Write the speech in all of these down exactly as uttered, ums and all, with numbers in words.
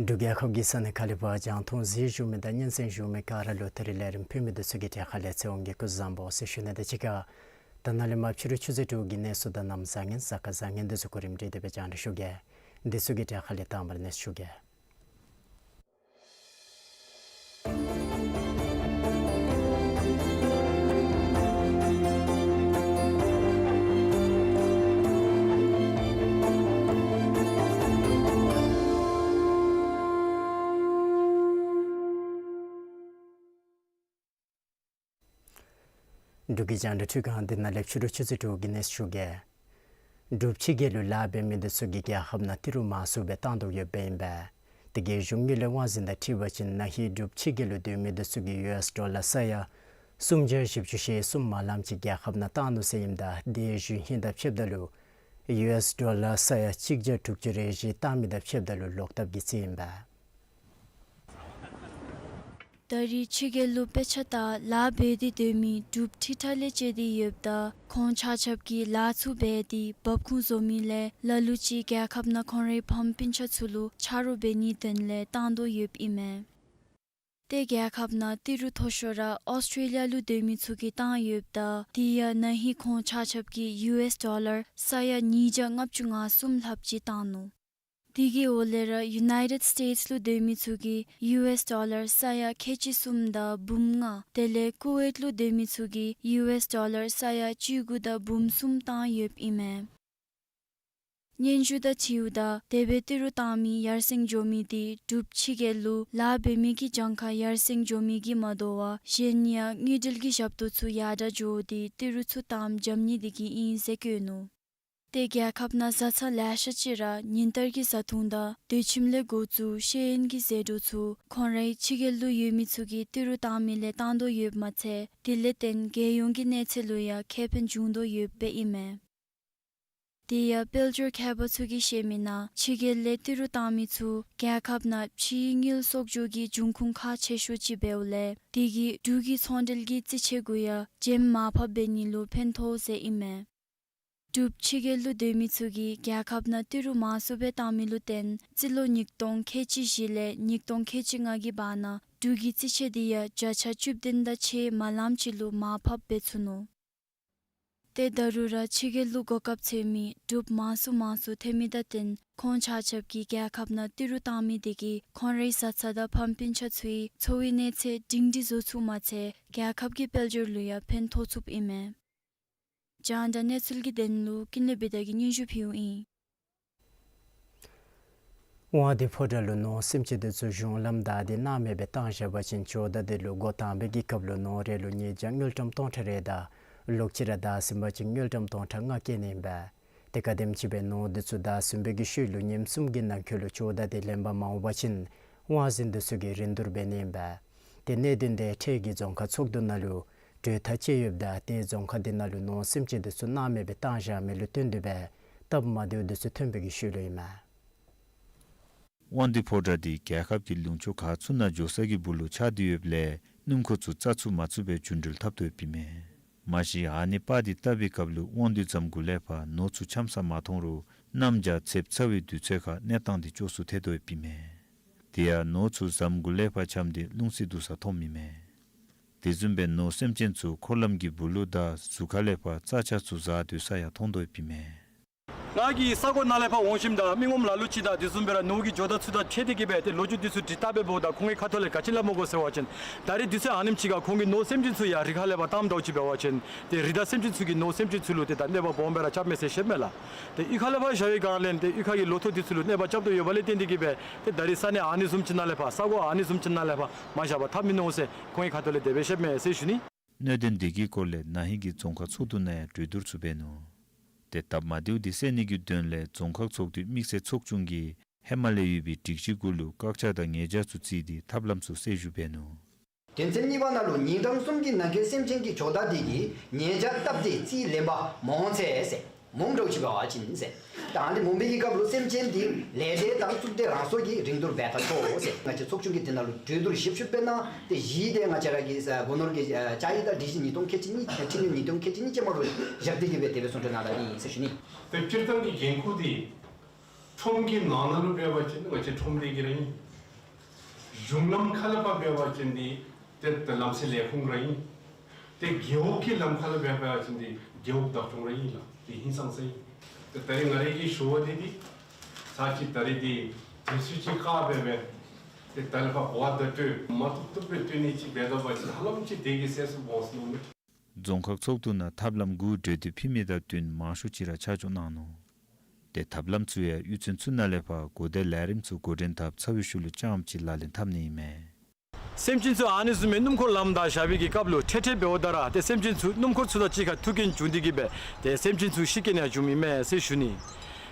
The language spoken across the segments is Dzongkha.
འབྲུག་རྒྱལ་ཁབ་ཀྱི་ས་གནས་ཁག་ལས་ཕར་རྒྱང་མཐོང་གཟིགས་བཞུགས་མི་དང་སྙན་གསན་བཞུགས་མི་ག་ར་ལུ་ད་རིས་ལས་རིམ་ཕུལ་མི་འདི་ཚུ་གི་གྲས་ཁ་ལས་ཚེ་དབང་གིས་སྐུ་གཟུགས་བཟང་པོ་ཟེར་ཞུ་ནི་དང་གཅིག་ཁར་ད་ནཱ་ལས་མར་ཕྱི་རུ་ཆུ་ཚོད་དྲུག་གི་གནས་ཚུལ་དང་གནམ་བཟང་ངན་གཟའ་སྐར་བཟང་ངན་འདི་ཚུ་གོ་རིམ་སྒྲིག་སྟེ་སྦེ་རྒྱང་བསྒྲགས་ཞུ་གེ། འདི་ཚུ་གི་གྲས་ཁ་ལས་དང་པ་ར་གནས་ཚུལ་ཞུ་གེ། འབྲུག་གི་རྒྱང་བསྒྲགས་འཕྲུལ་ཁང་འདི་ནང་ལས་ཕྱི་རུ་ཆུ་ཚོད་དྲུག་གི་གནས་ཚུལ་ཞུ་གེ། འབྲུག་ཕྱི་རྒྱལ་ལུ་ལཱ་འབད་མི་འདི་ཚུ་གིས་རྒྱལ་ཁབ་ནང་ཏི་རུ་མང་སུ་སྦེ་བཏང་དོ་ཡོདཔ་ཨིན་པས། དེ་གིས་གཞུང་དངུལ་ལས་དབང་འཛིན་དང་འཁྲིལ་བ་ཅིན་ན་ཧིང་འབྲུག་ཕྱི་རྒྱལ་ལུ་སྡོད་མི་འདི་ཚུ་གིས་ཡུ་ཨེསི་ཌོ་ལར་ས་ཡ་སུམ་བརྒྱ་བཞི་བཅུ་ཞེ་གསུམ་མ་ལམ་ཅིག་རྒྱལ་ཁབ་ནང་བཏང་ནུག་ཟེར་ཨིནམ་ད་དེ་ཞུ་ཧིང་དང་ཕྱདཔ་ད་ལུ་ཡུ་ཨེསི་ཌོ་ལར་ས་ཡ་གཅིག་བརྒྱ་དྲུག་ཅུ་རེ་བཞི་བཏང་མི་དང་ཕྱདཔ་ད་ལུ་ལོག་བཏབ་ཀྱི་རྩིས་ཨིན་པས། ད་རེས་ཕྱི་རྒྱལ་ལུ་དཔེ་ཆ་ལྟ་ལཱ་འབད་དེ་སྡོད་མི་འབྲུགཔ་ཁྲི་ཕྲག་ལས་བཅད་དེ་ཡོདཔ་ད་ཁོང་ཆ་ཁྱབ་ཀྱིས་ལཱ་ཚུ་འབད་དེ་འབབ་ཁུངས་བཟོ་མི་ལས་ལ་ལུ་ཅིག་རྒྱལ་ཁབ་ནང་ཁོང་རའི་ཕམ་སྤུན་ཆ་ཚུ་ལུ་ཆ་རོགས་འབད་ནིའི་དོན་ལས་བཏང་དོ་ཡོདཔ་ཨིན་མས། ཏེ་རྒྱལ་ཁབ་ནང་ཏི་རུ་མཐོ་ཤོས་ར་ཨོསི་ཊྲེ་ལི་ཡ་ལུ་སྡོད་མི་ཚུ་གིས་བཏང་ཡོདཔ་ད་དེ་ཡང་ན་ཧིང་ཁོང་ཆ་ཁྱབ་ཀྱིས་ཡུ་ཨེསི་ཌོ་ལར་ས་ཡ་ཉིས་བརྒྱ་ལྔ་བཅུ་ང་གསུམ་ལྷགཔ་ཅིག་བཏང་ནུག། དེ་གི་འོག་ལས་ར་ཡུ་ནའི་ཊེཌ་སི་ཊེཊསི་ལུ་སྡོད་མི་ཚུ་གིས་ཡུ་ཨེསི་ཌོ་ལར་ས་ཡ་ཁལ་གཅིག་གསུམ་དང་འབུམ་ལྔ། དེ་ལས་ཀུ་ཝེཊ་ལུ་སྡོད་མི་ཚུ་གིས་ཡུ་ཨེསི་ཌོ་ལར་ས་ཡ་བཅུ་དགུ་དང་འབུམ་གསུམ་བཏང་ཡོདཔ་ཨིན་མས། སྙན་ཞུ་དང་འཁྲིལཝ་ད་དེ་སྦེ་ཏི་རུ་བཏང་མི་ཡར་སེང་འགྱོ་མི་དེ་འབྲུགཔ་ཕྱི་རྒྱལ་ལུ་ལཱ་འབད་མི་གི་གྱངས་ཁ་ཡར་སེང་འགྱོ་མི་གིས་མ་དོ་བར་གཞན་ཡང་དངུལ་འབྲེལ་གྱི་ཞབས་ཏོག་ཚུ་ཡར་དྲག་འགྱོ་སྟེ་ཏི་རུ་ཚུ་བཏངམ་འཇམ་ནི་དེ་གིས་ཨིན་ཟེར་བཀོད་ནུག། ཏེ་རྒྱལ་ཁབ་ནང་བཟའ་ཚང་ལེ་ཤ་ཅིག་ར་ཉིན་ལྟར་གྱི་བཟའ་འཐུང་དང་སྡོད་ཁྱིམ་ལས་འགོ་བཙུགས་ཤེས་ཡོན་གྱི་ཟད་འགྲོ་ཚུ་ཁོང་རའི་ཕྱི་རྒྱལ་ལུ་ཡོད་མི་ཚུ་གིས་ཏི་རུ་བཏང་མི་ལས་བཏང་དོ་ཡོདཔ་མ་ཚད་དེ་ལས་བརྟེན་རྒྱལ་ཡོངས་ཀྱི་གནས་ཚད་ལུ་ཡང་ཁེ་ཕན་བྱུང་དོ་ཡོདཔ་ཨིན་མས། དེ་ཡང་དཔལ་འབྱོར་མཁས་པ་ཚུ་གིས་བཤད་མི་ནང་ཕྱི་རྒྱལ་ལས་ཏི་རུ་བཏང་མི་ཚུ་རྒྱལ་ཁབ་ནང་ཕྱིའི་དངུལ་གསོག་འཇོག་གི་འབྱུང་ཁུངས་ཁག་ཆེ་ཤོས་ཅིག་འབདཝ་ལས་དེ་གིས་འབྲུག་གི་ཚོང་འབྲེལ་གྱི་རྩིས་ཆད་གུ་ཡང་འཇམ་མར་ཕབ་འབད་ནི་ལུ་ཕན་ཐོགས་ཟེར་ཨིན་མས། འབྲུགཔ་ཕྱི་རྒྱལ་ལུ་སྡོད་མི་ཚུ་གིས་རྒྱལ་ཁབ་ནང་ཏི་རུ་མང་སུ་སྦེ་བཏང་མི་ལུ་བརྟེན་རྩིས་ལོ་ཉིས་སྟོང་ཁལ་གཅིག་བཞི་ལས་ཉིས་སྟོང་ཁལ་གཅིག་ལྔ་གི་བར་ན་འབྲུག་གི་རྩིས་ཆད་དེ་ཡང་བརྒྱ་ཆ་བཅུ་བདུན་དང་ཕྱེད་མ་ལམ་ཅིག་ལུ་མར་ཕབ་འབད་ཚུགས་ནུག། ཏེ་ད་རུང་ར་ཕྱི་རྒྱལ་ལུ་གོ་སྐབས་འཚོལ་མི་འབྲུགཔ་མང་སུ་མང་སུ་ཐོན་མི་དང་བརྟེན་ཁོང་ཆ་ཁྱབ་ཀྱིས་རྒྱལ་ཁབ་ནང་ཏི་རུ་བཏང་མི་དེ་གིས་ཁོང་རའི་བཟའ་ཚང་དང་ཕམ་སྤུན་ཆ་ཚུའི་འཚོ་བའི་གནས་ཚད་སྒྲིང་སྒྲི་བཟོ་ཚུགསཔ་མ་ཚད་རྒྱལ་ཁབ་ཀྱི་དཔལ་འབྱོར་ལུ་ཡང་ཕན་ཐོགས་ཚུགསཔ་ཨིན་མས། རྒྱང་བསྒྲགས་གནས་ཚུལ་གྱི་དོན་ལུ་ཀུན་ལེགས་བི་དྷ་གིས་སྙན་ཞུ་ཕུལཝ་ཨིན། དབང་འདུས་ཕོ་བྲང་ལུ་ནོར་སེམས་ཅན་དེ་ཚུ་གཞུང་ལམ་བདའ་སྟེ་སྣང་མེད་སྦེ་བཏང་བཞག་པ་ཅིན་ཇོ་བདག་དེ་ལུ་འགོ་དང་པའི་གི་སྐབས་ལུ་ནོར་རེ་ལུ་ཉེས་བྱ་དངུལ་ཀྲམ་སྟོང་ཕྲག་རེ་དང་ལོག་ཅི་ར་བདའ་ཟིན་པ་ཅིན་དངུལ་ཀྲམ་སྟོང་ཕྲག་ལྔ་བཀལ་ནི་ཨིན་པས། ཏེ་ག་དེམ་ཅིག་སྦེ་ནོར་དེ་ཚུ་བདའ་ཟིན་པའི་གི་ཤུལ་ལུ་ཉིནམ་གསུམ་གྱི་ནང་འཁོད་ལུ་ཇོ་བདག་དེ་ལེན་པར་མ་འོང་པ་ཅིན་དབང་འཛིན་དེ་ཚུ་གིས་རིན་བསྡུར་འབད་ནི་ཨིན་པས། ཏེ་གནད་དོན་དེ་འཕྲལ་གྱི་རྫོང་ཁག་ཚོགས་འདུ་ནང་ལུ་གྲོས་ཐག་བཅད་ཡོདཔ་ད་ཏེ་རྫོང་ཁག་དེ་ནང་ལུ་ནོར་སེམས་ཅན་དེ་ཚུ་སྣང་མེད་སྦེ་བཏང་བཞག་མི་ལུ་བརྟེན་ཏེ་སྦེ་སྟབས་མ་བདེཝ་དེ་ཚུ་ཐོན་པའི་གི་ཤུལ་ལུ་ཨིན་མས། དབང་འདུས་ཕོ་བྲང་དེ་རྒྱལ་ཁབ་ཀྱི་ལུང་ཕྱོགས་ག་ཚུ་ནང་འགྱོ་ས་གི་སྦུག་ལུ་ཆགས་ཏེ་ཡོདཔ་ལས་སྣུམ་འཁོར་ཚུ་རྩ་ཚུགས་མ་ཚུགས་སྦེ་རྒྱུན་འགྲུལ་འཐབ་དོ་ཡོདཔ་ཨིན་མས། མ་གཞི་ཨ་ནི་པར་དེ་བཏབ་པའི་སྐབས་ལུ་དབང་འདུས་འཛམ་གུ་ལས་ཕར་ནོར་ཚུ་འཆམ་ས་མ་མཐོང་རུང་གནམ་བྱཱར་ཚེབ་ཚ་བའི་དུས་ཚོད་ཁར་གནས་སྟངས་དེ་སྐྱོ་སུ་ཐལ་དོ་ཡོདཔ་ཨིན་མས། དེ་ཡང་ནོར་ཚུ་འཛམ་གུ་ལས་ཕར་འཆམ་སྟེ་རླུང་བསིལ་འདུག་ས་མཐོངམ་ཨིན་མས། དེ་བཟུམ་སྦེ་ནོར་སེམས་ཅན་ཚུ་འཁོར་ལམ་གྱི་སྦུག་ལུ་དང་ཟུར་ཁ་ལས་ཕར་རྩྭ་ཆག་ཚུ་ཟ་སྡོད་ས་ཡང་མཐོང་དོ་ཡོདཔ་ཨིན་མས། ང་གིས་ས་གོ་ནང་ལས་ཕར་འོང་ཞིནམ་ད་མི་ངོམ་ལ་ལུ་ཅིག་དང་དེ་བཟུམ་སྦེ་ར་ནོར་གྱི་ཇོ་བདག་ཚུ་དང་ཕྱད་དེ་གི་སྦེ་ཏེ་ལོ་རྒྱུས་འདི་ཚུ་འདྲི་བརྟག་འབད་འབདཝ་ད་ཁོང་གི་ཁ་ཐུག་ལས་ག་ཅི་སླབ་མི་གོ་ཟེར་བ་ཅིན་ད་རིས་དུས་ཚོད་ཨ་ནེམ་ཅིག་ཁར་ཁོང་གི་ནོར་སེམས་ཅན་ཚུ་ཡར་རི་ཁ་ལས་ཕར་བཏངམ་འདྲཝ་ཅིག་འབད་བ་ཅིན་ཏེ་རི་དྭགས་སེམས་ཅན་ཚུ་གིས་ནོར་སེམས་ཅན་ཚུ་ལུ་ཏེ་ད་གནོད་པ་སྦོམ་སྦེ་ར་རྐྱབ་མས་ཟེར་ཤེསཔ་མས་ལགས། ཏེ་གཡུས་ཁ་ལས་ཕར་བཞག་པའི་སྒང་ལས་ཏེ་གཡུས་ཁ་གི་ལོ་ཐོག་འདི་ཚུ་ལུ་གནོད་པ་རྐྱབ་དོ་ཡོདཔ་ལས་བརྟེན་ཏེ་གི་སྦེ་ཏེ་ད་རིས་ས་གནས་ཨ་ནི་བཟུམ་ཅིག་ནང་ལས་ཕར་ས་གོ་ཨ་ནི་བཟུམ་ཅིག་ནང་ལས་ཕར་མ་བཞག་པར་འཐབ་མི་ནོར་ཟེར་ཁོང་གི་ཁ་ཐུག་ལས་དེ་སྦེ་ཤེསཔ་མས་ཟེར་ཞུ་ནི། གནད་དོན་འདི་གི་སྐོར་ལས་ན་ཧིང་གི་རྫོང་ཁག་ཚོགས་འདུ་ནང་ཡང་གྲོས་བསྡུར་ཚུ་འབད་ནུག། ཏེ་སྟབས་མ་བདེཝ་འདི་སེལ་ནི་གི་དོན་ལས་རྫོང་ཁག་ཚོགས་འདུའི་དམིགས་བསལ་ཚོགས་ཆུང་གིས་ཧེ་མ་ལས་ཡོད་པའི་སྒྲིག་གཞི་གུ་ལུ་བཀག་ཆ་དང་ཉེས་བྱ་ཚུ་བརྩིས་ཏེ་ཐབས་ལམ་ཚུ་གསལ་ཞུ་འབད་ནུག། དོན་ཚན་གཉིས་པ་ནང་ལུ་ཉིན་གྲངས་གསུམ་གྱི་ནང་འཁོད་སེམས་ཅན་གྱི་ཇོ་བདག་འདི་གིས་ཉེས་བྱ་བཏབ་སྟེ་རྩིས་ལེན་པ་མ་འོང་ཚེ་ཟེར། མུམ་འདྲཝ་ཅིག་འབད་བ་ཅིན་ཟེར། ད་ཨ་ནི་མུམ་པའི་གི་སྐབས་ལུ་སེམས་ཅན་འདི་ལས་འབྲས་དང་གཙུག་སྡེ་རང་སྲོག་གིས་རིང་བསྡུར་འབད་ད་ཆོག་ཟེར། ང་བཅས་ཚོགས་ཆུང་གིས་འདི་ནང་ལུ་གྲོས་བསྡུར་ཞིབ་ཞིབ་འབད་གནང་སྟེ་གཞི་འདི་ང་བཅས་ར་གི་ས་སྒོ་ནོར་གྱི་ཨ་བཅའ་ཡིག་དང་སྒྲིག་གཞི་ཉིས་སྟོང་ཁལ་གཅིག་གཉིས་ཁྲི་ནི་ཉིས་སྟོང་ཁལ་གཅིག་གཉིས་ཅན་མ་ལུ་བཞག་སྟེ་གི་སྦེ་དེ་སྦེ་གསུང་གྲོས་གནང་ད་ཨིན་ཟེར་ཞུ་ནི། ཏེ་སྤྱིར་བཏང་གི་འགན་ཁུར་འདི་ཁྲོམ་གྱི་ནང་ན་ལུ་འབད་བ་ཅིན་ང་བཅས་ཁྲོམ་སྡེ་གི་ར་ཨིན། གཞུང་ལམ་ཁ་ལས་ཕར་འབད་བ་ཅིན་འདི་ཏེ་ཏེ་ལམ་སེལ་ལས་ཁུངས་ར་ཨིན། ཏེ་རྒེད་འོག་གི་ལམ་ཁ་ལས་འབད་བ་ཅིན་འདི་རྒེད་འོག་བདག་སྐྱོང་ར་ཨིན་ལགས། འདི་ཧིང་སངས་ས་ཨིན། ཏེ་ད་རིས་ང་རའི་གི་ཞུ་བ་འདི་འདི་ཚར་གཅིག་ད་རིས་འདི་དུས་ཚོད་ཅིག་བཀག་འབད་སྦེ་ཏེ་ད་ལས་ཕར་གོ་བ་བརྡ་སྤྲོད་མ་བཏུབ་བཏུབ་སྦེ་སྤྲོད་ནི་ཅིག་འབད་ད་པ་ཅིན་ཧ་ལམ་ཅིག་དེ་གིས་ཟད་སུ་འོང་ཟེར་མནོཝ་མས། རྫོང་ཁག་ཚོགས་འདུ་ནང་ཐབས་ལམ་དགུ་གྲོས་བསྡུར་ཕུལ་མི་དང་བསྟུན་མང་ཤོས་ཅིག་ར་ཆ་འཇོག་གནང་ནུག། ཏེ་ཐབས་ལམ་ཚུ་ཡང་གཡུས་ཚན་ཚུ་ནང་ལས་ཕར་གོ་བརྡའི་ལས་རིམ་ཚུ་འགོ་འདྲེན་འཐབ་ཚར་བའི་ཤུལ་ལུ་རྐྱངམ་ཅིག་ལག་ལེན་འཐབ་ནི་ཨིན་མས། སེམས་ཅན་ཚུ་ཨ་ནི་བཟུམ་མའི་སྣུམ་འཁོར་ལམ་བདའ་བཞག་པའི་གི་སྐབས་ལུ་འཕྲལ་འཕྲལ་འབདཝ་ད་ར་ཏེ་སེམས་ཅན་ཚུ་སྣུམ་འཁོར་ཚུ་དང་གཅིག་ཁར་ཐུག་རྐྱེན་བྱུང་སྟེ་གི་སྦེ་ཏེ་སེམས་ཅན་ཚུ་ཤི་རྐྱེན་ཡང་བྱུངམ་ཨིན་མས་ཟེར་ཞུ་ནི།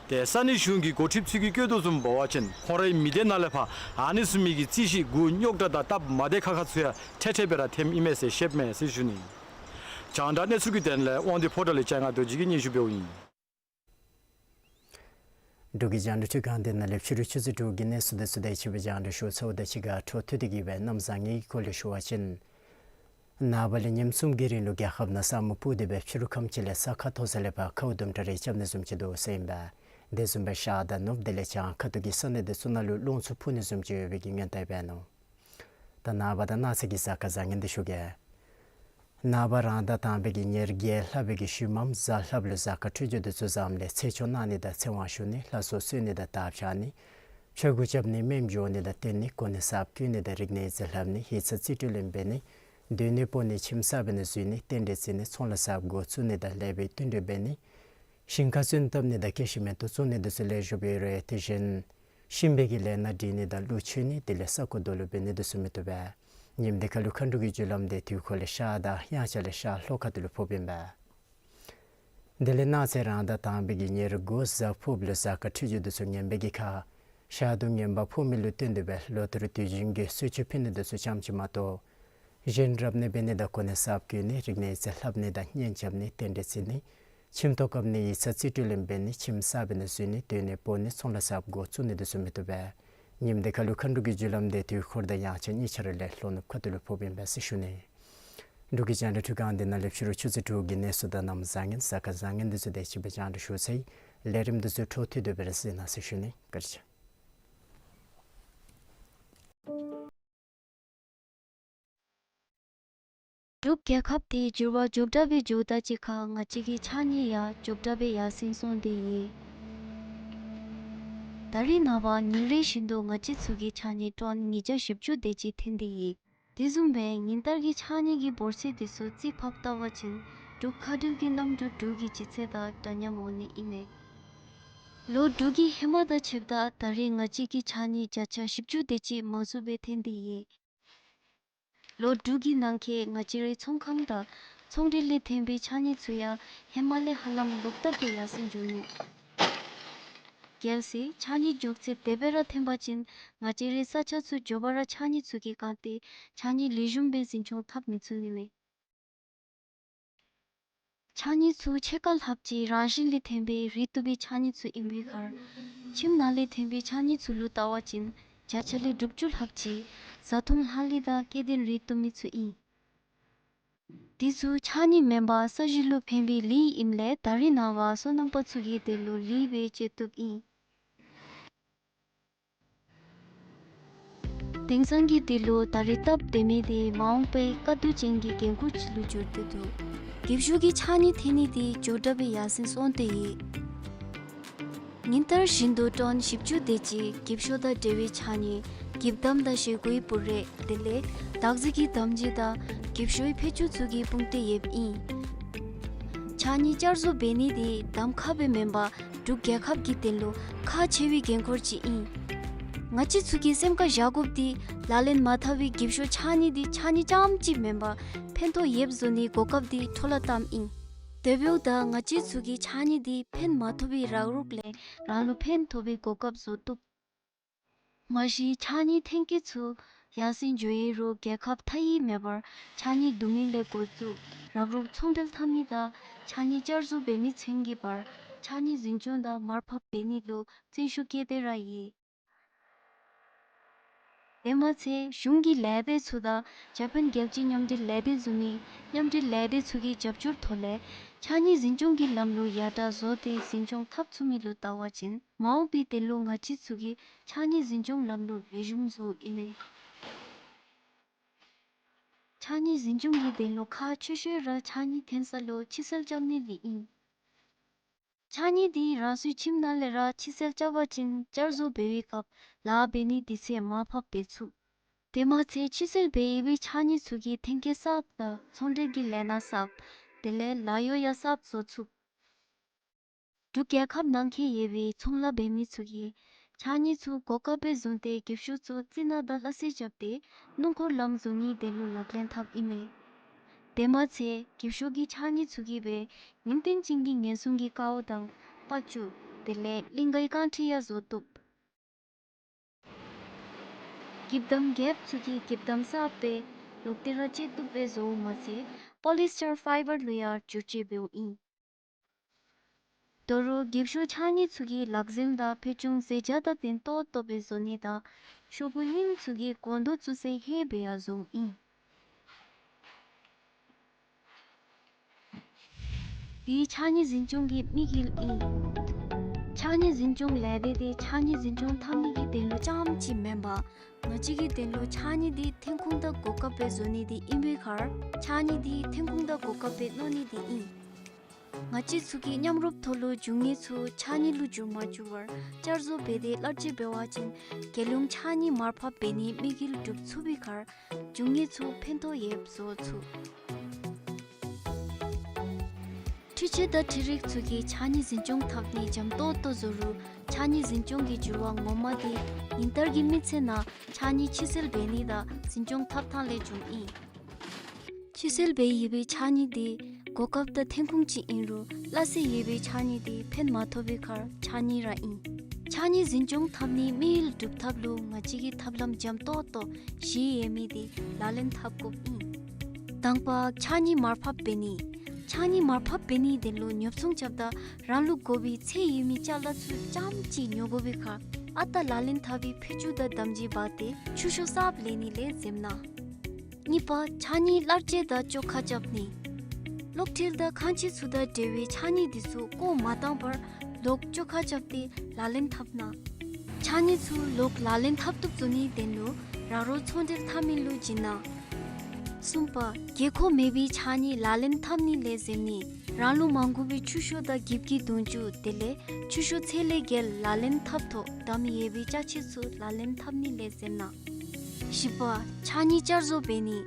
ཏེ་ས་གནས་གཞུང་གི་འགོ་ཁྲིདཔ་ཚུ་གིས་བཀོད་དོ་བཟུམ་འབད་བ་ཅིན་ཁོང་རའི་མི་སྡེ་ནང་ལས་ཕར་ཨ་ནི་བཟུམ་མའི་གི་རྩིས་གཞི་དགུ་རྙོག་དྲ་དང་སྟབས་མ་བདེ་ཁག་ཁ་ཚུ་ཡང་འཕྲལ་འཕྲལ་སྦེ་ར་ཐོནམ་ཨིན་མས་ཟེར་ཤེསཔ་མས་ཟེར་ཞུ་ནི། རྒྱང་བསྒྲགས་གནས་ཚུལ་གྱི་དོན་ལས་དབང་འདུས་ཕོ་བྲང་ལས་ལྕང་ང་རྡོ་རྗེ་གིས་སྙན་ཞུ་འབདཝ་ཨིན། འབྲུག་གི་རྒྱང་བསྒྲགས་ཁྲི་སྒང་འདི་ནང་ལས་ཕྱི་རུ་ཆུ་ཚོད་དྲུག་གི་གནས་ཚུལ་འདི་ཚུ་དེ་ཅིག་སྦེ་རྒྱང་བསྒྲགས་ཞུ་ཚརཝ་ད་གཅིག་ཁར་འཕྲོ་མཐུད་དེ་གི་སྦེ་གནམ་བཟང་ངན་གྱི་སྐོར་ལས་ཞུ་བ་ཅིན། ནངས་པ་ལས་ཉིནམ་གསུམ་གྱི་རིང་ལུ་རྒྱལ་ཁབ་ནང་ས་སྨུག་ཕུབ་སྟེ་སྦེ་ཕྱི་རུ་ཁམས་ཅིག་ལས་ས་ཁ་མཐོ་ས་ལས་ཕར་ཁཝ་དུམ་གྲ་རེ་རྐྱབ་ནི་བཟུམ་ཅིག་འདུག་ཟེར་ཨིན་པས། དེ་བཟུམ་སྦེ་ཤར་དང་ནུབ་དེ་ལས་བྱང་ཁ་ཐུག་གི་ས་གནས་འདི་ཚུ་ནང་ལུ་རླུང་འཚུབ་ཕུ་ནི་བཟུམ་ཅིག་ཡོད་པའི་གི་སྔོན་བརྡ་འབད་ནུག། ད་ནངས་པ་དང་གནངས་ཚེ་གི་གཟའ་སྐར་བཟང་ངན་འདི་ཞུ་གེ། ནངས་པ་རང་ཟླ་དང་པའི་གི་ཉེར་བརྒྱད་ལྷག་པའི་གི་ཤུལ་མམ་གཟའ་ལྷགཔ་ལུ་གཟའ་སྐར་འཕྲོད་སྦྱོར་འདི་ཚུ་བཟངམ་ལས་ཚེ་ཆུང་གནང་ནི་དང་ཚེ་དབང་ཞུ་ནི། ལྷ་སྲུང་གསོལ་ནི་དང་དར་འཕྱར་ནི། ཆོས་གོས་རྐྱབ་ནི། སྨན་སྦྱོར་ནི་དང་བསྟེན་ནི། གོ་གནས་གསརཔ་བསྐོ་ནི་དང་རིག་གནས་རྩིས་ལྷབ་ནི། ཡིག་ཚང་རྩིས་སྤྲོད་ལེན་འབད་ནི། སྡོད་གནས་སྤོ་ནི། ཁྱིམ་གསར་འབད་ནི་བཟོ་ནི། རྟེན་འབྲེལ་བརྩི་ནི། ཚོང་ལཱ་གསརཔ་འགོ་བཙུགས་ནི་དང་ལེགས་པའི་བསྟུན་གྲོས་འབད་ནི། ཞིང་ཁ་ཚོད་བཏབ་ནི་དང་སྐྱེད་ཤིང་མེ་ཏོག་བཙུགས་ནི་འདི་ཚུ་ལེགས་ཤོམ་ཡོད་རུང་དེ་བཞིན་གཤིན་པོའི་གི་ལས་སྣ་སྒྲིག་ནི་དང་ཀླུ་མཆོད་ནི་དེ་ལས་ས་རྐོ་རྡོ་སློག་འབད་ནི་འདི་ཚུ་མི་བཏུབ་པས། ཉིནམ་འདི་ཁ་ལུ་མཁའ་འགྲོ་གི་རྒྱུ་ལམ་འདི་དུས་འཁོར་ལས་ཤར་དང་དབྱངས་འཆར་ལས་ཤར་ལྷོ་ཁ་ཐུག་ལུ་ཕོགཔ་ཨིན་པས། དེ་ལས་གནངས་ཚེ་རང་ཟླ་དང་པའི་གི་ཉེར་དགུ་གཟའ་ཕུརཔ་ལུ་གཟའ་སྐར་འཕྲོད་སྦྱོར་འདི་ཚུ་ངན་པའི་གི་ཁར་ཤར་དུ་ངན་པ་ཕོག་མི་ལུ་བརྟེན་ཏེ་སྦེ་ལོ་ཐུར་དུས་རྒྱུན་གྱི་གསོལ་མཆོད་ཕུལ་ནི་འདི་ཚུ་ཙམ་ཅིག་མ་གཏོགས། གཞན་རབ་གནས་འབད་ནི་དང་གོ་གནས་གསརཔ་བསྐོ་ནི། རིག་གནས་རྩིས་ལྷབ་ནི་དང་གཉེན་རྐྱབ་ནི། རྟེན་འབྲེལ་བརྩི་ནི། ཁྱིམ་ཐོག་བཀབ་ནི། ཡིག་ཚང་རྩིས་སྤྲོད་ལེན་འབད་ནི། ཁྱིམ་གསར་འབད་ནི་བཟོ་ནི། སྡོད་གནས་སྤོ་ནི། ཚོང་ལཱ་གསརཔ་འགོ་བཙུགས་ནི་འདི་ཚུ་མི་བཏུབ་པས། ཉིནམ་འདི་ཁ་ལུ་མཁའ་འགྲོ་གི་རྒྱུ་ལམ་འདི་དུས་འཁོར་དང་དབྱངས་འཆར་གཉིས་ཆ་ར་ལས་ལྷོ་ནུབ་ཁ་ཐུག་ལུ་ཕོགཔ་ཨིན་པས་ཟེར་ཞུ་ནི། འབྲུག་གི་རྒྱང་བསྒྲགས་ཁྲི་སྒང་འདི་ནང་ལས་ཕྱི་རུ་ཆུ་ཚོད་དྲུག་གི་གནས་ཚུལ་དང་གནམ་བཟང་ངན་གཟའ་སྐར་བཟང་ངན་འདི་ཚུ་དེ་ཅིག་སྦེ་རྒྱང་བསྒྲགས་ཞུ་ཚར་ཡི། ལས་རིམ་འདི་ཚུ་འཕྲོ་མཐུད་དེ་སྦེ་ར་གཟིགས་གནང་ཟེར་ཞུ་ནི། བཀའ་དྲིན་ཆེ། འབྲུག་རྒྱལ་ཁབ་འདི་འགྱུར་བ་མགྱོགས་དྲགས་སྦེ་འགྱོཝ་ད་གཅིག་ཁར་ང་བཅས་ཀྱི་ཕྱགས་སྙིགས་ཡང་མགྱོགས་དྲགས་སྦེ་ཡར་སེང་སོང་སྟེ་ཡོད། ད་རིས་ནངས་པ་ཉིན་རེ་བཞིན་དུ་ང་བཅས་ཚུ་གི་ཕྱགས་སྙིགས་ཊོན་ཉིས་བརྒྱ་བཞི་བཅུ་དེ་ཅིག་ཐོན་ཏེ་ཡོད། དེ་བཟུམ་སྦེ་ཉིན་ལྟར་གྱི་ཕྱགས་སྙིགས་ཀྱི་འབོར་ཚད་འདི་ཚུ་རྩིས་ཕབ་བལྟ་བ་ཅིན་འབྲུག་མཁའ་འགྲུལ་གྱི་གནམ་གྲུ་དྲུག་གི་ལྗིད་ཚད་དང་འདྲ་མཉམ་འོང་ནི་ཨིན་མས། ལོ་དྲུག་གི་ཧེ་མ་དང་ཕྱདཔ་ད་ད་རིས་ང་བཅས་ཀྱི་ཕྱགས་སྙིགས་བརྒྱ་ཆ་བཞི་བཅུ་དེ་ཅིག་མང་སུ་སྦེ་ཐོན་ཏེ་ཡོད། ལོ་དྲུག་གི་ནང་འཁོད་ང་བཅས་རའི་ཚོང་ཁང་དང་ཚོང་འབྲེལ་ལས་ཐོན་པའི་ཕྱགས་སྙིགས་ཚུ་ཡང་ཧེ་མ་ལས་ཧ་ལམ་ལོག་ལྟབ་སྦེ་ཡར་སེང་འགྱོ་ནུག། གལ་སྲིད་ཕྱགས་སྙིགས་མགྱོགས་ཚད་དེ་སྦེ་ར་ཐོན་པ་ཅིན་ང་བཅས་རའི་ས་ཆ་ཚུ་མགྱོགས་པ་ར་ཕྱགས་སྙིགས་ཚུ་གིས་གང་སྟེ་ཕྱགས་སྙིགས་ལེགས་ཤོམ་སྦེ་འཛིན་སྐྱོང་འཐབ་མི་ཚུགས་ནི་མས། ཕྱགས་སྙིགས་ཚུ་ཕྱེད་ཀ་ལྷགཔ་ཅིག་རང་བཞིན་ལས་ཐོན་པའི་རིལ་བཏབ་པའི་ཕྱགས་སྙིགས་ཚུ་ཨིན་པའི་ཁར། ཁྱིམ་ནང་ལས་ཐོན་པའི་ཕྱགས་སྙིགས་ཚུ་ལུ་བལྟ་བ་ཅིན་བརྒྱ་ཆ་ལས་དྲུག་ཅུ་ལྷགཔ་ཅིག་བཟའ་འཐུང་ལྷག་ལུས་དང་སྐྱེ་ལྡན་རིལ་བཏབ་མི་ཚུ་ཨིན། དེ་ཚུ་ཕྱགས་སྙིགས་མེན་པར་ས་གཞི་ལུ་ཕན་པའི་ལུད་ཨིནམ་ལས་ད་རིས་ནངས་པ་སོ་ནམ་པ་ཚུ་གིས་དེ་ལུ་ལུད་སྦེ་སྤྱོད་བཏུབ་ཨིན། དེང་སང་གི་དུས་ལུ་ད་རིས་སྟབས་བདེ་མི་དེ་མ་འོངས་པའི་དཀའ་སྡུག་ཅན་གྱི་འགན་ཁུར་ཅིག་ལུ་གྱུར་ཏེ་འདུག། རྒྱབ་ཤུལ་གྱི་ཕྱགས་སྙིགས་ཐོན་ནི་དེ་མགྱོགས་དྲགས་སྦེ་ཡར་སེང་སོང་སྟེ་ཡོད། ཉིན་ལྟར་བཞིན་དུ་ཊོན་བཞི་བཅུ་དེ་ཅིག་འགྱིབ་ཤོག་དང་འབྲེལ་བའི་ཕྱགས་སྙིགས་འགྱིབ་དམ་དང་ཞེ་གོའི་བུ་རས་དེ་ལས་དག་རྫས་ཀྱི་དམ་སྦྱིས་དང་འགྱིབ་ཤོག་ཕད་ཅུང་ཚུ་གིས་སྤུངས་ཏེ་ཡོདཔ་ཨིན། ཕྱགས་སྙིགས་བསྐྱར་བཟོ་འབད་ནི་འདི་གདམ་ཁ་སྦེ་མེན་པར་འབྲུག་རྒྱལ་ཁབ་ཀྱི་དོན་ལུ་ཁག་ཆེ་བའི་འགན་ཁུར་ཅིག་ཨིན། ང་བཅས་ཚུ་གིས་སེམས་ཁར་བཞག་དགོཔ་འདི་ལག་ལེན་མ་འཐབ་པའི་འགྱིབ་ཤོག་ཕྱགས་སྙིགས་འདི་ཕྱགས་སྙིགས་རྐྱངམ་གཅིག་མེན་པར་ཕན་ཐོགས་ཡོདཔ་བཟོ་ནིའི་གོ་སྐབས་འདི་འཕྲོ་བརླག་བཏངམ་ཨིན། དེ་འབདཝ་ད་ང་བཅས་ཚུ་གིས་ཕྱགས་སྙིགས་འདི་ཕན་མ་ཐོགས་པའི་རག་རོག་ལས་རང་ལུ་ཕན་ཐོགས་པའི་གོ་སྐབས་བཟོ་བཏུབ། མ་གཞི་ཕྱགས་སྙིགས་ཐོན་སྐྱེད་ཚུ་ཡར་སེང་འགྱོ་ཡི་རུང་རྒྱལ་ཁབ་མཐའ་དབུས་མེད་པར་ཕྱགས་སྙིགས་བསྡུ་མི་ལས་འགོ་བཙུགས་རག་རོག་ཚོང་འབྲེལ་འཐབ་མི་དང་ཕྱགས་སྙིགས་བསྐྱར་བཟོ་འབད་མི་ཚུན་གྱི་བར་ཕྱགས་སྙིགས་འཛིན་སྐྱོང་དང་མར་ཕབ་འབད་ནི་ལུ་བརྩོན་ཤུགས་བསྐྱེད་དེ་ར་ཡོད། དེ་མ་ཚད་གཞུང་གི་ལས་སྡེ་ཚུ་དང་ཇ་པཱན་རྒྱལ་སྤྱིའི་མཉམ་འབྲེལ་ལས་སྡེ་བཟུམ་མའི་མཉམ་འབྲེལ་ལས་སྡེ་ཚུ་གི་རྒྱབ་སྐྱོར་ཐོག་ལས་ཕྱགས་སྙིགས་འཛིན་སྐྱོང་གི་ལམ་ལུགས་ཡར་དྲག་བཟོ་སྟེ་འཛིན་སྐྱོང་འཐབ་ཚུགས་མི་ལུ་བལྟ་བ་ཅིན་མ་འོངས་པའི་དོན་ལུ་ང་བཅས་ཚུ་གིས་ཕྱགས་སྙིགས་འཛིན་སྐྱོང་ལམ་ལུགས་ལེགས་ཤོམ་བཟོཝ་ཨིན་མས། ཕྱགས་སྙིགས་འཛིན་སྐྱོང་གི་དོན་ལུ་ཁག་ཆེ་ཤོས་ར་ཕྱགས་སྙིགས་ཐོན་ས་ལུ་ཕྱི་སེལ་རྐྱབ་ནི་འདི་ཨིན། ཕྱགས་སྙིགས་འདི་རང་སོའི་ཁྱིམ་ནང་ལས་ར་ཕྱི་སེལ་རྐྱབ་པ་ཅིན་བསྐྱར་བཟོ་འབད་བའི་སྐབས་ལཱ་འབད་ནི་དུས་ཚོད་མར་ཕབ་འབད་ཚུགས། དེ་མ་ཚད་ཕྱི་སེལ་འབད་ཡོད་པའི་ཕྱགས་སྙིགས་ཚུ་གིས་ཐོན་སྐྱེད་གསརཔ་དང་ཚོང་འབྲེལ་གྱི་ལས་སྣ་གསརཔ་དེ་ལས་ལཱ་གཡོག་ཡང་གསརཔ་བཟོ་ཚུགས། འབྲུག་རྒྱལ་ཁབ་ནང་འཁོད་ཡོད་པའི་ཚོང་ལཱ་འབད་མི་ཚུ་གིས་ཕྱགས་སྙིགས་ཚུ་གོ་སྐབས་སྦེ་བཟུང་སྟེ་འགྱིབ་ཤོག་ཚུ་རྩི་ནག་དང་སླ་བསྲེ་རྐྱབ་སྟེ་སྣུམ་འཁོར་ལམ་བཟོ་ནིའི་དོན་ལུ་ལག་ལེན་འཐབ་ཨིན་མས། དེ་མ་ཚད་འགྱིབ་ཤོག་གི་ཕྱགས་སྙིགས་ཚུ་གིས་སྦེ་ཉིན་བསྟན་ཅན་གྱི་ངན་སོང་གི་ཀཝ་དང་པ་ཅུ་དེ་ལས་གླིང་གའི་རྐང་ཁྲི་ཡང་བཟོ་བཏུབ། འགྱིབ་དམ་རྒྱསཔ་ཚུ་གིས་འགྱིབ་དམ་གསརཔ་སྦེ་ལོག་སྟེ་ར་སྤྱོད་བཏུབ་སྦེ་བཟོཝ་མ་ཚད་པོ་ལི་སི་ཊར་ཕའི་བར་ལུ་ཡང་བསྒྱུར་བཅོས་འབདཝ་ཨིན། དོ་རུང་འགྱིབ་ཤོག་ཕྱགས་སྙིགས་ཚུ་གིས་ལག་འཛེམ་དང་ཕད་ཅུང་ཟས་བྱ་དང་ལྡན་ཏོག་ཏོ་སྦེ་བཟོ་ནི་དང་ཤོག་བུ་རྙིངམ་ཚུ་གིས་སྒོང་རྡོག་བཙུགས་སའི་ཧེ་སྦེ་ཡང་བཟོཝ་ཨིན། འདི་ཕྱགས་སྙིགས་འཛིན་སྐྱོང་གི་དམིགས་ཡུལ་ཨིན། ཕྱགས་སྙིགས་འཛིན་སྐྱོང་ལས་སྡེ་འདི་ཕྱགས་སྙིགས་འཛིན་སྐྱོང་འཐབ་ནི་གི་དོན་ལུ་རྐྱངམ་གཅིག་མེན་པར་ང་བཅས་ཀྱི་དོན་ལུ་ཕྱགས་སྙིགས་འདི་ཐོན་ཁུངས་དང་གོ་སྐབས་སྦེ་བཟོ་ནི་འདི་ཨིན་པའི་ཁར་ཕྱགས་སྙིགས་འདི་ཐོན་ཁུངས་དང་གོ་སྐབས་སྦེ་མནོ་ནི་འདི་ཨིན། ང་བཅས་ཚུ་གིས་མཉམ་རུབ་ཐོག་ལུ་རྒྱུ་དངོས་ཚུ་ཕྱགས་སྙིགས་ལུ་འགྱུར་མ་འགྱུར་བར་བསྐྱར་བཟོ་འབད་དེ་སླར་སྤྱོད་འབད་བ་ཅིན་རྒྱལ་ཡོངས་ཕྱགས་སྙིགས་མར་ཕབ་འབད་ནིའི་དམིགས་ཡུལ་འགྲུབ་ཚུགས་པའི་ཁར་རྒྱུ་དངོས་ཚུ་ཕན་ཐོགས་ཡོདཔ་བཟོ་ཚུགས། འཕྲུལ་ཆས་དང་འཕྲུལ་རིག་ཚུ་གིས་ཕྱགས་སྙིགས་འཛིན་སྐྱོང་འཐབ་ནི་འཇམ་ཏོག་ཏོ་བཟོ་རུང་ཕྱགས་སྙིགས་འཛིན་སྐྱོང་གི་འགྱུར་བ་ངོ་མ་འདི་ཉིན་ལྟར་གྱི་མི་ཚེ་ནང་ཕྱགས་སྙིགས་ཕྱི་སེལ་འབད་ནི་དང་འཛིན་སྐྱོང་འཐབ་ཐངས་ལས་བྱུངམ་ཨིན། ཕྱི་སེལ་འབད་ཡོད་པའི་ཕྱགས་སྙིགས་འདི་གོ་སྐབས་དང་ཐོན་ཁུངས་ཅིག་ཨིན་རུང་སླ་བསྲེ་ཡོད་པའི་ཕྱགས་སྙིགས་འདི་ཕན་མ་ཐོགས་པའི་ཁར་ཕྱགས་སྙིགས་ར་ཨིན། ཕྱགས་སྙིགས་འཛིན་སྐྱོང་འཐབ་ནིའི་དམིགས་ཡུལ་འགྲུབ་ཐབས་ལུ་ང་བཅས་ཀྱིས་ཐབས་ལམ་འཇམ་ཏོག་ཏོ་བཞི་ཡོད་མི་འདི་ལག་ལེན་འཐབ་དགོཔ་ཨིན། དང་པ་ཕྱགས་སྙིགས་མར་ཕབ་འབད་ནི། ཕྱགས་སྙིགས་མར་ཕབ་འབད་ནིའི་དོན་ལུ་ཉོ་ཚོང་རྐྱབ་ད་རང་ལུ་དགོ་པའི་ཚད་ཡོད་མི་ཅ་ལ་ཚུ་རྐྱངམ་གཅིག་ཉོ་དགོ་པའི་ཁར་ཨ་རྟག་ལག་ལེན་འཐབ་པའི་ཕད་ཅུང་དང་དམ་སྦྱིས་འབག་སྟེ་ཆུ་ཤོག་གསརཔ་ལེན་ནི་ལས་འཛེམ་གནང་། གཉིས་པ་ཕྱགས་སྙིགས་སླར་སྤྱོད་དང་བཅོ་ཁ་རྐྱབ་ནི། གློག་འཕྲུལ་དང་ཁང་ཆས་ཚུ་དང་འབྲེལ་བའི་ཕྱགས་སྙིགས་འདི་ཚུ་བཀོ་མ་བཏང་བར་ལོག་བཅོ་ཁ་རྐྱབ་སྟེ་ལག་ལེན་འཐབ་གནང་། ཕྱགས་སྙིགས་ཚུ་ལོག་ལག་ལེན་འཐབ་བཏུབ་བཟོ་ནིའི་དོན་ལུ་ར་རོ་ཚོང་འབྲེལ་འཐབ་མི་ལུ་བྱིན་གནང་། གསུམ་པ་དགོས་མཁོ་མེད་པའི་ཕྱགས་སྙིགས་ལག་ལེན་འཐབ་ནི་ལས་འཛེམ་ནི། རང་ལུ་མ་དགོ་པའི་ཆུ་ཤོག་དང་འགྱིབ་ཀྱི་དུང་ཆུ་དེ་ལས་ཆུ་ཤོག་ཚད་ལས་བརྒལ་ལག་ལེན་འཐབ་ཐོག་བསྡམས་ཡོད་པའི་ཅ་ཆས་ཚུ་ལག་ལེན་འཐབ་ནི་ལས་འཛེམ་གནང་། བཞི་པ་ཕྱགས་སྙིགས་བསྐྱར་བཟོ་འབད་ནི།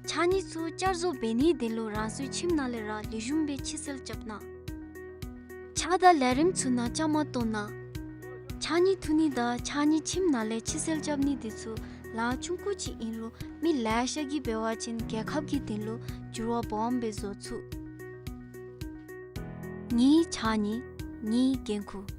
ཕྱགས་སྙིགས་ཚུ་བསྐྱར་བཟོ་འབད་ནིའི་དོན་ལུ་རང་སོའི་ཁྱིམ་ནང་ལས་ར་ལེགས་ཤོམ་སྦེ་ཕྱི་སེལ་རྐྱབ་གནང་། ཇ་དང་ལས་རིམ་ཚུ་ནང་བཅའ་མར་གཏོགས་གནང་། ཕྱགས་སྙིགས་འཐུ་ནི་དང་ཕྱགས་སྙིགས་ཁྱིམ་ནང་ལས་ཕྱི་སེལ་རྐྱབ་ནི་འདི་ཚུ་ལཱ་ཆུང་ཀུ་ཅིག་ཨིན་རུང་མི་ལེ་ཤ་གིས་འབད་བ་ཅིན་རྒྱལ་ཁབ་ཀྱི་དོན་ལུ་འགྱུར་བ་སྦོམ་སྦེ་བཟོ་ཚུགས། ངེའི་ཕྱགས་སྙིགས་ངེའི་འགན་ཁུར།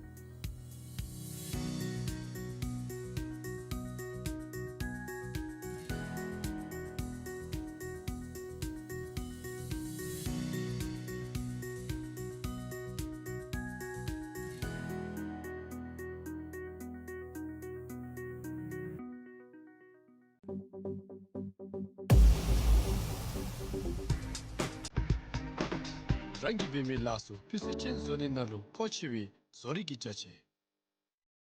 རང་གིས་འབད་མི་ལཱ་ཚུ་སྤུས་ཚད་ཅན་བཟོ་ནི་ནང་ལུ་མཁོ་ཆེ་བའི་བཟོ་རིག་གི་ཅ་ཆས།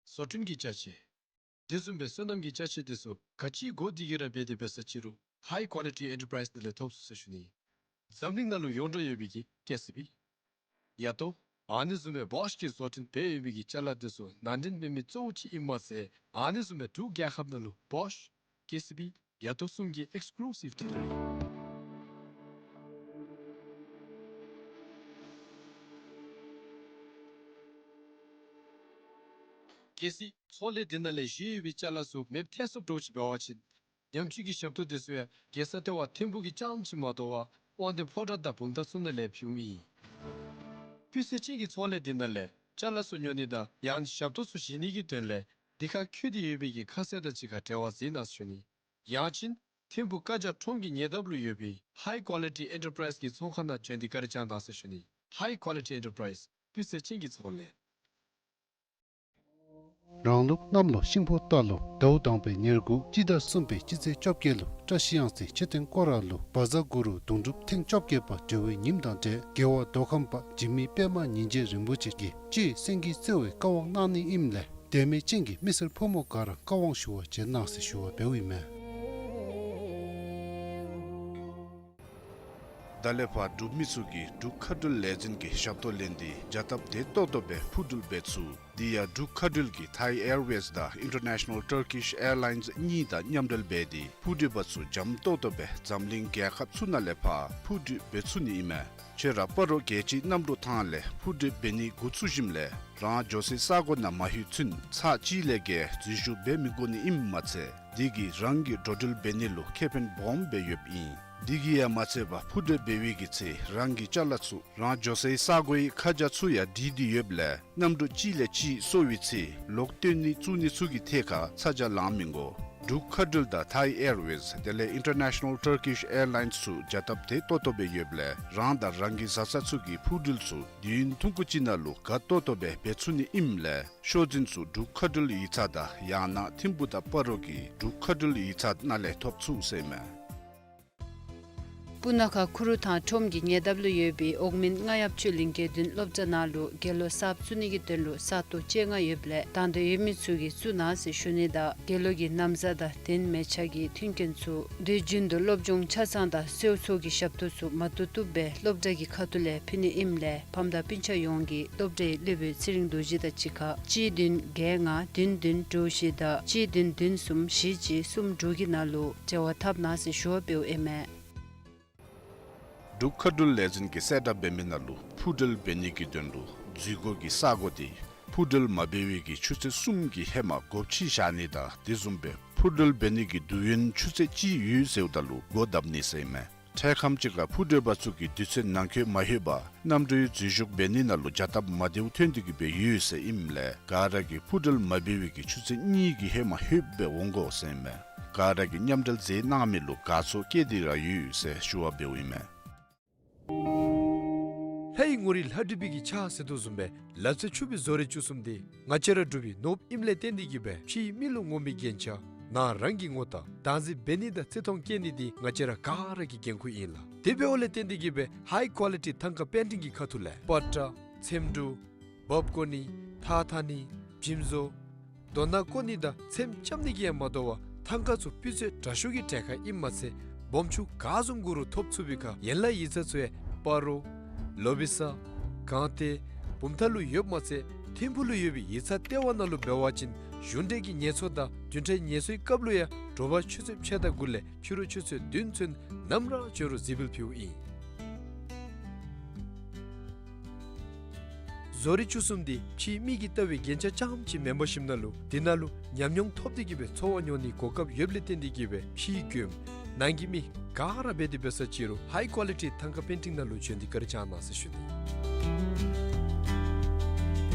བཟོ་སྐྲུན་གྱི་ཅ་ཆས། དེ་བཟུམ་སྦེ་སོ་ནམ་གྱི་ཅ་ཆས་དེ་ཚུ་ག་ཅི་དགོ་དེ་གིས་ར་འབད་དེ་འབད་ས་ཅིག་རུང་High Quality Enterprise ནང་ལས་ཐོབ་ཚུགས་ཟེར་ཞུ་ནི། འཛམ་གླིང་ནང་ལུ་ཡོངས་གྲགས་ཡོད་པའི་གི་ཀེ་སི་བི། ཡ་ཏོ། ཨ་ནི་བཟུམ་སྦེ་བོཤ་གིས་བཟོ་སྐྲུན་འབད་ཡོད་པའི་གི་ཅ་ལ་འདི་ཚུ་ནང་འདྲེན་འབད་མི་གཙོ་བོ་ཅིག་ཨིན་མ་ཚད་ཨ་ནི་བཟུམ་སྦེ་འབྲུག་རྒྱལ་ཁབ་ནང་ལུ་བོཤ་ཀེ་སི་བི་ཡ་ཏོ་གསུམ་གྱི་ཨེགསི་ཀུ་ལུ་སིབ་ཌི་ལར་ཨིན། གལ་སྲིད་ཚོང་ལས་འདི་ནང་ལས་བཞེས་ཡོད་པའི་ཅ་ལ་ཚུ་མེདཔ་ཐལ་སོངམ་འདྲཝ་ཅིག་འབད་བ་ཅིན་ཉམས་བཅོས་ཀྱི་ཞབས་ཏོག་འདི་ཚུ་ཡང་རྒྱལ་ས་ལྟེ་བ་ཐིམ་ཕུག་གི་རྐྱངམ་ཅིག་མ་དོ་བར་དབང་འདུས་ཕོ་བྲང་དང་བུམ་ཐང་ཚུ་ནང་ལས་ཕུལཝ་ཨིན། སྤུས་ཚད་ཅན་གྱི་ཚོང་ལས་འདི་ནང་ལས་ཅ་ལ་ཚུ་ཉོ་ནི་དང་ཡང་ཞབས་ཏོག་ཚུ་བཞེས་ནི་གི་དོན་ལས་འདི་ཁར་འཁོད་དེ་ཡོད་པའི་གི་ཁ་གསལ་དང་གཅིག་ཁར་འབྲེལ་བ་འཛིན་གནང་ཟེར་ཞུ་ནི། ཡང་ཅིན་ཐིམ་ཕུག་བཀའ་རྒྱ་ཁྲོམ་གྱི་ཉེ་འདབས་ལུ་ཡོད་པའི་ཧའི་ཀོ་ལི་ཊི་ཨེན་ཊར་པ་རའིཛ་གི་ཚོང་ཁང་ནང་བྱོན་ཏེ་བཀའ་དྲིན་བསྐྱང་གནང་ཟེར་ཞུ་ནི། ཧའི་ཀོ་ལི་ཊི་ཨེན་ཊར་པ་རའིཛ་སྤུས་ཚད་ཅན་གྱི་ཚོང་ལས། རང་ལུགས་གནམ་ལོ་ཤིང་ཕོ་རྟ་ལོ་ཟླཝ་དང་པའི་ཉེར་དགུ་སྤྱི་ཟླ་གསུམ་པའི་སྤྱི་ཚེས་བཅོ་བརྒྱད་ལུ་བཀྲ་ཤིས་གཡང་རྩེ་མཆོད་རྟེན་སྐོར་ར་ལུ་བཛྲ་གུ་རུ་དུང་སྒྲུབ་ཐེངས་བཅོ་བརྒྱད་པ་གྲོལ་བའི་ཉིནམ་དང་འབྲེལ་རྒྱལ་བ་མདོ་ཁམས་པ་འཇིགས་མེད་པདྨ་ཉིན་བྱེད་རིན་པོ་ཆེ་གིས་སྤྱི་སེང་གེའི་རྩེ་བའི་བཀའ་དབང་གནང་ནི་ཨིནམ་ལས་དད་མོས་ཅན་གྱི་མི་སེར་ཕོ་མོ་ག་ར་བཀའ་དབང་ཞུ་བར་བྱོན་གནང་ཟེར་ཞུ་བ་འབདཝ་ཨིན་མས། ད་ལས་ཕར་འབྲུག་མི་ཚུ་གིས་འབྲུག་མཁའ་འགྲུལ་ལས་འཛིན་གྱི་ཞབས་ཏོག་ལེན་ཏེ་བྱ་སྟབས་བདེ་ཏོག་ཏོ་སྦེ་འཕུར་འགྲུལ་འབད་ཚུགས། དེ་ཡང་འབྲུག་མཁའ་འགྲུལ་གྱིས་ཐའི་ཨེར་ཝེསི་དང་ཨིན་ཊར་ནེ་ཤ་ནལ་ཊར་ཀིཤ་ཨེར་ལའིནསི་གཉིས་དང་མཉམ་འབྲེལ་འབད་དེ་འཕུར་འགྲུལ་པ་ཚུ་འཇམ་ཏོག་ཏོ་སྦེ་འཛམ་གླིང་རྒྱལ་ཁབ་ཚུ་ནང་ལས་ཕར་འཕུར་འགྲུལ་འབད་ཚུགས་ནི་ཨིན་མས། ཁྱོད་ར་སྤ་རོ་རྒྱལ་སྤྱིའི་གནམ་གྲུ་ཐང་ལས་འཕུར་འགྲུལ་འབད་ནི་འགོ་བཙུགས་ཞིནམ་ལས་རང་འགྱོ་སའི་ས་གོ་ནང་མ་ལྷོད་ཚུན་ཚར་གཅིག་ལས་བརྒལ་འཛུལ་ཞུགས་འབད་མི་དགོ་ནི་ཨིནམ་མ་ཚད་དེ་གིས་རང་གི་འགྲོ་འགྲུལ་འབད་ནི་ལུ་ཁེ་ཕན་སྦོམ་སྦེ་ཡོདཔ་ཨིན། དེ་གིས་ཡང་མ་ཚད་པར་འཕུར་འགྲུལ་འབད་བའི་གི་ཚེ་རང་གི་ཅ་ལ་ཚུ་རང་འགྱོ་སའི་ས་གོའི་ཁ་བྱང་ཚུ་ཡང་བྲིས་ཏེ་ཡོདཔ་ལས་གནམ་གྲུ་གཅིག་ལས་གཅིག་སོར་བའི་ཚེ་ལོག་བཏོན་ནི་བཙུགས་ནི་ཚུ་གི་ཐད་ཁར་ཚ་གྱང་ལང་མི་དགོ། འབྲུག་མཁའ་འགྲུལ་དང་ཐའི་ཨེར་ཝེསི་དེ་ལས་ཨིན་ཊར་ནེ་ཤ་ནལ་ཊར་ཀིཤ་ཨེར་ལའིནསི་ཚུ་བྱ་སྟབས་བདེ་ཏོག་ཏོ་སྦེ་ཡོདཔ་ལས་རང་དང་རང་གི་བཟའ་ཚང་ཚུ་གི་འཕུར་འགྲུལ་ཚུ་དུས་ཡུན་ཐུང་ཀུ་ཅིག་ནང་ལུ་དགའ་ཏོག་ཏོ་སྦེ་འབད་ཚུགས་ནི་ཨིནམ་ལས་ཤོག་འཛིན་ཚུ་འབྲུག་མཁའ་འགྲུལ་ཡིག་ཚང་དང་ཡང་ན་ཐིམ་ཕུག་དང་སྤ་རོ་གི་འབྲུག་མཁའ་འགྲུལ་ཡིག་ཚང་ནང་ལས་ཐོབ་ཚུགས་ཟེར་ཨིན་མས། སྤུ་ན་ཁ་ཁུ་རུ་ཐང་ཁྲོམ་གྱི་ཉེ་འདབས་ལུ་ཡོད་པའི་འོག་མིན་རྔ་ཡབ་ཆོས་གླིང་དགེ་འདུན་སློབ་གྲྭ་ནང་ལུ་དགེ་སློང་གསརཔ་བཙུགས་ནི་གི་དོན་ལུ་ས་སྟོང་བཅོ་ལྔ་ཡོདཔ་ལས་དང་འདོད་ཡོད་མི་ཚུ་གིས་བཙུགས་གནང་ཟེར་ཞུ་ནི་དང་དགེ་སློང་གི་ན་བཟའ་དང་གདན་མལ་ཆ་གི་མཐུན་རྐྱེན་ཚུ་དུས་རྒྱུན་དུ་སློབ་སྦྱོང་ཆ་ཚང་དང་གསོལ་ཚོགས་ཀྱི་ཞབས་ཏོག་ཚུ་མ་བཏུབ་བཏུབ་སྦེ་སློབ་གྲྭ་གི་ཁ་ཐུག་ལས་ཕུལ་ནི་ཨིནམ་ལས་ཕམ་དང་སྤུན་ཆ་ཡོངས་ཀྱིས་སློབ་གྲྭའི་སློབ་དཔོན་ཚེ་རིང་རྡོ་རྗེ་དང་གཅིག་ཁར་གཅིག་བདུན་བརྒྱད་ལྔ་བདུན་བདུན་དྲུག་བཞི་དང་གཅིག་བདུན་བདུན་གསུམ་བཞི་གཅིག་གསུམ་དྲུག་གི་ནང་ལུ་འབྲེལ་བ་འཐབ་གནང་ཟེར་ཞུ་བ་འབདཝ་ཨིན་མས། འབྲུག་མཁའ་འགྲུལ་ལས་འཛིན་གྱིས་གསལ་བསྒྲགས་འབད་མི་ནང་ལུ་འཕུར་འགྲུལ་འབད་ནི་གི་དོན་ལུ་འཛུལ་སྒོ་གི་ས་གོ་དེ་འཕུར་འགྲུལ་མ་འབད་བའི་གི་ཆུ་ཚོད་གསུམ་གྱི་ཧེ་མ་སྒོ་ཕྱེ་བཞག་ནི་དང་དེ་བཟུམ་སྦེ་འཕུར་འགྲུལ་འབད་ནི་གི་དུས་ཡུན་ཆུ་ཚོད་གཅིག་ཡོད་ཟེརཝ་ད་ལུ་སྒོ་བརྡབ་ནི་ཟེར་ཨིན་མས། འཕྲལ་ཁམས་ཅིག་ཁར་འཕུར་འགྲུལ་པ་ཚུ་གིས་དུས་ཚོད་ནང་འཁོད་མ་ལྷོད་པར་གནམ་གྲུའི་འཛུལ་ཞུགས་འབད་ནི་ནང་ལུ་བྱ་སྟབས་མ་བདེཝ་ཐོན་ཏེ་གི་སྦེ་ཡོད་ཟེར་ཨིནམ་ལས་ག་ར་གིས་འཕུར་འགྲུལ་མ་འབད་བའི་གི་ཆུ་ཚོད་གཉིས་ཀྱི་ཧེ་མ་ལྷོདཔ་སྦེ་འོང་དགོ་ཟེར་ཨིན་མས། ག་ར་གིས་མཉམ་འབྲེལ་མཛད་གནང་མི་ལུ་དགའ་ཚོར་བསྐྱེད་དེ་ར་ཡོད་ཟེར་ཞུ་བ་འབདཝ་ཨིན་མས། ལྷའི་ངོ་རིས་ལྷ་བྲིས་པའི་གི་ཕྱག་ཟེར་དོ་བཟུམ་སྦེ་ལག་རྩལ་ཕྱུག་པའི་བཟོ་རིག་བཅུ་གསུམ་འདི་ང་བཅས་ར་འབྲུག་པའི་ནོར་བུ་ཨིནམ་ལས་བརྟེན་ཏེ་གི་སྦེ་ཕྱིའི་མི་ལུ་ངོམ་པའི་རྒྱན་ཆ་ནང་རང་གི་ངོ་རྟགས་བདག་འཛིན་འབད་ནི་དང་བརྩི་མཐོང་བསྐྱེད་ནི་འདི་ང་བཅས་ར་ག་ར་གི་འགན་ཁུར་ཨིན་ལགས། དེ་འབདཝ་ལས་བརྟེན་ཏེ་གི་སྦེ་ཧའི་ཀོ་ལི་ཊི་ཐང་ཀ་པེན་ཊིང་གི་ཁ་ཐུག་ལས་པ་ཏྲ་ཚེམ་དྲུབ་འབག་བཀོ་ནི་ཐགས་འཐག་ནི་འཇིམ་བཟོ་རྡོ་ནང་བཀོ་ནི་དང་ཚེམ་རྐྱབ་ནི་གིས་ཡང་མ་དོ་བར་ཐང་ཀ་ཚུ་སྤུས་ཚད་དྲག་ཤོས་ཀྱི་གྲལ་ཁར་ཨིནམ་མ་ཚད་སྦོམ་ཆུང་ག་བཟུམ་དགོ་རུང་ཐོབ་ཚུགས་པའི་ཁར་ཡན་ལག་ཡིག་ཚང་ཚུ་ཡང་སྤ་རོ་ལོ་བི་ས་སྒང་སྟེང་བུམ་ཐང་ལུ་ཡོདཔ་མ་ཚད་ཐིམ་ཕུག་ལུ་ཡོད་པའི་ཡིག་ཚང་ལྟེ་བ་ནང་ལུ་འབད་བ་ཅིན་གཞུང་འབྲེལ་གྱི་ངལ་རྩོལ་དང་བདུན་ཕྲག་ངལ་རྩོལ་སྐབས་ལུ་ཡང་དྲོ་པ་ཆུ་ཚོད་ཕྱེད་དང་དགུ་ལས་ཕྱི་རུ་ཆུ་ཚོད་བདུན་ཚུན་ནམ་ར་འབྱོན་རུང་གཟིགས་འབུལ་ཕུལཝ་ཨིན། བཟོ་རིག་བཅུ་གསུམ་འདི་ཕྱིའི་མི་གིས་ལྟ་བའི་རྒྱན་ཆ་རྐྱངམ་ཅིག་མེན་པར་ཞིནམ་ན་ལུ་འདི་ནང་ལུ་ཉམས་མྱོང་ཐོབ་སྟེ་གི་སྦེ་འཚོ་བ་མྱོང་ནིའི་གོ་སྐབས་ཡོདཔ་ལས་བརྟེན་ཏེ་གི་སྦེ་ཕྱིའི་མགྱོནམ་ནང་གི་མི་ག་ར་འབད་དེ་འབད་ས་ཅིག་རུང་ཧའི་ཀོ་ལི་ཊི་ཐང་ཀ་པེན་ཊིང་ནང་ལུ་བྱོན་ཏེ་བཀའ་དྲིན་བསྐྱང་གནང་ཟེར་ཞུ་ནི།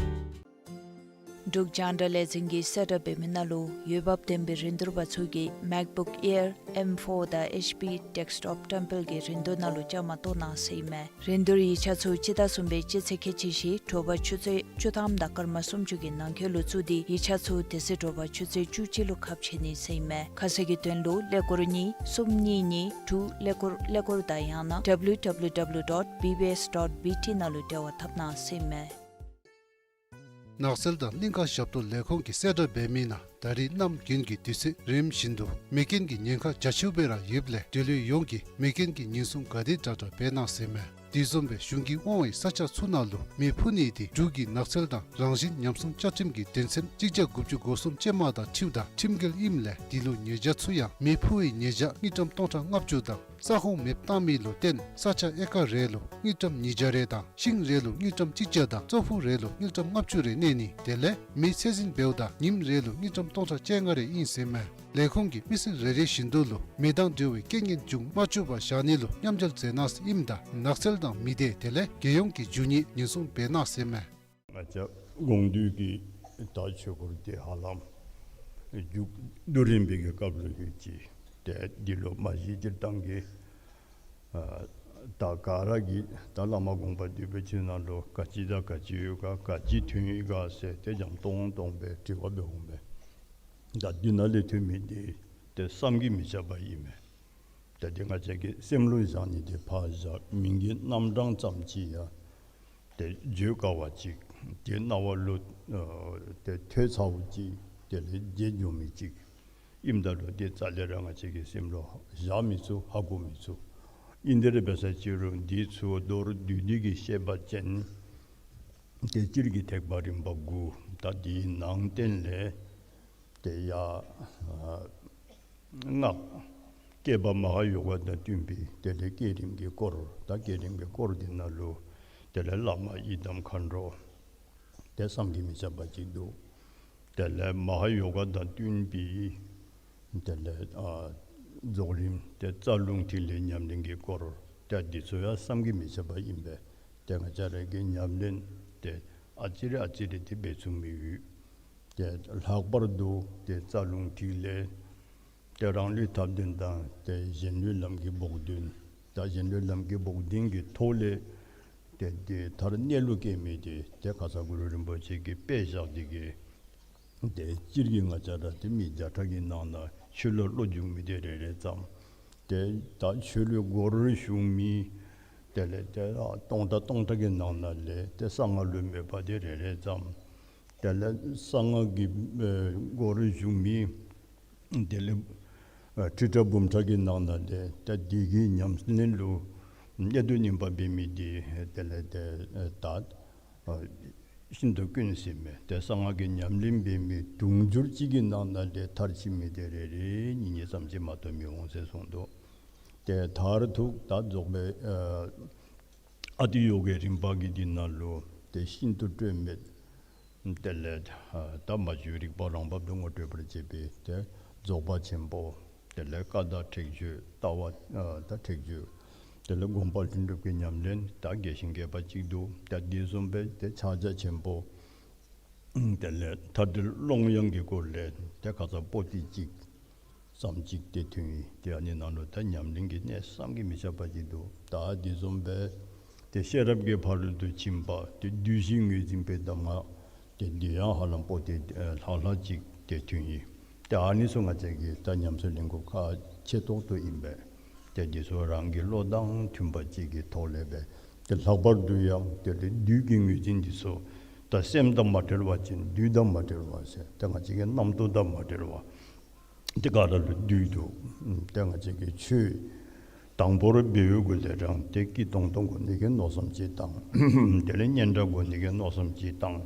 འབྲུག་རྒྱང་བསྒྲགས་ལས་འཛིན་གྱིས་གསལ་བསྒྲགས་འབད་མི་ནང་ལུ་འོས་འབབ་ལྡན་པའི་རིན་བསྡུར་པ་ཚུ་གིས་མེཀ་བུཀ་ཨེར་ཨེམ་ཕོར་དང་ཨེཆ་པི་ཌེསྐ་ཊོཔ་བཀྲམ་སྤེལ་གྱི་རིན་བསྡུར་ནང་ལུ་བཅའ་མར་གཏོགས་གནང་ཟེར་ཨིན་མས། རིན་བསྡུར་ཡིག་ཆ་ཚུ་སྤྱི་ཟླ་གསུམ་པའི་སྤྱི་ཚེས་ཁལ་གཅིག་བཞི་དྲོ་པ་ཆུ་ཚོད་བཅུ་ཐམ་དང་སྐར་མ་སུམ་ཅུ་གི་ནང་འཁོད་ལུ་བཙུགས་ཏེ་ཡིག་ཆ་ཚུ་དེ་ཚེ་དྲོ་པ་ཆུ་ཚོད་བཅུ་གཅིག་ལུ་ཁ་ཕྱེ་ནི་ཟེར་ཨིན་མས། ཁ་གསལ་གྱི་དོན་ལུ་ཀླད་ཀོར་གཉིས་གསུམ་གཉིས་གཉིས་དྲུག་ཀླད་ཀོར་ཀླད་ཀོར་དང་ཡང་ན་ཌབ་ལིའུ་ཌབ་ལིའུ་ཌབ་ལིའུ་ཌོཊ་བི་བི་ཨེསི་ཌོཊ་བི་ཊི་ནང་ལུ་འབྲེལ་བ་འཐབ་གནང་ཟེར་ཨིན་མས། ནགས་ཚལ་དང་གླིང་ཀ་ཞབས་ཏོག་ལས་ཁུངས་ཀྱིས་གསལ་བསྒྲགས་འབད་མི་ནང་ད་རིས་གནམ་དགུན་གྱི་དུས་ཚོད་རིམ་བཞིན་དུ་མེ་རྐྱེན་གྱི་ཉེན་ཁ་རྒྱ་ཆེཝ་སྦེ་ར་ཡོདཔ་ལས་འབྲེལ་ཡོད་ཡོངས་ཀྱིས་མེ་རྐྱེན་གྱི་ཉེན་སྲུང་ག་དེ་དྲག་དྲག་འབད་གནང་ཟེར་ཨིན་མས། དེ་བཟུམ་སྦེ་གཞུང་གིས་དབང་བའི་ས་ཆ་ཚུ་ནང་ལུ་མེ་འཕུ་ནི་དེ་འབྲུག་གི་ནགས་ཚལ་དང་རང་བཞིན་ཉམས་སྲུང་བཅའ་ཁྲིམས་ཀྱི་དོན་ཚན་གཅིག་བརྒྱ་དགུ་བཅུ་གོ་གསུམ་ཅན་མ་དང་འཁྲིལཝ་ད་ཁྲིམས་འགལ་ཨིནམ་ལས་དེ་ལུ་ཉེས་བྱ་ཚུ་ཡང་མེ་འཕུ་བའི་ཉེས་བྱ་དངུལ་ཀྲམ་སྟོང་ཕྲག་ལྔ་བཅུ་དང་ས་ཁོངས་མེདཔ་བཏང་མི་ལུ་བརྟེན་ས་ཆ་ཨེ་ཀར་རེ་ལུ་དངུལ་ཀྲམ་ཉིས་བརྒྱ་རེ་དང་ཤིང་རེ་ལུ་དངུལ་ཀྲམ་གཅིག་བརྒྱ་དང་ཙོག་ཕུག་རེ་ལུ་དངུལ་ཀྲམ་ལྔ་བཅུ་རེ་གནས་ནི་དེ་ལས་མེ་ཚད་འཛིན་འབདཝ་ད་ཉིནམ་རེ་ལུ་དངུལ་ཀྲམ་སྟོང་ཕྲག་བཅོ་ལྔ་རེ་ཨིན་ཟེར་མས། ལས་ཁུངས་ཀྱིས་མི་སེར་རེ་རེ་བཞིན་དུ་ལུ་མེ་དང་འབྲེལ་བའི་རྐྱེན་ངན་འབྱུང་མ་བཅུག་པར་བཞག་ནི་ལུ་མཉམ་འབྲེལ་མཛད་གནང་ཟེར་ཨིནམ་ད་ནགས་ཚལ་དང་མི་སྡེ་དེ་ལས་རྒྱལ་ཡོངས་ཀྱི་རྒྱུ་ནི་ཉེན་སྲུང་འབད་གནང་ཟེར་མས། ང་བཅས་དགོངས་འདུས་ཀྱི་ད་ཆོས་སྐོར་དེ་ཧ་ལམ་མཇུག་བསྡུ་རན་པའི་གི་སྐབས་ལུ་ཡོད་ཅི། ཏེ་འདི་ལུ་མ་གཞི་སྤྱིར་བཏང་གི་ཨ་ད་ག་ར་གིས་ད་བླ་མ་དགོངས་པ་འདུས་པའི་ཆོས་ནང་ལུ་ག་ཅི་དང་ག་ཅི་ཡོད་ག་ག་ཅི་ཐོན་ཡི་ག་ཟེར་ཏེ་འཇམ་ཏོང་ཏོ་སྦེ་དྲི་བ་འབད་འོང་མས། ད་འདི་ནང་ལས་ཐོན་མི་དེ་ཏེ་བསམ་གྱིས་མི་ཁྱབ་པ་ཨིན་མས། ད་དེ་ང་བཅས་ཀྱིས་སེམས་ལུ་བཞག་ནི་དེ་ཕར་བཞག་མིང་གི་རྣམ་གྲངས་ཙམ་ཅིག་ཡང་ཏེ་བརྗོད་དཀའ་བ་ཅིག་ཏེ་རྣ་བ་ལུ་ཨ་ཏེ་ཐོས་ཚརཝ་ཅིག་དེ་ལས་བརྗེད་འགྱོ་མི་ཅིག་ཨིནམ་ད་ལུ་ཏེ་རྩ་ལས་ར་ང་བཅས་ཀྱི་སེམས་ལུ་བཞག་མི་ཚུགས་ཧ་གོ་མི་ཚུགས། ཨིན་དེ་ར་འབད་ས་ཅི་རུང་འདི་ཚུ་མདོར་བསྡུས་ཏེ་གི་བཤད་པ་ཅིན་ཏེ་སྤྱིར་གྱི་ཐེག་པ་རིམ་པ་དགུ་ད་འདིའི་ནང་བསྟན་ལས་ཏེ་ཡ་ཨ་སྔགས་བསྐྱེད་པ་མ་ཧཱ་ཡོ་ག་དང་བསྟུན་པའི་དེ་ལས་བསྐྱེད་རིམ་གྱི་སྐོར་ད་བསྐྱེད་རིམ་གྱི་སྐོར་འདི་ནང་ལུ་དེ་ལས་བླ་མ་ཡི་དམ་མཁའ་འགྲོ་ཏེ་བསམ་གྱིས་མི་ཁྱབ་པ་ཅིག་འདུག། དེ་ལས་མ་ཧཱ་ཡོ་ག་དང་བསྟུན་པའི་དེ་ལས་ཨ་རྫོགས་རིམ་ཏེ་རྩ་རླུང་ཐིག་ལེ་ཉམས་ལེན་གྱི་སྐོར་ཏེ་འདི་ཚུ་ཡང་བསམ་གྱིས་མི་ཁྱབ་པ་ཨིན་པས། ཏེ་ང་བཅས་ར་གིས་ཉམས་ལེན་ཏེ་ཨ་ཙི་རེ་ཨ་ཙི་རེ་ཏེ་འབད་ཚུགས་མི་ཡོད། ཏེ་ལྷག་པར་དུ་ཏེ་རྩ་རླུང་ཐིག་ལེ་ཏེ་རང་ལུས་ཐབས་ལྡན་དང་ཏེ་གཞན་ལུས་ལམ་གྱི་བོགས་འདོན། ད་གཞན་ལུས་ལམ་གྱི་བོགས་འདོན་གྱི་ཐོག་ལས་ཏེ་དེ་མཐར་གནས་ལུགས་སྐྱེ་མི་དེ་ཏེ་ཁ་ཙ་གུ་རུ་རིན་པོ་ཆེ་གིས་དཔེ་བཞག་སྟེ་གི་ཏེ་སྤྱིར་གྱི་ང་བཅས་ར་ཏེ་མི་བརྒྱ་ཕྲག་གི་ནང་ན་ཆོས་ལུ་བློ་འཇུག་མི་དེ་རེ་རེ་ཙམ། ཏེ་ད་ཆོས་ལུ་སྒོ་རུ་ཞུགས་མི་དེ་ལས་ཏེ་ཨ་སྟོང་ཕྲག་སྟོང་ཕྲག་གི་ནང་ན་ལས་ཏེ་གསང་སྔགས་ལུ་མོས་པ་དེ་རེ་རེ་ཙམ། དེ་ལས་གསང་སྔགས་ཀྱི་ཨེ་སྒོ་རུ་ཞུགས་མི་དེ་ལས་ཨ་ཁྲི་ཕྲག་འབུམ་ཕྲག་གི་ནང་ན་ལས་ཏེ་འདི་གི་ཉམས་ལེན་ལུ་གནད་དུ་སྨིན་པ་འབད་མི་དེ་དེ་ལས་ཏེ་ཨེ་ད་ཨ་ཤིན་ཏུ་དཀོན་ཟེར་མས། ཏེ་གསང་སྔགས་ཀྱི་ཉམས་ལེན་འབད་མི་དུང་ཕྱུར་གཅིག་གི་ནང་ན་ལས་མཐར་ཕྱིན་མི་དེ་རེ་རེ་གཉིས་གཉིས་ཙམ་ཅིག་མ་གཏོགས་མི་འོང་ཟེར་གསུངས་འདུག། ཏེ་མཐར་ཐུག་ད་རྫོགས་པའི་ཨ་ཨ་ཏི་ཡོ་གའི་རིམ་པ་གི་འདི་ནང་ལུ་ཏེ་ཤིན་ཏུ་སྤྲོས་མེད་དེ་ལས་ཨ་ད་མ་བཅོས་རིག་པ་རང་བབས་སུ་ངོ་སྤྲོད་པར་བྱེད་པའི་ཏེ་རྫོགས་པ་ཆེན་པོ། དེ་ལས་བཀའ་དང་ཁྲེགས་ཆོད་ལྟ་བ་ཨ་དང་ཁྲེགས་ཆོད། དེ་ལས་སྒོམ་པ་ལྷུན་གྲུབ་ཀྱི་ཉམས་ལེན་ད་རྒྱས་ཤིང་རྒྱས་པ་ཅིག་འདུག། ད་འདི་བཟུམ་སྦེ་ཏེ་ཕྱག་རྒྱ་ཆེན་པོ་དེ་ལས་མཐའ་བྲལ་ཀློང་ཡངས་ཀྱི་སྐོར་ལས་ཏེ་ཁ་ཙ་པོ་ཏི་གཅིག་ཙམ་ཅིག་ཏེ་ཐོན་ཡི། ཏེ་ཨ་ནི་ནང་ལུ་ད་ཉམས་ལེན་གྱི་གནད་བསམ་གྱིས་མི་ཁྱབ་པ་ཅིག་འདུག། ད་འདི་བཟུམ་སྦེ་ཏེ་ཤེས་རབ་ཀྱི་ཕ་རོལ་ཏུ་ཕྱིན་པ་ཏེ་བདུད་བཞི་ངོས་འཛིན་པའི་གདམས་ངག་ཏེ་འདི་ཡང་ཧ་ལམ་པོ་ཏི་ཨེ་ལྷག་ལྷག་ཅིག་ཏེ་ཐོན་ཡི། ཏེ་ཨ་ནི་ཚུ་ང་བཅས་ཀྱིས་ད་ཉམས་སུ་ལེན་དགོཔ་ཁག་ཆེ་ཏོག་ཏོ་ཨིན་པས། ཏེ་འདི་ཚུ་རང་གི་བློ་དང་མཐུན་པ་ཅིག་གི་ཐོག་ལས་སྦེ་ཏེ་ལྷག་པར་དུ་ཡང་ཏེ་བདུད་ཀྱི་ངོས་འཛིན་འདི་ཚུ་ད་སེམས་དང་མ་བྲལ་བ་ཅིན་བདུད་དང་མ་བྲལ་བ་ཟེར་ཏེ་ང་བཅས་ཀྱི་རྣམ་རྟོག་དང་མ་བྲལ་བ། ཏེ་ག་ར་ལུ་བདུད་འདུག། ཏེ་ང་བཅས་ཀྱིས་ཆོས་དང་པོར་འབད་བའི་གུ་ལས་ར་ཏེ་སྐྱིད་ཏོང་ཏོ་དགོ་ནི་གི་མནོ་བསམ་ཅིག་བཏང་། དེ་ལས་སྙན་གྲགས་དགོ་ནི་གི་མནོ་བསམ་ཅིག་བཏང་།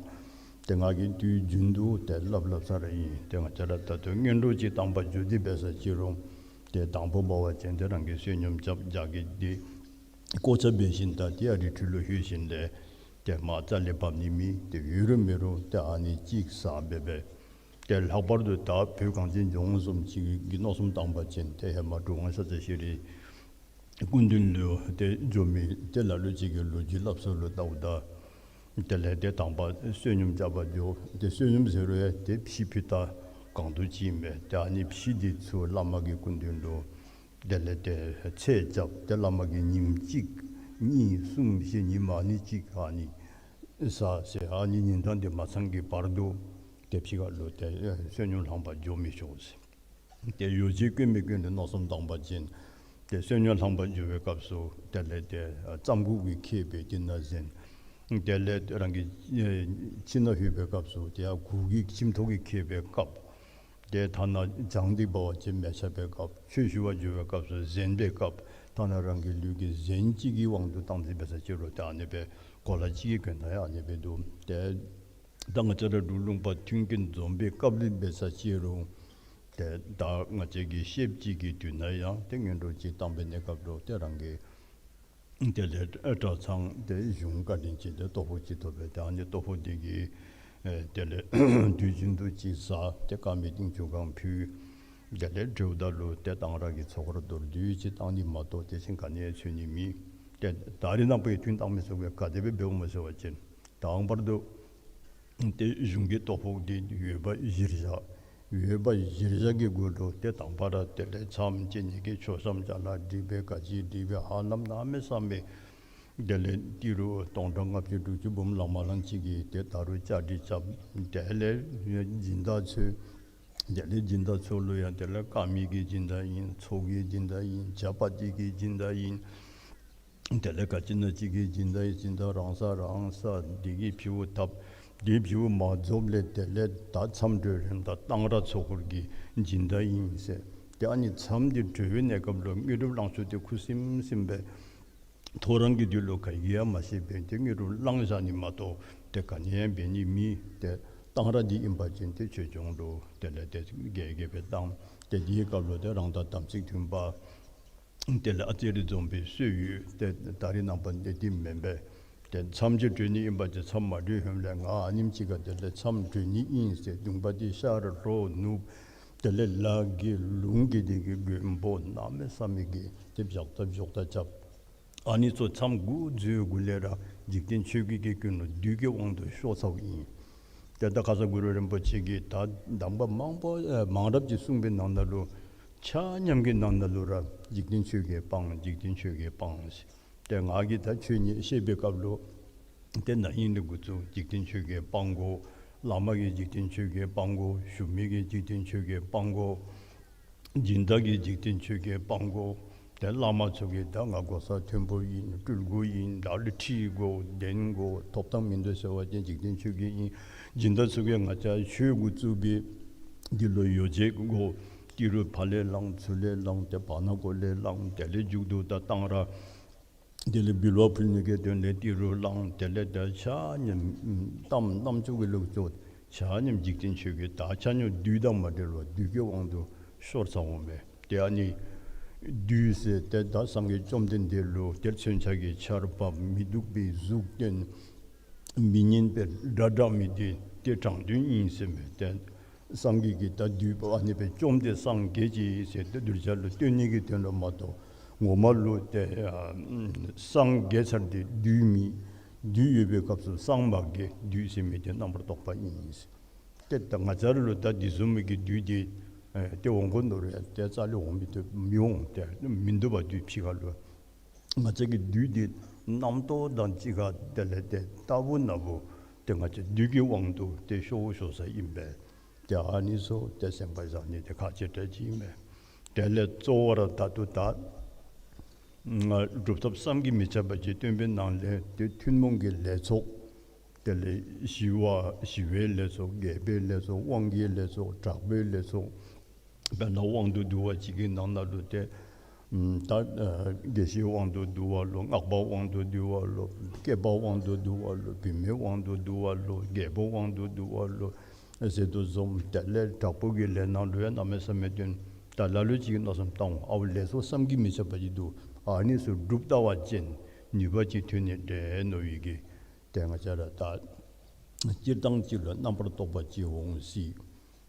ཏེ་ང་གིས་དུས་རྒྱུན་དུ་ཏེ་སླབ་སླབ་ས་ར་ཨིན། ཏེ་ང་བཅས་ར་ད་ལྟོ་སྔོན་འགྲོ་ཅིག་བཏང་པར་འགྱོ་སྟེ་འབད་ས་ཅི་རུང་ཏེ་དང་པོ་འབད་བ་ཅིན་ཏེ་རང་གིས་བསོད་སྙོམས་རྐྱབ་རྒྱགས་ཀྱི་འདི་བཀོ་བཞག་འབད་ཞིནམ་ད་ཏེ་ཨ་རིའི་ཁྲི་ལུ་ལྷོད་ཞིནམ་ལས་ཏེ་མར་རྩ་ལས་བབས་ནི་མེད། ཏེ་ཡོད་རུང་མེད་རུང་ཏེ་ཨ་ནི་ཅིག་ཟ་འབད་འབད། ཏེ་ལྷག་པར་དུ་ད་བོད་གངས་ཅན་ལྗོངས་བཟུམ་ཅིག་གི་མནོ་བསམ་བཏང་པ་ཅིན་ཏེ་ཧེ་མ་གྲུབ་དབང་ཤཱཀྱ་ཤྲཱི་སྐུ་མདུན་ལུ་ཏེ་འགྱོ་མི་ཏེ་ལ་ལུ་ཅིག་གི་ལོ་རྒྱུས་སླབ་ས་ལུ་བལྟཝ་ད་དེ་ལས་ཏེ་དང་པ་བསོད་སྙོམས་རྐྱབ་པར་འགྱོ། ཏེ་བསོད་སྙོམས་ཟེར་རུང་ཡང་ཏེ་ཕྱེ་ཕུད་ད་གང་དུ་ཅིག་མས། ཏེ་ཨ་ནི་ཕྱེ་འདི་ཚུ་བླ་མ་གི་སྐུ་མདུན་ལུ་དེ་ལས་ཏེ་ཚད་རྐྱབ། ཏེ་བླ་མ་གིས་ཉིནམ་གཅིག་གཉིས་གསུམ་བཞི་ཉིནམ་ཨ་ནི་གཅིག་ཨ་ནི་ཟ་ཟེར། ཨ་ནི་ཉིན་གྲངས་འདི་མ་ཚང་གི་བར་དུ་ཏེ་ཕྱི་ཁ་ལུ་ཏེ་ཨེ་བསོད་སྙོམས་ལྷང་པར་འགྱོ་མི་ཆོག་ཟེར། ཏེ་ཡོ་བྱད་དཀོན་མི་དཀོན་ཏེ་མནོ་བསམ་བཏང་པ་ཅིན་ཏེ་བསོད་སྙོམས་ལྷང་པར་འགྱོ་བའི་སྐབས་སུ་དེ་ལས་ཏེ་ཨ་རྩམ་ཁུག་གི་ཁེབས་སྦེ་དེ་ནང་གཟན། དེ་ལས་རང་གི་ཨེ་ཁྱིམ་ནང་ལྷོད་པའི་སྐབས་སུ་ཏེ་ཡར་གུར་གྱི་ཁྱིམ་ཐོག་གི་ཁེབས་སྦེ་བཀབ། ཏེ་ཐ་ན་བྱང་སྟེ་འབད་བ་ཅིན་མལ་ཆ་འབད་བཀབ། ཆོས་ཞུ་བར་འགྱོ་བའི་སྐབས་སུ་གཟན་སྦེ་བཀབ། ཐ་ན་རང་གི་ལུས་ཀྱི་གཟན་ཅིག་གི་དབང་དུ་བཏང་སྟེ་འབད་ས་ཅིག་རུང་ཏེ་ཨ་ནི་སྦེ་གོ་ལ་ཅིག་གི་གྱོན་ན་ཡང་ཨ་ནི་སྦེ་འདུག། ཏེ་ད་ང་བཅས་ར་འབྲུག་ལུང་པ་མཐུན་རྐྱེན་འཛོམས་པའི་སྐབས་ལུ་འབད་ས་ཅིག་རུང་ཏེ་ད་ང་བཅས་ཀྱི་ཤེབ་ཅིག་གི་དུས་ན་ཡང་ཏེ་སྔོན་འགྲོ་ཅིག་བཏང་པའི་གནས་སྐབས་ལུ་ཏེ་རང་གི་དེ་ལས་གྲྭ་ཚང་དེ་གཞུང་བཀའ་དྲིན་ཅན་དེ་ལྟོ་ཕོགས་ཅིག་ཐོབ་པས། ཏེ་ཨ་ནི་ལྟོ་ཕོགས་དེ་གིས་ཨེ་དེ་ལས་དུས་རྒྱུན་དུ་ཅིག་བཟའ། ཏེ་དཀར་མེ་ཏིང་ཆུ་གང་ཕུལ། དེ་ལས་དྲོ་ད་ལུ་ཏེ་གཏང་རག་གི་ཚོགས་ར་མདོར་བསྡུས་ཅིག་བཏང་ནི་མ་གཏོགས་དེ་བཞིན་ག་ནི་ཡང་འཚོལ་ནི་མེད། ཏེ་ད་རེས་ནངས་པའི་ཐུན་བཏང་མི་ཚུ་གིས་ག་དེ་སྦེ་འབདཝ་སྨོ་ཟེར་བ་ཅིན་དང་པར་དུ་ཏེ་གཞུང་གི་ལྟོ་ཕོགས་འདི་ཡོད་པ་གཞིར་བཞག། ཡོད་པ་གཞིར་བཞག་གི་སྒོ་ལུ་ཏེ་དང་པ་ར་དེ་ལས་མཚམས་བཅད་ནི་གི་མཆོད་བཤམས་ཅ་ལ་སྒྲིག་པའི་ག་ཅི་སྒྲིག་པའི་ཧ་ལམ་གནམ་མེད་ས་མེད་དེ་ལས་ཏི་རུ་སྟོང་ཕྲག་ལྔ་བཅུ་དྲུག་ཅུ་འབུམ་ལང་མ་ལང་ཅིག་གིས་ཏེ་ད་རུང་བཅའ་སྒྲིག་རྐྱབ། དེ་ལས་སྦྱིན་བདག་ཚུ་དེ་ལས་སྦྱིན་བདག་ཚུ་ལུ་ཡང་དེ་ལས་དཀར་མེ་གི་སྦྱིན་བདག་ཨིན། ཚོགས་ཀྱི་སྦྱིན་བདག་ཨིན། ཇ་པ་ཏི་གི་སྦྱིན་བདག་ཨིན། དེ་ལས་ག་ཅི་ན་ཅིག་གི་སྦྱིན་བདག་ཨིན། སྦྱིན་བདག་རང་ས་རང་ས་དེ་གི་ཕྱི་བོ་ཐབ། དེ་ཕྱི་བོ་མ་རྫོགས་ལས་དེ་ལས་ད་མཚམས་གྲོལ་རན་ད་གཏང་རག་ཚོགས་འཁོར་གྱི་སྦྱིན་བདག་ཨིན་ཟེར། ཏེ་ཨ་ནི་མཚམས་འདི་གྲོལ་བའི་གནས་སྐབས་ལུ་དངོས་གྲུབ་བླང་ཚུལ་དེ་ཁུ་སིམ་སིམ་སྦེ་ཐོ་རངས་ཀྱི་དུས་ལུ་ག་གིས་ཡང་མ་ཤེས་པས། ཏེ་དངོས་གྲུབ་བླང་བཞག་ནི་མ་གཏོགས་ཏེ་ག་ནི་ཡང་འབད་ནི་མེད། ཏེ་གཏང་རག་འདི་ཨིན་པ་ཅིན་ཏེ་ཆོས་སྐྱོང་ལུ་དེ་ལས་ཏེ་རྒྱས་རྒྱས་སྦེ་བཏང་། ཏེ་དེའི་སྐབས་ལུ་ཏེ་རང་དང་དམ་ཚིག་མཐུན་པ་དེ་ལས་ཨ་ཙི་རེ་འཛོམས་པའི་སྲོལ་ཡོད། ཏེ་ད་རེས་ནངས་པ་འདི་འདི་མེན་པས། ཏེ་མཚམས་ཅིག་གྲོལ་ནི་ཨིན་པ་ཅིན་མཚམས་མ་གྲོལ་ཧེ་མ་ལས་ང་ཨ་ནེམ་ཅིག་ཁར་དེ་ལས་མཚམས་གྲོལ་ནི་ཨིན་ཟེར་གདུང་པ་འདི་ཤར་ལྷོ་ནུབ་དེ་ལས་ལ་གི་ལུང་གི་དེ་གི་མགོན་པོ་གནམ་མེད་ས་མེད་ཀྱི་ཏེ་བཞག་ཐབས་བཞག་ཐབས་རྐྱབ། ཨ་ནི་ཚུ་མཚམས་འགོ་འཛུལ་གུ་ལས་ར་འཇིག་རྟེན་ཆོས་བརྒྱད་ཀྱི་ཀུན་སློང་བདུད་ཀྱི་དབང་དུ་ཤོར་ཚརཝ་ཨིན། ཏེ་ད་ཁ་ས་གུ་རུ་རིན་པོ་ཆེ་གིས་ད་གདམས་པ་མང་པོ་ཨེ་མང་རབས་ཅིག་གསུངས་པའི་ནང་ན་ལུ་ཆ་མཉམ་གྱི་ནང་ན་ལུ་ར་འཇིག་རྟེན་ཆོས་བརྒྱད་སྤང་། འཇིག་རྟེན་ཆོས་བརྒྱད་སྤང་ཟེར། ཏེ་ང་གིས་ད་ཆོས་ཉིད་བཤད་པའི་སྐབས་ལུ་ཏེ་ན་ཧིང་ལས་འགོ་བཙུགས་འཇིག་རྟེན་ཆོས་བརྒྱད་སྤང་དགོ། བླ་མ་གིས་འཇིག་རྟེན་ཆོས་བརྒྱད་སྤང་དགོ། ཞུ་མི་གིས་འཇིག་རྟེན་ཆོས་བརྒྱད་སྤང་དགོ། སྦྱིན་བདག་གིས་འཇིག་རྟེན་ཆོས་བརྒྱད་སྤང་དགོ། ཏེ་བླ་མ་ཚུ་གིས་ད་ང་གོ་ས་མཐོན་པོ་ཨིན། སྤྲུལ་སྐུ་ཨིན། བདག་ལུ་ཁྲི་དགོ། གདན་དགོ། ཐོབ་ཐང་མིན་འདུག་ཟེར་བ་ཅིན་འཇིག་རྟེན་ཆོས་བརྒྱད་ཨིན། སྦྱིན་བདག་ཚུ་གིས་ང་བཅས་ཆོས་འགོ་བཙུགས་པའི་འདི་ལུ་ཡོ་བྱད་དགོ། ཏི་རུ་ཕར་ལས་བླངས་ཚུར་ལས་བླངས་ཏེ་བར་ན་གོ་ལས་བླངས་དེ་ལས་མཇུག་ཏུ་ད་གཏང་རག་དེ་ལས་འབུལ་བ་ཕུལ་ནི་གི་དོན་ལས་ཏི་རུ་བླངས། དེ་ལས་ད་ཆ་མཉམ་གཏམ་རྣམ་ཅོ་གི་ལུགས་ཅོ་ཆ་མཉམ་འཇིག་རྟེན་ཆོས་བརྒྱད་ད་ཆ་མཉམ་བདུད་དང་མ་བྲལ་བར་བདུད་ཀྱི་དབང་དུ་ཤོར་ཚརཝ་མས། ཏེ་ཨ་ནི་བདུད་ཟེར་ཏེ་ད་སངས་རྒྱས་བཅོམ་ལྡན་འདས་ལུ་ཏེ་མཚོན་ཆ་གི་ཆརཔ་མི་སྡུག་པའི་གཟུགས་སྟོན། མི་སྙན་པའི་སྒྲ་བསྒྲགས་མི་འདི་ཏེ་དྲང་དོན་ཨིན་ཟེར་མས། ཏེ་སངས་རྒྱས་ཀྱིས་ད་བདུད་པོ་ཨ་ནི་སྦེ་བཅོམ་སྟེ་སངས་རྒྱས་ཅི་ཟེར་ཏེ་གདུལ་བྱ་ལུ་སྟོན་ནི་གི་དོན་ལུ་མ་གཏོགས་ངོ་མ་ལུ་ཏེ་ཨ་སངས་རྒྱས་ཚར་ཏེ་བདུད་མེད། བདུད་ཡོད་པའི་སྐབས་སུ་སངས་མ་རྒྱས། བདུད་ཟེར་མི་དེ་རྣམ་པར་རྟོག་པ་ཨིན་ཟེར། ཏེ་ད་ང་བཅས་ར་ལུ་ད་འདི་བཟུམ་མའི་གི་བདུད་འདི་ཨེ་ཏེ་འོང་དགོ་མནོ་རུང་ཡང་ཏེ་རྩ་ལས་འོང་མི་བཏུབ་མི་འོང་། ཏེ་མི་འདུག་པ་བདུད་ཕྱི་ཁ་ལུ། ང་བཅས་ཀྱི་བདུད་འདི་རྣམ་རྟོག་དང་གཅིག་ཁར་དེ་ལས་ཏེ་རྟག་བུ་ན་བུ་ཏེ་ང་བཅས་བདུད་ཀྱི་དབང་དུ་ཏེ་ཤོར་ཤོར་ས་ཨིན་པས། ཏེ་ཨ་ནི་ཚུ་ཏེ་སེམས་པ་བཟང་ནི་དེ་ཁག་ཆེ་དྲགས་ཅིག་ཨིན་པས། དེ་ལས་གཙོ་བོ་ར་ད་ལྟོ་ད་ང་སྒྲུབ་ཐབས་བསམ་གྱིས་མི་ཁྱབ་པ་ཅིག་སྟོན་པའི་ནང་ལས་ཏེ་ཐུན་མོང་གི་ལས་ཚོགས། དེ་ལས་ཞི་བ་ཞི་བའི་ལས་ཚོགས། རྒྱས་པའི་ལས་ཚོགས། དབང་གི་ལས་ཚོགས། དྲག་པོའི་ལས་ཚོགས། དཔེར་ན་དབང་དུ་བསྡུ་བ་ཅིག་གི་ནང་ན་ལུ་ཏེ་ཨམ་ད་ཨ་དགེ་བཤེས་དབང་དུ་བསྡུ་བ་ལོ། སྔགས་པ་དབང་དུ་བསྡུ་བ་ལོ། སྐྱེས་པ་དབང་དུ་བསྡུ་བ་ལོ། བུད་མེད་དབང་དུ་བསྡུ་བ་ལོ། རྒྱལ་པོ་དབང་དུ་བསྡུ་བ་ལོ་ཟེར་དོ་བཟུམ། དེ་ལས་དྲག་པོ་གི་ལས་ནང་ལུ་ཡང་གནམ་མེད་ས་མེད་སྟོན། ད་ལ་ལུ་ཅིག་གིས་མནོ་བསམ་བཏང་འོང་། ཨའུ་ལས་ཚོགས་བསམ་གྱིས་མི་ཁྱབ་པ་ཅིག་འདུག། ཨ་ནི་ཚུ་སྒྲུབ་ལྟ་བ་ཅིན་ནུས་པ་ཅིག་ཐོན་ནི་འདྲས་མནོ་བའི་གི་ཏེ་ང་བཅས་ར་ད་སྤྱིར་བཏང་ཅིག་ལུ་རྣམ་པར་རྟོག་པ་ཅིག་འོང་སྲིད།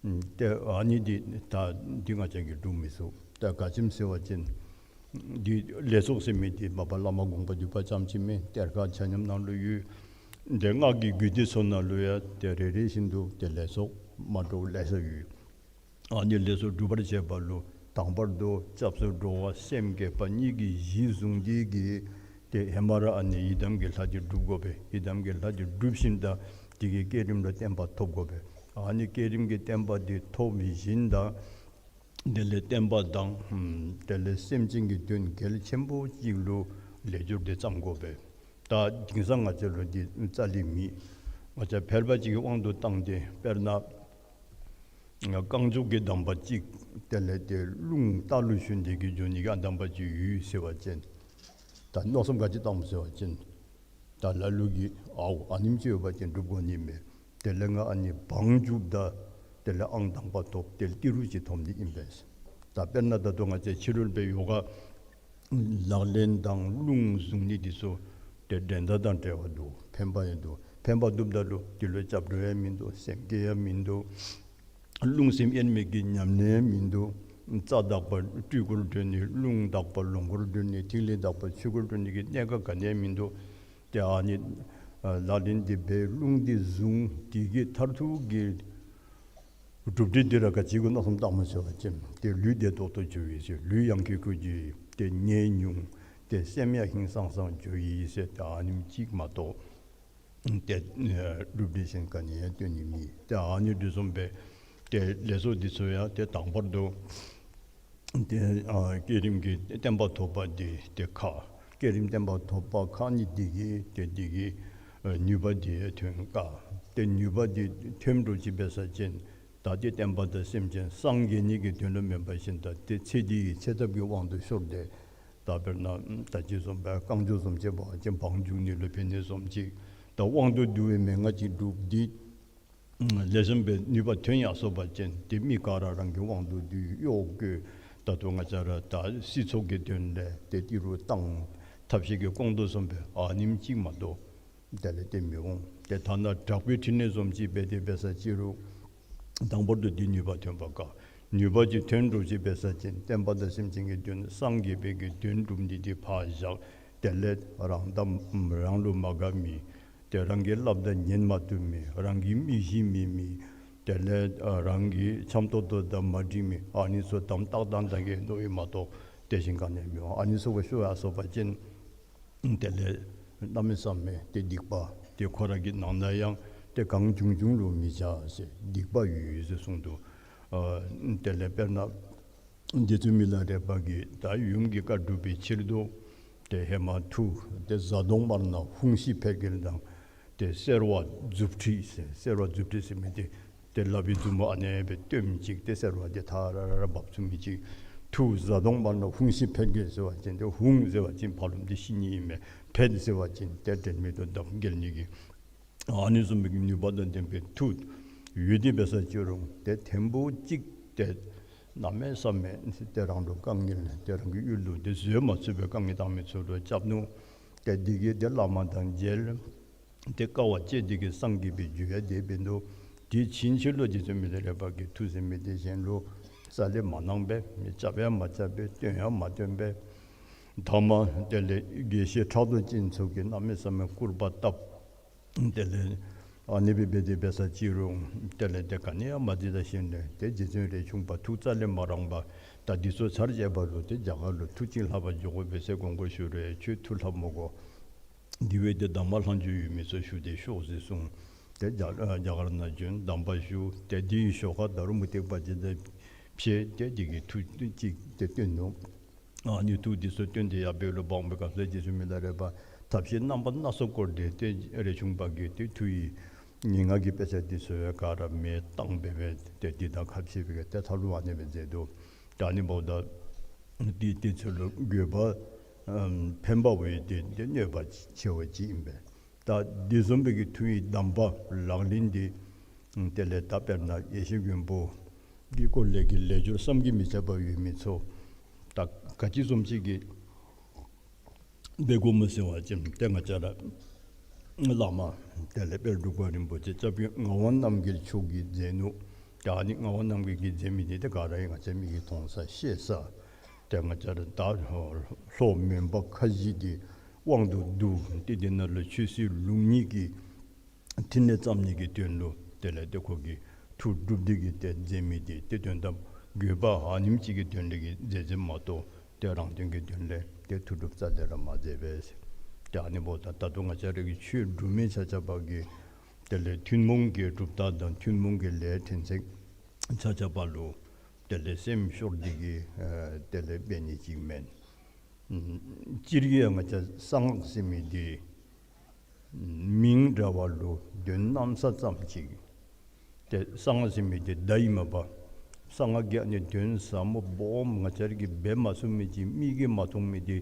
ཨམ་ཏེ་ཨ་ནི་འདི་ད་འདི་ང་བཅས་ཀྱིས་སྒྲུབ་མི་ཚུགས། ད་ག་ཅི་སྨོ་ཟེར་བ་ཅིན་འདི་ལས་ཚོགས་ཟེར་མི་འདི་མ་པ་བླ་མ་དགོངས་པ་འདུས་པ་ཙམ་ཅིག་མེན། གཏེར་ཁ་ཆ་མཉམ་ནང་ལུ་ཡོད། ཏེ་སྔགས་ཀྱི་རྒྱུད་སྡེ་ཚུ་ནང་ལུ་ཡང་ཏེ་རེ་རེ་བཞིན་དུ་ཏེ་ལས་ཚོགས་མ་འདྲཝ་ལེ་ཤ་ཡོད། ཨ་ནི་ལས་ཚོགས་སྒྲུབ་པར་བྱེད་པ་ལུ་དང་པར་དུ་སྐྱབས་སུ་འགྲོ་བ་སེམས་བསྐྱེད་པ་གཉིས་ཀྱི་གཞི་བཟུང་སྟེ་གིས་ཏེ་ཧེ་མ་ར་ཨ་ནི་ཡི་དམ་གྱི་ལྷ་འདི་སྒྲུབ་དགོ་པས། ཡི་དམ་གྱི་ལྷ་འདི་སྒྲུབ་ཞིནམ་ད་དེ་གི་བསྐྱེད་རིམ་ལུ་བརྟན་པ་ཐོབ་དགོ་པས། ཨ་ནི་བསྐྱེད་རིམ་གྱི་བརྟན་པ་འདི་ཐོབ་ཞིནམ་ད་དེ་ལས་བསྟན་པ་དང་ཨམ་དེ་ལས་སེམས་ཅན་གྱི་དོན་གལ་ཆེན་པོ་ཅིག་ལུ་ལས་སྦྱོར་འདི་བརྩམ་དགོ་པས། ད་དེང་སང་ང་བཅས་ལུ་འདི་རྩ་ལས་མེད། ང་བཅས་ཕལ་པ་ཅིག་གི་དབང་དུ་བཏང་སྟེ་དཔེར་ན་ རྐང་མགྱོགས་ཀྱི་གདམས་པ་ཅིག་དེ་ལས་ཏེ་རླུང་རྟ་ལུ་ཞོན་ཏེ་གི་འགྱོ་ནི་གི་ཨ་གདམས་པ་ཅིག་ཡོད་ཟེར་བ་ཅིན། ད་མནོ་བསམ་ག་ཅི་བཏངམ་ཟེར་བ་ཅིན། ད་ལ་ལུ་གིས་ཨའོ་ཨ་ནེམ་ཅིག་ཡོད་པ་ཅིན་སྒྲུབ་དགོ་ནི་མས། དེ་ལས་ང་ཨ་ནི་བང་རྒྱུགཔ་ད་དེ་ལས་ཨང་དང་པ་ཐོབ། དེ་ལས་ཏི་རུ་ཅིག་ཐོབ་ནི་ཨིན་པས། ད་དཔེར་ན་ད་ལྟོ་ང་བཅས་ཕྱི་རོལ་པའི་ཡོ་ག་ལག་ལེན་དང་རླུང་བཟུང་ནི་འདི་ཚུ་ཏེ་འགྲན་ཟླ་དང་བྲལ་བ་འདུག། ཕན་པ་ཡང་འདུག། ཕན་པ་འདུགཔ་ད་ལུ་འདི་ལུ་སྐྱབས་འགྲོ་ཡང་མིན་འདུག། སེམས་བསྐྱེད་ཡང་མིན་འདུག། རླུང་སེམས་དབྱེར་མེད་ཀྱི་ཉམས་ལེན་ཡང་མིན་འདུག། རྩ་དག་པ་སྤྲུལ་སྐུར་གྲོལ་ནི། རླུང་དག་པ་ལོངས་སྐུར་གྲོལ་ནི། ཐིག་ལེ་དག་པ་ཆོས་སྐུར་གྲོལ་ནི་གི་གནད་འགག་ག་ནི་ཡང་མིན་འདུག། ཏེ་ཨ་ནི་ལག་ལེན་འདི་འབད་རླུང་འདི་བཟུང་། དེ་གི་མཐར་ཐུག་གི་གྲུབ་འབྲས་འདི་ར་ག་ཅི་གུ་མནོ་བསམ་བཏངམ་ཟེར་བ་ཅིན་ཏེ་ལུས་བདེ་ཏོག་ཏོ་འགྱོ་ཡི་ཟེར། ལུས་ཡང་ཁེ་ཁེ་འགྱོ་ཡི། ཏེ་ནད་ཉུང་། ཏེ་སེམས་ཡང་ཧིང་སངས་སངས་འགྱོ་ཡི་ཟེར། ཏེ་ཨ་ནེམ་ཅིག་མ་གཏོགས་ཏེ་གྲུབ་འབྲས་གཞན་ག་ནི་ཡང་སྟོན་ནི་མེད། ཏེ་ཨ་ནི་འདི་བཟུམ་སྦེ་ཏེ་ལས་ཚོགས་འདི་ཚུ་ཡང་ཏེ་དང་པར་དུ་ཏེ་ཨ་བསྐྱེད་རིམ་གྱི་བརྟན་པ་ཐོབ་པ་འདི་ཏེ་ཁག། བསྐྱེད་རིམ་བརྟན་པ་ཐོབ་པ་ཁག་ནི་འདི་གིས་ཏེ་འདི་གིས་ནུས་པ་འདི་ཐོན་དཀའ། ཏེ་ནུས་པ་འདི་ཐོན་འགྱོ་ཅི་འབད་ས་ཅིན་ད་ཏེ་བསྟན་པ་དང་སེམས་ཅན་སངས་རྒྱས་ནི་གི་དོན་ལུ་མེན་པ་ཅིན་ད་ཏེ་ཚེ་འདི་གི་ཚེ་ཐབས་ཀྱི་དབང་དུ་ཤོར་ཏེ། ད་དཔེར་ན་ད་ཅི་བཟུམ་སྦེ་རྐང་མགྱོགས་བཟུམ་ཅིག་འབད་བ་ཅིན་བང་རྒྱུག་ནི་ལུ་ཕན་ནི་བཟུམ་ཅིག། ད་དབང་དུ་བསྡུ་བའི་མན་ངག་ཅིག་སྒྲུབ་སྟེ་ལེགས་ཤོམ་སྦེ་ནུས་པ་ཐོན་ཡར་སོ་བ་ཅིན་ཏེ་མི་ག་ར་རང་གི་དབང་དུ་བསྡུ་གཡོག་བཀོལ། ད་ལྟོ་ང་བཅས་ར་ད་སྲིད་ཚོགས་ཀྱི་དོན་ལས་ཏེ་ཏི་རུ་བཏང་། ཐབས་ཤེས་ཀྱིས་སྐོང་དོ་བཟུམ་སྦེ་ཨ་ནེམ་ཅིག་མ་གཏོགས་དེ་ལས་ཏེ་མི་འོང་། ཏེ་ཐ་ན་དྲག་པོའི་ཕྲིན་ལས་བཟུམ་ཅིག་འབད་དེ་འབད་ས་ཅི་རུང་དང་པོར་དུ་འདི་ནུས་པ་ཐོན་པ་དཀའ། ནུས་པ་ཅིག་ཐོན་འགྱོ་ཅི་འབད་ས་ཅིན་བསྟན་པ་དང་སེམས་ཅན་གྱི་དོན་སངས་རྒྱས་པའི་གི་དོན་སྒྲུབ་ནི་འདི་ཕར་བཞག། དེ་ལས་རང་དང་རང་ལུ་མ་དགའ་མི། ཏེ་རང་གིས་སླབ་ད་ཉན་མ་བཏུབ་མི། རང་གི་མི་གཤིས་མེད་མི། དེ་ལས་ཨ་རང་གི་འཆམ་ཏོག་ཏོ་དང་མ་འགྲིག་མི། ཨ་ནི་ཚུ་དམ་ཏག་ཏག་ཏག་གི་མནོ་ཡི་མ་གཏོགས་དེ་བཞིན་ག་ནི་ཡང་མི་འོང་། ཨ་ནི་ཚུ་གུ་ཤོར་ཡར་སོ་བ་ཅིན་དེ་ལས་གནམ་མེད་ས་མེད་ཏེ་སྡིག་པ་ཏེ་ཁོ་ར་གི་ནང་ན་ཡང་ཏེ་གང་བྱུང་བྱུང་ལུ་མི་བྱ་ཟེར་སྡིག་པ་ཡོད་ཡོད་ཟེར་གསུངས་འདུག། ཨ་དེ་ལས་དཔེར་ན་རྗེ་བཙུན་མི་ལ་རས་པ་གིས་ད་ཡུམ་གྱི་བཀའ་སྒྲུབ་པའི་ཕྱིར་དུ་ཏེ་ཧེ་མ་མཐུ་ཏེ་གཟའ་གདོང་དམར་ནག་ཧཱུྃ་ཤི་འཕེལ་རྒྱས་དང་ཏེ་སེར་བ་མཛུབ་ཁྲིད་ཟེར། སེར་བ་མཛུབ་ཁྲིད་ཟེར་མི་འདི་ཏེ་ལག་པའི་མཛུབ་མོ་ཨ་ནེ་སྦེ་སྟོན་མི་ཅིག། ཏེ་སེར་བ་འདི་ཐ་ར་ར་ར་འབབ་ཚུགས་མི་ཅིག། མཐུ་གཟའ་གདོང་དམར་ནག་ཧཱུྃ་ཤི་འཕེལ་རྒྱས་ཟེར་བ་ཅིན་ཏེ་ཧཱུྃ་ཟེར་བ་ཅིན་ཕར་ལོགམ་འདི་ཤི་ནི་ཨིན་མས། འཕེལ་ཟེར་བ་ཅིན་ཏེ་འབྲལ་མི་དོ་དམ་འགལ་ནི་གི། ཨ་ནི་བཟུམ་མའི་གི་ནུས་པ་དང་ལྡན་པའི་མཐུ་ཡོད་དེ་འབད་ས་ཅི་རུང་ཏེ་ཐེངས་པོ་གཅིག་ཏེ་གནམ་མེད་ས་མེད་ཏེ་རང་ལུ་དཀའ་ངལ་ཏེ་རང་གི་ཡུལ་ལུ་ཏེ་བཟོད་མ་ཚུགས་པའི་དཀའ་ངལ་བཏང་མི་ཚུ་ལུ་སྐྱབས་ནུག། ཏེ་འདི་གིས་ཏེ་བླ་མ་དང་མཇལ། ཏེ་དཀའ་བ་སྤྱད་དེ་གིས་སངས་རྒྱས་པའི་རྒྱུ་ཡང་དེ་འབད་ནུག། དེ་ཕྱིན་ཆད་ལུ་རྗེ་བཙུན་མི་ལ་རས་པ་གིས་མཐུ་ཟེར་མི་འདི་གཞན་ལུ་རྩ་ལས་མ་གནང་པས། མི་རྐྱབ་ཡང་མ་རྐྱབ་པས། སྟོན་ཡང་མ་སྟོན་པས། ཐ་མ་དེ་ལས་དགེ་བཤེས་ཕྲག་དོག་ཅན་ཚུ་གིས་གནམ་མེད་ས་མེད་སྐུར་པ་བཏབ། དེ་ལས་ཨ་ནི་སྦེ་འབད་དེ་འབད་ས་ཅི་རུང་དེ་ལས་ཏེ་ག་ནི་ཡང་མ་འདི་ད་ཤེས་ནས་ཏེ་རྗེ་བཙུན་རས་ཆུང་པ་ཐུགས་རྩ་ལས་མ་རངས་པར་ད་འདི་ཚུ་ཚར་བཅད་པ་ལུ་ཏེ་རྒྱ་གར་ལུ་མཐུ་ཅིག་ལྷབ་པར་འགྱོ་དགོ་པས་ཟེར་དགོངས་སྐོར་ཞུ་རུང་ཁྱོད་མཐུ་ལྷབ་མི་དགོ། དེ་བས་ཏེ་གདམས་པ་ལྷག་མཇུག་ཡོད་མི་ཚུ་ཞུ་སྟེ་ཤོག་ཟེར་གསུངས། ཏེ་རྒྱ་རྒྱ་གར་ནང་བྱོན་གདམས་པ་ཞུ། ཏེ་དེའི་ཞོར་ཁར་ད་རུང་མུ་སྟེགས་པ་ཅིག་དང་ཕྱད་དེ་དེ་གི་མཐུ་ཅིག་ཏེ་སྟོན་ནུག། ཨ་ནི་མཐུ་འདི་ཚུ་སྟོན་ཏེ་ཡར་འབད་རུང་འབདཝ་སྐབས་སུ་རྗེ་བཙུན་མི་ལ་རས་པ་ཐབས་ཤེས་རྣམ་པ་སྣ་ཚོགས་བསྐོར་ཏེ་ཏེ་རས་ཆུང་པ་གིས་ཏེ་མཐུ་ཡི་ངན་སྔགས་ཀྱི་དཔེ་ཆ་འདི་ཚུ་ག་ར་མེ་བཏང་སྦེ་སྦེ་ཏེ་འདི་དང་ཁ་ཕྱེ་སྦེ་ཏེ་ཐབས་ལུ་ཨ་ནི་སྦེ་མཛད་དོ། ད་ཨ་ནི་འབདཝ་ད་འདི་འདི་ཚུ་ལུ་དགོས་པ་ཨམ་ཕན་པ་བས་ཏེ་ཏེ་གནོད་པ་ཆེ་བ་ཅིག་ཨིན་པས། ད་འདི་བཟུམ་སྦེ་གི་མཐུ་ཡི་གདམས་པ་ལག་ལེན་འདི་དེ་ལས་ད་དཔེར་ན་ཡེ་ཤེས་མགོན་པོ་འདི་སྐོར་ལས་ཀྱི་ལས་སྦྱོར་བསམ་གྱིས་མི་ཁྱབ་པ་ཡོད་མི་ཚུ་ད་ག་ཅི་བཟུམ་ཅིག་གི་འབད་དགོཔ་སྨོ་ཟེར་བ་ཅིན་ཏེ་ང་བཅས་ར་བླ་མ་དེ་ལས་དཔལ་འབྲུག་པ་རིན་པོ་ཆེ་སྐྱབས་རྗེ་ངག་དབང་རྣམ་རྒྱལ་མཆོག་གིས་མཛད་ནུག། ད་ཨ་ནི་ངག་དབང་རྣམ་རྒྱལ་གྱིས་མཛད་མི་འདི་ཏེ་ག་ར་ཡང་ང་བཅས་མིག་གིས་མཐོང་ས་ཤེས་ས། ཏེ་ང་བཅས་ར་ད་ལྷོ་མོན་པ་ཁ་བཞི་འདི་དབང་དུ་བསྡུ་སྟེ་འདི་ནང་ལུ་ཆོས་སྲིད་ལུགས་གཉིས་ཀྱི་ཕྲིན་ལས་བརྩམ་ནི་གི་དོན་ལུ་དེ་ལས་ཏེ་ཁོ་གིས་མཐུ་སྒྲུབ་སྟེ་གིས་ཏེ་མཛད་མི་འདི་ཏེ་དོན་དམ་དགོས་པ་ཨ་ནེམ་ཅིག་གི་དོན་ལས་ཀྱི་མཛད་མཛདཔ་མ་གཏོགས་ཏེ་རང་དོན་གྱི་དོན་ལས་ཏེ་མཐུ་སྒྲུབ་རྩ་ལས་ར་མ་མཛད་པས། ཏེ་ཨ་ནི་འབདཝ་ད་ད་ལྟོ་ང་བཅས་ར་གི་ཆོས་སྒྲུབ་མི་ཆ་ཁྱབ་ཀྱིས་དེ་ལས་ཐུན་མོང་གི་གྲུབ་རྟགས་དང་ཐུན་མོང་གི་ལས་ཕྲན་ཚེགས་ཆ་ཁྱབ་ལུ་དེ་ལས་སེམས་ཤོར་ཏེ་གིས་ཨ་དེ་ལས་འབད་ནི་ཅིག་མེན། སྤྱིར་གྱིས་ང་བཅས་གསང་སྔགས་ཟེར་མི་འདི་མིང་འདྲ་བ་ལུ་དོན་གནམ་ས་ཙམ་ཅིག། ཏེ་གསང་སྔགས་ཟེར་མི་འདི་བརྡ་ཨིན་མས་པ། གསང་སྔགས་ཀྱི་ཨ་ནི་དོན་ཟབ་མོ་སྦོམ་ང་བཅས་ར་གིས་འབད་མ་ཚུགས་མི་ཅིག་མིག་གིས་མ་མཐོང་མི་འདི་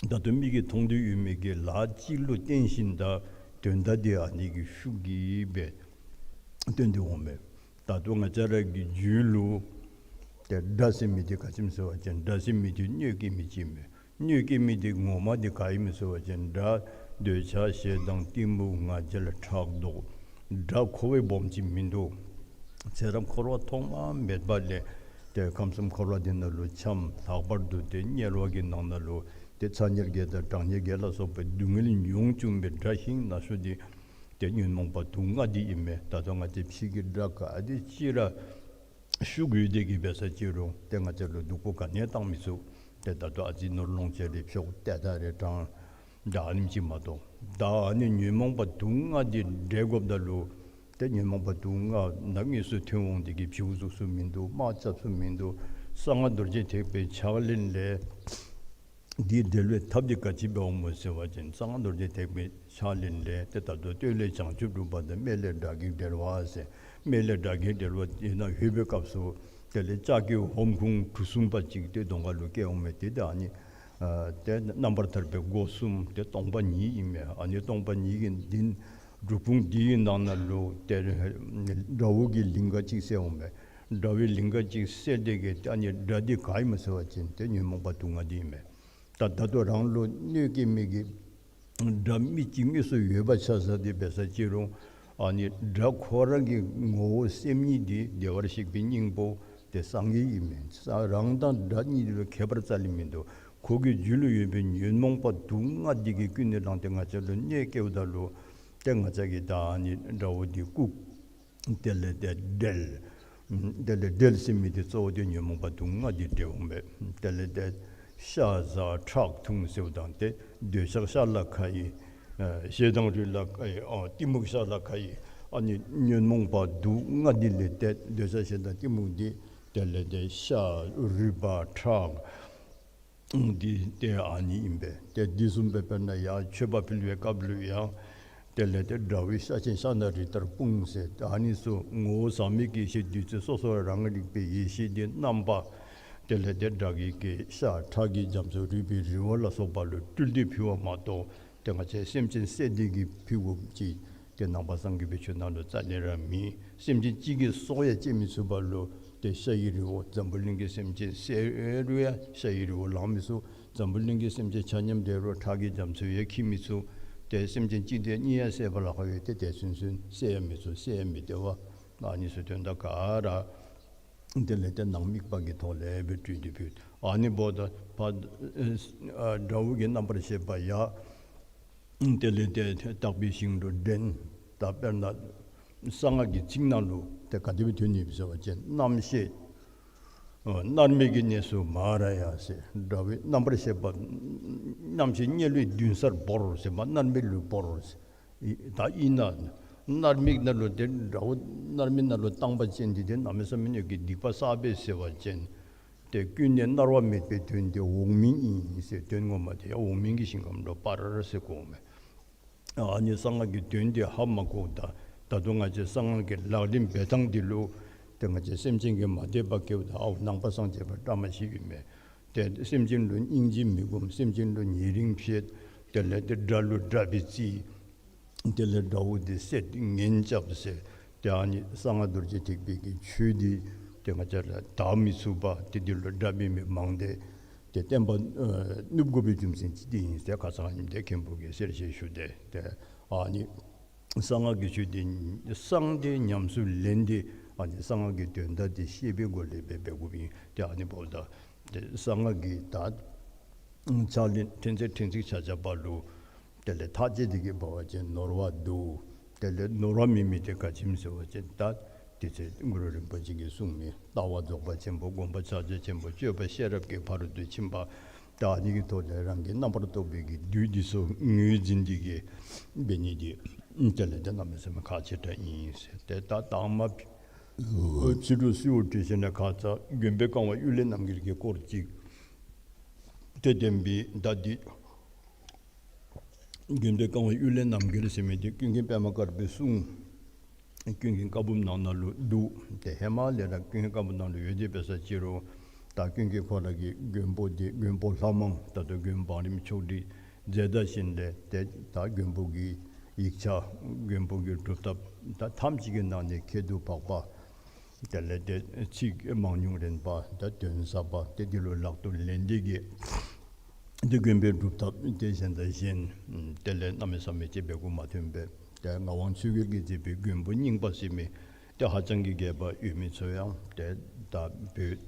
ད་ལྟོ་མིག་གིས་མཐོང་དོ་ཡོད་མི་གི་ལཱ་ཅིག་ལུ་བརྟེན་ཞིནམ་ད་དོན་དག་འདི་ཨ་ནི་གི་ཤུགས་ཀྱིས་སྦེ་སྟོན་ཏེ་འོང་མས། ད་ལྟོ་ང་བཅས་ར་གི་རྒྱུད་ལུ་ཏེ་དགྲ་ཟེར་མི་འདི་ག་ཅི་སྨོ་ཟེར་བ་ཅིན་དགྲ་ཟེར་མི་འདི་གནོད་སྐྱེལ་མི་ཅིག་མས། གནོད་སྐྱེལ་མི་འདི་ངོ་མ་འདི་ག་ཨིན་མས་ཟེར་བ་ཅིན་དགྲ་འདོད་ཆགས་ཞེ་སྡང་གཏི་མུག་ང་རྒྱལ་ཕྲག་དོག། དགྲ་ཁོ་བའི་སྦོམ་ཅིག་མིན་འདུག། ཚེ་རབས་འཁོར་བ་ཐོག་མ་མེད་པ་ལས་ཏེ་ཁམས་གསུམ་འཁོར་བ་འདི་ནང་ལུ་འཁྱམས། ལྷག་པར་དུ་ཏེ་དམྱལ་བ་གི་ནང་ན་ལུ་ཏེ་ཚ་དམྱལ་བརྒྱད་དང་གྲང་དམྱལ་བརྒྱད་ལ་སོགས་པའི་སྡུག་བསྔལ་མྱོང་བཅུག་མི་དགྲ་ཤིང་ན་ཤོ་འདི་ཏེ་ཉོན་མོངས་པ་དུག་ལྔ་འདི་ཨིན་མས། ད་ལྟོ་ང་བཅས་ཕྱི་གི་དགྲ་ག་དེ་ཅིག་ར་ཤུགས་ཡོད་དེ་གིས་འབད་ས་ཅི་རུང་ཏེ་ང་བཅས་ལུ་སྡུག་པོ་ག་ནི་ཡང་བཏང་མི་ཚུགས། ཏེ་ད་ལྟོ་ཨ་ཙི་ནོར་ལོངས་སྤྱོད་རེ་འཕྱོག་ཏེ་ད་རེ་དྲང་ད་ཨ་ནེམ་ཅིག་མ་གཏོགས། ད་ཨ་ནི་ཉོན་མོངས་པ་དུག་ལྔ་འདི་བསྒྲལ་དགོཔ་ད་ལུ་ཏེ་ཉོན་མོངས་པ་དུག་ལྔ་ནང་དངོས་སུ་ཐོན་འོང་དེ་གིས་བྱིའུ་བཙུགས་ས་མིན་འདུག། དམག་རྐྱབ་ས་མིན་འདུག། གསང་སྔགས་རྡོ་རྗེ་ཐེག་པའི་ཕྱག་ལེན་ལས་འདི་བསྒྲལ་བའི་ཐབས་འདི་ག་ཅི་འབད་འོང་སྨོ་ཟེར་བ་ཅིན་གསང་སྔགས་རྡོ་རྗེ་ཐེག་པའི་ཕྱག་ལེན་ལས་ཏེ་ད་ལྟོ་སྟོད་ལས་བྱང་ཆུབ་སྒྲུབ་པ་དང་སྨད་ལས་དགྲ་བགེགས་བསྒྲལ་བ་ཟེར། སྨད་ལས་དགྲ་བགེགས་བསྒྲལ་བ་དེ་ནང་ལྷོད་པའི་སྐབས་སུ་དེ་ལས་ལྕགས་ཀྱི་ཧོམ་ཁུང་གྲུ་གསུམ་པ་ཅིག་ཏེ་གདོང་ཁ་ལུ་བཀལ་འོང་མས། ཏེ་ད་ཨ་ནི་ཨ་ཏེ་རྣམ་པར་ཐར་པའི་སྒོ་གསུམ་ཏེ་སྟོང་པ་ཉིད་ཨིན་མས། ཨ་ནི་སྟོང་པ་ཉིད་ཀྱི་འདི་འབྲུབ་ཁུང་འདི་གི་ནང་ན་ལུ་ཏེ་དགྲ་བོ་གི་ལིང་ག་ཅིག་གསལ་འོང་མས། དགྲ་བོའི་ལིང་ག་ཅིག་གསལ་དེ་གིས་ཨ་ནི་དགྲ་འདི་ག་ཨིན་སྨོ་ཟེར་བ་ཅིན་ཏེ་ཉོན་མོངས་པ་དུག་ལྔ་འདི་ཨིན་མས། ད་ད་ལྟོ་རང་ལུ་གནོད་སྐྱེལ་མི་གི་དགྲ་མི་གཅིག་དངོས་སུ་ཡོད་པ་ཆ་བཞག་སྟེ་འབད་ས་ཅི་རུང་ཨ་ནི་དགྲ་ཁོ་རང་གི་ངོ་བོ་སེམས་ཉིད་འདི་བདེ་བར་གཤེགས་པའི་སྙིང་པོ་ཏེ་སངས་རྒྱས་ཨིན་མས། ས་རང་དང་དགྲ་གཉིས་འདི་ལུ་ཁྱད་པར་རྩ་ལས་མིན་འདུག། ཁོ་གི་རྒྱུད་ལུ་ཡོད་པའི་ཉོན་མོངས་པ་དུག་ལྔ་འདི་གིས་ཀུན་ནས་བསླངས་ཏེ་ང་བཅས་ལུ་གནོད་སྐྱེལཝ་ད་ལུ་ཏེ་ང་བཅས་ཀྱིས་ད་ཨ་ནི་དགྲ་བོ་འདི་བཀུག། དེ་ལས་ཏེ་བསྒྲལ། དེ་ལས་བསྒྲལ་ཟེར་མི་འདི་གཙོ་བོ་འདི་ཉོན་མོངས་པ་དུག་ལྔ་འདི་བསྒྲལ་འོང་པས། དེ་ལས་ཏེ་ཤ་ཟ་ཁྲག་འཐུང་ཟེརཝ་ད་ཏེ་འདོད་ཆགས་ཤ་ལ་ཁ་ཡི། ཨ་ཞེ་སྡང་རུས་ལ་ཁ་ཡི། ཨ་གཏི་མུག་ཤ་ལ་ཁ་ཡི། ཨ་ནི་ཉོན་མོངས་པ་དུག་ལྔ་འདི་ལས་ཏེ་འདོད་ཆགས་ཞེ་སྡང་གཏི་མུག་འདི་དེ་ལས་ཏེ་ཤ་རུས་པ་ཁྲག་འདི་ཏེ་ཨ་ནི་ཨིན་པས། ཏེ་འདི་བཟུམ་སྦེ་དཔེར་ན་ཡང་མཆོད་པ་ཕུལ་བའི་སྐབས་ལུ་ཡང་དེ་ལས་ཏེ་དགྲ་བོའི་ཤ་ཆེན་ཤ་ན་རི་ལྟར་སྤུངས་ཟེར། ཏེ་ཨ་ནི་ཚུ་ངོ་བོ་ཟག་མེད་ཀྱི་ཡེ་ཤེས་བདུད་རྩི་སོ་སོ་རང་རིག་པའི་ཡེ་ཤེས་འདི་རྣམ་པ་དེ་ལས་ཏེ་དགྲ་བགེགས་ཀྱི་ཤ་ཁྲག་གི་རྒྱ་མཚོ་རུས་པའི་རི་བོ་ལ་སོགས་པ་ལུ་སྤྲུལ་ཏེ་ཕུལ་བ་མ་གཏོགས་ཏེ་ང་བཅས་སེམས་ཅན་བསད་དེ་གིས་ཕུལ་དགོཔ་ཅིག་ཏེ་ནང་པ་སངས་རྒྱས་པའི་ཆོས་ནང་ལུ་རྩ་ལས་ར་མེད། སེམས་ཅན་གཅིག་གི་སྲོག་ཡང་བཅད་མི་ཚུགས་པ་ལུ་ཏེ་ཤ་ཡི་རི་བོ་འཛམ་བུ་གླིང་གི་སེམས་ཅན་བསད་རུང་ཡང་ཤ་ཡི་རི་བོ་ལང་མི་ཚུགས། འཛམ་བུ་གླིང་གི་སེམས་ཅན་ཆ་མཉམ་བསད་རུང་ཁྲག་གི་རྒྱ་མཚོ་ཡང་འཁྱིལ་མི་ཚུགས། ཏེ་སེམས་ཅན་གཅིག་དང་གཉིས་ཡང་བསད་པ་ལཱ་ཁག་ཡོད། ཏེ་དེ་ཚུན་ཚོད་བསད་ཡང་མི་ཚུགས། བསད་ཡང་མི་བདེ་བ། ཨ་ནི་ཚུ་དོན་དག་ག་ར་དེ་ལས་ཏེ་ནང་དམིགས་པ་གི་ཐོག་ལས་སྦེ་སྤྲུལ་ཏེ་ཕུལ། ཨ་ནི་འབདཝ་ད་ཕར་ཨ་དགྲ་བོ་གི་རྣམ་པར་ཤེས་པ་ཡང་དེ་ལས་ཏེ་དག་པའི་ཞིང་དུ་འདྲེན། ད་དཔེར་ན་གསང་སྔགས་ཀྱི་ཚིག་ནང་ལུ་ཏེ་ག་དེ་སྦེ་ཐོན་ནི་ཡོདཔ་ཟེར་བ་ཅིན་རྣམ་ཤེས་ཨ་མནར་མེད་ཀྱི་གནས་སུ་མ་ར་ཡ་ཟེར། དགྲ་བོའི་རྣམ་པར་ཤེས་པ་རྣམ་ཤེས་དམྱལ་བའི་མདུན་སར་བོར་ཟེར་མ་མནར་མེད་ལུ་བོར་ཟེར། ད་ཨིན་ན་མནར་མེད་ནང་ལུ་ཏེ་དགྲ་བོ་མནར་མེད་ནང་ལུ་བཏང་པ་ཅིན་འདི་ཏེ་གནམ་མེད་ས་མེད་ཀྱི་སྡིག་པ་བསགས་པས་ཟེར་བ་ཅིན་ཏེ་ཀུན་ནས་མནར་བ་མེད་པའི་དོན་དེ་འོག་མིན་ཨིན་ཟེར། དོན་ངོ་མ་དེ་ཡང་འོག་མིན་གྱི་ཞིང་ཁམས་ལུ་སྤར་ཟེར་གོ་མས། ཨ་ནི་གསང་སྔགས་ཀྱི་དོན་དེ་ཧ་མ་གོཝ་ད་ད་དུང་ང་བཅས་གསང་སྔགས་ཀྱི་ལག་ལེན་འབད་ཐངས་འདི་ལུ་ཏེ་ང་བཅས་སེམས་ཅན་གྱིས་མ་དད་པ་བསྐྱེདཔ་ད་ཨའུ་ནང་པ་སངས་རྒྱས་པ་བཀྲ་མ་ཤིས་ཨིན་མས། ཏེ་སེམས་ཅན་ལུ་སྙིང་རྗེ་མི་སྒོམ། སེམས་ཅན་ལུ་ཉེ་རིང་ཕྱེད། དེ་ལས་ཏེ་དགྲ་ལུ་དགྲ་སྦེ་བརྩི། དེ་ལས་དགྲ་བོ་དེ་བསད་ངན་རྐྱབ་ཟེར། ཏེ་ཨ་ནི་གསང་སྔགས་རྡོ་རྗེ་ཐེག་པའི་གི་ཆོས་འདི་ཏེ་ང་བཅས་ར་དར་མི་ཚུགས་པར་ཏེ་འདི་ལུ་དགྲ་འབད་མི་མང་སྟེ་ཏེ་བསྟན་པ་ཨ་ནུབ་དགོ་པའི་རྒྱུ་མཚན་ཅིག་འདི་ཨིན་ཟེར་ཁ་ཙ་ཉིནམ་དེ་མཁན་པོ་གིས་གསལ་བཤད་ཞུ་སྟེ། ཏེ་ཨ་ནི་གསང་སྔགས་ཀྱི་ཆོས་འདི་གསང་སྟེ་ཉམས་སུ་ལེན་ཏེ་ཨ་ནི་གསང་སྔགས་ཀྱི་དོན་དག་འདི་ཤེས་པའི་སྒོ་ལས་འབད་འབད་དགོཔ་ཨིན། ཏེ་ཨ་ནི་འབདཝ་ད་ཏེ་གསང་སྔགས་ཀྱི་ད་ཕྱག་ལེན་ཕྲན་ཚེགས་ཕྲན་ཚེགས་ཆ་ཁྱབ་པ་ལུ་དེ་ལས་ཐག་བཅད་དེ་གི་འབད་བ་ཅིན་ནོར་བ་འདུག། དེ་ལས་ནོར་བ་མེད་མི་དེ་ག་ཅི་སྨོ་ཟེར་བ་ཅིན་ད་དེ་ཚེ་གུ་རུ་རིན་པོ་ཆེ་གིས་གསུངས་མི་ལྟ་བ་རྫོགས་པ་ཆེན་པོ། སྒོམ་པ་ཕྱག་རྒྱ་ཆེན་པོ། སྤྱོད་པ་ཤེས་རབ་ཀྱི་ཕ་རོལ་ཏུ་ཕྱིན་པ། ད་ཨ་ནི་གི་ཐོག་ལས་རང་གི་རྣམ་པར་རྟོག་པའི་གི་བདུད་འདི་ཚུ་ངོས་འཛིན་ཏེ་གི་འབད་ནི་འདི་དེ་ལས་ཏེ་གནམ་མེད་ས་མེད་ཁག་ཆེ་དྲགས་ཨིན་ཟེར། ཏེ་ད་དང་མ་ཕྱི་དྲོ་གསོལཝ་བཏབ་ཞིནམ་ལས་ཁ་ཙ་མགོན་པོ་ཀ་བ་གཡུ་ལོ་རྣམ་རྒྱལ་གྱི་སྐོར་ཅིག་ཏེ་བསྟན་པའི་ད་འདི་མགོན་པོ་ཀ་བ་གཡུ་ལོ་རྣམ་རྒྱལ་ཟེར་མི་འདི་ཀུན་མཁྱེན་པདྨ་དཀར་པོའི་གསུང་ ཀུན་མཁྱེན་བཀའ་འབུམ་ནང་ན་ལུ་འདུག། ཏེ་ཧེ་མ་ལས་ར་ཀུན་མཁྱེན་བཀའ་འབུམ་ནང་ལུ་ཡོད་དེ་འབད་ས་ཅི་རུང་ད་ཀུན་མཁྱེན་ཁོ་ར་གི་མགོན་པོ་འདི་མགོན་པོ་ལྷ་མང་ད་ལྟོ་མགོན་བང་རིམ་ཆོག་སྒྲིག་མཛད་ད་ཞིནམ་ལས་ཏེ་ད་མགོན་པོ་གི་ཡིག་ཆ་མགོན་པོ་གི་སྒྲུབ་ཐབས་ད་ཐམས་ཅད་ཀྱི་ནང་ནས་ཁྱད་དུ་འཕགས་པ། དེ་ལས་ཏེ་ཚིག་མང་ཉུང་རན་པ་ད་དོན་ཟབ་པ་ཏེ་འདི་ལུ་ལག་ཏུ་ལེན་ཏེ་གི་ཏེ་མགོན་པོའི་སྒྲུབ་ཐབས་ཏེ་གཞན་དང་གཞན་དེ་ལས་གནམ་མེད་ས་མེད་ཅིག་འབད་དགོཔ་མ་ཐོན་པས། ཏེ་ངག་དབང་ཆོས་རྒྱལ་གྱིས་མཛད་པའི་མགོན་པོ་རྙིང་པ་ཟེར་མི་ཏེ་ཧ་ཅང་གི་རྒྱས་པ་ཡོད་མི་ཚུ་ཡང་ཏེ་ད་བོད་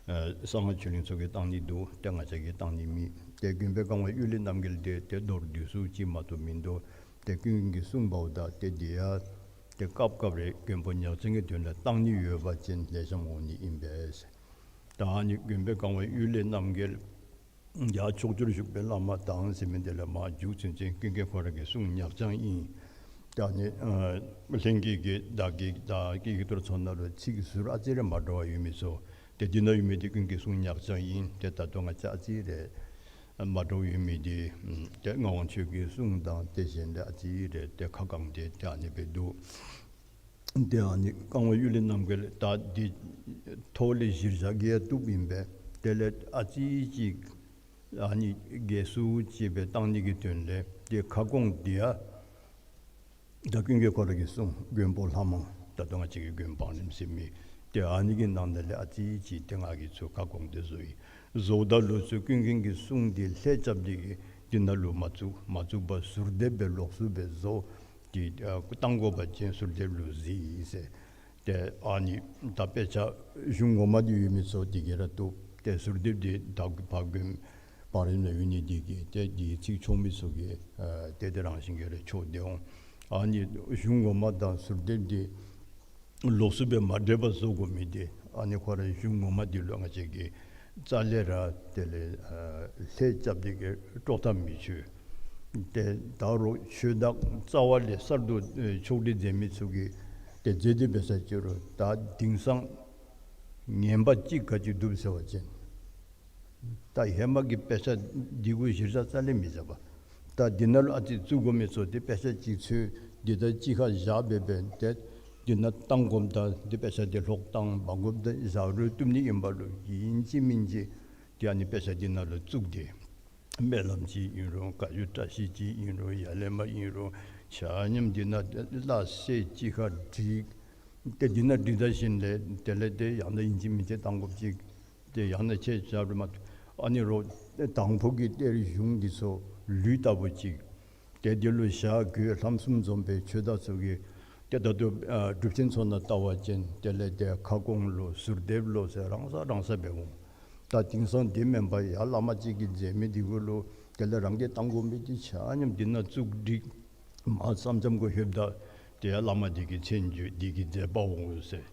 ཨ་གསང་སྔགས་ཆོས་གླིང་ཚུ་གིས་བཏང་ནི་འདུག། ཏེ་ང་བཅས་ཀྱིས་བཏང་ནི་མེད། ཏེ་མགོན་པོའི་བཀའ་དབང་གཡུལ་ལས་རྣམ་རྒྱལ་དེ་ཏེ་མདོར་བསྡུས་སུ་ཅིག་མ་གཏོགས་མིན་འདུག། ཏེ་ཀུན་མཁྱེན་གྱིས་གསུངས་པའོ། ད་ཏེ་འདི་ཡང་ཏེ་སྐབས་སྐབས་རེ་མགོན་པོ་ཉག་ཅན་གྱི་དོན་ལུ་བཏང་ནི་ཡོད་པ་ཅིན་ལེགས་ཤོམ་འོང་ནི་ཨིན་པས། ད་ཨ་ནི་མགོན་པོའི་བཀའ་དབང་གཡུལ་ལས་རྣམ་རྒྱལ་ཡར་ཕྱོགས་བཅུར་བཞུགས་པའི་བླ་མ་དང་ཟེར་མི་དེ་ལས་མར་མཇུག་ཚུན་ཚོད་ཀུན་མཁྱེན་ཁོ་ར་གི་གསུང་ཉག་ཅན་ཨིན། ད་ཨ་ནི་ཨ་ལྷན་རྒྱས་ཀྱི་བདག་གི་བདག་གི་ཡིག་ཐོར་ཚུ་ནང་ལུ་ཚིག་ཟུར་ཨ་ཙི་རེ་མ་འདྲཝ་ཡོད་མི་ཚུ་ཏེ་འདི་ནང་ཡོད་མི་འདི་ཀུན་མཁྱེན་གསུང་ཉག་ཅན་ཨིན། ཏེ་ད་ལྟོ་ང་བཅས་ཨ་ཙི་རེ་མ་འདྲཝ་ཡོད་མི་འདི་ཏེ་ངག་དབང་ཆོས་ཀྱི་གསུང་དང་ཏེ་གཞན་ལས་ཨ་ཙི་རེ་ཏེ་ཁ་གང་སྟེ་ཏེ་ཨ་ནི་སྦེ་འདུག། ཏེ་ཨ་ནི་བཀའ་དབང་གཡུལ་ལས་རྣམ་རྒྱལ་ད་འདི་ཐོག་ལས་གཞིར་བཞག་གི་ཡང་བཏུབ་ཨིན་པས། དེ་ལས་ཨ་ཙི་ཅིག་ཨ་ནི་རྒྱས་སུ་ཅིག་སྦེ་བཏང་ནི་གི་དོན་ལས་ཏེ་ཁ་སྐོང་འདི་ཡང་ད་ཀུན་མཁྱེན་ཁོ་ར་གི་གསུང་མགོན་པོ་ལྷ་མང་ད་ལྟོ་ང་བཅས་ཀྱི་མགོན་པོ་བང་རིམ་ཟེར་མི་ཏེ་ཨ་ནི་གི་ནང་ན་ལས་ཨ་ཙི་ཅིག་ཏེ་ང་གིས་ཚུར་ཁ་སྐོང་སྟེ་བཟོ་ཡི། བཟོཝ་ད་ལུ་ཚུར་ཀུན་མཁྱེན་གྱི་གསུང་འདི་ལྷད་རྐྱབ་སྟེ་གི་འདི་ནང་ལུ་མ་བཙུགས། མ་བཙུགས་པར་ཟུར་འདེབས་སྦེ་ལོགས་སུ་སྦེ་བཟོ། ཏེ་ཨ་བཏང་དགོ་པ་ཅིན་ཟུར་འདེབས་ལུ་གཟིགས་ཟེར། ཏེ་ཨ་ནི་ད་དཔེ་ཆ་གཞུང་ངོ་མ་འདི་ཡོད་མི་ཚུ་འདི་གིས་ར་བཏུབ། ཏེ་ཟུར་འདེབས་འདི་ད་ཕར་མགོན་བང་རིམ་ལུ་ཡོད་ནི་འདི་གིས་ཏེ་འདི་ཚིག་ཆོག་མི་ཚུ་གིས་ཨ་ཏེ་དེ་རང་བཞིན་གྱིས་ར་ཆོག་སྟེ་འོང་། ཨ་ནི་གཞུང་ངོ་མ་དང་ཟུར་འདེབས་འདི་ལོགས་སུ་སྦེ་མ་འདྲེས་པར་བཟོ་དགོ་མི་འདི་ཨ་ནི་ཁོ་ར་གཞུང་ངོ་མ་འདི་ལུ་ང་བཅས་ཀྱིས་རྩ་ལས་ར་དེ་ལས་ཨ་ལྷད་རྐྱབ་སྟེ་གི་དཀྲོག་ཐབས་མི་ཆོད། ཏེ་ད་རུང་ཆོས་བདག་རྩ་བ་ལས་གསར་དུ་ཨེ་ཕྱོགས་སྒྲིག་མཛད་མི་ཚུ་གིས་ཏེ་མཛད་དེ་འབད་ས་ཅི་རུང་ད་དེང་སང་ངན་པ་གཅིག་ག་ཅི་འདུག་ཟེར་བ་ཅིན་ད་ཧེ་མ་གི་དཔེ་ཆ་འདི་གུ་གཞིར་བཞག་རྩ་ལས་མི་བཞག་པར་ད་འདི་ནང་ལུ་ཨ་ཙི་བཙུགས་དགོ་མི་ཚུ་ཏེ་དཔེ་ཆ་གཅིག་འཚོལ་འདི་ད་གཅིག་ཁར་བཞག་སྦེ་སྦེ་ཏེ་འདི་ནང་བཏང་དགོཔ་ད་འདི་དཔེ་ཆ་འདི་ལྷོག་བཏང་འབག་དགོཔ་ད་བཞག་རུང་བཏུབ་ནི་ཨིན་པ་ལུ་ཨིན་ཅི་མིན་ཅི་ཏེ་ཨ་ནི་དཔེ་ཆ་འདི་ནང་ལུ་བཙུགས་ཏེ་སྨོན་ལམ་ཅིག་ཨིན་རུང་བཀའ་བརྒྱུད་བཀྲ་ཤིས་ཅིག་ཨིན་རུང་ཡར་ལས་མར་ཨིན་རུང་ཆ་མཉམ་འདི་ནང་ཏེ་སླ་བསྲེ་གཅིག་ཁར་བསྒྲིགས། ཏེ་འདི་ནང་བསྒྲིགས་ད་ཞིནམ་ལས་དེ་ལས་ཏེ་ཡང་ན་ཨིན་ཅི་མིན་ཅི་བཏང་དགོཔ་ཅིག་ཏེ་ཡང་ན་ཁྱེད་ཅག་རུ་མ་ཨ་ནི་རོགས་དང་ཕུ་གི་གཏེར་གཞུང་འདི་ཚུ་ལུས་ལྟ་བུ་ཅིག་ཏེ་འདི་ལུ་ཞྭ་གོས་ལྷམ་གསུམ་འཛོམས་པའི་ཆོས་བདག་ཚུ་གིས་ཏེ་ད་ལྟོ་ཨ་སྒྲུབ་ཆེན་ཚུ་ནང་བལྟ་བ་ཅིན་དེ་ལས་ཏེ་ཁ་སྐོང་ལོ་ཟུར་འདེབས་ལོ་ཟེར་རང་ས་རང་ས་སྦེ་འོང་། ད་དེང་སང་དེ་མེན་པར་ཡར་བླ་མ་གཅིག་གིས་མཛད་མི་འདི་གུ་ལུ་དེ་ལས་རང་གིས་བཏང་དགོ་མི་འདི་ཆ་མཉམ་འདི་ནང་བཙུགས་བསྒྲིགས། མར་མཚམས་མཚམས་གུ་ལྷོདཔ་ད་ཏེ་ཡར་བླ་མ་འདི་གི་མཚན་བརྗོད་འདི་གི་མཛད་པ་འོང་ཟེར།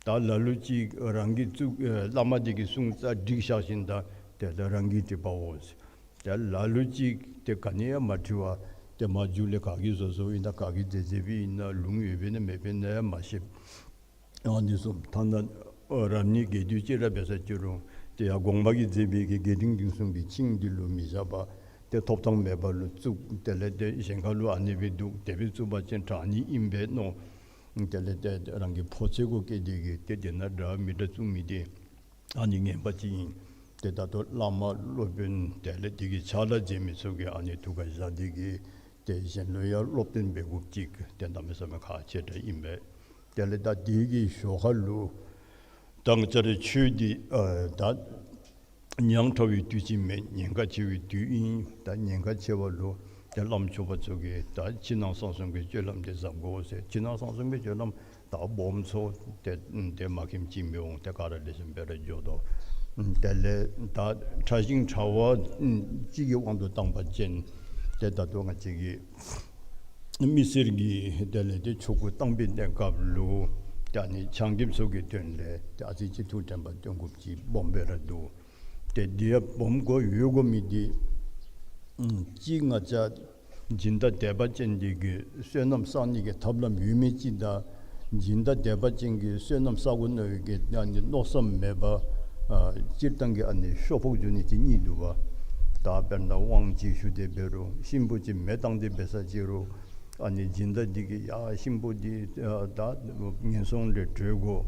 ད་ལ་ལུ་ཅིག་རང་གིས་བཙུགས་ཨེ་བླ་མ་འདི་གི་གསུང་རྩ་བསྒྲིགས་བཞག་ཞིནམ་ད་ཏེ་ད་རང་གིས་བྲིས་པ་འོང་ཟེར། ཏེ་ལ་ལུ་ཅིག་ཏེ་ག་ནི་ཡང་མ་བྲིས་པར་ཏེ་མར་མཇུག་ལས་ག་གིས་བཟོ་བཟོཝ་ཨིན་ན་ག་གིས་མཛད་མཛདཔ་ཨིན་ན་ལུང་ཡོདཔ་ཨིན་ན་མེདཔ་ཨིན་ན་ཡང་མ་ཤེས། ཨ་ནི་གསུངས། ཐ་ན་ཨ་རབ་གནས་རྒྱས་བསྡུས་ཅིག་ར་འབད་ས་ཅི་རུང་ཏེ་ཡར་གོང་མ་གིས་མཛད་པའི་གི་རྒྱས་འབྲིང་བསྡུས་གསུམ་གྱི་ཆིངས་འདི་ལུ་མི་བཞག་པར་ཏེ་ཐོབ་ཐང་མེད་པ་ལུ་བཙུགས། དེ་ལས་ཏེ་གཞན་ཁ་ལུ་ཨ་ནི་སྦེ་འདུག། དེ་སྦེ་བཙུགས་པ་ཅིན་དྲག་ནི་ཨིན་པས་མནོ། དེ་ལས་ཏེ་རང་གི་ཕོ་ཚོད་གུ་བཀལ་ཏེ་གི་ཏེ་དེ་ནང་འདྲ་མི་འདྲ་བཙུགས་མི་འདི་ཨ་ནི་ངན་པ་ཅིག་ཨིན། ཏེ་ད་ལྟོ་བླ་མ་སློབ་དཔོན་དེ་ལས་དེ་གི་ཕྱག་ལཱ་མཛད་མི་ཚུ་གིས་ཨ་ནི་ཐུགས་ཁར་བཞག་སྟེ་གི་ཏེ་གཞན་ལུ་ཡང་སློབ་སྟོན་འབད་དགོཔ་ཅིག་ཏེ་གནམ་མེད་ས་མེད་ཁག་ཆེ་དྲགས་ཨིན་པས། དེ་ལས་ད་དེ་གི་ཞོར་ཁ་ལུ་ད་ང་བཅས་རའི་ཆོས་འདི་ཨ་ད་ཉག་ཕྲ་བའི་དུས་ཅིག་མེན། ཉེན་ཁ་ཆེ་བའི་དུས་ཨིན། ད་ཉེན་ཁ་ཆེ་བ་ལུ་ཏེ་བླམ་ཆོསཔ་ཚུ་གིས་ད་ཕྱི་ནང་གསང་གསུམ་གྱི་སྤྱོད་ལམ་འདི་བཟང་དགོ་ཟེར། ཕྱི་ནང་གསང་གསུམ་གྱི་སྤྱོད་ལམ་ད་སྦོམ་ཚུ་ཏེ་ཏེ་མ་མཁྱེནམ་ཅིག་མི་འོང་། ཏེ་ག་ར་ལེགས་ཤོམ་སྦེ་ར་འགྱོ་དོ། དེ་ལས་ད་ཕྲ་ཞིང་ཕྲ་བ་གཅིག་གི་དབང་དུ་བཏང་པ་ཅིན་ཏེ་ད་ལྟོ་ང་བཅས་ཀྱི་མི་སེར་གྱི་དེ་ལས་ཏེ་ཆོ་ག་བཏང་པའི་གནས་སྐབས་ལུ་ཏེ་ཨ་ནི་ཆང་རྐྱབ་ཚུ་གི་དོན་ལས་ཏེ་ཨ་ཙི་ཅིག་ཐུགས་དྲན་པ་བཏོན་དགོཔ་ཅིག་སྦོམ་སྦེ་ར་འདུག། ཏེ་འདི་ཡང་སྦོམ་དགོ་ཡོད་དགོ་མི་འདི་ཨམ་གཅིག་ང་བཅས་སྦྱིན་བདག་དད་པ་ཅན་འདི་གིས་བསོད་ནམས་བསག་ནི་གི་ཐབས་ལམ་ཡོད་མི་ཅིག་དང་སྦྱིན་བདག་དད་པ་ཅན་གྱིས་བསོད་ནམས་བསག་དགོ་མནོ་བའི་གི་ཨ་ནི་མནོ་བསམ་མེད་པར་ཨ་སྤྱིར་བཏང་གི་ཨ་ནི་ཤོ་ཕོག་འགྱོ་ནི་ཅིག་གཉིས་འདུག་པ། ད་དཔེར་ན་དབང་ཅིག་ཞུ་སྟེ་འབད་རུང་གཤིན་པོ་ཅིག་མེ་བཏང་སྟེ་འབད་ས་ཅི་རུང་ ཨ་ནི་སྦྱིན་བདག་འདི་གིས་ཡ་གཤིན་པོ་འདི་ཨ་ད་ངན་སོང་ལས་གྲོལ་དགོ།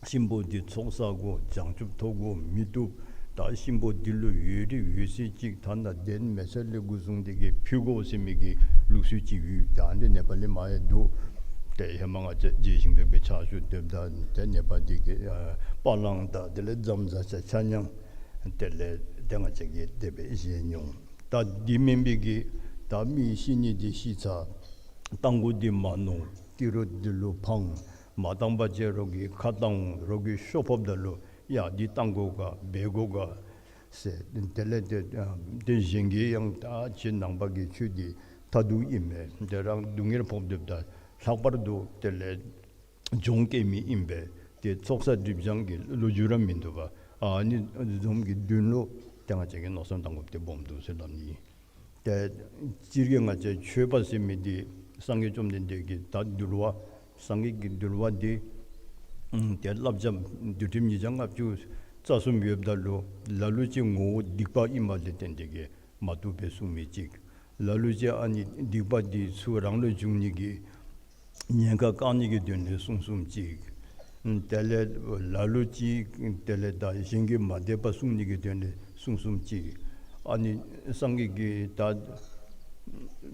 གཤིན་པོ་འདི་ཚོགས་བསག་དགོ། བྱང་ཆུབ་ཐོབ་དགོ་མི་བཏུབ། ད་གཤིན་པོ་འདི་ལུ་ཡོད་རིགས་ཡོད་ཚད་ཅིག་ཐ་ན་གདན་མེད་ས་ལས་འགོ་བཟུང་སྟེ་གིས་ཕུལ་དགོ་ཟེར་མི་གི་ལུགས་སྲོལ་ཅིག་ཡོད། ད་ཨ་ནི་ནེ་པ་ལི་མ་ཡང་འདུག། ཏེ་ཧེ་མ་ང་བཅས་རྗེ་ཞིང་ཕེབས་ཀྱི་ཕྱག་ཞུ་སྡོདཔ་ད་ཏེ་ནེ་པ་འདི་གིས་ཨ་པ་ལང་དང་དེ་ལས་ཛམ་ཛ་ཆ་ཆ་མྱང་དེ་ལས་ཏེ་ང་བཅས་ཀྱིས་དེ་སྦེ་བཞེས་མྱོང་། ད་འདི་མེན་པའི་གི་ད་མི་ཤི་ནི་འདི་ཤི་ཚར། རྟ་མགོ་འདི་མ་ནོར། ཏི་རུ་འདི་ལུ་འཕང་། མ་བཏང་པ་ཅིན་རོགས་ཀྱིས་ཁ་བཏང་འོང་། རོགས་ཀྱིས་ཤོ་ཕོགཔ་ད་ལུ་ཡ་འདི་བཏང་དགོ་ག་འབད་དགོ་ག་ཟེར། དེ་ལས་ཏེ་ཏེ་གཞན་གྱིས་ཡང་ད་ཁྱེད་ནང་པ་གི་ཆོས་འདི་མཐར་ཐུག་ཨིན་མས། ཏེ་རང་སྡུག་བསྔལ་ཕོག་སྡོདཔ་ད་ལྷག་པར་དུ་དེ་ལས་གྱོང་བཀལ་མི་ཨིན་པས། ཏེ་ཚོགས་བསགས་སྒྲིབ་སྦྱང་གི་ལོ་རྒྱུས་ར་མིན་འདུག་པ། ཨ་ནི་བཟུམ་གྱི་དོན་ལུ་ཏེ་ང་བཅས་ཀྱིས་མནོ་བསམ་བཏང་དགོཔ་འདི་སྦོམ་འདུག་ཟེར་སླབ་ནི། ཏེ་སྤྱིར་གྱིས་ང་བཅས་མཆོད་པ་ཟེར་མི་འདི་སངས་རྒྱས་བཅོམ་ལྡན་འདས་ཀྱི་ད་འདུལ་བ་སངས་རྒྱས་ཀྱི་འདུལ་བ་འདི་ཨམ་ཏེ་བསླབ་བྱ་འདུལ་ཁྲིམས་ཉིས་བརྒྱ་ལྔ་བཅུ་རྩ་གསུམ་ཡོདཔ་ད་ལུ་ལ་ལུ་ཅིག་ངོ་བོ་སྡིག་པ་ཨིནམ་ལས་བརྟེན་ཏེ་གིས་མ་བཏུབ་པས་གསུངས་མི་ཅིག། ལ་ལུ་ཅིག་ཨ་ནི་སྡིག་པ་འདི་ཚུ་རང་ལུ་འབྱུང་ནི་གི་ཉེན་ཁ་བཀག་ནི་གི་དོན་ལས་གསུངས་གསུངསམ་ཅིག། དེ་ལས་ལ་ལུ་ཅིག་དེ་ལས་ད་གཞན་གྱི་མ་དད་པ་སྲུང་ནི་གི་དོན་ལས་གསུངས་གསུངསམ་ཅིག། ཨ་ནི་སངས་རྒྱས་ཀྱིས་ད་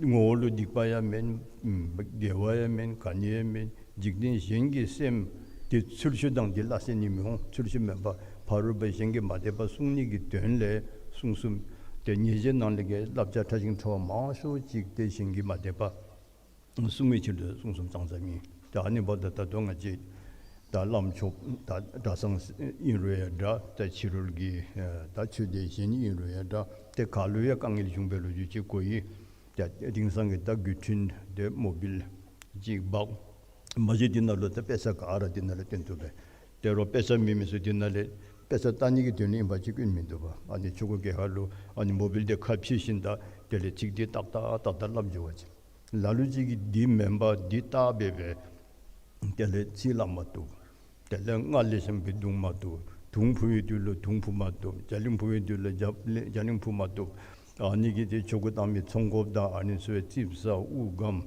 ངོ་བོ་ལུ་སྡིག་པ་ཡང་མེན། དགེ་བ་ཡང་མེན། ག་ནི་ཡང་མེན། འཇིག་རྟེན་གཞན་གྱི་སེམས་འདི་ཚུལ་འཆོས་དང་འདི་སླ་བསྲེ་ནི་མི་འོང་། ཚུལ་འཆོས་མེན་པར་ཕ་རོལ་པོ་གཞན་གྱི་མ་དད་པ་སྲུང་ནི་གི་དོན་ལས་གསུངས་གསུངསམ། ཏེ་ཉེས་བྱས་ནང་ལས་ཀྱི་བསླབ་བྱ་ཕྲ་ཞིང་ཕྲ་བ་མང་ཤོས་ཅིག་ཏེ་གཞན་གྱི་མ་དད་པ་སྲུང་བའི་ཕྱིར་དུ་གསུངས་གསུངསམ་ཙང་ཙ་ཨིན། ཏེ་ཨ་ནི་འབདཝ་ད་ད་ལྟོ་ང་བཅས་ད་བླམ་ཆོསཔ་ད་གྲྭ་ཚང་ཨིན་རུང་ཡང་འདྲ། ཏེ་ཕྱི་རོལ་གྱི་ད་ཆོས་སྡེ་གཞན་ཨིན་རུང་ཡང་འདྲ། ཏེ་ག་ལུ་ཡང་དཀའ་ངལ་བྱུང་བའི་ལོ་རྒྱུས་ཅིག་གོ་ཡི། ཏེ་དེང་སང་གི་ད་དགོས་འདུན་ཏེ་མོ་བིལ་ཅིག་འབག། མ་གཞི་འདི་ནང་ལུ་ད་དཔེ་ཆ་ག་ར་འདི་ནང་ལུ་སྟོན་བཏུབ་པས། ཏེ་རོགས་དཔེ་ཆ་མེད་མི་ཚུ་འདི་ནང་ལས་དཔེ་ཆ་ལྟ་ནི་གི་དོན་ལུ་ཨིན་པ་ཅིན་སྐྱོན་མིན་འདུག་པ། ཨ་ནི་ཆོས་སྐུ་གི་ཁ་ལུ་ཨ་ནི་མོ་བིལ་འདི་ཁ་ཕྱེ་ཞིནམ་ད་དེ་ལས་ཚིག་འདི་ཏག་ཏག་ཏག་ཏག་སླབ་འགྱོ་བ་ཅིན། ལ་ལུ་ཅིག་གིས་འདི་མེན་པར་འདི་བལྟ་སྦེ་སྦེ་དེ་ལས་ཚིག་སླབ་མ་བཏུབ། དེ་ལས་སྔགས་ལེགས་ཤོམ་སྦེ་བརྡུང་མ་བཏུབ། དུང་ཕུ་བའི་དུས་ལུ་དུང་ཕུ་མ་བཏུབ། རྒྱ་གླིང་ཕུ་བའི་དུས་ལུ་རྒྱ་རྒྱ་གླིང་ཕུ་མ་བཏུབ། ཨ་ནི་གིས་ཏེ་ཆོ་ག་བཏང་མི་ཚོང་འགོཔ་དང་ཨ་ནི་ཚུ་ཡང་ཙིགཔ་ཟ་དབུགས་སྒམ།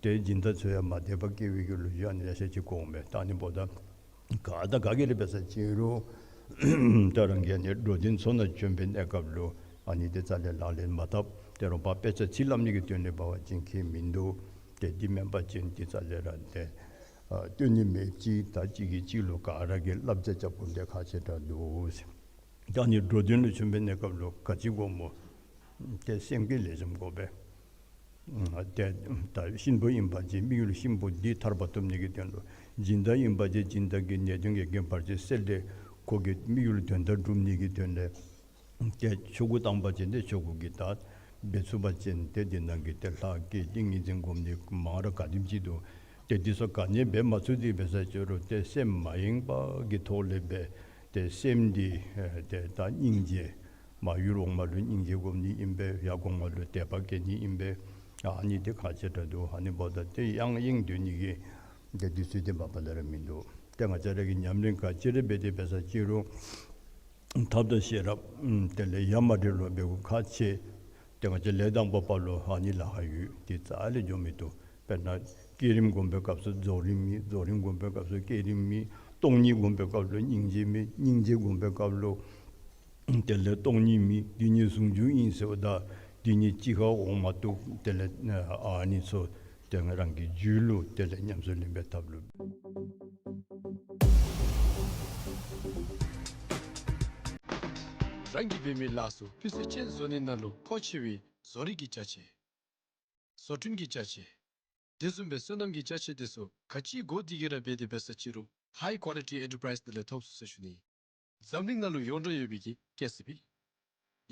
ཏེ་སྦྱིན་བདག་ཚུ་ཡང་མ་དད་པ་སྐྱེ་བའི་གི་ལོ་རྒྱུས་ཨ་ནི་ལེ་ཤ་ཅིག་གོཝ་མས། ད་ཨ་ནི་འབདཝ་ད་ག་དང་ག་གིས་ར་འབད་ས་ཅིན་རུང་ད་རང་གིས་ཨ་ནི་འགྲོ་དོན་ཚུ་ནང་བྱོན་པའི་གནས་སྐབས་ལུ་ཨ་ནི་འདི་རྩ་ལས་ལག་ལེན་མ་འཐབ། ཏེ་རོགས་པ་དཔེ་ཆ་ཚིག་སླབ་ནི་གི་དོན་ལུ་འབད་བ་ཅིན་ཁྱད་མིན་འདུག། ཏེ་འདི་མེན་པ་ཅིན་འདི་རྩ་ལས་ར་ཏེ་ཨ་སྟོན་ནི་མེདཔ་ཅིག། ད་གཅིག་གིས་གཅིག་ལུ་ག་ར་གིས་བསླབ་བྱ་རྐྱབ་དགོཔ་འདི་ཁག་ཆེ་དྲགས་འདུག་ཟེར། ད་ཨ་ནི་འགྲོ་དོན་ལུ་བྱོན་པའི་གནས་སྐབས་ལུ་ག་ཅི་དགོ་སྨོ། ཏེ་སེམས་ཀྱི་ལེགས་ཤོམ་དགོ་པས། ཨ་ཏེ་ད་གཤིན་པོ་ཨིན་པ་ཅིན་དམིགས་ཡུལ་གཤིན་པོ་འདི་ཐར་པ་ཐོབ་ནི་གི་དོན་ལུ། སྦྱིན་བདག་ཨིན་པ་ཅིན་སྦྱིན་བདག་གི་ནད་གདོན་གྱི་རྐྱེན་བར་ཆད་སེལ་ཏེ་ཁོ་གི་དམིགས་ཡུལ་དོན་དག་སྒྲུབ་ནི་གི་དོན་ལས། ཏེ་ཆོ་ག་བཏང་པ་ཅིན་ཏེ་ཆོ་ག་གི་ད་འབད་ཚུགས་པ་ཅིན་ཏེ་འདི་ནང་གི་ཏེ་ལྷ་བསྐྱེད་ཏིང་ངེ་འཛིན་སྒོམ་ནི་མང་རབས་ག་དེམ་ཅིག་འདུག། ཏེ་འདི་ཚུ་ག་ནི་འབད་མ་ཚུགས་ཏེ་འབད་ས་ཅིན་རུང་ཏེ་སེམས་མ་ཡེངས་པ་གི་ཐོག་ལས་འབད། ཏེ་སེམས་འདི་ཨེ་ཏེ་ད་སྙིང་རྗེ། མ་ཡུལ་འོག་མ་ལུ་སྙིང་རྗེ་སྒོམ་ནི་ཨིན་པས། ཡར་གོང་མ་ལུ་དད་པ་བསྐྱེད་ནི་ཨིན་པས། ཨ་ནི་འདི་ཁག་ཆེ་དྲགས་འདུག། ཨ་ནི་འབདཝ་ད་ཏེ་ཡང་ཡེངས་སྡོད་ནི་གི་ཏེ་དུས་ཚོད་འདི་མ་པ་ལས་ར་མིན་འདུག། ཏེ་ང་བཅས་ར་གིས་ཉམས་ལེན་ག་ཅི་ར་འབད་དེ་འབད་ས་ཅིན་རུང་ཐབས་དང་ཤེས་རབ་ཨམ་དེ་ལས་ཡ་མ་བྲལ་ལུ་འབད་དགོཔ་ཁག་ཆེ། ཏེ་ང་བཅས་ལས་དང་པོ་པ་ལུ་ཨ་ནི་ལཱ་ཁག་ཡོད། དེ་རྩ་ལས་འགྱོ་མི་བཏུབ། དཔེར་ན་བསྐྱེད་རིམ་སྒོམ་པའི་སྐབས་སུ་རྫོགས་རིམ་མེད། རྫོགས་རིམ་སྒོམ་པའི་སྐབས་སུ་བསྐྱེད་རིམ་མེད། སྟོང་ཉིད་སྒོམ་པའི་སྐབས་ལུ་སྙིང་རྗེ་མེད། སྙིང་རྗེ་སྒོམ་པའི་སྐབས་ལུ་དེ་ལས་སྟོང་ཉིད་མེད། འདི་གཉིས་ཟུང་འཇུག་ཨིན་ཟེརཝ་ད་འདི་གཉིས་གཅིག་ཁར་འོང་མ་བཏུབ། དེ་ལས་ཨ་ནི་ཚུ་ཏེ་རང་གི་རྒྱུད་ལུ་དེ་ལས་ཉམས་སུ་ལེན་པའི་ཐབས་ལུ། རང་གིས་འབད་མི་ལཱ་ཚུ་སྤུས་ཚད་ཅན་བཟོ་ནི་ནང་ལུ་མཁོ་ཆེ་བའི་བཟོ་རིག་གི་ཅ་ཆས། བཟོ་སྐྲུན་གྱི་ཅ་ཆས། དེ་བཟུམ་སྦེ་སོ་ནམ་གྱི་ཅ་ཆས་དེ་ཚུ་ག་ཅི་དགོ་དེ་གིས་ར་འབད་དེ་འབད་ས་ཅིན་རུང་High Quality Enterprise ནང་ལས་ཐོབ་ཚུགས་ཟེར་ཞུ་ནི། འཛམ་གླིང་ནང་ལུ་ཡོངས་གྲགས་ཡོད་པའི་གི་ཀེ་སི་བི།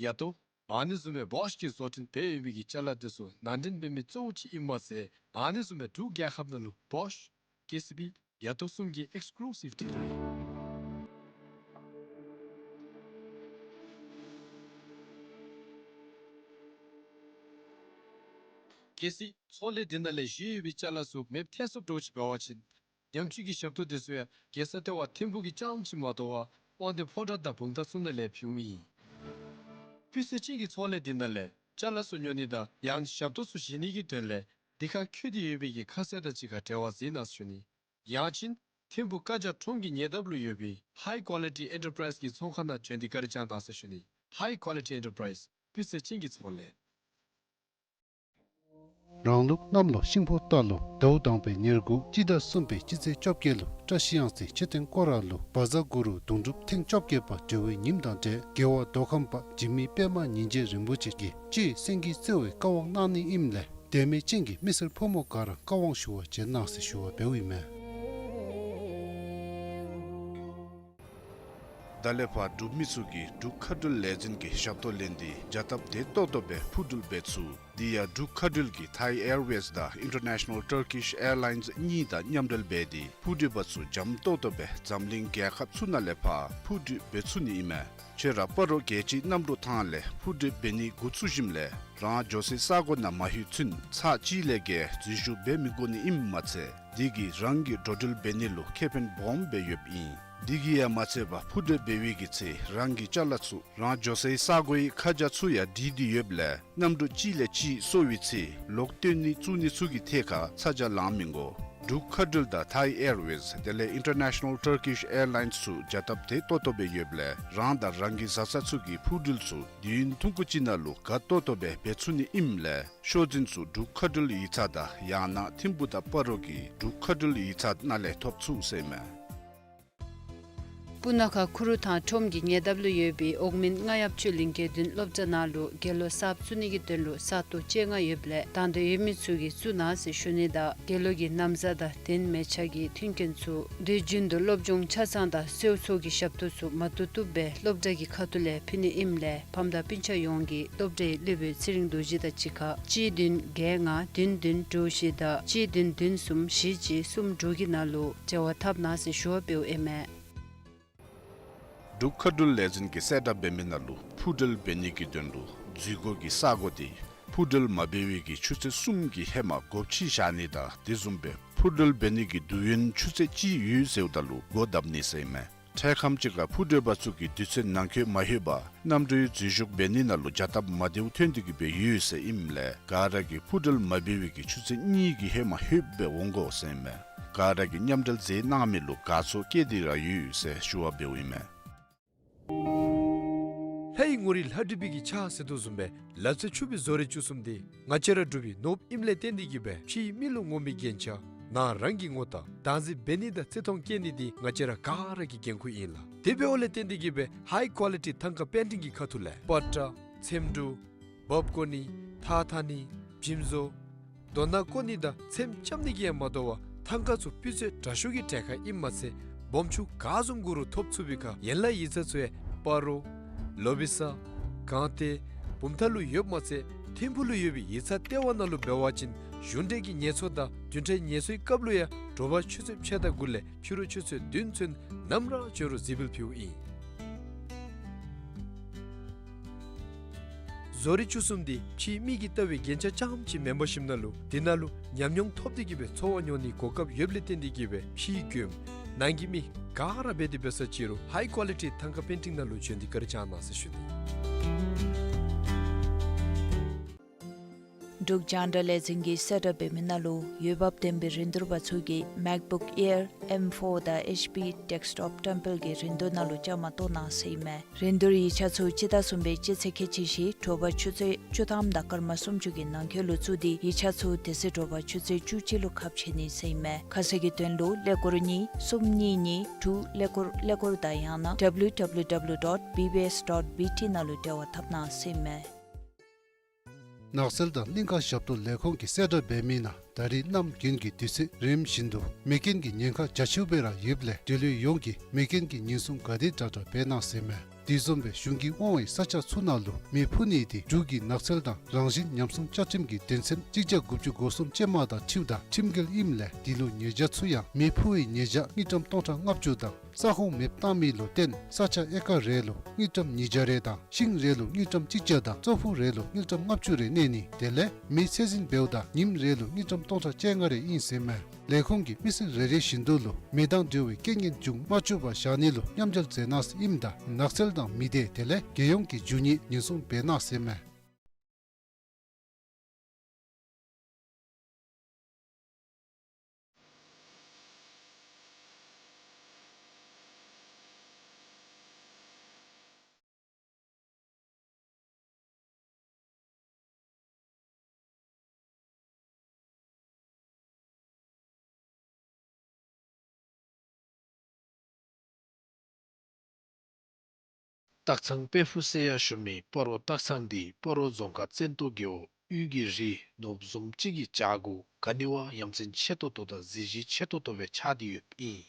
ཡ་ཏོ། ཨ་ནི་བཟུམ་སྦེ་བོཤ་གིས་བཟོ་སྐྲུན་འབད་ཡོད་པའི་གི་ཅ་ལ་དེ་ཚུ་ནང་འདྲེན་འབད་མི་གཙོ་བོ་ཅིག་ཨིནམ་མ་ཚད་ཨ་ནི་བཟུམ་སྦེ་འབྲུག་རྒྱལ་ཁབ་ནང་ལུ་བོཤ། ཀེ་སི་བི། ཡ་ཏོ་གསུམ་གྱི་ཨེགསི་ཀུ་ལུ་སིབ་ཌི་ལར་ཨིན། གལ་སྲིད་ཚོང་ལས་འདི་ནང་ལས་བཞེས་ཡོད་པའི་ཅ་ལ་ཚུ་མེདཔ་ཐལ་སོངམ་འདྲཝ་ཅིག་འབད་བ་ཅིན་ཉམས་བཅོས་ཀྱི་ཞབས་ཏོག་དེ་ཚུ་ཡང་རྒྱལ་ས་ལྟེ་བ་ཐིམ་ཕུག་གི་རྐྱངམ་ཅིག་མ་དོ་བར་དབང་འདུས་ཕོ་བྲང་དང་བུམ་ཐང་གསུམ་ནང་ལས་ཕུལཝ་ཨིན། སྤུས་ཚད་ཅན་གྱི་ཚོང་ལས་འདི་ནང་ལས་ཅ་ལ་ཚུ་ཉོ་ནི་དང་ཡང་ཞབས་ཏོག་ཚུ་བཞེས་ནི་གི་དོན་ལས་ དེ་ཁར་འཁོད་དེ་ཡོད་པའི་གི་ཁ་གསལ་དང་གཅིག་ཁར་འབྲེལ་བ་མཛད་གནང་ཟེར་ཞུ་ནི། ཡང་ཅིན་ཐིམ་ཕུ་ཀ་ཇ་ཁྲོམ་གྱི་ཉེ་འདབས་ལུ་ཡོད་པའི་High Quality Enterprise གི་ཚོང་ཁང་ནང་བྱོན་ཏེ་བཀའ་དྲིན་བསྐྱང་གནང་ཟེར་ཞུ་ནི། High Quality Enterprise སྤུས་ཚད་ཅན་གྱི་ཚོང་ལས། རང་ལུགས་གནམ་ལོ་ཤིང་ཕོ་རྟ་ལོ་ཟླཝ་དང་པའི་ཉེར་དགུ་སྤྱི་ཟླ་གསུམ་པའི་སྤྱི་ཚེས་བཅོ་བརྒྱད་ལུ་བཀྲ་ཤིས་གཡང་རྩེ་མཆོད་རྟེན་སྐོར་ར་ལུ་བཛྲ་གུ་རུ་གདུང་སྒྲུབ་ཐེངས་བཅོ་བརྒྱད་པ་གྲོལ་བའི་ཉིནམ་དང་འབྲེལ་རྒྱལ་བ་མདོ་ཁམས་པ་འཇིགས་མེད་པདྨ་ཉིན་བྱེད་རིན་པོ་ཆེ་གིས་སྤྱི་སེང་གེ་རྩེ་བའི་བཀའ་དབང་གནང་ནི་ཨིནམ་ལས་དད་མོས་ཅན་གྱི་མི་སེར་ཕོ་མོ་ག་ར་བཀའ་དབང་ཞུ་བར་བྱོན་གནང་ཟེར་ཞུ་བ་འབདཝ་ཨིན་མས། ད་ལས་ཕར་འབྲུག་མི་ཚུ་གིས་འབྲུག་མཁའ་འགྲུལ་ལས་འཛིན་གྱི་ཞབས་ཏོག་ལེན་ཏེ་བྱ་སྟབས་བདེ་ཏོག་ཏོ་སྦེ་འཕུར་འགྲུལ་འབད་ཚུགས། དེ་ཡང་འབྲུག་མཁའ་འགྲུལ་གྱིས་Thai Airways དང་International Turkish Airlines གཉིས་དང་མཉམ་འབྲེལ་འབད་དེ་འཕུར་འགྲུལ་པ་ཚུ་འཇམ་ཏོག་ཏོ་སྦེ་འཛམ་གླིང་རྒྱལ་ཁབ་ཚུ་ནང་ལས་ཕར་འཕུར་འགྲུལ་འབད་ཚུགས་ནི་ཨིན་མས། ཁྱོད་ར་སྤ་རོ་རྒྱལ་སྤྱིའི་གནམ་གྲུ་ཐང་ལས་འཕུར་འགྲུལ་འབད་ནི་འགོ་བཙུགས་ཞིནམ་ལས་རང་འགྱོ་སའི་ས་གོ་ནང་མ་ལྷོད་ཚུན་ཚར་གཅིག་ལས་བརྒལ་འཛུལ་ཞུགས་འབད་མི་དགོ་ནི་ཨིནམ་མ་ཚད་དེ་གིས་རང་གི་འགྲོ་འགྲུལ་འབད་ནི་ལུ་ཁེ་ཕན་སྦོམ་སྦེ་ཡོདཔ་ཨིན། དེ་གིས་ཡང་མ་ཚད་པར་འཕུར་འགྲུལ་འབད་བའི་གི་ཚེ་རང་གི་ཅ་ལ་ཚུ་རང་འགྱོ་སའི་ས་གོའི་ཁ་བྱང་ཚུ་ཡང་བྲིས་ཏེ་ཡོདཔ་ལས་གནམ་གྲུ་གཅིག་ལས་གཅིག་སོར་བའི་ཚེ་ལོག་བཏོན་ནི་བཙུགས་ནི་ཚུ་གི་ཐད་ཁར་ཚ་གྱང་ལང་མི་དགོ། འབྲུག་མཁའ་འགྲུལ་དང་Thai Airways དེ་ལས་International Turkish Airlines ཚུ་བྱ་སྟབས་བདེ་ཏོག་ཏོ་སྦེ་ཡོདཔ་ལས་རང་དང་རང་གི་བཟའ་ཚང་ཚུ་གི་འཕུར་འགྲུལ་ཚུ་དུས་ཡུན་ཐུང་ཀུ་ཅིག་ནང་ལུ་དགའ་ཏོག་ཏོ་སྦེ་འབད་ཚུགས་ནི་ཨིནམ་ལས་ཤོག་འཛིན་ཚུ་འབྲུག་མཁའ་འགྲུལ་ཡིག་ཚང་དང་ཡང་ན་ཐིམ་ཕུ་དང་སྤ་རོ་གི་འབྲུག་མཁའ་འགྲུལ་ཡིག་ཚང་ནང་ལས་ཐོབ་ཚུགས་ཟེར་ཨིན་མས། སྤུ་ན་ཁ་ཁུ་རུ་ཐང་ཁྲོམ་གྱི་ཉེ་འདབས་ལུ་ཡོད་པའི་འོག་མིན་རྔ་ཡབ་ཆོས་གླིང་དགེ་འདུན་སློབ་གྲྭ་ནང་ལུ་དགེ་སློང་གསརཔ་བཙུགས་ནི་གི་དོན་ལུ་ས་སྟོང་བཅོ་ལྔ་ཡོདཔ་ལས་དང་འདོད་ཡོད་མི་ཚུ་གིས་བཙུགས་གནང་ཟེར་ཞུ་ནི་དང་དགེ་སློང་གི་ན་བཟའ་དང་གདན་མལ་ཆ་གི་མཐུན་རྐྱེན་ཚུ་དུས་རྒྱུན་དུ་སློབ་སྦྱོང་ཆ་ཚང་དང་གསོལ་ཚོགས་ཀྱི་ཞབས་ཏོག་ཚུ་མ་ཐུབ་ཐུབ་སྦེ་སློབ་གྲྭ་གི་ཁ་ཐུག་ལས་ཕུལ་ནི་ཨིནམ་ལས་ཕམ་དང་སྤུན་ཆ་ཡོངས་ཀྱིས་སློབ་གྲྭའི་སློབ་དཔོན་ཚེ་རིང་རྡོ་རྗེ་དང་གཅིག་ཁར་གཅིག་བདུན་བརྒྱད་ལྔ་བདུན་བདུན་དྲུག་བཞི་དང་གཅིག་བདུན་བདུན་གསུམ་བཞི་གཅིག་གསུམ་དྲུག་གི་ནང་ལུ་འབྲེལ་བ་འཐབ་གནང་ཟེར་ཞུ་བ་འབདཝ་ཨིན་མས། འབྲུག་མཁའ་འགྲུལ་ལས་འཛིན་གྱིས་གསལ་བསྒྲགས་འབད་མི་ནང་ལུ་འཕུར་འགྲུལ་འབད་ནི་གི་དོན་ལུ་འཛུལ་སྒོ་གི་ས་གོ་དེ་འཕུར་འགྲུལ་མ་འབད་བའི་གི་ཆུ་ཚོད་གསུམ་གྱི་ཧེ་མ་སྒོ་ཕྱེ་བཞག་ནི་དང་དེ་བཟུམ་སྦེ་འཕུར་འགྲུལ་འབད་ནི་གི་དུས་ཡུན་ཆུ་ཚོད་གཅིག་ཡོད་ཟེརཝ་ད་ལུ་སྒོ་བརྡབ་ནི་ཟེར་ཨིན་མས། འཕྲལ་ཁམས་ཅིག་ཁར་འཕུར་འགྲུལ་པ་ཚུ་གིས་དུས་ཚོད་ནང་འཁོད་མ་ལྷོད་པར་གནམ་གྲུའི་འཛུལ་ཞུགས་འབད་ནི་ནང་ལུ་བྱ་སྟབས་མ་བདེཝ་ཐོན་ཏེ་གི་སྦེ་ཡོད་ཟེར་ཨིནམ་ལས་ག་ར་གིས་འཕུར་འགྲུལ་མ་འབད་བའི་གི་ཆུ་ཚོད་གཉིས་ཀྱི་ཧེ་མ་ལྷོད་སྦེ་འོང་དགོ་ཟེར་ཨིན་མས། ག་ར་གིས་མཉམ་འབྲེལ་མཛད་གནང་མི་ལུ་དགའ་ཚོར་བསྐྱེད་དེ་ར་ཡོད་ཟེར་ཞུ་བ་འབདཝ་ཨིན་མས། ལྷ་ཡི་ངོ་རིས་ལྷ་བྲིས་པའི་གི་ཕྱག་ཟེར་དོ་བཟུམ་སྦེ་ལ་རྩེ་ཆུ་སྦིས་བཟོ་རིག་བཅུ་གསུམ་དེ་ང་བཅས་ར་འབྲུག་པའི་ནོར་བུ་ཨིནམ་ལས་བརྟེན་ཏེ་གི་སྦེ་ཕྱིའི་མི་ལུ་ངོམ་པའི་རྒྱན་ཆ་ནང་རང་གི་ངོ་རྟགས་བདག་འཛིན་འབད་ནི་དང་བརྩི་མཐོང་བསྐྱེད་ནི་འདི་ང་བཅས་ར་ག་ར་གི་འགན་ཁུར་ཨིན་ལགས། དེ་འབདཝ་ལས་བརྟེན་ཏེ་གི་སྦེ་ཧའི་ཀོ་ལི་ཊི་ཐང་ཀ་པེན་ཊིང་གི་ཁ་ཐུག་ལས་པ་ཏྲ་ཚེམ་དྲུབ་འབག་བཀོ་ནི་ཐགས་འཐག་ནི་འཇིམ་བཟོ་རྡོ་ནག་བརྐོ་ནི་དང་ཚེམ་རྐྱབ་ནི་གིས་ཡང་མ་དོ་བར་ཐང་ཀ་ཚུ་སྤུས་ཚད་དྲག་ཤོས་ཀྱི་གྲལ་ཁར་ཨིནམ་མ་ཚད་སྦོམ་ཆུང་ག་བཟུམ་དགོ་རུང་ཐོབ་ཚུགས་པའི་ཁར་ཡན་ལག་ཡིག་ཚང་ཚུ་ཡང་སྤ་རོ་ལོ་བི་ས་སྒང་སྟེང་བུམ་ཐང་ལུ་ཡོདཔ་མ་ཚད་ཐིམ་ཕུ་ལུ་ཡོད་པའི་ཡིག་ཚང་ལྟེ་བ་ནང་ལུ་འབད་བ་ཅིན་གཞུང་འབྲེལ་གྱི་ངལ་གསོ་དང་བདུན་ཕྲག་ངལ་གསོའི་སྐབས་ལུ་ཡང་དྲོ་པ་ཆུ་ཚོད་ཕྱེད་དང་དགུ་ལས་ཕྱི་རུ་ཆུ་ཚོད་བདུན་ཚུན་ནམ་ར་འབྱོན་རུང་གཟིགས་འབུལ་ཕུལཝ་ཨིན། བཟོ་རིག་བཅུ་གསུམ་འདི་ཕྱིའི་མི་གིས་བལྟ་བའི་རྒྱན་ཆ་རྐྱངམ་ཅིག་མེན་པར་ཞིནམ་ན་ལུ་དེ་ནང་ལུ་ཉམས་མྱོང་ཐོབ་སྟེ་གི་སྦེ་འཚོ་བ་སྐྱོང་ནིའི་གོ་སྐབས་ཡོདཔ་ལས་བརྟེན་ཏེ་གི་སྦེ་ཕྱིའི་མགྱོནམ་ནང་གི་མི་ག་ར་འབད་དེ་འབད་ས་ཅིག་རུང་ཧའི་ཀོ་ལི་ཊི་ཐང་ཀ་པེན་ཊིང་ནང་ལུ་བྱོན་ཏེ་བཀའ་དྲིན་བསྐྱང་གནང་ཟེར་ཞུ་ནི། འབྲུག་རྒྱང་བསྒྲགས་ལས་འཛིན་གྱིས་གསལ་བསྒྲགས་འབད་མི་ནང་ལུ་འོས་འབབ་ལྡན་པའི་རིན་བསྡུར་པ་ཚུ་གིས་མེཀ་བུཀ་ཨེར་ཨེམ་ཕོར་དང་ཨེཆ་པི་ཌེསྐ་ཊོབ་བཀྲམ་སྤེལ་གྱི་རིན་བསྡུར་ནང་ལུ་བཅའ་མར་གཏོགས་གནང་ཟེར་ཨིན་མས། རིན་བསྡུར་ཡིག་ཆ་ཚུ་སྤྱི་ཟླ་གསུམ་པའི་སྤྱི་ཚེས་ཁལ་གཅིག་བཞི་དྲོ་པ་ཆུ་ཚོད་བཅུ་ཐམ་དང་སྐར་མ་སུམ་ཅུ་གི་ནང་འཁོད་ལུ་བཙུགས་ཏེ་ཡིག་ཆ་ཚུ་དེ་ཚེ་དྲོ་པ་ཆུ་ཚོད་བཅུ་གཅིག་ལུ་ཁ་ཕྱེ་ནི་ཟེར་ཨིན་མས། ཁ་གསལ་གྱི་དོན་ལུ་ཀླད་ཀོར་གཉིས་གསུམ་གཉིས་གཉིས་དྲུག་ཀླད་ཀོར་ཀླད་ཀོར་དང་ཡང་ན་ཌབ་ལིའུ་ཌབ་ལིའུ་ཌབ་ལིའུ་ཌོཊ་བི་བི་ཨེསི་ཌོཊ་བི་ཊི་ནང་ལུ་འབྲེལ་བ་འཐབ་གནང་ཟེར་ཨིན་མས། ནགས་ཚལ་དང་གླིང་ཁ་ཞབས་ཏོག་ལས་ཁུངས་ཀྱིས་གསལ་བསྒྲགས་འབད་མི་ནང་ད་རེས་གནམ་དགུན་གྱི་དུས་ཚོད་རིམ་བཞིན་དུ་མེ་རྐྱེན་གྱི་ཉེན་ཁ་རྒྱ་ཆེཝ་སྦེ་ར་ཡོདཔ་ལས་འབྲེལ་ཡོད་ཡོངས་ཀྱིས་མེ་རྐྱེན་གྱི་ཉེན་སྲུང་ག་དེ་དྲག་དྲག་འབད་གནང་ཟེར་ཨིན་མས། དེ་བཟུམ་སྦེ་གཞུང་གིས་དབང་བའི་ས་ཆ་ཚུ་ནང་ལུ་མེ་ཕུ་ནི་དེ་འབྲུག་གི་ནགས་ཚལ་དང་རང་བཞིན་ཉམས་སྲུང་བཅའ་ཁྲིམས་ཀྱི་དོན་ཚན་གཅིག་བརྒྱ་དགུ་བཅུ་གོ་གསུམ་ཅན་མ་དང་འཁྲིལཝ་ད་རྐྱེན་འགལ་ཨིནམ་ལས་དེ་ལུ་ཉེས་བྱ་ཚུ་ཡང་མེ་ཕུ་བའི་ཉེས་བྱ་དངུལ་ཀྲམ་སྟོང་ཕྲག་ལྔ་བཅུ་དང་ས་ཁོངས་མེདཔ་བཏང་མི་ལུ་བརྟེན་ས་ཆ་ཨེ་ཀར་རེ་ལུ་དངུལ་ཀྲམ་ཉིས་བརྒྱ་རེ་དང་ཤིང་རེ་ལུ་དངུལ་ཀྲམ་གཅིག་བརྒྱ་དང་ཙོག་ཕུ་རེ་ལུ་དངུལ་ཀྲམ་ལྔ་བཅུ་རེ་གནས་ནི་དེ་ལས་མེ་ཚད་འཛིན་འབདཝ་ད་ཉིནམ་རེ་ལུ་དངུལ་ཀྲམ་སྟོང་ཕྲག་བཅོ་ལྔ་རེ་ཨིན་ཟེར་ཨིན་མས། ལས་ཁུངས་ཀྱིས་མི་སེར་རེ་རེ་བཞིན་དུ་ལུ་མེ་དང་འབྲེལ་བའི་རྐྱེན་ངན་འབྱུང་མ་བཅུག་པར་བཞག་ནི་ལུ་མཉམ་འབྲེལ་མཛད་གནང་ཟེར་ཨིནམ་ད་ནགས་ཚལ་དང་མི་སྡེ་དེ་ལས་རྒྱལ་ཡོངས་ཀྱི་རྒྱུ་དངོས་ཉེན་སྲུང་འབད་གནང་ཟེར་ཨིན་མས། སྟག་ཚང་དཔལ་ཕུག་ཟེར་ཡང་ཞུ་མི་སྤ་རོ་སྟག་ཚང་འདི་སྤ་རོ་རྫོང་ཁག་བཙན་ཏོ་རྒེད་འོག་དབུས་ཀྱི་རི་ནོར་བུ་བཟུམ་ཅིག་གི་བྱག་གུ་ག་ནི་བ་ཡ་མཚན་ཆེ་ཏོག་ཏོ་དང་གཟི་བརྗིད་ཆེ་ཏོག་ཏོ་སྦེ་ཆགས་ཏེ་ཡོདཔ་ཨིན།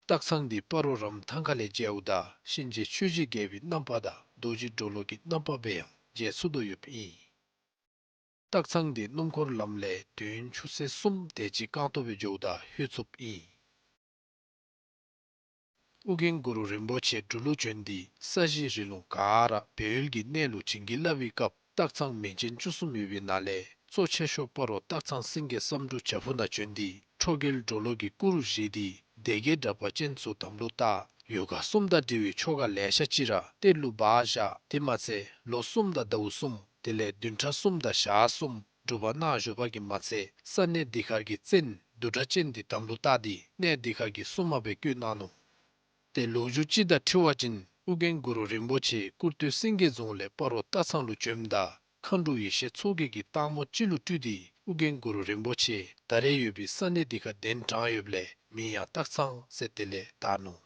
སྟག་ཚང་འདི་སྤ་རོ་རམ་ཐང་ཁ་ལས་མཇལཝ་ད་གཤིན་རྗེ་ཆོས་ཀྱི་རྒྱལ་པོའི་རྣམ་པ་དང་རྡོ་རྗེ་གྲོ་ལོད་ཀྱི་རྣམ་པ་སྦེ་ཡང་མཇལ་ཚུགས་དོ་ཡོདཔ་ཨིན། སྟག་ཚང་འདི་སྣུམ་འཁོར་ལམ་ལས་དུས་ཡུན་ཆུ་ཚོད་གསུམ་དེ་ཅིག་རྐང་སྟོང་སྦེ་འགྱོཝ་ད་ལྷོད་ཚུགསཔ་ཨིན། ཨོ་རྒྱན་གུ་རུ་རིན་པོ་ཆེ་འབྲུག་ལུ་བྱོན་ཏེ་ས་གཞི་རི་ལུང་ག་ར་སྦས་ཡུལ་གྱི་གནས་ལུ་བྱིན་གྱིས་བརླབས་པའི་སྐབས་སྟག་ཚང་མིང་ཅན་བཅུ་གསུམ་ཡོད་པའི་ནང་ལས་གཙོ་ཆེ་ཤོས་སྤ་རོ་སྟག་ཚང་སེང་གེ་བསམ་འགྲུབ་བྱག་ཕུག་ནང་བྱོན་ཏེ་ཁྲོ་རྒྱལ་གྲོ་ལོད་ཀྱི་སྐུ་རུ་བཞེངས་ཏེ་སྡེ་བརྒྱད་འདྲ་པར་ཅན་ཚུ་དམ་ལུ་བཏགས། ཡོ་ག་གསུམ་དང་འབྲེལ་བའི་ཆོ་ག་ལེ་ཤ་ཅིག་ར་གཏེར་ལུ་སྦ་བཞག། དེ་མ་ཚད་ལོ་གསུམ་དང་ཟླཝ་གསུམ་དེ་ལས་བདུན་ཕྲག་གསུམ་དང་ཞག་གསུམ་སྒྲུབ་པ་གནང་བཞུགས་པ་གིས་མ་ཚད་ས་གནས་འདི་ཁར་གྱི་བཙན་བདུད་དྲག་ཅན་འདི་དམ་ལུ་བཏགས་ཏེ་གནས་འདི་ཁར་གྱི་སྲུང་མ་སྦེ་བསྐོས་གནང་ནུག། ཏེ་ལོ་རྒྱུས་ཅིག་དང་འཁྲིལ་བ་ཅིན་ཨོ་རྒྱན་གུ་རུ་རིན་པོ་ཆེ་སྐུར་སྟོད་སེང་གེ་རྫོང་ལས་སྤ་རོ་སྟག་ཚང་ལུ་བྱོནམ་ད་མཁའ་འགྲོ་ཡེ་ཤེས་མཚོ་རྒྱལ་གྱིས་སྟག་མོ་ཅིག་ལུ་སྤྲུལ་ཏེ་ཨོ་རྒྱན་གུ་རུ་རིན་པོ་ཆེ་ད་རེས་ཡོད་པའི་ས་གནས་འདི་ཁར་གདན་དྲངས་ཡོདཔ་ལས་མིང་ཡང་སྟག་ཚང་ཟེར་དེ་ལས་བཏགས་ནུག།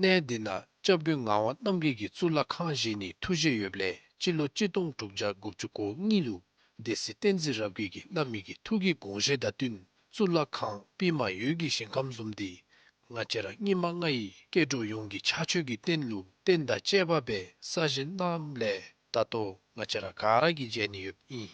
གནས་འདི་ནང་སྐྱབས་མགོན་ངག་དབང་རྣམ་རྒྱལ་གྱིས་གཙུག་ལག་ཁང་བཞེངས་ནིའི་ཐུགས་བཞེད་ཡོདཔ་ལས་སྤྱི་ལོ་གཅིག་སྟོང་དྲུག་བརྒྱ་དགུ་བཅུ་གོ་གཉིས་ལུ་སྡེ་སྲིད་བསྟན་འཛིན་རབ་རྒྱས་ཀྱིས་གནང་མི་གི་ཐུགས་ཀྱི་དགོངས་བཞེད་དང་བསྟུན་གཙུག་ལག་ཁང་པདྨ་འོད་ཀྱི་ཞིང་ཁམས་བཟུམ་འདི་ང་བཅས་ར་སྙིགས་མ་ལྔ་ཡི་སྐྱེ་འགྲོ་ཡོངས་ཀྱི་ཕྱག་མཆོད་ཀྱི་རྟེན་ལུ་རྟེན་དང་བཅས་པ་སྦེ་གསར་བཞེངས་གནངམ་ལས་ད་ལྟོ་ང་བཅས་ར་ག་ར་གིས་མཇལ་ནི་ཡོདཔ་ཨིན།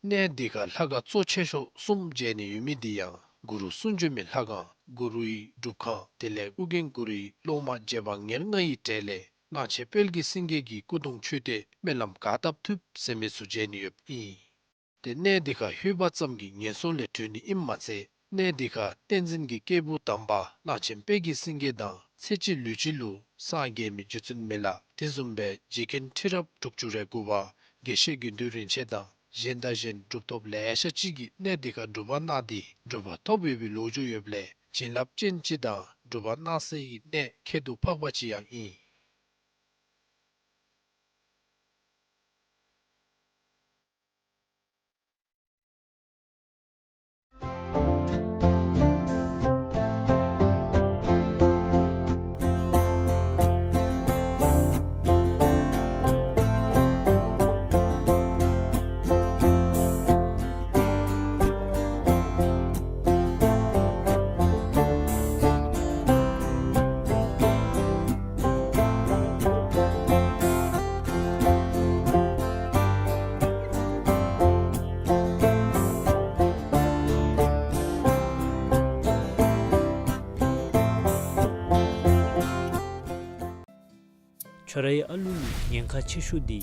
གནས་འདི་ཁར་ལྷ་ཁང་གཙོ་ཆེ་ཤོས་གསུམ་མཇལ་ནི་ཡོད་མི་འདི་ཡང་གུ་རུ་གསུང་བྱོན་མའི་ལྷ་ཁང་གུ་རུའི་སྒྲུབ་ཁང་དེ་ལས་ཨོ་རྒྱན་གུ་རུའི་སློབ་མ་རྗེ་འབངས་ཉེར་ལྔ་ཡི་གྲས་ལས་གླང་ཆེན་དཔལ་གྱི་སེང་གེ་གི་སྐུ་གདུང་མཆོད་རྟེན་སྨོན་ལམ་ག་བཏབ་ཐུབ་ཟེར་མི་ཚུ་མཇལ་ནི་ཡོདཔ་ཨིན། ཏེ་གནས་འདི་ཁར་ལྷོད་པ་ཙམ་གྱིས་ངན་སོང་ལས་གྲོལ་ནི་ཨིནམ་མ་ཚད་གནས་འདི་ཁར་བསྟན་འཛིན་གྱི་སྐྱེས་བུ་དམ་པ་གླང་ཆེན་དཔལ་གྱི་སེང་གེ་དང་ཚེ་གཅིག་ལུས་གཅིག་ལུ་སངས་རྒྱས་མི་རྗེ་བཙུན་མི་ལ་དེ་བཟུམ་སྦེ་རྗེ་མཁན་ཁྲི་རབས་དྲུག་ཅུ་རེ་དགུ་པ་དགེ་བཤེས་དགེ་འདུན་རིན་ཆེན་དང་གཞན་དང་གཞན་གྲུབ་ཐོབ་ལེ་ཤ་ཅིག་གིས་གནས་འདི་ཁར་སྒྲུབ་པ་གནང་སྟེ་གྲུབ་པ་ཐོབ་ཡོད་པའི་ལོ་རྒྱུས་ཡོདཔ་ལས་བྱིན་རླབས་ཅན་ཅིག་དང་གྲུབ་པ་གནང་སའི་གནས་ཁྱད་དུ་འཕགས་པ་ཅིག་ཡང་ཨིན། ཁྱོད་རའི་ཨ་ལུ་ལུ་ཉེན་ཁ་ཆེ་ཤོས་འདི་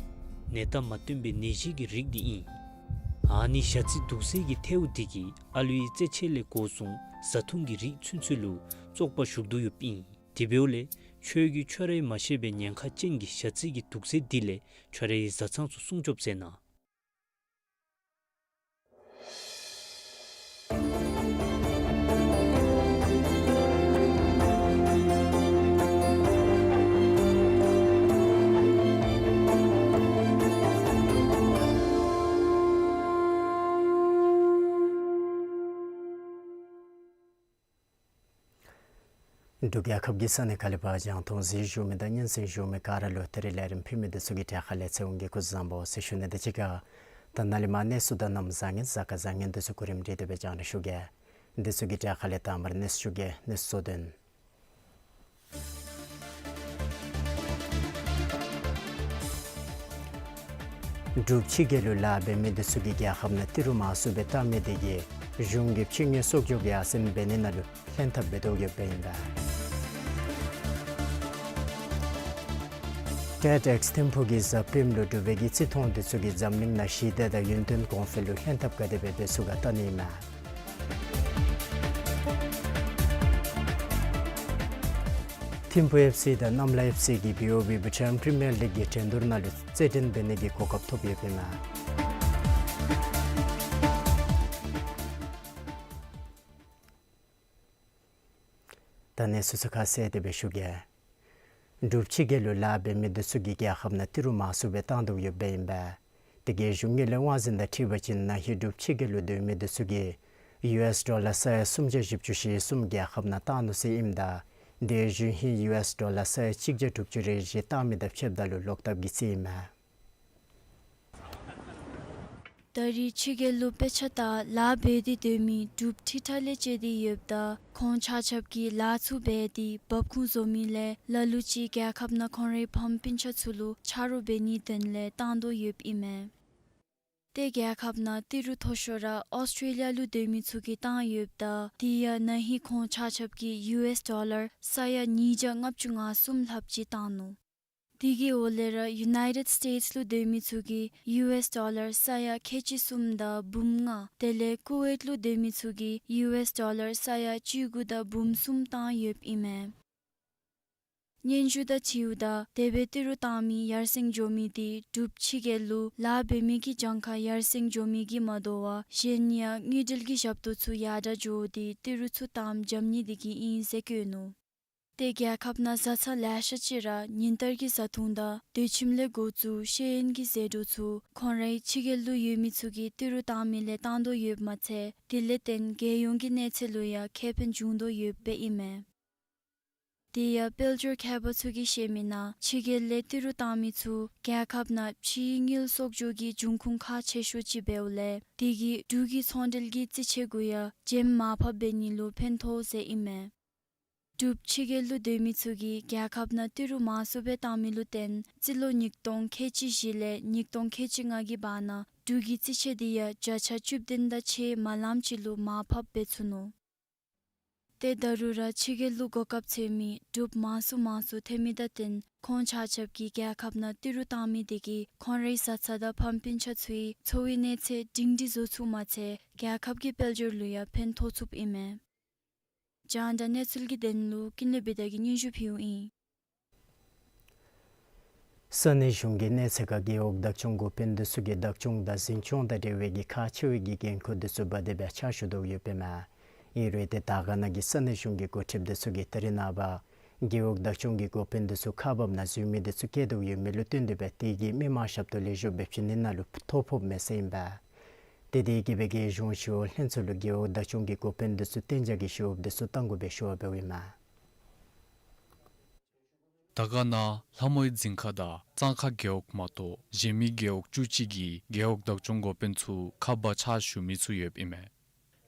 ནད་རྟགས་མ་སྟོན་པའི་ནད་གཞི་གི་རིགས་འདི་ཨིན། ཨ་ནི་ཞ་རྩི་དུག་སེལ་གྱི་ཐལཝ་འདི་གིས་ཨ་ལུའི་རྩེད་ཆས་ལས་འགོ་བཟུང་བཟའ་འཐུང་གི་རིགས་ཚུན་ཚོད་ལུ་བཙོག་པ་ཞུགས་དོ་ཡོདཔ་ཨིན། དེ་འབདཝ་ལས་ཁྱོད་ཀྱིས་ཁྱོད་རའི་མ་ཤེས་པའི་ཉེན་ཁ་ཅན་གྱི་ཞ་རྩི་གི་དུག་སེལ་འདི་ལས་ཁྱོད་རའི་བཟའ་ཚང་ཚུ་སྲུང་སྐྱོབ་མཛད་གནང་། འབྲུག་རྒྱལ་ཁབ་ཀྱི་ས་གནས་ཁག་ལས་ཕར་རྒྱང་མཐོང་གཟིགས་བཞུགས་མི་དང་སྙན་གསན་བཞུགས་མི་ག་ར་ལུ་ད་རིས་ལས་རིམ་ཕུལ་མི་འདི་ཚུ་གི་གྲས་ཁ་ལས་ཚེ་དབང་གིས་སྐུ་གཟུགས་བཟང་པོ་ཟེར་ཞུ་ནི་དང་གཅིག་ཁར་ད་ནཱ་ལས་མར་གནས་ཚུལ་དང་གནམ་བཟང་ངན་གཟའ་སྐར་བཟང་ངན་འདི་ཚུ་གོ་རིམ་སྒྲིག་སྟེ་སྦེ་རྒྱང་བསྒྲགས་ཞུ་གེ། འདི་ཚུ་གི་གྲས་ཁ་ལས་དང་པ་ར་གནས་ཚུལ་ཞུ་གེ། གནས་ཚུལ་གཙོ་དོན། འབྲུག་ཕྱི་རྒྱལ་ལུ་ལཱ་འབད་མི་འདི་ཚུ་གིས་རྒྱལ་ཁབ་ནང་ཏི་རུ་མང་སུ་སྦེ་བཏང་མི་འདི་གིས་གཞུང་གིས་ཕྱི་དངུལ་གསོག་འཇོག་གི་ཨ་ཟེམ་འབད་ནི་ནང་ལུ་ལྷན་ཐབས་འབད་དོ་ཡོདཔ་ཨིན་པས། ཊེཌ་ཨེགསི་ཐིམ་ཕུག་གི་གཟའ་སྤེནམ་ལུ་འབྲུག་པའི་གི་རྩིས་མཐོང་འདི་ཚུ་གིས་འཛམ་གླིང་ནང་ཞི་བདེ་དང་ཡུན་བརྟན་གོང་འཕེལ་ལུ་ལྷན་ཐབས་ག་དེ་སྦེ་འབད་ཚུགས་ག་བལྟ་ནི་ཨིན་མས། ཐིམ་ཕུག་ཨེཕ་སི་དང་གནམ་ལྷ་ཨེཕ་སི་གིས་བི་ཨོ་བི་བུ་ཊཱན་པི་རི་མི་ཡར་ལིག་གི་འགྲན་བསྡུར་ནང་ལུ་རྩེད་འགྲན་འབད་ནི་གི་གོ་སྐབས་ཐོབ་ཡོདཔ་ཨིན་མས། ད་གནས་ཚུལ་ཚུ་ཁ་གསལ་ཏེ་སྦེ་ཞུ་གེ། འབྲུག་ཕྱི་རྒྱལ་ལུ་ལཱ་འབད་མི་འདི་ཚུ་གིས་རྒྱལ་ཁབ་ནང་ཏི་རུ་མང་སུ་སྦེ་བཏང་དོ་ཡོདཔ་ཨིན་པས། དེ་གིས་གཞུང་གི་ལས་དབང་འཛིན་དང་འཁྲིལ་བ་ཅིན་ན་ཧིང་འབྲུག་ཕྱི་རྒྱལ་ལུ་སྡོད་མི་འདི་ཚུ་གིས་ཡུ་ཨེསི་ཌོ་ལར་ས་ཡ་སུམ་བརྒྱ་བཞི་བཅུ་ཞེ་གསུམ་རྒྱལ་ཁབ་ནང་བཏང་ནུག་ཟེར་ཨིནམ་ད་ དེ་བཞིན་ཧིང་ཡུ་ཨེསི་ཌོ་ལར་ས་ཡ་གཅིག་བརྒྱ་དྲུག་ཅུ་རེ་བཞི་བཏང་མི་དང་ཕྱདཔ་ད་ལུ་ལོག་བཏབ་ཀྱི་རྩིས་ཨིན་མས། ད་རེས་ཕྱི་རྒྱལ་ལུ་དཔེ་ཆ་དང་ལཱ་འབད་དེ་སྡོད་མི་འབྲུགཔ་ཁྲི་ཕྲག་ལས་བཅད་དེ་ཡོདཔ་ད་ཁོང་ཆ་ཁྱབ་ཀྱིས་ལཱ་ཚུ་འབད་དེ་འབབ་ཁུངས་བཟོ་མི་ལས་ལ་ལུ་ཅིག་རྒྱལ་ཁབ་ནང་ཁོང་རའི་ཕམ་སྤུན་ཆ་ཚུ་ལུ་ཆ་རོགས་འབད་ནིའི་དོན་ལས་བཏང་དོ་ཡོདཔ་ཨིན་མས། ཏེ་རྒྱལ་ཁབ་ནང་ཏི་རུ་མཐོ་ཤོས་ར་ཨོསི་ཊྲེ་ལི་ཡ་ལུ་སྡོད་མི་ཚུ་གིས་བཏང་ཡོདཔ་ད་དེ་ཡང་ན་ཧིང་ཁོང་ཆ་ཁྱབ་ཀྱིས་ཡུ་ཨེསི་ཌོ་ལར་ས་ཡ་ཉིས་བརྒྱ་ལྔ་བཅུ་ང་གསུམ་ལྷགཔ་ཅིག་བཏང་ནུག། དེ་གི་འོག་ལས་ར་ཡུ་ནའི་ཊེཌ་སི་ཊེཊ་སི་ལུ་སྡོད་མི་ཚུ་གིས་ཡུ་ཨེསི་ཌོ་ལར་ས་ཡ་ཁལ་གཅིག་གསུམ་དང་འབུམ་ལྔ་དེ་ལས་ཀུ་ཝེཊ་ལུ་སྡོད་མི་ཚུ་གིས་ཡུ་ཨེསི་ཌོ་ལར་ས་ཡ་བཅུ་དགུ་དང་འབུམ་གསུམ་བཏང་ཡོདཔ་ཨིན་མས། སྙན་ཞུ་དང་འཁྲིལཝ་ད་དེ་སྦེ་ཏི་རུ་བཏང་མི་ཡར་སེང་འགྱོ་མི་དེ་འབྲུགཔ་ཕྱི་རྒྱལ་ལུ་ལཱ་འབད་མི་གི་གྱངས་ཁ་ཡར་སེང་འགྱོ་མི་གིས་མ་དོ་བར་གཞན་ཡང་དངུལ་འབྲེལ་གྱི་ཞབས་ཏོག་ཚུ་ཡར་དྲག་འགྱོ་སྟེ་ཏི་རུ་ཚུ་བཏངམ་འཇམ་ནི་དེ་གིས་ཨིན་ཟེར་བཀོད་ནུག། ཏེ་རྒྱལ་ཁབ་ནང་བཟའ་ཚང་ལེ་ཤ་ཅིག་ར་ཉིན་ལྟར་གྱི་བཟའ་འཐུང་དང་སྡོད་ཁྱིམ་ལས་འགོ་བཙུགས་ཤེས་ཡོན་གྱི་ཟད་འགྲོ་ཚུ་ཁོང་རའི་ཕྱི་རྒྱལ་ལུ་ཡོད་མི་ཚུ་གིས་ཏི་རུ་བཏང་མི་ལས་བཏང་དོ་ཡོདཔ་མ་ཚད་དེ་ལས་བརྟེན་རྒྱལ་ཡོངས་ཀྱི་གནས་ཚད་ལུ་ཡང་ཁེ་ཕན་བྱུང་དོ་ཡོདཔ་ཨིན་མས། དེ་ཡང་དཔལ་འབྱོར་མཁས་པ་ཚུ་གིས་བཤད་མི་ནང་ཕྱི་རྒྱལ་ལས་ཏི་རུ་བཏང་མི་ཚུ་རྒྱལ་ཁབ་ནང་ཕྱིའི་དངུལ་གསོག་འཇོག་གི་འབྱུང་ཁུངས་ཁག་ཆེ་ཤོས་ཅིག་འབདཝ་ལས་དེ་གིས་འབྲུག་གི་ཚོང་འབྲེལ་གྱི་རྩིས་ཆད་གུ་ཡང་བྱེམ་མར་ཕབ་འབད་ནི་ལུ་ཕན་ཐོགས་ཟེར་ཨིན་མས། འབྲུགཔ་ཕྱི་རྒྱལ་ལུ་སྡོད་མི་ཚུ་གིས་རྒྱལ་ཁབ་ནང་ཏི་རུ་མང་སུ་སྦེ་བཏང་མི་ལུ་བརྟེན་རྩིས་ལོ་ཉིས་སྟོང་ཁལ་གཅིག་བཞི་ལས་ཉིས་སྟོང་ཁལ་གཅིག་ལྔ་གི་བར་ན་འབྲུག་གི་རྩིས་ཆད་འདི་ཡང་བརྒྱ་ཆ་བཅུ་བདུན་དང་ཕྱེད་མ་ལངམ་ཅིག་ལུ་མར་ཕབ་འབད་ཚུགས་ནུག། ཏེ་ད་རུང་ར་ཕྱི་རྒྱལ་ལུ་གོ་སྐབས་འཚོལ་མི་འབྲུགཔ་མང་སུ་མང་སུ་ཐོན་མི་དང་བསྟུན་ཁོང་ཆ་ཁྱབ་ཀྱིས་རྒྱལ་ཁབ་ནང་ཏི་རུ་བཏང་མི་དེ་གིས་ཁོང་རའི་བཟའ་ཚང་དང་ཕམ་སྤུན་ཆ་ཚུའི་འཚོ་བའི་གནས་ཚད་སྒྲིང་སྒྲི་བཟོ་ཚུགསཔ་མ་ཚད་རྒྱལ་ཁབ་ཀྱི་དཔལ་འབྱོར་ལུ་ཡང་ཕན་ཐོགས་ཚུགསཔ་ཨིན་མས། རྒྱང་བསྒྲགས་གནས་ཚུལ་གྱི་དོན་ལུ་ཀུན་ལེགས་བི་དྷ་གིས་སྙན་ཞུ་ཕུལཝ་ཨིན། ས་གནས་གཞུང་གིས་གནས་ཚད་ཁར་རྒེད་འོག་བདག་སྐྱོང་འགོ་དཔོན་འདི་ཚུ་གིས་བདག་སྐྱོང་དང་འཛིན་སྐྱོང་དང་འབྲེལ་བའི་གི་ཁག་ཆེ་བའི་གི་འགན་ཁུར་འདི་ཚུ་འབག་སྟེ་སྦེ་ཕྱག་ཞུ་དོ་ཡོདཔ་ཨིན་མས། ཨིན་རུང་ཏེ་དར་དཀར་ནང་གི་ས་གནས་གཞུང་གི་འགོ་ཁྲིདཔ་འདི་ཚུ་གིས་ད་རེས་ནངས་པ་རྒེད་འོག་བདག་སྐྱོང་གི་འགོ་དཔོན་འདི་ཚུ་ཁག་འབགཔ་ནང་འཛུལ་མི་འདི་ཚུ་བཀལ་དོ་ཡོད་མི་ལུ་བསྟུན་ཏེ་སྦེ་དེ་གིས་མི་མང་ཞབས་ཏོག་ལེགས་ཤོམ་སྦེ་བྱིན་ནི་ནང་ལུ་ཐོ་ཕོགཔ་མས་ཟེར་ཨིན་པས། ཏེ་དེ་གིས་སྦེ་རྒྱལ་གཞུང་ཞི་གཡོག་ལྷན་ཚོགས་ལུ་རྒེད་འོག་བདག་སྐྱོང་གི་འགོ་དཔོན་འདི་ཚུ་གཏན་འཇགས་ཀྱི་ཞི་གཡོགཔ་འདི་ཚུ་བཏང་དགོ་པའི་ཞུ་བ་འབདཝ་ཨིན་མས། དར་དཀར་ནང་ལྷ་མོའི་རྫིང་ཁ་དང་གཙང་ཁ་རྒེད་འོག་མ་གཏོགས་གཞན་མི་རྒེད་འོག་བཅུ་གཅིག་གི་རྒེད་འོག་བདག་སྐྱོང་འགོ་དཔོན་ཚུ་ཁག་འབག་ཕྱག་ཞུ་མི་ཚུ་ཡོདཔ་ཨིན་མས།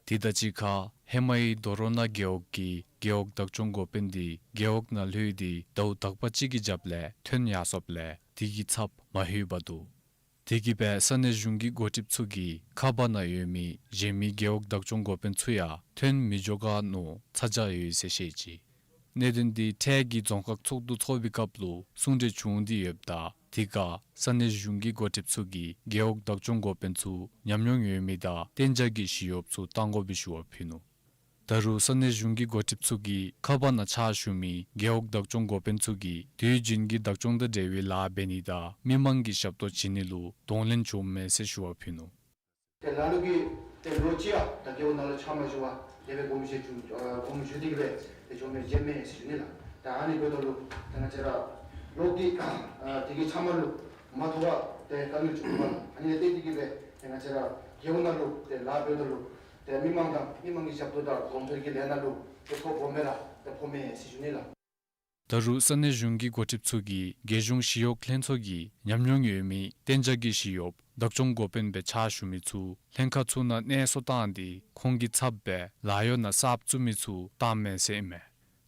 དེ་དང་གཅིག་ཁར་ཧེ་མའི་དོ་རོ་ན་རྒེད་འོག་གི་རྒེད་འོག་བདག་སྐྱོང་འགོ་དཔོན་འདི་རྒེད་འོག་ནང་ལྷོད་དེ་ཟླཝ་དག་པ་ཅིག་གི་རྒྱབ་ལས་ཐོན་ཡར་སོཔ་ལས་དེ་གི་ཚབ་མ་ལྷོད་པར་འདུག། དེ་གིས་སྦེ་ས་གནས་གཞུང་གི་འགོ་ཁྲིདཔ་ཚུ་གིས་ཁག་འབག་ནང་ཡོད་མི་གཞན་མི་རྒེད་འོག་བདག་སྐྱོང་འགོ་དཔོན་ཚུ་ཡང་ཐོན་མི་འགྱོ་ག་མནོ་ཚ་གྱང་ཡོད་ཟེར་བཤད་ཅི། གནད་དོན་འདི་འཕྲལ་གྱི་རྫོང་ཁག་ཚོགས་འདུ་ཚོགས་པའི་སྐབས་ལུ་གསུང་གྲོས་བྱུང་སྟེ་ཡོདཔ་ད་དེ་ཁར་ས་གནས་གཞུང་གི་འགོ་ཁྲིདཔ་ཚུ་གིས་རྒེད་འོག་བདག་སྐྱོང་འགོ་དཔོན་ཚུ་ཉམས་མྱོང་ཡོད་མི་དང་གཏན་འཇགས་ཀྱི་ཞི་གཡོགཔ་ཚུ་བཏང་དགོ་པའི་ཞུ་བ་ཕུལ་ནུག། ད་རུང་ས་གནས་གཞུང་གི་འགོ་ཁྲིདཔ་ཚུ་གིས་ཁག་འབག་ནང་ཕྱག་ཞུ་མི་རྒེད་འོག་བདག་སྐྱོང་འགོ་དཔོན་ཚུ་གིས་དུས་རྒྱུན་གྱི་བདག་སྐྱོང་དང་འབྲེལ་བའི་ལཱ་འབད་ནི་དང་མི་མང་གི་ཞབས་ཏོག་བྱིན་ནི་ལུ་གདོང་ལེན་བྱུངམ་མས་ཟེར་ཞུ་བ་ཕུལ་ནུག། ཏེ་ལ་ལུ་གིས་ཏེ་ལོ་གཅིག་ཡང་ད་རྒེད་འོག་ནང་ལུ་ཕྱག་མ་ཞུ་བར་དེ་སྦེ་དགོངསམ་བཞེས་བྱུང་ཨ་དགོངསམ་ཞུ་སྟེ་གིས་སྦེ་ཏེ་བྱུངམ་མས་བྱུངམ་མས་ཟེར་ཞུ་ནི་ལགས། ད་ཨ་ནི་འབདཝ་ད་ལུ་ཏེ་ང་བཅས་ར་ལོག་སྟེ་ཨ་དེ་གི་ཚབ་མ་ལུ་མ་ཐོབ་པར་ཏེ་དཀའ་ངལ་བྱུང་བ་ཨ་ནི་ལས་བརྟེན་ཏེ་གིས་སྦེ་ཏེ་ང་བཅས་ར་རྒེད་འོག་ནང་ལུ་ཏེ་ལཱ་འབདཝ་ད་ལུ་ཏེ་མི་མང་དང་མི་མང་གི་ཞབས་ཏོག་དང་གོང་འཕེལ་གྱི་ལས་སྣ་ལུ་ཏེ་ཐོ་ཕོགཔ་མས་ལགས། ཏེ་ཕོགཔ་མས་ཟེར་ཞུ་ནི་ལགས། ད་རུང་ས་གནས་གཞུང་གི་འགོ་ཁྲིདཔ་ཚུ་གིས་རྒྱལ་གཞུང་ཞི་གཡོག་ལྷན་ཚོགས་ཀྱི་ཉམས་མྱོང་ཡོད་མི་གཏན་འཇགས་ཀྱི་ཞི་གཡོགཔ་བདག་སྐྱོང་འགོ་དཔོན་སྦེ་ཕྱག་ཞུ་མི་ཚུ་ལྷན་ཁག་ཚུ་ནང་གནས་གསོ་བཏང་སྟེ་ཁོང་གི་ཚབ་སྦེ་ལཱ་གཡོག་ནང་གསརཔ་བཙུགས་མི་ཚུ་བཏངམ་མས་ཟེར་ཨིན་མས།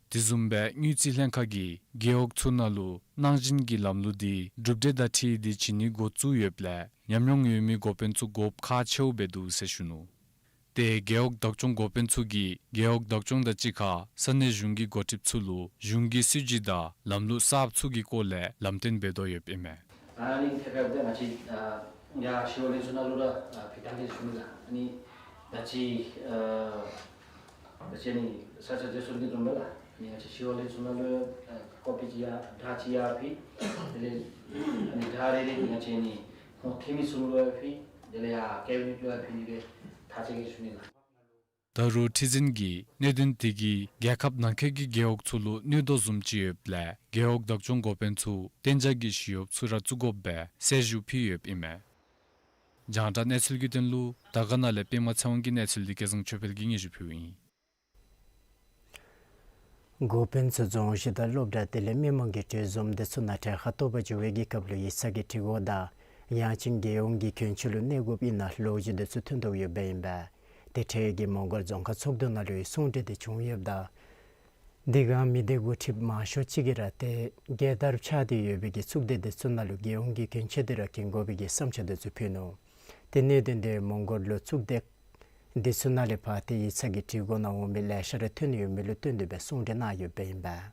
དེ་བཟུམ་སྦེ་དངུལ་རྩིས་ལྷན་ཁག་གིས་རྒེད་འོག་ཚུ་ནང་ལུ་གནང་སྦྱིན་གྱི་ལམ་ལུགས་འདི་གྲུབ་འབྲས་དང་འཁྲིལ་ཏེ་བྱིན་ནི་འགོ་བཙུགས་ཡོདཔ་ལས་ཉམས་མྱོང་ཡོད་མི་འགོ་དཔོན་ཚུ་དགོཔ་ཁག་ཆེཝ་སྦེ་འདུག་ཟེར་ཞུ་ནུག། ཏེ་རྒེད་འོག་བདག་སྐྱོང་འགོ་དཔོན་ཚུ་གིས་རྒེད་འོག་བདག་སྐྱོང་དང་གཅིག་ཁར་ས་གནས་གཞུང་གི་འགོ་ཁྲིདཔ་ཚུ་ལུ་གཞུང་གི་སྲིད་བྱུས་དང་ལམ་ལུགས་གསརཔ་ཚུ་གི་སྐོར་ལས་ལམ་སྟོན་འབད་དོ་ཡོདཔ་ཨིན་མས། ཨ་ནི་ཐད་ཁར་ཏེ་ང་བཅས་ཨ་ཡར་ཞི་གཡོག་ལྷན་ཚོགས་ནང་ལུ་ར་ཨ་ཕུལ་ད་ནི་ཞུ་ནི་ལགས། ཨ་ནི་ད་ཅི་ཨ་ད་ཅི་ནི་ས་ཆ་འཛོལ་སོང་ནི་འདུག་མས་ལགས། ཨ་ནི་ང་བཅས་ཞི་གཡོག་ལྷན་ཚོགས་ནང་ལུ་ཨ་ཀོ་པི་ཅིག་ཡར་སྒྲ་ཅིག་ཡར་ཕུལ། དེ་ལས་ཨ་ནི་སྒྲ་རེ་རེ་ང་བཅས་ནི་ཁོང་འཐུས་མི་ཚུ་ལུ་ཡང་ཕུལ། དེ་ལས་ཡར་ཀེ་བི་ནེཊ་ལུ་ཡང་ཕུལ་ནི་སྦེ་ཐག་བཅད་གེ་ཞུ་ནི་ལགས། ད་རུང་ཁྲི་འཛིན་གྱིས་གནད་དོན་དེ་གིས་རྒྱལ་ཁབ་ནང་འཁོད་ཀྱི་རྒེད་འོག་ཚུ་ལུ་གནོད་དོ་བཟུམ་ཅིག་ཡོདཔ་ལས་རྒེད་འོག་བདག་སྐྱོང་འགོ་དཔོན་ཚུ་གཏན་འཇགས་ཀྱི་ཞི་གཡོགཔ་ཚུ་ར་བཙུགས་དགོཔ་སྦེ་གསལ་ཞུ་ཕུལ་ཡོདཔ་ཨིན་མས། རྒྱང་བསྒྲགས་གནས་ཚུལ་གྱི་དོན་ལུ་དར་དཀར་ནང་ལས་པདྨ་ཚེ་དབང་གི་གནས་ཚུལ་འདི་སྐལ་བཟང་ཆོས་འཕེལ་གྱིས་སྙན་ཞུ་ཕུལཝ་ཨིན། འགོ་དཔོན་ཚུ་རྫོང་གཞི་དང་སློབ་གྲྭ་དེ་ལས་མི་མང་གི་གྲོས་འཛོམས་དེ་ཚུ་ནང་གྲལ་ཁར་གཏོགས་པར་འགྱོ་བའི་གི་སྐབས་ལུ་ཡིག་ཚང་གི་སྒྲིག་གོ་དང་ཡང་ཅིན་རྒྱལ་ཡོངས་ཀྱི་གྱོན་ཆས་ལུ་གནས་དགོཔ་ཨིན་ན་ལོ་རྒྱུས་དེ་ཚུ་ཐོན་དོ་ཡོདཔ་ཨིན་པས། དེ་འཕྲལ་གྱི་མོང་སྒར་རྫོང་ཁག་ཚོགས་འདུ་ནང་ལུ་ཡང་གསུང་གྲོས་དེ་བྱུང་ཡོདཔ་ད་དེ་སྒང་མི་སྡེ་འགོ་ཁྲིདཔ་མང་ཤོས་ཅིག་གིས་ར་ཏེ་རྒྱལ་དར་འཕྱར་ཏེ་ཡོད་པའི་གི་གཙུག་སྡེ་དེ་ཚུ་ནང་ལུ་རྒྱལ་ཡོངས་ཀྱི་གྱོན་ཆས་དེ་ར་གྱོན་དགོ་པའི་གི་བསམ་འཆར་དེ་ཚུ་ཕུལ་ནུག། དེ་གནད་དོན་དེ་མོང་སྒར་ལུ་གཙུག་སྡེ་དེ་ཚུ་ནང་ལས་ཕར་ཏེ་ཡིག་ཚང་གི་སྒྲིག་གོ་ནང་འོང་མི་ལེ་ཤ་ར་ཐོན་ཡོད་མི་ལུ་བསྟུན་ཏེ་སྦེ་གསུང་གྲོས་གནང་ཡོདཔ་ཨིན་པས།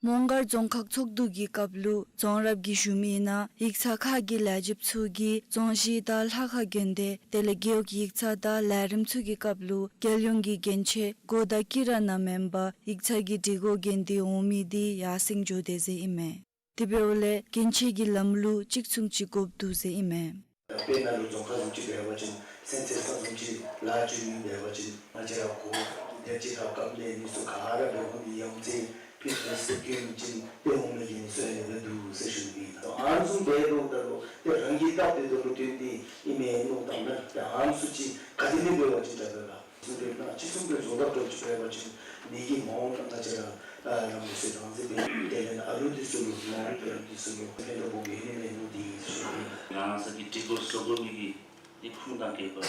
མོང་སྒར་རྫོང་ཁག་ཚོགས་འདུ་གི་སྐབས་ལུ་རྫོང་རབ་ཀྱིས་ཞུ་མི་ནང་ཡིག་ཚང་ཁག་གི་ལས་བྱེདཔ་ཚུ་གིས་རྫོང་གཞི་དང་ལྷ་ཁང་དགོན་སྡེ་དེ་ལས་རྒེད་འོག་ཡིག་ཚང་དང་ལས་རིམ་ཚུ་གི་སྐབས་ལུ་རྒྱལ་ཡོངས་ཀྱི་གྱོན་ཆས་གོ་དང་དཀྱི་ར་ནང་མེན་པར་ཡིག་ཚང་གི་སྒྲིག་གོ་གྱོན་ཏེ་འོང་མི་དེ་ཡར་སེང་འགྱོ་དེས་ཟེར་ཨིན་མས། དེ་འབདཝ་ལས་གྱོན་ཆས་ཀྱི་ལམ་ལུགས་གཅིག་མཚུངས་ཅིག་དགོཔ་འདུག་ཟེར་ཨིན་མས། དཔེར་ན་ལུ་རྫོང་ཁག་བཟུམ་ཅིག་འབད་བ་ཅིན་སེམས་ཅན་ས་བཟུམ་ཅིག་ལཱ་བྱུང་ཡི་འབད་བ་ཅིན་ང་བཅས་ར་གོ་དེ་ཅིག་ད་སྐབས་ལས་ནི་ཚུ་ག་ར་འབད་འོང་མི་ཡང་ཚེ་ཕི་ཏེ་སེ་གྱོན་ཅིན་ཏེ་འོང་མི་གི་ནི་ཚུ་ཡང་འབད་འདུག་ཟེར་ཞུ་ནི་ཨིན། ཨ་ནི་བཟུམ་འབད་འོངམ་ད་ལུ་ཏེ་རང་གིས་བལྟ་སྟེ་དོ་རུང་བསྟུན་ཏེ་ཨིན་མས་མནོ་བཏང་ན་ཏེ་ཨ་ནི་ཚུ་ཅིག་ག་དེ་ནི་འབད་བ་ཅིན་དྲག་པས་ག། ཚུ་འབད་ན་ཅི་གསུང་འབད་བཟོ་ལྟ་གྲུབ་ཅིག་འབད་བ་ཅིན་འདི་གིས་མ་འོངས་ན་ང་བཅས་ར་ཨ་རང་གི་སྲོལ་རང་བཙན་འབད་དེ་ལས་ཨ་ལུ་འདི་ཚུ་ལུ་མ་འོངས་པའི་ཨ་ལུ་འདི་ཚུ་ལུ་ཕན་ཐོགས་པོ་འབད་ནི་མས་མནོ་སྟེ་ཞུ་ནི། རང་སོའི་གི་སྒྲིག་གོ་བཟོ་དགོ་མི་གི་འདི་ཁུངས་དང་བཀལ་བ་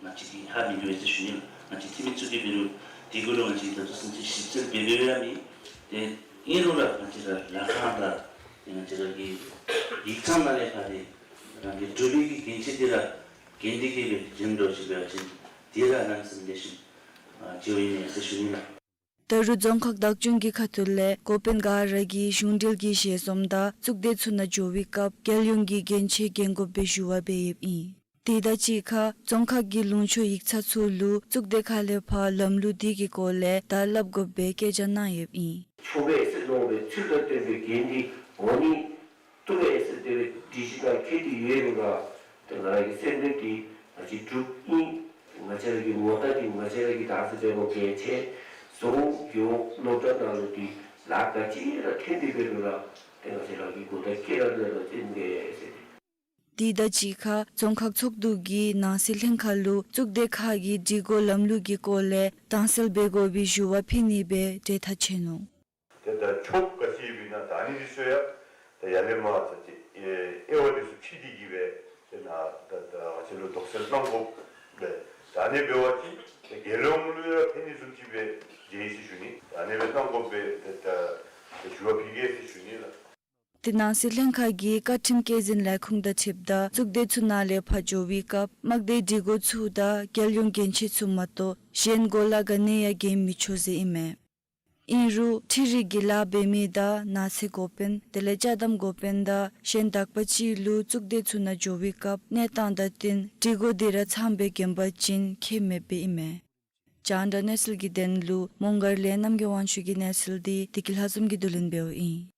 ང་བཅས་ཀྱིས་ཧ་མི་གོ་བས་ཟེར་ཞུ་ནི་ལགས། ང་བཅས་འཐུས་མི་ཚུ་གིས་འབད་རུང་འདི་གུ་ལུ་ང་བཅས་ད་ལྟོ་ཚུན་ཚོད་ཞིབ་འཚོལ་འབད་འབདཝ་ཡང་མེད། ཏེ་ཨིན་རུང་ར་ང་བཅས་ར་ལཱ་ཁང་དང་ཏེ་ང་བཅས་ར་གི་ཡིག་ཚང་ནང་ལས་ཕར་ཏེ་རང་གི་འབྲུག་པའི་གི་གྱོན་ཆས་འདི་ར་གྱོན་ཏེ་གི་སྦེ་བྱོན་འགྱོ་ཅི་འབད་བ་ཅིན་དེ་ར་གནམ་མེད་ས་མེད་ལེགས་ཤོམ་ཨ་ཅིག་ཨིན་མས་ཟེར་ཞུ་ནི་ལགས། ད་རུང་རྫོང་ཁག་བདག་སྐྱོང་གི་ཁ་ཐུག་ལས་འགོ་དཔོན་ག་ར་གིས་གཞུང་འབྲེལ་གྱི་ཞལ་འཛོམས་དང་གཙུག་སྡེ་ཚུ་ནང་འགྱོ་བའི་སྐབས་རྒྱལ་ཡོངས་ཀྱི་གྱོན་ཆས་གྱོན་དགོཔ་སྦེ་ཞུ་བ་འབད་ཡོདཔ་ཨིན། དེ་དང་གཅིག་ཁར་རྫོང་ཁག་གི་ལུང་ཕྱོགས་ཡིག་ཚང་ཚུ་ལུ་གཙུག་སྡེ་ཁ་ལས་ཕར་ལམ་ལུགས་དེ་གི་སྐོར་ལས་བརྡ་སླབ་དགོཔ་སྦེ་བཀའ་རྒྱ་གནང་ཡོདཔ་ཨིན། ཆོག་པས་ཟེར་མནོ་བའི་ཚུལ་དང་བསྟུན་པའི་གྱོན་ཏེ་འོང་ནི་བཏུབ་པས་ཟེར་དེ་སྦེ་སྒྲིག་གཞི་ནང་འཁོད་དེ་ཡོད་རུང་ར་ཏེ་ང་ར་གི་སེམས་འདུན་འདི་ང་བཅས་འབྲུག་ཨིན། ང་བཅས་ར་གི་ངོ་རྟགས་འདི་ང་བཅས་ར་གི་ད་ཟེར་བའི་གོ་གལ་ཆེ། རྫོང་རྒེད་འོག་སློབ་གྲྭ་ནང་ལུ་འདི་ལཱ་ག་ཅི་ར་འཐོན་ཏེ་འབད་རུང་ར་ཏེ་ང་བཅས་ར་གི་གོ་དང་དཀྱི་ར་ལུ་ར་བརྟེན་དགོ་ཟེར། དེ་དང་གཅིག་ཁར་རྫོང་ཁག་ཚོགས་འདུ་གིས་ནང་སྲིད་ལྷན་ཁག་ལུ་གཙུག་སྡེ་ཁག་གི་སྒྲིག་གོ་ལམ་ལུགས་ཀྱི་སྐོར་ལས་དྭངས་གསལ་འབད་དགོ་པའི་ཞུ་བ་ཕུལ་ནི་སྦེ་གྲོས་ཐག་བཅད་ནུག། ཏེ་ད་ཆོག་ག་ཅི་ཡོདཔ་ཨིན་ན་ད་ཨ་ནི་འདི་ཚུ་ཡང་ད་ཡར་ལས་མར་ཚུན་ཚོད་ཨེ་དབྱེ་བ་འདི་ཚུ་ཕྱེ་སྟེ་གི་སྦེ་ཏེ་ན་ད་ད་ང་བཅས་ལུ་དོགས་སེལ་གནང་དགོ་པས། ད་ཨ་ནི་འབད་བ་ཅིན་ཏེ་རྒྱལ་ཡོངས་ལུ་ཡང་ཕན་ནི་བཟུམ་ཅིག་སྦེ་མཇལ་ཡི་ཟེར་ཞུ་ནི། ད་ཨ་ནི་སྦེ་གནང་དགོ་པས་ཏེ་ད་ཏེ་ཞུ་བ་ཕུལ་གེ་ཟེར་ཞུ་ནི་ལགས། ཏེ་ནང་སྲིད་ལྷན་ཁག་གི་བཀའ་ཁྲིམས་བཀོད་འཛིན་ལས་ཁུངས་དང་འཁྲིལཝ་ད་གཙུག་སྡེ་ཚུ་ནང་ལས་ཕར་འགྱོ་བའི་སྐབས་དམག་སྡེའི་སྒྲིག་གོ་ཚུ་དང་རྒྱལ་ཡོངས་གྱོན་ཆས་ཚུ་མ་གཏོགས་གཞན་གོ་ལ་ག་ནི་ཡང་གྱོན་མི་ཆོག་ཟེར་ཨིན་མས། ཨིན་རུང་འཕྲུལ་རིག་གི་ལཱ་འབད་མི་དང་ནགས་ཚལ་འགོ་དཔོན་དེ་ལས་ཅ་དམ་འགོ་དཔོན་དང་གཞན་དག་པ་ཅིག་ལུ་གཙུག་སྡེ་ཚུ་ནང་འགྱོ་བའི་སྐབས་གནས་སྟངས་དང་བསྟུན་སྒྲིག་གོ་དེ་ར་ཚངམ་སྦེ་གྱོན་པ་ཅིན་ཁྱད་མེདཔ་སྦེ་ཨིན་མས། རྒྱང་བསྒྲགས་གནས་ཚུལ་གྱི་དོན་ལུ་མོང་སྒར་ལས་རྣམ་རྒྱལ་དབང་ཕྱུག་གི་གནས་ཚུལ་འདི་བདེ་སྐྱིད་ལྷ་འཛོམས་ཀྱིས་བསྡུ་ལེན་འབདཝ་ཨིན།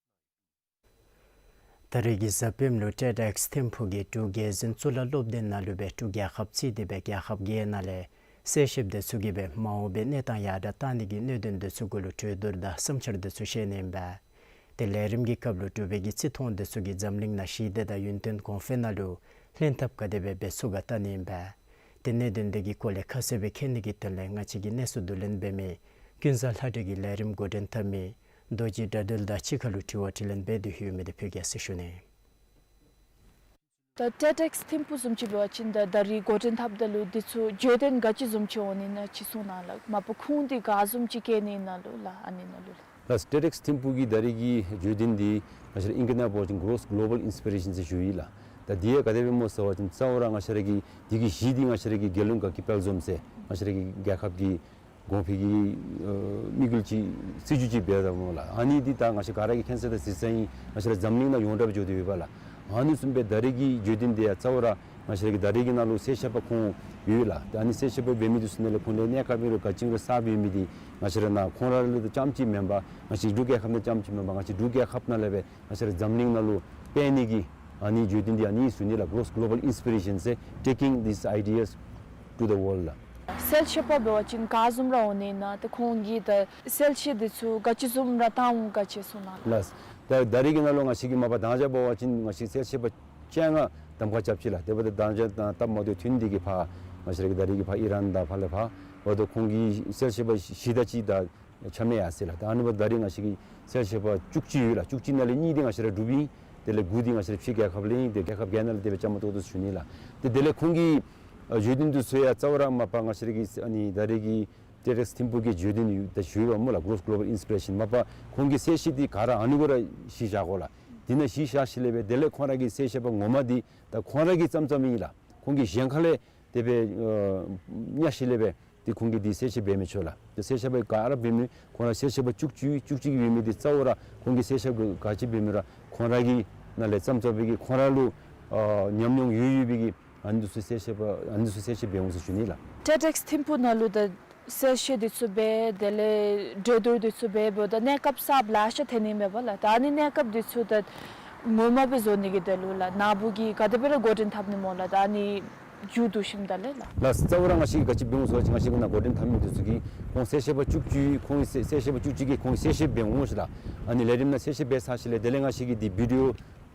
ད་རེས་ཀྱི་གཟའ་སྤེནམ་ལུ་ཊེཌ་ཨེགསི་ཐིམ་ཕུག་གི་འབྲུག་རྒྱལ་འཛིན་གཙུག་ལག་སློབ་སྡེ་ནང་ལུ་སྦེ་འབྲུག་རྒྱལ་ཁབ་རྩིས་ཏེ་སྦེ་རྒྱལ་ཁབ་བརྒྱད་ནང་ལས་གསལ་བཤདཔ་དེ་ཚུ་གིས་སྦེ་མ་འོངས་པའི་གནས་སྟངས་ཡར་དྲག་གཏང་ནི་གི་གནད་དོན་དེ་ཚུ་གུ་ལུ་གྲོས་བསྡུར་དང་བསམ་འཆར་དེ་ཚུ་བཤད་ནི་ཨིན་པས། ཏེ་ལས་རིམ་གྱི་སྐབས་ལུ་འབྲུག་པའི་གི་རྩིས་མཐོང་དེ་ཚུ་གིས་འཛམ་གླིང་ནང་ཞི་བདེ་དང་ཡུན་བརྟན་གོང་འཕེལ་ནང་ལུ་ལྷན་ཐབས་ག་དེ་སྦེ་འབད་ཚུགས་ག་བལྟ་ནི་ཨིན་པས། ཏེ་གནད་དོན་དེ་གི་སྐོར་ལས་ཁ་གསལ་སྦེ་མཁྱེན་ནི་གི་དོན་ལས་ང་བཅས་ཀྱི་གནས་ཚུལ་བསྡུ་ལེན་འབད་མི་ཀུན་བཟང་ལྷ་སྒྲོན་གྱིས་ལས་རིམ་འགོ་འདྲེན་འཐབ་མི་རྡོ་རྗེ་དགྲ་འདུལ་དང་གཅིག་ཁར་ལུ་དྲི་བ་དྲིས་ལན་འབད་དེ་ཡོད་མི་དེ་ཕུལ་གེ་ཟེར་ཞུ་ནི། ད་ཊེཌ་ཨེགསི་ཐིམ་ཕུག་བཟུམ་ཅིག་འབད་བ་ཅིན་ད་ད་རིས་འགོ་འདྲེན་འཐབ་ད་ལུ་འདི་ཚུ་བརྗོད་དོན་ག་ཅི་བཟུམ་ཅིག་འོང་ནི་ཨིན་ན་ཅིག་གསུང་གནང་ལགས། མ་པ་ཁུངས་འདི་ག་བཟུམ་ཅིག་བཀལ་ནི་ཨིན་ན་ལུ་ལགས། ཨ་ནི་ནང་ལུ་ལགས། ལགས། ཊེཌ་ཨེགསི་ཐིམ་ཕུག་གི་ད་རིས་ཀྱི་བརྗོད་དོན་འདི་ང་བཅས་ར་ཨིང་སྐད་ནང་འབད་བ་ཅིན་གོ་རོས་གོ་ལོ་བཱལ་ཨིན་སི་པི་རེ་ཤཱན་ཟེར་ཞུ་ཡི་ལགས། ད་འདི་ཡང་ག་དེ་སྦེ་སྨོ་ཟེར་བ་ཅིན་གཙོ་བོ་ར་ང་བཅས་ར་གི་འདི་གི་གཞི་འདི་ང་བཅས་ར་གི་རྒྱལ་ཡོངས་དགའ་སྐྱིད་དཔལ་འཛོམས་ཟེར་ང་བཅས་ར་གི་རྒྱལ་ཁབ་ཀྱི་གོང་འཕེལ་གྱི་ཨ་དམིགས་ཡུལ་ཅིག་སྲིད་བྱུས་ཅིག་འབད་དོ་སྨོ་ལགས། ཨ་ནི་འདི་ད་ང་བཅས་ག་ར་གིས་མཁྱེན་གསལ་དང་གཟིགས་གསལ་ཨིན། ང་བཅས་ར་འཛམ་གླིང་ནང་ཡོངས་གྲགས་འགྱོ་སྟེ་ཡོད་པས་ལགས། ཨ་ནི་བཟུམ་སྦེ་ད་རིས་ཀྱི་བརྗོད་དོན་འདི་ཡང་གཙོ་བོ་ར་ང་བཅས་ར་གི་ད་རིས་ཀྱི་ནང་ལུ་གསལ་བཤད་པ་ཁོང་ཡོད་ལགས། ད་ཨ་ནི་གསལ་བཤད་པ་འབད་མི་འདི་ཚུ་ནང་ལས་ཁོང་ལས་གནས་སྐབས་ཨིན་རུང་ག་ཅི་ཨིན་རུང་གསརཔ་ཡོད་མི་འདི་ང་བཅས་ར་ནང་ཁོང་ར་ལུ་རྐྱངམ་ཅིག་མེན་པར་ང་བཅས་འབྲུག་རྒྱལ་ཁབ་ནང་རྐྱངམ་ཅིག་མེན་པར་ང་བཅས་འབྲུག་རྒྱལ་ཁབ་ནང་ལས་སྦེ་ང་བཅས་ར་འཛམ་གླིང་ནང་ལུ་སྤེལ་ནི་གི་ཨ་ནི་བརྗོད་དོན་འདི་ཨ་ནི་ཟེར་ཞུ་ནི་ལགས། གོ་རོས་གོ་ལོ་བཱལ་ཨིན་སི་པི་རེ་ཤཱན་ཟེར། Taking these ideas to the world ལགས། གསལ་བཤད་པ་འབད་བ་ཅིན་ག་བཟུམ་ར་འོང་ནི་ཨིན་ན་ཏེ་ཁོང་གིས་ད་གསལ་བཤད་འདི་ཚུ་ག་ཅི་བཟུམ་ར་བཏང་འོང་ག་ཅི་གསུང་གནང་ལགས། ལགས། ད་ད་རིས་ཀྱི་ནང་ལུ་ང་བཅས་ཀྱིས་མ་པ་ད་ཅི་འབད་བ་ཅིན་ང་བཅས་གསལ་བཤད་པ་བཅོ་ལྔ་གདམ་ཁ་རྐྱབ་ཅི་ལགས། དེ་འབདཝ་ད་ད་ཅི་ད་སྟབས་མ་བདེཝ་ཐོན་ཏེ་གིས་ཕར་ང་བཅས་ར་གི་ད་རིས་ཀྱི་ཕར་ཨི་རན་དང་ཕར་ལས་ཕར་ འབདཝ་ད་ཁོང་གི་གསལ་བཤད་པ་བཞི་དང་གཅིག་ད་ཆ་མེད་ཡར་སོ་ཡི་ལགས། ད་ཨ་ནི་འབདཝ་ད་ད་རིས་ང་བཅས་ཀྱི་གསལ་བཤད་པ་བཅུ་གཅིག་ཡོད་ལགས། བཅུ་གཅིག་ནང་ལས་གཉིས་འདི་ང་བཅས་ར་གྲུབ་ཡི། དེ་ལས་དགུ་འདི་ང་བཅས་ར་ཕྱི་རྒྱལ་ཁབ་ལས་ཨིན། དེ་རྒྱལ་ཁབ་ག་ནང་ལས་དེ་སྦེ་བཅའ་མར་གཏོགས་དོ་ཟེར་ཞུ་ནི་ལགས། དེ་དེ་ལས་ཁོང་གི་ཨ་བརྗོད་དོན་འདི་ཚུ་ཡང་རྩ་བ་ར་མ་པ་ང་བཅས་ར་གི་ཨ་ནི་ད་རིས་ཀྱི་ཊེཌ་ཨེཀསི་ཐིམ་ཕུག་གི་བརྗོད་དོན་ཡོད་ད་ཞུ་ཡོདཔ་སྨོ་ལགས། གོ་གོ་ལོ་བཱལ་ཨིནསི་པི་རེ་ཤཱན། མ་པ་ཁོང་གི་གསལ་བཤད་འདི་ག་ར་ཨ་ནི་གུ་ར་གཞི་བཞག་དགོ་ལགས། དེ་ནང་གཞི་བཞག་ཞིནམ་ལས་སྦེ་དེ་ལས་ཁོང་ར་གི་གསལ་བཤད་པ་ངོ་མ་འདི་ད་ཁོང་ར་གིས་བརྩམས་བརྩམསཔ་ཨིན་ལགས། ཁོང་གིས་གཞན་ཁ་ལས་དེ་སྦེ་ཨ་བརྙ་ཞིནམ་ལས་སྦེ་ཏེ་ཁོང་གིས་འདི་གསལ་བཤད་འབད་མི་ཆོག་ལགས། ཏེ་གསལ་བཤད་པ་ག་ར་འབད་མི་ཁོང་ར་གསལ་བཤད་པ་བཅུ་གཅིག་བཅུ་གཅིག་འབད་མི་འདི་རྩ་བ་ར་ཁོང་གིས་གསལ་བཤད་ག་ཅི་འབད་མི་ར་ཁོང་ར་གི་ནང་ལས་བརྩམས་བརྩམསཔ་གི་ཁོང་ར་ལུ་ཨ་ཉམས་མྱོང་ཡོད་ཡོད་པའི་གི་ཨ་ནི་ཚུ་གསལ་བཤད་པ་ཨ་ནི་ཚུ་གསལ་བཤད་འབད་འོང་ཟེར་ཞུ་ནི་ལགས། ཊེཌ་ཨེཀསི་ཐིམ་ཕུག་ནང་ལུ་ད་གསལ་བཤད་འདི་ཚུ་འབད་དེ་ལས་གྲོས་བསྡུར་འདི་ཚུ་འབད་འབདཝ་ད་གནས་སྐབས་གསརཔ་ལེ་ཤ་ཐོན་ནི་མས་པ་ལགས། ད་ཨ་ནི་གནས་སྐབས་འདི་ཚུ་ད་ངོ་མ་སྦེ་བཟོ་ནི་གི་དོན་ལུ་ལགས་ནཱ་བུ་གིས་ག་དེ་སྦེ་ར་འགོ་འདྲེན་འཐབ་ནི་སྨོ་ལགས། ད་ཨ་ནི་མཇུག་བསྡུ་ཞིནམ་ད་ལས་ལགས། ལགས་རྩ་བ་ར་ང་བཅས་ཀྱིས་ག་ཅི་འབད་འོང་ཟེར་བ་ཅིན་ང་བཅས་ཀྱི་ནཱ་འགོ་འདྲེན་འཐབ་མི་འདི་ཚུ་གིས་ཁོང་གསལ་བཤད་པ་བཅུ་གཅིག་ཁོང་གསལ་བཤད་པ་བཅུ་གཅིག་གིས་ཁོང་གསལ་བཤད་འབད་འོང་ཟེར་ལགས། ཨ་ནི་ལས་རིམ་ནང་གསལ་བཤད་འབད་ཚར་ཞིནམ་ལས་དེ་ལས་ང་བཅས་ཀྱིས་འདི་བི་ཌི་ཡོ་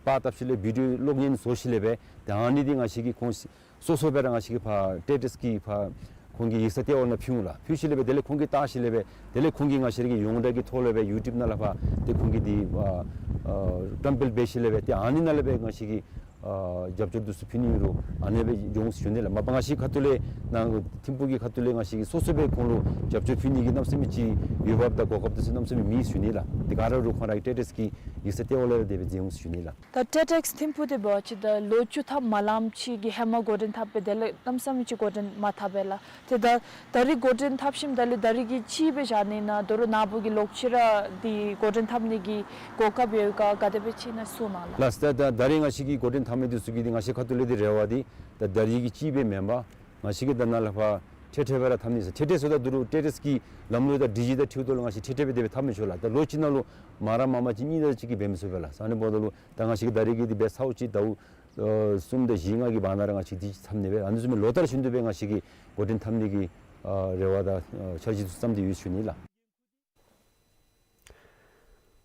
པར་བཏབ་ཞིནམ་ལས་བི་ཌི་ཡོ་གློག་བརྙན་བཟོ་ཞིནམ་ལས་སྦེ་ད་ཨ་ནི་འདི་ང་བཅས་ཀྱིས་ཁོང་སོ་སོ་སྦེ་ར་ང་བཅས་ཀྱིས་ཕར་ཊེཌ་ཨེཀསི་ཕར་ཁོང་གི་ཡིག་ཚང་ལྟེ་བ་ནང་ཕུལ་འོང་ལགས། ཕུལ་ཞིནམ་ལས་སྦེ་དེ་ལས་ཁོང་གིས་བལྟ་ཞིནམ་ལས་སྦེ་དེ་ལས་ཁོང་གིས་ང་བཅས་ར་གི་ཡོངས་གྲགས་ཀྱི་ཐོག་ལས་སྦེ་ཡུ་ཊུབ་ནང་ལས་ཕར་ཏེ་ཁོང་གིས་འདི་ཨ་ཨ་བཀྲམ་སྤེལ་འབད་ཞིནམ་ལས་སྦེ་ཏེ་ཨ་ནི་ནང་ལས་སྦེ་ང་བཅས་ཀྱིས་ཨ་རྒྱབ་སྐྱོར་འདི་ཚུ་ཕུལ་ནི་ཡོད་རུང་ཨ་ནི་སྦེ་འགྱོ་འོང་ཟེར་ཞུ་ནི་ལགས། མ་པ་ང་བཅས་ཁ་ཐུག་ལས་ནཱ་ཐིམ་ཕུག་གི་ཁ་ཐུག་ལས་ང་བཅས་ཀྱིས་སོ་སོ་སྦེ་ཁོང་ལུ་རྒྱབ་སྐྱོར་ཕུལ་ནི་གི་གནམ་མེད་ས་མེད་ཅིག་འོས་འབབ་དང་གོ་སྐབས་འདི་ཚུ་གནམ་མེད་ས་མེད་མེད་ཟེར་ཞུ་ནི་ལགས། ཏེ་ག་ར་ར་ཁོང་ར་གི་ཊེཌ་ཨེཀསི་གི་ཡིག་ཚང་ལྟེ་བ་ལས་ར་དེ་སྦེ་མཛད་འོང་ཟེར་ཞུ་ནི་ལགས། ད་ཊེཌ་ཨེཀསི་ཐིམ་ཕུག་འདི་འབད་བ་ཅིན་ད་ལོ་བཅུ་ཐམ་མ་ལངམ་ཅིག་གི་ཧེ་མ་འགོ་འདྲེན་འཐབ་སྦེ་དེ་ལས་གནམ་མེད་ས་མེད་ཅིག་འགོ་འདྲེན་མ་འཐབ་པས་ལགས། ཏེ་ད་ད་རིས་འགོ་འདྲེན་འཐབ་ཞིནམ་ད་ལས་ད་རིས་ཀྱི་ཅིག་སྦེ་བཞག་ནི་ན་དོ་རུང་ནཱ་བུ་གི་ལོག་ཅི་ར་འདི་འགོ་འདྲེན་འཐབ་ནི་གི་གོ་སྐབས་ཡོད་ག་ག་དེ་སྦེ་ཅིག་ཨིན་ན་གསུང་གནང་ལགས། ལགས་ད་ད་ད་རིས་ང་བཅས་ཀྱི་འགོ་འདྲེན་འཐབ་མི་འདི་ཚུ་གིས་འདི་ང་བཅས་ཁ་ཐུག་ལས་འདི་རེ་བ་འདི་ད་ད་རིས་ཀྱི་ཅིག་སྦེ་མེན་པར་ང་བཅས་ཀྱིས་ད་ནཱ་ལས་ཕར་ཐེངས་ཐེངས་སྦེ་ར་འཐབ་ནི་ཟེར། ཐེངས་ཐེངས་སྦེ་ད་དོ་རུང་ཊེཌ་ཨེཀསི་གི་ལམ་ལུགས་དང་སྒྲིག་གཞི་དང་འཁྲིལཝ་ད་ལུ་ང་བཅས་ཐེངས་ཐེངས་སྦེ་དེ་སྦེ་འཐབ་མི་ཆོག་ལགས། ད་ལོ་གཅིག་ནང་ལུ་མ་ར་མ་མ་ཅིག་གཉིས་དང་གཅིག་གིས་འབད་མི་ཚུགས་པས་ལགས། ཨ་ནི་འབདཝ་ད་ལུ་ད་ང་བཅས་ཀྱིས་ད་རིས་ཀྱི་འདི་འབད་ཚརཝ་ཅིག་ཟླཝ་ཨ་གསུམ་དང་བཞི་ལྔ་གི་བར་ན་ར་ང་བཅས་འདི་འཐབ་ནི་སྦེ་ཨ་ནི་བཟུམ་སྦེ་ལོ་ལྟར་བཞིན་དུ་སྦེ་ང་བཅས་ཀྱིས་འགོ་འདྲེན་འཐབ་ནི་གི་ཨ་རེ་བ་དང་ཨ་འཆར་གཞི་ཚུ་བརྩམས་ཏེ་ཡོད་ཟེར་ཞུ་ནི་ལགས།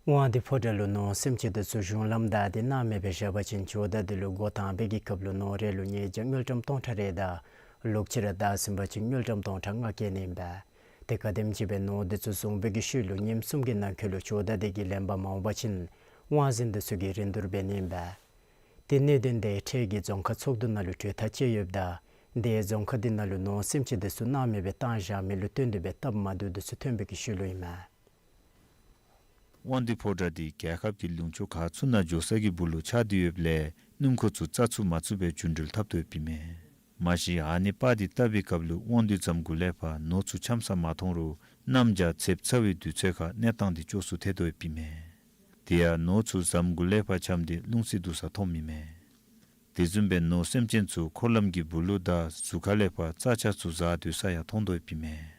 དབང་འདུས་ཕོ་བྲང་ལུ་ནོར་སེམས་ཅན་འདི་ཚུ་གཞུང་ལམ་བདའ་སྟེ་སྣང་མེད་སྦེ་བཞག་པ་ཅིན་ཇོ་བདག་འདི་ལུ་འགོ་དང་པའི་གི་སྐབས་ལུ་ནོར་རེ་ལུ་ཉེས་བྱ་དངུལ་ཀྲམ་སྟོང་ཕྲག་རེ་དང་ལོག་ཅི་ར་བདའ་ཟིན་པ་ཅིན་དངུལ་ཀྲམ་སྟོང་ཕྲག་ལྔ་བཀལ་ནི་ཨིན་པས། ཏེ་ག་དེམ་ཅིག་སྦེ་ནོར་འདི་ཚུ་བཟུང་བའི་གི་ཤུལ་ལུ་ཉིནམ་གསུམ་གྱི་ནང་འཁོད་ལུ་ཇོ་བདག་འདི་གིས་ལེན་པར་མ་འོང་པ་ཅིན་དབང་འཛིན་འདི་ཚུ་གིས་རིན་བསྡུར་འབད་ནི་ཨིན་པས། ཏེ་གནད་དོན་འདི་འཕྲལ་གྱི་རྫོང་ཁག་ཚོགས་འདུ་ནང་ལུ་གྲོས་ཐག་བཅད་ཡོདཔ་ད་དེ་རྫོང་ཁག་འདི་ནང་ལུ་ནོར་སེམས་ཅན་འདི་ཚུ་སྣང་མེད་སྦེ་བཏང་བཞག་མི་ལུ་བསྟུན་ཏེ་སྦེ་སྟབས་མ་བདེཝ་འདི་ཚུ་ཐོན་པའི་གི་ཤུལ་ལུ་ཨིན་མས། དབང་འདུས་ཕོ་བྲང་འདི་རྒྱལ་ཁབ་ཀྱི་ལུང་ཕྱོགས་ག་ཚུ་ནང་འགྱོ་ས་གི་སྦུག་ལུ་ཆགས་ཏེ་ཡོདཔ་ལས་སྣུམ་འཁོར་ཚུ་རྩ་ཚུགས་མ་ཚུགས་སྦེ་རྒྱུན་འགྲུལ་འཐབ་དོ་ཡོདཔ་ཨིན་མས། མ་གཞི་ཨ་ནི་པར་འདི་བཏབ་པའི་སྐབས་ལུ་དབང་འདུས་རྫམ་གུ་ལས་ཕར་ནོར་ཚུ་འཁྱམས་ས་མ་མཐོང་རུང་གནམ་བྱཱར་ཚེབ་ཚ་བའི་དུས་ཚོད་ཁར་གནས་སྟངས་འདི་སྐྱོ་སུ་ཐལ་དོ་ཡོདཔ་ཨིན་མས། དེ་ཡང་ནོར་ཚུ་རྫམ་གུ་ལས་ཕར་འཁྱམས་ཏེ་རླུང་བསིལ་འདུག་སར་ཐོན་མི་མས། དེ་བཟུམ་སྦེ་ནོར་སེམས་ཅན་ཚུ་འཁོར་ལམ་གྱི་སྦུག་ལུ་དང་ཟུར་ཁ་ལས་ཕར་རྩྭ་ཆག་ཚུ་བཟའ་སྡོད་ས་ཡང་མཐོང་དོ་ཡོདཔ་ཨིན་མས།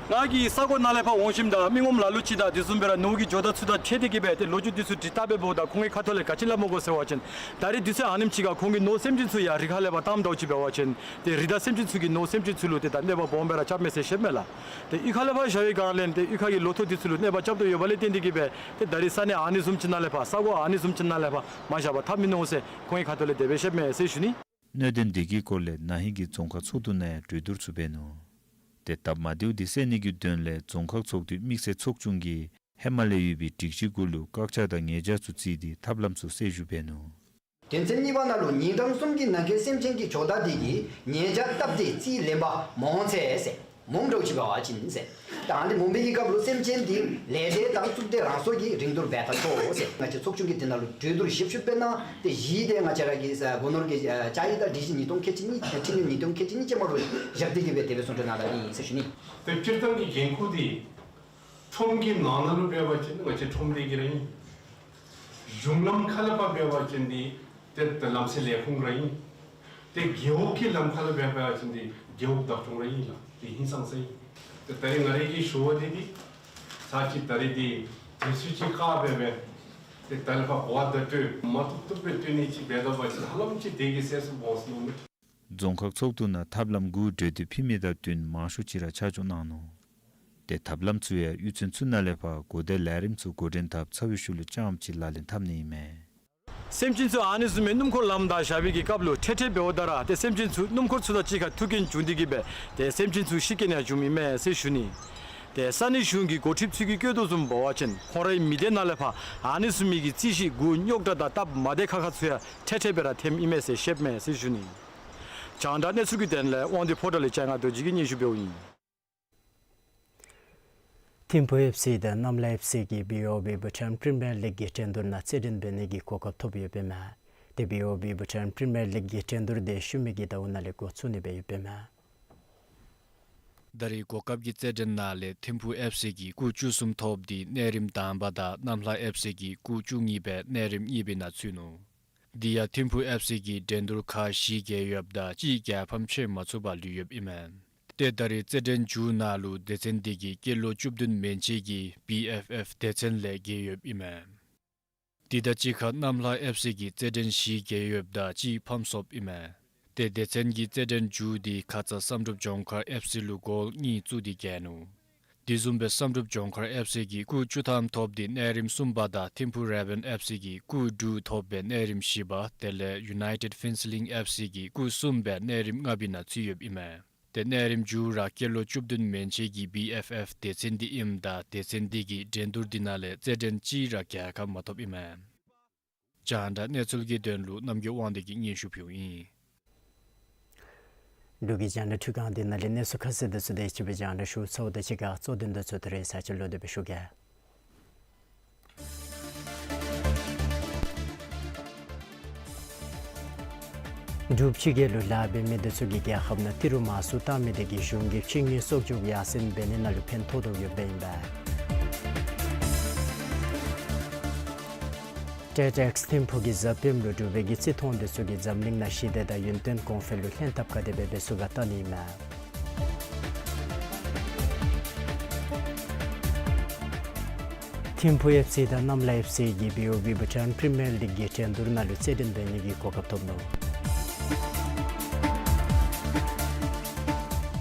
ང་གིས་ས་གོ་ནང་ལས་ཕར་འོང་ཞིནམ་ད་མི་ངོམ་ལ་ལུ་ཅིག་དང་དེ་བཟུམ་སྦེ་ར་ནོར་གྱི་ཇོ་བདག་ཚུ་དང་འཕྱད་དེ་གི་སྦེ་ཏེ་ལོ་རྒྱུས་འདི་ཚུ་དྲི་བལྟ་སྦེ་འབདཝ་ད་ཁོང་གི་ཁ་ཐུག་ལས་ག་ཅི་སླབ་མི་གོ་ཟེར་བ་ཅིན་ད་རིས་དུས་ཚོད་ཨ་ནེམ་ཅིག་ཁར་ཁོང་གི་ནོར་སེམས་ཅན་ཚུ་ཡང་རི་ཁ་ལས་ཕར་བཏངམ་འདྲཝ་ཅིག་འབད་བ་ཅིན་ཏེ་རི་དྭགས་སེམས་ཅན་ཚུ་གིས་ནོར་སེམས་ཅན་ཚུ་ལུ་ཏེ་ད་གནོད་པ་སྦོམ་སྦེ་ར་རྐྱབ་མས་ཟེར་བཤདཔ་མས་ལགས། ཏེ་གཡུས་ཁ་ལས་ཕར་བཞག་པའི་སྒང་ལས་ཏེ་གཡུས་ཁ་གི་ལོ་ཐོག་འདི་ཚུ་ལུ་གནོད་པ་རྐྱབ་དོ་ཡོདཔ་ལས་བརྟེན་ཏེ་གི་སྦེ་ཏེ་ད་རིས་ས་གནས་ཨ་ནི་བཟུམ་ཅིག་ནང་ལས་ཕར་ས་གོ་ཨ་ནི་བཟུམ་ཅིག་ནང་ལས་ཕར་མ་བཞག་པར་འཐབ་མི་ནོར་ཟེར་ཁོང་གི་ཁ་ཐུག་ལས་དེ་སྦེ་བཤདཔ་མས་ཟེར་ཞུ་ནི། གནད་དོན་འདི་གི་སྐོར་ལས་ན་ཧིང་གི་རྫོང་ཁག་ཚོགས་འདུ་ནང་ཡང་གྲོས་བསྡུར་ཚུ་འབད་ནུག། ཏེ་སྟབས་མ་བདེཝ་འདི་སེལ་ནི་གི་དོན་ལས་རྫོང་ཁག་ཚོགས་འདུའི་དམིགས་བསལ་ཚོགས་ཆུང་གིས་ཧེ་མ་ལས་ཡོད་པའི་སྒྲིག་གཞི་གུ་ལུ་བཀག་ཆ་དང་ཉེས་བྱ་ཚུ་བརྩིས་ཏེ་ཐབས་ལམ་ཚུ་གསལ་ཞུ་འབད་ནུག། དོན་ཚན་གཉིས་པ་ནང་ལུ་ཉིན་གྲངས་གསུམ་གྱི་ནང་འཁོད་སེམས་ཅན་གྱི་ཇོ་བདག་འདི་གིས་ཉེས་བྱ་བཏབ་སྟེ་རྩིས་ལེན་པར་མ་འོང་ཚེ་ཟེར་མུམ་འདྲཝ་ཅིག་འབད་བ་ཅིན་ཟེར། ད་ཨ་ནི་མུམ་པའི་གི་སྐབས་ལུ་སེམས་ཅན་འདི་ལས་སྡེ་དང་གཙུག་སྡེ་རང་སོ་གིས་རིན་བསྡུར་འབད་ད་ཆོག་ཟེར། ང་བཅས་ཚོགས་ཆུང་གིས་འདི་ནང་ལུ་གྲོས་བསྡུར་ཞིབ་ཞིབ་འབད་གནང་སྟེ་གཞི་འདི་ང་བཅས་ར་གི་ས་སྒོ་ནོར་གྱི་ཨ་བཅའ་ཡིག་དང་སྒྲིག་གཞི་ཉིས་སྟོང་ཁལ་གཅིག་གཉིས་ཨ་ཁྲིམས་ཡིག་ཉིས་སྟོང་ཁལ་གཅིག་གཉིས་ཅན་མ་ལུ་བཞག་སྟེ་གི་སྦེ་དེ་སྦེ་གསུང་གྲོས་གནང་ད་ཨིན་ཟེར་ཞུ་ནི། ཏེ་སྤྱིར་བཏང་གི་འགན་ཁུར་འདི་ཁྲོམ་གྱི་ནང་ན་ལུ་འབད་བ་ཅིན་ང་བཅས་ཁྲོམ་སྡེ་གི་ར་ཨིན། གཞུང་ལམ་ཁ་ལས་ཕར་འབད་བ་ཅིན་འདི་ཏེ་ལམ་སེལ་ལས་ཁུངས་ར་ཨིན། ཏེ་རྒེད་འོག་གི་ལམ་ཁ་ལས་འབད་བ་ཅིན་འདི་རྒེད་འོག་བདག་སྐྱོང་ར་ཨིན་ལགས། འདི་ཧིང་སངས་ས་ཨིན། ཏེ་ད་རིས་ང་རའི་གི་ཞུ་བ་འདི་འདི་ཚར་ཅིག་ད་རིས་འདི་དུས་ཚོད་ཅིག་བཀག་སྦེ་སྦེ་ཏེ་ད་རིས་ཕར་འབད་བརྡ་སྤྲོད་མ་བཏུབ་བཏུབ་སྦེ་སྤྲོད་ནི་ཅིག་འབད་ད་པ་ཅིན་ཧ་ལམ་ཅིག་དེ་གི་ཟད་སུ་འོང་ཟེར་མནོ་མས། རྫོང་ཁག་ཚོགས་འདུ་ནང་ཐབས་ལམ་དགུ་གྲོས་བསྡུར་ཕུལ་མི་དང་བསྟུན་མང་ཤོས་ཅིག་ར་ཆ་འཇོག་གནང་ནུག། ཏེ་ཐབས་ལམ་ཚུ་ཡང་གཡུས་ཚན་ཚུ་ནང་ལས་ཕར་གོ་བརྡའི་ལས་རིམ་ཚུ་འགོ་འདྲེན་འཐབ་ཚར་བའི་ཤུལ་ལུ་རྐྱངམ་ཅིག་ལག་ལེན་འཐབ་ནི་ཨིན་མས། སེམས་ཅན་ཚུ་ཨ་ནི་བཟུམ་མའི་སྣུམ་འཁོར་ལམ་བདའ་བཞག་པའི་གི་སྐབས་ལུ་འཕྲལ་འཕྲལ་འབདཝ་ད་ར་ཏེ་སེམས་ཅན་ཚུ་སྣུམ་འཁོར་ཚུ་དང་གཅིག་ཁར་ཐུག་རྐྱེན་བྱུང་སྟེ་གིས་སྦེ་ཏེ་སེམས་ཅན་ཚུ་ཤི་རྐྱེན་ཡང་བྱུངམ་ཨིན་མས་ཟེར་ཞུ་ནི། ཏེ་ས་གནས་གཞུང་གི་འགོ་ཁྲིདཔ་ཚུ་གིས་བཀོད་དོ་བཟུམ་འབད་བ་ཅིན་ཁོང་རའི་མི་སྡེ་ནང་ལས་ཕར་ཨ་ནི་བཟུམ་མའི་གི་རྩོད་གཞི་མགུ་རྙོག་དྲགས་དང་སྟབས་མ་བདེ་ཁག་ཁ་ཚུ་ཡང་འཕྲལ་འཕྲལ་སྦེ་ར་ཐོནམ་ཨིན་མས་ཟེར་ཤེསཔ་མས་ཟེར་ཞུ་ནི། རྒྱང་བསྒྲགས་གནས་ཚུལ་གྱི་དོན་ལས་དབང་འདུས་ཕོ་བྲང་ལས་ལྕང་ང་རྡོ་རྗེ་གིས་སྙན་ཞུ་འབདཝ་ཨིན། ཐིམ་ཕུག་ཨེཕ་སི་དང་གནམ་ལྷ་ཨེཕ་སི་གིས་བི་ཨོ་བི་བྷུ་ཊཱན་པི་རི་མི་ཡར་ལིག་གི་འགྲན་བསྡུར་ནང་རྩེད་འགྲན་འབད་ནི་གི་གོ་སྐབས་ཐོབ་ཡོདཔ་ཨིན་མས། ཏེ་བི་ཨོ་བི་བྷུ་ཊཱན་པི་རི་མི་ཡར་ལིག་གི་འགྲན་བསྡུར་དེ་ཤུལ་མའི་གི་ཟླཝ་ནང་ལས་འགོ་བཙུགས་ནི་སྦེ་ཡོདཔ་ཨིན་མས། ད་རེས་གོ་སྐབས་ཀྱི་རྩེད་འགྲན་ནང་ལས་ཐིམ་ཕུག་ཨེཕ་སི་གིས་སྐུགས་བཅུ་གསུམ་ཐོབ་སྟེ་གནས་རིམ་དང་པ་དང་གནམ་ལྷ་ཨེཕ་སི་གིས་སྐུགས་བཅུ་གཉིས་སྦེ་གནས་རིམ་གཉིས་པའི་ནང་ཚུད་ནུག། དེ་ཡང་ཐིམ་ཕུག་ཨེཕ་སི་གིས་འགྲན་བསྡུར་ཁག་བཞི་བརྒལ་ཡོདཔ་ད་གཅིག་རྒྱལ་ཕམ་ཆེ་མ་ཚུགས་པར་ལུས་ཡོདཔ་ཨིན་མས། ཏེ་ད་རེས་རྩེད་འགྲན་མཇུག་ནང་ལུ་སྡེ་ཚན་འདི་གིས་སྐྱེས་ལོ་བཅུ་བདུན་མན་ཆད་ཀྱི་བི་ཨེཕ་ཨེཕ་སྡེ་ཚན་ལས་རྒྱལ་ཡོདཔ་ཨིན་མས། དེ་དང་གཅིག་ཁར་གནམ་ལྷ་ཨེཕ་སི་གིས་རྩེད་འགྲན་བཞི་བརྒལ་ཡོདཔ་ད་གཅིག་ཕམ་སོཔ་ཨིན་མས། ཏེ་སྡེ་ཚན་གྱི་རྩེད་འགྲན་མཇུག་འདི་ཁ་ཙ་བསམ་གྲུབ་ལྗོངས་མཁར་ཨེཕ་སི་ལུ་གོལ་གཉིས་བཙུགས་ཏེ་རྒྱལ་ནུག། དེ་བཟུམ་སྦེ་བསམ་གྲུབ་ལྗོངས་མཁར་ཨེཕ་སི་གིས་སྐུགས་བཅུ་ཐམ་ཐོབ་སྟེ་གནས་རིམ་གསུམ་པ་དང་ཐིམ་ཕུག་རེ་བཱན་ཨེཕ་སི་གིས་སྐུགས་དྲུག་ཐོབ་སྦེ་གནས་རིམ་བཞི་པ་དེ་ལས་ཡུ་ནའི་ཊེཌ་ཕེན་སི་ལིང་ཨེཕ་སི་གིས་སྐུགས་གསུམ་སྦེ་གནས་རིམ་ལྔ་པའི་ནང་ཚུད་ཡོདཔ་ཨིན་མས། ཏེ་གནས་རིམ་མཇུག་ར་སྐྱེས་ལོ་བཅུ་བདུན་མན་ཆད་ཀྱི་བི་ཨེཕ་ཨེཕ་སྡེ་ཚན་འདི་ཨིནམ་ད་སྡེ་ཚན་འདི་གིས་འགྲན་བསྡུར་འདི་ནང་ལས་རྩེད་འགྲན་གཅིག་ར་རྒྱལ་ཁ་མ་ཐོབ་ཨིན་མས། རྒྱང་བསྒྲགས་གནས་ཚུལ་གྱི་དོན་ལུ་རྣམ་རྒྱལ་དབང་འདུས་ཀྱིས་སྙན་ཞུ་ཕུལཝ་ཨིན། འབྲུག་གི་རྒྱང་བསྒྲགས་འཕྲུལ་ཁང་འདི་ནང་ལས་གནས་ཚུལ་ཁ་གསལ་འདི་ཚུ་དེ་ཅིག་སྦེ་རྒྱང་བསྒྲགས་ཞུ་ཚརཝ་དང་གཅིག་ཁར་གཙོ་དོན་འདི་ཚུ་ད་རེས་ཚར་ཅིག་ལོག་སྟེ་སྦེ་ཞུ་གེ། འབྲུག་ཕྱི་རྒྱལ་ལུ་ལཱ་འབད་མི་འདི་ཚུ་གིས་རྒྱལ་ཁབ་ནང་ཏི་རུ་མང་སུ་བཏང་མི་དེ་གིས་གཞུང་གི་ཕྱི་དངུལ་གསོག་འཇོག་ཡར་སེང་འབད་ནི་ནང་ལུ་ཕན་ཐོགས་དོ་ཡོདཔ་ཨིན་པས། ཊེཌ་ཨེགསི་ཐིམ་ཕུག་གི་གཟའ་སྤེནམ་ལུ་འབྲུག་པའི་གི་རྩིས་མཐོང་འདི་ཚུ་གིས་འཛམ་གླིང་ནང་ཞི་བདེ་དང་ཡུན་བརྟན་གོང་འཕེལ་ལུ་ལྷན་ཐབས་ག་དེ་སྦེ་འབད་ཚུགས་ག་བལྟ་ནི་ཨིན་མས། ཐིམ་ཕུག་ཨེཕ་སི་དང་གནམ་ལྷ་ཨེཕ་སི་གིས་བི་ཨོ་བི་བྷུ་ཊཱན་པི་རི་མི་ཡར་ལིག་གི་འགྲན་བསྡུར་ནང་ལུ་རྩེད་འགྲན་འབད་ནི་གི་གོ་སྐབས་ཐོབ་ནུག།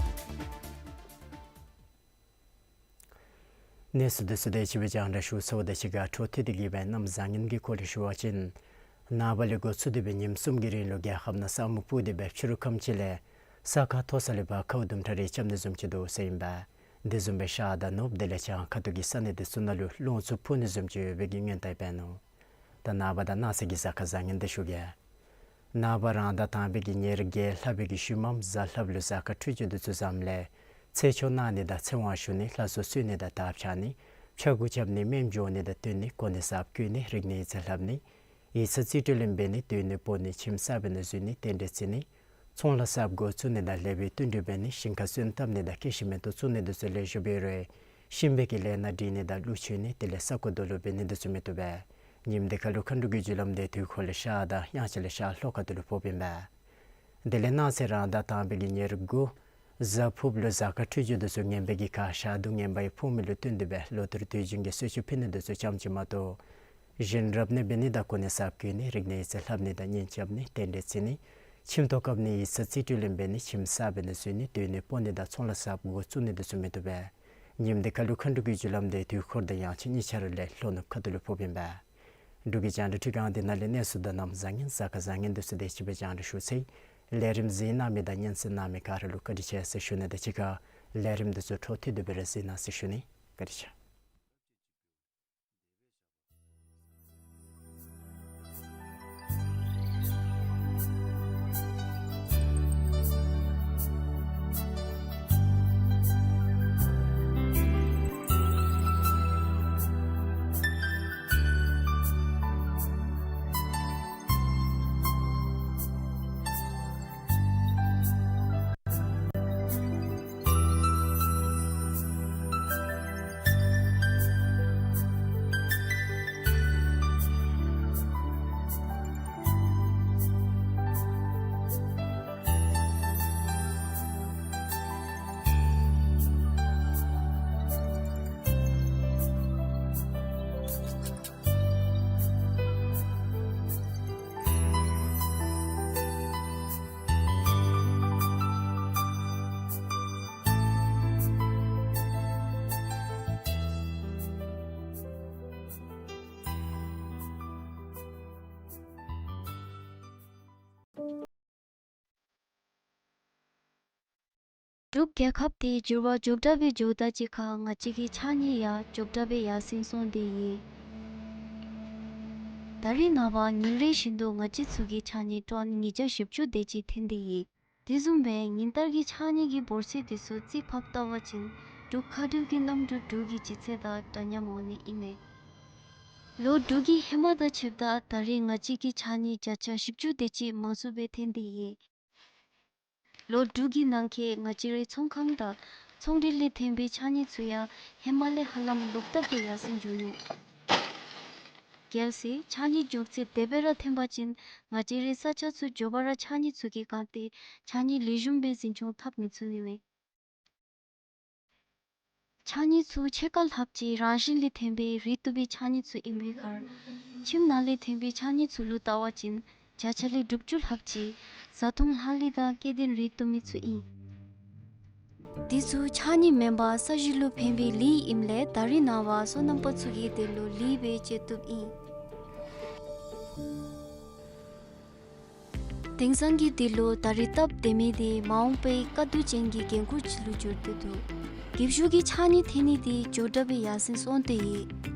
གནས་ཚུལ་འདི་ཚུ་དེ་ཅིག་སྦེ་རྒྱང་བསྒྲགས་ཞུ་ཚརཝ་དང་གཅིག་ཁར་འཕྲོ་མཐུད་དེ་གི་སྦེ་གནམ་བཟང་ངན་གྱི་སྐོར་ལས་ཞུ་བ་ཅིན་ནངས་པ་ལས་འགོ་བཙུགས་ཏེ་སྦེ་ཉིནམ་གསུམ་གྱི་རིང་ལུ་རྒྱལ་ཁབ་ནང་ས་སྨུག་སྤུབས་ཏེ་སྦེ་ཕྱི་རུ་ཁམས་ཅིག་ལས་ས་ཁ་མཐོ་ས་ལས་ཕར་ཁཝ་དུམ་གྲ་རེ་རྐྱབ་ནི་བཟུམ་ཅིག་འདུག་ཟེར་ཨིན་པས། དེ་བཟུམ་སྦེ་ཤར་དང་ནུབ་དེ་ལས་བྱང་ཁ་ཐུག་གི་ས་གནས་དེ་ཚུ་ནང་ལུ་རླུང་འཚུབ་འཕུ་ནི་བཟུམ་ཅིག་ཡོད་པའི་གི་སྔོན་བརྡ་འབད་ནུག། ད་ནངས་པ་དང་གནངས་ཚེ་གི་གཟའ་སྐར་བཟང་ངན་དེ་ཞུ་གེ། ནངས་པ་རང་ཟླ་དང་པའི་གི་ཉེར་བརྒྱད་ལྷག་པའི་གི་ཤུལ་མམ་གཟའ་ལྷགཔ་ལུ་གཟའ་སྐར་འཕྲོད་སྦྱོར་དེ་ཚུ་བཟངམ་ལས་ཚེ་ཆོག་གནང་ནི་དང་ཚེ་དབང་ཞུ་ནི་ལྷ་གསོལ་གསོལ་ནི་དང་དར་འཕྱར་ནི་ཕྱྭ་འགུགས་རྐྱབ་ནི་སྨན་འབྱོར་ནི་དང་བསྟུན་ནི་གོ་གནས་གསརཔ་བསྐོ་ནི་རིག་གནས་ཡིག་ཚང་ལྷབ་ནི་ཡིག་ཚང་རྩིས་སྤྲོད་ལེན་འབད་ནི་དོན་གཉེར་སྤོ་ནི་ཁྱིམ་གསར་པའི་ནང་འཛུལ་ནི་རྟེན་འབྲེལ་བརྩི་ནི་ཚོང་ལཱ་གསརཔ་འགོ་བཙུགས་ནི་དང་ལེགས་པའི་བསྟུན་གྲོས་འབད་ནི་ཞིང་ཁ་སོན་བཏབ་ནི་དང་སྐྱེད་ཤིང་མེ་ཏོག་བཙུགས་ནི་དེ་ཚུ་ལེགས་ཤོམ་འབད་རུང་གཤིན་པོའི་གི་ལས་སྣ་སྒྲིག་ནི་དང་ཀླུ་མཆོད་ནི་དེ་ལས་ས་རྐོ་རྡོ་སློག་འབད་ནི་དེ་ཚུ་མི་བཏུབ་པས། ཉིནམ་དེ་ཁར་ལུ་མཁའ་འགྲོ་གི་རྒྱུ་ལམ་དེ་དུས་འཁོར་ལས་ཤར་དང་དབྱངས་འཆར་ལས་ཤར་ལྷོ་ཁ་ཐུག་ལུ་ཕོགཔ་ཨིན་པས། དེ་ལས་གནངས་ཚེ་རང་ཟླ་དང་པའི་གི་ཉེར་དགུ་གཟའ་ཕུརཔ་ལུ་གཟའ་སྐར་འཕྲོད་སྦྱོར་དེ་ཚུ་ངན་པའི་གི་ཁར་ཤར་དུས་ངན་པ་ཡང་ཕོག་མི་ལུ་བསྟུན་ཏེ་སྦེ་ལོ་ལྟར་དུས་རྒྱུན་གྱི་གསོལ་མཆོད་ཕུལ་ནི་དེ་ཚུ་ཙམ་ཅིག་མ་གཏོགས་བཞིན་རབ་གནས་འབད་ནི་དང་གོ་གནས་གསརཔ་བསྐོ་ནི་རིག་གནས་ཡིག་ཚང་ལྷབ་ནི་དང་གཉེན་རྐྱབ་ནི་རྟེན་འབྲེལ་བརྩི་ནི་ཁྱིམ་ཐོག་བཀབ་ནི་ཡིག་ཚང་རྩིས་སྤྲོད་ལེན་འབད་ནི་ཁྱིམ་གསར་པའི་ནང་འཛུལ་ནི་དོན་གཉེར་སྤོ་ནི་དང་ཚོང་ལཱ་གསརཔ་འགོ་བཙུགས་ནི་དེ་ཚུ་མི་བཏུབ་པས། ཉིནམ་དེ་ཁར་ལུ་མཁའ་འགྲོ་གི་རྒྱུ་ལམ་དེ་དུས་འཁོར་དང་དབྱངས་འཆར་གཉིས་ཆ་ར་ལས་ལྷོ་ནུབ་ཁ་ཐུག་ལུ་ཕོགཔ་ཨིན་པས། འབྲུག་གི་རྒྱང་བསྒྲགས་འཕྲུལ་ཁང་འདི་ནང་ལས་གནས་ཚུལ་དང་གནམ་བཟང་ངན་གཟའ་སྐར་བཟང་ངན་དེ་ཚུ་དེ་ཅིག་སྦེ་རྒྱང་བསྒྲགས་ཞུ་ཚར་ཡི། ལས་རིམ་གཟིགས་གནང་མི་དང་སྙན་གསན་གནང་མི་ག་ར་ལུ་བཀའ་དྲིན་ཆེ་ཟེར་ཞུ་ནི་དང་གཅིག་ཁར་ལས་རིམ་དེ་ཚུ་འཕྲོ་མཐུད་དེ་སྦེ་ར་གཟིགས་གནང་ཟེར་ཞུ་ནི། བཀའ་དྲིན་ཆེ། འབྲུག་རྒྱལ་ཁབ་དེ་འགྱུར་བ་མགྱོགས་དྲགས་སྦེ་འགྱོཝ་ད་གཅིག་ཁར་ང་བཅས་ཀྱི་ཕྱགས་སྙིགས་ཡང་མགྱོགས་དྲགས་སྦེ་ཡར་སེང་སོང་སྟེ་ཡོད། ད་རེས་ནངས་པ་ཉིན་རེ་བཞིན་དུ་ང་བཅས་ཚུ་གི་ཕྱགས་སྙིགས་ཊོན་ཉིས་བརྒྱ་བཞི་བཅུ་དེ་ཅིག་ཐོན་ཏེ་ཡོད། དེ་བཟུམ་སྦེ་ཉིན་ལྟར་གྱི་ཕྱགས་སྙིགས་ཀྱི་འབོར་ཚད་དེ་ཚུ་རྩིས་ཕབ་བལྟ་བ་ཅིན་འབྲུག་མཁའ་འགྲུལ་གྱི་གནམ་གྲུ་འབྲུག་གི་ལྗིད་ཚད་དང་འདྲ་མཉམ་འོང་ནི་ཨིན་མས། ལོ་དྲུག་གི་ཧེ་མ་དང་ཕྱདཔ་ད་ད་རེས་ང་བཅས་ཀྱི་ཕྱགས་སྙིགས་བརྒྱ་ཆ་བཞི་བཅུ་དེ་ཅིག་མང་སུ་སྦེ་ཐོན་ཏེ་ཡོད། ལོ་དྲུག་གི་ནང་འཁོད་ང་བཅས་རའི་ཚོང་ཁང་དང་ཚོང་འབྲེལ་ལས་ཐོན་པའི་ཕྱགས་སྙིགས་ཚུ་ཡང་ཧེ་མ་ལས་ཧ་ལམ་ལོག་ལྟབ་སྦེ་ཡར་སེང་འགྱོ་ནུག། གལ་སྲིད་ཕྱགས་སྙིགས་མགྱོགས་ཚད་དེ་སྦེ་ར་ཐོན་པ་ཅིན་ང་བཅས་རའི་ས་ཆ་ཚུ་མགྱོགས་པ་ར་ཕྱགས་སྙིགས་ཚུ་གིས་གང་སྟེ་ཕྱགས་སྙིགས་ལེགས་ཤོམ་སྦེ་འཛིན་སྐྱོང་འཐབ་མི་ཚུགས་ནི་མས། ཕྱགས་སྙིགས་ཚུ་ཕྱེད་ཀ་ལྷགཔ་ཅིག་རང་བཞིན་ལས་ཐོན་པའི་རིལ་བཏབ་པའི་ཕྱགས་སྙིགས་ཚུ་ཨིན་པའི་ཁར་ཁྱིམ་ནང་ལས་ཐོན་པའི་ཕྱགས་སྙིགས་ཚུ་ལུ་བལྟ་བ་ཅིན་བརྒྱ་ཆ་ལས་དྲུག་ཅུ་ལྷགཔ་ཅིག་བཟའ་འཐུང་ལྷག་ལུས་དང་སྐྱེ་ལྡན་རིལ་བཏབ་མི་ཚུ་ཨིན། དེ་ཚུ་ཕྱགས་སྙིགས་མེན་པར་ས་གཞི་ལུ་ཕན་པའི་ལུད་ཨིནམ་ལས་ད་རེས་ནངས་པ་སོ་ནམ་པ་ཚུ་གི་དོན་ལུ་ལུད་སྦེ་སྤྱོད་བཏུབ་ཨིན། དེང་སང་གི་དུས་ལུ་ད་རིལ་བཏབ་སྡོད་མི་དེ་མ་འོངས་པའི་དཀའ་སྡུག་ཅན་གྱི་འགན་ཁུར་ཅིག་ལུ་གྱུར་ཏེ་འདུག། འགྱིབ་ཤོག་གི་ཕྱགས་སྙིགས་ཐོན་ནི་དེ་མགྱོགས་དྲགས་སྦེ་ཡར་སེང་སོང་སྟེ་ཡོད།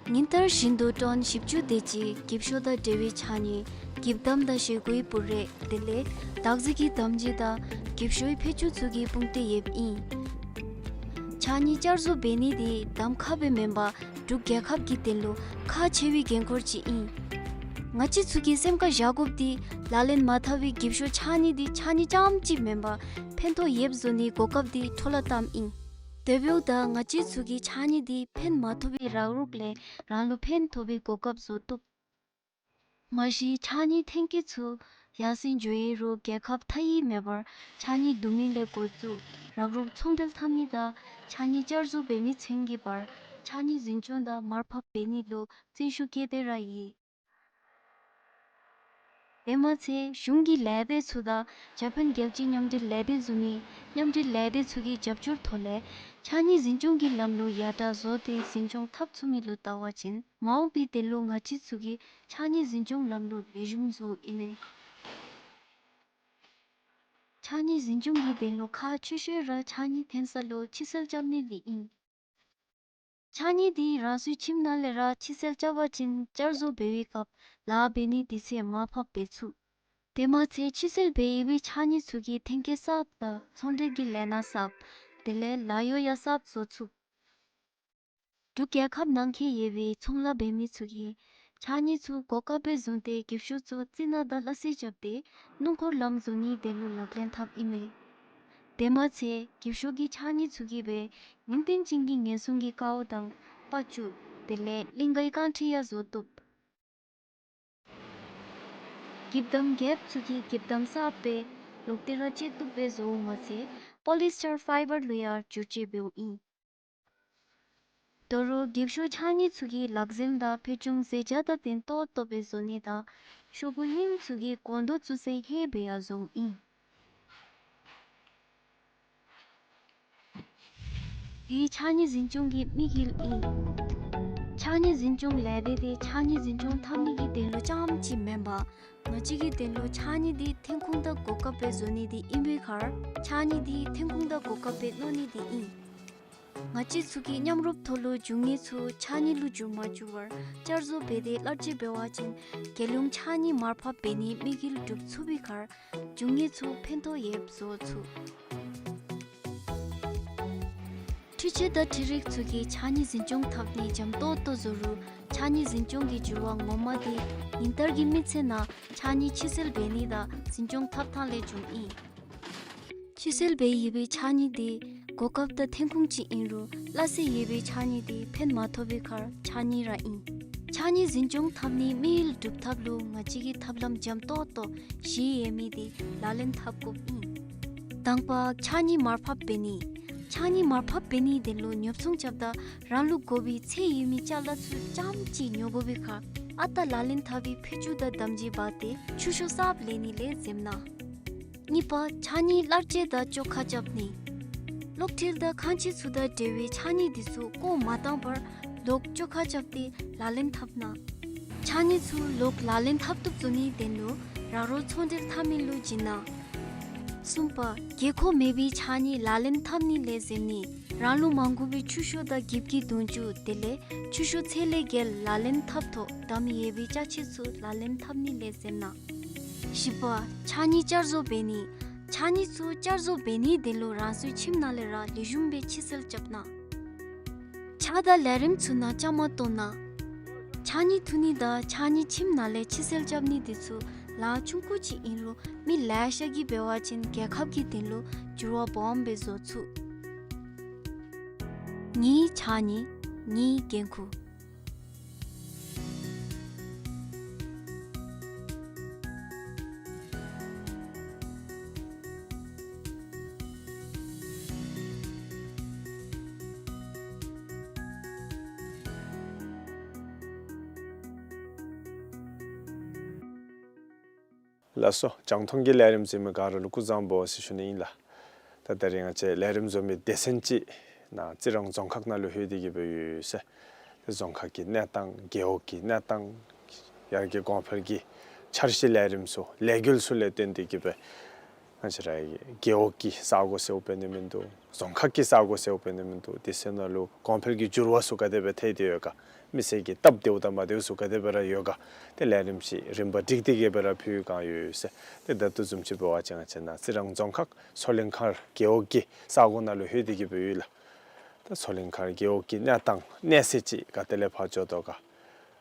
ཉིན་ལྟར་བཞིན་དུ་ཊོན་བཞི་བཅུ་དེ་ཅིག་འགྱིབ་ཤོག་དང་འབྲེལ་བའི་ཕྱགས་སྙིགས་འགྱིབ་དམ་དང་བཞེས་སྒོའི་བུ་རས་དེ་ལས་བདག་འཛིན་གྱི་དམ་སྦྱིས་དང་འགྱིབ་ཤོག་ཕད་ཅུང་ཚུ་གི་དཔུང་སྡེ་ཡོདཔ་ཨིན། ཕྱགས་སྙིགས་བསྐྱར་བཟོ་འབད་ནི་དེ་གདམ་ཁ་སྦེ་མེན་པར་འབྲུག་རྒྱལ་ཁབ་ཀྱི་དོན་ལུ་ཁག་ཆེ་བའི་འགན་ཁུར་ཅིག་ཨིན། ང་བཅས་ཚུ་གིས་སེམས་ཁར་བཞག་དགོཔ་དེ་ལག་ལེན་མ་འཐབ་པའི་འགྱིབ་ཤོག་ཕྱགས་སྙིགས་དེ་ཕྱགས་སྙིགས་རྐྱངམ་ཅིག་མེན་པར་ཕན་ཐོགས་ཡོདཔ་བཟོ་ནིའི་གོ་སྐབས་དེ་འཕྲོ་བརླག་བཏངམ་ཨིན། དེ་འབདཝ་ད་ང་བཅས་ཚུ་གིས་ཕྱགས་སྙིགས་དེ་ཕན་མ་ཐོགས་པའི་རག་རོག་ལས་རང་ལུ་ཕན་ཐོགས་པའི་གོ་སྐབས་བཟོ་བཏུབ། མ་གཞི་ཕྱགས་སྙིགས་ཐོན་སྐྱེད་ཚུ་ཡར་སེང་འགྱོ་ཡི་རུང་རྒྱལ་ཁབ་མཐའ་དབུས་མེད་པར་ཕྱགས་སྙིགས་བསྡུ་མི་ལས་འགོ་བཙུགས་རག་རོག་ཚོང་འབྲེལ་འཐབ་མི་དང་ཕྱགས་སྙིགས་བསྐྱར་བཟོ་འབད་མི་ཚུན་གྱི་བར་ཕྱགས་སྙིགས་འཛིན་སྐྱོང་དང་མར་ཕབ་འབད་ནི་ལུ་བརྩོན་ཤུགས་བསྐྱེད་དེ་ར་ཡོད། དེ་མ་ཚད་གཞུང་གི་ལས་སྡེ་ཚུ་དང་ཇ་པཱན་རྒྱལ་སྤྱིའི་མཉམ་འབྲེལ་ལས་སྡེ་བཟུམ་མའི་མཉམ་འབྲེལ་ལས་སྡེ་ཚུ་གི་རྒྱབ་སྐྱོར་ཐོག་ལས་ཕྱགས་སྙིགས་འཛིན་སྐྱོང་གི་ལམ་ལུགས་ཡར་དྲག་བཟོ་སྟེ་འཛིན་སྐྱོང་འཐབ་ཚུགས་མི་ལུ་བལྟ་བ་ཅིན་མ་འོངས་པའི་དོན་ལུ་ང་བཅས་ཚུ་གི་ཕྱགས་སྙིགས་འཛིན་སྐྱོང་ལམ་ལུགས་ལེགས་ཤོམ་བཟོཝ་ཨིན་མས། ཕྱགས་སྙིགས་འཛིན་སྐྱོང་གི་དོན་ལུ་ཁག་ཆེ་ཤོས་ར་ཕྱགས་སྙིགས་ཐོན་ས་ལུ་ཕྱི་སེལ་རྐྱབ་ནི་དེ་ཨིན། ཕྱགས་སྙིགས་དེ་རང་སོའི་ཁྱིམ་ནང་ལས་ར་ཕྱི་སེལ་རྐྱབ་པ་ཅིན་བསྐྱར་བཟོ་འབད་བའི་སྐབས་ལཱ་འབད་ནི་དུས་ཚོད་མར་ཕབ་འབད་ཚུགས། དེ་མ་ཚད་ཕྱི་སེལ་འབད་ཡོད་པའི་ཕྱགས་སྙིགས་ཚུ་གིས་ཐོན་སྐྱེད་གསརཔ་དང་ཚོང་འབྲེལ་གྱི་ལས་སྣ་གསརཔ་དེ་ལས་ལཱ་གཡོག་ཡང་གསརཔ་བཟོ་ཚུགས། འབྲུག་རྒྱལ་ཁབ་ནང་འཁོད་ཡོད་པའི་ཚོང་ལཱ་འབད་མི་ཚུ་གིས་ཕྱགས་སྙིགས་ཚུ་གོ་སྐབས་སྦེ་བཟུང་སྟེ་འགྱིབ་ཤོག་ཚུ་རྩི་ནག་དང་སླ་བསྲེ་རྐྱབ་སྟེ་སྣུམ་འཁོར་ལམ་བཟོ་ནིའི་དོན་ལུ་ལག་ལེན་འཐབ་ཨིན་མས། དེ་མ་ཚད་འགྱིབ་ཤོག་གི་ཕྱགས་སྙིགས་ཚུ་གིས་སྦེ་ནན་ཏན་ཅན་གྱི་ངན་སོང་གི་ཀཝ་དང་པར་ཅུང་དེ་ལས་གླིང་གའི་རྐང་ཁྲི་ཡང་བཟོ་བཏུབ། འགྱིབ་དམ་རྒྱསཔ་ཚུ་གིས་འགྱིབ་དམ་གསརཔ་སྦེ་ལོག་སྟེ་ར་སྤྱོད་བཏུབ་སྦེ་བཟོཝ་མ་ཚད་པོ་ལི་སི་ཊར་ཕའི་བར་ལུ་ཡང་བསྒྱུར་བཅོས་འབདཝ་ཨིན། དོ་རུང་འགྱིབ་ཤོག་ཕྱགས་སྙིགས་ཚུ་གིས་ལག་འཛེམ་དང་ཕད་ཅུང་ཟས་བཅད་དང་ལྡན་ཏོག་ཏོ་སྦེ་བཟོ་ནི་དང་ཤོག་གུ་རྙིངམ་ཚུ་གིས་སྒོང་རྡོག་བཙུགས་སའི་ཧེ་སྦེ་ཡང་བཟོཝ་ཨིན། དེ་ཕྱགས་སྙིགས་འཛིན་སྐྱོང་གི་དམིགས་ཡུལ་ཨིན། ཕྱགས་སྙིགས་འཛིན་སྐྱོང་ལས་སྡེ་དེ་ཕྱགས་སྙིགས་འཛིན་སྐྱོང་འཐབ་ནི་གི་དོན་ལུ་རྐྱངམ་ཅིག་མེན་པར་ང་བཅས་ཀྱི་དོན་ལུ་ཕྱགས་སྙིགས་དེ་ཐོན་ཁུངས་དང་གོ་སྐབས་སྦེ་བཟོ་ནི་དེ་ཨིན་པའི་ཁར་ཕྱགས་སྙིགས་དེ་ཐོན་ཁུངས་དང་གོ་སྐབས་སྦེ་མནོ་ནི་དེ་ཨིན། ང་བཅས་ཚུ་གིས་མཉམ་རུབ་ཐོག་ལུ་འབྱུང་གནས་ཚུ་ཕྱགས་སྙིགས་ལུ་འགྱུར་མ་འགྱུར་བར་བསྐྱར་བཟོ་འབད་དེ་གླར་སྤྱོད་འབད་བ་ཅིན་རྒྱལ་ཡོངས་ཕྱགས་སྙིགས་མར་ཕབ་འབད་ནིའི་དམིགས་ཡུལ་འགྲུབ་ཚུགས་པའི་ཁར་འབྱུང་གནས་ཚུ་ཕན་ཐོགས་ཡོདཔ་བཟོ་ཚུགས། འཕྲུལ་ཆས་དང་འཕྲུལ་རིག་ཚུ་གིས་ཕྱགས་སྙིགས་འཛིན་སྐྱོང་འཐབ་ནི་འཇམ་ཏོག་ཏོ་བཟོ་རུང་ཕྱགས་སྙིགས་འཛིན་སྐྱོང་གི་འགྱུར་བ་ངོ་མ་དེ་ཉིན་ལྟར་གྱི་མི་ཚེ་ནང་ཕྱགས་སྙིགས་ཕྱི་སེལ་འབད་ནི་དང་འཛིན་སྐྱོང་འཐབ་ཐངས་ལས་བྱུངམ་ཨིན། ཕྱི་སེལ་འབད་ཡོད་པའི་ཕྱགས་སྙིགས་དེ་གོ་སྐབས་དང་ཐོན་ཁུངས་ཅིག་ཨིན་རུང་སླ་བསྲེ་ཡོད་པའི་ཕྱགས་སྙིགས་དེ་ཕན་མ་ཐོགས་པའི་ཁར་ཕྱགས་སྙིགས་ར་ཨིན། ཕྱགས་སྙིགས་འཛིན་སྐྱོང་འཐབ་ནིའི་དམིགས་ཡུལ་འགྲུབ་ཐབས་ལུ་ང་བཅས་ཀྱིས་ཐབས་ལམ་འཇམ་ཏོག་ཏོ་བཞི་ཡོད་མི་དེ་ལག་ལེན་འཐབ་དགོཔ་ཨིན། དང་པ་ཕྱགས་སྙིགས་མར་ཕབ་འབད་ནི། ཕྱགས་སྙིགས་མར་ཕབ་འབད་ནིའི་དོན་ལུ་ཉོ་ཚོང་རྐྱབ་ད་རང་ལུ་དགོ་པའི་ཚད་ཡོད་མི་ཅ་ལ་ཚུ་རྐྱངམ་ཅིག་ཉོ་དགོ་པའི་ཁར་ཨ་རྟག་ལག་ལེན་འཐབ་པའི་ཕད་ཅུང་དང་དམ་སྦྱིས་འབག་སྟེ་ཆུ་ཤོག་གསརཔ་ལེན་ནི་ལས་འཛེམ་གནང་། གཉིས་པ་ཕྱགས་སྙིགས་གླར་སྤྱོད་དང་བཅོ་ཁ་རྐྱབ་ནི། གློག་འཕྲུལ་དང་ཁང་ཆས་ཚུ་དང་འབྲེལ་བའི་ཕྱགས་སྙིགས་འདི་ཚུ་བཀོ་མ་བཏང་བར་ལོག་བཅོ་ཁ་རྐྱབ་སྟེ་ལག་ལེན་འཐབ་གནང་། ཕྱགས་སྙིགས་ཚུ་ལོག་ལག་ལེན་འཐབ་བཏུབ་བཟོ་ནིའི་དོན་ལུ་རག་རོག་ཚོང་འབྲེལ་འཐབ་མི་ལུ་བྱིན་གནང་། གསུམ་པ། དགོས་མཁོ་མེད་པའི་ཕྱགས་སྙིགས་ལག་ལེན་འཐབ་ནི་ལས་ཟེར་ནི། རང་ལུ་མ་དགོ་པའི་ཆུ་ཤོག་དང་འགྱིབ་ཀྱི་དུང་ཅུ་དེ་ལས་ཆུ་ཤོག་ཚད་ལས་བརྒལ་ལག་ལེན་འཐབ་ཐོག་དམ་ཡས་པའི་ཅ་ཆས་ཚུ་ལག་ལེན་འཐབ་ནི་ལས་ཟེར་ན། བཞི་པ། ཕྱགས་སྙིགས་བསྐྱར་བཟོ་འབད་ནི། ཕྱགས་སྙིགས་ཚུ་བསྐྱར་བཟོ་འབད་ནི་དེ་ལུ་རང་སོའི་ཁྱིམ་ནང་ལས་ར་ལེགས་ཤོམ་སྦེ་ཕྱི་སེལ་རྐྱབ་གནང་། ཕྱགས་དང་ལས་རིམ་ཚུ་ནང་བཅའ་མར་གཏོགས་གནང་། ཕྱགས་སྙིགས་འཐུ་ནི་དང་ཕྱགས་སྙིགས་ཁྱིམ་ནང་ལས་ཕྱི་སེལ་རྐྱབ་ནི་དེ་ཚུ་ལཱ་ཆུང་ཀུ་ཅིག་ཨིན་རུང་མི་ལེ་ཤ་གིས་འབད་བ་ཅིན་རྒྱལ་ཁབ་ཀྱི་དོན་ལུ་འགྱུར་བ་སྦོམ་སྦེ་བཟོ་ཚུགས། ངེའི་ཕྱགས་སྙིགས་ངེའི་འགན་ཁུར། ལགས་སོ། རྒྱང་མཐོང་གི་ལས་རིམ་གཟིགས་མི་ག་ར་ལུ་སྐུ་གཟུགས་བཟང་པོ་ཟེར་ཞུ་ནི་ཨིན་ལགས། ད་ད་རིས་ང་བཅས་ལས་རིམ་བཟོ་མི་སྡེ་ཚན་ཅིག་ནཱ་རྩི་རང་རྫོང་ཁག་ནང་ལུ་ལྷོད་དེ་གི་སྦེ་ཡོད་ཟེར། ཏེ་རྫོང་ཁག་གི་གནས་སྟངས་རྒེད་འོག་གི་གནས་སྟངས་ཡར་གྱི་གོང་འཕེལ་གྱི་འཆར་གཞི་ལས་རིམ་ཚུ་ལས་འགུལ་ཚུ་ལས་བརྟེན་ཏེ་གི་སྦེ་ང་བཅས་ར་གི་རྒེད་འོག་གི་ས་གོ་ཟེརཝ་འབད་ནི་མིན་འདུག། རྫོང་ཁག་གི་ས་གོ་ཟེརཝ་འབད་ནི་མིན་འདུག། དེ་ཚུ་ནང་ལུ་གོང་འཕེལ་གྱི་འགྱུར་བ་ཚུ་ག་དེ་སྦེ་ཐལ་ཏེ་ཡོད་ག། མི་སེར་གྱི་སྟབས་བདེཝ་དང་མ་བདེཝ་ཚུ་ག་དེ་སྦེ་ར་ཡོད་ག། ཏེ་ལས་རིམ་ཅིག་རིམ་པ་སྒྲིག་སྟེ་གི་སྦེ་ར་ཕུལ་གང་ཡོད་ཟེར། ཏེ་ད་ལྟོ་བཟུམ་ཅིག་འབད་བ་ཅིན་ང་བཅས་ནཱ་རྩི་རང་རྫོང་ཁག་མཚོ་གླིང་མཁར་རྒེད་འོག་གི་ས་གོ་ནང་ལུ་ལྷོད་དེ་གི་སྦེ་ཡོད་ལགས། ད་མཚོ་གླིང་མཁར་རྒེད་འོག་གི་གནས་སྟངས་གནས་ཚད་ཅིག་ག་ཏེ་ལས་ཕར་འགྱོ་དོ་ག།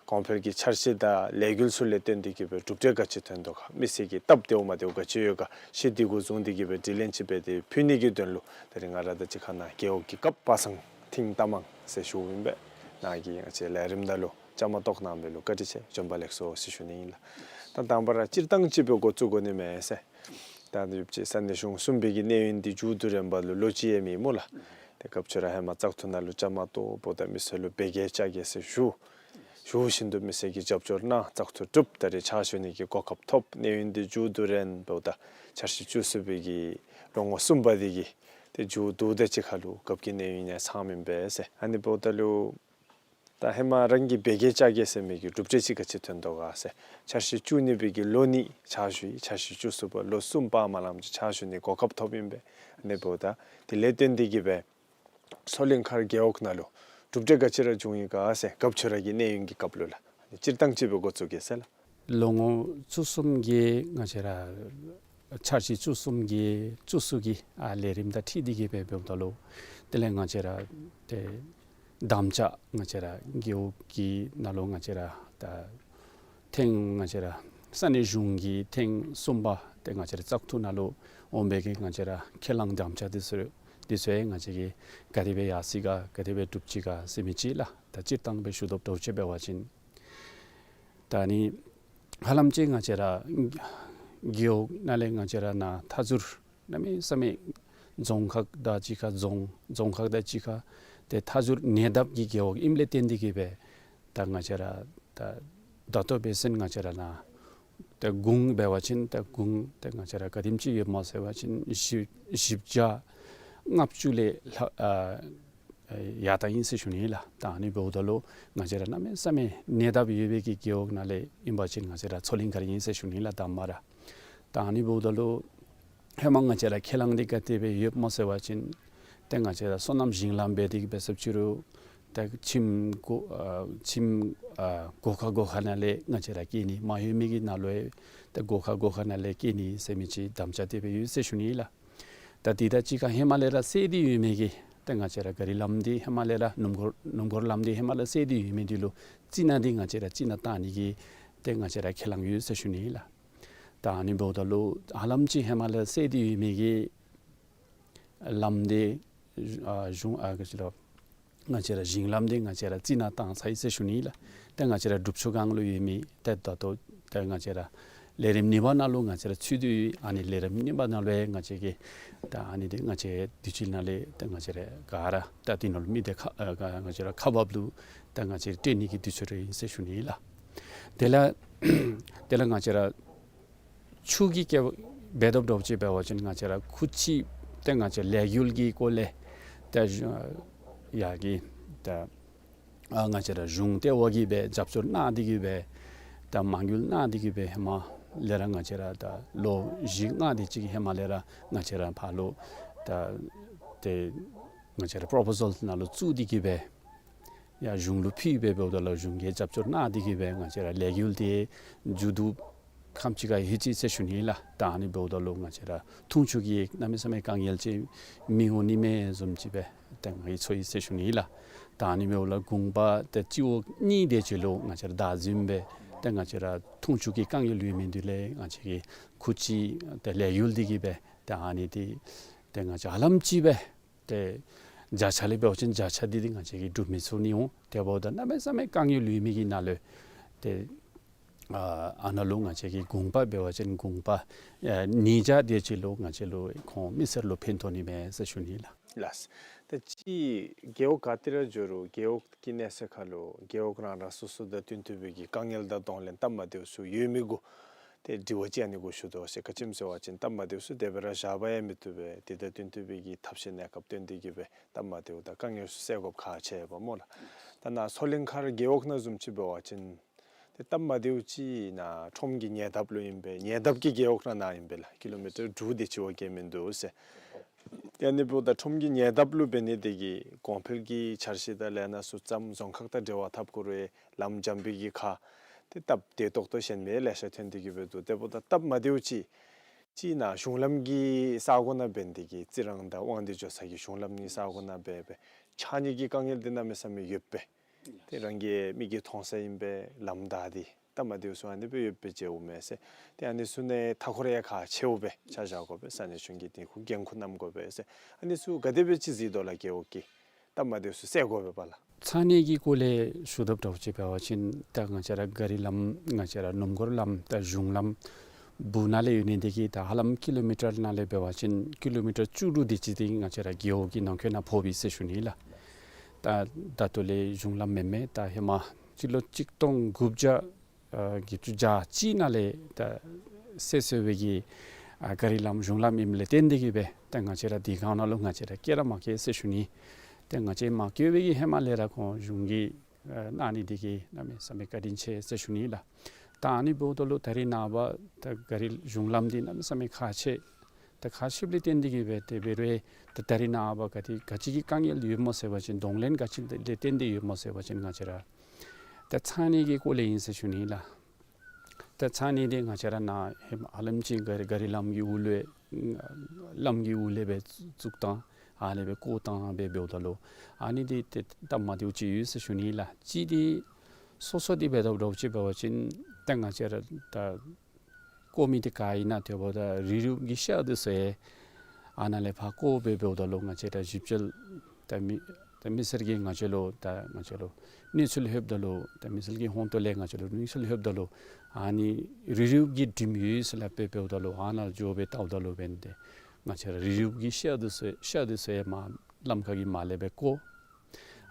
གོང་འཕེལ་གྱི་འཆར་གཞི་དང་ལས་འགུལ་ཚུ་ལས་བརྟེན་ཏེ་གི་སྦེ་གྲུབ་འབྲས་ག་ཅི་ཐོན་དོ་ག། མི་སེར་གྱི་སྟབས་བདེཝ་མ་བདེཝ་ག་ཅི་ཡོད་ག། ཤེས་ཏེ་གི་བཟུང་སྟེ་གི་སྦེ་དྲི་ལན་ཅིག་འབད་དེ་ཕུལ་ནི་གི་དོན་ལུ་ད་རིས་ང་ར་དང་གཅིག་ཁར་ནཱ་རྒེད་འོག་གི་སྐབས་པ་སངས་ཐིང་རྟ་མང་ཟེར་ཞུཝ་ཨིན་པས། ནཱ་གིས་ང་བཅས་ལས་རིམ་ནང་ལུ་བཅའ་མར་གཏོགས་གནང་བའི་ལུ་བཀའ་དྲིན་ཆེ། བྱོན་པ་ལེགས་སོ་ཟེར་ཞུ་ནི་ཨིན་ལགས། ད་དང་པ་ར་སྤྱིར་བཏང་ཅིག་སྦེ་འགོ་བཙུགས་དགོ་ནི་མས་ཟེར། ད་ཡུདཔ་ཅིག་ས་གནས་གཞུང་གསུམ་པའི་གི་གནས་ཡུན་འདི་མཇུག་བསྡུ་རནམ་ལུ་ལོ་གཅིག་ཡས་མས་སྨོ་ལགས། ཏེ་སྐབས་ཅིག་ར་ཧེ་མ་བཙག་འཐུ་ནང་ལུ་བཅའ་མར་གཏོགས་འབདཝ་ད་མི་སེར་ལུ་བེ་གེ་ཅ་གེ་ཟེར་ཞུ། ཞུ་བཞིན་དུ་མི་སེར་གྱིས་རྒྱབ་སྐྱོར་གནང་བཙག་འཐུ་གྲུབ། ད་རིས་ཕྱག་ཞུ་ནི་གི་གོ་སྐབས་ཐོབ། གནས་ཡུན་འདི་མཇུག་བསྡུ་རནམ་འབདཝ་ད་འཆར་གཞི་བཅུ་གསུམ་པའི་གི་ལོ་ངོ་གསུམ་པ་འདི་གི་ཏེ་མཇུག་བསྡུཝ་ད་གཅིག་ཁར་ལུ་རྒཔོ་གི་གནས་ཡུན་ཡང་ཚངམ་ཨིན་པས་ཟེར། ཨ་ནི་འབདཝ་ད་ལུ་ད་ཧེ་མ་རང་གི་བེ་གེ་ཅ་གེ་ཟེར་མི་གི་གྲུབ་འབྲས་ཅིག་ག་ཅི་ཐོན་དོ་ག་ཟེར། འཆར་གཞི་བཅུ་གཉིས་པའི་གི་ལོ་གཉིས་ཕྱག་ཞུ་ཡི། འཆར་གཞི་བཅུ་གསུམ་པ་ལོ་གསུམ་པ་མ་ལངམ་ཅིག་ཕྱག་ཞུ་ནི་གོ་སྐབས་ཐོབ་ཨིན་པས། ཨ་ནི་འབདཝ་ད་དེ་ལས་བརྟེན་ཏེ་གི་སྦེ་མཚོ་གླིང་མཁར་རྒེད་འོག་ནང་ལུ་གྲུབ་འབྲས་ག་ཅི་ར་བྱུང་ཡི་ག་ཟེར། སྐབས་ཅིག་ར་གི་གནས་ཡུན་གྱི་སྐབས་ལུ་ལགས། ཨ་ནི་སྤྱིར་བཏང་ཅིག་སྦེ་འགོ་བཙུགས་གེ་ཟེར་ལགས། ལོ་ངོ་བཅུ་གསུམ་གྱི་ང་བཅས་ར་འཆར་གཞི་བཅུ་གསུམ་གྱི་བཅུ་གསུམ་གྱི་ཨ་ལས་རིམ་དང་འཁྲིལ་ཏེ་གི་སྦེ་འབདཝ་ད་ལུ་དེ་ལས་ང་བཅས་ར་ཏེ་དམ་བཅའ་ང་བཅས་ར་རྒེད་འོག་གི་ནང་ལུ་ང་བཅས་ར་ད་ཐེངས་ང་བཅས་ར་ས་གནས་གཞུང་གི་ཐེངས་གསུམ་པ་ཏེ་ང་བཅས་ར་བཙག་འཐུ་ནང་ལུ་འོང་པའི་གི་ང་བཅས་ར་ཁས་བླངས་དམ་བཅའ་འདི་ཚུ་འདི་ཚུ་ཡང་ང་བཅས་ཀྱིས་ག་དེ་སྦེ་ཡར་སོ་ཡི་ག་ག་དེ་སྦེ་གྲུབ་ཅི་ག་ཟེར་མི་ཅིག་ལགས། ད་སྤྱིར་བཏང་སྦེ་ཞུ་དོ་འདྲཝ་ཅིག་འབད་བ་ཅིན་ད་ཨ་ནི་ཧ་ལམ་ཅིག་ང་བཅས་ར་རྒེད་འོག་ནང་ལས་ང་བཅས་ར་ནཱ་མཐའ་ཟུར་གནམ་མེད་ས་མེད་རྫོང་ཁག་དང་གཅིག་ཁར་རྫོང་རྫོང་ཁག་དང་གཅིག་ཁར་ཏེ་མཐའ་ཟུར་ཉེ་འདབས་ཀྱི་རྒེད་འོག་ཨིནམ་ལས་བརྟེན་ཏེ་གི་སྦེ་ད་ང་བཅས་ར་ད་ད་ལྟོ་འབད་བ་ཅིན་ང་བཅས་ར་ནཱ་ད་གུང་འབད་བ་ཅིན་ད་གུང་ད་ང་བཅས་ར་ག་དེམ་ཅིག་ཡོདཔ་སྨོ་ཟེར་བ་ཅིན་བཞི་བཞི་བརྒྱ་ལྔ་བཅུ་ལས་ལྷག་ཨ་ཡར་ལྟ་ཨིན་ཟེར་ཞུ་ནི་ལགས། ད་ཨ་ནི་འབདཝ་ད་ལུ་ང་བཅས་ར་གནམ་མེད་ས་མེད་ཉེ་འདབས་ཡོད་པའི་གི་རྒེད་འོག་ནང་ལས་ཨིན་པ་ཅིན་ང་བཅས་ར་མཚོ་གླིང་མཁར་ཨིན་ཟེར་ཞུ་ནི་ལགས། དང་པ་ར་ད་ཨ་ནི་འབདཝ་ད་ལུ་ཧེ་མ་ང་བཅས་ར་ཁས་བླངས་འདི་ག་དེ་སྦེ་ཡོདཔ་སྨོ་ཟེར་བ་ཅིན་ཏེ་ང་བཅས་ར་སོ་ནམ་ཞིང་ལམ་འབད་དེ་གི་སྦེ་ཟེར་ཅི་རུང་ཏེ་ཁྱིམ་སྒོ་ཨ་ཁྱིམ་ཨ་སྒོ་ཁ་སྒོ་ཁ་ནང་ལས་ང་བཅས་ར་སྐྱེལ་ནི་མ་ཡོད་མི་གི་ནང་ལུ་ཡང་ཏེ་སྒོ་ཁ་སྒོ་ཁ་ནང་ལས་སྐྱེལ་ནི་ཟེར་མི་ཅིག་དམ་བཅའ་དེ་སྦེ་ཡོད་ཟེར་ཞུ་ནི་ལགས། ད་དེ་དང་གཅིག་ཁར་ཧེ་མ་ལས་ར་སེལ་ཏེ་ཡོད་མི་གི་ཏེ་ང་བཅས་ར་ག་རི་ལམ་འདི་ཧེ་མ་ལས་ར་སྣུམ་འཁོར་སྣུམ་འཁོར་ལམ་འདི་ཧེ་མ་ལས་སེལ་ཏེ་ཡོད་མི་འདི་ལུ་རྩི་ནག་འདི་ང་བཅས་ར་རྩི་ནག་བཏང་ནི་གི་ཏེ་ང་བཅས་ར་ཁས་བླངས་ཡོད་ཟེར་ཞུ་ནི་ལགས། ད་ཨ་ནི་འབདཝ་ད་ལུ་ཧ་ལམ་ཅིག་ཧེ་མ་ལས་སེལ་ཏེ་ཡོད་མི་གི་ལམ་འདི་ཨ་གཞུང་ཨ་ག་ཅི་ལོ་ང་བཅས་ར་ཞིང་ལམ་འདི་ང་བཅས་ར་རྩི་ནག་བཏང་ཚར་ཡི་ཟེར་ཞུ་ནི་ལགས། ཏེ་ང་བཅས་ར་སྒྲུབ་ཆུ་སྒང་ལུ་ཡོད་མི་ཏེ་ད་ལྟོ་ཏེ་ང་བཅས་ར་ལས་རིམ་གཉིས་པ་ནང་ལུ་ང་བཅས་ར་ཚུད་དེ་ཡོད། ཨ་ནི་ལས་རིམ་གཉིས་པ་ནང་ལུ་ཡང་ང་བཅས་ཀྱིས་ད་ཨ་ནི་འདི་ང་བཅས་དུས་ཅི་ནང་ལས་ཏེ་ང་བཅས་ར་ག་ར་ད་འདི་ནང་ལུ་མི་སྡེ་ཁག་ཨ་ག་ང་བཅས་ར་ཁག་འབགཔ་ལུ་ད་ང་བཅས་སྤྲོད་ནི་གི་དུས་ཚོད་རེ་ཨིན་ཟེར་ཞུ་ནི་ལགས། དེ་ལས་དེ་ལས་ང་བཅས་ར་ཆུ་གི་སྐོར་འབད་དོ་འདྲཝ་ཅིག་འབད་བ་ཅིན་ང་བཅས་ར་ཁུ་ཅི་ཏེ་ང་བཅས་ལས་འགུལ་གྱི་སྐོར་ལས་ཏེ་ཡར་གྱི་ཏེ་ཨ་ང་བཅས་ར་གཞུང་ལྟེ་བ་གིས་སྦེ་རྒྱབ་སྐྱོར་གནང་སྟེ་གི་སྦེ་ཏེ་མ་དངུལ་གནང་སྟེ་གི་སྦེ་ཧེ་མ་ ལས་ར་ང་བཅས་ར་ད་ལོ་བཞི་ལྔ་དེ་ཅིག་ཧེ་མ་ལས་ར་ང་བཅས་ར་ཕར་ལུ་ད་ཏེ་ང་བཅས་ར་པོརོ་པོ་ཟཱལ་ནང་ལུ་བཙུགས་ཏེ་གི་སྦེ་ཡར་གཞུང་ལུ་ཕུལ་སྦེ་འབདཝ་ད་ལུ་གཞུང་གིས་རྒྱབ་སྐྱོར་གནང་སྟེ་གི་སྦེ་ང་བཅས་ར་ལས་འགུལ་དེ་མཇུག་བསྡུ་ཁམ་ཅིག་ཁར་ལྷོད་ཅི་ཟེར་ཞུ་ནི་ལགས། ད་ཨ་ནི་འབདཝ་ད་ལུ་ང་བཅས་ར་འཐུང་ཆུ་གི་གནམ་མེད་ས་མེད་དཀའ་ངལ་ཅིག་མི་འོང་ནི་མས་བཟུམ་ཅིག་སྦེ་ཏེ་ང་གིས་ཚོར་ཡི་ཟེར་ཞུ་ནི་ལགས། ད་ཨ་ནི་འབདཝ་ལས་གུང་པ་ཏེ་སྤྱི་འོག་གཉིས་དེ་ཅིག་ལུ་ང་བཅས་ར་བདའ་འཛིན་སྦེ་ཏེ་ང་བཅས་ར་འཐུང་ཆུ་གི་དཀའ་ངལ་ཡོད་མི་འདི་ལས་ང་བཅས་ཀྱིས་ཁུ་ཅིག་ཏེ་ལས་འགུལ་འདི་གིས་སྦེ་ཏེ་ཨ་ནི་འདི་ཏེ་ང་བཅས་ཧ་ལམ་ཅིག་སྦེ་ཏེ་བརྒྱ་ཆ་ལས་འབད་བ་ཅིན་བརྒྱ་ཆ་འདི་འདི་ང་བཅས་ཀྱིས་སྒྲུབ་མི་ཚུགས་ནི་འོང་། དེ་འབདཝ་ད་གནམ་མེད་ས་མེད་དཀའ་ངལ་ཡོད་མི་གི་ནང་ལུ་ཏེ་ཨ་ཨ་ནཱ་ལུ་ང་བཅས་ཀྱིས་གུང་པ་འབད་བ་ཅིན་གུང་པ་ཨེ་ཉིས་བརྒྱ་དེ་ཅིག་ལུ་ང་བཅས་ལུ་ཁོང་མི་སེར་ལུ་ཕན་ཐོགས་ནི་མས་ཟེར་ཞུ་ནི་ལགས། ལགས། ད་ཅི་རྒེད་འོག་ག་ཏེ་ར་འགྱོ་རུང་རྒེད་འོག་གི་གནས་ཚད་ཁར་ལུ་རྒེད་འོག་རང་རང་སོ་སོ་དང་བསྟུན་ཏེ་སྦེ་གི་དཀའ་ངལ་དང་གདོང་ལེན་སྟབས་མ་བདེཝ་ཚུ་ཡོད་མི་གུ་ཏེ་དྲི་བ་ཅིག་ཨ་ནི་གུ་ཞུ་དོ་ཟེར། ག་ཅི་སྨོ་ཟེར་བ་ཅིན་སྟབས་མ་བདེཝ་ཚུ་དེ་སྦེ་ར་བཞག་པ་ཡང་མི་བཏུབ་པས། དེ་དང་བསྟུན་ཏེ་སྦེ་གི་ཐབས་ཤེས་གནས་སྐབས་བཏོན་ཏེ་གི་སྦེ་སྟབས་མ་བདེཝ་དང་དཀའ་ངལ་ཚུ་སེལ་དགོཔ་ཁག་ཆེ་བས་སྨོ་ལགས། ད་ནཱ་སོ་གླིང་མཁར་རྒེད་འོག་ནང་བཟུམ་ཅིག་འབད་བ་ཅིན་ཏེ་སྟབས་མ་བདེཝ་ཅིག་ནཱ་ཁྲོམ་གྱི་ཉེ་འདབས་ལུ་ཨིན་པས། ཉེ་འདབས་ཀྱི་རྒེད་འོག་ར་ནཱ་ཨིན་པས་ལགས། ཀི་ལོ་མི་ཊར་དྲུག་དེ་ཅིག་བ་བརྒལ་མིན་འདུག་ཟེར། ཏེ་ཨ་ནི་འབདཝ་ད་ཁྲོམ་གྱི་ཉེ་འདབས་ལུ་འབད་ནི་དེ་གིས་གོང་འཕེལ་གྱི་འཆར་གཞི་དང་ལས་སྣ་ཚུ་བརྩམ་རྫོང་ཁག་དང་འབྲེལ་བ་འཐབ་དགོ་རུང་ལམ་འཇམ་པའི་གི་ཁར་ཏེ་སྟབས་བདེ་ཏོག་ཏོ་གཞན་མི་ལེ་ཤ་ཐོན་ཏེ་གི་སྦེ་འདུག། དེ་འབདཝ་ད་སྟབས་མ་བདེཝ་ཅིག་ཅིག་ནཱ་གཞུང་ལམ་གྱི་ས་གོ་ནང་འབད་ནི་དེ་གིས་རྩི་རང་དང་དབང་འདུས་འགྱོ་ས་གི་གཞུང་ལམ་གྱི་ས་གོ་ནང་འབད་སྦེ་ཕྱགས་སྙིགས་ཀྱི་དཀའ་ངལ་འདི་གནམ་མེད་ས་མེད་ཡོདཔ་སྦེ། ཏེ་རང་གི་མིག་གིས་མཐོང་ས་ཨིན་པས། ལམ་བདའ་སྟེ་སྟབས་མ་བདེཝ་ཚུ་ཨ་ནི་སྦེ་ཡོདཔ་སྦེ་མཇལཝ་མས་ཟེར། ཏེ་ཨ་ནི་ཚུ་ནང་མཐའ་འཁོར་ཡང་ཁག་ཆེཝ་སྦེ་ཆ་བཞག་དགོ་པས། ས་གནས་གཞུང་གིས་དེ་ཁར་འགན་ཁུར་བསྣམ་དགོ་པས་ཟེར། ཨ་ནི་ཚུ་ག་དེ་སྦེ་ཅིག་གཟིགས་དོ་ལགས། རྒེད་འོག་གི་སྟབས་མ་བདེཝ་ཚུ་སེལ་དགོ་པས་པ་ལགས། ས་གནས་ཀྱི་སྐོར་ལས་ཞུ་དོ་འདྲཝ་ཅིག་འབད་བ་ཅིན་ད་ང་བཅས་ར་ག་རི་ལམ་ང་བཅས་ར་སྣུམ་འཁོར་ལམ་དང་གཞུང་ལམ་སྦུག་ནང་ལས་ཡོད་ནི་དེ་གིས་ད་ཧ་ལམ་ཀི་ལོ་མི་ཊར་ནང་ལས་འབད་བ་ཅིན་ཀི་ལོ་མི་ཊར་བཅུ་དྲུག་དེ་ཅིག་འདི་ང་བཅས་ར་རྒེད་འོག་གི་ནང་འཁོད་ནང་ཕོགཔ་ཨིན་ཟེར་ཞུ་ནི་ལགས། ད་ད་ལྟོ་ལས་གཞུང་ལམ་མེན་མས། ད་ཧེ་མ་སྤྱི་ལོ་གཅིག་སྟོང་དགུ་བརྒྱ་ཨ་བརྒྱད་ཅུ་གྱ་གཅིག་ནང་ལས་ད་སེལ་སོང་བའི་གི་ཨ་ག་རི་ལམ་གཞུང་ལམ་ཨིནམ་ལས་བརྟེན་ཏེ་གི་སྦེ་ད་ང་བཅས་ར་དེ་སྒང་ནང་ལུ་ང་བཅས་ར་བསྐྱལ་ར་མ་བསྐྱལ་ཟེར་ཞུ་ནི། ཏེ་ང་བཅས་མ་བསྐྱལ་བའི་གི་ཧེ་མ་ལས་ར་ཁོང་གཞུང་གིས་ཨ་གནང་ནི་དེ་གིས་གནམ་མེད་ས་མེད་བཀའ་དྲིན་ཆེ་ཟེར་ཞུ་ནི་ལགས། ད་ཨ་ནི་འབདཝ་ད་ལུ་ད་རིས་ནངས་པ་ད་ག་རི་གཞུང་ལམ་འདི་གནམ་མེད་ས་མེད་ཁག་ཆེ། ད་ཁག་ཆེཝ་ལས་བརྟེན་ཏེ་གི་སྦེ་དེ་འབད་རུང་ད་ད་རིས་ནངས་པ་ག་དེ་ག་ཅི་གི་དཀའ་ངལ་ཡོདཔ་སྨོ་ཟེར་བ་ཅིན་གདོང་ལེན་ག་ཅི་ལས་བརྟེན་ཏེ་ཡོདཔ་སྨོ་ཟེར་བ་ཅིན་ང་བཅས་ར་ད་ཚ་གནས་ཀྱི་སྐོར་ལས་ཨིན་ཟེར་ཞུ་ནི་ལགས། ད་ཚ་གནས་འདི་ང་བཅས་ར་ནཱ་ཧེ་མ་ཧ་ལམ་ཅིག་ག་རི་ག་རི་ལམ་གྱི་འོག་ལུ་ལམ་གྱི་འོག་ལས་སྦེ་བཙུགས་བཏང་ཨ་ནི་སྦེ་བཀོ་བཏང་སྦེ་འབདཝ་ད་ལུ་ཨ་ནི་འདི་ཏེ་སྟབས་མ་བདེཝ་ཅིག་ཡོད་ཟེར་ཞུ་ནི་ལགས། གཅིག་འདི་སོ་སོ་འདི་འབད་དོ་འདྲཝ་ཅིག་འབད་བ་ཅིན་ད་ང་བཅས་ར་ད་བཀོ་མི་འདི་ག་ཨིན་ན་དེ་འབདཝ་ད་རི་རུབ་ཀྱི་ཤ་འདི་ཚུ་ཡང་ཨ་ནཱ་ལས་ཕར་བཀོ་སྦེ་འབདཝ་ད་ལུ་ང་བཅས་ར་ཞིབ་དཔྱད་ད་མི་ད་མི་སེར་གྱིས་ང་བཅས་ལུ་ད་ང་བཅས་ལུ་གནས་ཚུལ་ལྷོདཔ་ད་ལུ་ད་མི་སེར་གྱི་ཧོང་ཏོ་ལས་ང་བཅས་ལུ་གནས་ཚུལ་ལྷོདཔ་ད་ལུ་ཨ་ནི་རི་རུབ་ཀྱི་དྲིམ་ཡོད་ཟེར་སླབ་སྦེ་འབདཝ་ད་ལུ་ཨ་ནཱ་འགྱོ་སྦེ་བལྟཝ་ད་ལུ་འབདན་ཏེ་ང་བཅས་ར་རི་རུབ་ཀྱི་ཤ་འདི་ཚུ་ཤ་འདི་ཚུ་ཡང་མར་ལམ་ཁ་གི་མར་ལས་སྦེ་བཀོ་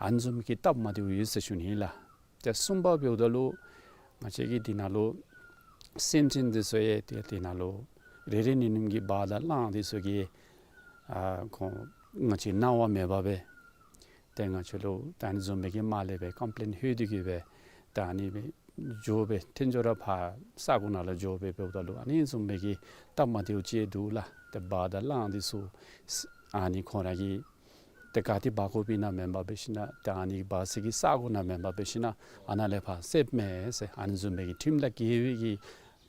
ཨ་ནི་བཟུམ་གྱི་སྟབས་མ་བདེཝ་ཡོད་ཟེར་ཞུ་ནི་ལགས། ཏེ་གསུམ་པ་འབདཝ་ད་ལུ་ང་བཅས་ཀྱི་འདི་ནང་ལུ་སེམས་ཅན་འདི་ཚུ་ཡང་ཏེ་འདི་ནང་ལུ་རེ་རེ་གཉིས་གཉིས་ཀྱི་སྦ་དང་གླང་འདི་ཚུ་གིས་ཨ་ཁོང་ང་བཅས་གནང་བ་མེད་པར་སྦེ་ཏེ་ང་བཅས་ལུ་ད་ཨ་ནི་བཟུམ་སྦེ་གི་མར་ལས་སྦེ་ཀམ་པི་ལེན་ལྷོད་དེ་གི་སྦེ་ད་ཨ་ནི་སྦེ་འགྱོ་སྦེ་འཐོན་འགྱོ་ར་ཕར་ས་གོ་ནང་ལུ་འགྱོ་སྦེ་འབདཝ་ད་ལུ་ཨ་ནི་བཟུམ་སྦེ་གི་སྟབས་མ་བདེཝ་ཅིག་འདུག་ལགས། ཏེ་སྦ་དང་གླང་འདི་ཚུ་ཨ་ནི་ཁོང་ར་གིས་ཏེ་ག་ཏེ་འབག་དགོཔ་ཨིན་ན་མེན་པར་འབད་ཞིན་ན་ཏེ་ཨ་ནི་འབག་སའི་གི་ས་གོ་ནང་མེན་པར་འབད་ཞིན་ན་ཨ་ནཱ་ལས་ཕར་བསདཔ་མས་ཟེར་ཨ་ནི་བཟུམ་སྦེ་གི་ཁྲིམས་ལས་འགལ་བའི་གི་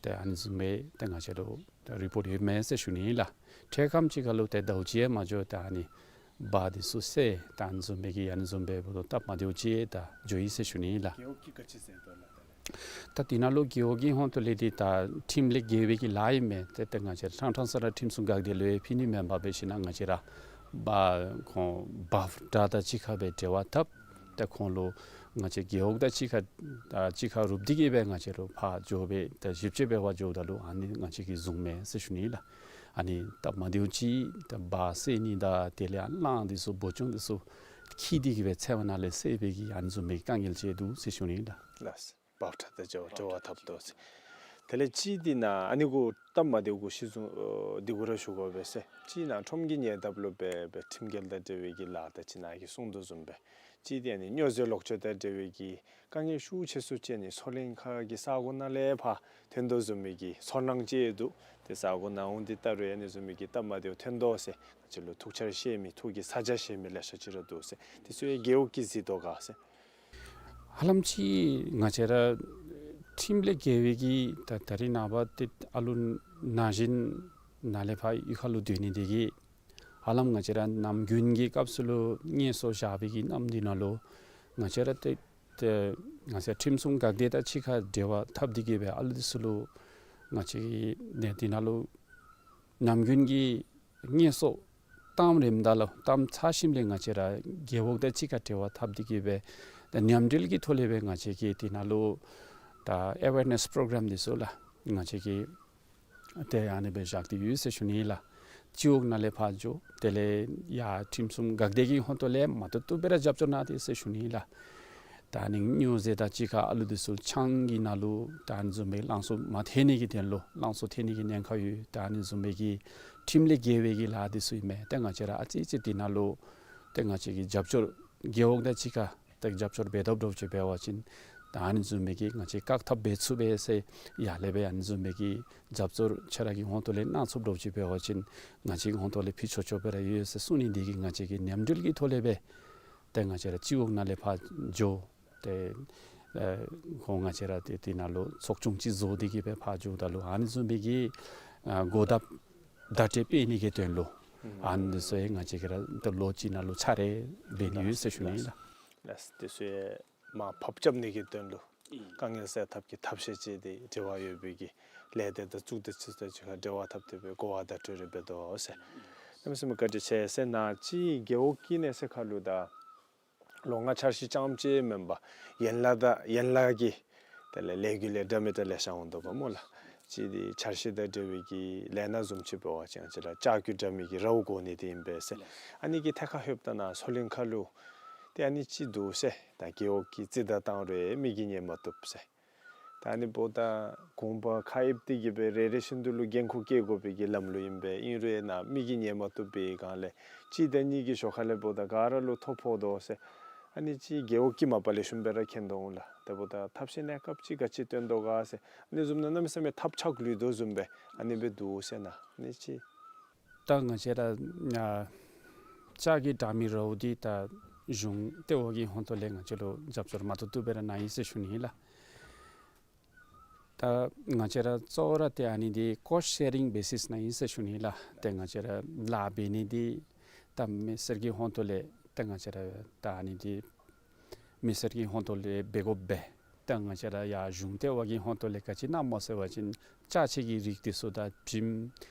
ཏེ་ཨ་ནི་བཟུམ་སྦེ་ཏེ་ང་བཅས་ལུ་ཏེ་རི་པོརཊ་ཡོདཔ་མས་ཟེར་ཞུ་ནི་ལགས། འཕྲལ་ཁམས་ཅིག་ཁར་ལུ་ཏེ་ཟླཝ་གཅིག་ཡང་མ་འགྱོ་ཏེ་ཨ་ནི་སྦ་འདི་ཚུ་བསད་ད་ཨ་ནི་བཟུམ་སྦེ་གི་ཨ་ནི་བཟུམ་སྦེ་འབདཝ་ད་སྟབས་མ་བདེཝ་ཅིག་ད་འགྱོ་ཡི་ཟེར་ཞུ་ནི་ལགས། རྒེད་འོག་གིས་ག་ཅི་ཟེར་དོ་ལགས། ད་འདི་ནང་ལུ་རྒེད་འོག་གི་ཧོང་ཏོ་ལས་འདི་ད་ཁྲིམས་ལས་འགལ་བའི་གི་ལཱ་ཨིན་མས། ཏེ་ཏེ་ང་བཅས་ཕྲང་ཕྲང་ས་ར་ཁྲིམས་སྲུང་འགག་སྡེ་ལུ་ཡང་ཕུལ་ནི་མེན་པར་འབད་ཞིན་ན་ང་བཅས་ར་སྦ་ཁོང་སྦ་དང་གཅིག་ཁར་སྦེ་འབྲེལ་བ་འཐབ། ཏེ་ཁོང་ལུ་ང་བཅས་རྒེད་འོག་དང་གཅིག་ཁར་ཨ་གཅིག་ཁར་རུབ་སྟེ་གི་སྦེ་ང་བཅས་ལུ་ཕར་འགྱོ་སྦེ་ཏེ་ཞིབ་དཔྱད་འབད་བར་འགྱོཝ་ད་ལུ་ཨ་ནི་ང་བཅས་ཀྱིས་བཟུང་མས་ཟེར་ཞུ་ནི་ལགས། ཨ་ནི་སྟབས་མ་བདེཝ་ཅིག་ད་སྦ་བསད་ནི་དང་དེ་ལས་ཨ་གླང་འདི་ཚུ་འབུ་ཆུང་འདི་ཚུ་འཁྱིད་དེ་གི་སྦེ་ཚེར་བ་ནང་ལས་བསད་པའི་གི་ཨ་ནི་བཟུམ་མའི་དཀའ་ངལ་ཅིག་འདུག་ཟེར་ཞུ་ནི་ལགས། ལགས། སྦ་ཁྲ་དང་འབྲེལ་བ་འབྲེལ་བ་འཐབ་དོ་ཟེར། དེ་ལས་གཅིག་འདི་ནང་ཨ་ནི་གུ་སྟབས་མ་བདེཝ་གུ་གཞི་བཟུང་ཨ་འདི་གུ་ར་ཞུ་དགོ་པས་ཟེར། གཅིག་ནང་ཁྲོམ་གྱི་ཉེ་འདབས་ལུ་སྦེ་སྦེ་ཁྲིམས་འགལ་དང་འབྲེལ་བའི་གི་ལཱ་དང་ཅིག་ནཱ་གིས་གསུངས་དོ་བཟུམ་སྦེ། གཅིག་འདི་ཨ་ནི་སྨྱོ་རྫས་ལོག་སྤྱོད་དང་འབྲེལ་བའི་གི་དཀའ་ངལ་ཤུགས་ཆེ་སུ་ཅིག་ཨ་ནི་མཚོ་གླིང་ཁ་གི་ས་གོ་ནང་ལས་ཕར་ཐོན་དོ་བཟུམ་མའི་གི་ཚོར་སྣང་ཅིག་འདུག། ཏེ་ས་གོ་ནང་འོང་སྟེ་ལྟ་རུང་ཨ་ནི་བཟུམ་མའི་གི་སྟབས་མ་བདེཝ་ཐོན་དོ་ཟེར། ང་བཅས་ལུ་ཐུགས་འཆར་བཞེས་མི་ཐུགས་ཀྱི་ས་ཆ་བཞེས་མི་ལེ་ཤ་ཅིག་ར་འདུག་ཟེར། དེ་ཚུ་ཡང་རྒེད་འོག་གིས་གཟིགས་དོ་ག་ཟེར། ཧ་ལམ་ཅིག་ང་བཅས་ར་ཁྲིམས་ལས་འགལ་བའི་གི་ད་ད་རིས་ནངས་པ་ཏེ་ཨ་ལུ་ན་གཞོན་ནཱ་ལས་ཕར་གཡུས་ཁ་ལུ་སྡོད་ནི་དེ་གིས་ཧ་ལམ་ང་བཅས་ར་ནམ་རྒྱུན་གྱི་སྐབས་སུ་ལུ་དངོས་སུ་བཞག་པའི་གི་གནམ་འདི་ནང་ལུ་ང་བཅས་ར་ཏེ་ཏེ་ང་བཅས་ཁྲིམས་སྲུང་འགག་སྡེ་དང་གཅིག་ཁར་འབྲེལ་བ་འཐབ་སྟེ་གི་སྦེ་ཨ་ལུ་འདི་ཚུ་ལུ་ང་བཅས་ཀྱིས་ནི་འདི་ནང་ལུ་ནམ་རྒྱུན་གྱི་དངོས་སུ་གཏམ་རནམ་ད་ལུ་གཏམ་ཚར་ཞིནམ་ལས་ང་བཅས་ར་རྒེད་འོག་དང་གཅིག་ཁར་འབྲེལ་བ་འཐབ་སྟེ་གི་སྦེ་ད་མཉམ་འབྲེལ་གྱི་ཐོག་ལས་སྦེ་ང་བཅས་ཀྱིས་འདི་ནང་ལུ་ད་ཨེ་ཝེར་ནེསི་པོ་རོ་གརམ་འདི་ཚུ་ལགས་ང་བཅས་ཀྱིས་ཏེ་ཨ་ནི་སྦེ་བཞག་སྟེ་ཡོད་ཟེར་ཞུ་ནི་ལགས། སྤྱི་འོག་ནང་ལས་ཕར་འགྱོ། དེ་ལས་ཡར་ཁྲིམས་སྲུང་འགག་སྡེ་གི་ཧོང་ཏོ་ལས་མ་བཏུབ་བཏུབ་སྦེ་ར་རྒྱབ་སྐྱོར་གནང་སྟེ་ཟེར་ཞུ་ནི་ལགས། ད་ཨ་ནི་སྨྱོ་རྫས་དང་གཅིག་ཁར་ཨ་ལུ་འདི་ཚུ་ཆང་གི་ནང་ལུ་ད་ཨ་ནི་བཟུམ་སྦེ་ལང་ཚོ་མ་ཐལ་ནི་གི་དོན་ལུ་ལང་ཚོ་ཐལ་ནི་གི་ཉེན་ཁ་ཡོད། ད་ཨ་ནི་བཟུམ་སྦེ་གི་ཁྲིམས་ལས་འགལ་བའི་གི་ལཱ་འདི་ཚུ་ཨིན་མས། ཏེ་ང་བཅས་ར་ཨ་ཙི་ཙི་འདི་ནང་ལུ་ཏེ་ང་བཅས་ཀྱིས་རྒྱབ་སྐྱོར་རྒེད་འོག་དང་གཅིག་ཁར་ཏེ་རྒྱབ་སྐྱོར་འབད་དོ་འདྲཝ་ཅིག་འབད་བ་ཅིན་ད་ཨ་ནི་བཟུམ་སྦེ་གི་ང་བཅས་བཀག་ཐབས་འབད་ཚུགས་པས་ཟེར་ཡར་ལས་སྦེ་ཨ་ནི་བཟུམ་སྦེ་གི་རྒྱབ་སྐྱོར་ཁྱེད་ར་གི་ཧོང་ཏོ་ལས་གནང་ཚུགསཔ་འདྲཝ་ཅིག་འབད་བ་ཅིན་ང་བཅས་ཀྱི་ཧོང་ཏོ་ལས་ཕུལ་ཆོག་ཆོག་སྦེ་ར་ཡོད་ཟེར་གསུང་ནི་འདི་གིས་ང་བཅས་ཀྱིས་མཉམ་འབྲེལ་གྱི་ཐོག་ལས་སྦེ་ཏེ་ང་བཅས་ར་སྤྱི་འོག་ནང་ལས་ཕར་འགྱོ། ཏེ་ཨེ་ཁོང་ང་བཅས་ར་ཏེ་འདི་ནང་ལུ་ཚོགས་ཆུང་ཅིག་བཟོ་སྟེ་གི་སྦེ་ཕར་འགྱོཝ་ད་ལུ་ཨ་ནི་བཟུམ་སྦེ་གི་ཨ་གོ་བརྡ་བརྡ་སྤྲོད་སྤེལ་ནི་གི་དོན་ལུ་ཨ་ནི་འདི་ཚུ་ཡང་ང་བཅས་ཀྱིས་ར་ཏེ་ལོ་གཅིག་ནང་ལུ་ཚར་རེ་འབད་ནི་ཡོད་ཟེར་ཞུ་ནི་ལགས། ལགས། དེ་ཚུ་ཡང་མར་ཕབ་རྐྱབ་ནི་གི་དོན་ལུ་དཀའ་ངལ་སེལ་ཐབས་ཀྱི་ཐབས་ཤེས་ཅིག་དེ་འབྲེལ་བ་ཡོད་པའི་གི་ལས་སྡེ་དང་གཙུག་སྡེ་ཆེ་སྡེ་ཅིག་ཁར་འབྲེལ་བ་འཐབ་སྟེ་སྦེ་གོ་བ་བརྡ་སྤྲོད་རེ་འབད་དོ་ཟེར། གནམ་མེད་ས་མེད་བཀའ་དྲིན་ཆེ་ཟེར། ནཱ་ཅིག་རྒེད་འོག་གི་གནས་ཚད་ཁར་ལུ་ད་ལོ་ལྔ་འཆར་གཞི་རྐྱངམ་ཅིག་མེན་པར་ཡན་ལག་དང་ཡན་ལག་གི་དེ་ལས་ལས་འགུལ་ལས་འདྲ་མི་འདྲ་ལེ་ཤ་འོང་དོ་བ་སྨོ་ལགས། ཅིག་འདི་འཆར་གཞི་དང་འབྲེལ་བའི་གི་ལས་སྣ་བཟུམ་ཅིག་འབད་བ་ཅིན་ང་བཅས་ར་ལྕགས་ཀྱུ་འདྲ་མི་གི་རཝ་བསྒོར་ནི་འདི་ཨིན་པས་ཟེར། ཨ་ནི་གི་ཐད་ཁར་ལྷོདཔ་ད་ནཱ་མཚོ་གླིང་ཁ་ལུ་ཏེ་ཨ་ནི་ཅིག་འདུག་ཟེར། ད་རྒེད་འོག་གིས་རྩིས་ད་བཏང་རུང་མི་གིས་ཉན་མ་བཏུབ་ཟེར། ད་ཨ་ནི་འབདཝ་ད་གོང་ཕར་ཁ་ཡིབ་སྟེ་གི་སྦེ་རེ་རེ་བཞིན་དུ་ལུ་འགན་ཁུར་བཀལ་དགོ་པའི་གི་ལམ་ལུགས་ཨིན་པས། ཨིན་རུང་ནཱ་མི་གིས་ཉན་མ་བཏུབ་པའི་སྒང་ལས་གཅིག་དང་གཉིས་ཀྱི་ཞོར་ཁ་ལས་འབདཝ་ད་ག་ར་ལུ་ཐོ་ཕོག་དོ་ཟེར། ཨ་ནི་ཅིག་རྒེད་འོག་གིས་མ་པ་ལས་ཞུམ་སྦེ་ར་མཁྱེན་དོ་འོང་ལགས། དེ་འབདཝ་ད་ཐབས་ཤེས་གནས་སྐབས་ཅིག་ག་ཅི་བཏོན་དོ་ག་ཟེར། ཨ་ནི་བཟུམ་ནང་གནམ་མེད་ས་མེད་ཐབས་ཆག་ལུས་དོ་བཟུམ་སྦེ་ཨ་ནི་སྦེ་འདུག་ཟེར་ནཱ། ཨ་ནི་ཅིག་ད་ང་བཅས་ར་ཨ་ལྕགས་ཀྱི་འདྲ་མི་རཝ་འདི་ད་གཞུང་ལྟེ་བ་གི་ཧོང་ཏོ་ལས་ང་བཅས་ལུ་རྒྱབ་སྐྱོར་མ་བཏུབ་བཏུབ་སྦེ་ར་གནང་ཡི་ཟེར་ཞུ་ནི་ལགས། ད་ང་བཅས་ར་གཙོ་བོ་ར་ཏེ་ཨ་ནི་འདི་ཀོསཊ་ཤེ་རིང་བེ་སིསི་ནང་ཨིན་ཟེར་ཞུ་ནི་ལགས། ཏེ་ང་བཅས་ར་ལཱ་འབད་ནི་འདི་ད་མི་སེར་གྱི་ཧོང་ཏོ་ལས་ཏེ་ང་བཅས་ར་ད་ཨ་ནི་འདི་མི་སེར་གྱི་ཧོང་ཏོ་ལས་འབད་དགོ་པས། ཏེ་ང་བཅས་ར་ཡར་གཞུང་ལྟེ་བ་གི་ཧོང་ཏོ་ལས་ག་ཅི་གནངམ་སྨོ་ཟེར་བ་ཅིན་ཅ་ཆས་ཀྱི་རིགས་འདི་ཚུ་དང་བྱེམ་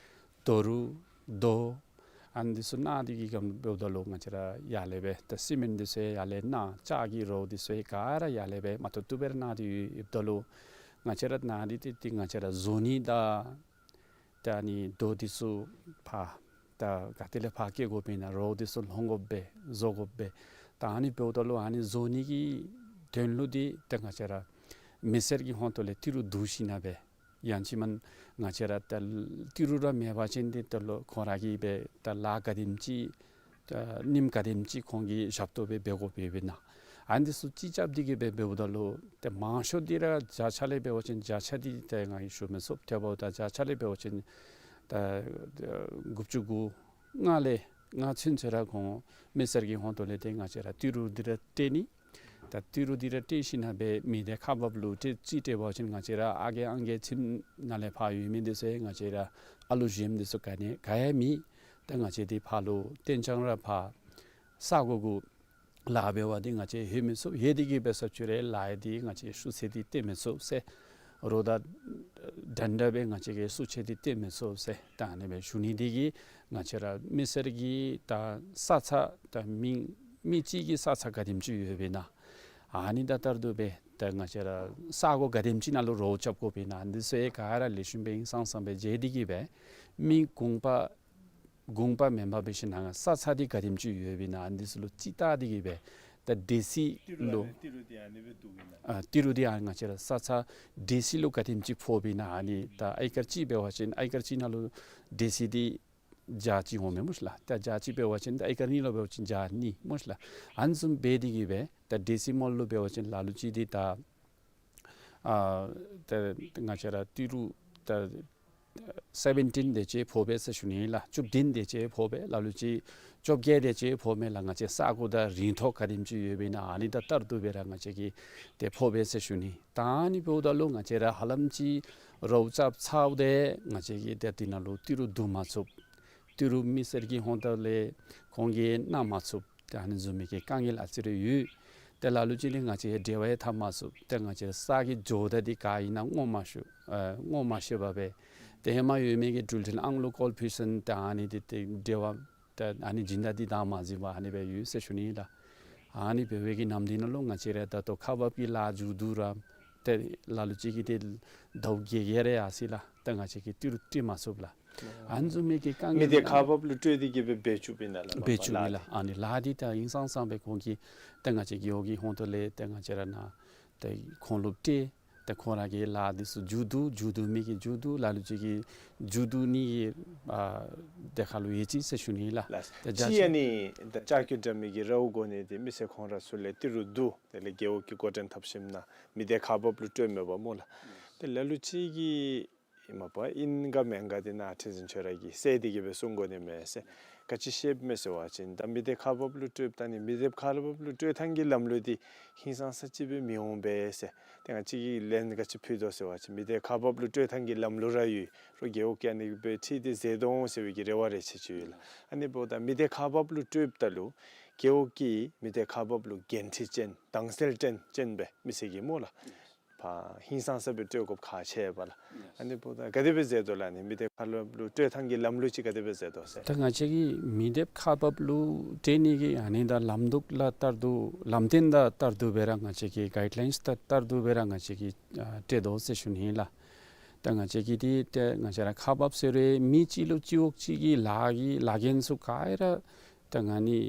རྡོ་རུག་རྡོ་ཨ་ནི་འདི་ཚུ་གནང་སྟེ་གི་སྒང་འབདཝ་ད་ལུ་ང་བཅས་ར་ཡར་ལས་སྦེ་ད་སི་མེནཊ་འདི་ཚུ་ཡང་ཡར་ལས་གནང་། ལྕགས་ཀྱི་རཝ་འདི་ཚུ་ཡང་ག་ར་ཡར་ལས་སྦེ་མ་བཏུབ་བཏུབ་སྦེ་ར་གནང་སྟེ་ཡོདཔ་ད་ལུ་ང་བཅས་ར་ནཱ་འདི་ཏེ་ཏེ་ང་བཅས་ར་བཟོ་ནི་དང་ད་ཨ་ནི་རྡོ་འདི་ཚུ་ཕར་ད་ག་ཏེ་ལས་ཕར་བསྐྱལ་དགོཔ་ཨིན་ན་རཝ་འདི་ཚུ་ལྷོང་དགོ་པས་བཟོ་དགོ་པས། ད་ཨ་ནི་འབདཝ་ད་ལུ་ཨ་ནི་བཟོ་ནི་གི་དོན་ལུ་འདི་ད་ང་བཅས་ར་མི་སེར་གྱི་ཧོང་ཏོ་ལས་ཏི་རུ་བསྡུ་ཞིན་ན་སྦེ་ཡང་ཅིན་མེན་ང་བཅས་ར་ད་ཏི་རུ་ར་མེད་པ་ཅིན་འདི་ད་ལུ་ཁོང་ར་གིས་སྦེ་ད་ལཱ་ག་དེམ་ཅིག་ད་ཉིནམ་ག་དེམ་ཅིག་ཁོང་གིས་ཞབས་ཏོག་སྦེ་འབད་དགོཔ་ཨིན་ན། ཨ་ནི་འདི་ཚུ་ཅིག་རྐྱབ་སྟེ་གི་སྦེ་འབདཝ་ད་ལུ་ཏེ་མང་ཤོས་འདི་ར་བརྒྱ་ཆ་ལས་འབད་བ་ཅིན་བརྒྱ་ཆ་འདི་ཏེ་ང་གིས་ཞུ་མི་ཚུགས། དེ་འབདཝ་ད་བརྒྱ་ཆ་ལས་འབད་བ་ཅིན་ད་དགུ་བཅུ་གོ་ལྔ་ལས་ལྔ་ཚུན་ཚོད་ར་ཁོང་མི་སེར་གྱི་ཧོང་ཏོ་ལས་ཏེ་ང་བཅས་ར་ཏི་རུ་འདི་ར་སྤྲོད་ནི། ད་ཏི་རུ་འདི་ར་སྤྲོད་ཞིན་ན་སྦེ་མི་སྡེ་ཁག་འབདཝ་ལུ་ཏེ་ཅིག་སྤྲོད་པ་ཅིན་ང་བཅས་ར་ཨ་རྒས་ཨང་རྒས་ཁྱིམ་ནང་ལས་ཕར་ཡོད་མི་འདི་ཚུ་ང་བཅས་ར་ཨ་ལུ་གཞོནམ་འདི་ཚུ་ག་ནི་ག་ཡང་མེད། ད་ང་བཅས་འདི་ཕར་ལུ་གཏན་འཇགས་ར་ཕར་ས་གོ་གུ་ལཱ་འབད་བར་འདི་ང་བཅས་ལྷོད་མི་ཚུགས། ལྷོད་དེ་གི་སྦེ་ས་ཆུ་རེ་ལཱ་འདི་ང་བཅས་ཤུགས་ཚད་འདི་བཏོན་མི་ཚུགས་ཟེར། རོགས་དང་འདྲན་འདྲ་སྦེ་ང་བཅས་ཀྱིས་ཤུགས་ཚད་འདི་བཏོན་མི་ཚུགས་ཟེར། ད་ཨ་ནི་སྦེ་ཞུ་ནི་འདི་གིས་ང་བཅས་ར་མི་སེར་གྱི་ད་ས་ཆ་ད་མི་མི་གཅིག་གི་ས་ཆ་ག་དེམ་ཅིག་ཡོདཔ་ཨིན་ན། ཨ་ནི་དང་ལྟར་དུ་སྦེ་ད་ང་བཅས་ར་ས་གོ་ག་དེམ་ཅིག་ནང་ལུ་རོགས་རྐྱབ་དགོཔ་ཨིན་ན། འདི་ཚུ་ག་ར་ལེགས་ཤོམ་སྦེ་ཧིང་སངས་ས་སྦེ་མཇལ་ཏེ་གི་སྦེ་མི་གུང་པ་གུང་པ་མེན་པར་འབད་ཞིན་ན་ས་ཆ་འདི་ག་དེམ་ཅིག་ཡོདཔ་ཨིན་ན་འདི་ཚུ་ལུ་ཅིག་བལྟ་སྟེ་གི་སྦེ་ ད་སྡེ་སྲིད་ལུ་ཏི་རུ་ཨ་ཏི་རུ་འདི་ཨ་ང་བཅས་ར་ས་ཆ་སྡེ་སྲིད་ལུ་ག་དེམ་ཅིག་ཕོགཔ་ཨིན་ན། ཨ་ནི་ད་ཨེ་ཀར་གཅིག་འབད་བ་ཅིན་ཨེ་ཀར་གཅིག་ནང་ལུ་སྡེ་སྲིད་འདི་བརྒྱ་གཅིག་འོང་མས་སྨོ་ཤིག་ལགས། ད་བརྒྱ་གཅིག་འབད་བ་ཅིན་ད་ཨེ་ཀར་གཉིས་ལུ་འབད་བ་ཅིན་བརྒྱ་གཉིས་སྨོ་ཤིག་ལགས། ཨ་ནི་བཟུམ་འབད་དེ་གིས་སྦེ་ད་ཌེ་སི་མཱལ་ལུ་འབད་བ་ཅིན་ལ་ལུ་ཅིག་འདི་ད་ཨ་ད་ང་བཅས་ར་ཏི་རུ་ད་སེ་བེན་ཊིན་དེ་ཅིག་ཕོག་པས་ཟེར་ཞུ་ནི་ལགས། བཅུ་བདུན་དེ་ཅིག་ཕོག་པས། ལ་ལུ་ཅིག་བཅོ་བརྒྱད་དེ་ཅིག་ཕོག་མས་ལགས། ང་བཅས་ས་གོ་དང་རིང་ཐོག་ག་དེམ་ཅིག་ཡོདཔ་ཨིན་ན་ཨ་ནི་དང་ལྟར་དུ་སྦེ་ར་ང་བཅས་ཀྱིས་ཏེ་ཕོག་པས་ཟེར་ཞུ་ནི། ད་ཨ་ནི་འབདཝ་ད་ལུ་ང་བཅས་ར་ཧ་ལམ་ཅིག་རོགས་རྐྱབ་ཚརཝ་ད་ང་བཅས་ཀྱིས་ཏེ་དེ་ནང་ལུ་ཏི་རུ་བསྡུ་མ་ཚུགས། ཏི་རུ་མི་སེར་གྱི་ཧོང་ཏོ་ལས་ཁོང་གིས་གནང་མ་ཚུགས། ཏེ་ཨ་ནི་བཟུམ་མའི་གི་དཀའ་ངལ་ཨ་ཙི་རེ་ཡོད། ཏེ་ལ་ལུ་ཅིག་ནི་ང་བཅས་འབྲེལ་བ་ཡང་འཐབ་མ་ཚུགས། ཏེ་ང་བཅས་ས་གི་འཇོག་བདའ་འདི་ག་ཨིན་ན་ངོ་མ་ཤེས། ཨ་ངོ་མ་ཤེས་པར་སྦེ་ཏེ་ཧེ་མ་ཡོད་མི་གི་འགྲུལ་འཕྲིན་ཨང་གློ་ཀོལ་ཕུལ་ས་ནི་ད་ཨ་ནི་འདི་ཏེ་འབྲེལ་བ་ད་ཨ་ནི་སྦྱིན་བདག་འདི་བདའ་མ་ཟུན་པར་ཨ་ནི་སྦེ་ཡོད་ཟེར་ཞུ་ནི་ལགས། ཨ་ནི་འབད་བའི་གི་ནམ་འདི་ནང་ལུ་ང་བཅས་ར་ད་ལྟོ་ཁག་འབགཔ་གི་ལཱ་མཇུག་བསྡུ་ར་ཏེ་ལ་ལུ་ཅིག་གིས་ཏེ་ཟླཝ་བརྒྱད་བརྒྱད་རེ་ཡར་སོ་ཡི་ལགས། ད་ང་བཅས་ཀྱིས་ཏི་རུ་སྤྲོད་མ་ཚུགས་ལགས། ཨ་ནི་བཟུམ་མའི་གི་དཀའ་ངལ་མི་སྡེ་ཁག་འབགཔ་ལུ་སྤྲོད་དེ་གིས་སྦེ་འབད་བཅུགཔ་ཨིན་ན་ལགས། འབད་བཅུགཔ་ཨིན་ལགས། ཨ་ནི་ལཱ་འདི་ད་ཧིང་སངས་ས་སྦེ་ཁོང་གིས་ད་ང་བཅས་རྒེད་འོག་གི་ཧོང་ཏོ་ལས་ད་ང་བཅས་ར་ནཱ་ད་ཁོང་ལུ་སྤྲོད། ད་ཁོང་ར་གིས་ལཱ་འདི་ཚུ་མཇུག་བསྡུ། མཇུག་བསྡུ་མི་གིས་མཇུག་བསྡུ། ལ་ལུ་ཅིག་གིས་མཇུག་བསྡུ་ནི་གི་ཨ་དེ་ཁར་ལུ་ཡོད་ཅི་ཟེར་ཞུ་ནི་ལགས། ལགས། ད་ཅི་ཨ་ནི་ད་ལྕགས་ཀྱུ་འདྲ་མི་གི་རཝ་གོ་ནི་འདི་མི་སེར་ཁོང་ར་ཚུ་ལས་ཏི་རུ་བསྡུ། དེ་ལས་རྒེད་འོག་གི་འགོ་འདྲེན་འཐབ་ཞིནམ་ན་མི་སྡེ་ཁག་འབགཔ་ལུ་སྤྲོདཔ་མས་པ་སྨོ་ལགས། ཏེ་ལ་ལུ་ཅིག་གིས་ཨིན་མས་པ་ཨིན་ག་མེན་ག་འདི་ནཱ་ཁྲི་འཛིན་ཁྱོད་ར་གིས་གསལ་ཏེ་གིས་སྦེ་གསུང་དགོ་ནི་མས་ཟེར། ག་ཅི་བཤདཔ་མས་ཟེར་བ་ཅིན་ད་མི་སྡེ་ཁག་འབགཔ་ལུ་སྤྲོདཔ་ད་ནི་མི་སྡེ་ཁག་འབགཔ་ལུ་སྤྲོད་ཐངས་ཀྱི་ལམ་ལུགས་འདི་ཧིང་སངས་ས་ཅིག་སྦེ་མི་འོང་པས་ཟེར། ཏེ་ང་བཅས་ཀྱིས་ལན་ག་ཅི་ཕུལ་དོ་ཟེར་བ་ཅིན་མི་སྡེ་ཁག་འབགཔ་ལུ་སྤྲོད་ཐངས་ཀྱི་ལམ་ལུགས་ར་ཡོད། རོགས་རྒེད་འོག་གིས་ཨ་ནི་སྦེ་ཁྲིད་དེ་མཛད་དོ་འོང་ཟེར་བའི་གི་རེ་བ་རེ་ཆེ་ཆེ་ཡོད་ལགས། ཨ་ནི་འབདཝ་ད་མི་སྡེ་ཁག་འབགཔ་ལུ་སྤྲོདཔ་ད་ལུ་རྒེད་འོག་གིས་མི་སྡེ་ཁག་འབགཔ་ལུ་འགན་འཁྲི་ཅན་དྭངས་གསལ་ཅན་ཅན་སྦེ་མི་སེར་གྱིས་སྨོ་ལགས། ཕར་ཧིང་སངས་ས་སྦེ་སྤྲོད་དགོཔ་ཁག་ཆེ་བས་ལགས། ཨ་ནི་འབདཝ་ད་ག་དེ་སྦེ་མཛད་དོ་ལགས། ཨ་ནི་མི་སྡེ་ཁག་འབགཔ་ལུ་སྤྲོད་ཐངས་ཀྱི་ལམ་ལུགས་ཅིག་ག་དེ་སྦེ་མཛད་དོ་ཟེར། ད་ང་བཅས་ཀྱིས་མི་སྡེ་ཁག་འབགཔ་ལུ་སྤྲོད་ནི་གི་ཨ་ནི་ད་ལམ་ལུགས་ལ་ལྟར་དུ་ལམ་སྟོན་དང་ལྟར་དུ་སྦེ་ར་ང་བཅས་ཀྱིས་གའིཌ་ལའིནསི་དང་ལྟར་དུ་སྦེ་ར་ང་བཅས་ཀྱིས་ཨ་སྤྲོད་དོ་ཟེར་ཞུ་ནི་ལགས། ད་ང་བཅས་ཀྱིས་འདི་ཏེ་ང་བཅས་ར་ཁག་འབགཔ་ཟེར་རུང་མི་གཅིག་ལུ་གཅིག་འོག་གཅིག་གི་ལཱ་གི་ལཱ་འགན་ཚུ་ག་ར་ད་ཨ་ནི་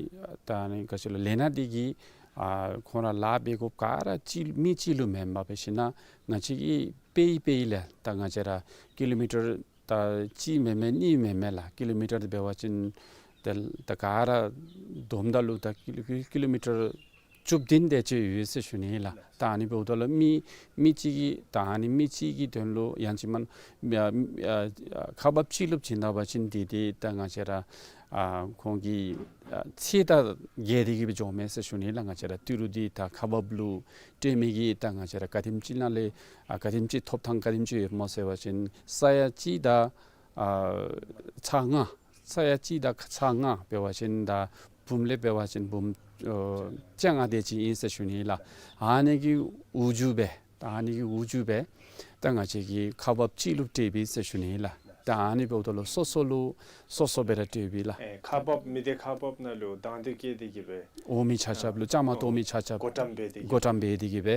ད་ཨ་ནི་ག་ཅི་ལོ་ལས་སྣ་འདི་གིས་ཨ་ཁོང་ར་ལཱ་འབད་དགོཔ་ག་ར་གཅིག་མི་གཅིག་ལུ་མེན་པར་འབད་ཞིན་ན་ང་བཅས་ཀྱིས་དཔེ་ཡི་དཔེ་ཡི་ལས་ད་ང་བཅས་ར་ཀི་ལོ་མི་ཊར་ད་གཅིག་མེན་མས་གཉིས་མེན་མས་ལགས། ཀི་ལོ་མི་ཊར་འདི་འབད་བ་ཅིན་ཏེ་ད་ག་ར་བསྡོམས་ད་ལུ་ད་ཀི་ལོ་ཀི་ལོ་མི་ཊར་བཅུ་བདུན་དེ་ཅིག་ཡོད་ཟེར་ཞུ་ནི་ལགས། ད་ཨ་ནི་འབདཝ་ད་ལུ་མི་མི་གཅིག་གིས་ད་ཨ་ནི་མི་གཅིག་གི་དོན་ལུ་ཡང་ཅིན་མེན་ཨ་ཨ་ཁག་འབགཔ་གཅིག་ལུ་བྱིན་ད་པ་ཅིན་འདི་འདི་ད་ང་བཅས་ར་ཨ་ཁོང་གི་ཨ་ཚད་དང་འགལ་ཏེ་གིས་སྦེ་འགྱོཝ་མས་ཟེར་ཞུ་ནི་ལགས། ང་བཅས་ར་ཏི་རུ་འདི་ད་ཁག་འབགཔ་ལུ་སྤྲོད་མི་གི་ད་ང་བཅས་ར་ག་དེམ་ཅིག་ནང་ལས་ཨ་ག་དེམ་ཅིག་ཐོབ་ཐངས་ག་དེམ་ཅིག་ཡོདཔ་སྨོ་ཟེར་བ་ཅིན་ས་ཡ་གཅིག་དང་ཨ་ཚག་ལྔ་ས་ཡ་གཅིག་དང་ཚག་ལྔ་འབད་བ་ཅིན་ད་འབུམ་ལས་འབད་བ་ཅིན་འབུམ་ཨོ་བཅོ་ལྔ་དེ་ཅིག་ཨིན་ཟེར་ཞུ་ནི་ལགས། ཨ་ནི་གི་འོག་འཇུག་སྦེ་ད་ཨ་ནི་གི་འོག་འཇུག་སྦེ་ད་ང་བཅས་ཀྱིས་ཁག་འབགཔ་གཅིག་ལུ་སྤྲོད་པས་ཟེར་ཞུ་ནི་ལགས། ད་ཨ་ནི་འབདཝ་ད་ལུ་སོ་སོ་ལུ་སོ་སོ་སྦེ་ར་སྤྲོད་པས་ལགས། ཨེ་ཁག་འབགཔ་མི་སྡེ་ཁག་འབགཔ་ནང་ལུ་དང་འདོད་བསྐྱེད་དེ་གིས་སྦེ་འོང་མི་ཆ་ཁྱབ་ལུ་བཅའ་མར་གཏོགས་མི་ཆ་ཁྱབ་བགོ་བཀྲམ་འབད་དེ་གིས་བགོ་བཀྲམ་འབད་དེ་གིས་སྦེ་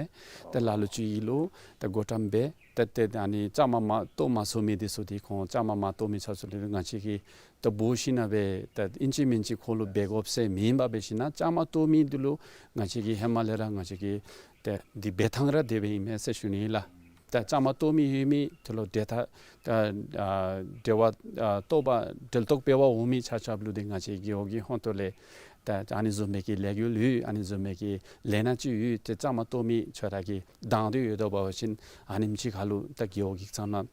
ད་ལ་ལུ་ཅིག་ལུ་ད་བགོ་བཀྲམ་འབད་ད་ཏེ་ཨ་ནི་བཅའ་མར་མ་གཏོགས་མ་ཚུགས་མི་འདི་ཚུ་འདི་ཁོང་བཅའ་མར་མ་གཏོགས་མི་ཆ་ཁྱབ་ལུ་ང་བཅས་ཀྱིས་ད་འབོ་ཞིན་ན་སྦེ་ད་ཨིན་ཅི་མིན་ཅི་ཁོང་ལུ་འབད་དགོཔ་ཟེར་མེན་པར་འབད་ཞིན་ན་བཅའ་མར་གཏོགས་མི་འདི་ལུ་ང་བཅས་ཀྱིས་ཧེ་མ་ལས་ར་ང་བཅས་ཀྱིས་ཏེ་འདི་འབད་ཐངས་ར་དེ་སྦེ་ཨིན་མས་ཟེར་ཞུ་ནི་ལགས། ད་བཅའ་མར་གཏོགས་མི་ཡོད་མི་དེ་ལུ་འབྲེལ་ཐག་ད་ཨ་འབྲེལ་བ་ཨ་གཏོགས་པ་འབྲེལ་གཏོགས་འབད་བར་འོང་མི་ཆ་ཁྱབ་ལུ་འདི་ང་བཅས་རྒེད་འོག་གི་ཧོང་ཏོ་ལས་ད་ཨ་ནི་བཟུམ་མའི་གི་ལས་འགུལ་ཡོད། ཨ་ནི་བཟུམ་མའི་གི་ལས་སྣ་ཅིག་ཡོད། ཏེ་བཅའ་མར་གཏོགས་མི་ཁྱོད་ར་གིས་དང་འདོད་ཡོདཔ་འབད་བ་ཅིན་ཨ་ནེམ་ཅིག་ཁར་ལུ་ད་རྒེད་འོག་གི་ཚང་ནང་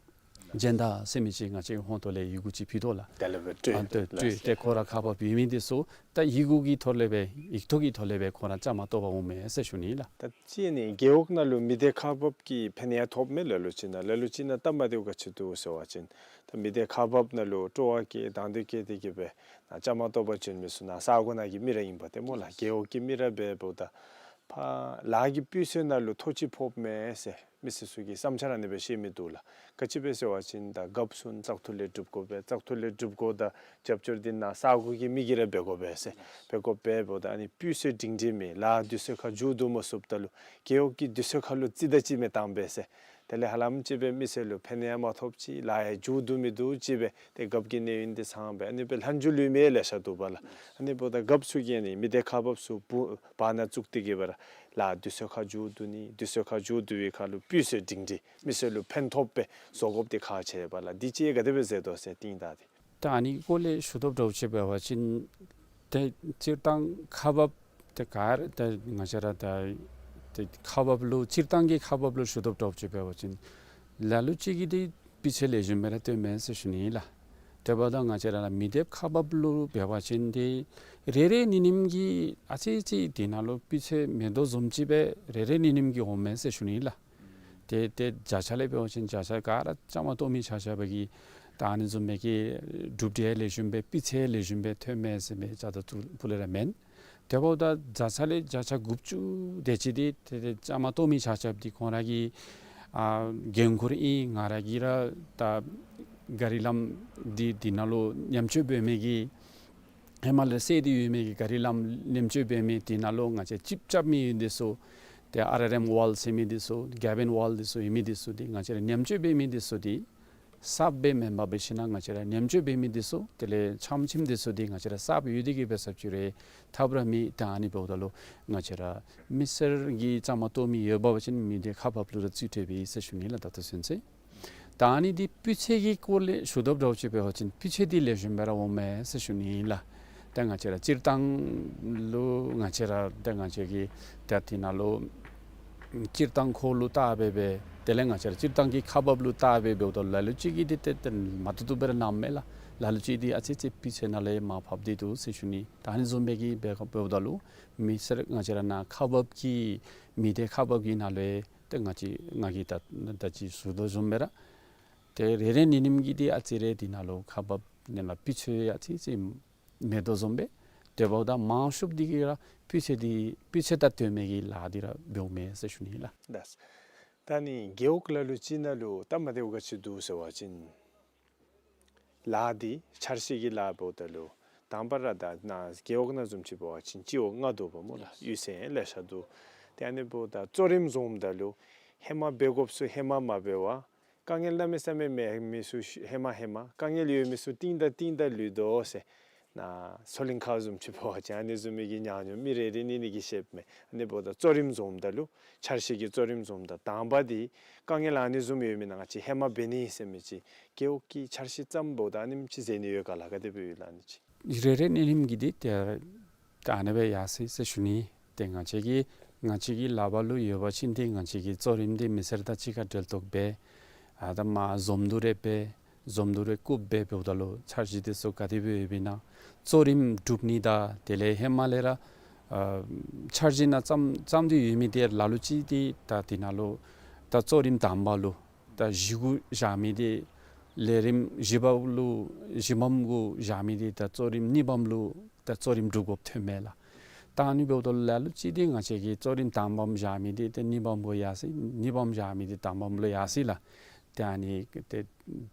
སྦྱོང་བརྡར་ཟེར་མི་ཅིག་ང་བཅས་ཧོང་ཏོ་ལས་ཡི་གུ་ཅིག་ཕུལ་དོ་ལགས། དེ་ལས་སྦེ་སྤྲོད། ཨ་ཏེ་སྤྲོད། ཏེ་ཁོང་ར་ཁག་འབགཔ་ཡོད་མི་འདི་ཚུ་ད་ཡི་གུ་གི་ཐོག་ལས་སྦེ་ཡིག་ཐོག་གི་ཐོག་ལས་སྦེ་ཁོང་ར་བཅའ་མར་གཏོགས་པར་འོང་མས་ཟེར་ཞུ་ནི་ལགས། ད་ཅི་ཨ་ནི་རྒེད་འོག་ནང་ལུ་མི་སྡེ་ཁག་འབགཔ་གིས་ཕན་ཡང་ཐོགས་མས་ལ་ལུ་ཅིག་ནང་། ལ་ལུ་ཅིག་ནང་སྟབས་མ་བདེཝ་ག་ཅི་འདུག་ཟེར་བ་ཅིན་ད་མི་སྡེ་ཁག་འབགཔ་ནང་ལུ་སྤྲོ་བ་བསྐྱེད་དང་འདོད་བསྐྱེད་དེ་གིས་སྦེ་ནཱ་བཅའ་མར་གཏོགས་པར་བྱོན་མི་ཚུ་ནཱ་ས་གོ་ནང་གི་མི་ར་ཨིན་པས་ཏེ་སྨོ་ལགས། རྒེད་འོག་གི་མི་ར་འབདཝ་ད་ཕར་ལཱ་གི་སྤུས་ཚད་ནང་ལུ་མཐོ་ཅིག་ཕོགཔ་མས་ཟེར་མི་སེར་ཚུ་གི་བསམ་འཆར་ཨ་ནི་སྦེ་བཤད་མི་འདུག་ལགས། ག་ཅི་སྦེ་ཟེར་བ་ཅིན་ད་རྒཔོ་ཚུ་བཙག་འཐུ་ལས་སྒྲུབ་དགོ་པས། བཙག་འཐུ་ལས་སྒྲུབ་དགོཔ་ད་རྒྱབ་སྐྱོར་འདི་ནཱ་ས་གོ་གི་མི་གིས་ར་འབད་དགོ་པས་ཟེར། འབད་དགོ་པས། འབདཝ་ད་ཨ་ནི་སྤུས་ཚད་སྒྲིང་སྒྲིང་མེད། ལཱ་དུས་ཚོད་ཁར་མཇུག་བསྡུ་མ་ཚུགསཔ་ད་ལུ་རྒེད་འོག་གི་དུས་ཚོད་ཁར་ལུ་རྩིས་ད་ཅིག་མི་བཏང་པས་ཟེར། དེ་ལས་ཧ་ལམ་ཅིག་སྦེ་མི་སེར་ལུ་ཕན་ཡང་མ་ཐོགས་ཅི་ལཱ་ཡང་མཇུག་བསྡུ་མི་བསྡུ་ཅིག་སྦེ་ཏེ་རྒཔོ་གི་གནས་ཡུན་འདི་ཚང་སྦེ་ཨ་ནི་སྦེ་ལྷག་མཇུག་ལུས་མི་ལེ་ཤ་འདུག་པ་ལགས། ཨ་ནི་འབདཝ་ད་རྒཔོ་ཚུ་གིས་ཨ་ནི་མི་སྡེ་ཁག་འབགཔ་ཚུ་བུ་བར་ན་བཙུགས་ཏེ་གི་སྦེ་ར་ལཱ་དུས་ཚོད་ཁར་མཇུག་བསྡུ་ནི་དུས་ཚོད་ཁར་མཇུག་བསྡུ་བའི་ཁར་ལུ་སྤུས་ཚད་སྒྲིང་སྒྲིང་མི་སེར་ལུ་ཕན་ཐོགསཔ་སྦེ་བཟོ་དགོཔ་འདི་ཁག་ཆེ་བས་ལགས། འདི་ཅིག་ག་དེ་སྦེ་ཟེར་དོ་ཟེར་གཏིང་བདག་འདི། ད་ཨ་ནི་སྐོར་ལས་ཞུ་དོ་འདྲཝ་ཅིག་འབད་བ་ཅིན་ཏེ་སྤྱིར་བཏང་ཁག་འབགཔ་ཏེ་ག་ར་ཏེ་ང་བཅས་ར་ད་ཏེ་ཁག་འབགཔ་ལུ་སྤྱིར་བཏང་གི་ཁག་འབགཔ་ལུ་ཞུ་དོ་འདྲཝ་ཅིག་འབད་བ་ཅིན་ལ་ལུ་ཅིག་གིས་ཏེ་སྤུས་ཚད་ལེགས་ཤོམ་སྦེ་ར་སྟོན་མས་ཟེར་ཞུ་ནི་ལགས། དེ་འབདཝ་ད་ང་བཅས་ར་ལུ་མི་སྡེ་ཁག་འབགཔ་ལུ་འབད་བ་ཅིན་ཏེ་རེ་རེ་གཉིས་གཉིསམ་གིས་ཨ་ཙི་ཅིག་འདི་ནང་ལུ་སྤུས་ཚད་མེད་དོ་བཟུམ་ཅིག་སྦེ་རེ་རེ་གཉིས་གཉིསམ་གིས་འོང་མས་ཟེར་ཞུ་ནི་ལགས། ཏེ་ཏེ་བརྒྱ་ཆ་ལས་འབད་བ་ཅིན་བརྒྱ་ཆ་ག་ར་བཅའ་མར་གཏོགས་མི་ཆ་ཁྱབ་ཀྱིས་ད་ཨ་ནི་བཟུམ་མའི་གི་གྲུབ་འབྲས་ལེགས་ཤོམ་སྦེ་སྤུས་ཚད་ལེགས་ཤོམ་སྦེ་ཐོན་མས་ཟེར་མི་ཅིག་ད་ལྟོ་ཕུལ་ལས་ར་མེན། དེ་འབདཝ་ད་བརྒྱ་ཆ་ལས་བརྒྱ་ཆ་དགུ་བཅུ་དེ་ཅིག་འདི་ཏེ་ཏེ་བཅའ་མར་གཏོགས་མི་ཆ་ཁྱབ་འདི་ཁོང་ར་གི་ཨ་འགན་ཁུར་ཨིན། ང་ར་གིས་ར་ད་ག་རི་ལམ་འདི་འདི་ནང་ལུ་མཉམ་སྤྱོད་འབད་མི་གི་ཧེ་མ་ལས་སེལ་ཏེ་ཡོད་མི་གི་ག་རི་ལམ་མཉམ་སྤྱོད་འབད་མི་འདི་ནང་ལུ་ང་བཅས་ཅིབ་རྐྱབ་མི་འདི་ཚུ་ཏེ་ཨར་ཨར་ཨེམ་ཝཱལ་ཟེར་མི་འདི་ཚུ་གེབ་ཨིན་ཝཱལ་འདི་ཚུ་ཡོད་མི་འདི་ཚུ་འདི་ང་བཅས་ར་མཉམ་སྤྱོད་འབད་མི་འདི་ཚུ་འདི་གསརཔ་སྦེ་མེན་པར་འབད་ཞིན་ན་ང་བཅས་ར་མཉམ་སྤྱོད་འབད་མི་འདི་ཚུ་དེ་ལས་ཆམ་ཆིམ་འདི་ཚུ་འདི་ང་བཅས་ར་གསརཔ་ཡོད་དེ་གིས་འབད་ས་ཅིག་ར་ཐབས་ར་མེད། ད་ཨ་ནི་འབདཝ་ད་ལུ་ང་བཅས་ར་མི་སེར་གྱིས་བཅའ་མར་གཏོགས་མི་ཡོད་པ་ཅིན་མི་སྡེ་ཁག་འབགཔ་ལུ་ར་རྩིས་སྤྲོད་འབད་ཟེར་ཞུ་ནི་ལགས། ད་ལྟོ་ཚུན་ཚོད་ད་ཨ་ནི་འདི་སྤུས་ཚད་ཀྱི་སྐོར་ལས་ཞུ་དོ་འདྲཝ་ཅིག་འབད་བ་ཅིན་སྤུས་ཚད་འདི་ལེགས་ཤོམ་སྦེ་ར་འོང་མས་ཟེར་ཞུ་ནི་ལགས། ཏེ་ང་བཅས་ར་སྤྱིར་བཏང་ལུ་ང་བཅས་ར་ཏེ་ང་བཅས་ཀྱི་ཏེ་འདི་ནང་ལུ་སྤྱིར་བཏང་ཁོ་ལུ་བལྟ་སྦེ་སྦེ་དེ་ལས་ང་བཅས་ར་སྤྱིར་བཏང་གི་ཁག་འབགཔ་ལུ་བལྟ་སྦེ་འབདཝ་ད་ལ་ལུ་ཅིག་གིས་འདི་ཏེ་ཏེ་མ་བཏུབ་བཏུབ་སྦེ་ར་གནངམ་མས་ལགས། ལ་ལུ་ཅིག་འདི་ཨ་ཙི་ཅིག་སྤུས་ཚད་ནང་ལས་མར་ཕབ་སྟེ་འདུག་ཟེར་ཞུ་ནི། ད་ཨ་ནི་བཟུམ་སྦེ་གི་འབད་འབདཝ་ད་ལུ་མི་སེར་ང་བཅས་ར་ནཱ་ཁག་འབགཔ་གི་མི་སྡེ་ཁག་འབགཔ་གི་ནང་ལས་ཏེ་ང་བཅས་ང་གིས་ད་ད་ཅི་ཞུ་དོ་བཟུམ་སྦེ་ར་ཏེ་རེ་རེ་གཉིས་གཉིསམ་གིས་འདི་ཨ་ཙི་རེ་འདི་ནང་ལུ་ཁག་འབགཔ་འདི་ནང་ལུ་སྤུས་ཚད་ཨ་ཙི་ཅིག་མེད་དོ་བཟུམ་སྦེ་དེ་འབདཝ་ད་མང་ཤོས་འདི་གིས་ར་སྤུས་ཚད་འདི་སྤུས་ཚད་དང་ལྡན་མི་གི་ལཱ་འདི་ར་འབདཝ་མས་ཟེར་ཞུ་ནི་ལགས། ལགས། ད་ཨ་ནི་རྒེད་འོག་ལ་ལུ་ཅིག་ནང་ལུ་སྟབས་མ་བདེཝ་ག་ཅི་འདུག་ཟེར་བ་ཅིན་ལཱ་འདི་འཆར་གཞི་གི་ལཱ་འབདཝ་ད་ལུ་དང་པ་ར་ད་ནཱ་རྒེད་འོག་ནང་བཟུམ་ཅིག་འབད་བ་ཅིན་སྤྱི་འོག་ལྔ་འདུག་པ་སྨོ་ལགས། གཡུས་ཚན་ལེ་ཤ་འདུག། ཏེ་ཨ་ནི་འབདཝ་ད་གཙོ་རིམ་བཟུམ་ད་ལུ་ཧེ་མ་འབད་དགོཔ་ཚུ་ཧེ་མ་མ་འབད་བར་དཀའ་ངལ་གནམ་མེད་ས་མེད་མེད་མི་ཚུ་ཧེ་མ་ཧེ་མ་དཀའ་ངལ་ཡོད་མི་ཚུ་གཏིང་དང་གཏིང་དང་ལུས་དོ་ཟེར། ནཱ་མཚོ་གླིང་ཁ་བཟུམ་ཅིག་འབད་བ་ཅིན་ཨ་ནི་བཟུམ་མའི་གི་ཉམས་མྱོང་མི་རེ་རེ་གཉིས་གཉིས་ཀྱིས་བཤདཔ་མས། ཨ་ནི་འབདཝ་ད་གཙོ་རིམ་བཟུམ་ད་ལུ་འཆར་གཞི་གི་གཙོ་རིམ་བཟུམ་ད་དང་པ་འདི་དཀའ་ངལ་ཨ་ནི་བཟུམ་ཡོད་མི་ནང་ང་བཅས་ཧེ་མ་འབད་ནི་ཟེར་མི་ཅིག་རྒེད་འོག་གི་འཆར་གཞི་བརྩམ་འབདཝ་ད་ཨ་ནེམ་ཅིག་མཛད་ནི་ཡོད་ག་ལགས། ག་དེ་སྦེ་ཡོད་ལགས་ཨ་ནི་ཅིག། རེ་རེ་གཉིས་གཉིསམ་གིས་འདི་ཏེ་ད་ཨ་ནི་སྦེ་ཡར་སོ་ཡི་ཟེར་ཞུ་ནི། ཏེ་ང་བཅས་ཀྱི་ང་བཅས་ཀྱི་ལག་པར་ལུ་ཡོད་པ་ཅིན་ཏེ་ང་བཅས་ཀྱི་གཙོ་རིམ་འདི་མི་སེར་དང་གཅིག་ཁར་འབྲེལ་གཏོགས་འབད་ཨ་ད་མར་འཛོམས་འདུ་རེ་འབད་འཛོམས་འདུ་རེ་བཀུག་སྦེ་འབདཝ་ད་ལུ་འཆར་གཞི་འདི་ཚུ་ག་དེ་སྦེ་ཡོདཔ་ཨིན་ན་གཙོ་རིམ་སྒྲུབ་ནི་དང་དེ་ལས་ཧེ་མ་ལས་ར་ཨ་འཆར་གཞི་ནང་བརྩམ་བརྩམས་ཏེ་ཡོད་མི་འདི་ལ་ལུ་ཅིག་འདི་ད་འདི་ནང་ལུ་ད་གཙོ་རིམ་དང་པ་ལུ་ད་གཞི་གུ་བཞག་མི་འདི་ལས་རིམ་བཞི་པ་ལུ་བཞི་པམ་གུ་བཞག་མི་འདི་ད་གཙོ་རིམ་གཉིས་པམ་ལུ་ད་གཙོ་རིམ་སྒྲུབ་དགོཔ་ཐོན་མས་ལགས། ད་ཨ་ནི་འབདཝ་ད་ལ་ལུ་ཅིག་འདི་ང་བཅས་ཀྱིས་གཙོ་རིམ་དང་པམ་བཞག་མི་འདི་ཏེ་གཉིས་པམ་གུ་ཡར་སོ་ཡི། གཉིས་པམ་བཞག་མི་འདི་དང་པམ་ལུ་ཡར་སོ་ཡི་ལགས། ཏེ་ཨ་ནི་ཏེ་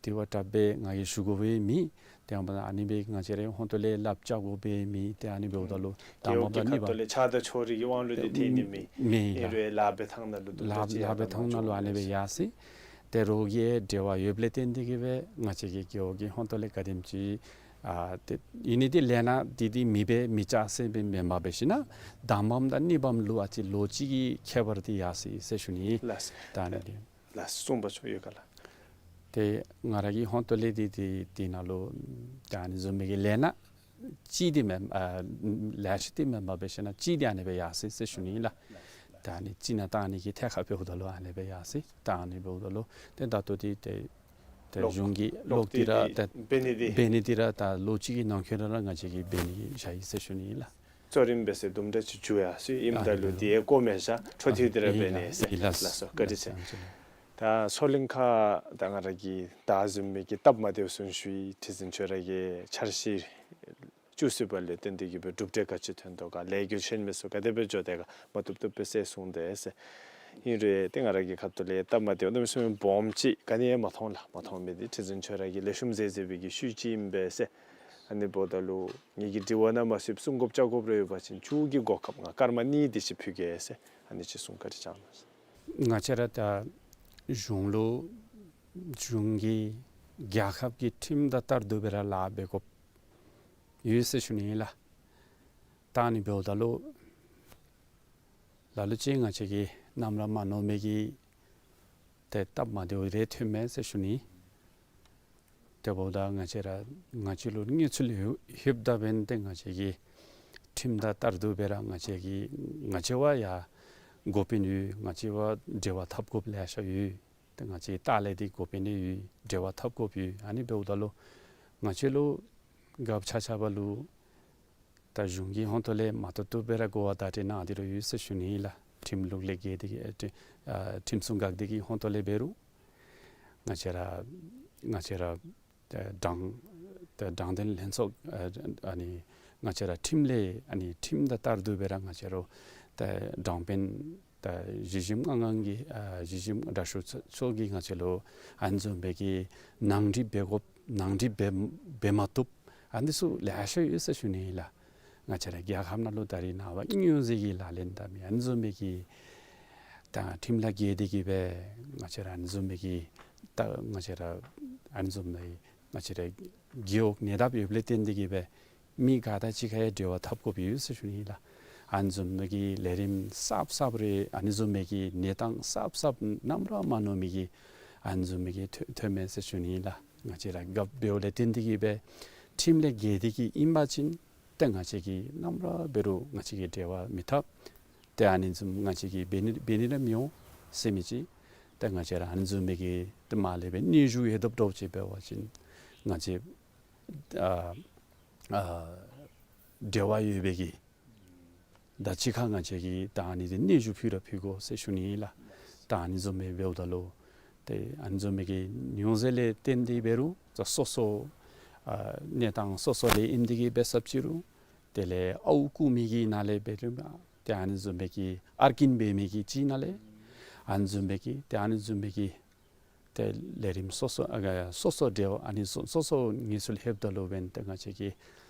དེ་བ་དྲག་སྦེ་ང་གིས་ཞུ་དགོ་པའི་མེད། ཏེ་ཨ་ནི་སྦེ་ང་བཅས་རའི་ཧོང་ཏོ་ལས་ལགཔ་རྐྱབ་དགོ་པའི་མེད། ཏེ་ཨ་ནི་འབདཝ་ད་ལུ་དང་པམ་དང་གཉིས་པམ་རྒེད་འོག་གི་ཁ་ཐུག་ལས་ཆགས་སྡང་ཕྱོགས་རིས་ཀྱི་དབང་ལུ་འདི་ཐལ་ནི་མེད། མེད་ཨིན་ལགས། རུང་ལཱ་འབད་ཐངས་ནང་ལུ་དུམ་གྲ་ལཱ་ཅིག་ལཱ་འབད་ཐངས་ནང་ལུ་ཨ་ནི་སྦེ་ཡར་སོ་ཡི། ཏེ་རོགས་ཀྱི་འབྲེལ་བ་ཡོདཔ་ལས་བརྟེན་ཏེ་གིས་སྦེ་ང་བཅས་ཀྱི་རྒེད་འོག་གི་ཧོང་ཏོ་ལས་ག་དེམ་ཅིག་ཨ་ཏེ་ཨིན་ནི་འདི་ལས་སྣ་འདི་འདི་མི་འབད་མི་རྐྱབ་ཟེར་སྦེ་མེན་པར་འབད་ཞིན་ན་དང་པམ་དང་གཉིས་པམ་ལུ་ཨ་ཙི་ལོ་གཅིག་གི་ཁྱད་པར་འདི་ཡར་སོ་ཡི་ཟེར་ཞུ་ནི། ལགས། ད་ཨ་ནི་འདི་ལགས་གསུངས་པ་ཚུ་ཡོད་ག་ལགས། ཏེ་ང་ར་གི་ཧོང་ཏོ་ལས་འདི་འདི་འདི་ནང་ལུ་ད་ཨ་ནི་བཟུམ་མའི་གི་ལས་སྣ་གཅིག་འདི་མེན་ཨ་ལེ་ཤ་འདི་མེན་པར་འབད་ཞིན་ན་གཅིག་འདི་ཨ་ནི་སྦེ་ཡར་སོ་ཡི་ཟེར་ཞུ་ནི་ལགས། ད་ཨ་ནི་གཅིག་ནང་ད་ཨ་ནི་གི་ཐད་ཁར་འབདཝ་ད་ལུ་ཨ་ནི་སྦེ་ཡར་སོ་ཡི། ད་ཨ་ནི་འབདཝ་ད་ལུ་ཏེ་ད་ལྟོ་འདི་ཏེ་ཏེ་གློག་གཞུང་གི་གློག་གློག་འདི་ར་ཏེ་འབད་ནི་འདི་འབད་ནི་འདི་ར་ད་ལོ་གཅིག་གི་ནང་འཁོད་ར་ང་བཅས་ཀྱིས་འབད་ནི་བཞག་ཡི་ཟེར་ཞུ་ནི་ལགས། གཙོ་རིམ་འབད་ཟེར་དུམ་གྲ་ཅིག་འགྱོ་ཡར་སོ་ཡི། ཨིནམ་ད་ལུ་ཨ་ནི་འདི་ཡང་གོ་མེད་ཤ་འཕྲོ་མཐུད་དེ་ར་འབད་ནི་ཟེར། ལགས་སོ། བཀའ་དྲིན་ཆེ། ད་མཚོ་གླིང་ཁ་ད་ང་ར་གིས་ད་བཟུམ་མའི་གི་སྟབས་མ་བདེཝ་གསུངས་ཞུ་ཡི། ཁྲི་འཛིན་ཁྱོད་ར་གི་འཆར་གཞི་བཅུ་གསུམ་པ་ལས་བརྟེན་ཏེ་གིས་སྦེ་གྲུབ་འབྲས་ག་ཅི་ཐོན་དོ་ག། ལས་འགུལ་ཆེན་མོ་ཚུ་ག་དེ་སྦེ་འགྱོ་དོ་ག་མ་བཏུབ་བཏུབ་སྦེ་གསལ་གསུངས་དེས་ཟེར། ཨིན་རུང་ཏེ་ང་ར་གི་ཁ་ཐུག་ལས་སྟབས་མ་བདེཝ་གནམ་མེད་ས་མེད་སྦོམ་ཅིག་ག་ནི་ཡང་མ་མཐོང་ལགས། མ་མཐོང་མི་འདི་ཁྲི་འཛིན་ཁྱོད་ར་གིས་ལེགས་ཤོམ་མཛད་མཛད་པའི་གི་ཤུལ་ཅིག་ཨིན་པས་ཟེར། ཨ་ནི་འབདཝ་ད་ལུ་ངེ་གི་དྲི་བ་ནང་མ་ཚུད་གསུང་དགོཔ་བཅར་དགོཔ་རེ་ཡོད་པ་ཅིན་མཇུག་གི་གོ་སྐབས་ང་སྐར་མ་གཉིས་དེ་ཅིག་ཕུལ་གེ་ཟེར། ཨ་ནི་ཅིག་གསུང་བཀའ་དྲིན་བསྐྱང་གནང་། ང་བཅས་ར་ད་ གཞུང་ལུ་གཞུང་གི་རྒྱལ་ཁབ་ཀྱི་ཁྲིམས་དང་ལྟར་དུ་སྦེ་ར་ལཱ་འབད་དགོཔ་ཡོད་ཟེར་ཞུ་ནི་ལགས། ད་ཨ་ནི་འབདཝ་ད་ལུ་ལ་ལུ་ཅིག་ང་བཅས་ཀྱིས་ནམ་ར་མ་མནོ་མི་གི་ཏེ་སྟབས་མ་བདེཝ་རེ་ཐོནམ་མས་ཟེར་ཞུ་ནི། དེ་འབདཝ་ད་ང་བཅས་ར་ང་བཅས་ལུ་གནས་ཚུལ་ལྷོད་ལྷོདཔ་ད་འབདན་ཏེ་ང་བཅས་ཀྱིས་ཁྲིམས་དང་ལྟར་དུ་སྦེ་ར་ང་བཅས་ཀྱིས་ང་བཅས་བ་ཡང་འགོ་དཔོན་ཡོད། ང་བཅས་བ་འབྲེལ་བ་འཐབ་དགོཔ་ལེ་ཤ་ཡོད། ཏེ་ང་བཅས་ལྟག་ལས་འདི་འགོ་དཔོན་ཡོད། འབྲེལ་བ་འཐབ་དགོཔ་ཡོད། ཨ་ནི་འབདཝ་ད་ལུ་ང་བཅས་ལུ་རྒཔོ་ཆ་ཁྱབ་ལུ་ད་གཞུང་གི་ཧོངས་ཏོ་ལས་མ་བཏུབ་བཏུབ་སྦེ་ར་གོ་བ་བརྡ་སྤྲོད་གནང་སྟེ་ར་ཡོད་ཟེར་ཞུ་ནི་ལགས། ཁྲིམས་ལུགས་ལས་འགལ་ཏེ་གི་ཨ་ཁྲིམས་ཨ་ཁྲིམས་སྲུང་འགག་སྡེ་གི་ཧོངས་ཏོ་ལས་འབད་རུང་ང་བཅས་ར་ང་བཅས་ར་ཏེ་དྲང་ཏེ་དྲང་བདེན་ལྷན་ཚོགས་ཨ་ཨ་ནི་ང་བཅས་ར་ཁྲིམས་ལས་ཨ་ནི་ཁྲིམས་དང་ལྟར་དུ་སྦེ་ར་ང་བཅས་ར་ཏེ་དྲང་དཔོན་ད་གཞི་ཞིབ་ལྷན་ཁག་གི་ཨ་གཞི་ཞིབ་དྲག་ཤོས་ཚུ་གིས་ང་བཅས་ལུ་ཨ་ནི་བཟུམ་སྦེ་གི་ནང་འགྲིག་འབད་དགོཔ་ནང་འགྲིག་འབད་འབད་མ་བཏུབ་ཨ་ནི་ཚུ་ལེ་ཤ་ཡོད་ཟེར་ཞུ་ནི་ལགས། ང་བཅས་ར་རྒྱལ་ཁབ་ནང་ལུ་ད་རིས་ནངས་པ་སྙུང་གཞི་གི་ལག་ལེན་འཐབ་མི་ཨ་ནི་བཟུམ་སྦེ་གི་ད་ཁྲིམས་ལ་འགལ་ཏེ་གི་སྦེ་ང་བཅས་ར་ཨ་ནི་བཟུམ་སྦེ་གི་ད་ང་བཅས་ར་ཨ་ནི་བཟུམ་སྦེ་ང་བཅས་ར་རྒེད་འོག་ནད་འཐབ་ཡོདཔ་ལས་བརྟེན་ཏེ་གི་སྦེ་མི་ག་དང་གཅིག་ཁར་ཡང་འབྲེལ་བ་འཐབ་དགོཔ་ཡོད་ཟེར་ཞུ་ནི་ལགས། ཨ་ནི་བཟུམ་མའི་གི་ལས་རིམ་གསརཔ་གསརཔ་རེ་ཨ་ནི་བཟུམ་མའི་གི་གནས་སྟངས་གསརཔ་གསརཔ་ནམ་ར་མ་མནོ་མི་གི་ཨ་ནི་བཟུམ་མའི་གི་ཐོན་ཐོནམ་མས་ཟེར་ཞུ་ནི་ལགས། ང་བཅས་ར་རྒཔོ་འབདཝ་ལས་བརྟེན་ཏེ་གི་སྦེ་ཁྲིམས་ལས་འགལ་ཏེ་གི་ཨིན་པ་ཅིན་ཏེ་ང་བཅས་ཀྱིས་ནམ་ར་འབད་རུང་ང་བཅས་ཀྱིས་འབྲེལ་བ་མི་འཐབ། ཏེ་ཨ་ནི་བཟུམ་ང་བཅས་ཀྱིས་འབད་ནི་འབད་ནི་ར་མི་འོང་ཟེར་མི་ཅིག། ཏེ་ང་བཅས་ར་ཨ་ནི་བཟུམ་མའི་གི་ཏེ་མར་ལས་སྦེ་གནོན་ཤུགས་ཡོདཔ་འདྲཝ་ཅིག་འབད་བ་ཅིན་ང་བཅས་ཨ་ཨ་འབྲེལ་བ་ཡོད་པའི་གི་དང་གཅིག་ཁར་ང་བཅས་ཀྱིས་ད་ཨ་ནི་འདི་གནོན་ཤུགས་ཕུལ་ར་ཕུལ་དགོ་ཟེར་ཞུ་ནི་ཨིན་ལགས། ད་ཨ་ནི་བཟུམ་སྦེ་འབདཝ་ད་ལུ་ཏེ་ཨ་ནི་བཟུམ་མའི་གི་ཉུང་ཟད་ལས་བརྟེན་ཏེ་འབད་རུང་ད་སོ་སོ་ཨ་གནས་སྟངས་སོ་སོ་ལས་ཨིན་ཏེ་གི་འབད་ས་ཅིག་རུང་དེ་ལས་ཨརཝ་རྐུ་མི་གི་ནང་ལས་འབད་རུང་ཏེ་ཨ་ནི་བཟུམ་མའི་གི་ཨར་ཀིན་འབད་མི་གི་ཅིག་ནང་ལས་ཨ་ནི་བཟུམ་མའི་གི་ཏེ་ཨ་ནི་བཟུམ་མའི་གི་ཏེ་ལས་རིམ་སོ་སོ་ཨ་སོ་སོ་འབྲེལ་ཨ་ནི་སོ་སོ་སོ་གནས་ཚུལ་ལྷོདཔ་ད་ལུ་འབདན་ཏེ་ང་བཅས་ཀྱིས་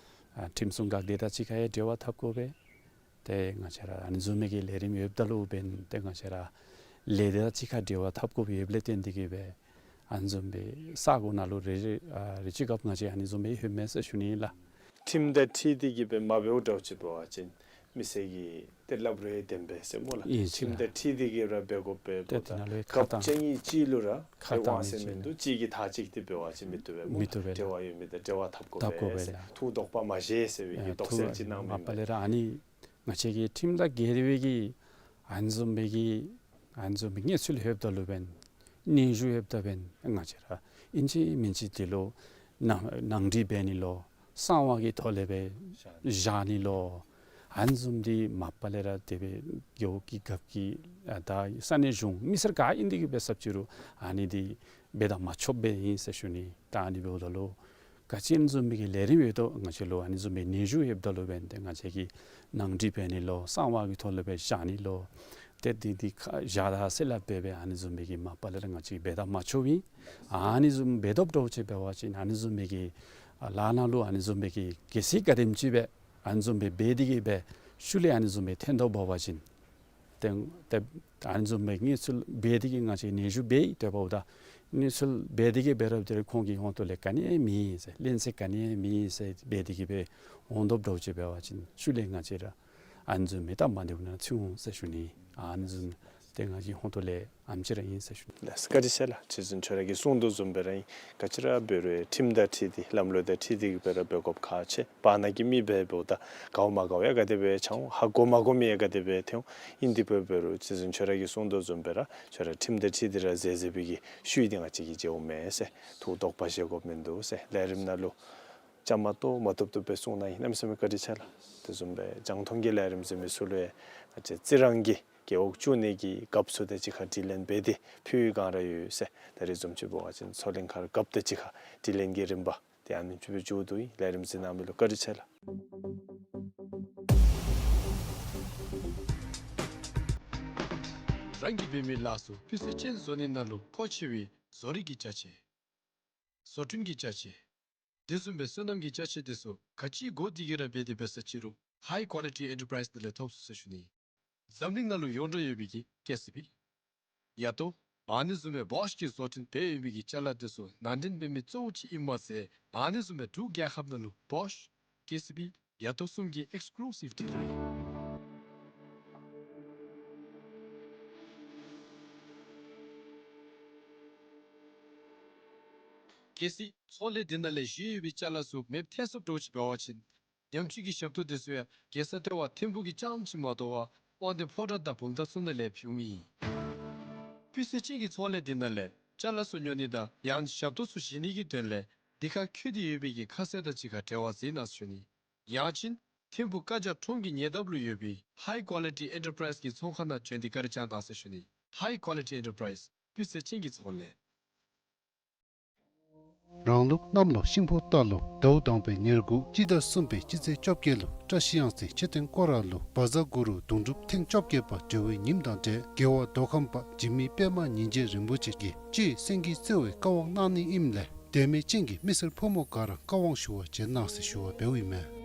ཨ་ཁྲིམས་སྲུང་འགག་སྡེ་དང་གཅིག་ཁར་ཡང་འབྲེལ་བ་འཐབ་དགོ་པས། ཏེ་ང་བཅས་ར་ཨ་ནི་བཟུམ་མའི་གི་ལས་རིམ་ཡོདཔ་ད་ལུ་འབདན་ཏེ་ང་བཅས་ར་ལས་སྡེ་དང་གཅིག་ཁར་འབྲེལ་བ་འཐབ་དགོཔ་ཡོདཔ་ལས་བརྟེན་ཏེ་གི་སྦེ་ཨ་ནི་བཟུམ་སྦེ་ས་གོ་ནང་ལུ་རེ་རེ་ཨ་རེ་ཅིག་སྐབས་ང་བཅས་ཨ་ནི་བཟུམ་སྦེ་ལྷོདཔ་མས་ཟེར་ཞུ་ནི་ཨིན་ལགས། ཁྲིམས་དང་འཁྲིལ་ཏེ་གི་སྦེ་མ་འབདཝ་འདྲཝ་ཅིག་འབད་བ་ཅིན་མི་སེར་གྱིས་ཏེ་སླབ་རུང་བདེན་པས་ཟེར་སྨོ་ལགས། ཨིན་ཟེར་ཁྲིམས་དང་འཁྲིལ་ཏེ་གི་ར་འབད་དགོ་པས། ཏེ་འབདཝ་ད་དེ་ནང་ལུ་ཁ་གཏང་སྐབས་ཅིག་གཉིས་ཅིག་ལུ་ར་ཁ་ཏེ་གཏང་དབང་ཚད་མི་མིན་འདུག། གཅིག་གིས་མཐའ་གཅིག་ཏེ་འབད་བ་ཅིན་མི་བཏུབ་པས་སྨོ་ལགས། མི་བཏུབ་པས་ལགས། འབྲེལ་བ་ཡོད་མི་དང་འབྲེལ་བ་འཐབ་དགོ་འཐབ་དགོ་པས་པས་ཟེར་ལགས། ཐུགས་དོགས་པ་མ་བཞེས་ཟེར་བའི་གི་ཨ་དོགས་སེལ་ཐུགས་ཅིག་གནང་མི་མ་པ་ལས་ར་ཨ་ནི་ང་བཅས་ཀྱི་ཁྲིམས་དང་འགལ་བའི་གི་ཨ་ནི་བཟུམ་མའི་གི་ཨ་ནི་བཟུམ་མའི་གནས་ཚུལ་ལྷོདཔ་ད་ལུ་འབདན་གནོན་ཤུགས་ཡོདཔ་ད་འབདན་ང་བཅས་ར་ཨིན་ཅི་མིན་ཅི་དེ་ལུ་ནང་ནང་འགྲིག་འབད་ནི་ལོ་གསང་བ་གི་ཐོག་ལས་སྦེ་བཞག་ནི་ལོ་ཨ་ནི་བཟུམ་འདི་མ་པ་ལས་ར་དེ་སྦེ་རྒེད་འོག་གི་རྒཔོ་གིས་ཨ་ད་ས་གནས་གཞུང་མི་སེར་ག་ཨིན་ཏེ་གི་འབད་ས་ཅིག་རུང་ཨ་ནི་འདི་འབད་དང་མ་ཆོགཔ་སྦེ་ཨིན་ཟེར་ཞུ་ནི། ད་ཨ་ནི་འབདཝ་ད་ལུ་ག་ཅི་ཨ་ནི་བཟུམ་མའི་གི་ལས་རིམ་ཡོད་དོ་ང་བཅས་ལུ་ཨ་ནི་བཟུམ་མའི་གནོན་ཤུགས་ཡོདཔ་ད་ལུ་འབདན་ཏེ་ང་བཅས་ཀྱིས་ནང་འགྲིག་འབད་ནི་ལོ་གསང་བ་གི་ཐོག་ལས་སྦེ་བཞག་ནི་ལོ་ཏེ་འདི་འདི་ཁ་བཞག་ད་ཟེར་སླབ་སྦེ་སྦེ་ཨ་ནི་བཟུམ་མའི་གི་མ་པ་ལས་ར་ང་བཅས་འབད་དང་མ་ཆོགཔ་ཨིན། ཨ་ནི་བཟུམ་འབད་དོ་འདྲཝ་ཅིག་འབད་བ་ཅིན་ཨ་ནི་བཟུམ་མའི་གི་ཨ་ལཱ་ནང་ལུ་ཨ་ནི་བཟུམ་མའི་གི་གལ་སྲིད་ག་དེམ་ཅིག་སྦེ་ཨ་ནི་བཟུམ་སྦེ་འབད་དེ་གི་སྦེ་ཤུལ་ལས་ཨ་ནི་བཟུམ་སྦེ་ཐོན་དོ་འབད་བ་ཅིན་ཏེ་ཏེ་ཨ་ནི་བཟུམ་སྦེ་གནས་ཚུལ་འབད་དེ་གི་ང་བཅས་གནོན་ཤུགས་འབད་ཡི་ཏེ་འབདཝ་ད་གནས་ཚུལ་འབད་དེ་གི་འབད་རུང་དེ་རུང་ཁོང་གི་ཧོངས་ཏོ་ལས་ག་ནི་ཡང་མེད་ཟེར་བློན་ཆེན་ག་ནི་ཡང་མེད་ཟེར་འབད་དེ་གི་སྦེ་འོང་དོ་འདྲཝ་ཅིག་འབད་བ་ཅིན་ཤུལ་ལས་ང་བཅས་ར་ཨ་ནི་བཟུམ་མའི་སྟབས་མ་བདེཝ་ནང་ཚུད་འོང་ཟེར་ཞུ་ནི། ཨ་ནི་བཟུམ་ཏེ་ང་བཅས་ཧོངས་ཏོ་ལས་ཨེམ་ཅིག་ར་ཨིན་ཟེར་ཞུ་ནི། ལགས་སོ་བཀའ་དྲིན་ཆེ་ལགས། རྗེ་བཙུན་ཁྱོད་ར་གིས་གསུངས་དོ་བཟུམ་སྦེ་ར་ཨིན། ག་ཅི་ར་འབད་རུང་ཁྲིམས་དང་འཁྲིལ་ཏེ་ལམ་ལུགས་དང་འཁྲིལ་ཏེ་གི་སྦེ་ར་འབད་དགོཔ་ཁག་ཆེ། བར་ན་གི་མི་འབད་འབདཝ་ད་དགའཝ་མ་དགའཝ་ཡང་ག་དེ་སྦེ་ཆ་འོང་། ཧ་གོ་མ་གོ་མི་ཡང་ག་དེ་སྦེ་ཐོན་འོང་། ཨིན་དེ་འབད་རུང་རྗེ་བཙུན་ཁྱོད་ར་གིས་གསུངས་དོ་བཟུམ་སྦེ་ར་ཁྱོད་ར་ཁྲིམས་དང་འཁྲིལ་ཏེ་ར་མཛད་མཛད་པའི་གི་ཤུལ་འདི་ང་བཅས་ཀྱིས་མཇལཝ་མས་ཟེར། ཐུགས་དོགས་པ་བཞེས་དགོཔ་མིན་འདུག་ཟེར། ལས་རིམ་ནང་ལུ་བཅའ་མར་གཏོགས་མ་བཏུབ་བཏུབ་སྦེ་གསུངས་གནང་ཡི། གནམ་མེད་ས་མེད་བཀའ་དྲིན་ཆེ་ལགས། དེ་བཟུམ་སྦེ་རྒྱང་མཐོང་གི་ལས་རིམ་གཟིགས་མི་ཚུ་ལུ་ཡང་ང་བཅས་རྩི་རང་གི་རྒེད་འོག་བཅུ་གཉིས་ཀྱི་རྒཔོ་ཚུ་དང་གཅིག་ཁར་དྲི་ལན་འབད་དེ་ཕུལ་བའི་སྒང་ར་ཡོད་ཟེར། ད་རེས་བཟུམ་ཅིག་འབད་བ་ཅིན་མཚོ་གླིང་མཁར་རྒཔོ་དང་གཅིག་ཁར་དྲི་ལན་གྱི་རིམ་པ་དེ་ཨ་ནེམ་ཅིག་སྦེ་མཇུག་བསྡུ་ཡི། ལས་རིམ་གཟིགས་གནང་མི་ལུ་བཀའ་དྲིན་ཆེ་ལགས། རང་གིས་འབད་མི་ལཱ་ཚུ་སྤུས་ཚད་ཅན་བཟོ་ནི་ནང་ལུ་མཁོ་ཆེ་བའི་བཟོ་རིག་གི་ཅ་ཆས། བཟོ་སྐྲུན་གྱི་ཅ་ཆས། དེ་བཟུམ་སྦེ་སོ་ནམ་གྱི་ཅ་ཆས་དེ་ཚུ་ག་ཅི་དགོ་དེ་གི་ར་འབད་དེ་འབད་ས་ཅིག་རུང་High Quality Enterprise ནང་ལས་ཐོབ་ཚུགས་ཟེར་ཞུ་ནི། འཛམ་གླིང་ནང་ལུ་ཡོངས་གྲགས་ཡོད་པའི་གི་ཀེ་སི་བི། ཡ་ཏོ། ཨ་ནི་བཟུམ་སྦེ་བོཤ་གིས་བཟོ་སྐྲུན་འབད་ཡོད་པའི་གི་ཅ་ལ་དེ་ཚུ་ནང་འདྲེན་འབད་མི་གཙོ་བོ་ཅིག་ཨིན་མ་ཚད་ཨ་ནི་བཟུམ་སྦེ་འབྲུག་རྒྱལ་ཁབ་ནང་ལུ་བོཤ་ཀེ་སི་བི་ཡ་ཏོ་གསུམ་གྱི་ཨེགསི་ཀུ་ལུ་སིབ་ཌི་ལར་ཨིན། གལ་སྲིད་ཚོང་ལས་འདི་ནང་ལས་བཞེས་ཡོད་པའི་ཅ་ལ་ཚུ་མེདཔ་ཐལ་སོངམ་འདྲཝ་ཅིག་འབད་བ་ཅིན་ཉམས་བཅོས་ཀྱི་ཞབས་ཏོག་དེ་ཚུ་ཡང་རྒྱལ་ས་ལྟེ་བ་ཐིམ་ཕུག་གི་རྐྱངམ་ཅིག་མ་དོ་བར་དབང་འདུས་ཕོ་བྲང་དང་བུམ་ཐང་ཚུ་ནང་ལས་ཕུལ་ནི་ཨིན། སྤུས་ཚད་ཅན་གྱི་ཚོང་ལས་འདི་ནང་ལས་ཅ་ལ་ཚུ་ཉོ་ནི་དང་ཡང་ཞབས་ཏོག་ཚུ་བཞེས་ནི་གི་དོན་ལས་འདི་ཁར་འཁོད་དེ་ཡོད་པའི་གི་ཁ་གསལ་དང་གཅིག་ཁར་འབྲེལ་བ་མཛད་གནང་ཟེར་ཞུ་ནི། ཡང་ཅིན་ཐིམ་ཕུག་ཀ་ཇ་ཁྲོམ་གྱི་ཉེ་འདབས་ལུ་ཡོད་པའི་ཧའི་ཀོ་ལི་ཊི་ཨེན་ཊར་པ་རའིཛ་གི་ཚོང་ཁང་ནང་བྱོན་ཏེ་བཀའ་དྲིན་བསྐྱང་གནང་ཟེར་ཞུ་ནི། ཧའི་ཀོ་ལི་ཊི་ཨེན་ཊར་པ་རའིཛ་སྤུས་ཚད་ཅན་གྱི་ཚོང་ལས། རང་ལུགས་གནམ་ལོ་ཤིང་ཕོ་རྟ་ལོ་ཟླཝ་དང་པའི་ཉེར་དགུ་སྤྱི་ཟླ་གསུམ་པའི་སྤྱི་ཚེས་བཅོ་བརྒྱད་ལུ་བཀྲ་ཤིས་གཡང་རྩེ་མཆོད་རྟེན་སྐོར་ར་ལུ་བཛྲ་གུ་རུ་དུང་སྒྲུབ་ཐེངས་བཅོ་བརྒྱད་པ་གྲོལ་བའི་ཉིནམ་དང་འབྲེལ་རྒྱལ་བ་མདོ་ཁམས་པ་འཇིགས་མེད་པདྨ་ཉིན་བྱེད་རིན་པོ་ཆེ་གིས་སྤྱི་སེང་གེའི་རྩེ་བའི་བཀའ་དབང་གནང་ནི་ཨིནམ་ལས་འབད་མེད་ཅན་གྱི་མི་སེར་ཕོ་མོ་ག་ར་བཀའ་དབང་ཞུ་བར་བྱོན་གནང་ཟེར་ཞུ་བ་འབདཝ་ཨིན་མས།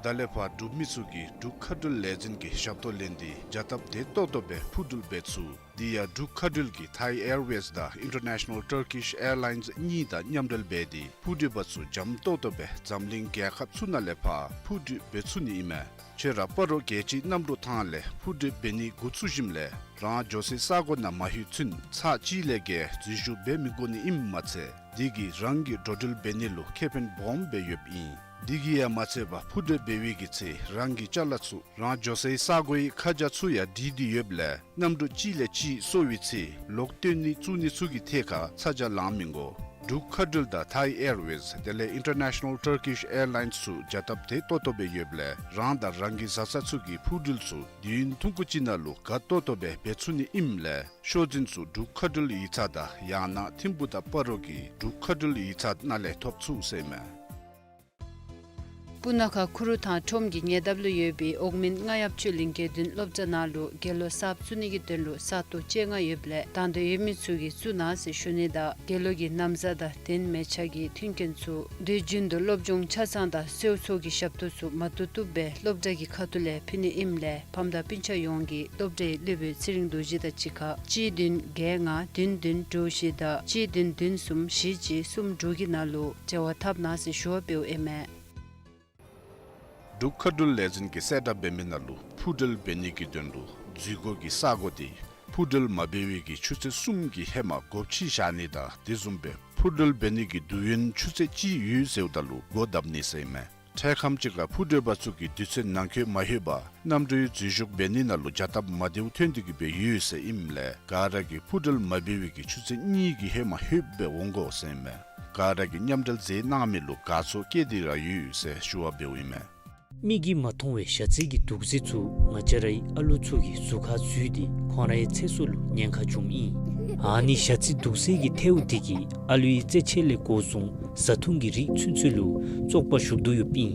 ད་ལས་ཕར་འབྲུག་མི་ཚུ་གིས་འབྲུག་མཁའ་འགྲུལ་ལས་འཛིན་གྱི་ཞབས་ཏོག་ལེན་ཏེ་བྱ་སྟབས་བདེ་ཏོག་ཏོ་སྦེ་འཕུར་འགྲུལ་འབད་ཚུགས། དེ་ཡང་འབྲུག་མཁའ་འགྲུལ་གྱིས་ཐའི་ཨེར་ཝེསི་དང་ཨིན་ཊར་ནེ་ཤ་ནཱལ་ཊར་ཀིཤ་ཨེར་ལའིནསི་གཉིས་དང་མཉམ་འབྲེལ་འབད་དེ་འཕུར་འགྲུལ་པ་ཚུ་འཇམ་ཏོག་ཏོ་སྦེ་འཛམ་གླིང་རྒྱལ་ཁབ་ཚུ་ནང་ལས་ཕར་འཕུར་འགྲུལ་འབད་ཚུགས་ནི་ཨིན་མས། ཁྱོད་ར་སྤ་རོ་རྒྱལ་སྤྱིའི་གནམ་གྲུ་ཐང་ལས་འཕུར་འགྲུལ་འབད་ནི་འགོ་བཙུགས་ཞིནམ་ལས་རང་འགྱོ་སའི་ས་གོ་ནང་མ་ལྷོད་ཚུན་ཚར་གཅིག་ལས་བརྒལ་འཛུལ་ཞུགས་འབད་མི་དགོ་ནི་ཨིནམ་མ་ཚད་དེ་གིས་རང་གི་འགྲོ་འགྲུལ་འབད་ནི་ལུ་ཁེ་ཕན་སྦོམ་སྦེ་ཡོདཔ་ཨིན། དེ་གིས་ཡང་མ་ཚད་པར་འཕུར་འགྲུལ་འབད་བའི་གི་ཚེ་རང་གི་ཅ་ལ་ཚུ་རང་འགྱོ་སའི་ས་གོའི་ཁ་བྱང་ཚུ་ཡང་བྲིས་ཏེ་ཡོདཔ་ལས་གནམ་གྲུ་གཅིག་ལས་གཅིག་སོར་བའི་ཚེ་ལོག་བཏོན་ནི་བཙུགས་ནི་ཚུ་གི་ཐད་ཁར་ཚ་གྱང་ལང་མི་དགོ། འབྲུག་མཁའ་འགྲུལ་དང་ཐའི་ཨེར་ཝེསི་དེ་ལས་ཨིན་ཊར་ནེ་ཤ་ནཱལ་ཊར་ཀིཤ་ཨེར་ལའིནསི་ཚུ་བྱ་སྟབས་བདེ་ཏོག་ཏོ་སྦེ་ཡོདཔ་ལས་རང་དང་རང་གི་བཟའ་ཚང་ཚུ་གི་འཕུར་འགྲུལ་ཚུ་དུས་ཡུན་ཐུང་ཀུ་ཅིག་ནང་ལུ་དགའ་ཏོག་ཏོ་སྦེ་འབད་ཚུགས་ནི་ཨིནམ་ལས་ཤོག་འཛིན་ཚུ་འབྲུག་མཁའ་འགྲུལ་ཡིག་ཚང་དང་ཡང་ན་ཐིམ་ཕུག་དང་སྤ་རོ་གི་འབྲུག་མཁའ་འགྲུལ་ཡིག་ཚང་ནང་ལས་ཐོབ་ཚུགས་ཟེར་ཨིན་མས། སྤུ་ན་ཁ་ཁུ་རུ་ཐང་ཁྲོམ་གྱི་ཉེ་འདབས་ལུ་ཡོད་པའི་འོག་མིན་རྔ་ཡབ་ཆོས་གླིང་དགེ་འདུན་སློབ་གྲྭ་ནང་ལུ་དགེ་སློང་གསརཔ་བཙུགས་ནི་གི་དོན་ལུ་ས་སྟོང་བཅོ་ལྔ་ཡོདཔ་ལས་དང་འདོད་ཡོད་མི་ཚུ་གིས་བཙུགས་གནང་ཟེར་ཞུ་ནི་དང་དགེ་སློང་གི་ན་བཟའ་དང་རྟེན་མལ་ཆ་གི་མཐུན་རྐྱེན་ཚུ་དུས་རྒྱུན་དུ་སློབ་སྦྱོང་ཆ་ཚང་དང་གསོལ་ཚོགས་ཀྱི་ཞབས་ཏོག་ཚུ་མ་བཏུབ་བཏུབ་སྦེ་སློབ་གྲྭ་གི་ཁ་ཐུག་ལས་ཕུལ་ནི་ཨིནམ་ལས་ཕམ་དང་སྤུན་ཆ་ཡོངས་ཀྱིས་སློབ་གྲྭའི་སློབ་དཔོན་ཚེ་རིང་རྡོ་རྗེ་དང་གཅིག་ཁར་གཅིག་བདུན་བརྒྱད་ལྔ་བདུན་བདུན་དྲུག་བཞི་དང་གཅིག་བདུན་བདུན་གསུམ་བཞི་གཅིག་གསུམ་དྲུག་གི་ནང་ལུ་འབྲེལ་བ་འཐབ་གནང་ཟེར་ཞུ་བ་འབདཝ་ཨིན་མས། འབྲུག་མཁའ་འགྲུལ་ལས་འཛིན་གྱིས་གསལ་བསྒྲགས་འབད་མི་ནང་ལུ་འཕུར་འགྲུལ་འབད་ནི་གི་དོན་ལུ་འཛུལ་སྒོ་གི་ས་གོ་དེ་འཕུར་འགྲུལ་མ་འབད་བའི་གི་ཆུ་ཚོད་གསུམ་གྱི་ཧེ་མ་སྒོ་ཕྱེ་བཞག་ནི་དང་དེ་བཟུམ་སྦེ་འཕུར་འགྲུལ་འབད་ནི་གི་དུས་ཡུན་ཆུ་ཚོད་གཅིག་ཡོད་ཟེརཝ་ད་ལུ་སྒོ་བརྡབ་ནི་ཟེར་ཨིན་མས། འཕྲལ་ཁམས་ཅིག་ཁར་འཕུར་འགྲུལ་པ་ཚུ་གིས་དུས་ཚོད་ནང་འཁོད་མ་ལྷོད་པར་གནམ་གྲུའི་འཛུལ་ཞུགས་འབད་ནི་ནང་ལུ་བྱ་སྟབས་མ་བདེཝ་ཐོན་ཏེ་གི་སྦེ་ཡོད་ཟེར་ཨིནམ་ལས་ག་ར་གིས་འཕུར་འགྲུལ་མ་འབད་བའི་གི་ཆུ་ཚོད་གཉིས་ཀྱི་ཧེ་མ་ལྷོདཔ་སྦེ་འོང་དགོ་ཟེར་ཨིན་མས། ག་ར་གིས་མཉམ་འབྲེལ་མཛད་གནང་མི་ལུ་དགའ་ཚོར་བསྐྱེད་དེ་ར་ཡོད་ཟེར་ཞུ་བ་འབདཝ་ཨིན་མས། མིག་གིས་མ་མཐོང་བའི་ཞ་རྩི་གི་དུག་རྫས་ཚུ་ང་བཅས་རའི་ཨ་ལུ་ཚུ་གི་གཟུགས་ཁར་འཛུལ་ཏེ་ཁོང་རའི་ཚེ་སྲོག་ལུ་ཉེན་ཁ་འབྱུངམ་ཨིན། ཨ་ནི་ཞ་རྩི་དུག་རྫས་ཀྱི་ཐལཝ་དེ་གིས་ཨ་ལུའི་རྩེད་ཆས་ལས་འགོ་བཟུང་བཟའ་འཐུང་གི་རིགས་ཚུན་ཚོད་ལུ་བཙོག་པ་ཞུགས་དོ་ཡོདཔ་ཨིན།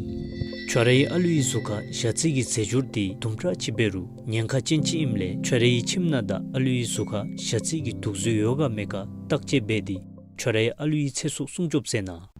ཁྱོད་རའི་ཨ་ལུའི་གཟུགས་ཁར་ཞ་རྩི་གི་རྫས་སྦྱོར་དེ་དུམ་གྲ་ཅིག་འབད་རུང་ཉེན་ཁ་ཅན་ཅིག་ཨིནམ་ལས་ཁྱོད་རའི་ཁྱིམ་ནང་དང་ཨ་ལུའི་གཟུགས་ཁར་ཞ་རྩི་གི་དུག་རྫས་ཡོད་ག་མེད་ག་བརྟག་དཔྱད་འབད་དེ་ཁྱོད་རའི་ཨ་ལུའི་ཚེ་སྲོག་སྲུང་སྐྱོབ་མཛད་གནང་།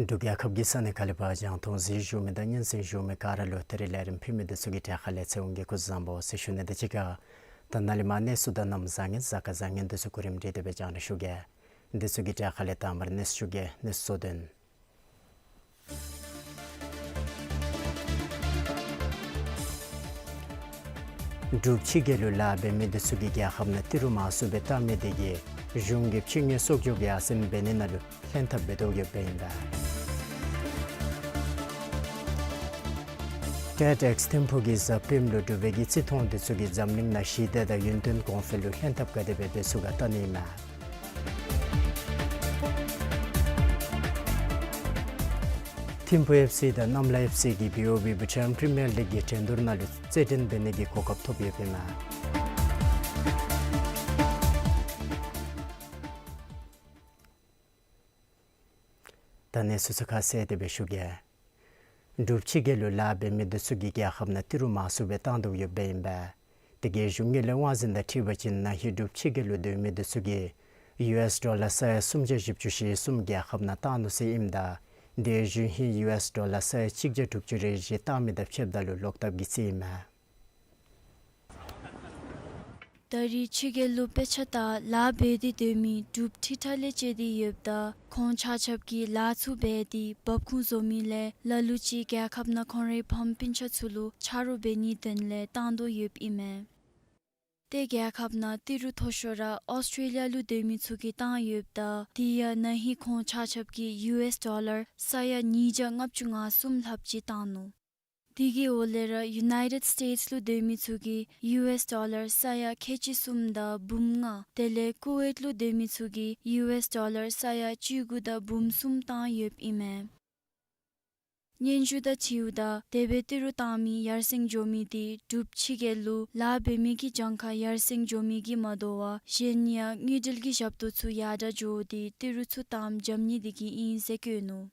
འབྲུག་རྒྱལ་ཁབ་ཀྱི་ས་གནས་ཁག་ལས་ཕར་རྒྱང་མཐོང་གཟིགས་བཞུགས་མི་དང་སྙན་གསན་བཞུགས་མི་ག་ར་ལུ་ད་རིས་ལས་རིམ་ཕུལ་མི་འདི་ཚུ་གི་གྲས་ཁ་ལས་ཚེ་དབང་གིས་སྐུ་གཟུགས་བཟང་པོ་ཟེར་ཞུ་ནི་དང་གཅིག་ཁར་ད་ནཱ་ལས་མར་གནས་ཚུལ་དང་གནམ་བཟང་ངན་གཟའ་སྐར་བཟང་ངན་འདི་ཚུ་གོ་རིམ་སྒྲིག་སྟེ་སྦེ་རྒྱང་བསྒྲགས་ཞུ་གེ། འདི་ཚུ་གི་གྲས་ཁ་ལས་དང་པ་ར་གནས་ཚུལ་ཞུ་གེ། གནས་ཚུལ་གཙོ་དོན། འབྲུག་ཕྱི་རྒྱལ་ལུ་ལཱ་འབད་མི་འདི་ཚུ་གིས་རྒྱལ་ཁབ་ནང་ཏི་རུ་མང་སུ་སྦེ་བཏབ་མི་དེ་གིས་གཞུང་གི་ཕྱི་དངུལ་གསོག་འཇོག་གི་ཨ་ཟེར་འབད་ནི་ནང་ལུ་ལྷན་ཐབས་འབད་དོ་ཡོདཔ་ཨིན་པས། ཀེཊ་ཨེགསི་ཐིམ་ཕུག་གི་གཟའ་སྤེནམ་ལུ་འབྲུག་པའི་གི་རྩིས་མཐོང་འདི་ཚུ་གིས་འཛམ་གླིང་ནང་ཞི་བདེ་དང་ཡུན་བརྟན་གོང་འཕེལ་ལུ་ལྷན་ཐབས་ག་དེ་སྦེ་འབད་ཚུགས་ག་བལྟ་ནི་ཨིན་མས། ཐིམ་ཕུ་ཨེཕ་སི་དང་གནམ་ལྷ་ཨེཕ་སི་གིས་བི་ཨོ་བི་བུ་ཊཱན་པི་རི་མི་ཡར་ལིག་གི་འགྲན་བསྡུར་ནང་ལུ་རྩེད་འགྲན་འབད་ནི་གི་གོ་སྐབས་ཐོབ་ཡོདཔ་ཨིན་མས། ད་གནས་ཚུལ་ཚུ་ཁ་གསལ་ཏེ་སྦེ་ཞུ་གེ། འབྲུག་ཕྱི་རྒྱལ་ལུ་ལཱ་འབད་མི་འདི་ཚུ་གིས་རྒྱལ་ཁབ་ནང་ཏི་རུ་མང་སུ་སྦེ་བཏང་དོ་ཡོདཔ་ཨིན་པས། དེ་གིས་གཞུང་གི་ལས་དབང་འཛིན་དང་འཁྲིལ་བ་ཅིན་ན་ཧིང་འབྲུག་ཕྱི་རྒྱལ་ལུ་སྡོད་མི་འདི་ཚུ་གིས་ཡུ་ཨེསི་ཌོ་ལར་ས་ཡ་སུམ་བརྒྱ་བཞི་བཅུ་ཞེ་གསུམ་རྒྱལ་ཁབ་ནང་བཏང་ནུག་ཟེར་ཨིནམ་ད་དེ་གཞུང་གིས་ཡུ་ཨེསི་ཌོ་ལར་ས་ཡ་གཅིག་བརྒྱ་དྲུག་ཅུ་རེ་བཞི་བཏང་མི་དང་ཕྱདཔ་ད་ལུ་ལོག་བཏབ་ཀྱི་རྩིས་ཨིན་མས། ད་རེས་ཕྱི་རྒྱལ་ལུ་དཔེ་ཆ་དང་ལཱ་འབད་དེ་སྡོད་མི་འབྲུགཔ་ཁྲི་ཕྲག་ལས་བཅད་དེ་ཡོདཔ་ད་ཁོང་ཆ་ཁྱབ་ཀྱིས་ལཱ་ཚུ་འབད་དེ་འབབ་ཁུངས་བཟོ་མི་ལས་ལ་ལུ་ཅིག་རྒྱལ་ཁབ་ནང་ཁོང་རའི་ཕམ་སྤུན་ཆ་ཚུ་ལུ་ཆ་རོགས་འབད་ནིའི་དོན་ལས་བཏང་དོ་ཡོདཔ་ཨིན་མས། ཏེ་རྒྱལ་ཁབ་ནང་ཏི་རུ་མཐོ་ཤོས་ར་ཨོསི་ཊྲེ་ལི་ཡ་ལུ་སྡོད་མི་ཚུ་གིས་བཏང་ཡོདཔ་ད་དེ་ཡང་ན་ཧིང་ཁོང་ཆ་ཁྱབ་ཀྱིས་ཡུ་ཨེསི་ཌོ་ལར་ས་ཡ་ཉིས་བརྒྱ་ལྔ་བཅུ་ང་གསུམ་ལྷགཔ་ཅིག་བཏང་ནུག། དེ་གི་འོག་ལས་ར་ཡུ་ནའི་ཊེཌ་སི་ཊེཊསི་ལུ་སྡོད་མི་ཚུ་གིས་ཡུ་ཨེསི་ཌོ་ལར་ས་ཡ་ཁལ་གཅིག་གསུམ་དང་འབུམ་ལྔ། དེ་ལས་ཀུ་ཝེཊ་ལུ་སྡོད་མི་ཚུ་གིས་ཡུ་ཨེསི་ཌོ་ལར་ས་ཡ་བཅུ་དགུ་དང་འབུམ་གསུམ་བཏང་ཡོདཔ་ཨིན་མས། སྙན་ཞུ་དང་འཁྲིལཝ་ད་དེ་སྦེ་ཏི་རུ་བཏང་མི་ཡར་སེང་འགྱོ་མི་དེ་འབྲུགཔ་ཕྱི་རྒྱལ་ལུ་ལཱ་འབད་མི་གི་གྱངས་ཁ་ཡར་སེང་འགྱོ་མི་གིས་མ་དོ་བར་གཞན་ཡང་དངུལ་འབྲེལ་གྱི་ཞབས་ཏོག་ཚུ་ཡར་དྲག་འགྱོ་སྟེ་ཏི་རུ་ཚུ་བཏངམ་འཇམ་ནི་དེ་གིས་ཨིན་ཟེར་བཀོད་ནུག།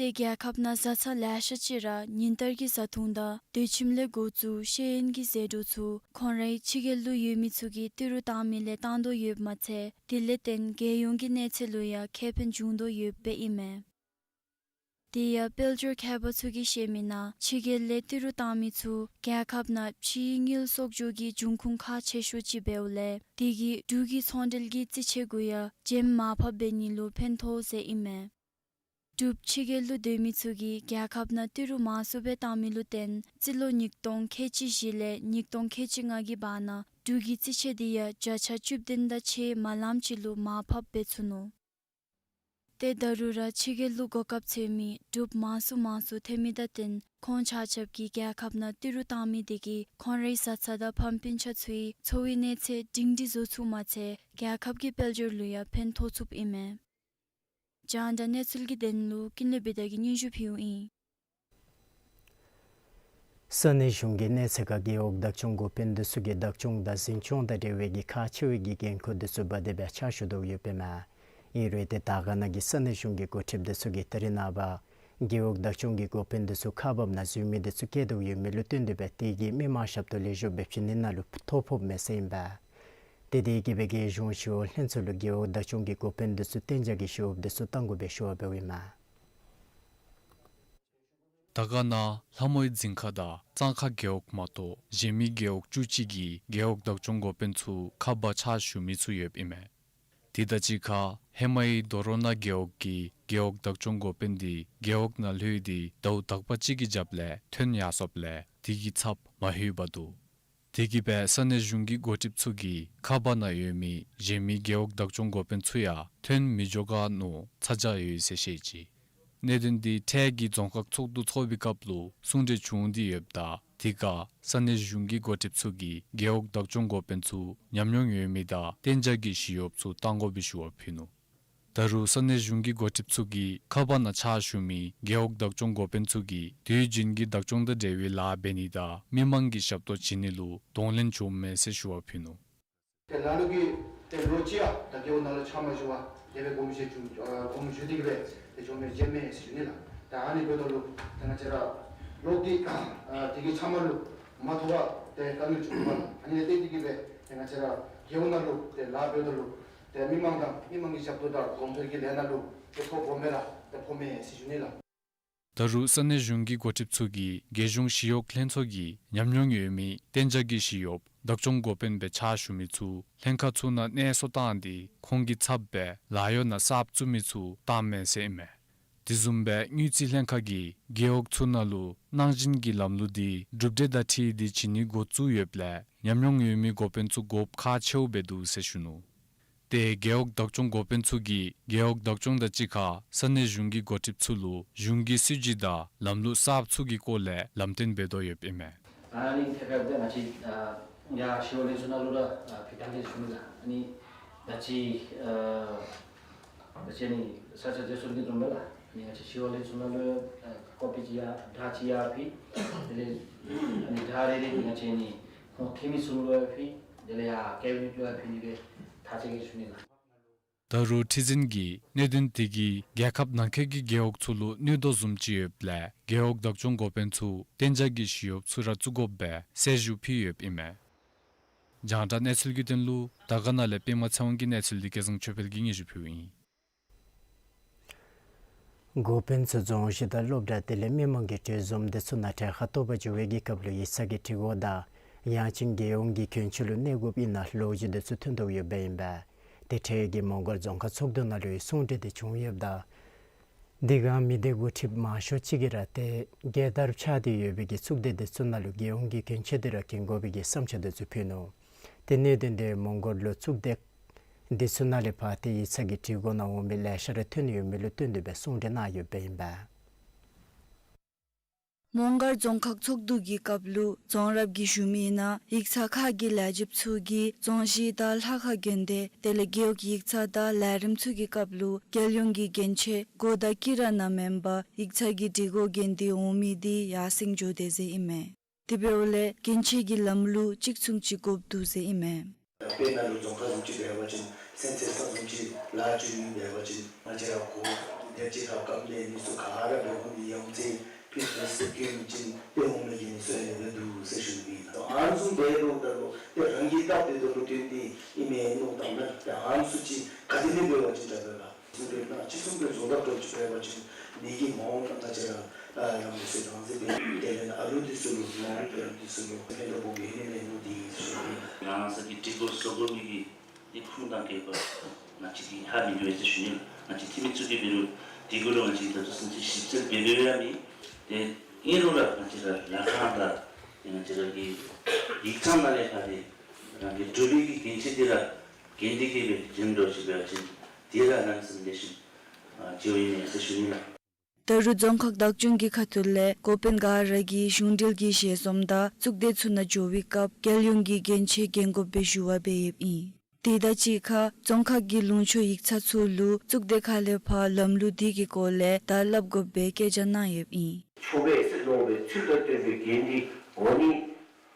ཏེ་རྒྱལ་ཁབ་ནང་བཟའ་ཚང་ལེ་ཤ་ཅིག་ར་ཉིན་ལྟར་གྱི་བཟའ་འཐུང་དང་སྡོད་ཁྱིམ་ལས་འགོ་བཙུགས་ཤེས་ཡོན་གྱི་ཟད་འགྲོ་ཚུ་ཁོང་རའི་ཕྱི་རྒྱལ་ལུ་ཡོད་མི་ཚུ་གིས་ཏི་རུ་བཏང་མི་ལས་བཏང་དོ་ཡོདཔ་མ་ཚད་དེ་ལས་བརྟེན་རྒྱལ་ཡོངས་ཀྱི་གནས་ཚད་ལུ་ཡང་ཁེ་ཕན་བྱུང་དོ་ཡོདཔ་སྦེ་ཨིན་མས། དེ་ཡང་དཔལ་འབྱོར་མཁས་པ་ཚུ་གིས་བཤད་མི་ནང་ཕྱི་རྒྱལ་ལས་ཏི་རུ་བཏང་མི་ཚུ་རྒྱལ་ཁབ་ནང་ཕྱིའི་དངུལ་གསོག་འཇོག་གི་འབྱུང་ཁུངས་ཁག་ཆེ་ཤོས་ཅིག་འབདཝ་ལས་དེ་གིས་འབྲུག་གི་ཚོང་འབྲེལ་གྱི་རྩིས་ཆད་གུ་ཡང་བྱེམ་མར་ཕབ་འབད་ནི་ལུ་ཕན་ཐོགས་ཟེར་ཨིན་མས། འབྲུགཔ་ཕྱི་རྒྱལ་ལུ་སྡོད་མི་ཚུ་གིས་རྒྱལ་ཁབ་ནང་ཏི་རུ་མང་སུ་སྦེ་བཏང་མི་ལུ་བརྟེན་རྩིས་ལོ་ཉིས་སྟོང་ཁལ་གཅིག་བཞི་ལས་ཉིས་སྟོང་ཁལ་གཅིག་ལྔ་གི་བར་ན་འབྲུག་གི་རྩིས་ཆད་དེ་ཡང་བརྒྱ་ཆ་བཅུ་བདུན་དང་ཕྱེད་མ་ལངམ་ཅིག་ལུ་མར་ཕབ་འབད་ཚུགས་ནུག། ཏེ་ད་རུང་ར་ཕྱི་རྒྱལ་ལུ་གོ་སྐབས་འཚོལ་མི་འབྲུགཔ་མང་སུ་མང་སུ་ཐོན་མི་དང་བསྟུན་ཁོང་ཆ་ཁྱབ་ཀྱིས་རྒྱལ་ཁབ་ནང་ཏི་རུ་བཏང་མི་དེ་གིས་ཁོང་རའི་བཟའ་ཚང་དང་ཕམ་སྤུན་ཆ་ཚུའི་འཚོ་བའི་གནས་ཚད་སྒྲིང་སྒྲི་བཟོ་ཚུགས་མ་ཚད་རྒྱལ་ཁབ་ཀྱི་དཔལ་འབྱོར་ལུ་ཡང་ཕན་ཐོགས་ཚུགསཔ་ཨིན་མས། རྒྱང་བསྒྲགས་གནས་ཚུལ་གྱི་དོན་ལུ་ཀུན་ལེགས་བི་དྷ་གིས་སྙན་ཞུ་ཕུལཝ་ཨིན། ས་གནས་གཞུང་གི་གནས་ཚད་ཁར་རྒེད་འོག་བདག་སྐྱོང་འགོ་དཔོན་འདི་ཚུ་གིས་བདག་སྐྱོང་དང་འཛིན་སྐྱོང་དང་འབྲེལ་བའི་གི་ཁག་ཆེ་བའི་གི་འགན་ཁུར་འདི་ཚུ་འབག་སྟེ་སྦེ་ཕྱག་ཞུ་དོ་ཡོདཔ་ཨིན་མས། ཨིན་རུང་ཏེ་དར་དཀར་ན་གི་ས་གནས་གཞུང་གི་འགོ་ཁྲིདཔ་འདི་ཚུ་གིས་ད་རེས་ནངས་པ་རྒེད་འོག་བདག་སྐྱོང་གི་འགོ་དཔོན་འདི་ཚུ་ཁག་འབགཔ་ནང་འཛུལ་མི་འདི་ཚུ་བཀལ་དོ་ཡོད་མི་ལུ་བརྟེན་ཏེ་སྦེ་དེ་གིས་མི་མང་ཞབས་ཏོག་ལེགས་ཤོམ་སྦེ་བྱིན་ནི་ནང་ལུ་ཐོ་ཕོགཔ་མས་ཟེར་ཨིན་པས། ཏེ་དེ་གིས་སྦེ་རྒེད་གཞུང་ཞི་གཡོག་ལྷན་ཚོགས་ལུ་རྒེད་འོག་བདག་སྐྱོང་གི་འགོ་དཔོན་འདི་ཚུ་གཏན་འཇགས་ཀྱི་ཞི་གཡོགཔ་འདི་ཚུ་གཏང་དགོ་པའི་ཞུ་བ་འབདཝ་ཨིན་མས། དར་དཀར་ན་ལྷ་མོའི་རྫིང་ཁ་དང་གཙང་ཁ་རྒེད་འོག་མ་གཏོགས་གཞན་མི་རྒེད་འོག་བཅུ་གཅིག་གི་རྒེད་འོག་བདག་སྐྱོང་འགོ་དཔོན་ཚུ་ཁག་འབག་ཕྱག་ཞུ་མི་ཚུ་ཡོདཔ་ཨིན་མས། དེ་དང་གཅིག་ཁར་ཧེ་མའི་དོ་རོ་ན་རྒེད་འོག་གི་རྒེད་འོག་བདག་སྐྱོང་འགོ་དཔོན་འདི་རྒེད་འོག་ནང་ལྷོད་དེ་ཟླཝ་དག་པ་གཅིག་གི་རྒྱབ་ལས་ཐོན་ཡར་སོཔ་ལས་དེ་གི་ཚབ་མ་ལྷོད་པར་འདུག། དེ་གིས་སྦེ་ས་གནས་གཞུང་གི་འགོ་ཁྲིདཔ་ཚུ་གིས་ཁག་འབག་ནང་ཡོད་མི་གཞན་མི་རྒེད་འོག་བདག་སྐྱོང་འགོ་དཔོན་ཚུ་ཡང་ཐོན་མི་འགྱོ་ག་མནོ་ཚ་གྱང་ཡོད་ཟེར་བཤད་ཅི། གནད་དོན་འདི་འཕྲལ་གྱི་རྫོང་ཁག་ཚོགས་འདུ་ཚོགས་པའི་སྐབས་ལུ་གསུང་གྲོས་བྱུང་སྟེ་ཡོདཔ་ད་དེ་ཁར་ས་གནས་གཞུང་གི་འགོ་ཁྲིདཔ་ཚུ་གིས་རྒེད་འོག་བདག་སྐྱོང་འགོ་དཔོན་ཚུ་ཉམས་མྱོང་ཡོད་མི་དང་གཏན་འཇགས་ཀྱི་ཞི་གཡོགཔ་ཚུ་གཏང་དགོ་པའི་ཞུ་བ་ཕུལ་ནུག། ད་རུང་ས་གནས་གཞུང་གི་འགོ་ཁྲིདཔ་ཚུ་གིས་ཁག་འབག་ནང་ཕྱག་ཞུ་མི་རྒེད་འོག་བདག་སྐྱོང་འགོ་དཔོན་ཚུ་གིས་དུས་རྒྱུན་གྱི་བདག་སྐྱོང་དང་འབྲེལ་བའི་ལཱ་འབད་ནི་དང་མི་མང་གི་ཞབས་ཏོག་བྱིན་ནི་ལུ་གདོང་ལེན་བྱུངམ་མས་ཟེར་ཞུ་བ་ཕུལ་ནུག། ཏེ་ལ་ལུ་གིས་ཏེ་ལོ་གཅིག་ཡང་ད་རྒེད་འོག་ནང་ལུ་ཕྱག་མ་ཞུ་བར་དེ་སྦེ་དགོངསམ་བཞེས་བྱུང་ཨ་དགོངསམ་ཞུ་སྟེ་གིས་སྦེ་ཏེ་བྱུངམ་མས་བྱུངམ་མས་ཟེར་ཞུ་ནི་ལགས། ད་ཨ་ནི་འབདཝ་ད་ལུ་ཏེ་ང་བཅས་ར་ལོག་སྟེ་ཨ་དེ་གི་ཚབ་མ་ལུ་མ་ཐོབ་པར་ཏེ་དཀའ་ངལ་བྱུང་བ་ཨ་ནི་ལས་བརྟེན་ཏེ་གིས་སྦེ་ཏེ་ང་བཅས་ར་རྒེད་འོག་ནང་ལུ་ཏེ་ལཱ་འབདཝ་ད་ལུ་ཏེ་མི་མང་དང་མི་མང་གི་ཞབས་ཏོག་དང་གོང་འཕེལ་གྱི་ལས་སྣ་ལུ་ཏེ་ཐོ་ཕོགཔ་མས་ལགས། ཏེ་ཕོགཔ་མས་ཟེར་ཞུ་ནི་ལགས། ད་རུང་ས་གནས་གཞུང་གི་འགོ་ཁྲིདཔ་ཚུ་གིས་རྒེད་གཞུང་ཞི་གཡོག་ལྷན་ཚོགས་ཀྱིས་ཉམས་མྱོང་ཡོད་མི་གཏན་འཇགས་ཀྱི་ཞི་གཡོགཔ་བདག་སྐྱོང་འགོ་དཔོན་སྦེ་ཕྱག་ཞུ་མི་ཚུ་ལྷན་ཁག་ཚུ་ནང་གནས་གསོ་བཏང་སྟེ་ཁོང་གི་ཚབ་སྦེ་ལཱ་གཡོག་ནང་གསརཔ་བཙུགས་མི་ཚུ་བཏངམ་མས་ཟེར་ཨིན་མས། དེ་བཟུམ་སྦེ་དངུལ་རྩིས་ལྷན་ཁག་གིས་རྒེད་འོག་ཚུ་ནང་ལུ་གནང་སྦྱིན་གྱི་ལམ་ལུགས་འདི་གྲུབ་འབྲས་དང་འཁྲིལ་ཏེ་བྱིན་ནི་འགོ་བཙུགས་ཡོདཔ་ལས་ཉམས་མྱོང་ཡོད་མི་འགོ་དཔོན་ཚུ་དགོཔ་ཁག་ཆེཝ་སྦེ་འདུག་ཟེར་ཞུ་ནུག། ཏེ་རྒེད་འོག་བདག་སྐྱོང་འགོ་དཔོན་ཚུ་གིས་རྒེད་འོག་བདག་སྐྱོང་དང་གཅིག་ཁར་ས་གནས་གཞུང་གི་འགོ་ཁྲིདཔ་ཚུ་ལུ་གཞུང་གི་སྲིད་བྱུས་དང་ལམ་ལུགས་གསརཔ་ཚུ་གི་སྐོར་ལས་ལམ་སྟོན་འབད་དོ་ཡོདཔ་ཨིན་མས། ཨ་ནི་ཐད་ཁར་ཏེ་ང་བཅས་ཨ་ཡར་ཞི་གཡོག་ལྷན་ཚོགས་ནང་ལུ་ར་ཨ་ཕུལ་གནང་ཟེར་ཞུ་ནི་ལགས། ཨ་ནི་ད་ཅི་ཨ་ད་ཅི་ཨ་ནི་ས་ཆ་འཛེམ་ཟོན་གྱི་བཟུམ་སྦེ་ལགས། ཨ་ནི་ང་བཅས་ཞི་གཡོག་ལྷན་ཚོགས་ནང་ལུ་ཨ་ཀོ་པི་ཅིག་ཡར་བརྡ་ཅིག་ཡར་ཕུལ། དེ་ལས་ཨ་ནི་བརྡ་རེ་རེ་འདི་ང་བཅས་ཨ་ནི་ཁོང་འཐུས་མི་ཚུ་ལུ་ཡང་ཕུལ། དེ་ལས་ཡར་ཀེ་བི་ནེཊ་ལུ་ཡང་ཕུལ་ནི་སྦེ་ཐག་བཅད་གེ་ཞུ་ནི་ལགས། ད་རུང་ཁྲི་འཛིན་གྱིས་གནད་དོན་དེ་གིས་རྒྱལ་ཁབ་ནང་འཁོད་ཀྱི་རྒེད་འོག་ཚུ་ལུ་གནོད་དོ་བཟུམ་ཅིག་ཡོདཔ་ལས་རྒེད་འོག་བདག་སྐྱོང་འགོ་དཔོན་ཚུ་གཏན་འཇགས་ཀྱི་ཞི་གཡོགཔ་ཚུ་ར་བཙུགས་དགོཔ་སྦེ་གསལ་ཞུ་ཕུལ་ཡོདཔ་ཨིན་མས། རྒྱང་བསྒྲགས་གནས་ཚུལ་གྱི་དོན་ལུ་དར་དཀར་ན་ལས་པདྨ་ཚེ་དབང་གི་གནས་ཚུལ་འདི་སྐལ་བཟང་ཆོས་འཕེལ་གྱིས་སྙན་ཞུ་ཕུལཝ་ཨིན། འགོ་དཔོན་ཚུ་རྫོང་གཞི་དང་སློབ་གྲྭ་དེ་ལས་མི་མང་གི་གྲོས་འཛོམས་དེ་ཚུ་ནང་གྲལ་ཁར་གཏོགས་པར་འགྱོ་བའི་གི་སྐབས་ལུ་ཡིག་ཚང་གི་སྒྲིག་གོ་དང་ཡང་ཅིན་རྒྱལ་ཡོངས་ཀྱི་གྱོན་ཆས་ལུ་གནས་དགོཔ་ཨིན་ན་ལོ་རྒྱུས་དེ་ཚུ་ཐོན་དོ་ཡོདཔ་ཨིན་པས། དེ་འཕྲལ་གྱི་མོང་སྒར་རྫོང་ཁག་ཚོགས་འདུ་ནང་ལུ་ཡང་གསུང་གྲོས་དེ་བྱུང་ཡོདཔ་ད་དེ་སྒང་མི་སྡེ་འགོ་ཁྲིདཔ་མང་ཤོས་ཅིག་གིས་ར་ཏེ་རྒྱལ་དར་འཕྱར་ཏེ་ཡོད་པའི་གི་གཙུག་སྡེ་དེ་ཚུ་ནང་ལུ་རྒྱལ་ཡོངས་ཀྱི་གྱོན་ཆས་དེ་ར་གྱོན་དགོ་པའི་གི་བསམ་འཆར་དེ་ཚུ་ཕུལ་ནུག། དེ་གནད་དོན་དེ་མོང་སྒར་ལུ་གཙུག་སྡེ་དེ་ཚུ་ནང་ལས་ཕར་ཏེ་ཡིག་ཚང་གི་སྒྲིག་གོ་ནང་འོང་མི་ལེ་ཤ་ར་ཐོན་ཡོད་མི་ལུ་བསྟུན་ཏེ་སྦེ་གསུང་གྲོས་གནང་ཡོདཔ་ཨིན་པས། མོང་སྒར་རྫོང་ཁག་ཚོགས་འདུ་གི་སྐབས་ལུ་རྫོང་རབ་ཀྱིས་ཞུ་མི་ནང་ཡིག་ཚང་ཁག་གི་ལས་བྱེདཔ་ཚུ་གིས་རྫོང་གཞི་དང་ལྷ་ཁང་དགོན་སྡེ་དེ་ལས་རྒེད་འོག་ཡིག་ཚང་དང་ལས་རིམ་ཚུ་གི་སྐབས་ལུ་རྒྱལ་ཡོངས་ཀྱི་གྱོན་ཆས་གོ་དང་དཀྱི་ར་ནང་མེན་པར་ཡིག་ཚང་གི་སྒྲིག་གོ་གྱོན་ཏེ་འོང་མི་དེ་ཡར་སེང་འགྱོ་དེས་ཟེར་ཨིན་མས། དེ་འབདཝ་ལས་གྱོན་ཆས་ཀྱི་ལམ་ལུགས་གཅིག་མཚུངས་ཅིག་དགོཔ་འདུག་ཟེར་ཨིན་མས། དཔེར་ན་ལུ་རྫོང་ཁག་བཟུམ་ཅིག་འབད་བ་ཅིན་སེམས་ཅན་ས་བཟུམ་ཅིག་ལཱ་བཅུག་ནི་འབད་བ་ཅིན་ང་བཅས་ར་གོ་དེ་ཅིག་ལྷབ་སྐབས་ལས་ནི་ཚུ་ག་ར་འབད་ཁོང་གི་ཡང་ཚེ་ཕི་ཏི་ནེསི་གྱོན་ཅིན་དཔེ་འོང་མི་གི་ནི་ཚུ་ཡང་ཡོད་འདུག་ཟེར་ཞུ་ནི་ཨིན། ཨ་ནི་བཟུམ་འབད་དོ་ད་ལུ་དེ་རང་གིས་བལྟ་སྟེ་ད་ལུ་སྟོན་ཏེ་ཨིན་མས་མནོ་བཏང་ན་ད་ཨ་ནི་ཚུ་ཅིག་ག་དེ་ནི་འབད་བ་ཅིན་ད་འབད་ག་ཅི་གསུངས་པའི་ན་ཅི་གསུངས་པའི་བཟོ་ལྟ་འདྲཝ་ཅིག་འབད་བ་ཅིན་འདི་གིས་མ་འོངས་པ་ང་བཅས་ར་ཨ་ཡང་མི་སེར་དང་འཛིན་པའི་དེ་ལས་ཨ་ལུ་འདི་ཚུ་ལུ་མ་འོངས་པའི་འདི་ཚུ་ལུ་ཕན་ཐོགས་པོ་ཡོད་ནི་མེད་ནི་འདི་ཞུ་ནི། རང་སོའི་སྒྲིག་གོ་བཟོ་དགོ་མི་གི་འདི་ཁུངས་དང་བཀལ་བ་ང་བཅས་ཀྱིས་ཧ་མི་གོ་བས་ཟེར་ཞུ་ནི་ལགས། ང་བཅས་འཐུས་མི་ཚུ་གིས་འབད་རུང་འདི་གུ་ལུ་ང་བཅས་ད་ལྟོ་སེམས་ཅན་ཞིབ་འཚོལ་འབད་འབདཝ་ཡང་མེད། དེ་ཨིན་རུང་ར་ང་བཅས་ར་ལཱ་ཁང་དང་ང་བཅས་ར་གི་ཡིག་ཚང་ནང་ལས་ཕར་ཏེ་རང་གི་འདྲོག་པའི་གི་གྱོན་ཆས་འདི་ར་གྱོན་ཏེ་གི་སྦེ་བྱོན་འགྱོ་ཅི་འབད་བ་ཅིན་དེ་ར་གནམ་མེད་ས་མེད་ལེགས་ཤོམ་ཨ་བྱུང་ཡི་ཟེར་ཞུ་ནི་ལགས། ད་རུང་རྫོང་ཁག་བདག་སྐྱོང་གི་ཁ་ཐུག་ལས་འགོ་དཔོན་ག་ར་གིས་གཞུང་འབྲེལ་གྱི་ཞལ་འཛོམས་དང་གཙུག་སྡེ་ཚུ་ནང་འགྱོ་བའི་སྐབས་རྒྱལ་ཡོངས་ཀྱི་གྱོན་ཆས་གྱོན་དགོཔ་སྦེ་ཞུ་བ་འབད་ཡོདཔ་ཨིན། དེ་དང་གཅིག་ཁར་རྫོང་ཁག་གི་ལུང་ཕྱོགས་ཡིག་ཚང་ཚུ་ལུ་གཙུག་སྡེ་ཁ་ལས་ཕར་ལམ་ལུགས་དེ་གི་སྐོར་ལས་བརྡ་སླབ་དགོཔ་སྦེ་བཀའ་རྒྱ་གནང་ཡོདཔ་ཨིན། ཆོག་པས་ཟེར་མནོ་བའི་ཚུལ་དང་ལྡན་པའི་འགན་འདི་འོག་ནི་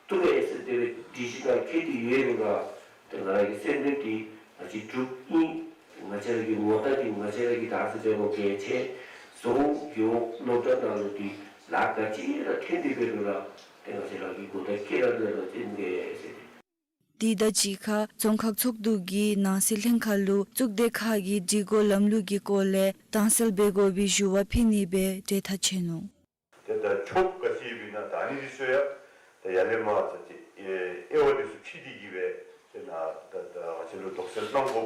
བཏུབ་པས་ཟེར་དེ་སྦེ་སྒྲིག་གཞི་ནང་འཁོད་དེ་ཡོད་རུང་ར་ཏེ་ང་ར་གི་སེམས་ནང་འདི་ང་བཅས་འབྲུགཔ་ཨིན། ང་བཅས་ར་གི་ངོ་རྟགས་འདི་ང་བཅས་ར་གི་ད་ཟེར་བའི་ངོ་རྟགས་ཅིག་བཟོ་དགོ། སློབ་གྲྭ་ནང་ལུ་འདི་ལཱ་ག་ཅི་ར་འཐོན་ཏེ་འབད་རུང་ར་ཏེ་ང་བཅས་ར་གི་གོ་ད་ཁྱེད་ར་ལས་ར་ཅིག་འབད་ཟེར། དེ་དང་གཅིག་ཁར་རྫོང་ཁག་ཚོགས་འདུ་གིས་ནང་སྲིད་ལྷན་ཁག་ལུ་གཙུག་སྡེ་ཁག་གི་སྒྲིག་གོ་ལམ་ལུགས་ཀྱི་སྐོར་ལས་དྭངས་གསལ་འབད་དགོ་པའི་ཞུ་བ་ཕུལ་ནི་སྦེ་གྲོས་ཐག་བཅད་ནུག། ཏེ་ད་ཆོག་ག་ཅི་ཡོདཔ་ཨིན་ན་ད་ཨ་ནི་འདི་ཚུ་ཡང་ད་ཡར་ལས་མར་ཚར་ཅིག་ཨེ་དབྱེ་བ་འདི་ཚུ་ཕྱེ་སྟེ་གི་སྦེ་ཏེ་ནཱ་ད་ད་ང་བཅས་ལུ་དོགས་སེལ་གནང་དགོ་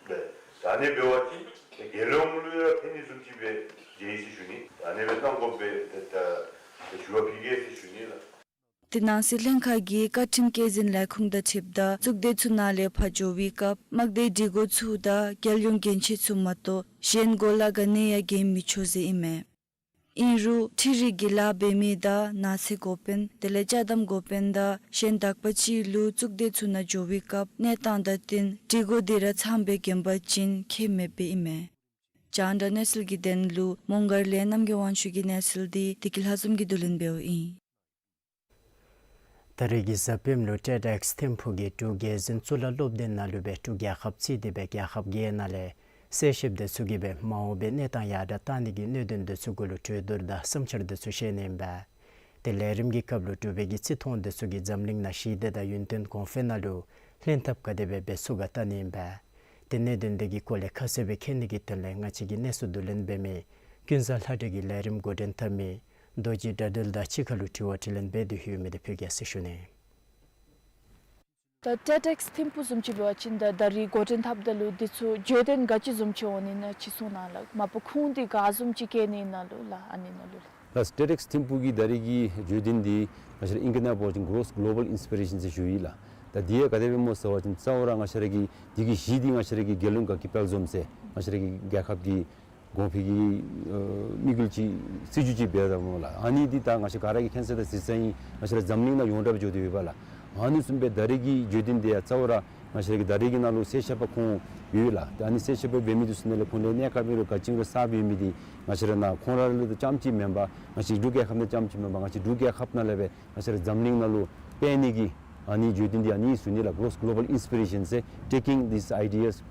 པས། ད་ཨ་ནི་འབད་བ་ཅིན་ཏེ་རྒྱལ་ཡོངས་ལུ་ཡང་ཕན་ནི་བཟུམ་ཅིག་སྦེ་མཇལ་ཡི་ཟེར་ཞུ་ནི། ད་ཨ་ནི་སྦེ་གནང་དགོ་པས། ཏེ་ད་ཏེ་ཞུ་བ་ཕུལ་གེ་ཟེར་ཞུ་ནི་ལགས། ཏེ་ནང་སྲིད་ལྷན་ཁག་གི་བཀའ་ཁྲིམས་བཀོད་འཛིན་ལས་ཁུངས་དང་འཁྲིལཝ་ད་གཙུག་སྡེ་ཚུ་ནང་ལས་ཕར་འགྱོ་བའི་སྐབས་དམག་སྡེའི་སྒྲིག་གོ་ཚུ་དང་རྒྱལ་ཡོངས་གྱོན་ཆས་ཚུ་མ་གཏོགས་གཞན་གོ་ལ་ག་ནི་ཡང་གྱོན་མི་ཆོག་ཟེར་ཨིན་མས། ཨིན་རུང་འཕྲུལ་རིག་གི་ལཱ་འབད་མི་དང་ནགས་ཚལ་འགོ་དཔོན་དེ་ལས་ཅ་དམ་འགོ་དཔོན་དང་གཞན་དག་པ་ཅིག་ལུ་གཙུག་སྡེ་ཚུ་ནང་འགྱོ་བའི་སྐབས་གནས་སྟངས་དང་བསྟུན་སྒྲིག་གོ་དེ་ར་ཚངམ་སྦེ་གྱོན་པ་ཅིན་ཁྱད་མེདཔ་སྦེ་ཨིན་མས། རྒྱང་བསྒྲགས་གནས་ཚུལ་གྱི་དོན་ལུ་མོང་སྒར་ལས་རྣམ་རྒྱལ་དབང་ཕྱུག་གི་གནས་ཚུལ་འདི་བདེ་སྐྱིད་ལྷ་འཛོམས་ཀྱིས་བསྡུ་ལེན་འབདཝ་ཨིན། ད་རེས་ཀྱི་གཟའ་སྤེནམ་ལུ་ཊེཌ་ཨེགསི་ཐིམ་ཕུག་གི་འབྲུག་རྒྱལ་འཛིན་གཙུག་ལག་སློབ་སྡེ་ནང་ལུ་སྦེ་འབྲུག་རྒྱལ་ཁབ་རྩིས་ཏེ་སྦེ་རྒྱལ་ཁབ་བརྒྱད་ནང་ལས་གསལ་བཤདཔ་དེ་ཚུ་གིས་སྦེ་མ་འོངས་པའི་གནས་སྟངས་ཡར་དྲག་གཏང་ནི་གི་གནད་དོན་དེ་ཚུ་གུ་ལུ་གྲོས་བསྡུར་དང་བསམ་འཆར་དེ་ཚུ་བཤད་ནི་ཨིན་པས། ཏེ་ལས་རིམ་གྱི་སྐབས་ལུ་འབྲུག་པའི་གི་རྩིས་མཐོང་དེ་ཚུ་གིས་འཛམ་གླིང་ནང་ཞི་བདེ་དང་ཡུན་བརྟན་གོང་འཕེལ་ནང་ལུ་ལྷན་ཐབས་ག་དེ་སྦེ་འབད་ཚུགས་ག་བལྟ་ནི་ཨིན་པས། ཏེ་གནད་དོན་དེ་གི་སྐོར་ལས་ཁ་གསལ་སྦེ་མཁྱེན་ནི་གི་དོན་ལས་ང་བཅས་ཀྱིས་གནས་ཚུལ་བསྡུ་ལེན་འབད་མི་ཀུན་བཟང་ལྷ་སྒྲོན་གྱིས་ལས་རིམ་འགོ་འདྲེན་འཐབ་མི་རྡོ་རྗེ་དགྲ་འདུལ་དང་གཅིག་ཁར་ལུ་དྲི་བ་དྲིས་ལན་འབད་དེ་ཡོད་མི་དེ་ཕུལ་གེ་ཟེར་ཞུ་ནི། ད་ཊེཌ་ཨེགསི་ཐིམ་ཕུག་བཟུམ་ཅིག་འབད་བ་ཅིན་ད་ད་རེས་འགོ་འདྲེན་འཐབ་ད་ལུ་འདི་ཚུ་བརྗོད་དོན་ག་ཅི་བཟུམ་ཅིག་འོང་ནི་ཨིན་ན་ཅིག་གསུང་གནང་ལགས། མ་པ་ཁུངས་འདི་ག་བཟུམ་ཅིག་བཀལ་ནི་ཨིན་ན་ལུ་ལགས། ཨ་ནི་ནང་ལུ་ལགས། ལགས། ཊེཌ་ཨེགསི་ཐིམ་ཕུག་གི་ད་རེས་ཀྱི་བརྗོད་དོན་འདི་ང་བཅས་ར་ཨིང་སྐད་ནང་འབད་བ་ཅིན་གོ་རོས་གོ་ལོ་བཱལ་ཨིནསི་པི་རེ་ཤཱན་ཟེར་ཞུ་ཡི་ལགས། ད་འདི་ཡང་ག་དེ་སྦེ་སྨོ་ཟེར་བ་ཅིན་གཙོ་བོ་ར་ང་བཅས་ར་གི་འདི་གི་གཞི་འདི་ང་བཅས་ར་གི་རྒྱལ་ཡོངས་དགའ་སྐྱིད་དཔལ་འཛོམས་ཟེར་ང་བཅས་ར་གི་རྒྱལ་ཁབ་ཀྱི་གོང་འཕེལ་གྱི་ཨ་དམིགས་ཡུལ་ཅིག་སྲིད་བྱུས་ཅིག་འབད་དོ་སྨོ་ལགས། ཨ་ནི་འདི་ད་ང་བཅས་ག་ར་གིས་མཁྱེན་གསལ་དང་གཟིགས་གསལ་ཨིན། ང་བཅས་ར་འཛམ་གླིང་ནང་ཡོངས་གྲགས་སྦེ་འགྱོ་སྟེ་ཡོད་པས་ལགས། ཨ་ནི་བཟུམ་སྦེ་ད་རེས་ཀྱི་བརྗོད་དོན་འདི་ཡང་གཙོ་བོ་ར་ང་བཅས་ར་གི་ད་རེས་ཀྱི་ནང་ལུ་གསལ་བཤད་པ་ཁོང་ཡོད་ལགས། ད་ཨ་ནི་གསལ་བཤད་པ་འབད་མི་འདི་ཚུ་ནང་ལས་ཁོང་ལས་གནས་སྐབས་ཨིན་རུང་ག་ཅི་ཨིན་རུང་གསརཔ་ཡོད་མི་འདི་ང་བཅས་ར་ནཱ་ཁོང་ར་ལུ་ད་རྐྱངམ་ཅིག་མེན་པར་ང་བཅས་འབྲུག་རྒྱལ་ཁབ་ནང་རྐྱངམ་ཅིག་མེན་པར་ང་བཅས་འབྲུག་རྒྱལ་ཁབ་ནང་ལས་སྦེ་ང་བཅས་ར་འཛམ་གླིང་ནང་ལུ་སྤེལ་ནི་གི་ཨ་ནི་བརྗོད་དོན་འདི་ཨ་ནི་ཞུ་ནི་ལགས། Glo- Global Inspiration ཟེར། Taking these ideas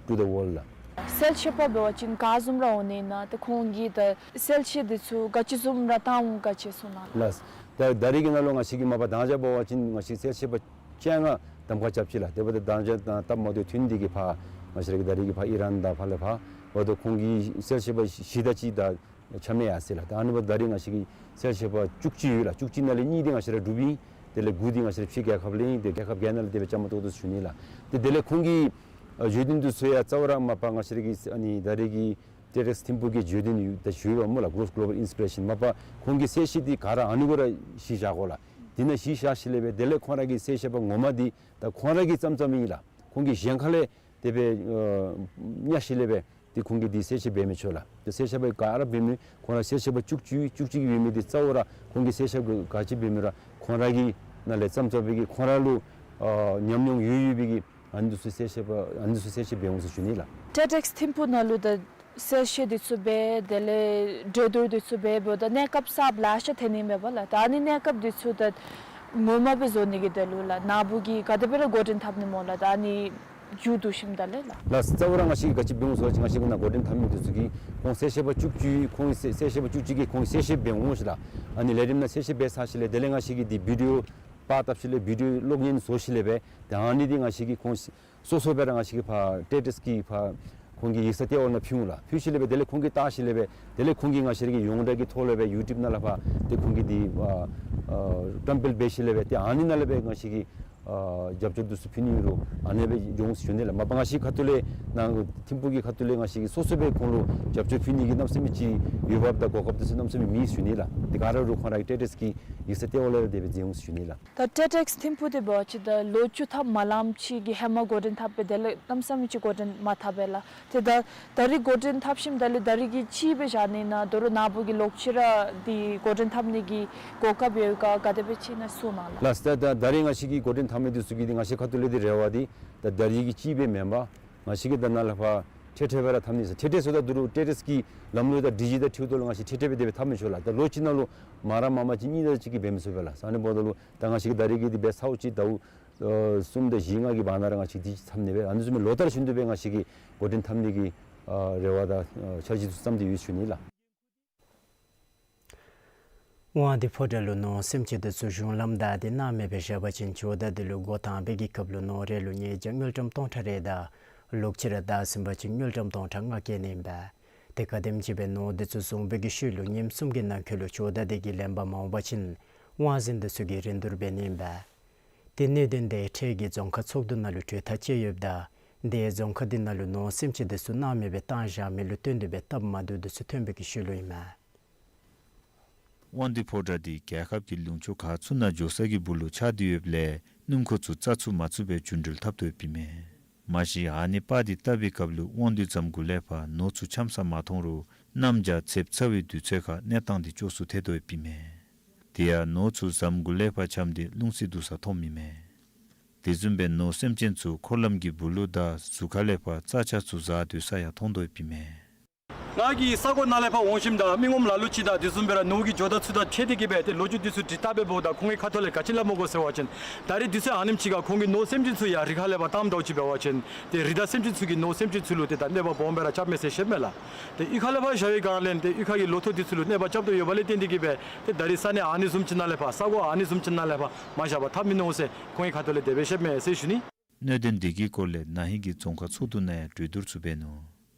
to the world ལགས། གསལ་བཤད་པ་འབད་བ་ཅིན་ག་བཟུམ་ར་འོང་ནི་ན་ཏེ་ཁོང་གིས་ད་གསལ་བཤད་འདི་ཚུ་ག་ཅི་བཟུམ་ར་བཏང་འོང་ག་ཅི་གསུང་གནང་ལགས། ལགས། ད་ད་རེས་ཀྱི་ནང་ལུ་ང་བཅས་ཀྱིས་མ་པ་དང་ཅ་འབད་བ་ཅིན་ང་བཅས་གསལ་བཤད་པ་བཅོ་ལྔ་གདམ་ཁ་རྐྱབ་ཅི་ལགས། དེ་འབདཝ་ད་དང་ཅ་དང་སྟབས་མ་བདེཝ་ཐོན་ཏེ་གིས་ཕར་ང་བཅས་ར་གི་ད་རེས་ཀྱི་ཕར་ཨི་རན་དང་ཕར་ལས་ཕར་འབདཝ་ད་ཁོང་གིས་གསལ་བཤད་པ་བཞི་དང་གཅིག་ད་ཆ་མེད་ཡར་སོ་ཡི་ལགས། ད་ཨ་ནི་འབདཝ་ད་རེས་ང་བཅས་ཀྱི་གསལ་བཤད་པ་བཅུ་གཅིག་ཡོད་ལགས། བཅུ་གཅིག་ནང་ལས་གཉིས་འདི་ང་བཅས་ར་འབྲུག་པའི་ཨིན། དེ་ལས་དགུ་འདི་ང་བཅས་ར་ཕྱི་རྒྱལ་ཁབ་ལས་ཨིན། ཏེ་རྒྱལ་ཁབ་བརྒྱད་ནང་ལས་དེ་སྦེ་བཅའ་མར་གཏོགས་དོ་ཟེར་ཞུ་ནི་ལགས། ཏེ་དེ་ལས་ཁོང་གི་ཨ་བརྗོད་དོན་འདི་ཚུ་ཡང་གཙོ་བོ་ར་མ་པ་ང་བཅས་ར་གི་ཨ་ནི་ད་རེས་ཀྱི་ཊེཌ་ཨེཀསི་ཐིམ་ཕུག་གི་བརྗོད་དོན་ཡོད་ད་ཞུ་ཡོདཔ་སྨོ་ལགས། Glo- Global Inspiration མ་པ་ཁོང་གི་གསལ་བཤད་འདི་ག་ར་ཨ་ནི་གུ་ར་གཞི་བཞག་དགོ་ལགས། འདི་ནང་གཞི་བཞག་ཞིནམ་ལས་སྦེ་དེ་ལས་ཁོང་ར་གི་གསལ་བཤད་པ་ངོ་མ་འདི་ད་ཁོང་ར་གིས་བརྩམ་བརྩམ་ཨིན་ལགས། ཁོང་གིས་གཞན་ཁ་ལས་དེ་སྦེ་ཨ་བརྙ་ཞིནམ་ལས་སྦེ་ཏེ་ཁོང་གིས་འདི་གསལ་བཤད་འབད་མི་ཆོག་ལགས། ཏེ་གསལ་བཤད་པ་ག་ར་འབད་མི་ཁོང་ར་གསལ་བཤད་པ་བཅུ་གཅིག་བཅུ་གཅིག་འབད་མི་འདི་གཙོ་བོ་ར་ཁོང་གིས་གསལ་བཤད་ག་ཅི་འབད་མི་ར་ཁོང་ར་གི་ནང་ལས་བརྩམ་བརྩམ་སྦེ་གིས་ཁོང་ར་ལུ་ཨ་ཉམས་མྱོང་ཡོད་ཡོད་པའི་གིས་ཨ་ནི་འདི་ཚུ་གསལ་བཤད་པ་ཨ་ནི་འདི་ཚུ་གསལ་བཤད་འབད་འོང་ཟེར་ཞུ་ནི་ལགས། ཊེཌ་ཨེཀསི་ཐིམ་ཕུག་ནང་ལུ་ད་གསལ་བཤད་འདི་ཚུ་འབད་དེ་ལས་གྲོས་བསྡུར་འདི་ཚུ་འབད་འབདཝ་ད་གནས་སྐབས་གསརཔ་ལེ་ཤ་ཐོན་ནི་མས་པ་ལགས། ད་ཨ་ནི་གནས་སྐབས་འདི་ཚུ་ད་ངོ་མ་སྦེ་བཟོ་ནི་གི་དོན་ལུ་ལགས་ནཱ་བུ་གིས་ག་དེ་སྦེ་ར་འགོ་འདྲེན་འཐབ་ནི་སྨོ་ལགས། ད་ཨ་ནི་མཇུག་བསྡུ་ཞིནམ་ད་ལས་ལགས། ལགས་གཙོ་བོ་ར་ང་བཅས་ཀྱིས་ག་ཅི་འབད་འོང་ཟེར་བ་ཅིན་ང་བཅས་ཀྱི་ནཱ་འགོ་འདྲེན་འཐབ་མི་འདི་ཚུ་གིས་ཁོང་གསལ་བཤད་པ་བཅུ་གཅིག་ཁོང་གསལ་གསལ་བཤད་པ་བཅུ་གཅིག་གིས་ཁོང་གསལ་བཤད་འབད་འོང་ཞིནམ་ལས་ཨ་ནི་ལས་རིམ་ནང་གསལ་བཤད་འབད་ཚར་ཞིནམ་ལས་དེ་ལས་ང་བཅས་ཀྱིས་འདི་བི་ཌི་ཡོ་པར་བཏབ་ཞིནམ་ལས་བི་ཌི་ཡོ་གློག་བརྙན་བཟོ་ཞིནམ་ལས་སྦེ་ཏེ་ཨ་ནི་འདི་ང་བཅས་ཀྱིས་ཁོང་སོ་སོ་སྦེ་ར་ང་བཅས་ཀྱིས་ཕར་ཊེཌ་ཨེཀསི་གི་ཕར་ཁོང་གི་ཡིག་ཚང་ལྟེ་བ་ནང་ཕུལ་འོང་ལགས། ཕུལ་ཞིནམ་ལས་སྦེ་དེ་ལས་ཁོང་གིས་བལྟ་ཞིནམ་ལས་སྦེ་དེ་ལས་ཁོང་གིས་ང་བཅས་ར་གི་ཡོངས་གྲགས་ཀྱི་ཐོག་ལས་སྦེ་ཡུ་ཊུབ་ནང་ལས་ཕར་ཏེ་ཁོང་གིས་འདི་ཨ་ཨ་བཀྲམ་སྤེལ་འབད་ཞིནམ་ལས་སྦེ་ཏེ་ཨ་ནི་ནང་ལས་སྦེ་ང་བཅས་ཀྱིས་ཨ་རྒྱབ་སྐྱོར་འདི་ཚུ་ཕུལ་ནི་ཨིན་རུང་ཨ་ནི་སྦེ་འགྱོ་འོང་ཟེར་ཞུ་ནི་ལགས། མ་པ་ང་བཅས་ཁ་ཐུག་ལས་ནཱ་ཐིམ་ཕུག་གི་ཁ་ཐུག་ལས་ང་བཅས་ཀྱིས་སོ་སོ་སྦེ་ཁོང་ལུ་རྒྱབ་སྐྱོར་ཕུལ་ནི་གི་གནམ་མེད་ས་མེད་ཅིག་འོས་འབབ་དང་གོ་སྐབས་འདི་ཚུ་གནམ་མེད་ས་མེད་མེད་ཟེར་ཞུ་ནི་ལགས། ཏེ་ག་ར་རུང་ཁོང་ར་གི་ཊེཌ་ཨེཀསི་གི་ཡིག་ཚང་ལྟེ་བ་ལས་ར་དེ་སྦེ་མཛད་འོང་ཟེར་ཞུ་ནི་ལགས། ད་ཊེཌ་ཨེཀསི་ཐིམ་ཕུག་འདི་འབད་བ་ཅིན་ད་ལོ་བཅུ་ཐམ་མ་ལངམ་ཅིག་གི་ཧེ་མ་འགོ་འདྲེན་འཐབ་སྦེ་དེ་ལས་གནམ་མེད་ས་མེད་ཅིག་འགོ་འདྲེན་མ་འཐབ་པས་ལགས། ཏེ་ད་ད་རིས་འགོ་འདྲེན་འཐབ་ཞིནམ་ད་ལས་ད་རིས་ཀྱི་ཅིག་སྦེ་བཞག་ནི་ན་དོ་རུང་ནཱ་བུ་གིས་ལོག་ཅི་ར་འདི་འགོ་འདྲེན་འཐབ་ནི་གི་གོ་སྐབས་ཡོད་ག་ག་དེ་སྦེ་ཅིག་ཨིན་ན་གསུང་གནང་ལགས། ལགས་ད་ད་ད་རིས་ང་བཅས་ཀྱི་འགོ་འདྲེན་འཐབ་མི་འདི་ཚུ་གི་འདི་ང་བཅས་ཁ་ཐུག་ལས་འདི་རེ་བ་འདི་ད་ད་རིས་ཀྱི་ཅིག་སྦེ་མེན་པར་ང་བཅས་ཀྱིས་ད་ནཱ་ལས་ཕར་ཐད་ཐད་སྦེ་ར་འཐབ་ནི་ཟེར་ཐད་ཐད་ཟེརཝ་ད་དོ་རུང་ཊེཌ་ཨེཀསི་གི་ལམ་ལུགས་དང་སྒྲིག་གཞི་དང་འཁྲིལཝ་ད་ལུ་ང་བཅས་ཐད་ཐད་སྦེ་དེ་སྦེ་འཐབ་མི་ཆོག་ལགས། ད་ལོ་གཅིག་ནང་ལུ་མ་ར་མ་མ་ཅིག་གཉིས་དང་གཅིག་གིས་འབད་མི་ཚུགས་པས་ལགས། ཨ་ནི་འབདཝ་ད་ལུ་ད་ང་བཅས་ཀྱིས་ད་རིས་ཀྱི་འདི་འབད་ཚརཝ་ཅིག་ད་ཨ་གསུམ་དང་བཞི་ལྔ་གི་བར་ན་ར་ང་བཅས་འདི་འཐབ་ནི་སྦེ་ཨ་ནི་བཟུམ་སྦེ་ལོ་ལྟར་བཞིན་དུ་སྦེ་ང་བཅས་ཀྱིས་འགོ་འདྲེན་འཐབ་ནི་གི་ཨ་རེ་བ་དང་ཨ་འཆར་གཞི་ཚུ་བརྩམས་ཏེ་ཡོད་ཟེར་ཞུ་ནི་ལགས། དབང་འདུས་ཕོ་བྲང་ལུ་ནོར་སེམས་ཅན་འདི་ཚུ་གཞུང་ལམ་བདའ་སྟེ་གནང་མི་སྦེ་བཞག་པ་ཅིན་ཇོ་བདག་འདི་ལུ་འགོ་དང་པའི་གི་སྐབས་ལུ་ནོར་རེ་ལུ་ཉིས་བརྒྱ་དངུལ་ཀྲམ་སྟོང་ཕྲག་རེ་དང་ལོག་ཅི་ར་བདའ་ཟིན་པ་ཅིན་དངུལ་ཀྲམ་སྟོང་ཕྲག་ལྔ་བཀལ་ནི་ཨིན་པས། ཏེ་ག་དེམ་ཅིག་སྦེ་ནོར་འདི་ཚུ་བཟུང་བའི་གི་ཤུལ་ལུ་ཉིནམ་གསུམ་གྱི་ནང་འཁོད་ལུ་ཇོ་བདག་འདི་གིས་ལེན་པར་མ་འོང་པ་ཅིན་དབང་འཛིན་འདི་ཚུ་གིས་རིན་བསྡུར་འབད་ནི་ཨིན་པས། ཏེ་གནད་དོན་འདི་འཕྲལ་གྱི་རྫོང་ཁག་ཚོགས་འདུ་ནང་ལུ་གྲོས་ཐག་བཅད་ཡོདཔ་ད་དེ་རྫོང་ཁག་འདི་ནང་ལུ་ནོར་སེམས་ཅན་འདི་ཚུ་གནང་མི་སྦེ་བཏང་བཞག་མི་ལུ་བརྟེན་ཏེ་སྦེ་སྟབས་མ་བདེཝ་འདི་ཚུ་ཐོན་པའི་གི་ཤུལ་ལུ་ཨིན་མས། དབང་འདུས་ཕོ་བྲང་འདི་རྒྱལ་ཁབ་ཀྱི་ལུང་ཕྱོགས་ག་ཚུ་ནང་འགྱོ་ས་གི་སྦུག་ལུ་ཆགས་ཏེ་ཡོདཔ་ལས་སྣུམ་འཁོར་ཚུ་བཙག་ཚུགས་མ་ཚུགས་པའི་འགྱུར་འགྲོས་འཐབ་དོ་ཡོདཔ་ཨིན་མས། མ་གཞི་ཨ་ནི་པར་འདི་བཏབ་པའི་སྐབས་ལུ་དབང་འདུས་རྫམ་གུ་ལས་ཕར་ནོར་ཚུ་འཁྱམས་ས་མ་མཐོང་རུང་གནམ་བྱཱར་ཚེབ་ཚ་བའི་དུས་ཚོད་ཁར་གནས་སྟངས་འདི་སྐྱོ་སུ་ཐལ་དོ་ཡོདཔ་ཨིན་མས། དེ་ཡང་ནོར་ཚུ་རྫམ་གུ་ལས་ཕར་འཁྱམས་ཏེ་རླུང་བསིལ་འདུག་ས་མཐོངམ་ཨིན་མས། དེ་བཟུམ་སྦེ་ནོར་སེམས་ཅན་ཚུ་འཁོར་ལམ་གྱི་སྦུག་ལུ་དང་ཟུར་ཁ་ལས་ཕར་རྩྭ་ཆག་ཚུ་བཟའ་སྡོད་ས་ཡང་མཐོང་དོ་ཡོདཔ་ཨིན་མས། ང་གིས་ས་གོ་ནང་ལས་ཕར་འོང་ཞིནམ་ད་མི་ངོམ་ལ་ལུ་ཅིག་དང་དེ་བཟུམ་སྦེ་ར་ནོར་གྱི་ཇོ་བདག་ཚུ་དང་འཕྱད་དེ་གིས་སྦེ་ཏེ་ལོ་རྒྱུས་འདི་ཚུ་དྲི་བལྟ་སྦེ་འབདཝ་ད་ཁོང་གི་ཁ་ཐུག་ལས་ག་ཅི་སླབ་མི་གོ་ཟེར་བ་ཅིན་ད་རིས་དུས་ཚོད་ཨ་ནེམ་ཅིག་ཁར་ཁོང་གི་ནོར་སེམས་ཅན་ཚུ་ཡང་རི་ཁ་ལས་ཕར་བཏངམ་འདྲཝ་ཅིག་འབད་བ་ཅིན་ཏེ་རི་དྭགས་སེམས་ཅན་ཚུ་གིས་ནོར་སེམས་ཅན་ཚུ་ལུ་ཏེ་ད་གནོད་པ་སྦོམ་སྦེ་ར་རྐྱབ་མས་ཟེར་བཤདཔ་མས་ལགས། ཏེ་གཡུས་ཁ་ལས་ཕར་བཞག་པའི་སྒང་ལས་ཏེ་གཡུས་ཁ་གི་ལོ་ཐོག་འདི་ཚུ་ལུ་གནོད་པ་རྐྱབ་དོ་ཡོདཔ་ལས་བརྟེན་ཏེ་གིས་སྦེ་ཏེ་ད་རིས་ས་གནས་ཨ་ནི་བཟུམ་ཅིག་ནང་ལས་ཕར་ས་གོ་ཨ་ནི་བཟུམ་ཅིག་ནང་ལས་ཕར་མ་བཞག་པར་འཐབ་མི་ནོར་ཟེར་ཁོང་གི་ཁ་ཐུག་ལས་དེ་སྦེ་བཤདཔ་མས་ཟེར་ཞུ་ནི། གནད་དོན་འདི་གི་སྐོར་ལས་ན་ཧིང་གི་རྫོང་ཁག་ཚོགས་འདུ་ནང་ཡང་གྲོས་བསྡུར་ཚུ་འབད་ནུག།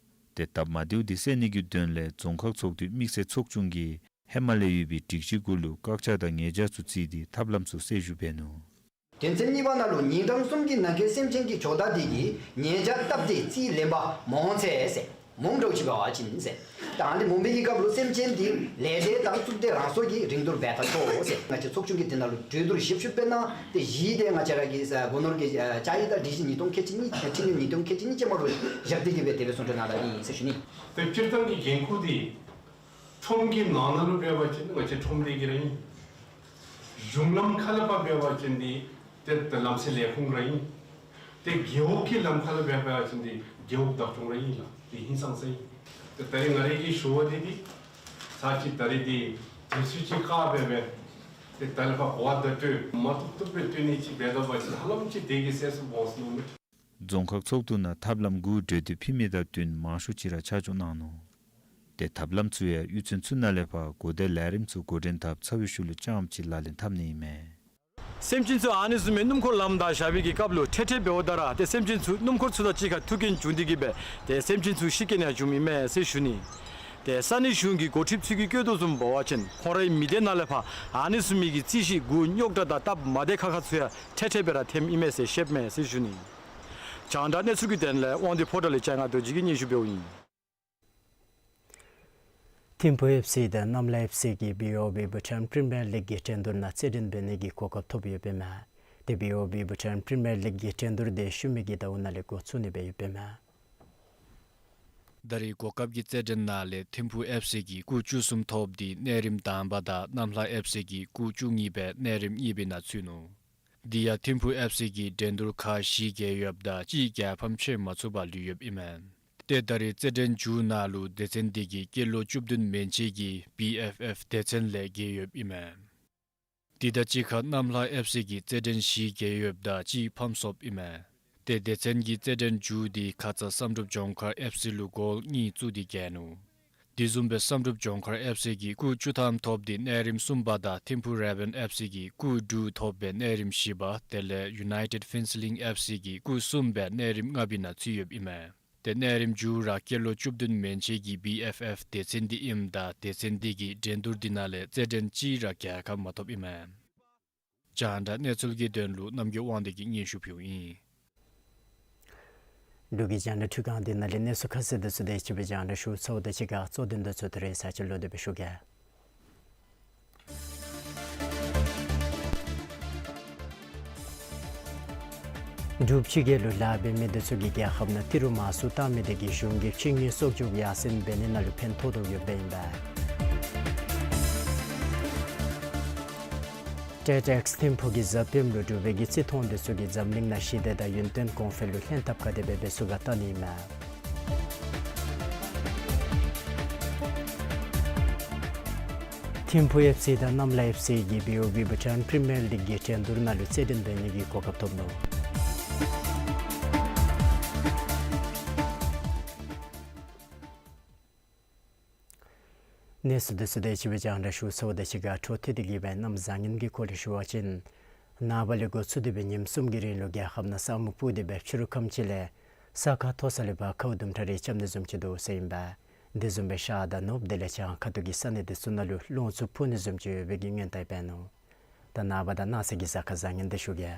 ཏེ་སྟབས་མ་བདེཝ་འདི་སེལ་ནི་གི་དོན་ལས་རྫོང་ཁག་ཚོགས་འདུའི་དམིགས་བསལ་ཚོགས་ཆུང་གིས་ཧེ་མ་ལས་ཡོད་པའི་སྒྲིག་གཞི་གུ་ལུ་བཀག་ཆ་དང་ཉེས་བྱ་ཚུ་བརྩིས་ཏེ་ཐབས་ལམ་ཚུ་གསལ་ཞུ་འབད་ནུག། དོན་ཚན་གཉིས་པ་ནང་ལུ་ཉིན་གྲངས་གསུམ་གྱི་ནང་འཁོད་སེམས་ཅན་གྱི་ཇོ་བདག་འདི་གིས་ཉེས་བྱ་བཏབ་སྟེ་རྩིས་ལེན་པར་མ་འོང་ཚེ་ཟེར། མུམ་འདྲཝ་ཅིག་འབད་བ་ཅིན་ཟེར། ད་ཨ་ནི་མུམ་པའི་གི་སྐབས་ལུ་སེམས་ཅན་འདི་ལས་འབྲས་དང་གཙུག་སྡེ་རང་སོ་གི་རིང་བསྡུར་འབད་ཐག་ཆོད་ཟེར། ང་བཅས་ཚོགས་ཆུང་གིས་འདི་ནང་ལུ་གྲོས་བསྡུར་ཞིབ་ཞིབ་འབད་གནང་སྟེ་གཞི་དེ་ང་བཅས་ར་གི་ས་སྒོ་ནོར་གྱི་ཨ་བཅའ་ཡིག་དང་སྒྲིག་གཞི་ཉིས་སྟོང་ཁལ་གཅིག་གཉིས་ཁྲིམས་ཡིག་ཉིས་སྟོང་ཁལ་གཅིག་གཉིས་ཅན་མ་ལུ་བཞག་སྟེ་གི་སྦེ་དེ་སྦེ་གསུང་གྲོས་གནང་ད་ཨིན་ཟེར་ཞུ་ནི། ཏེ་སྤྱིར་བཏང་གི་འགན་ཁུར་འདི་ཁྲོམ་གྱི་ནང་ན་ལུ་འབད་བ་ཅིན་ང་བཅས་ཁྲོམ་སྡེ་གི་ར་ཨིན། གཞུང་ལམ་ཁ་ལས་ཕར་འབད་བ་ཅིན་འདི་ཏེ་ལམ་སེལ་ལས་ཁུངས་ར་ཨིན། ཏེ་རྒེད་འོག་གི་ལམ་ཁ་ལས་ཕར་འབད་བ་ཅིན་འདི་རྒེད་འོག་བདག་སྐྱོང་ར་ཨིན་ལགས། འདི་ཧིང་སངས་ས་ཨིན། ཏེ་ད་རེས་ང་རའི་གི་ཞུ་བ་འདི་འདི་ཚར་ཅིག་ད་རེས་འདི་དུས་ཚོད་ཅིག་བཀག་སྦེ་སྦེ་ཏེ་ད་ལས་ཕར་གོ་བ་བརྡ་སྤྲོད་མ་ཐུབ་ཐུབ་སྦེ་སྤྲོད་ནི་ཅིག་འབད་ད་པ་ཅིན་ཧ་ལམ་ཅིག་དེ་གིས་ཟད་སོངམ་འོང་ཟེར་མནོཝ་མས། རྫོང་ཁག་ཚོགས་འདུ་ནང་ཐབས་ལམ་དགུ་གྲོས་བསྡུར་ཕུལ་མི་དང་བསྟུན་མང་ཤོས་ཅིག་ར་ཆ་འཇོག་གནང་ནུག། ཏེ་ཐབས་ལམ་ཚུ་ཡང་གཡུས་ཚན་ཚུ་ནང་ལས་ཕར་གོ་བརྡའི་ལས་རིམ་ཚུ་འགོ་འདྲེན་འཐབ་ཚར་བའི་ཤུལ་ལུ་རྐྱངམ་ཅིག་ལག་ལེན་འཐབ་ནི་ཨིན་མས། སེམས་ཅན་ཚུ་ཨ་ནི་བཟུམ་མའི་སྣུམ་འཁོར་ལམ་བདའ་བཞག་པའི་གི་སྐབས་ལུ་འཕྲལ་འཕྲལ་འབདཝ་ད་ར་ཏེ་སེམས་ཅན་ཚུ་སྣུམ་འཁོར་ཚུ་དང་གཅིག་ཁར་ཐུག་རྐྱེན་བྱུང་སྟེ་གི་སྦེ་ཏེ་སེམས་ཅན་ཚུ་ཤི་རྐྱེན་ཡང་བྱུངམ་ཨིན་མས་ཟེར་ཞུ་ནི། ཏེ་ས་གནས་གཞུང་གི་འགོ་ཁྲིདཔ་ཚུ་གིས་བཀོད་དོ་བཟུམ་འབད་བ་ཅིན་ཁོང་རའི་མི་སྡེ་ནང་ལས་ཕར་ཨ་ནི་བཟུམ་མའི་གི་རྩོད་གཞི་མགུ་རྙོག་དྲགས་དང་སྟབས་མ་བདེ་ཁག་ཁ་ཚུ་ཡང་འཕྲལ་འཕྲལ་སྦེ་ར་ཐོནམ་ཨིན་མས་ཟེར་བཤདཔ་མས་ཟེར་ཞུ་ནི། རྒྱང་བསྒྲགས་གནས་ཚུལ་གྱི་དོན་ལས་དབང་འདུས་ཕོ་བྲང་ལས་ལྕང་ང་རྡོ་རྗེ་གིས་སྙན་ཞུ་འབདཝ་ཨིན། ཐིམ་ཕུ་ཨེཕ་སི་དང་གནམ་ལྷ་ཨེཕ་སི་གིས་བི་ཨོ་བི་བྷུ་ཊཱན་པི་རི་མི་ཡར་ལིག་གི་འགྲན་བསྡུར་ནང་རྩེད་འགྲན་འབད་ནི་གི་གོ་སྐབས་ཐོབ་ཡོདཔ་ཨིན་མས། ཏེ་བི་ཨོ་བི་བྷུ་ཊཱན་པི་རི་མི་ཡར་ལིག་གི་འགྲན་བསྡུར་དེ་ཤུལ་མའི་གི་ཟླཝ་ནང་ལས་འགོ་བཙུགས་ནི་སྦེ་ཡོདཔ་ཨིན་མས། ད་རེས་གོ་སྐབས་ཀྱི་རྩེད་འགྲན་ནང་ལས་ཐིམ་ཕུ་ཨེཕ་སི་གིས་སྐུགས་བཅུ་གསུམ་ཐོབ་སྟེ་གནས་རིམ་དང་པ་དང་གནམ་ལྷ་ཨེཕ་སི་གིས་སྐུགས་བཅུ་གཉིས་སྦེ་གནས་རིམ་གཉིས་པའི་ནང་ཚུད་ནུག། དེ་ཡང་ཐིམ་ཕུ་ཨེཕ་སི་གིས་འགྲན་བསྡུར་ཁག་བཞི་རྒྱལ་ཡོདཔ་ད་གཅིག་རྒྱལ་ཕམ་ཆེ་མ་ཚུགས་པར་ལུས་ཡོདཔ་ཨིན་མས། ཏེ་ད་རེས་རྩེད་འགྲན་མཇུག་ནང་ལུ་སྡེ་ཚན་དེ་གིས་སྐྱེས་ལོ་བཅུ་བདུན་མན་ཆད་ཀྱི་བི་ཨེཕ་ཨེཕ་སྡེ་ཚན་ལས་རྒྱལ་ཡོདཔ་ཨིན་མས། དེ་དང་གཅིག་ཁར་གནམ་ལྷ་ཨེཕ་སི་གིས་རྩེད་འགྲན་བཞི་རྒྱལ་ཡོདཔ་ད་གཅིག་ཕམ་སོངམ་ཨིན་མས། ཏེ་སྡེ་ཚན་གྱི་རྩེད་འགྲན་མཇུག་དེ་ཁ་ཙ་བསམ་གྲུབ་ལྗོངས་མཁར་ཨེཕ་སི་ལུ་གོལ་གཉིས་བཙུགས་ཏེ་རྒྱལ་ནུག། དེ་བཟུམ་སྦེ་བསམ་གྲུབ་ལྗོངས་མཁར་ཨེཕ་སི་གིས་སྐུགས་བཅུ་ཐམ་ཐོབ་སྟེ་གནས་རིམ་གསུམ་པ་དང་ཐིམ་ཕུ་རེ་བཱན་ཨེཕ་སི་གིས་སྐུགས་དྲུག་ཐོབ་སྦེ་གནས་རིམ་བཞི་པ་དེ་ལས་ཡུ་ནའི་ཊེཌ་ཕེན་སི་ལིང་ཨེཕ་སི་གིས་སྐུགས་གསུམ་སྦེ་གནས་རིམ་ལྔ་པའི་ནང་ཚུད་ཡོདཔ་ཨིན་མས། ཏེ་གནས་རིམ་མཇུག་ར་སྐྱེས་ལོ་བཅུ་བདུན་མན་ཆད་ཀྱི་བི་ཨེཕ་ཨེཕ་སྡེ་ཚན་དེ་ཨིནམ་ད་སྡེ་ཚན་དེ་གིས་འགྲན་བསྡུར་དེ་ནང་ལས་རྩེད་འགྲན་གཅིག་ར་རྒྱལ་ཁ་མ་ཐོབ་ཨིན་མས། རྒྱང་བསྒྲགས་གནས་ཚུལ་གྱི་དོན་ལུ་རྣམ་རྒྱལ་དབང་འདུས་ཀྱིས་སྙན་ཞུ་ཕུལཝ་ཨིན། འབྲུག་གི་རྒྱང་བསྒྲགས་འཕྲུལ་ཁང་འདི་ནང་ལས་གནས་ཚུལ་ཁ་གསལ་དེ་ཚུ་དེ་ཅིག་སྦེ་རྒྱང་བསྒྲགས་ཞུ་ཚརཝ་དང་གཅིག་ཁར་གཙོ་དོན་དེ་ཚུ་ད་རེས་ཚར་གཅིག་ལོག་སྟེ་སྦེ་ཞུ་གེ། འབྲུག་ཕྱི་རྒྱལ་ལུ་ལཱ་འབད་མི་དེ་ཚུ་གིས་རྒྱལ་ཁབ་ནང་ཏི་རུ་མང་སུ་བཏང་མི་དེ་གིས་གཞུང་གི་ཕྱི་དངུལ་གསོག་འཇོག་ཡར་སེང་འབད་ནི་ནང་ལུ་ཕན་ཐོགས་དོ་ཡོདཔ་ཨིན་པས། ཊེཌ་ཨེགསི་ཐིམ་ཕུག་གི་གཟའ་སྤེནམ་ལུ་འབྲུག་པའི་གི་རྩིས་མཐོང་དེ་ཚུ་གིས་འཛམ་གླིང་ནང་ཞི་བདེ་དང་ཡུན་བརྟན་གོང་འཕེལ་ལུ་ལྷན་ཐབས་ག་དེ་སྦེ་འབད་ཚུགས་ག་བལྟ་ནི་ཨིན་མས། ཐིམ་ཕུ་ཨེཕ་སི་དང་གནམ་ལྷ་ཨེཕ་སི་གིས་བི་ཨོ་བི་བྷུ་ཊཱན་པི་རི་མི་ཡར་ལིག་གི་འགྲན་བསྡུར་ནང་ལུ་རྩེད་འགྲན་འབད་ནི་གི་གོ་སྐབས་ཐོབ་ནུག། གནས་ཚུལ་དེ་ཚུ་དེ་ཅིག་སྦེ་རྒྱང་བསྒྲགས་ཞུ་ཚརཝ་དང་གཅིག་ཁར་འཕྲོ་མཐུད་དེ་གི་སྦེ་གནམ་བཟང་ངན་གྱི་སྐོར་ལས་ཞུ་བ་ཅིན་ནངས་པ་ལས་འགོ་བཙུགས་ཏེ་སྦེ་ཉིནམ་གསུམ་གྱི་རིང་ལུ་རྒྱལ་ཁབ་ནང་ས་སྨུག་སྤུབས་ཏེ་སྦེ་ཕྱི་རུ་ཁམས་ཅིག་ལས་ས་ཁ་མཐོ་ས་ལས་ཕར་ཁཝ་དུམ་གྲ་རེ་རྐྱབ་ནི་བཟུམ་ཅིག་འདུག་ཟེར་ཨིན་པས། དེ་བཟུམ་སྦེ་ཤར་དང་ནུབ་དེ་ལས་བྱང་ཁ་ཐུག་གི་ས་གནས་དེ་ཚུ་ནང་ལུ་རླུང་འཚུབ་འཕུ་ནི་བཟུམ་ཅིག་ཡོད་པའི་གི་སྔོན་བརྡ་འབད་ནུག། ད་ནངས་པ་དང་གནངས་ཚེ་གི་གཟའ་སྐར་བཟང་ངན་དེ་ཞུ་གེ།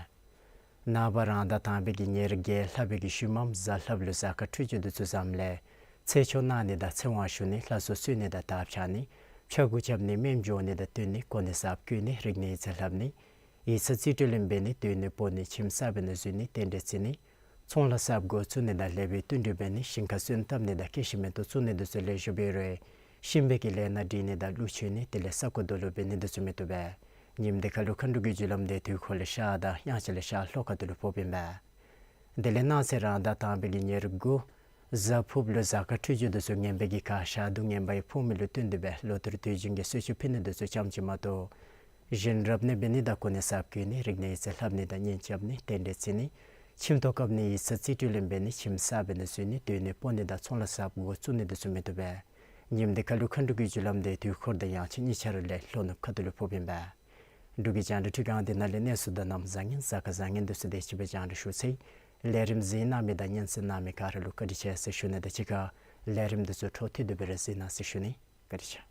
ནངས་པ་རང་ཟླ་དང་པའི་གི་ཉེར་བརྒྱད་ལྷག་པའི་གི་ཤུལ་མམ་གཟའ་ལྷགཔ་ལུ་གཟའ་སྐར་འཕྲོད་སྦྱོར་དེ་ཚུ་བཟངམ་ལས་ཚེ་མཆོག་གནང་ནི་དང་ཚེ་དབང་ཞུ་ནི་ལྷ་གསོལ་གསོལ་ནི་དང་དར་འཕྱར་ནི་ཕྱྭ་འགུགས་རྐྱབ་ནི་སྨན་འབྱོར་ནི་དང་བསྟུན་ནི་གོ་གནས་གསརཔ་བསྐོ་ནི་རིག་གནས་ཡིག་ཚང་ལྷབ་ནི་ཡིག་ཚང་རྩིས་སྤྲོད་ལེན་འབད་ནི་སྡོད་གནས་སྤོ་ནི་ཁྱིམ་གསར་པའི་ནང་འཛུལ་ནི་རྟེན་འབྲེལ་བརྩི་ནི་ཚོང་ལཱ་གསརཔ་འགོ་བཙུགས་ནི་དང་ལེགས་པའི་བསྟུན་གྲོས་འབད་ནི་ཞིང་ཁ་སོན་བཏབ་ནི་དང་སྐྱེ་ཤི་མེ་ཏོག་བཙུགས་ནི་དེ་ཚུ་ལེགས་ཤོམ་འབད་རུང་ཤིང་པའི་གི་ལས་སྣ་སྒྲིག་ནི་དང་ཀླུ་མཆོད་ནི་དེ་ལས་ས་རྐོ་རྡོ་སློག་འབད་ནི་དེ་ཚུ་མི་བཏུབ་པས། ཉིནམ་དེ་ཁར་ལུ་མཁའ་འགྲོ་གི་རྒྱུ་ལམ་དེ་དུས་འཁོར་ལས་ཤར་དང་དབྱངས་འཆར་ལས་ཤར་ལྷོ་ཁ་ཐུག་ལུ་ཕོགཔ་ཨིན་པས། དེ་ལས་གནངས་ཚེ་རང་ཟླ་དང་པའི་གི་ཉེར་དགུ་གཟའ་ཕུརཔ་ལུ་གཟའ་སྐར་འཕྲོད་སྦྱོར་དེ་ཚུ་ངན་པའི་གི་ཁར་ཞག་དུས་ངན་པ་ཡང་ཕོག་མི་ལུ་བསྟུན་ཏེ་སྦེ་ལོ་ལྟར་དུས་རྒྱུན་གྱི་གསོལ་མཆོད་ཕུལ་ནི་དེ་ཚུ་རྐྱངམ་ཅིག་མ་གཏོགས་གཞན་རབ་གནས་འབད་ནི་དང་གོ་གནས་གསརཔ་བསྐོ་ནི་རིག་གནས་ཡིག་ཚང་ལྷབ་ནི་དང་གཉེན་རྐྱབ་ནི་རྟེན་འབྲེལ་བརྩི་ནི་ཁྱིམ་ཐོག་བཀབ་ནི་ཡིག་ཚང་རྩིས་སྤྲོད་ལེན་འབད་ནི་ཁྱིམ་གསར་པའི་ནང་འཛུལ་ནི་སྡོད་གནས་སྤོ་ནི་དང་ཚོང་ལཱ་གསརཔ་འགོ་བཙུགས་ནི་དེ་ཚུ་མི་བཏུབ་པས། ཉིནམ་དེ་ཁར་ལུ་མཁའ་འགྲོ་གི་རྒྱུ་ལམ་དེ་དུས་འཁོར་དང་དབྱངས་འཆར་གཉིས་ཆ་ར་ལས་ལྷོ་ནུབ་ཁ་ཐུག་ལུ་ཕོགཔ་ཨིན་པས། འབྲུག་གི་རྒྱང་བསྒྲགས་འཕྲུལ་ཁང་འདི་ནང་ལས་གནས་ཚུལ་དང་གནམ་བཟང་ངན་གཟའ་སྐར་བཟང་ངན་དེ་ཚུ་དེ་ཅིག་སྦེ་རྒྱང་བསྒྲགས་ཞུ་ཚར་ཡི། ལས་རིམ་གཟིགས་གནང་མི་དང་སྙན་གསན་གནང་མི་ག་ར་ལུ་བཀའ་དྲིན་ཆེ་ཟེར་ཞུ་ནི་དང་གཅིག་ཁར་ལས་རིམ་དེ་ཚུ་འཕྲོ་མཐུད་དེ་སྦེ་ར་གཟིགས་གནང་ཟེར་ཞུ་ནི། བཀའ་དྲིན་ཆེ།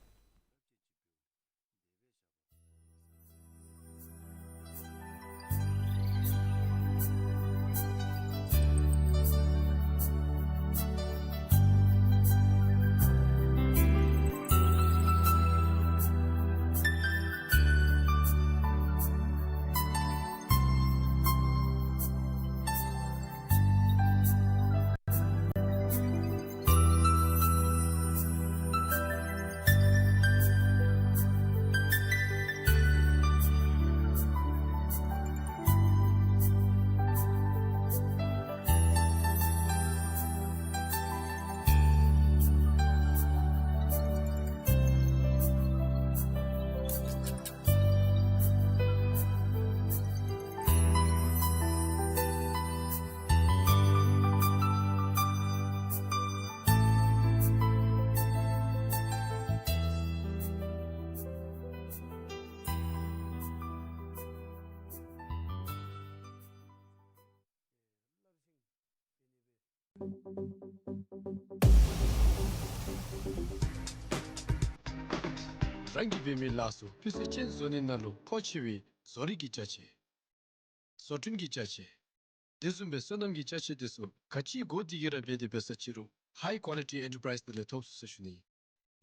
རང་གིས་འབད་མི་ལཱ་ཚུ་སྤུས་ཚད་ཅན་བཟོ་ནི་ནང་ལུ་མཁོ་ཆེ་བའི་བཟོ་རིག་གི་ཅ་ཆས། བཟོ་སྐྲུན་གྱི་ཅ་ཆས། དེ་བཟུམ་སྦེ་སོ་ནམ་གྱི་ཅ་ཆས་དེ་ཚུ་ག་ཅི་དགོ་དེ་གིས་ར་འབད་དེ་འབད་ས་ཅི་རུང་High Quality Enterprise ནང་ལས་ཐོབ་ཚུགས་ཟེར་ཞུ་ནི།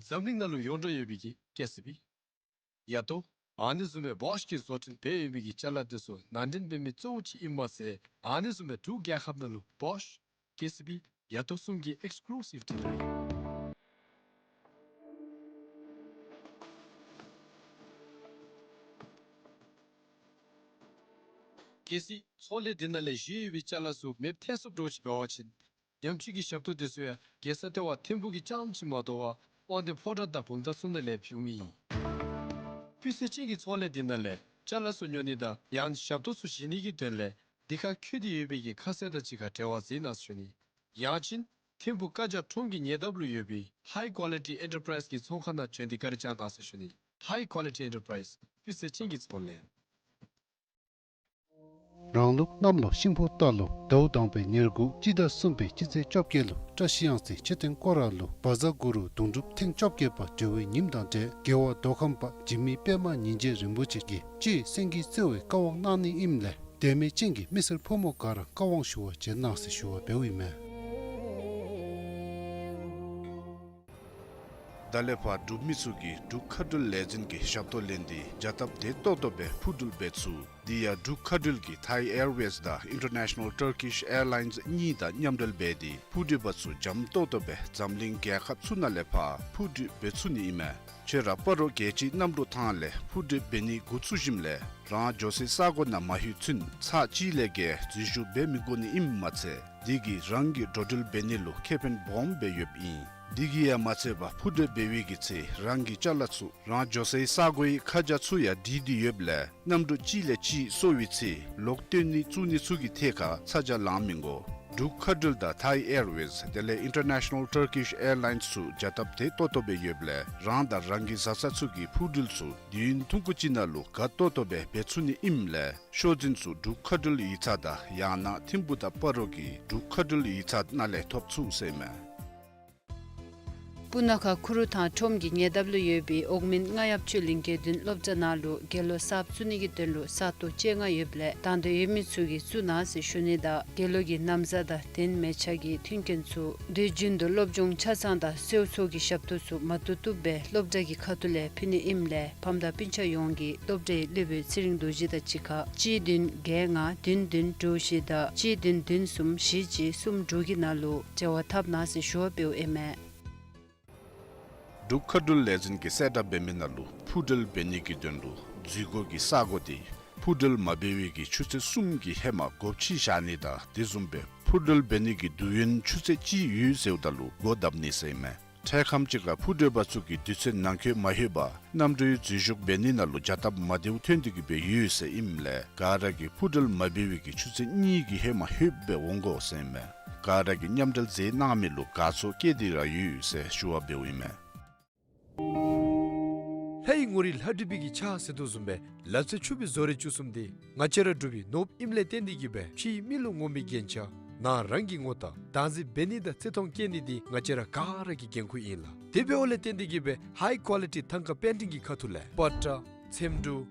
འཛམ་གླིང་ནང་ལུ་ཡོངས་གྲགས་ཡོད་པའི་གི་ཀེ་སི་བི། ཡ་ཏོ། ཨ་ནི་བཟུམ་སྦེ་བོཤ་གིས་བཟོ་སྐྲུན་འབད་ཡོད་པའི་གི་ཅ་ལ་དེ་ཚུ་ནང་འདྲེན་འབད་མི་གཙོ་བོ་ཅིག་ཨིན་མ་ཚད་ཨ་ནི་བཟུམ་སྦེ་འབྲུག་རྒྱལ་ཁབ་ནང་ལུ་བོཤ། ཀེ་སི་བི། ཡ་ཏོ་གསུམ་གྱི་ཨེགསི་ཀུ་ལུ་སིབ་ཌི་ལར་ཨིན། གལ་སྲིད་ཚོང་ལས་འདི་ནང་ལས་བཞེས་ཡོད་པའི་ཅ་ལ་ཚུ་མེདཔ་ཐལ་སོངམ་འདྲཝ་ཅིག་འབད་བ་ཅིན་ཉམས་བཅོས་ཀྱི་ཞབས་ཏོག་དེ་ཚུ་ཡང་རྒྱལ་ས་ལྟེ་བ་ཐིམ་ཕུག་གི་རྐྱངམ་ཅིག་མ་དོ་བར་དབང་འདུས་ཕོ་བྲང་དང་བུམ་ཐང་ཚུ་ནང་ལས་ཕུལ་མི་ཨིན། སྤུས་ཚད་ཅན་གྱི་ཚོང་ལས་འདི་ནང་ལས་ཅ་ལ་ཚུ་ཉོ་ནི་དང་ཡང་ཞབས་ཏོག་ཚུ་བཞེས་ནི་གི་དོན་ལས་འདི་ཁར་བཀོད་དེ་ཡོད་པའི་གི་ཁ་གསལ་དང་གཅིག་ཁར་འབྲེལ་བ་མཛད་གནང་ཟེར་ཞུ་ནི། ཡང་ཅིན་ཐིམ་ཕུག་ཀ་ཇ་ཁྲོམ་གྱི་ཉེ་འདབས་ལུ་ཡོད་པའི་High Quality Enterprise གི་ཚོང་ཁང་ནང་བྱོན་ཏེ་བཀའ་དྲིན་བསྐྱང་གནང་ཟེར་ཞུ་ནི། High Quality Enterprise སྤུས་ཚད་ཅན་གྱི་ཚོང་ལས། རང་ལུགས་གནམ་ལོ་ཤིང་ཕོ་རྟ་ལོ་ཟླཝ་དང་པའི་ཉེར་དགུ་སྤྱི་ཟླ་གསུམ་པའི་སྤྱི་ཚེས་བཅོ་བརྒྱད་ལུ་བཀྲ་ཤིས་གཡང་རྩེ་མཆོད་རྟེན་སྐོར་ར་ལུ་བཛྲ་གུ་རུ་གདུང་སྒྲུབ་ཐེངས་བཅོ་བརྒྱད་པ་གྲོལ་བའི་ཉིནམ་དང་འབྲེལ་རྒྱལ་བ་མདོ་ཁམས་པ་འཇིགས་མེད་པདྨ་ཉིན་བྱེད་རིན་པོ་ཆེ་གིས་སྤྱིར་སེང་གེ་རྩེ་བའི་བཀའ་དབང་གནང་ནི་ཨིནམ་ལས་དད་མོས་ཅན་གྱི་མི་སེར་ཕོ་མོ་ག་ར་བཀའ་དབང་ཞུ་བར་བྱོན་གནང་ཟེར་ཞུ་བ་འབདཝ་ཨིན་མས། ད་ལས་ཕར་འབྲུག་མི་ཚུ་གིས་འབྲུག་མཁའ་འགྲུལ་ལས་འཛིན་གྱི་ཞབས་ཏོག་ལེན་ཏེ་བྱ་སྟབས་བདེ་ཏོག་ཏོ་སྦེ་འཕུར་འགྲུལ་འབད་ཚུགས། དེ་ཡང་འབྲུག་མཁའ་འགྲུལ་གྱིས་Thai Airways དང་International Turkish Airlines གཉིས་དང་མཉམ་འབྲེལ་འབད་དེ་འཕུར་འགྲུལ་པ་ཚུ་འཇམ་ཏོག་ཏོ་སྦེ་འཛམ་གླིང་རྒྱལ་ཁབ་ཚུ་ནང་ལས་ཕར་འཕུར་འགྲུལ་འབད་ཚུགས་ནི་ཨིན་མས། ཁྱོད་ར་སྤ་རོ་རྒྱལ་སྤྱིའི་གནམ་གྲུ་ཐང་ལས་འཕུར་འགྲུལ་འབད་ནི་འགོ་བཙུགས་ཞིནམ་ལས་རང་འགྱོ་སའི་ས་གོ་ནང་མ་ལྷོད་ཚུན་ཚར་གཅིག་ལས་བརྒལ་འཛུལ་ཞུགས་འབད་མི་དགོ་ནི་ཨིནམ་མ་ཚད་དེ་གིས་རང་གི་འགྲོ་འགྲུལ་འབད་ནི་ལུ་ཁེ་ཕན་སྦོམ་སྦེ་ཡོདཔ་ཨིན། དེ་གིས་ཡང་མ་ཚད་པར་འཕུར་འགྲུལ་འབད་བའི་གི་ཚེ་རང་གི་ཅ་ལ་ཚུ་རང་འགྱོ་སའི་ས་གོའི་ཁ་བྱང་ཚུ་ཡང་བྲིས་ཏེ་ཡོདཔ་ལས་གནམ་གྲུ་གཅིག་ལས་གཅིག་སོར་བའི་ཚེ་ལོག་སྟོན་ནི་བཙུགས་ནི་ཚུ་གི་ཐད་ཁར་ཚ་གྱང་ལང་མི་དགོ། འབྲུག་མཁའ་འགྲུལ་དང་Thai Airways དེ་ལས་International Turkish Airlines ཚུ་བྱ་སྟབས་བདེ་ཏོག་ཏོ་སྦེ་ཡོདཔ་ལས་རང་དང་རང་གི་བཟའ་ཚང་ཚུ་གི་འཕུར་འགྲུལ་ཚུ་དུས་ཡུན་ཐུང་ཀུ་ཅིག་ནང་ལུ་དགའ་ཏོག་ཏོ་སྦེ་འབད་ཚུགས་ནི་ཨིནམ་ལས་ཤོག་འཛིན་ཚུ་འབྲུག་མཁའ་འགྲུལ་ཡིག་ཚང་དང་ཡང་ན་ཐིམ་ཕུག་དང་སྤ་རོ་གི་འབྲུག་མཁའ་འགྲུལ་ཡིག་ཚང་ནང་ལས་ཐོབ་ཚུགས་ཟེར་མས། སྤུ་ན་ཁ་ཁུ་རུ་ཐང་ཁྲོམ་གྱི་ཉེ་འདབས་ལུ་ཡོད་པའི་འོག་མིན་རྔ་ཡབ་ཆོས་གླིང་དགེ་འདུན་སློབ་གྲྭ་ནང་ལུ་དགེ་སློབ་གསརཔ་བཙུགས་ནི་གི་དོན་ལུ་ས་སྟོང་བཅོ་ལྔ་ཡོདཔ་ལས་དང་འདོད་ཡོད་མི་ཚུ་གིས་བཙུགས་གནང་ཟེར་ཞུ་ནི་དང་དགེ་སློབ་ཀྱི་ན་བཟའ་དང་གདན་མལ་ཆ་གི་མཐུན་རྐྱེན་ཚུ་དུས་རྒྱུན་དུ་སློབ་སྦྱོང་ཆ་ཚང་དང་གསོལ་ཚོགས་ཀྱི་ཞབས་ཏོག་ཚུ་མ་བཏུབ་བཏུབ་སྦེ་སློབ་གྲྭ་གི་ཁ་ཐུག་ལས་ཕུལ་ནི་ཨིནམ་ལས་ཕམ་དང་སྤུན་ཆ་ཡོངས་ཀྱིས་སློབ་གྲྭའི་སློབ་དཔོན་ཚེ་རིང་རྡོ་རྗེ་དང་གཅིག་ཁར་གཅིག་བདུན་བརྒྱད་ལྔ་བདུན་བདུན་དྲུག་བཞི་དང་གཅིག་བདུན་བདུན་གསུམ་བཞི་གཅིག་གསུམ་དྲུག་གི་ནང་ལུ་འབྲེལ་བ་འཐབ་གནང་ཟེར་ཞུ་བ་འབདཝ་ཨིན་མས། འབྲུག་མཁའ་འགྲུལ་ལས་འཛིན་གྱིས་གསལ་བསྒྲགས་འབད་མི་ནང་ལུ་འཕུར་འགྲུལ་འབད་ནི་གི་དོན་ལུ་འཛུལ་སྒོ་གི་ས་གོ་དེ་འཕུར་འགྲུལ་མ་འབད་བའི་གི་ཆུ་ཚོད་གསུམ་གྱི་ཧེ་མ་སྒོ་ཕྱེ་བཞག་ནི་དང་དེ་བཟུམ་སྦེ་འཕུར་འགྲུལ་འབད་ནི་གི་དུས་ཡུན་ཆུ་ཚོད་གཅིག་ཡོད་ཟེརཝ་ད་ལུ་སྒོ་བརྡབ་ནི་ཟེར་ཨིན་མས། འཕྲལ་ཁམས་ཅིག་ཁར་འཕུར་འགྲུལ་པ་ཚུ་གིས་དུས་ཚོད་ནང་འཁོད་མ་ལྷོད་པར་གནམ་གྲུའི་འཛུལ་ཞུགས་འབད་ནི་ནང་ལུ་བྱ་སྟབས་མ་བདེཝ་ཐོན་ཏེ་གི་སྦེ་ཡོད་ཟེར་ཨིནམ་ལས་ག་ར་གིས་འཕུར་འགྲུལ་མ་འབད་བའི་གི་ཆུ་ཚོད་གཉིས་ཀྱི་ཧེ་མ་ལྷོདཔ་སྦེ་འོང་དགོ་ཟེར་ཨིན་མས། ག་ར་གིས་མཉམ་འབྲེལ་མཛད་གནང་མི་ལུ་དགའ་ཚོར་བསྐྱེད་དེ་ར་ཡོད་ཟེར་ཞུ་བ་འབདཝ་ཨིན་མས། ལྷ་ཡི་ངོ་རིས་ལྷ་བྲིས་པའི་གི་ཕྱག་ཟེར་དོ་བཟུམ་སྦེ་ལ་རྩེ་ཆུ་སྦིས་བཟོ་རིག་བཅུ་གསུམ་འདི་ང་བཅས་ར་འབྲུག་པའི་ནོར་བུ་ཨིནམ་ལས་བརྟེན་ཏེ་གི་སྦེ་ཕྱིའི་མི་ལུ་ངོམ་པའི་རྒྱན་ཆ་ནང་རང་གི་ངོ་རྟགས་བདག་འཛིན་འབད་ནི་དང་བརྩི་མཐོང་བསྐྱེད་ནི་འདི་ང་བཅས་ར་ག་ར་གི་འགན་ཁུར་ཨིན་ལགས། དེ་འབདཝ་ལས་བརྟེན་ཏེ་གི་སྦེ་ཧའི་ཀོ་ལི་ཊི་ཐང་ཀ་པེན་ཊིང་གི་ཁ་ཐུག་ལས་པ་ཏྲ་ཚེམ་དྲུབ་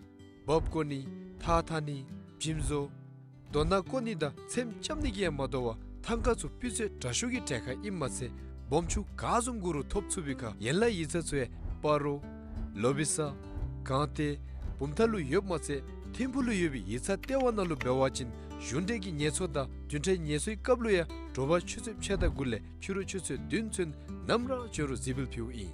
འབག་བཀོ་ནི་ཐགས་འཐག་ནི་བྱིམ་བཟོ་རྡོ་ནང་བཀོ་ནི་དང་ཚེམ་རྐྱབ་ནི་གི་ཡང་མ་དོ་བར་ཐང་ཀ་ཚུ་སྤུས་ཚད་དྲག་ཤོས་ཀྱི་གྲལ་ཁར་ཨིནམ་མ་ཚད་སྦོམ་ཆུང་ག་བཟུམ་དགོ་རུང་ཐོབ་ཚུགས་པའི་ཁར་ཡན་ལག་ཡིག་ཚང་ཚུ་ཡང་སྤ་རོ་ལོ་བི་ས་སྒང་སྟེང་བུམ་ཐང་ལུ་ཡོདཔ་མ་ཚད་ཐིམ་ཕུག་ལུ་ཡོད་པའི་ཡིག་ཚང་ལྟེ་བ་ནང་ལུ་འབད་བ་ཅིན་གཞུང་འབྲེལ་གྱི་ཉེས་ཚོགས་དང་བདུན་ཕྲག་ངལ་གསོའི་སྐབས་ལུ་ཡང་དྲོ་པ་ཆུ་ཚོད་ཕྱེད་དང་དགུ་ལས་ཕྱི་རུ་ཆུ་ཚོད་བདུན་ཚུན་ནམ་ར་བྱོན་རུང་གཟིགས་འབུལ་ཕུལཝ་ཨིན།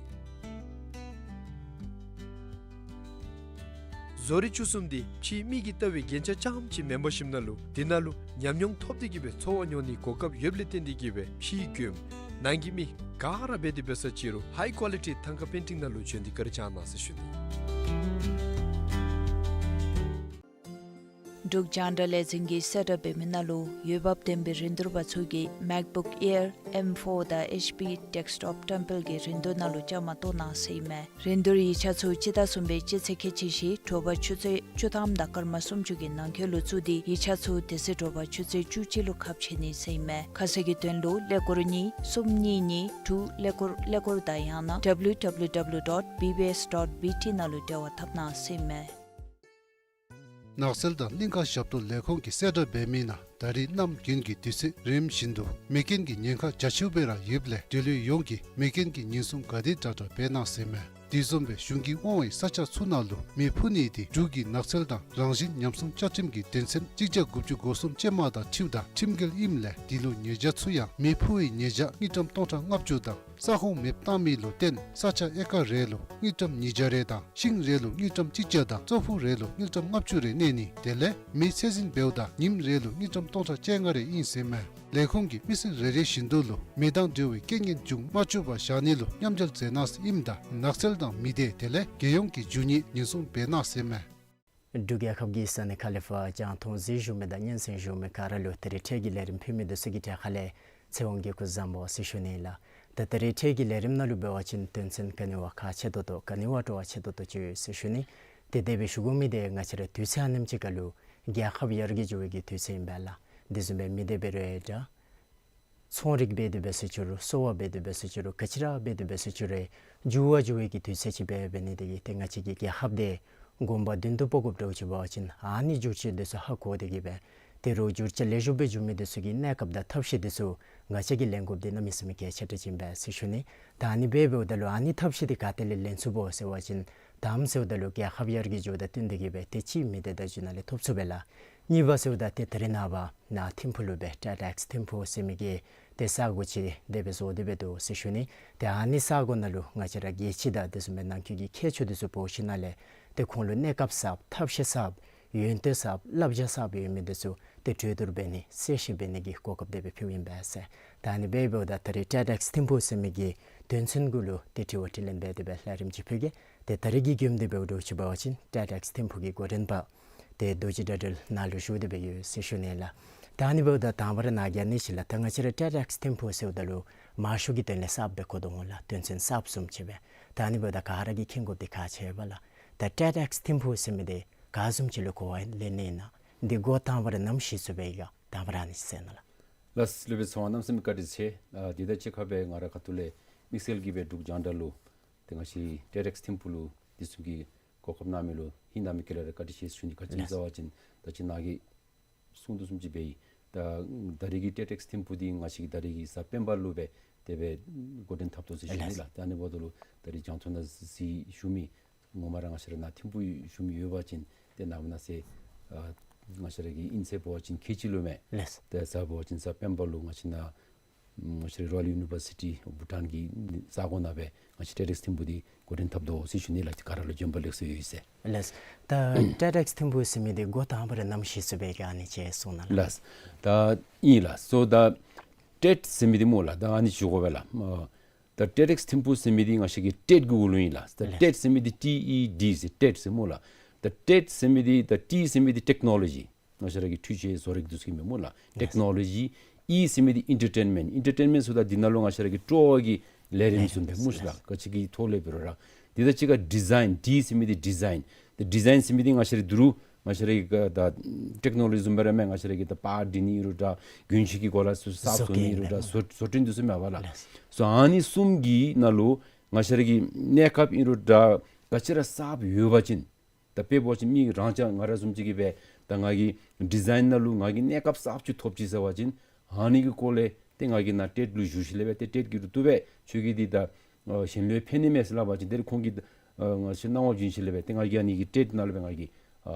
བཟོ་རིག་བཅུ་གསུམ་འདི་ཕྱིའི་མི་གིས་བལྟ་བའི་རྒྱན་ཆ་རྐྱངམ་ཅིག་མེན་པར་ཞིནམ་ལས་དེ་ནང་ལུ་ཉམས་མྱོང་ཐོབ་སྟེ་གི་སྦེ་འཚོ་བ་མྱོང་ནིའི་གོ་སྐབས་ཡོདཔ་ལས་བརྟེན་ཏེ་གི་སྦེ་ཕྱིའི་མགྱོནམ་ནང་གི་མི་ག་ར་འབད་དེ་འབད་ས་ཅི་རུང་ཧའི་ཀོ་ལི་ཊི་ཐང་ཀ་པེན་ཊིང་ནང་ལུ་བྱོན་ཏེ་བཀའ་དྲིན་བསྐྱང་གནང་ཟེར་ཞུ་ནི། འབྲུག་རྒྱང་བསྒྲགས་ལས་འཛིན་གྱིས་གསལ་བསྒྲགས་འབད་མི་ནང་ལུ་འོས་འབབ་ལྡན་པའི་རིན་བསྡུར་པ་ཚུ་གིས་MacBook Air M four དང་HP Desktop ཏེམ་པལ་གྱི་རིན་བསྡུར་ནང་ལུ་བཅའ་མར་གཏོགས་གནང་ཟེར་ཨིན་མས། རིན་བསྡུར་ཡིག་ཆ་ཚུ་སྤྱི་ཟླ་གསུམ་པའི་སྤྱི་ཚེས་ཁལ་གཅིག་བཞི་དྲོ་པ་ཆུ་ཚོད་བཅུ་ཐམ་དང་སྐར་མ་སུམ་ཅུ་གི་ནང་འཁོད་ལུ་བཙུགས་ཏེ་ཡིག་ཆ་ཚུ་དེ་ཚེ་དྲོ་པ་ཆུ་ཚོད་བཅུ་གཅིག་ལུ་ཁ་ཕྱེ་ནི་ཟེར་ཨིན་མས། ཁ་གསལ་གྱི་དོན་ལུ་ཀླད་ཀོར་གཉིས་གསུམ་གཉིས་གཉིས་དྲུག་ཀླད་ཀོར་ཀླད་ཀོར་དང་ཡང་ན་W W W dot B B S dot B T ནང་ལུ་འབྲེལ་བ་འཐབ་གནང་ཟེར་ཨིན་མས། ནགས་ཚལ་དང་གླིང་ཁ་ཞབས་ཏོག་ལས་ཁུངས་ཀྱིས་གསལ་བསྒྲགས་འབད་མི་ནང་ད་རིས་གནམ་དགུན་གྱི་དུས་ཚོད་རིམ་བཞིན་དུ་མེ་རྐྱེན་གྱི་ཉེན་ཁ་རྒྱ་ཆེཝ་སྦེ་ར་ཡོདཔ་ལས་འབྲེལ་ཡོད་ཡོངས་ཀྱིས་མེ་རྐྱེན་གྱི་ཉེན་སྲུང་ག་དེ་དྲག་དྲག་འབད་གནང་ཟེར་ཨིན་མས། དེ་བཟུམ་སྦེ་གཞུང་གིས་དབང་བའི་ས་ཆ་ཚུ་ནང་ལུ་མེ་འཕུ་ནི་དེ་འབྲུག་གི་ནགས་ཚལ་དང་རང་བཞིན་ཉམས་སྲུང་བཅའ་ཁྲིམས་ཀྱི་དོན་ཚན་གཅིག་བརྒྱ་དགུ་བཅུ་གོ་གསུམ་ཅན་མ་དང་འཁྲིལཝ་ད་ཁྲིམས་འགལ་ཨིནམ་ལས་དེ་ལུ་ཉེས་བྱ་ཚུ་ཡང་མེ་འཕུ་བའི་ཉེས་བྱ་དངུལ་ཀྲམ་སྟོང་ཕྲག་ལྔ་བཅུ་དང་ས་ཁོངས་མེདཔ་བཏང་མི་ལུ་བརྟེན་ས་ཆ་ཨེ་ཀར་རེ་ལུ་དངུལ་ཀྲམ་ཉིས་བརྒྱ་རེ་དང་ཤིང་རེ་ལུ་དངུལ་ཀྲམ་གཅིག་བརྒྱ་དང་ཙོག་ཕུག་རེ་ལུ་དངུལ་ཀྲམ་ལྔ་བཅུ་རེ་གནས་ནི་དེ་ལས་མེ་ཚད་འཛིན་འབདཝ་ད་ཉིནམ་རེ་ལུ་དངུལ་ཀྲམ་སྟོང་ཕྲག་བཅོ་ལྔ་རེ་ཨིན་ཟེར་ཨིན་མས། ལས་ཁུངས་ཀྱིས་མི་སེར་རེ་རེ་བཞིན་དུ་ལུ་མེ་དང་འབྲེལ་བའི་རྐྱེན་ངན་འབྱུང་མ་བཅུག་པར་བཞག་ནི་ལུ་མཉམ་འབྲེལ་མཛད་གནང་ཟེར་ཨིནམ་ད་ནགས་ཚལ་དང་མི་སྡེ་དེ་ལས་རྒྱལ་ཡོངས་ཀྱི་རྒྱུ་དངོས་ཉེན་སྲུང་འབད་གནང་ཟེར་ཨིན་མས། འབྲུག་རྒྱལ་ཁབ་ཀྱི་ས་གནས་ཁ་ལས་ཕར་རྒྱང་མཐོང་གཟིགས་བཞུགས་མི་དང་སྙན་གསན་བཞུགས་མི་ག་ར་ལུ་ད་རིས་འཕྲལ་གྱི་ལས་རིམ་ཕུལ་མི་འདི་ཚུ་གི་གྲས་ཁ་ལས་ཚེ་དབང་གིས་སྐུ་གཟུགས་བཟང་པོ་ཟེར་ཞུ་ནི་ལགས། ད་ད་རིས་འཕྲལ་གྱི་ལས་རིམ་ནང་ལུ་འབད་བ་ཅིན་དོན་ཚན་ག་ནི་བ་ཁག་ཆེ་ཏོག་ཏོ་ག་ནི་བ་སྤྲོ་བ་ཆེ་ཏོག་ཏོ་ཅིག་ཡོད་ཟེར་ཞུ་ནི། ཏེ་དེ་སྦེ་ཞུ་དགོ་མི་འདི་ང་བཅས་ར་དུས་ཚོད་ཨ་ནེམ་ཅིག་ཁར་ལུ་རྒྱལ་ཁབ་ཡར་རྒྱས་འགྱོ་བའི་གི་དུས་ཚོད་ཨིན་པས་ལགས། དེ་བཟུམ་སྦེ་མི་སྡེ་འབད་རུང་འདྲ་ཚོང་རིག་འབད་དེ་འབད་ཟེར་ཅི་རུང་གསོ་བ་འབད་དེ་འབད་ཟེར་ཅི་རུང་ག་ཅི་ར་འབད་དེ་འབད་ཟེར་ཅི་རུང་འགྱུར་བ་འགྱོ་བའི་གི་དུས་ཚོད་ཅིག་སྦེ་འབད་ནི་དེ་གིས་ཏེ་ང་བཅས་ཀྱི་རྒྱལ་ཁབ་འདི་གོམ་པ་མདུན་དུ་སྤོ་དགོཔ་འདྲཝ་ཅིག་འབད་བ་ཅིན་ཨ་ནི་འགྱུར་བཅོས་འདི་ཚུ་ཧ་གོ་སྟེ་གིས་སྦེ་ཏེ་རོགས་འགྱུར་བཅོས་ལེགས་ཤོམ་སྦེ་འགྱོ་མི་འདི་ཚུ་གི་གནས་སྐབས་དང་ཐབས་ཤེས་འདི་ཚུ་ང་བཅས་ཀྱིས་ལེན་དགོཔ་འདི་གནམ་མེད་ས་མེད་གལ་ཆེ་དྲགས་ཅིག་ཨིན་པས་ཟེར་ཞུ་ནི། ད་ཨ་ནི་སྦེ་འབདཝ་ད་ལུ་ཨ་ནི་ཐབས་ཤེས་འདི་ག་ཏེ་ལས་ལེན་ཚུགས་པོ་ཟེར་བ་ཅིན་དམ་ཟེརཝ་ད་ལུ་རྒྱལ་ཁབ་ཡར་རྒྱས་འགྱོཝ་དང་བསྟུན་ཏེ་གིས་སྦེ་ཏེ་གཅིག་མི་སྡེ་བརྡ་བརྒྱུད་ནང་ལས་ཐོབ་ཚུགས་པས་ལགས། གཉིས་པ་ཟེརཝ་ད་ཏེ་ད་རིས་ནངས་པ་ནཱ་ཐིམ་ཕུག་ལུ་སྦེ་ཊེཌ་ཨེགསི་ཐིམ་ཕུག་ཟེར་མི་གི་ཏེ་ས་གོ་ཅིག་དེ་སྦེ་བཟོ་སྟེ་སྦེ་འདུག་ཟེར་ཞུ་ནི། ཏེ་ཨ་ནི་ས་གོ་ནང་ལུ་ང་བཅས་ར་རྒྱལ་སྤྱི་དང་དེ་བཟུམ་སྦེ་ནང་འཁོད་ཀྱི་མཁས་མཆོག་འདི་ཚུ་འབོ་ཞིནམ་ལས་ཏེ་ཁོང་ལུ་གནས་སྐབས་གསརཔ་ཐབས་ཤེས་གསརཔ་ཡོན་ཏན་གསརཔ་བསླབ་བྱ་གསརཔ་ཡོད་མི་འདི་ཚུ་ཏེ་གྲོས་བསྡུར་འབད་ནི་གསལ་བཤད་འབད་ནི་གི་གོ་སྐབས་དེ་སྦེ་ཕུལཝ་ཨིན་པས་ཟེར། ད་ཨ་ནི་སྦེ་འབདཝ་ད་ད་རིས་ཊེཌ་ཨེགསི་ཐིམ་ཕུག་ཟེར་མི་གི་དོན་ཚན་གུ་ལུ་ཏེ་དྲི་བ་དྲིས་ལན་འབད་དེ་སྦེ་ལས་རིམ་ཅིག་ཕུལ་གེ། ཏེ་ད་རིས་ཀྱི་མགྱོནམ་འདི་འབདཝ་འདྲཝ་ཅིག་འབད་བ་ཅིན་ཊེཌ་ཨེགསི་ཐིམ་ཕུག་གི་འགོ་འདྲེན་པ་ཏེ་རྡོ་རྗེ་དགྲ་འདུལ་ནཱ་ལུ་བཞུགས་ཏེ་སྦེ་ཡོད་ཟེར་ཞུ་ནི་ལགས། ད་ཨ་ནི་འབདཝ་ད་དང་པ་ར་ནཱ་གི་ཨ་ནི་ཅིག་ལགས། ད་ང་བཅས་ར་ཊེཌ་ཨེགསི་ཐིམ་ཕུག་ཟེརཝ་ད་ལུ་མང་ཤོས་ཀྱིས་དོན་ལས་གསརཔ་སྦེ་གོ་དོ་འོང་ལགས། དོན་ཚན་གསརཔ་བཟུམ་ཅིག་སྦེ། ད་ཨ་ནི་འབདཝ་ད་ག་ར་གིས་མཁྱེན་དགོཔ་འདི་ཁག་ཆེ་བས་ལགས། ད་ཊེཌ་ཨེགསི་ཐིམ་ཕུག་ཟེར་མི་འདི་ག་བཟུམ་ཅིག་ལུ་གོ་བ་ལེན་ནི་ཨིན་ན། འདི་འགོ་དང་པ་ར་ནམ་ཤེས་ཚུགས་པའི་ག་དང་པ་ར་ཨ་ནི་ཅིག་ཟེར་གནང་ལགས། ལགས་སོ། ལུ་སྦེ་ཚེ་དབང་གནམ་མེད་ས་མེད་བཀའ་དྲིན་ཆེ། ཨ་དེ་དང་གཅིག་ཁར་སྦེ་ང་ར་ཁ་ཐུག་ལས་དམིགས་བསལ་གྱིས་སྦེ་འབྲུག་རྒྱང་བསྒྲགས་ལུ་ཏེ་ང་བཅས་ཊེཌ་ཨེགསི་ཐིམ་ཕུག་ལུ་དེ་བཟུམ་གྱི་གོ་སྐབས་གནང་མི་ལུ་ཧིང་དང་མི་དགེ་ལ་ར་བཀའ་དྲིན་ཆེ་ཟེར་ཞུ་ནི། ག་ཅི་ལགས། སྨོ་ཟེར་བ་ཅིན་ད་ཅི་ནཱ་གིས་གསུངས་དོ་བཟུམ་ཅིག་སྦེ་ད་ད་རིས་ཀྱི་ཊེཌ་ཨེགསི་ཐིམ་ཕུག་འདི་ང་བཅས་ཀྱིས་ད་རིས་ཀྱི་གཟའ་སྤེན་པ་ལུ་སྦེ་དེ་སྦེ་འགོ་འདྲེན་འཐབ་དོ་ཟེར་ཞུ་ནི་ལགས། ལགས། ད་ཨ་ནི་འབདཝ་ད་ལུ་ད་རིས་རྒྱང་མཐོང་ནང་གཟིགས་བཞུགས་མི་ངོ་མ་ར་ང་བཅས་ར་ནཱ་ཐིམ་ཕུག་བཞུགས་མི་ཡོད་པ་ཅིན་ཏེ་ནངས་པ་གནངས་ཚེ་ཨ་ང་བཅས་ར་གི་དབྱིན་ཚེས་འབད་བ་ཅིན་ཁལ་གཅིག་ལུ་མས། ལགས། ཏེ་གཟའ་འབད་བ་ཅིན་གཟའ་སྤེན་པ་ལུ་ང་བཅས་ནཱ་ང་བཅས་ར་རོ་ཡཱལ་ཡུ་ནི་བར་སི་ཊི་བྷུ་ཊཱན་གྱི་ས་གོ་ནང་སྦེ་ང་བཅས་ཊེཌ་ཨེགསི་ཐིམ་ཕུག་འདི་འགོ་འདྲེན་འཐབ་དོ་ཟེར་ཞུ་ནི་ལགས། ག་ར་ལུ་འབྱོན་པ་ལེགས་སོ་ཡོད་ཟེར། ལགས། ད་ཊེཌ་ཨེགསི་ཐིམ་ཕུག་ཟེར་མི་འདི་འགོ་དང་པ་ར་ནམ་ཤེས་ཚུགས་པའི་ག་ཨ་ནི་ཅིག་གསུང་གནང་ལགས། ལགས། ད་ཨིན་ལགས། སོ་ད་ཊེཌ་ཟེར་མི་འདི་སྨོ་ལགས། ད་ཨ་ནི་ཞུ་དགོ་པས་ལགས། ཨ་ད་ཊེཌ་ཨེགསི་ཐིམ་ཕུག་ཟེར་མི་འདི་ང་བཅས་ཀྱི་ཊེཌ་ཀྱི་འོག་ལུ་ཨིན་ལགས། ད་ལགས། ཊེཌ་ཟེར་མི་འདི་ཊི་ཨི་ཌི་ཟེར་ཊེཌ་ཟེར་སྨོ་ལགས། ད་ཊེཌ་ཟེར་མི་འདི་ད་ཊི་ཟེར་མི་འདི་ཊེཀ་ནོ་ལོ་ཇི། ང་བཅས་ར་གི་འཕྲུལ་ཆས་བཟོ་རིག་འདི་ཚུ་གི་མིང་སྨོ་ལགས། ལགས། ཊེཀ་ནོ་ལོ་ཇི། ཨི་ཟེར་མི་འདི་ཨེན་ཊར་ཊེན་མེནཊ། ཨེན་ཊར་ཊེན་མེནཊ་ཟེརཝ་ད་འདི་ནང་ལུ་ང་བཅས་ར་གི་སྤྲོ་བ་གི་ལས་རིམ་བཟུམ་སྦེ་སྨོ་ཤིག་ལགས། ལགས། ག་ཅི་གི་ཐོག་ལས་འབད་རུང་ར། དེ་དང་གཅིག་ཁར་ཌི་ཛའིན། ཌི་ཟེར་མི་འདི་ཌི་ཛའིན། ད་ཌི་ཛའིན་ཟེར་མི་འདི་ང་བཅས་ར་འདི་རུ་ང་བཅས་ར་གི་ད་ཊེཀ་ནོ་ལོ་ཇི་བཟུམ་སྦེ་ར་མས། ང་བཅས་ར་གི་ད་པརཊ་འདྲི་ནི་ཨིན་རུང་འདྲ། གྱོན་ཆས་ཀྱི་གོ་ལ་ཚུ་གསརཔ་བཟོ་ནི་ཨིན་རུང་འདྲ། བཟོ་བཟོ་སྐྲུན་འདི་ཚུ་མས་པ་ལགས། ལགས། སོ་ཨ་ནི་གསུམ་གྱི་ནང་ལུ་ང་བཅས་ར་གི་གནས་སྐབས་ཨིན་རུང་འདྲ། ག་ཅི་ར་གསརཔ་ཡོད་པ་ཅིན། ད་དཔེ་འབད་བ་ཅིན་མི་རང་ཅག་ང་ར་བཟུམ་ཅིག་གིས་སྦེ་ད་ང་གི་ཌི་ཛའིན་ནང་ལུ་ང་གིས་གནས་སྐབས་གསརཔ་ཅིག་ཐོབ་ཅི་ཟེར་བ་ཅིན་ཨ་ནི་གི་སྐོར་ལས་ཏེ་ང་གིས་ནཱ་ཊེཌ་ལུ་ཞུ་ཞིནམ་ལས་སྦེ་ཏེ་ཊེཌ་ཀྱིས་རུང་བཏུབ་པས། ཁྱོད་ཀྱིས་འདི་ད་ཨ་གཞན་ལུ་ཕན་ནི་མས་ཟེར་སླབ་པ་ཅིན་ཏེ་ཁོང་གིས་ཨ་ང་བཅས་གནང་བ་བྱིན་ཞིནམ་ལས་སྦེ་ཏེ་ང་གིས་ཨ་ནི་གི་ཊེཌ་ནང་ལུ་སྦེ་ང་གིས་ཨ་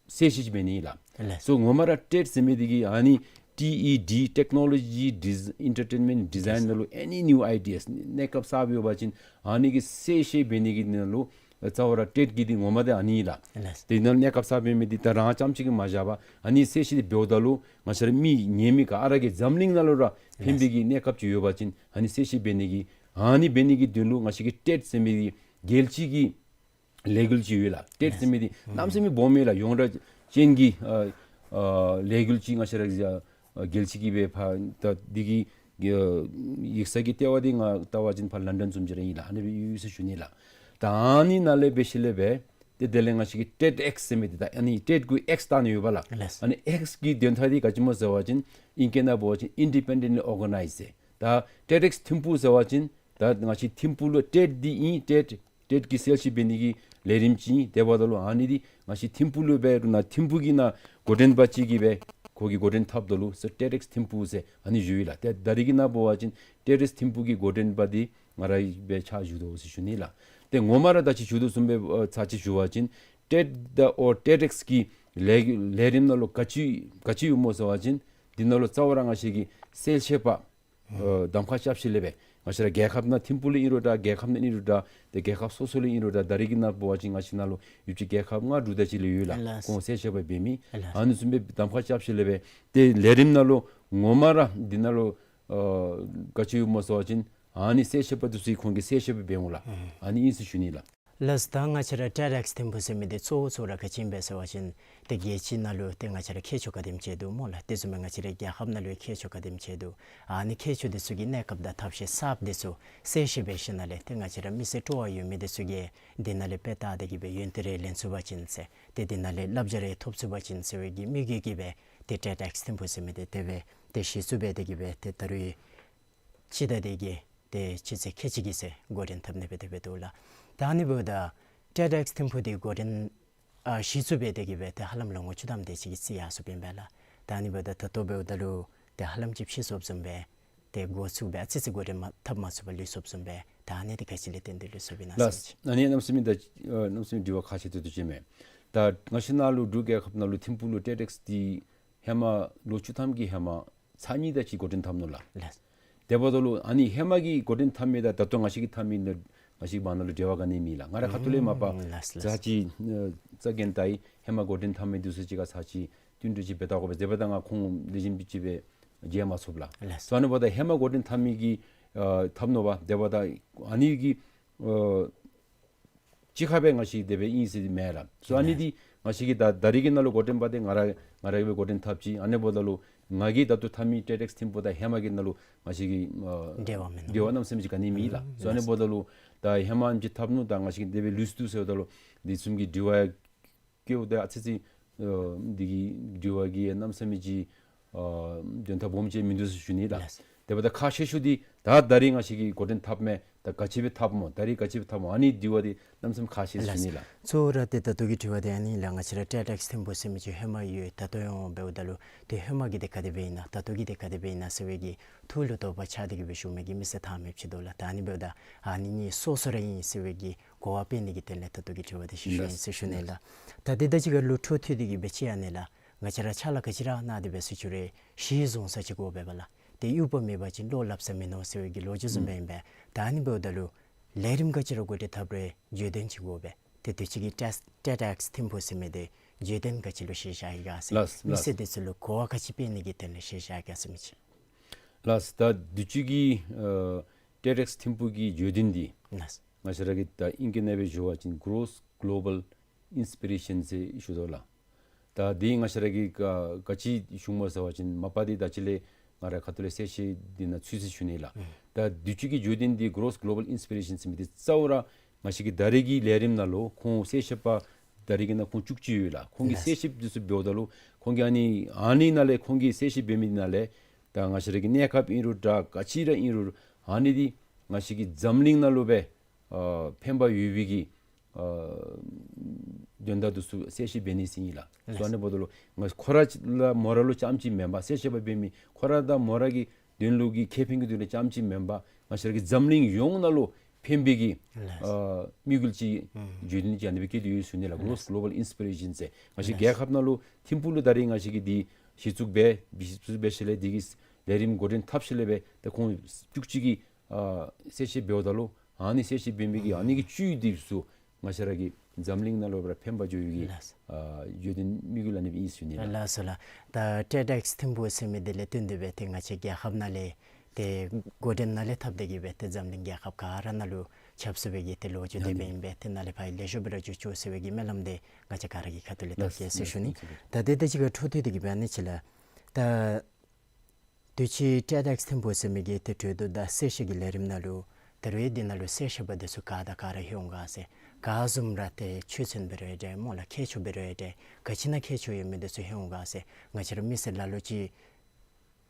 གསལ་བཤད་ཅིག་འབད་ནི་ཨིན་ལགས། ལགས། སོ་ངོ་མ་ར་ཊེཌ་ཟེར་མི་འདི་གིས་ཨ་ནི་ཊི་ཨི་ཌི་ཊེཀ་ནོ་ལོ་ཇི་ཌི་ཨེན་ཊར་ཊེན་མེནཊ་ཌི་ཛའིན་ནང་ལུ་ཨེ་ནི་ནིའུ་ཨའི་ཌི་ཡཱས་གནས་སྐབས་གསརཔ་ཡོད་པ་ཅིན་ཨ་ནི་གི་གསལ་བཤད་འབད་ནི་གི་ནང་ལུ་རྩ་བ་ར་ཊེཌ་ཀྱི་འདི་ངོ་མ་འདི་ཨ་ནི་ཨིན་ལགས། ལགས། དེ་ནང་གནས་སྐབས་གསརཔ་ཡོད་མི་འདི་ད་རང་རྐྱངམ་ཅིག་གིས་མ་བཞག་པར་ཨ་ནི་གསལ་བཤད་འདི་འབདཝ་ད་ལུ་ང་བཅས་ར་མི་ཉན་མི་ག་ར་གིས་འཛམ་གླིང་ནང་ལུ་ར་ཕན་པའི་གི་གནས་སྐབས་ཅིག་ཡོད་པ་ཅིན་ཨ་ནི་གསལ་བཤད་འབད་ནི་གི་ཨ་ནི་འབད་ནི་གི་དོན་ལུ་ང་བཅས་ཀྱི་ཊེཌ་ཟེར་མི་འདི་རྒྱལ་སྤྱི་གི་ལས་འགུལ་ཅིག་ཡོད་ལགས། ཊེཌ་ཟེར་མི་འདི་གནམ་མེད་ས་མེད་སྦོམ་ཨིན་ལགས། ཡོངས་གྲགས་ ཊེན་གྱི་ཨ་ཨ་ལས་འགུལ་ཅིག་ང་བཅས་ར་གི་ཨ་རྒྱལ་སྤྱི་གི་སྦེ་ཕར་ད་འདི་གི་ཨ་ཡིག་ཚང་གི་ལྟེ་བ་འདི་ང་བལྟ་བ་ཅིན་ཕར་ལན་ཌན་བཟུམ་ཅིག་ར་ཨིན་ལགས། ཨ་ནི་སྦེ་ཡོད་ཟེར་ཞུ་ནི་ལགས། ད་ཨ་ནི་ནང་ལས་འབད་ཞིནམ་ལས་སྦེ་ཏེ་དེ་ལས་ང་བཅས་ཀྱི་ཊེཌ་ཨེགསི་ཟེར་མི་འདི་ད་ཨ་ནི་ཊེཌ་གུ་ཨེགསི་བཏགས་ནི་ཡོདཔ་ལགས། ལགས། ཨ་ནི་ཨེགསི་གི་དོན་དག་འདི་ག་ཅི་སྨོ་ཟེར་བ་ཅིན་ཨིང་སྐད་ནང་འབད་བ་ཅིན་ཨིན་ཌི་པེན་ཌེནཊ་ལི་ཨོར་ག་ནའིཛ་ཟེར། ད་ཊེཌ་ཨེགསི་ཐིམ་ཕུག་ཟེར་བ་ཅིན་ད་ང་བཅས་ཐིམ་ཕུག་ལུ་ཊེཌ་འདི་ཨིན། ཊེཌ་ཊེཌ་ཀྱི་གསལ་བཤད་འབད་ནི་གི་ལས་རིམ་ཅིག་ཨིན། དེ་འབདཝ་ད་ལུ་ཨ་ནི་འདི་ང་བཅས་ཐིམ་ཕུག་ལུ་འབད་རུང་ན་ཐིམ་ཕུག་གི་ནང་འགོ་འདྲེན་པ་ཅིག་གིས་སྦེ་ཁོ་གིས་འགོ་འདྲེན་འཐབ་དོ་ལུ་ཟེར་ཊེཌ་ཨེགསི་ཐིམ་ཕུག་ཟེར་ཨ་ནི་ཞུ་ཡི་ལགས། ཏེ་ད་རིས་ཀྱི་ནང་འབད་བ་ཅིན་ཊེཌ་ཨེགསི་ཐིམ་ཕུག་གི་འགོ་འདྲེན་པ་འདི་ང་ར་སྦེ་ཕྱག་ཞུ་དོ་ཟེར་ཞུ་ནི་ལགས། ཏེ་ངོ་མ་ར་ད་ཅི་ཞུ་དོ་བཟུམ་སྦེ་ཨ་ཚར་ཅིག་ཞུ་བ་ཅིན་ཊེཌ་དང་ཨོར་ཊེཌ་ཨེགསི་གི་ལས་ལས་རིམ་ནང་ལུ་ག་ཅི་ག་ཅི་ཡོདཔ་སྨོ་ཟེར་བ་ཅིན་འདི་ནང་ལུ་རྩ་བ་ར་ང་བཅས་ཀྱི་གསལ་བཤད་པ་ཨ་གདམ་ཁ་རྐྱབ་ཞིནམ་ལས་སྦེ་ང་བཅས་ར་རྒྱལ་ཁབ་ནང་ཐིམ་ཕུག་ལུ་ཨིན་རུང་འདྲ་རྒྱལ་ཁབ་ནང་ཨིན་རུང་འདྲ་ཏེ་རྒྱལ་ཁབ་སོ་སོ་ལུ་ཨིན་རུང་འདྲ་ད་རིས་ཀྱི་ནང་འབད་བ་ཅིན་ང་བཅས་ནང་ལུ་ཡོད་པའི་རྒྱལ་ཁབ་ལྔ་དྲུག་དེ་ཅིག་ལུ་ཡོད་ལགས། ལགས། ཁོང་གསལ་བཤད་པ་འབད་མི། ལགས། ཨ་ནི་བཟུམ་སྦེ་གདམ་ཁ་རྐྱབ་ཞིནམ་ལས་སྦེ་ཏེ་ལས་རིམ་ནང་ལུ་ངོ་མ་ར་འདི་ནང་ལུ་ཨ་ག་ཅི་ཡོདཔ་སྨོ་ཟེར་བ་ཅིན་ཨ་ནི་གསལ་བཤད་པ་འདི་ཚུ་ཁོང་གིས་གསལ་བཤད་པ་འབད་འོང་ལགས། ཨ་ནི་ཨིན་ཟེར་ཞུ་ནི་ལགས། ལགས། ད་ང་བཅས་ར་ཊེཌ་ཨེགསི་ཐིམ་ཕུག་ཟེར་མི་འདི་གཙོ་བོ་གཙོ་བོ་ར་ག་ཅི་ཨིན་པས་ཟེར་བ་ཅིན་ཏེ་རྒྱལ་སྤྱི་ནང་ལུ་ཏེ་ང་བཅས་ར་མཁས་མཆོག་ག་དེམ་ཅིག་འདུག་སྨོ་ལགས། དེ་བཟུམ་སྦེ་ང་བཅས་ར་རྒྱལ་ཁབ་ནང་ལུ་མཁས་མཆོག་ག་དེམ་ཅིག་འདུག། ཨ་ནི་མཁས་མཆོག་འདི་ཚུ་གི་གནས་སྐབས་དང་ཐབས་ཤེས་གསརཔ་འདི་ཚུ་གསལ་བཤད་འབད་ཞིནམ་ལས་ཏེ་ང་བཅས་ར་མི་སེར་སྤྲོ་བ་ཡོད་མི་འདི་ཚུ་གིས་འདི་ནང་ལས་དཔེ་བལྟ་སྟེ་གིས་སྦེ་ཡོན་ཏན་རེ་ལེན་ཚུགས་པ་ཅིན་ཟེར་ཏེ་འདི་ནང་ལས་བསླབ་བྱ་རེ་ཐོབ་ཚུགས་པ་ཅིན་ཟེར་བའི་གི་དམིགས་ཡུལ་གྱིས་སྦེ་ཏེ་ཊེཌ་ཨེགསི་ཐིམ་ཕུག་ཟེར་མི་འདི་དེ་སྦེ་ཏེ་གཞི་བཙུགས་འབད་དེ་གིས་སྦེ་ཏེ་ད་རུང་སྤྱི་ཟླ་འདི་གི་ཏེ་སྤྱི་ཚེས་ཁལ་གཅིག་གི་ཚེ་འགོ་འདྲེན་འཐབ་ནི་སྦེ་དེ་སྦེ་འདུག་ལགས། ད་ཨ་ནི་འབདཝ་ད་ཊེཌ་ཨེགསི་ཐིམ་ཕུག་འདི་འགོ་འདྲེན་ཨ་གཞི་བཙུགས་འབད་དེ་གིས་སྦེ་ཏེ་ཧ་ལམ་ལོ་ངོ་བཅུ་ཐམ་དེ་ཅིག་གི་རྩིས་ཡར་སོཔ་ཨིན་པས་ལགས། ད་ཨ་ནི་འབདཝ་ད་ད་ལྟོ་འབདཝ་ད་ལུ་ཏེ་ཧ་ལམ་ཅིག་ཕྱིས་སོཔ་བཟུམ་སྦེ་ཏེ་འགོ་བཙུགས་སྦེ་ཨ་ཙི་ཙི་འགོ་འདྲེན་མ་འཐབ་མ་ཚུགས་པར་ལུས་སོཔ་བཟུམ་སྦེ་ད་ཨ་ནི་འདི་ག་ཅི་ལས་བརྟེན་ཏེ་ལུས་སོཔ་ཨིན་ན་ཟེར། ལགས། ཨ་ནི་གནམ་མེད་ས་མེད་ད་ཨ་གནམ་མེད་ས་མེད་དྲི་བ་ཁག་ཆེ་ཏོག་ཏོ་ཅིག་མས། ད་ང་བཅས་ནཱ་ལུ་འབྲུག་རྒྱལ་ཁབ་ནང་ལུ་ཐིམ་ཕུག་ལུ་ཊེཌ་ཨེགསི་འདི་ཧེ་མ་ལོ་བཅུ་ཐམ་གྱི་ཧེ་མ་ཚར་གཉིས་དེ་ཅིག་འགོ་འདྲེན་འཐབ་ནུག་ལགས། ལགས། དེ་འབདཝ་ད་ལུ་ཨ་ནི་ཧེ་མ་གི་འགོ་འདྲེན་འཐབ་མི་དང་ད་ལྟོ་ང་བཅས་ཀྱིས་འཐབ་མི་ནང་ང་བཅས་བར་ན་ལུ་འབྲེལ་བ་ག་ནི་མེད་ལགས། ང་ར་ཁ་ཐུག་ལས་མ་པ་ཨུམ་ལགས་ལགས། ཚར་ཅིག་ཨ་རྩ་འགེངས་ད་ཡི། ཧེ་མ་འགོ་འདྲེན་འཐབ་མི་འདི་ཚུ་ཅིག་ཁར་ཚར་ཅིག་བསྟུན་གྲོས་ཅིག་འབད་བལྟ་དགོ་པས། དེ་འབདཝ་ད་ང་ཁོང་ལེགས་ཤོམ་སྦེ་ཅིག་སྦེ་མཇལ་མ་ཚུགས་ལགས། ལགས། སོ་ཨ་ནི་འབདཝ་ད་ཧེ་མ་འགོ་འདྲེན་འཐབ་མི་གིས་ཨ་འཐབ་ནུག་པ། དེ་འབདཝ་ད་ཨ་ནི་གི་ཨ་གཅིག་ཁར་སྦེ་ང་བཅས་དེ་སྦེ་ཨིན་ཟེར་མེན་ལགས། སོ་ཨ་ནི་འདི་ང་བཅས་ཀྱིས་ད་ད་རིས་ཀྱི་ནང་ལུ་འགོ་འདྲེན་པ་དེ་ང་ར་ང་ར་གིས་སྦེ་འགོ་འདྲེན་འཐབ་ཅི། ཨ་ནི་འབདཝ་ད་ལུ་ང་གིས་ད་ལྟོ་འཐབ་མི་ཊེཌ་ཨེགསི་ཐིམ་ཕུག་དང་ཧེ་མ་གི་ནང་ལུ་ང་བཅས་ཀྱི་ཨ་འབྲེལ་བ་མེད་ནོ། འབྲེལ་བ་གནམ་མེད་ས་མེད་ཅིག་ག་ནི་མེད་ལགས། ཨུམ་སོ་ཨ་ནི་འབདཝ་ད་ལུ་ད་ཧེ་མ་ཅིག་འཐབ་ནུག་ད་ང་བཅས་ཀྱིས་དེ་སྦེ་ལུས་ཏེ་འདུག་ཟེརཝ་ད་ལུ་འདི་བཟུམ་གྱི་དྲི་བ་བཀོདཔ་ད་ཨ་ཙི་ཙི་ཨ་འདི་གི་དྲི་བ་གིས་གནམ་མེད་ས་མེད་ཅིག་ཨ་དོན་དག་སྦོམ་ཅིག་མིན་འདུག་ཟེར་ཞུ་ནི་ལགས། ལགས། དེ་འབདཝ་ད་ཁག་ཆེ་ཤོས་འདི་ད་ད་རིས་ང་བཅས་ཀྱིས་འགོ་འདྲེན་འཐབ་མི་ད་ག་ཅི་སྦེ་འཐབ་སྨོ། ད་རིས་ག་ཅི་སྦེ་འཐབ་སྨོ། ཨ་ནི་དྲི་བ་འདི་གནམ་མེད་ས་མེད་ཁག་ཆེ་ཟེར་ཞུ་ནི་ལགས། གཙོ་བོ་ར་ཏེ་ད་ལྟོ་གི་དྲི་བ་འདི་ཨ་ནི་ལགས། ང་བཅས་ར་ཊེཌ་ཨེགསི་ཐིམ་ཕུག་ཟེར་མི་ཅིག་ཧེ་མ་ཡོད། ད་ལྟོ་ཡང་འབདཝ་ད་ལུ་ཏེ་ཧེ་མ་གི་འདི་ག་དེ་སྦེ་ཨིན་ན་ད་ལྟོ་གི་འདི་ག་དེ་སྦེ་ཨིན་ན་ཟེར་བའི་གི་ཐུགས་ལུ་དོགས་པ་ཆགས་ཏེ་གིས་སྦེ་བཞུགས་མི་གི་མི་སེར་དང་མི་ཅིག་འདུག་ལགས། ད་ཨ་ནི་འབདཝ་ད་ཨ་ནི་གཉིས་སོ་སོ་ར་ཨིན་ཟེར་བའི་གི་གོ་བ་སྤེལ་ནི་གི་དོན་ལས་ད་ལྟོ་གི་དྲི་བ་འདི་ཞུ་ཞུཝ་ཨིན་ཟེར་ཞུ་ནི་ལགས། ད་འདི་དང་གཅིག་ཁར་ལུ་འཕྲོ་མཐུད་དེ་གིས་སྦེ་ཅིག་ཨ་ནི་ལགས། ང་བཅས་ར་ཕྱག་ལཱ་ག་ཅི་ར་གནང་སྟེ་འབད་སོང་ཅི་རུང་གཞི་བཟུང་ས་ཅིག་དགོ་པས་པ་ལགས། ཏེ་དབྱུག་པ་མེད་པ་ཅིན་བློ་སླབ་ས་མིན་ནུག་ཟེར་བའི་གི་ལོ་རྒྱུས་བཟུམ་སྦེ་ཨིན་པས། ད་ཨ་ནི་འབདཝ་ད་ལུ་ལས་རིམ་ག་ཅི་ར་འགོ་འདྲེན་འཐབ་རུང་བརྗོད་དོན་ཅིག་དགོ་པས། ཏེ་དུས་ཅི་གི་ཊེཌ་ཊེཌ་ཨེགསི་ཐིམ་ཕུག་ཟེར་མི་འདི་བརྗོད་དོན་ག་ཅི་ལུ་གཞི་བཞག་ཡི་ག་ཟེར། ལགས་ལགས། མི་སེར་འདི་ཚུ་ལུ་གོ་བ་ག་ཅི་སྤེལ་ནི་གི་དོན་ལས་གཞི་བཞག་ཡི་ག་ཟེར་མི་ཅིག། ལགས། ད་དུས་ཅི་གི་ཨ་ཊེཌ་ཨེགསི་ཐིམ་ཕུག་གི་བརྗོད་དོན་འདི་ལགས། ང་བཅས་ར་གིས་ད་ཨིང་སྐད་ནང་སྦེ་ཞུ་བ་ཅིན་གོ་རོས་གོ་ལོ་བཱལ་ཨིནསི་པི་རེ་ཤཱན་ཟེར་ཞུ་དོ་ལགས། ད་འདི་ང་བཅས་ར་གིས་ག་ག་ཅི་ཞུཝ་སྨོ་ཟེར་བ་ཅིན་མ་པ་འདི་ད་ཅི་ལས་ང་ར་ཁ་ཐུག་ལས་གསལ་བཤད་འདི་ནང་ཚུད་ཅི་ཞུ་ནི་ལགས། ཨུམ་ད་དུས་ཅི་གི་བརྗོད་དོན་འདི་གོ་རོས་གོ་ལོ་བཱལ་ཨིནསི་པི་རེ་ཤཱན་ཟེར་མི་འདི་གཙོ་བོ་ར་ང་བཅས་ཀྱི་ད་རིས་ཀྱི་ལས་རིམ་ནང་ལུ་ཁོང་གསལ་བཤད་པ་ད་རིས་ཀྱི་ནང་ཁོང་བཅུ་གཅིག་ཡོད་ལགས། ཁོང་གིས་ལགས། གསལ་བཤད་འདི་ཚུ་འབདཝ་ད་ལུ་ཁོང་གིས་ཨ་ནི་ཨ་ནི་ནང་ལས་ཁོང་གིས་གསལ་བཤད་འབད་མི་ནང་ལས་ད་ང་བཅས་ར་གི་གནས་སྐབས་ཨིན་རུང་འདྲ་ག་ཅི་ར་ཨིན་རུང་ཨ་ནི་འདི་ང་བཅས་ཀྱི་འཛམ་གླིང་ནང་ལུ་སྦེ་ཨ་ཕན་པ་ཡོད་པའི་གི་ཨ་དོན་དག་འདི་ཚུ་གསལ་བཤད་འབད་ནི་ཟེར་ཨིན་ལགས། ལགས། སོ་ཨ་ནི་འབདཝ་ད་ལུ་ང་ཁོ་ར་ལ་མོ་ར་ལུ་རྐྱངམ་ཅིག་མེན་པར་གསལ་བཤད་པ་འབད་མི་ཁོ་ར་དང་མོ་ར་གི་དོན་ལུ་གི་ཁེ་ཕན་གྱི་དོན་ལུ་རྐྱངམ་ཅིག་མེན་པར་ང་བཅས་ར་གི་འཛམ་གླིང་ཡོངས་ནང་ལུ་ཕན་པའི་གི་ལགས། ཨ་དམིགས་ཡུལ་ཅིག་ཨུམ་བརྗོད་དོན་ཅིག་ཨ་ནི་སྦེ་བསྐྱེད་དེ་ཡོད་ཟེར་ཞུ་ནི་ལགས། གོ་རོས་ལགས། གོ་ལོ་བཱལ་ཨིནསི་པི་རེ་ཤཱན་ཟེར་ང་བཅས་ལགས། རྒྱལ་ཁབ་ནང་ལུ་ཐིམ་ཕུག་ལུ་ད་རིས་ང་བཅས་ཀྱིས་འདི་གཞི་བཙུགས་འབད་གཞི་བཙུགས་འབད་ཞིནམ་ལས་འདི་གི་ལས་རིམ་འགོ་འདྲེན་འཐབ་ཞིནམ་ལས་སྦེ་ད་ཁོང་བཅུ་གཅིག་གིས་ཨ་གསལ་བཤད་འབདཝ་ད་ལུ་ཨ་ནི་གསལ་བཤད་འབད་མི་གི་ཨ་ནི་གི་བཅུད་འདི་ཚུ་ང་བཅས་ར་གི་འཛམ་གླིང་ནང་ལུ་ར་ཕན་པ་འབྱུང་བའི་གི་ལགས། ཨ་བརྗོད་དོན་དམིགས་ཡུལ་ཨ་ནི་སྦེ་ཨིན་ཟེར་ཞུ་ནི་ལགས། ལགས་སོ་ལགས། ད་ཊེཌ་ཨེགསི་ཐིམ་ཕུག་ཟེར་མི་འདི་ལས་བརྟེན་ཏེ་སྦེ་ཏེ་ང་བཅས་རྒྱལ་ཁབ་ནང་ལས་ཏེ་འགོ་འདྲེན་ནང་ལས་འཐབ་སྟེ་གིས་སྦེ་ཏེ་འཛམ་གླིང་རྒྱལ་ཁབ་ག་ར་ནང་ལུ་ ཁྱབ་ཚུགས་པའི་གི་ཏེ་ལོ་རྒྱུས་དེ་སྦེ་ཨིན་པས། ཏེ་ནཱ་ལས་ཕར་ལེགས་ཤོམ་སྦེ་ར་འགྱོ་ཚུགས་ཟེར་བའི་གི་སྨོན་ལམ་དེ་ང་བཅས་ག་ར་གི་ཁ་ཐུག་ལས་བཏབ་གེ་ཟེར་ཞུ་ནི། ད་དེ་དང་གཅིག་ཁར་འཕྲོ་མཐུད་དེ་གི་འབད་ནི་ཅིག་ལགས། ད་དུས་ཅི་ཊེཌ་ཨེགསི་ཐིམ་ཕུག་ཟེར་མི་གི་ཏེ་གྲོས་བསྡུར་དང་གསལ་བཤད་ཀྱི་ལས་རིམ་ནང་ལུ་ད་རུང་འདི་ནང་ལུ་གསལ་བཤད་པ་འདི་ཚུ་ག་དང་ག་ར་ལྷོད་འོང་ག་ཟེར། ག་བཟུམ་ར་ཏེ་ཆོས་ཚན་འབད་རུང་འདྲ་སྨོ་ལགས། མཁས་མཆོག་འབད་རུང་འདྲ་ག་ཅི་ནང་མཁས་མཆོག་ཡོད་མི་འདི་ཚུ་ལྷོད་འོང་ག་ཟེར། ང་བཅས་ར་མི་སེར་ལ་ལུ་ཅིག་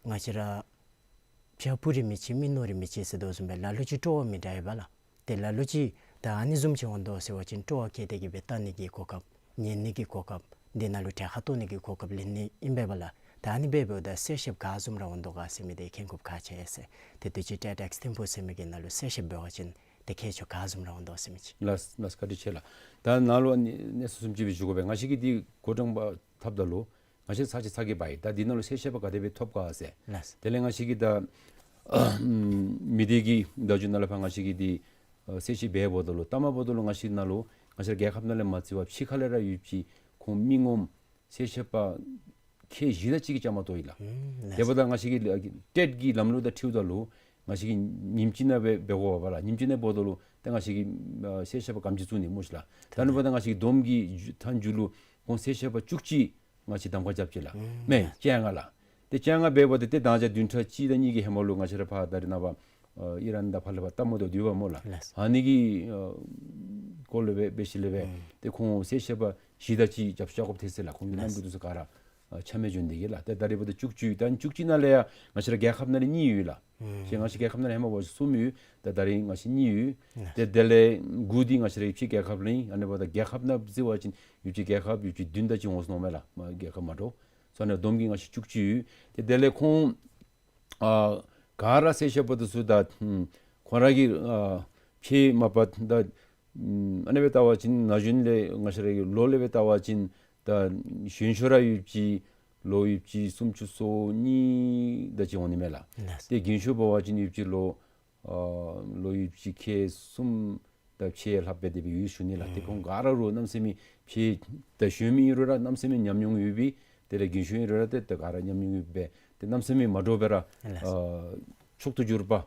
ང་བཅས་ར་བྱ་སྤུ་རིས་མི་གཅིག་མིག་རྣོ་རིས་མི་གཅིག་ཟེར་དོ་བཟུམ་སྦེ་ལ་ལུ་ཅིག་སྤྲོ་བ་མི་འདྲ་ཡོད་པ་ལགས། ཏེ་ལ་ལུ་ཅིག་ད་ཨ་ནི་བཟུམ་ཅིག་འོང་དོ་ཟེར་བ་ཅིན་སྤྲོ་བ་བསྐྱེད་དེ་གི་སྦེ་བལྟ་ནི་གི་གོ་སྐབས་ཉན་ནི་གི་གོ་སྐབས་འདི་ནང་ལུ་གྲལ་ཁར་གཏོགས་ནི་གི་གོ་སྐབས་ལེན་ནི་ཨིན་པས་པ་ལགས། ད་ཨ་ནི་འབདཝ་ད་གསལ་བཤད་ག་བཟུམ་ར་འོང་དོ་ག་ཟེར་མི་དེ་མཁྱེན་དགོཔ་ཁག་ཆེ་ཟེར། ཏེ་དུས་ཅི་ཊེཌ་ཨེགསི་ཐིམ་ཕུག་ཟེར་མི་གི་ནང་ལུ་གསལ་བཤད་འབད་བ་ཅིན་ཏེ་མཁས་མཆོག་ག་བཟུམ་ར་འོང་དོ་ཟེར་མི་ཅིག། ལགས་ལགས། བཀའ་དྲིན་ཆེ་ལགས། ད་ནཱ་ལུ་ཨ་ནི་གནས་ཚུལ་བཟུམ་ཅིག་སྦེ་ཞུ་དགོ་པས། ང་བཅས་ཀྱིས་འདི་འགོ་འདྲེན་པ་འཐབ་ད་ལུ་ང་བཅས་ཚར་གཅིག་ཚར་གཅིག་འབད་ཡི། ད་འདི་ནང་ལུ་གསལ་བཤད་པ་ག་དེ་སྦེ་ཐོབ་ག་ཟེར། ལགས། དེ་ལས་ང་བཅས་ཀྱིས་ད་མི་སྡེ་གི་བརྡ་བརྒྱུད་ནང་ལས་ཕར་ང་བཅས་ཀྱིས་འདི་ཨ་གསལ་བཤད་འབད་འབདཝ་ད་ལུ་ལྟ་མ་འབདཝ་ད་ལུ་ང་བཅས་ནང་ལུ་ང་བཅས་རྒྱལ་ཁབ་ནང་ལས་མ་བརྩི་བར་ཕྱི་ཁ་ལས་ར་ཡོད་པའི་ཁོང་མི་ངོམ་གསལ་བཤད་པ་ཁལ་བཞི་དང་གཅིག་གིས་བཅའ་མར་གཏོགས་ཡི་ལགས། ཨུམ་ལགས། དེ་འབདཝ་ད་ང་བཅས་ཀྱི་ཊེཌ་ཀྱི་ལམ་ལུགས་དང་འཁྲིལཝ་ད་ལུ་ང་བཅས་ཀྱིས་ཉིནམ་གཅིག་ནང་འབད་འབད་དགོ་པས་ལགས། ཉིནམ་གཅིག་ནང་འབདཝ་ད་ལུ་ཏེ་ང་བཅས་ཀྱིས་ཨ་གསལ་བཤད་པ་ག་དེམ་ཅིག་བཙུགས་ནི་སྨོ་ཤིག་ལགས། ད་ཨ་ནི་འབདཝ་ད་ང་བཅས་ཀྱི་བསྡོམས་ཀྱི་མཇུག་མཐའ་མཇུག་ལུ་ཁོང་གསལ་བཤད་པ་བཅུ་གཅིག་ང་བཅས་གདམ་ཁ་རྐྱབ་ཅི་ལགས། ཨུམ་མེན་བཅོ་ལྔ་ལགས། ཏེ་བཅོ་ལྔ་འབདཝ་ད་ཏེ་ད་ཆ་བདུན་ཕྲག་གཅིག་དང་གཉིས་ཀྱི་ཧེ་མ་ལུ་ང་བཅས་ར་ཕར་ད་རེས་ནངས་པ་ཨ་ཨི་རན་དང་ཕར་ལས་ཕར་ལྟ་མ་འདྲཝ་འདུག་པ་སྨོ་ལགས། ལགས། ཨ་ནི་གི་ཨ་སྐོར་ལས་འབད་འབད་ཞིནམ་ལས་འབད་ཨུམ་ཏེ་ཁོང་གསལ་བཤད་པ་བཞི་དང་གཅིག་རྐྱབ་རྐྱབ་དགོཔ་ཐལ་ཟེར་ལགས། ཁོང་གི་ལགས། རྣམ་འགྱུར་འདི་ཚུ་ག་ར་ཨ་ཆ་མེད་འགྱོ་ནི་དེ་གིས་ལགས། ཏེ་ད་རེས་འབདཝ་ད་བཅུ་གཅིག་ད་བཅུ་གཅིག་ནང་ལས་ཡང་ང་བཅས་ར་རྒྱལ་ཁབ་ནང་ལས་གཉིས་ཡོད་ལགས། ཨུམ་ཞེས་ང་བཅས་རྒྱལ་ཁབ་ནང་ལས་ཧེ་མ་འབད་བ་ཅིན་གསུམ་ཡོད། ད་ད་རེས་ང་བཅས་གཉིས་ཡོད། ལགས། ཏེ་དེ་ལས་དགུ་འདི་ང་བཅས་ར་ཡུལ་གྱི་རྒྱལ་ཁབ་ལུ་ཨིན། ཨ་ནི་འབདཝ་ད་རྒྱལ་ཁབ་ནང་བརྩི་བ་ཅིན་ཡུལ་གྱི་རྒྱལ་ཁབ་ཡུལ་གྱི་བདུན་དང་གཅིག་འོང་ཟེར་མནོཝ་མས་ལགས། མ་རྒྱལ་ཁབ་མ་འདྲཝ་སོང་ནི་བསྡོམས་ཀྱིས་ང་བཅས་བཅུ་གཅིག་ཡོད། ཏེ་དེ་ལས་ཁོང་ཨ་ག་ར་གསལ་བཤད་པ་འདི་ཚུ་ད་ཨམ་ཁོང་ར་གིས་ཨ་ཕྱེད་མ་པ་ད་ཨམ་ཨ་ནི་སྦེ་བལྟ་བ་ཅིན་ན་གཞོན་ལས་ང་བཅས་ར་གི་ལོ་ལས་སྦེ་བལྟ་བ་ཅིན་ད་གཞོན་ཤོས་ར་ཡུལ་གྱི་ལོ་ཡུལ་གྱི་སུམ་ཅུ་སོ་གཉིས་དང་གཅིག་འོང་ནི་མས་ལགས། ལགས། ཏེ་རྒན་ཤོས་འབད་བ་ཅིན་ཡུལ་གྱི་ལོ་ཨ་ལོ་ཡུལ་གྱི་ཁལ་གསུམ་དང་ཕྱེད་ལྷགཔ་སྦེ་དེ་སྦེ་ཡོད་ཞུ་ནི་ལགས། ཏེ་ཁོང་ག་ར་རུང་གནམ་མེད་ས་མེད་ཕྱེད་ད་གཞོན་མི་ཨིན་རུང་ར་གནམ་མེད་ས་མེད་ཉམས་མྱོང་ཡོད་པའི་དེ་ལས་རྒན་ཤོས་ཨིན་རུང་ར་ཏེ་ད་ག་ར་ཉམས་མྱོང་ཡོད་པའི་ཏེ་གནམ་མེད་ས་མེད་མ་འདྲཝ་སྦེ་ར་ལགས། ཨ་མཆོག་ཏུ་གྱུར་པ་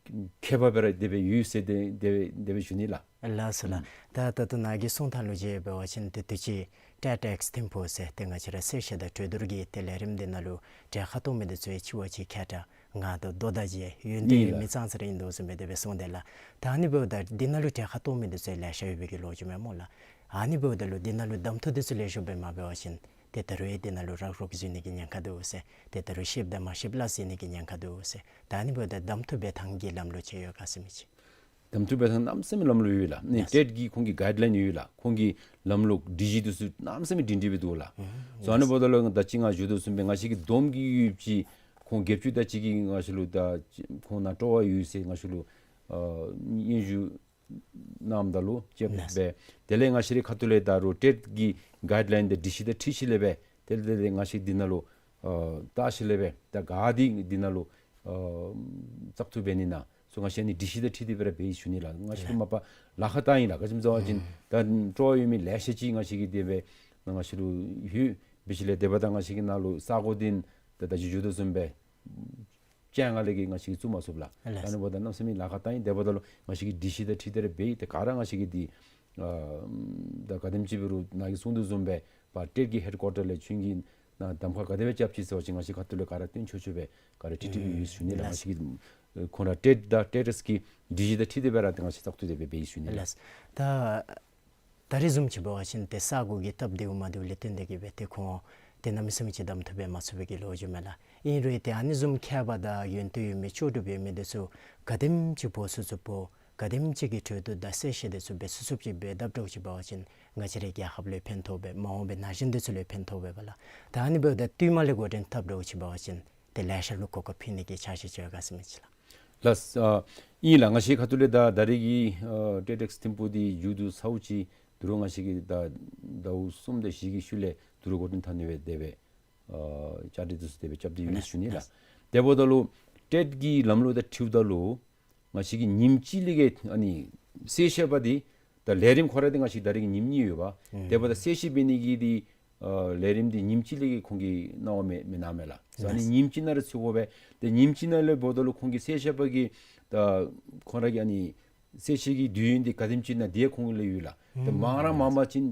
མཁས་པ་སྦེ་ར་དེ་སྦེ་ཡོད་ཟེར་དེ་དེ་སྦེ་དེ་སྦེ་ཞུ་ནི་ལགས། ལགས་སོ་ལགས། ཨུམ་ད་ད་ལྟོ་ནཱ་གི་གསུང་ཐངས་ལུ་འབད་བ་ཅིན་ཏེ་དུས་ཅི་ཊེཌ་ཨེགསི་ཐིམ་ཕུག་ཟེར་ཏེ་ང་བཅས་ར་གསལ་བཤད་དང་གྲོས་བསྡུར་གྱི་ཏེ་ལས་རིམ་འདི་ནང་ལུ་གྲལ་ཁར་གཏོགས་མི་འདི་ཚུ་ཡང་གཅིག་བ་གཅིག་མཁས་དྲགས་ང་དང་ལྡོག་ཟླ་ཅིག་ཡོན་ཏན་ཡོད་མི་ཙང་ཙ་ར་ཨིན་དོ་བཟུམ་སྦེ་དེ་སྦེ་གསུངས་དེས་ལགས། ད་ཨ་ནི་འབདཝ་ད་འདི་ནང་ལུ་གྲལ་ཁར་གཏོགས་མི་འདི་ཚུ་ཡང་ལེ་ཤ་ཡོད་པའི་གི་ལོ་རྒྱུས་མས་སྨོ་ལགས། ཨ་ནི་འབདཝ་ད་ལུ་འདི་ནང་ལུ་གདམ་འཐུ་འདི་ཚུ་ལེགས་ཤོམ་སྦེ་མ་འབད་བ་ཅིན་ཏེ་ད་རུང་འདི་ནང་ལུ་རག་རོག་འཛུལ་ནི་གི་ཉེན་ཁ་འདུག་ཟེར། ཏེ་ད་རུང་ཤེསཔ་དང་མ་ཤེསཔ་སླ་བསྲེ་ནི་གི་ཉེན་ཁ་འདུག་ཟེར། ད་ཨ་ནི་འབདཝ་ད་གདམ་འཐུ་འབད་ཐངས་ཀྱི་ལམ་ལུགས་ཅིག་ཡོད་ག་ཟེར་མི་ཅིག། གདམ་འཐུ་འབད་ཐངས་གནམ་མེད་ས་མེད་ལམ་ལུགས་ཡོད་ལགས། ཨ་ནི་ལགས། ཊེཌ་ཀྱི་ཁོང་གི་གའིཌ་ལའིན་ཡོད་ལགས། ཁོང་གི་ལམ་ལུགས་སྒྲིག་གཞི་འདི་ཚུ་གནམ་མེད་ས་མེད་སྒྲིང་སྒྲིང་སྦེ་འདུག་ལགས། ཨུམ་སོ་ཨ་ནི་ལགས། འབདཝ་ད་ལུ་ད་ཅི་ང་ཞུ་དོ་བཟུམ་སྦེ་ང་བཅས་ཀྱི་བསྡོམས་ཀྱི་ཡོད་པའི་ཁོང་བརྒྱད་ཅུ་དང་གཅིག་གིས་ང་བཅས་ལུ་ད་ཁོང་ནང་སྤྲོ་བ་ཡོད་ཟེར་ང་བཅས་ལུ་ཨ་སྙན་ཞུ་གནངམ་ད་ལུ་ཅིག་ལགས། སྦེ་དེ་ལས་ང་བཅས་རའི་ཁ་ཐུག་ལས་ད་རུང་ཊེཌ་ཀྱི་གའིཌ་ལའིན་དང་སྒྲིག་གཞི་དང་འཁྲིལ་ཞིནམ་ལས་སྦེ་དེ་ལས་དེ་ལས་ང་བཅས་འདི་ནང་ལུ་ཨ་བལྟ་ཞིནམ་ལས་སྦེ་ད་ག་འདི་འདི་ནང་ལུ་ཨ་བཙག་འཐུ་འབད་ནི་ན་སོ་ང་བཅས་ཨ་ནི་སྒྲིག་གཞི་དང་འཁྲིལ་ཏེ་སྦེ་ར་འབད་ཡི་ཞུ་ནི་ལགས། ང་བཅས་ལུ་མ་པ་ལཱ་ཁག་བཏང་ཡི་ལགས། ག་ཅི་སྨོ་ཟེར་བ་ཅིན་ད་སྤྲོ་བ་ཡོད་མི་ལེ་ཤ་ཅིག་ང་བཅས་ཀྱི་དེ་སྦེ་ང་བཅས་ལུ་ཡོད། འབད་ཞིནམ་ལས་དེ་འབདཝ་ད་ང་བཅས་ཀྱི་ནང་ལུ་ས་གོ་འདི་ད་ད་ཅི་ཞུ་དོ་བཟུམ་སྦེ་བཅོ་ལྔ་ལས་ཀྱི་ང་བཅས་ཀྱིས་བཙུགས་མ་ཚུགས་ལགས། ལགས། ཨ་ནི་འབདཝ་ད་གནམ་མེད་ས་མེད་ལཱ་ཁག་བཏང་ཡི། དེ་འབདཝ་ད་ལུ་ང་བཅས་ཀྱིས་སྒྲིག་གཞི་དང་འཁྲིལ་ཏེ་ར་འབད་ཡི། ཏེ་ག་ར་ང་བཅས་ཀྱིས་འདི་ཨ་ད་ག་དེམ་ཅིག་འབད་རུང་ནཱ་གིས་གསུང་དོ་བཟུམ་སྦེ་ཕར་ཊེཌ་ཀྱི་ཧེཌ་ཀོར་ཊར་ལས་ཁྱོད་ཀྱིས་ནཱ་གདམ་ཁ་ག་དེ་སྦེ་རྐྱབ་ཅི་ཟེར་བ་ཅིན་ང་བཅས་ཁ་ཐུག་ལས་ག་ར་སྟོན་ཆོག་ཆོག་སྦེ་ག་ར་འཁྲིལ་འཁྲིལ་སྦེ་ཡོད་ཞུ་ནི་ལགས། ལགས། ང་བཅས་ཀྱིས་ཁོང་ར་ཊེཌ་དང་ཊེཌ་ཨེསི་ཀྱི་སྒྲིག་གཞི་དང་འཁྲིལ་ཏེ་སྦེ་ར་ཏེ་ང་བཅས་བཙག་འཐུ་དེ་སྦེ་འབད་ཡི་ཞུ་ནི་ལགས། ལགས། ད་ད་རེས་བཟུམ་ཅིག་འབད་བ་ཅིན་ཏེ་ས་གོ་གི་སྟབས་བདེཝ་མ་བདེཝ་ལས་བརྟེན་ཏེ་གིས་སྦེ་ཏེ་ཁོང་ཏེ་གནམ་མེད་ས་མེད་ཅིག་གདམ་འཐུ་འབད་མ་ཚུགས་པའི་གི་ལོ་རྒྱུས་མས་ལགས། ཨིན་རུང་ཏེ་ཨ་ནི་བཟུམ་མཁས་པ་དང་ཡོན་ཏན་ཡོད་མི་ལྕོགས་གྲུབ་ཡོད་མི་འདི་ཚུ་ག་དེམ་ཅིག་འབོ་ཚུགས་ཚུགས་འབོ་ག་དེམ་ཅིག་གི་གྲོས་བསྡུར་དང་གསལ་བཤད་འདི་ཚུ་འབད་ཚུགས་ཚུགསཔ་ཅིག་འབད་དཔ་འདྲཝ་ཅིག་འབད་བ་ཅིན་ང་བཅས་རའི་རྒྱལ་ཁབ་ལུ་ཕན་ཐོགས་པས། མ་འོངས་པའི་ན་གཞོན་འདི་ཚུ་ལུ་ཕན་ཐོགས་པས་པ་ལགས། ད་ཨ་ནི་འབདཝ་ད་བསྟུད་མར་ལས་འགོ་འདྲེན་འཐབ་འདྲཝ་ཅིག་འབད་བ་ཅིན་ཏེ་ལེ་ཤ་ལུ་གོ་སྐབས་ཕུལ་ནི་གི་འཆར་གཞི་ཅིག་ཡོད་ག་ཟེར་མི་ཅིག་ལགས། ལགས། ཨ་ཨིན་ལགས། ང་བཅས་ཁ་ཐུག་ལས་ད་ད་རེས་ཀྱི་ཨ་ཊེཌ་ཨེགསི་ཐིམ་ཕུག་འདི་མཇུག་བསྡུ་ཚརཝ་ཅིག་ད་རུང་ང་བཅས་ཀྱིས་ད་ཟླཝ་གསུམ་དང་བཞི་གི་ཤུལ་ལས་ད་རུང་འགོ་འདྲེན་འཐབ་ནི་སྦེ་དེ་སྦེ་ཨ་བཅའ་སྒྲིག་འདི་ཚུ་དེ་སྦེ་རྐྱབ་སྟེ་ཡོད་ཞུ་ནི་ལགས། དེ་འབདཝ་ད་ལུ་ཊེཌ་ཀྱི་ལམ་ལུགས་དང་འཁྲིལཝ་ད་ལུ་ང་བཅས་ཀྱིས་ཉིནམ་གཅིག་ལས་ཀྱི་ཨ་ནི་གསལ་བཤད་པ་འདི་ད་ལས་རིམ་ཁོ་ར་འདི་ང་བཅས་ད་རེས་ཀྱི་ཉིནམ་གཉིས་ཡོད་པ། ཨུམ། དེ་འབདཝ་ད་གསལ་བཤད་འབད་ནི་གི་འདི་ཨ་ལས་རིམ་འདི་ཉིནམ་གཅིག་ལས་ཀྱི་ཁོང་གིས་གནང་བ་མེན་མེན་ན་མས་ལགས། ཨ་ནི་ལགས། ཉིནམ་གཅིག་ནང་ར་ཚུད་དགོ་པས། ཏེ་ཉིནམ་གཅིག་ནང་ལས་འབདཝ་ད་ལུ་ཁོང་གི་གསལ་བཤད་པ་གི་ད་ཁོང་ར་གི་ཨ་ནི་ གསལ་བཤད་ཀྱི་དུས་ཡུན་འདི་ག་དེམ་ཅིག་ཨིན་ན་དེ་ཁོང་ལུ་ཡོད་ལགས། ཏེ་ཨུམ་མང་ར་མང་པ་ཅིན་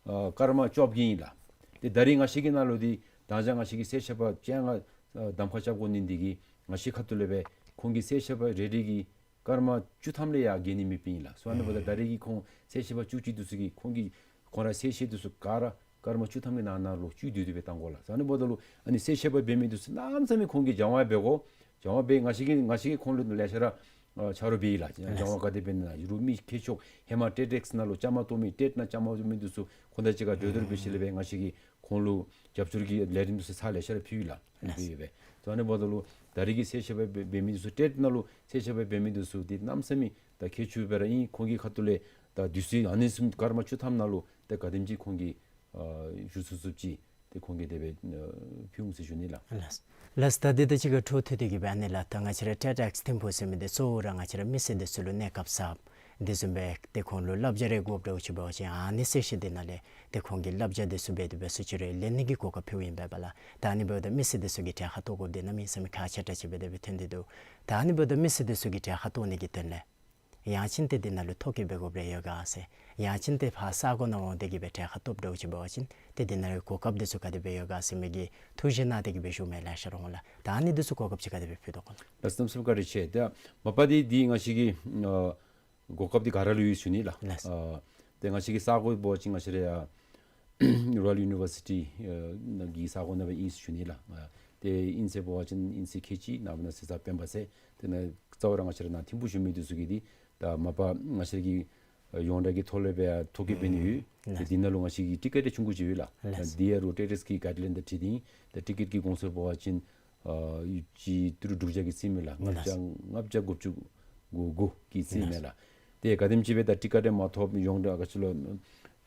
ཨ་སྐར་མ་བཅོ་བརྒྱད་ཨིན་ལགས། ཏེ་ད་རེས་ང་བཅས་ཀྱི་ནང་ལུ་འདི་ད་ཅི་ང་བཅས་ཀྱི་གསལ་བཤད་པ་བཅོ་ལྔ་ཨ་གདམ་ཁ་རྐྱབ་དགོ་ནི་འདི་གིས་ང་བཅས་ཁ་ཐུག་ལས་སྦེ་ཁོང་གི་གསལ་བཤད་པ་རེ་རེ་གིས་སྐར་མ་བཅུ་ཐམ་ལས་ཡར་བརྒལ་ནི་མེདཔ་ཨིན་ལགས། སོ་ཨ་ནི་འབདཝ་ད་ཨུམ་ད་རེས་ཀྱི་ཁོང་གསལ་བཤད་པ་བཅུ་གཅིག་འདི་ཚུ་གིས་ཁོང་གིས་ཁོང་ར་གསལ་བཤད་འདི་ཚུ་ག་ར་སྐར་མ་བཅུ་ཐམ་གྱི་ནང་ན་ལུ་བཅུད་བསྡུས་ཏེ་སྦེ་བཏང་དགོ་ལགས། ཨ་ནི་འབདཝ་ད་ལུ་ཨ་ནི་གསལ་བཤད་པ་འབད་མི་འདི་ཚུ་གནམ་མེད་ས་མེད་ཁོང་གིས་སྦྱང་བ་འབད་དགོ། སྦྱང་བ་འབད་ང་བཅས་ཀྱིས་ང་བཅས་ཀྱིས་ཁོང་ལུ་ལེ་ཤ་ར་ཨ་ཆ་རོགས་འབད་ཡི་ལགས། ལགས། སྦྱང་བ་ག་དེ་འབད་ནི་ཨིན་ན་རུང་མི་མཁས་མཆོག་ཧེ་མ་ཊེཌ་ཨེགསི་ནང་ལུ་བཅའ་མར་གཏོགས་མི་ཊེཌ་ནང་བཅའ་མར་གཏོགས་མི་འདི་ཚུ་ཁོང་དང་གཅིག་ཁར་གྲོས་བསྡུར་འབད་ཞིནམ་ལས་སྦེ་ང་བཅས་ཀྱིས་ཁོང་ལུ་རྒྱབ་སྐྱོར་གྱི་ལས་རིམ་འདི་ཚུ་ཚར་ལེ་ཤ་ར་ཕུལ་ཡི་ལགས། ལགས། ཕུལ་ཡི་སྦེ། སོ་ཨ་ནི་འབདཝ་ད་ལུ་ད་རེས་ཀྱི་གསལ་བཤད་པ་འབད་འབད་མི་འདི་ཚུ་ཊེཌ་ནང་ལུ་གསལ་བཤད་པ་འབད་མི་འདི་ཚུ་འདི་གནམ་མེད་ས་མེད་ད་མཁས་མཆོག་སྦེ་ར་ཨིན། ཁོང་གི་ཁ་ཐུག་ལས་ད་དུས་ཚོད་ཨ་ནི་བཟུམ་སྐར་མ་བཅུ་ཐམ་ནང་ལུ་ད་ག་དེམ་ཅིག་ཁོང་གིས་ཨ་ཞུ་ཚུགས་ཚུགསཔ་ཅིག་ཏེ་ཁོང་གིས་དེ་སྦེ་ཨ་ཕུལ་འོང་ཟེར་ཞུ་ནི་ལགས། ལགས། ལགས། ད་འདི་དང་གཅིག་ཁར་འཕྲོ་མཐུད་དེ་གི་སྦེ་ཨ་ནི་ལགས། ད་ང་བཅས་ར་ཊེཌ་ཨེགསི་ཐིམ་ཕུག་ཟེར་མི་འདི་གཙོ་བོ་ར་ང་བཅས་ར་མི་སེར་འདི་ཚུ་ལུ་གནས་སྐབས་གསརཔ་དེ་བཟུམ་སྦེ་ཏེ་ཁོང་ལུ་བསླབ་བྱ་རེ་དགོཔ་འདྲཝ་ཅིག་འབད་བ་ཅིན་ཨ་ནི་གསལ་བཤད་འདི་ནང་ལས་ཏེ་ཁོང་གི་བསླབ་བྱ་འདི་ཚུ་འབད་དེ་སྦེ་སུ་ཅིག་རེ་ལེན་ནི་གི་གོ་སྐབས་ཕུལཝ་ཨིན་པས་ལགས། ད་ཨ་ནི་འབདཝ་ད་མི་སེར་འདི་ཚུ་གིས་གྲལ་ཁར་གཏོགས་དགོཔ་འདི་གནམ་མེད་ས་མེད་ཁག་ཆེ་དྲགས་ཅིག་སྦེ་དེ་སྦེ་ཐོན་ཏེ་འདུག། ད་ཨ་ནི་འབདཝ་ད་མི་སེར་འདི་ཚུ་གིས་གྲལ་ཁར་གཏོགས་ནི་གི་དོན་ལས་ཡང་ཅིན་ཏེ་འདི་ནང་ལུ་ཐོ་བཀོད་འབད་དགོཔ་རེ་ཡོད་ག་ཟེར། ཡང་ཅིན་ཏེ་ཕར་ས་གོ་ནང་འོང་སྟེ་གི་སྦེ་གྲལ་ཁར་གཏོགསཔ་འདྲཝ་ཅིག་འབད་བ་ཅིན་ཏེ་འདི་ནང་ལུ་གོ་སྐབས་འདི་ཚུ་ག་དེ་སྦེ་ཡོད་ག་ཟེར་མི་གི་ཐུགས་བཞེད་གནང་སྟེ་གི་སྦེ་བཞུགས་མི་ལེ་ཤ་ར་འོང་ལགས། ད་ཨ་ནི་འདི་ཚུ་གོ་སྐབས་ཅིག་ག་དེ་སྦེ་ཕུལ་དོ་ག་ལགས། ལགས་སོ། བཀའ་དྲིན་ཆེ། ད་མ་པ་འདི་འདི་ང་བཅས་ཀྱི་ཨ་གོ་སྐབས་འདི་ག་ར་ལུ་ཡོད་ཟེར་ཞུ་ནི་ལགས། ལགས། ཨ་ཏེ་ང་བཅས་ཀྱི་ས་གོ་འབད་བ་ཅིན་ང་བཅས་ར་ཡར་རོ་ཡཱལ་ཡུ་ནི་བར་སི་ཊི་ཨ་ནང་གི་ས་གོ་ནང་སྦེ་ཨིན་ཟེར་ཞུ་ནི་ལགས། ཨ་ཏེ་ཨིན་ཟེར་འབད་བ་ཅིན་ཨིན་ཟེར་ཁལ་གཅིག་ནང་སྦེ་ན་ཟེར་ས་སྤེན་པ་ཟེར་ཏེ་ནཱ་གཙོ་བོ་ར་ང་བཅས་ར་ནཱ་ཐིམ་ཕུག་བཞུགས་མི་འདི་ཚུ་གིས་འདི་ད་མ་པ་ང་བཅས་ར་གི་ཨ་ཡོངས་གྲགས་ཀྱི་ཐོག་ལས་སྦེ་ཡར་ཐོ་བཀོད་འབད་ནི་ཡོད། ཨུམ་ཏེ་འདི་ནང་ལུ་ང་བཅས་ཀྱི་ཊི་ཀེཊ་ཆུང་ཀུ་ཅིག་ཡོད་ལགས། ལགས། ད་འདི་ཡང་རུང་ཊེཌ་ཨེགསི་གི་གའིཌ་ལའིན་དང་འཁྲིལ་ཏེ་ཨིན། ད་ཊི་ཀེཊ་ཀྱི་གོང་ཚད་འབད་བ་ཅིན་ཨ་ཡོ་ཅི་ཏི་རུ་དྲུག་བརྒྱ་གི་རྩིས་མས་ལགས། ལྔ་བརྒྱ་ལགས། ལྔ་བརྒྱ་དགུ་བཅུ་གོ་དགུ་གི་རྩིས་མས་ལགས། ལགས། ཏེ་ག་དེམ་ཅིག་སྦེ་ད་ཊི་ཀེཊ་ཡང་མ་ཐོབ་ཡོངས་གྲགས་ག་ཅི་ལོ་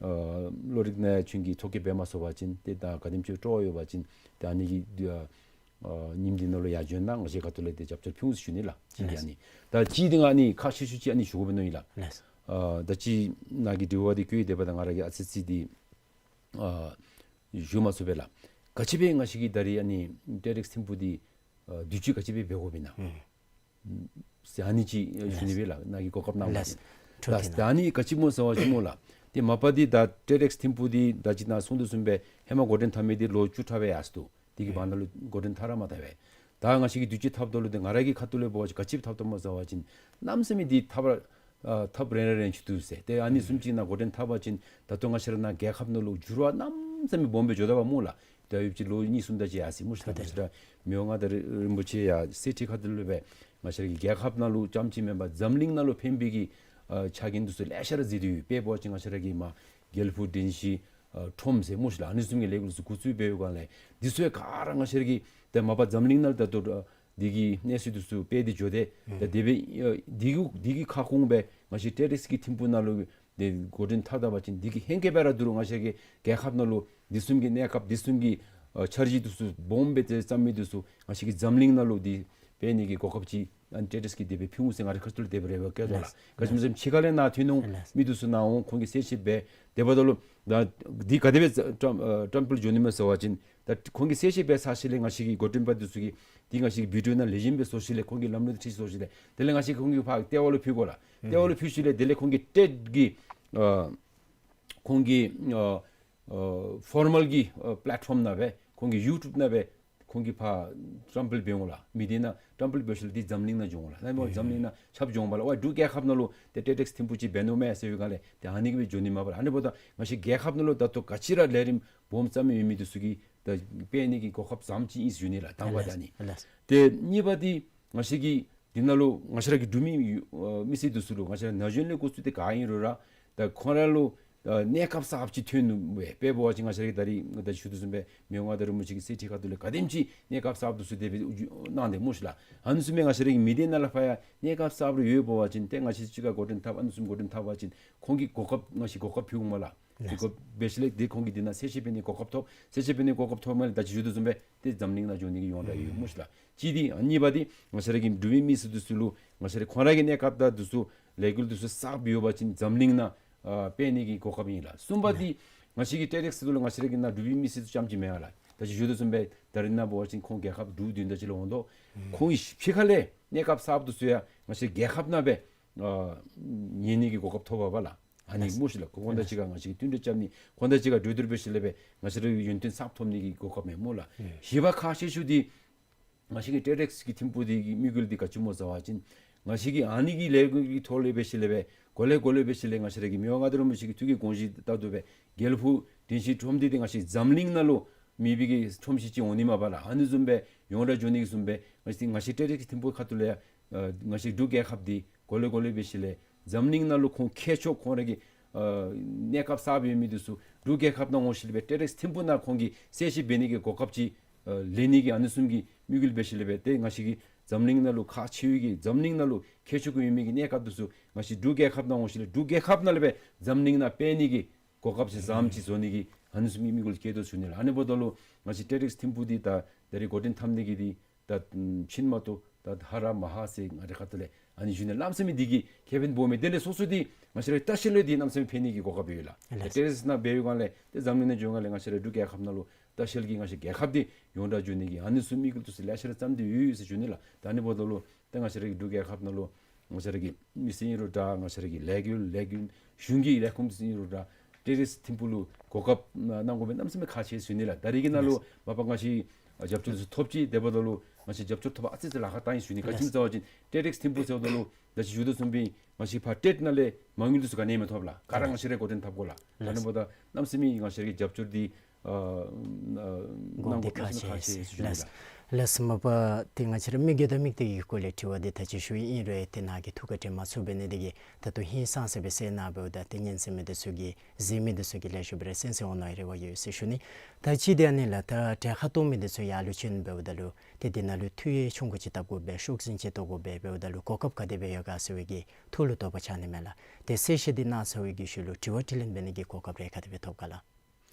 ཨ་བློ་རིག་ནང་ཡང་ཁྱོད་ཀྱིས་ཐོ་བཀོད་འབད་མ་ཚུགས་པ་ཅིན་ཏེ་ད་ག་དེམ་ཅིག་སྤྲོ་བ་ཡོད་པ་ཅིན་ཏེ་ཨ་ནི་གི་ཨ་ཉིནམ་འདི་ནང་ལུ་ཡར་བྱོན་གནང་། ང་བཅས་ཁ་ཐུག་ལས་ཏེ་རྒྱབ་སྐྱོར་ཕུལ་འོང་ཟེར་ཞུ་ནི་ལགས། གཅིག་འདི་ཨ་ནི། ད་གཅིག་འདི་ང་ཨ་ནི་ཁག་ཆེ་ཤོས་ཅིག་ཨ་ནི་ཞུ་དགོ་པས་མནོ་ཡི་ལགས། ལགས། ཨ་ད་ཅི་ནཱ་གི་དྲི་བ་འདི་བཀོད་དེ་འབདཝ་ད་ང་ར་གིས་ཨ་ཙི་ཙི་འདི་ཨ་ཞུ་མ་ཚུགས་པས་ལགས། ག་ཅི་སྦེ་ང་བཅས་ཀྱིས་ད་རེས་ཨ་ནི་ཊེཌ་ཨེགསི་ཐིམ་ཕུག་འདི་ཨ་དུས་ཅི་ག་ཅི་སྦེ་འབད་དགོཔ་ཨིན་ན། ཨུམ་ཟེར་ཨ་ནི་ཅིག་ཨ་ཞུ་ནི་སྦེ་ལགས། ནཱ་གིས་གོ་སྐབས་གནང་བ་ཅིན། ལགས། ད་ཨ་ནི་ག་ཅི་སྨོ་ཟེར་བ་ཅིན་སྨོ་ལགས། ཏེ་མ་པ་འདི་ད་ཊེཌ་ཨེགསི་ཐིམ་ཕུག་འདི་ད་ཅི་ནཱ་གསུངས་དོ་བཟུམ་སྦེ་ཧེ་མ་འགོ་འདྲེན་འཐབ་མི་འདི་ལོ་བཅུ་ཕྲག་སྦེ་ཡར་སོ་ནུག། དེ་གི་བར་ན་ལུ་འགོ་འདྲེན་འཐབ་ར་མ་འཐབ་པས། ད་ང་བཅས་ཀྱིས་དུས་ཅི་འཐབ་དོ་ལོ། ཏེ་ང་ར་གི་ཁ་ཐུག་ལས་འབད་བ་ཅིན་ག་ཅི་འཐབ་དོ་སྨོ་ཟེར་བ་ཅིན་གནམ་མེད་ས་མེད་འདི་འཐབ་ར་ཨ་འཐབ་རན་ར་རན་ཅི་འདུག་ཟེར། ཏེ་ཨ་ནི་བཟུམ་ཅིག་ནཱ་འགོ་འདྲེན་འཐབ་པ་ཅིན་ད་ལྟོ་ང་བཅས་ར་ནཱ་རྒྱལ་ཁབ་ནང་ལུ་འགྱུར་བ་གནམ་མེད་ས་མེད་སྦོམ་སྦེ་འགྱོ་དོ་བ་སྨོ་ལགས། ད་ཡུདཔ་ཅིག་ལོ་གཉིས་གསུམ་དེ་ཅིག་ཡར་སོ་ཡི་སྨོ་ཤིག་ད། ད་ང་བཅས་ར་མི་དབང་མངའ་བདག་རིན་པོ་ཆེ་ཡར་གསེར་ཁྲི་ཁ་ཐུག་ལུ་སྦེ་ང་བཅས་ར་གི་རྒྱལ་ཁབ་ནང་ལུ་རྐྱངམ་ཅིག་མེན་པར་འཛམ་གླིང་ནང་ལུ་ཕན་པའི་གི་ཨ་ཕྱག་འགན་འདི་ཚུ་ལེ་ཤ་ར་མཛད་དེ་ཡོད། དཔེ་འབད་བ་ཅིན་ང་བཅས་ར་གི་མར་དགེ་ལེགས་ཕུག་དྲན་ཤིང་ཨ་ཁྲོམ་ཟེར་སྨོ་ཤིག་ལགས། ཨ་ནི་བཟུམ་གྱི་ལས་འགུལ་ཚུ་འགོ་བཙུགས་འབད་བའི་སྒང་ལས་འདི་ཚུ་ཡང་ག་ར་ང་བཅས་ར་གི་ད་མ་པ་འཛམ་གླིང་ནང་ལུ་ད་ལྟོ་འདི་གི་གནས་ཚུལ་འདི་ཚུ་སྤེལ་ཏེ་འགྱོ་སྟེ་ད་དེ་སྦེ་ཨ་འདི་གི་འདི་གི་ཁ་སྐོང་སྦེ་ང་བཅས་ཊེཌ་ཨེགསི་གི་ཐིམ་ཕུག་ནང་ལུ་ཏེ་འགོ་འདྲེན་འཐབ་ད་པ་ཅིན་འདི་གི་ཧེང་སྐལ་སྦེ་ར་འདི་རུང་ང་བཅས་ཀྱི་རྒྱལ་ཁབ་ནང་ལུ་འདི་བཟུམ་གྱི་གནས་སྐབས་འདི་བཟུམ་གྱི་ཨ་འཆར་གཞི་འདི་ཚུ་སྦོམ་སྦེ་ཏེ་བརྩམ་མི་འདི་ཚུ་ང་བཅས་ཀྱིས་འཛམ་གླིང་ནང་ལུ་འདི་སྤེལ་ནི་གི་གོ་སྐབས་ཅིག་ཨ་ནི་ཊེཌ་ཨེགསི་གིས་དེ་སྦེ་ཕུལ་འོང་ཟེར་ང་རའི་ཁ་ཐུག་ལས་དེ་སྦེ་རེ་བ་བསྐྱེད་དོ་ལགས། ག་ཅི་སྨོ་ཟེར་ཕྱི་ཁ་ལས་ནཱ་ཐོན་འོང་མི་འདི་ཚུ་ནཱ་འོང་ཁོང་གིས་གསལ་བཤད་འབད་དེ་འབདཝ་ད་ལུ་ད་འདི་ག་དེ་སྦེ་བཀྲམ་ཨ་བཀྲམ་སྤེལ་འགྱོ་ནི་སྨོ་ཟེར་བ་ཅིན་ད་ཁོང་གིས་གསལ་བཤད་འབད་ཚར་ཞིནམ་ལས་ང་བཅས་ཀྱི་འགོ་འདྲེན་པ་འདི་ཚུ་གིས་འདི་ང་བཅས་ཀྱི་བི་ཌི་ཨོ་ནང་ལེགས་ཤོམ་སྦེ་བཟོ་ཞིནམ་ལས་ཁོང་གིས་ལམ་ལུགས་འདི་ཁྲིད་བཟོ་ཞིནམ་ལས་དེ་ལས་ང་བཅས་ཁོང་གི་ཕར་ལྟེ་བ་ལུ་ཕུལ་དགོ་ལགས། ལྟེ་བ་ལུ་ཕུལ་ཞིནམ་ལས་དེ་ལས་ཁོང་གིས་ཊེཌ་ཀྱི་ཨ་ཁོང་གི་ཨ་ཨ་ཕོར་མཱལ་གྱི་ཨ་པ་ལེཊ་ཕོརམ་ནང་སྦེ་ཁོང་གི་ཡུ་ཊུབ་ནང་སྦེ་ཁོང་གིས་ཕར་བཀྲམ་སྤེལ་འབད་འོང་ལགས། མི་སྡེ་ནང་བཀྲམ་སྤེལ་འབད་ཞིནམ་ལས་འདི་འཛམ་གླིང་ནང་འགྱོ་འོང་ལགས། ད་མ་འཛམ་གླིང་ནང་ཁྱབ་འགྱོ་འོང་པ་ལགས། ཝའི་འབྲུག་རྒྱལ་ཁབ་ནང་ལུ་ཏེ་ཊེཌ་ཨེགསི་ཐིམ་ཕུག་ཅིག་འབད་ནི་མས་ཟེར་བའི་སྒང་ལས་ཏེ་ཨ་ནི་གིས་སྦེ་འགྱོ་ནི་མས་པ་ལགས། ཨ་ནི་འབདཝ་ད་ང་བཅས་རྒྱལ་ཁབ་ནང་ལུ་ད་ལྟོ་ག་ཅི་ར་ལས་རིམ་སྦོམ་བརྩམ་ཡོད་མི་འདི་ཚུ་གིས་ད་སྤེལ་ནི་གི་གོ་སྐབས་བཟངམ་ཅིག་ཨིན་ཟེར་ཞུ་ནི་ལགས། དང་པ་ད་ཨ་ནི། ལགས། ཏེ་གཉིས་པ་འདི་ང་བཅས་ཀྱི་འདི་ནང་ལུ་ང་བཅས་ར་གི་འབྲུག་མི་ཨ་མི་སེར་འདི་ཚུ་ལུ་ང་བཅས་ར་ན་གཞོན་ལས་འགོ་བཙུགས་ཏེ་ག་ཨིན་རུང་ར་ད་ཁོང་ར་ལུ་ཨ་གནས་སྐབས་གསརཔ་ཅིག་ཐོན་ནུག་སྦེ། དཔེ་འབད་བ་ཅིན་ང་བཅས་ར་གིས་ད་རིས་ད་ཞུ་དོ་བཟུམ་སྦེ་མི་དབང་མངའ་བདག་རིན་པོ་ཆེ་གི་གསེར་ཁྲི་ཁ་ཐུག་ལས་ག་དེམ་ཅིག་གནས་སྐབས་གསརཔ་འདི་ཚུ་དེ་སྦེ་གནང་དེས་སྨོ་ཤིག་ལགས། ཨ་ནི་བཟུམ་སྦེ་ང་བཅས་ར་གི་མི་སྡེ་ནང་ལས་ཕར་ཡང་གནས་སྐབས་གསརཔ་རེ་ཡོདཔ་འབད་བ་ཅིན་ཏེ་ང་བཅས་གཅིག་ཁར་འགོ་འདྲེན་འཐབ་ཨ་ནི་བཟུམ་འགོ་འདྲེན་འཐབ་པ་ཅིན་ཁོང་གིས་གོ་སྐབས་ང་བཅས་གོ་སྐབས་ཕུལ་འོང་མས་ལགས། ལགས། གོ་སྐབས་འབད་ཞིནམ་ལས་ཏེ་ཁོང་གིས་འདི་ནང་གསལ་བཤད་འབད་ནི་གོ་སྐབས་ཐོབ། གསལ་བཤད་འབད་ནི་གོ་སྐབས་ཐོབ་མ་ལས་ད་ཅི་ཞུ་དོ་བཟུམ་སྦེ་ཏེ་འཛམ་གླིང་ནང་འགྱོ་ནི་གི་ཡོངས་གྲགས་ཡོད་སྨོ་ཤིག་ལགས། གཅིག་འདི། གཉིས་པ་འདི་ང་བཅས་ར་གི་འབྲུག་མི་མི་སེར་འདི་ཚུ་ལུ་ང་བཅས་ར་ཁོང་ར་གི་གནས་སྐབས་དང་འདི་ཚུ་ལས་འགུལ་འདི་ཚུ་གསརཔ་ཡོད་པ་ཅིན་འཛམ་གླིང་ནང་ཨ་སྤེལ་ནི་གི་གོ་སྐབས་ཨིན་ལགས། གསུམ་པ་འདི་ང་བཅས་ཀྱི་ཊེཌ་ཨེགསི་འདི་ལུ་ང་བཅས་ར་གི་ནཱ་འབྲུག་མི་མི་སེར་ཚུ་རྐྱངམ་ཅིག་མེན་པ་ལགས། ད་ཅི་ཞུ་དོ་བཟུམ་སྦེ་ད་རིས་ནཱ་འབད་བ་ཅིན་ཁོང་རྒྱལ་ཁབ་འབྲུག་དོན་དག་ཅིག་ལུ་འོང་དོ། ཁོང་གི་ཕྱི་ཁ་ལས་གནས་སྐབས་གསརཔ་འདི་ཚུ་ཡང་ང་བཅས་རྒྱལ་ཁབ་ནང་སྦེ་ ཨ་ཉན་ནི་གི་གོ་སྐབས་ཐོབ་པ་ལགས། ཨ་ནི་ལགས། སྨོ་ཤིག་ལགས། ཁོང་དང་གཅིག་ཁར་ང་བཅས་ཀྱིས་བསྟུན་གྲོས་རྐྱབ་ནི། ཁོང་དང་གཅིག་ཁར་གྲོས་བསྡུར་འབད་ཞིནམ་ལས་སྦེ་ང་བཅས་ར་ཡོན་ཏན་གསརཔ་ཐོབ་ནི་གི་གོ་སྐབས་མས་སྨོ་ལགས། ཨེ། བཞི་པ་ཁག་ཆེ་ཤོས་འདི་ང་བཅས་ཀྱི་ཊེ་རེགསི་གི་ཐིམ་ཕུག་འདི་གི་དམིགས་ཡུལ་འདི་ག་ཅི་སྨོ་ཟེར་བ་ཅིན་ང་བཅས་ཀྱིས་ཨ་ནི་གི་ལས་འགུལ་གྱི་ཐོག་ལས་འབད་ཞིནམ་ལས་སྦེ་གོ་ལེ་གོ་ལེ་འབད་ཞིནམ་ལས་ང་བཅས་ར་གི་མི་དབང་མངའ་བདག་རིན་པོ་ཆེ་གི་ཐུགས་ཀྱི་དགོངས་གཞི་ལྟར་དུ་སྦེ་དགེ་ལེགས་ཕུག་དྲིན་ཅན་ཁྲོམ་སྡེ་འདི་ང་བཅས་འཛམ་གླིང་ནང་ལུ་མེད་པའི་གི་ཁྲོམ་གཞི་ཅིག་འོང་ནི་མས་པ་ལགས། ཨ་ནི་བཟུམ་སྦེ་ཡོངས་གྲགས་འགྱོ་ནི་གི་བཟུམ་སྦེ་ང་བཅས་ང་བཅས་ཊེ་རེགསི་གི་ཐིམ་ཕུག་ཁ་ཐུག་ལས་ཨ་ང་བཅས་འབྲུག་རྒྱལ་ཁབ་འདི་གོ་ལེ་གོ་ལེ་འབད་ཞིནམ་ལས་འཛམ་གླིང་ནང་ལུ་ཁོང་མཁས་མཆོག་ཁོང་ར་གི་ཨ་གནས་སྐབས་གསརཔ་ཡོད་མི་འདི་ཚུ་འབྲུག་རྒྱལ་ཁབ་ནང་འོང་ཞིནམ་ལས་སྦེ་ཊེ་རེགསི་ཐིམ་ཕུག་ནང་ཁོང་གིས་གསལ་བཤད་འབད་ནི་གི་གོ་སྐབས་ཅིག་ཨ་ལེན་ནི་གི་ཨ་ནི་བཟུམ་གྱི་དམིགས་ཡུལ་འབད་ཞིནམ་ལས་སྦེ་ཏེ་ང་བཅས་ཀྱི་འཛམ་གླིང་ནང་ལུ་ཁག་ཆེ་བའི་གི་འཛམ་གླིང་ནང་ལུ་མཁས་མཆོག་གུ་ཡོད་མི་གི་གནས་སྐབས་འདི་ཚུ་ང་བཅས་འབྲུག་རྒྱལ་ཁབ་ནང་འོང་ཞིནམ་ལས་འབྲུག་རྒྱལ་ཁབ་ནང་ལས་སྦེ་འཛམ་གླིང་ནང་སྤེལ་ནི་གི་གོ་སྐབས་ཅིག་བཟུམ་ཅིག་བཟོ་ནི་གི་ཨ་ནི་བཟུམ་གྱི་དམིགས་ཡུལ་བསྐྱེད་དོ་ཞུ་ནི་ལགས། ཨ་ནི་འབདཝ་ད་ལུ་ང་བཅས་ཊེ་རེགསི་ཐིམ་ཕུག་འདི་ད་ད་རིས་འགོ་འདྲེན་འཐབ་ནི་གི་འདི་ད་ཕྱིན་མ་གཏོགས་ད་ཧ་ར་མ་ཧ་ཟེར་ང་རའི་ཁ་ཐུག་ལས་ཨ་ནི་ཞུ་ནི། གནམ་མེད་ས་མེད་འདི་གིས་ཁེ་ཕན་སྦོམ་མས། དེ་ལས་སོ་སོ་འདི་ང་བཅས་རའི་ལྟ་བཤལ་ལུ་འདི་གནམ་མེད་ས་མེད་ཕན་ནི་གི་གོ་སྐབས་ཡོད་ལགས། ལགས། ཊེ་རེགསི་ནང་འབད་བའི་སྒང་ལས་ཏེ་འཛམ་གླིང་ནང་འགྱོ་སྒང་ལས་ང་བཅས་རའི་འབྲུག་རྒྱལ་ཁབ་ནང་ལུ་ལྟ་བཤལ་གྱི་ང་བཅས་རྒྱལ་ཁབ་འདི་ཡོངས་གྲགས་འགྱོ་ནི་གི་ཨ་ནི་བཟུམ་དམིགས་ཡུལ་འདི་ཚུ་ལེ་ཤ་ར་བརྩམས་ཏེ་ཡོད་ཟེར་ཞུ་ནི་ལགས། ད་ཨ་ནི་འབདཝ་ད་ལུ་ཏེ་ང་བཅས་རའི་འབྲུག་རྒྱལ་ཁབ་ནང་ལུ་ང་བཅས་རའི་མི་སེར་ཨིན་རུང་འདྲ་ང་བཅས་རའི་ལས་འགུལ་ལས་འགུལ་གཞུང་གི་ལས་ཁུངས་འདི་ཚུ་ཨིན་རུང་འདྲ་ཊེ་རེགསི་ཐིམ་ཕུག་ལུ་གོ་སྐབས་གནང་དགོ་པའི་གནམ་མེད་ས་མེད་ཁག་ཆེ་ཟེར་ཞུ་ནི་ལགས། ད་རིས་ཀྱི་ནང་ལུ་ལགས། མ་པ་ང་བཅས་རྒྱབ་སྐྱོར་འདི་ཚུ་ཐོབ་ཅི། དེ་འབདཝ་ད་ལུ་ང་བཅས་རྒྱབ་སྐྱོར་ཐོབ་པར་ཨ་ཙི་ཙི་ལཱ་ཁག་བཏང་ཡི་ཞུ་ནི། ག་ཅི་སྨོ་ཟེར་བ་ཅིན་ཊེ་རེགསི་ཐིམ་ཕུག་ཟེརཝ་ད་ལུ་ད་ཅི་ཞུ་དོ་བཟུམ་སྦེ་ང་བཅས་ཕར་ཊེཊ་ནང་ལས་མ་དངུལ་འདི་ཚུ་ག་ནི་ཡང་མི་ཐོབ་ལགས། ག་ར་ལགས། ང་བཅས་ར་འགོ་འདྲེན་འཐབ་དགོ་ལགས། ལགས། ཨ་ནི་འབདཝ་ད་གནམ་མེད་ས་མེད་ང་བཅས་རའི་རྒྱབ་སྐྱོར་འདི་ཨ་ཨ་དགོངས་ཏེ་གནང་དགོཔ་ཁག་ཆེ་ཟེར་ཞུ་ནི་ལགས། ལགས། ལགས། མ་པ་ཏེ་ང་བཅས་ར་མི་རྒྱུད་དང་དམིགས་གཏད་ཀྱི་སྐོར་ལས་དྲི་བ་འདི་ད་ཅི་ཞུ་ཡི་ཨིན་རུང་ཏེ་ནཱ་གིས་ཐུགས་ཁར་དྲན་མ་ཚུགས་པས། ཨ་ནི་འདི་གིས་ད་ལྟོ་ཧིང་སངས་ས་སྦེ་གསན་གནང་འབདཝ་ད་ཏེ་ཉན་གསན་མི་འདི་ཚུ་གིས་གཟིགས་མི་འདི་ཚུ་གིས་ལེགས་ཤོམ་སྦེ་ར་གསན་གསན་འོང་མནོ་བའི་རེ་བ་ཡོད་ཟེར་ཞུ་ནི། ད་ཅི་འདི་ཨ་ནི་ལགས། ད་གྲལ་ཁར་གཏོགས་མི་འདི་ཚུ་ཡར་ལུ་བྱོན་འབདཝ་ད་ལུ་ཏེ་འདི་ནང་ལུ་མཐུད་ཡིག་ཆུང་ཀུ་ཅིག་བཏབ་དགོ་པས། ཤོག་འཛིན་ཅིག་བཏོག་དགོ་པས། འབདཝ་ད་ལུ་གོ་སྐབས་ག་དེ་སྦེ་ཡོད་ག་ཟེར་བའི་གི་ཐུགས་ལུ་དོགས་པ་ཆགས་ནི་མས་ལགས། ཏེ་གསལ་བཤད་འདི་གནང་ཚར་བའི་གི་ཤུལ་ལུ་དྲི་བ་དྲིས་ལན་འབད་ནི་གི་གོ་སྐབས་རེ་ག་དེ་སྦེ་ཐོབ་ག་ལགས།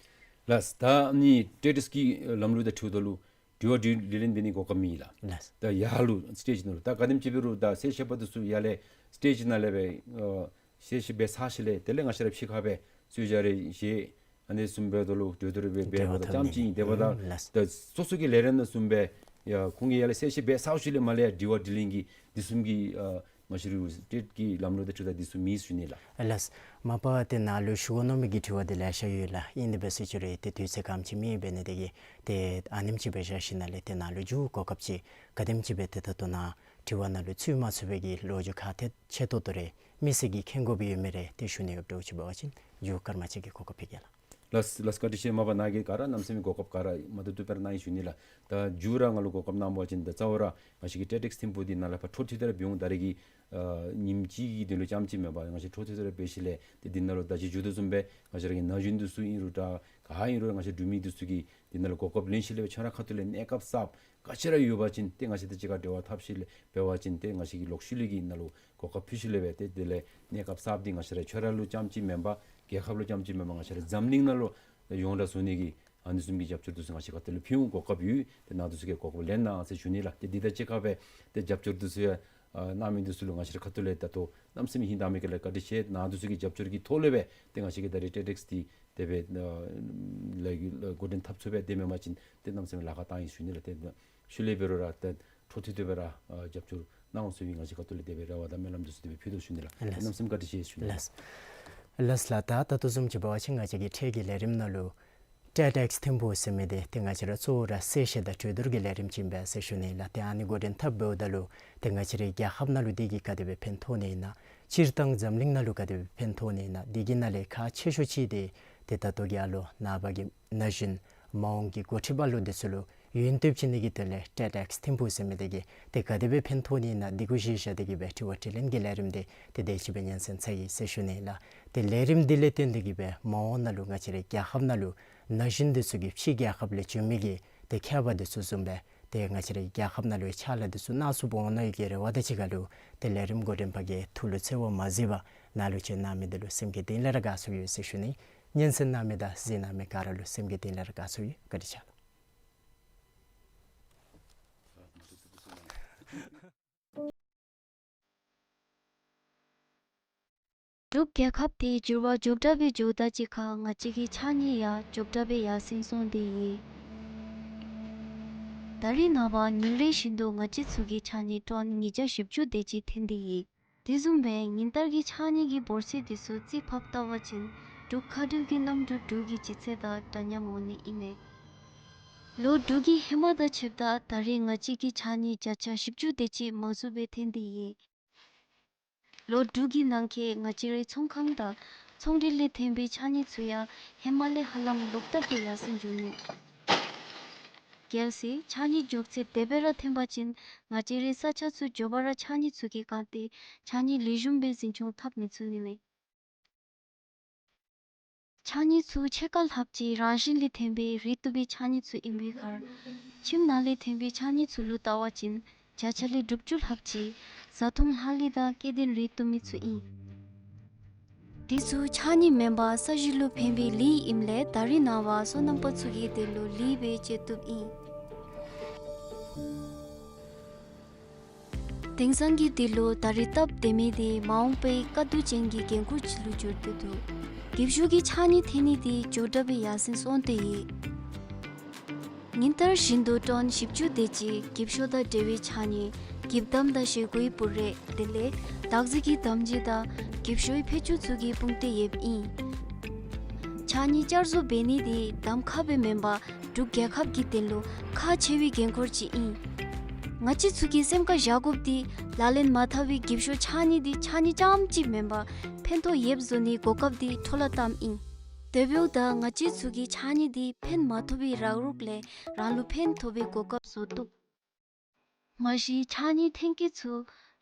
ལགས། ད་ཨ་ནི་ཊེ་རེགསི་གི་ལམ་ལུགས་དང་འཁྲིལཝ་ད་ལུ་དྲི་བ་དྲིས་ལན་འབད་ནི་གོ་སྐབས་མེད་ལགས། ལགས། ད་ཡར་ལུ་སི་ཊེཇ་ནང་ལུ་ད་ག་དེམ་ཅིག་འབད་རུང་ད་གསལ་བཤད་པ་འདི་ཚུ་ཡར་ལས་སི་ཊེཇ་ནང་ལས་སྦེ་ཨ་གསལ་བཤད་འབད་ཚར་ཞིནམ་ལས་དེ་ལས་ང་བཅས་ར་ཕྱི་ཁར་སྦེ་གསོལ་ཇ་རེ་བཞེས། ཨ་ནི་བཟུམ་འབདཝ་ད་ལུ་གྲོས་བསྡུར་འབད་འབད་འབདཝ་ད་ཙམ་ཅིག་ཨིན། དེ་འབདཝ་ད་ལགས། ད་སོ་སོ་གི་ལས་རིམ་ནང་བཟུམ་སྦེ་ཡ་ཁོང་གིས་ཡར་ལས་གསལ་བཤད་འབད་ཚར་ཞིནམ་ལས་མར་ལས་ཡར་དྲི་བ་དྲིས་ལན་གྱི་འདི་བཟུམ་གྱི་ཨ་ང་བཅས་རའི་སི་ཊེཊ་ཀྱི་ལམ་ལུགས་དང་འཁྲིལཝ་ད་འདི་ཚུ་མེད་ཟེར་ཞུ་ནི་ལགས། ལགས། མ་པ་ཏེ་ནཱ་ལུ་ཞུ་དགོ་མནོ་མི་གི་དྲི་བ་འདི་ལེ་ཤ་ཡོད་ལགས། ཨིན་ཏེ་འབད་ཟེར་ཅི་རུང་ཏེ་དུས་ཚོད་གམ་ཅིག་མེད་པས། ཨ་ནི་འདི་གིས་ཏེ་ཨ་ནེམ་ཅིག་སྦེ་བཞག་ཞིནམ་ལས་ཏེ་ནཱ་ལུ་མཇུག་གོ་སྐབས་ཅིག་ག་དེམ་ཅིག་སྦེ་ཏེ་ད་ལྟོ་ནཱ་དྲི་བ་ནང་ལུ་ཚུད་མ་ཚུད་པའི་གི་ལོ་རྒྱུས་ཁག་ཐེག་ཆེ་ཏོག་ཏོ་རེ་མི་སེར་གྱིས་མཁྱེན་དགོ་པའི་ཡོད་མི་རེ་ཏེ་ཞུ་ནི་ཡོདཔ་འདྲཝ་ཅིག་འབད་བ་ཅིན་མཇུག་སྐར་མ་གཅིག་གི་གོ་སྐབས་ཕུལ་གེ་ལགས། ལགས་ལགས། བཀའ་དྲིན་ཆེ། མ་པ་ནཱ་གིས་ག་ར་གནམ་མེད་ས་མེད་གོ་སྐབས་ག་ར་མ་ཐུབ་ཐུབ་སྦེ་ར་གནང་ཡི་ཞུ་ནི་ལགས། ད་མཇུག་ར་ང་ལུ་གོ་སྐབས་གནང་བ་ཅིན་ད་རྩ་བ་ར་ང་བཅས་ཀྱི་ཊེ་རེགསི་ཐིམ་ཕུག་འདི་ནང་ལས་ཕར་འཕྲོ་མཐུད་དེ་ར་འབད་འོང་། ད་རེས་ཀྱི་ཨ་ཉིནམ་གཅིག་གི་དོན་ལུ་རྐྱངམ་ཅིག་མེན་པར་ང་བཅས་འཕྲོ་མཐུད་དེ་ར་འབད་ཞིནམ་ལས་ཏེ་འདི་ནང་ལུ་ད་ཅི་མཇུག་བསྡུ་བཟུམ་སྦེ་ང་བཅས་ར་གི་ན་གཞོན་འདི་ཚུ་ཨིན་རུང་འདྲ་ག་ཨིན་རུང་ང་བཅས་འབྲུག་མི་འདི་ཚུ་གིས་འདི་ནང་ལུ་གོ་སྐབས་ལེན་ཞིནམ་ལས་ཁྱོད་ར་ཁ་ཐུག་ལས་གནས་སྐབས་གསརཔ་ག་ཅི་ར་ཡོད་པ་ཅིན་ཏེ་ང་བཅས་དང་གཅིག་ཁར་འབྲེལ་བ་འཐབ་ཞིནམ་ལས་འབད་བ་ཅིན་ཏེ་ང་བཅས་ཀྱིས་ལོག་ཤུལ་ལས་ཀྱི་ནང་ལུ་གོ་སྐབས་ཕུལ་ཞིནམ་ལས་སྦེ་ཏེ་དེ་ལས་གནས་སྐབས་གསརཔ་འདི་ང་བཅས་ར་ཁྱོད་ར་ལུ་རྐྱངམ་ཅིག་མེན་པར་རྒྱལ་ཁབ་ལུ་རྐྱངམ་ཅིག་མེན་པར་ང་བཅས་ར་འཛམ་གླིང་ནང་ལུ་ཡོངས་གྲགས་བཟོ་ནི་གི་ཨ་ནི་བཟུམ་གྱི་རྒྱབ་སྐྱོར་འདི་ཚུ་ང་བཅས་ཁ་ཐུག་ལས་ཕུལ་འོང་། གོ་སྐབས་ཡོད། ཏེ་ནཱ་འདི་ཚུ་གིས་གོ་སྐབས་ལེན་གནང་ཟེར་ཞུ་ནི་ལགས། ཏེ་འདི་དང་གཅིག་ཁར་སྦེ་ཏེ་རྒྱབ་སྐྱོར་འདི་ཚུ་ཡང་ཨ་གནང་མི་འདི་ཚུ་ལུ་ང་བཅས་ར་ཁ་ཐུག་ལས་ད་ལྟོ་གནམ་མེད་ས་མེད་ཧིང་དྭངས་མའི་དཀྱིལ་ལས་བཀའ་དྲིན་ཆེ། ནཱ་འདི་ཚུ་གི་རྒྱབ་སྐྱོར་གྱི་ཐོག་ལས་སྦེ་ཏེ་ང་བཅས་ཀྱི་ད་རེས་ཊེ་རེགསི་འདི་དེ་སྦེ་ཨ་ལས་འགུལ་འགོ་འདྲེན་འཐབ་ཚུགས་པས། དེ་མེན་པ་ཅིན་ཏེ་གནམ་མེད་ས་མེད་ལཱ་ཁག་བཏང་ཡི་ཞུ་ནི་ལགས། ཏེ་ཤུལ་ལས་འབད་རུང་ར་ཏེ་འཕྲོ་མཐུད་དེ་སྦེ་ར་ཨ་རྒྱབ་སྐྱོར་གནང་འོང་ཟེར་བའི་ང་བཅས་ཁ་ཐུག་ལས་དེ་སྦེ་རེ་བ་དང་སྨོན་ལམ་འདི་ཚུ་དེ་སྦེ་ཕུལ་དོ་ཞུ་ནི་ལགས། ལགས། གནམ་མེད་ས་མེད་བཀའ་དྲིན་ཆེ་ཞུ་ནི་ལགས། ལགས། ལགས་ལགས། ད་ད་ལྟོ་བཟུམ་ཅིག་འབད་བ་ཅིན་ང་བཅས་ཀྱི་ཊེཊ་ཀྱི་ལས་རིམ་ནང་ལུ་ཊེཊ་ཨེགསི་ཐིམ་ཕུག་ཟེར་མི་འདི་ཏེ་ང་བཅས་ར་གཙོ་བོ་ར་གསལ་བཤད་དང་གྲོས་བསྡུར་གྱི་ལས་རིམ་ཅིག་ཨིན་པས་ཟེར་ཞུ་ནི་ལགས། ཏེ་ཨ་ནི་འགོ་འདྲེན་འཐབ་འབདཝ་ད་ལུ་ཏེ་ང་བཅས་རའི་རྒྱལ་ཁབ་ནང་ལུ་འདི་གིས་ག་དེ་སྦེ་ཕན་ཐོགས་ནི་ཨིན་ན། སྤྱིར་བཏང་འཛམ་གླིང་ནང་ལུ་ག་དེ་སྦེ་ཕན་ཐོགས་ནི་ཨིན་ན། འདི་གི་ནང་ལས་ཁག་ཆེ་ཤོས་ཅིག་འདི་ཏེ་ད་ལྟོ་གི་ཨ་ལོ་ནངས་པ་གི་ན་གཞོན་མ་འོངས་ཀྱི་འགོ་ཁྲིདཔ་ལུ་འདི་ཚུ་ལུ་ཡོན་ཏན་བྱིན་ནི་གི་དོན་ལས་ཊེཊ་ཨེགསི་ཐིམ་ཕུག་ཟེར་མི་འདི་གིས་ཏེ་ག་དེ་སྦེ་ཕན་ཐོགས་ནི་ཨིན་ན། འདི་གུ་གཞི་བཞག་སྟེ་གི་སྦེ་དྲི་བ་དྲིས་ལན་གྱི་ལས་རིམ་འདི་ཏེ་དེ་ཅིག་སྦེ་སྙན་གསན་ཚར་ཡི་ཟེར་ཞུ་ནི་ལགས། ཏེ་ལས་རིམ་འདི་ལས་བརྟེན་ཏེ་གི་སྦེ་མ་འོངས་ནང་ལུ་ང་བཅས་རའི་རྒྱལ་ཁབ་ནང་ལུ་ན་གཞོན་འདི་ཚུ་གིས་ཕྱི་རྒྱལ་ཁབ་ལས་བྱོན་མི་གི་ཏེ་མཁས་པ་འདི་ཚུ་བཟུམ་སྦེ་ཏེ་ང་བཅས་རའི་རྒྱལ་ཁབ་ནང་ལུ་ཕྱག་ལཱ་འདི་ཚུ་གནང་ཚུགསཔ་འོང་ནི་གི་རེ་བ་དང་གཅིག་ཁར་ལུ་ཏེ་ལས་རིམ་འགོ་འདྲེན་པ་གི་ཐུགས་ལུ་འཚེར་བ་མ་གཟིགས་པར་ནཱ་ལུ་བྱོན་གནང་མི་འདི་ལུ་སེམས་ཀྱི་གཏིང་ལས་ར་དགའ་ཚོར་ཡོད་ཟེར་ཞུ་ནི། སྙན་གསན་གནང་མི་དང་གཟིགས་གནང་མི་ག་ར་ལུ་སེམས་ཀྱི་གཏིང་ལས་ར་དགའ་ཚོར་ཡོད། བཀའ་དྲིན་ཆེ་ལགས། འབྲུག་རྒྱལ་ཁབ་འདི་འགྱུར་བ་མགྱོགས་དྲགས་སྦེ་འགྱོཝ་དང་གཅིག་ཁར་ང་བཅས་ཀྱི་ཕྱགས་སྙིགས་ཡང་མགྱོགས་དྲགས་སྦེ་ཡར་སེང་སོང་སྟེ་ཡོད། ད་རེས་ནངས་པ་ཉིན་རེ་བཞིན་དུ་ང་བཅས་ཚུ་གི་ཕྱགས་སྙིགས་ཊོན་ཉིས་བརྒྱ་བཞི་བཅུ་དེ་ཅིག་ཐོན་ཏེ་ཡོད། དེ་བཟུམ་སྦེ་ཉིན་ལྟར་གྱི་ཕྱགས་སྙིགས་ཀྱི་འབོར་ཚད་དེ་ཚུ་རྩིས་ཕབ་བལྟ་བ་ཅིན་འབྲུག་མཁའ་འགྲུལ་གྱི་གནམ་གྲུ་འབྲུག་གི་ལྗིད་ཚད་དང་འདྲ་མཉམ་འོང་ནི་ཨིན་མས། ལོ་འབྲུག་གི་ཧེ་མ་དང་ཕྱདཔ་ད་ད་རེས་ང་བཅས་ཀྱི་ཕྱགས་སྙིགས་བརྒྱ་ཆ་བཞི་བཅུ་དེ་ཅིག་མང་སུ་སྦེ་ཐོན་ཏེ་ཡོད། ལོ་འབྲུག་གི་ནང་འཁོད་ང་བཅས་རའི་ཚོང་ཁང་དང་ཚོང་འབྲེལ་ལས་ཐོན་པའི་ཕྱགས་སྙིགས་ཚུ་ཡང་ཧེ་མ་ལས་ཧ་ལམ་ལོག་ལྟབ་སྦེ་ཡར་སེང་འགྱོ་ནུག། གལ་སྲིད་ཕྱགས་སྙིགས་འཇོག་ཚད་དེ་སྦེ་ར་ཐོན་པ་ཅིན་ང་བཅས་རའི་ས་ཆ་ཚུ་མགྱོགས་པ་ར་ཕྱགས་སྙིགས་ཚུ་གིས་གང་སྟེ་ཕྱགས་སྙིགས་ལེགས་ཤོམ་སྦེ་འཛིན་སྐྱོང་འཐབ་མི་ཚུགས་ནི་མས། ཕྱགས་སྙིགས་ཚུ་ཕྱེད་ཀ་ལྷགཔ་ཅིག་རང་བཞིན་ལས་ཐོན་པའི་རིགས་བཏུབ་པའི་ཕྱགས་སྙིགས་ཚུ་ཨིན་པའི་ཁར་ཁྱིམ་ནང་ལས་ཐོན་པའི་ཕྱགས་སྙིགས་ཚུ་ལུ་བལྟ་བ་ཅིན་བརྒྱ་ཆ་ལས་དྲུག་ཅུ་ལྷགཔ་ཅིག་བཟའ་འཐུང་ལྷག་ལུས་དང་སྐྱེ་ལྡན་རིགས་བཏུབ་མི་ཚུ་ཨིན། དེ་ཚུ་ཕྱགས་སྙིགས་མེན་པར་ས་གཞི་ལུ་ཕན་པའི་ལུད་ཨིནམ་ལས་ད་རེས་ནངས་པ་སོ་ནམ་པ་ཚུ་གིས་དེ་ལུ་ལུད་སྦེ་སྤྱོད་བཏུབ་ཨིན། དེང་སང་གི་དུས་ལུ་ད་རེས་སྟབས་བདེ་མི་དེ་མ་འོངས་པའི་དཀའ་སྡུག་ཅན་གྱི་འགན་ཁུར་ཅིག་ལུ་འགྱུར་ཏེ་འདུག། འགྱིབ་ཤོག་གི་ཕྱགས་སྙིགས་ཐོན་ནི་དེ་མགྱོགས་དྲགས་སྦེ་ཡར་སེང་སོང་སྟེ་ཡོད། ཉིན་ལྟར་བཞིན་དུ་ཊོན་བཞི་བཅུ་དེ་ཅིག་འགྱིབ་ཤོག་དང་འབྲེལ་བའི་ཕྱགས་སྙིགས་འགྱིབ་དམ་དང་བཞེས་སྒོའི་བུ་རས་དེ་ལས་བདག་འཛིན་གྱི་དམ་སྦྱིས་དང་འགྱིབ་ཤོག་ཕད་ཅུང་ཚུ་གིས་སྤུངས་ཏེ་ཡོདཔ་ཨིན། ཕྱགས་སྙིགས་བསྐྱར་བཟོ་འབད་ནི་དེ་གདམ་ཁ་སྦེ་མེན་པར་འབྲུག་རྒྱལ་ཁབ་ཀྱི་དོན་ལུ་ཁག་ཆེ་བའི་འགན་ཁུར་ཅིག་ཨིན། ང་བཅས་ཚུ་གིས་སེམས་ཁར་བཞག་དགོཔ་དེ་ལག་ལེན་མ་འཐབ་པའི་འགྱིབ་ཤོག་ཕྱགས་སྙིགས་དེ་ཕྱགས་སྙིགས་རྐྱངམ་གཅིག་མེན་པར་ཕན་ཐོགས་ཡོདཔ་བཟོ་ནིའི་གོ་སྐབས་དེ་འཕྲོ་བརླག་བཏངམ་ཨིན། དེ་འབདཝ་ད་ང་བཅས་ཚུ་གིས་ཕྱགས་སྙིགས་དེ་ཕན་མ་ཐོགས་པའི་རག་རོག་ལས་རང་ལུ་ཕན་ཐོགས་པའི་གོ་སྐབས་བཟོ་བཏུབ། མ་གཞི་ཕྱགས་སྙིགས་ཐོན་སྐྱེད་ཚུ་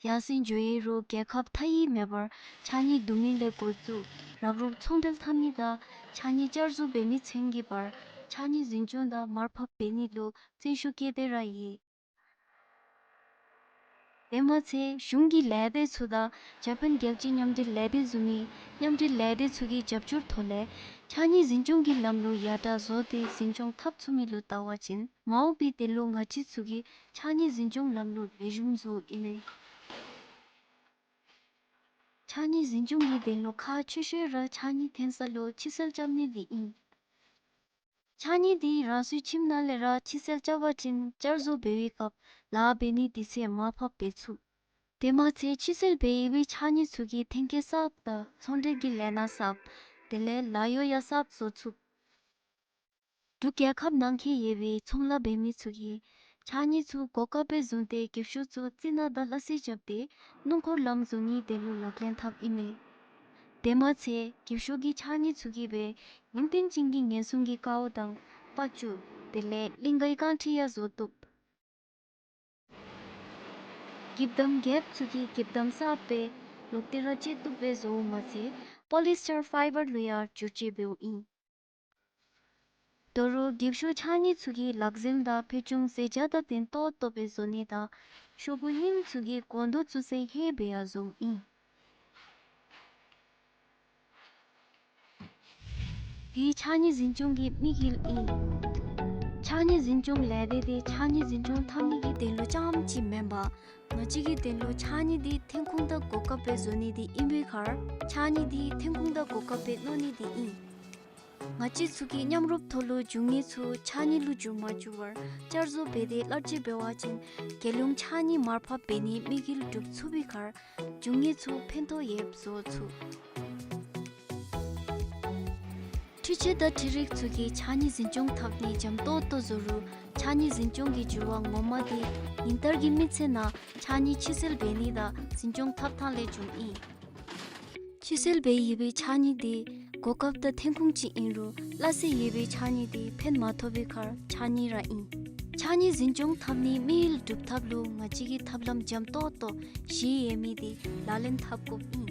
ཡར་སེང་འགྱོ་ཡི་རུང་རྒྱལ་ཁབ་མཐའ་དབུས་མེད་པར་ཕྱགས་སྙིགས་བསྡུ་མི་ལས་འགོ་བཙུགས་རག་རོག་ཚོང་འབྲེལ་འཐབ་ནི་དང་ཕྱགས་སྙིགས་བསྐྱར་བཟོ་འབད་མི་ཚུན་གྱི་བར་ཕྱགས་སྙིགས་འཛིན་སྐྱོང་དང་མར་ཕབ་འབད་ནི་ལུ་བརྩོན་ཤུགས་བསྐྱེད་དེ་ར་ཡོད། དེ་མ་ཚད་གཞུང་གི་ལས་སྡེ་ཚུ་དང་འཇར་པན་རྒྱལ་སྤྱིའི་མཉམ་འབྲེལ་ལས་སྡེ་བཟུམ་མའི་མཉམ་འབྲེལ་ལས་སྡེ་ཚུ་གི་རྒྱབ་སྐྱོར་ཐོག་ལས་ཕྱགས་སྙིགས་འཛིན་སྐྱོང་གི་ལམ་ལུགས་ཡར་དྲག་བཟོ་སྟེ་འཛིན་སྐྱོང་འཐབ་ཚུགས་མི་ལུ་བལྟ་བ་ཅིན་མ་འོངས་པའི་དོན་ལུ་ང་བཅས་ཚུ་གིས་ཕྱགས་སྙིགས་འཛིན་སྐྱོང་ལམ་ལུགས་ལེགས་ཤོམ་བཟོཝ་ཨིན་མས། ཕྱགས་སྙིགས་འཛིན་སྐྱོང་གི་དོན་ལུ་ཁག་ཆེ་ཤོས་ར་ཕྱགས་སྙིགས་ཐོན་ས་ལུ་ཕྱི་སེལ་རྐྱབ་ནི་དེ་ཨིན། ཕྱགས་སྙིགས་དེ་རང་སོའི་ཁྱིམ་ནང་ལས་ར་ཕྱི་སེལ་རྐྱབ་པ་ཅིན་བསྐྱར་བཟོ་འབད་བའི་སྐབས་ལཱ་འབད་ནི་དུས་ཚོད་མར་ཕབ་འབད་ཚུགས། དེ་མ་ཚད་ཕྱི་སེལ་འབད་ཡོད་པའི་ཕྱགས་སྙིགས་ཚུ་གིས་ཐོན་སྐྱེད་གསརཔ་དང་ཚོང་འབྲེལ་གྱི་ལས་སྣ་གསརཔ་དེ་ལས་ལཱ་གཡོག་ཡང་གསརཔ་བཟོ་ཚུགས། འབྲུག་རྒྱལ་ཁབ་ནང་འཁོད་ཡོད་པའི་ཚོང་ལཱ་འབད་མི་ཚུ་གིས་ཕྱགས་སྙིགས་ཚུ་གོ་སྐབས་སྦེ་བཟུང་སྟེ་འགྱིབ་ཤོག་ཚུ་རྩི་ནག་དང་སླ་བསྲེ་རྐྱབ་སྟེ་སྣུམ་འཁོར་ལམ་བཟོ་ནིའི་དོན་ལུ་ལག་ལེན་འཐབ་ཨིན་མས། དེ་མ་ཚད་འགྱིབ་ཤོག་གི་ཕྱགས་སྙིགས་ཚུ་གིས་སྦེ་ཡུན་བརྟན་ཅན་གྱི་ངན་སོང་གི་ཀཝ་དང་པར་ཅུང་དེ་ལས་གླིང་གའི་རྐང་ཁྲི་ཡང་བཟོ་བཏུབ། འགྱིབ་དམ་རྒྱསཔ་ཚུ་གིས་འགྱིབ་དམ་གསརཔ་སྦེ་ལོག་སྟེ་ར་སྤྱོད་བཏུབ་སྦེ་བཟོཝ་མ་ཚད་པོ་ལི་སི་ཊར་ཕའི་བར་ལུ་ཡང་བསྒྱུར་བཅོས་འབདཝ་ཨིན། དོ་རུང་འགྱིབ་ཤོག་ཕྱགས་སྙིགས་ཚུ་གིས་ལག་འཛེམ་དང་ཕད་ཅུང་ཟས་བཅའ་དང་དོན་ཏོག་ཏོ་སྦེ་བཟོ་ནི་དང་ཤོག་བུ་རྙིངམ་ཚུ་གིས་སྒོང་རྡོག་བཙུགས་སའི་ཧེ་སྦེ་ཡང་བཟོཝ་ཨིན། དེ་ཕྱགས་སྙིགས་འཛིན་སྐྱོང་གི་དམིགས་ཡུལ་ཨིན། ཕྱགས་སྙིགས་འཛིན་སྐྱོང་ལས་སྡེ་དེ་ཕྱགས་སྙིགས་འཛིན་སྐྱོང་འཐབ་ནི་གི་དོན་ལུ་རྐྱངམ་གཅིག་མེན་པར་ང་བཅས་ཀྱི་དོན་ལུ་ཕྱགས་སྙིགས་དེ་ཐོན་ཁུངས་དང་གོ་སྐབས་སྦེ་བཟོ་ནི་དེ་ཨིན་པའི་ཁར་ཕྱགས་སྙིགས་དེ་ཐོན་ཁུངས་དང་གོ་སྐབས་སྦེ་མནོ་ནི་དེ་ཨིན། ང་བཅས་ཚུ་གིས་མཉམ་རུབ་ཐོག་ལུ་འབྱུང་དངོས་ཚུ་ཕྱགས་སྙིགས་ལུ་འགྱུར་མ་བཅུག་པར་བསྐྱར་བཟོ་འབད་དེ་གླར་སྤྱོད་འབད་བ་ཅིན་རྒྱལ་ཡོངས་ཕྱགས་སྙིགས་མར་ཕབ་འབད་ནིའི་དམིགས་ཡུལ་འགྲུབ་ཚུགས་པའི་ཁར་འབྱུང་དངོས་ཚུ་ཕན་ཐོགས་ཡོདཔ་བཟོ་ཚུགས། འཕྲུལ་ཆས་དང་འཕྲུལ་རིག་ཚུ་གིས་ཕྱགས་སྙིགས་འཛིན་སྐྱོང་འཐབ་ནི་འཇམ་ཏོག་ཏོ་བཟོ་རུང་ཕྱགས་སྙིགས་འཛིན་སྐྱོང་གི་འགྱུར་བ་ངོ་མ་དེ་ཉིན་ལྟར་གྱི་མི་ཚེ་ནང་ཕྱགས་སྙིགས་ཕྱི་སེལ་འབད་ནི་དང་འཛིན་སྐྱོང་འཐབ་ཐངས་ལས་བྱུངམ་ཨིན། ཕྱི་སེལ་འབད་ཡོད་པའི་ཕྱགས་སྙིགས་དེ་གོ་སྐབས་དང་ཐོན་ཁུངས་ཅིག་ཨིན་རུང་སླ་བསྲེ་ཡོད་པའི་ཕྱགས་སྙིགས་དེ་ཕན་མ་ཐོགས་པའི་ཁར་ཕྱགས་སྙིགས་ར་ཨིན། ཕྱགས་སྙིགས་འཛིན་སྐྱོང་འཐབ་ནིའི་དམིགས་ཡུལ་འགྲུབ་ཐབས་ལུ་ང་བཅས་ཀྱིས་ཐབས་ལམ་འཇམ་ཏོག་ཏོ་བཞི་ཡོད་མི་དེ་ལག་ལེན་འཐབ་དགོཔ་ཨིན།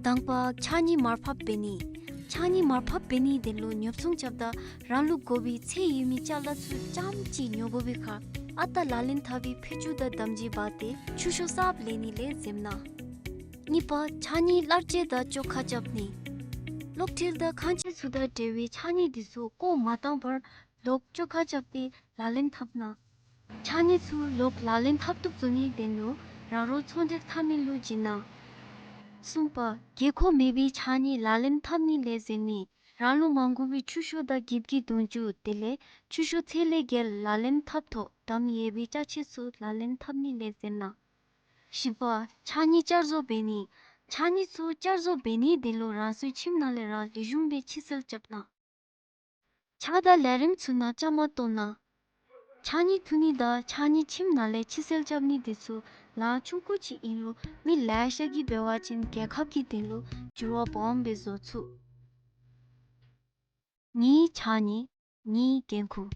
དང་པ་ཕྱགས་སྙིགས་མར་ཕབ་འབད་ནི། ཕྱགས་སྙིགས་མར་ཕབ་འབད་ནིའི་དོན་ལུ་ཉོ་ཚོང་རྐྱབ་ད་རང་ལུ་དགོ་པའི་ཚད་ཡོད་མི་ཅ་ལ་ཚུ་རྐྱངམ་གཅིག་ཉོ་དགོ་པའི་ཁར་ཨ་རྟག་ལག་ལེན་འཐབ་པའི་ཕད་ཅུང་དང་དམ་སྦྱིས་འབག་སྟེ་ཆུ་ཤོག་གསརཔ་ལེན་ནི་ལས་འཛེམ་གནང་། གཉིས་པ་ཕྱགས་སྙིགས་གླར་སྤྱོད་དང་བཅོ་ཁ་རྐྱབ་ནི། གློག་འཕྲུལ་དང་ཁང་ཆས་ཚུ་དང་འབྲེལ་བའི་ཕྱགས་སྙིགས་དེ་ཚུ་བཀོ་མ་བཏང་བར་ལོག་བཅོ་ཁ་རྐྱབ་སྟེ་ལག་ལེན་འཐབ་གནང་། ཕྱགས་སྙིགས་ཚུ་ལོག་ལག་ལེན་འཐབ་བཏུབ་བཟོ་ནིའི་དོན་ལུ་རང་རོགས་ཚོང་འབྲེལ་འཐབ་མི་ལུ་བྱིན་གནང་། གསུམ་པ་དགོས་མཁོ་མེད་པའི་ཕྱགས་སྙིགས་ལག་ལེན་འཐབ་ནི་ལས་འཛེམ་ནི། རང་ལུ་མ་དགོ་པའི་ཆུ་ཤོག་དང་འགྱིབ་ཀྱི་དུང་ཅུ་དེ་ལས་ཆུ་ཤོག་ཚད་ལས་བརྒལ་ལག་ལེན་འཐབ་ཐོག་དམ་ཡོད་པའི་ཅ་ཆས་ཚུ་ལག་ལེན་འཐབ་ནི་ལས་འཛེམ་གནང་། བཞི་པ། ཕྱགས་སྙིགས་བསྐྱར་བཟོ་འབད་ནི། ཕྱགས་སྙིགས་ཚུ་བསྐྱར་བཟོ་འབད་ནིའི་དོན་ལུ་རང་སོའི་ཁྱིམ་ནང་ལས་ར་ལེགས་ཤོམ་སྦེ་ཕྱི་སེལ་རྐྱབ་གནང་། ཕྱགས་དང་ལས་རིམ་ཚུ་ནང་བཅའ་མར་གཏོགས་གནང་། ཕྱགས་སྙིགས་འཐུ་ནི་དང་ཕྱགས་སྙིགས་ཁྱིམ་ནང་ལས་ཕྱི་སེལ་རྐྱབ་ནི་འདི་ཚུ་ལཱ་ཆུང་ཀུ་ཅིག་ཨིན་རུང་མི་ལེ་ཤ་གིས་འབད་བ་ཅིན་རྒྱལ་ཁབ་ཀྱི་དོན་ལུ་འགྱུར་བ་སྦོམ་སྦེ་བཟོ་ཚུགས། གཉིས་ཕྱགས་སྙིགས། གཉིས་འགན་ཁུར།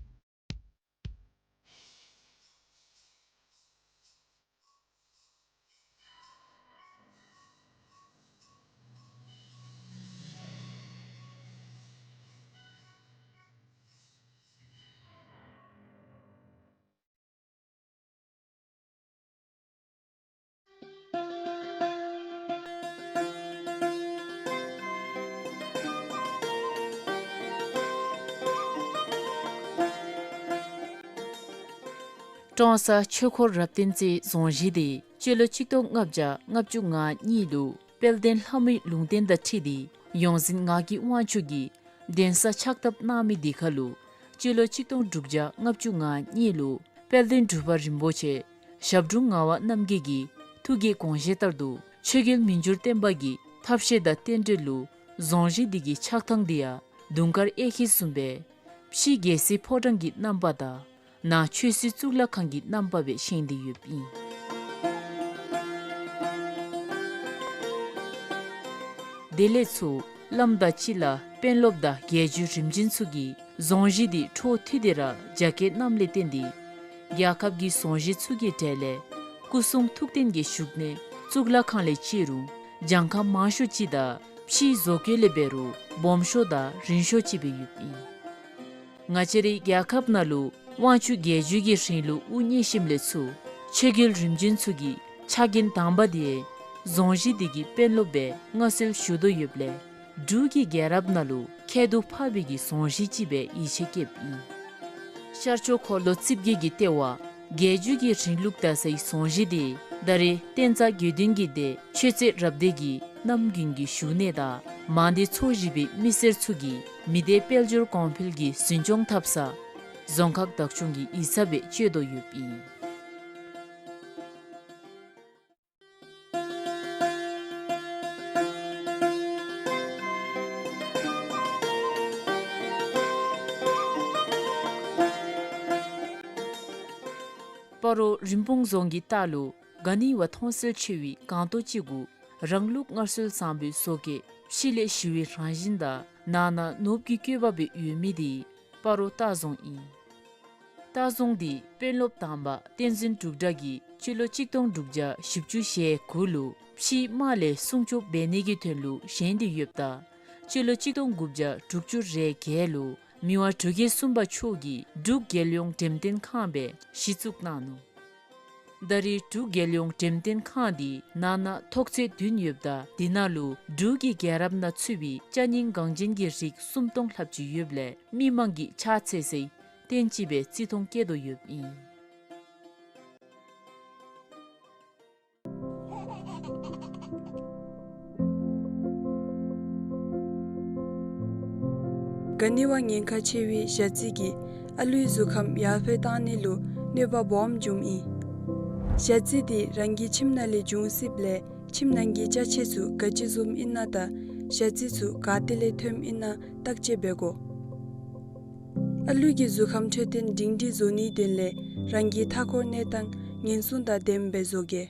ཀྲོང་གསར་ཆོས་འཁོར་རབ་བརྟན་རྩེའི་རྫོང་གཞིས་དེ་སྤྱི་ལོ་གཅིག་སྟོང་ལྔ་བརྒྱ་ལྔ་བཅུ་ང་གཉིས་ལུ་དཔལ་ལྡན་ལྷ་མོའི་ལུང་བསྟན་དང་འཁྲིལ་ཏེ་ཡོངས་འཛིན་ངག་གི་དབང་ཕྱུག་གིས་གདན་ས་ཕྱག་བཏབ་གནང་མི་དེ་ཁར་ལུ་སྤྱི་ལོ་གཅིག་སྟོང་དྲུག་བརྒྱ་ལྔ་བཅུ་ང་གཉིས་ལུ་དཔལ་ལྡན་འབྲུག་པ་རིན་པོ་ཆེ་ཞབས་དྲུང་ངག་དབང་རྣམ་རྒྱལ་གྱི་ཐུགས་ཀྱི་དགོངས་བཞེད་ལྟར་དུ་ཆོས་རྒྱལ་མི་འགྱུར་བརྟན་པ་གི་ཐབས་ཤེས་དང་རྟེན་འབྲེལ་ལུ་རྫོང་གཞིས་འདི་གི་ཆགས་ཐངས་འདི་ཡང་དུང་དཀར་གཡས་འཁྱིལ་བཟུམ་སྦེ་ཕྱི་རྒྱལ་སྲིད་ཕོ་བྲང་གི་རྣམ་པ་དང་ནང་ཆོས་སྲིད་གཙུག་ལག་ཁང་གི་རྣམ་པ་སྦེ་བཞེངས་ཏེ་ཡོདཔ་ཨིན། དེ་ལས་ཚུར་བླམ་དང་སྤྱི་བླ་དཔོན་སློབ་དང་རྒྱལ་བརྒྱུད་རིམ་བྱོན་ཚུ་གིས་རྫོང་གཞིས་འདི་འཕྲོ་མཐུད་དེ་ར་རྒྱ་སྐྱེད་གནངམ་ལས་བརྟེན་ཏེ་རྒྱལ་ཁབ་ཀྱི་རྫོང་གཞིས་ཚུ་གི་གྲས་ལས་སྐུ་གསུང་ཐུགས་རྟེན་གྱི་བཞུགས་གནས་གཙུག་ལག་ཁང་ལས་བརྩི་རུང་གྱངས་ཁ་མང་ཤོས་ཅིག་དང་ཕྱིའི་བཟོ་བཀོད་ལས་འབད་རུང་སྦོམ་ཤོས་དང་རིང་ཤོས་ཅིག་སྦེ་ཡོདཔ་ཨིན། ང་བཅས་རའི་རྒྱལ་ཁབ་ནང་ལུ་དབང་ཕྱུག་རྒྱལ་བརྒྱུད་ཀྱི་རིང་ལུགས་དབུ་བརྙེས་ཞིནམ་ལས་ཚུར་ཆོས་རྒྱལ་རིམ་བྱོན་ཚུ་གི་ཕྱག་འགན་དང་པ་དེ་རྫོང་གཞིས་འདི་གི་དཔོན་སློབ་སྦེ་མངའ་གསོལ་ཞུ་དོ་ཡོདཔ་ལས་འབྲུག་གི་རྒྱལ་རབས་ནང་ལུ་ཁྱད་དུ་འཕགས་པའི་གི་རྫོང་གཞིས་ཅིག་སྦེ་ཡིད་ཆེས་བསྐྱེདཔ་ཨིན། ཤར་ཕྱོགས་འཁོར་ལོ་རྩིབས་བརྒྱད་ཀྱི་ལྟེ་བ་རྒྱལ་བརྒྱུད་ཀྱི་རིང་ལུགས་དར་སའི་རྫོང་གཞིས་འདི་ད་རེས་བསྟན་རྩ་དགེ་འདུན་གྱི་སྡེ་ཆོས་རྩེ་རབ་སྡེ་གི་རྣམ་རྒྱུན་གྱི་བཞུགས་གནས་དང་མང་སྡེ་ཚོ་བཞི་པའི་མི་སེར་ཚུ་གིས་མི་སྡེ་དཔལ་འབྱོར་གོང་འཕེལ་གྱི་འཛིན་སྐྱོང་འཐབ་ས་རྫོང་ཁག་བདག་སྐྱོང་གི་ཡིག་ཚང་སྦེ་སྤྱོད་དོ་ཡོདཔ་ཨིན། སྤ་རོ་རིན་སྤུངས་རྫོང་གི་ལྟག་ལུ་ག་ནི་བ་མཐོང་གསལ་ཆེ་བའི་སྒང་ཏོག་ཅིག་གུ་རང་ལུགས་སྔར་སྲོལ་བཟང་པོའི་བཟོ་བཀོད་ཕྱི་ལས་ཞི་བའི་རང་བཞིན་དང་ནང་ན་ནོར་བུ་གི་བཀོད་པ་སྦེ་ཡོད་མི་དེ་སྤ་རོ་ལྟ་རྫོང་ཨིན། ལྟ་རྫོང་འདི་དཔོན་སློབ་དང་པ་བསྟན་འཛིན་འབྲུག་གྲགས་ཀྱིས་སྤྱི་ལོ་གཅིག་སྟོང་དྲུག་བརྒྱ་བཞི་བཅུ་ཞེ་དགུ་ལུ་ཕྱིའི་དམག་ལས་སྲུང་སྐྱོབ་འབད་ནི་གི་དོན་ལུ་བཞེངས་ཏེ་ཡོདཔ་ད་སྤྱི་ལོ་གཅིག་སྟོང་དགུ་བརྒྱ་དྲུག་ཅུ་རེ་བརྒྱད་ལུ་མི་དབང་འབྲུག་རྒྱལ་གསུམ་པ་མཆོག་གིས་འབྲུག་རྒྱལ་ཡོངས་འགྲེམས་སྟོན་ཁང་སྦེ་གཞི་བཙུགས་གནང་ནུག། ད་རེས་འབྲུག་རྒྱལ་ཡོངས་འགྲེམས་སྟོན་ཁང་འདི་ནང་ན་ཐོག་ཚད་བདུན་ཡོདཔ་ད་དེ་ནང་ལུ་འབྲུག་གི་རྒྱལ་རབས་ནང་ཚུད་པའི་ཅ་རྙིང་འགངས་ཅན་གྱི་རིགས་སུམ་སྟོང་ལྷགཔ་ཅིག་ཡོདཔ་ལས་མི་མང་གིས་ཕྱག་འཚལ་སའི་རྟེན་ཅིག་སྦེ་བརྩི་མཐོང་བསྐྱེད་དོ་ཡོདཔ་ཨིན། ག་ནི་བ་ཉེན་ཁ་ཆེ་བའི་ཞ་རྩི་གིས་ཨ་ལུའི་གཟུགས་ཁམས་ཡར་འཕེལ་གཏང་ནི་ལུ་གནོད་པ་སྦོམ་འབྱུངམ་ཨིན། ཞ་རྩི་དེ་རང་གི་ཁྱིམ་ནང་ལས་འབྱུང་སྲིདཔ་ལས་ཁྱིམ་ནང་གི་ཅ་ཆས་ཚུ་ག་ཅི་བཟུམ་ཨིན་ན་དང་ཞ་རྩི་ཚུ་ག་ཏེ་ལས་ཐོནམ་ཨིན་ན་བརྟག་དཔྱད་འབད་དགོ། ཨ་ལུ་གི་གཟུགས་ཁམས་འཕྲོད་བསྟེན་སྒྲིང་སྒྲིང་བཟོ་ནིའི་དོན་ལས་རང་གི་མཐའ་འཁོར་གནས་སྟངས་ཉེན་སྲུང་དང་ལྡནམ་སྦེ་བཟོ་གེ།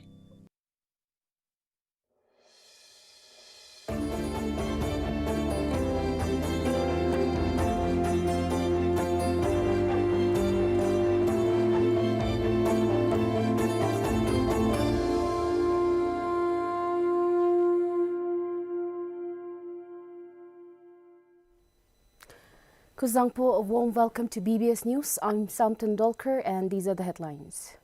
Kuzuzangpo, a warm welcome to B B S News. I'm Samten Dolkar, and these are the headlines.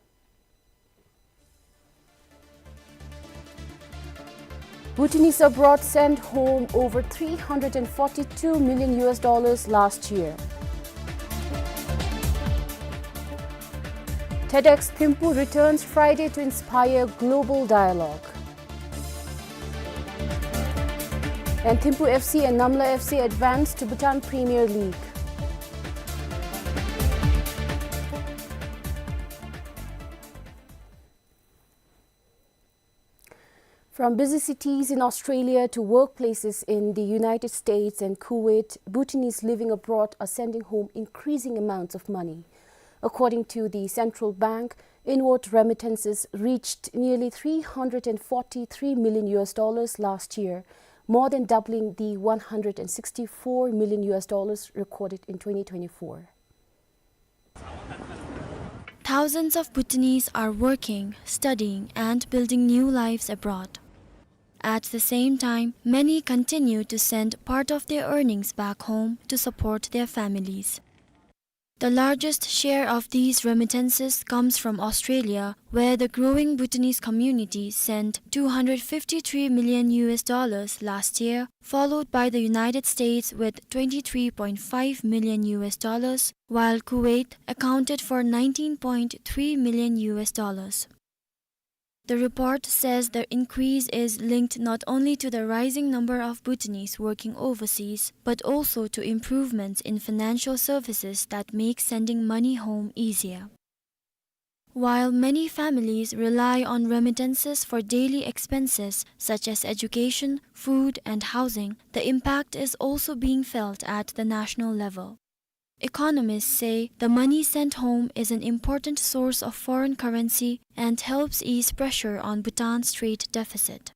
Bhutanese abroad sent home over three hundred and forty-two million U S dollars last year. TEDx Thimphu returns Friday to inspire global dialogue. And Thimphu F C and Namla F C advance to Bhutan Premier League. From busy cities in Australia to workplaces in the United States and Kuwait, Bhutanese living abroad are sending home increasing amounts of money. According to the central bank, inward remittances reached nearly three hundred and forty-three million U S dollars last year, more than doubling the one hundred and sixty-four million U S dollars recorded in twenty twenty-four. Thousands of Bhutanese are working, studying, and building new lives abroad. At the same time, many continue to send part of their earnings back home to support their families. The largest share of these remittances comes from Australia, where the growing Bhutanese community sent two hundred fifty-three million U S dollars last year, followed by the United States with twenty-three point five million U S dollars, while Kuwait accounted for nineteen point three million U S dollars. The report says the increase is linked not only to the rising number of Bhutanese working overseas, but also to improvements in financial services that make sending money home easier. While many families rely on remittances for daily expenses such as education, food, and housing, the impact is also being felt at the national level. Economists say the money sent home is an important source of foreign currency and helps ease pressure on Bhutan's trade deficit.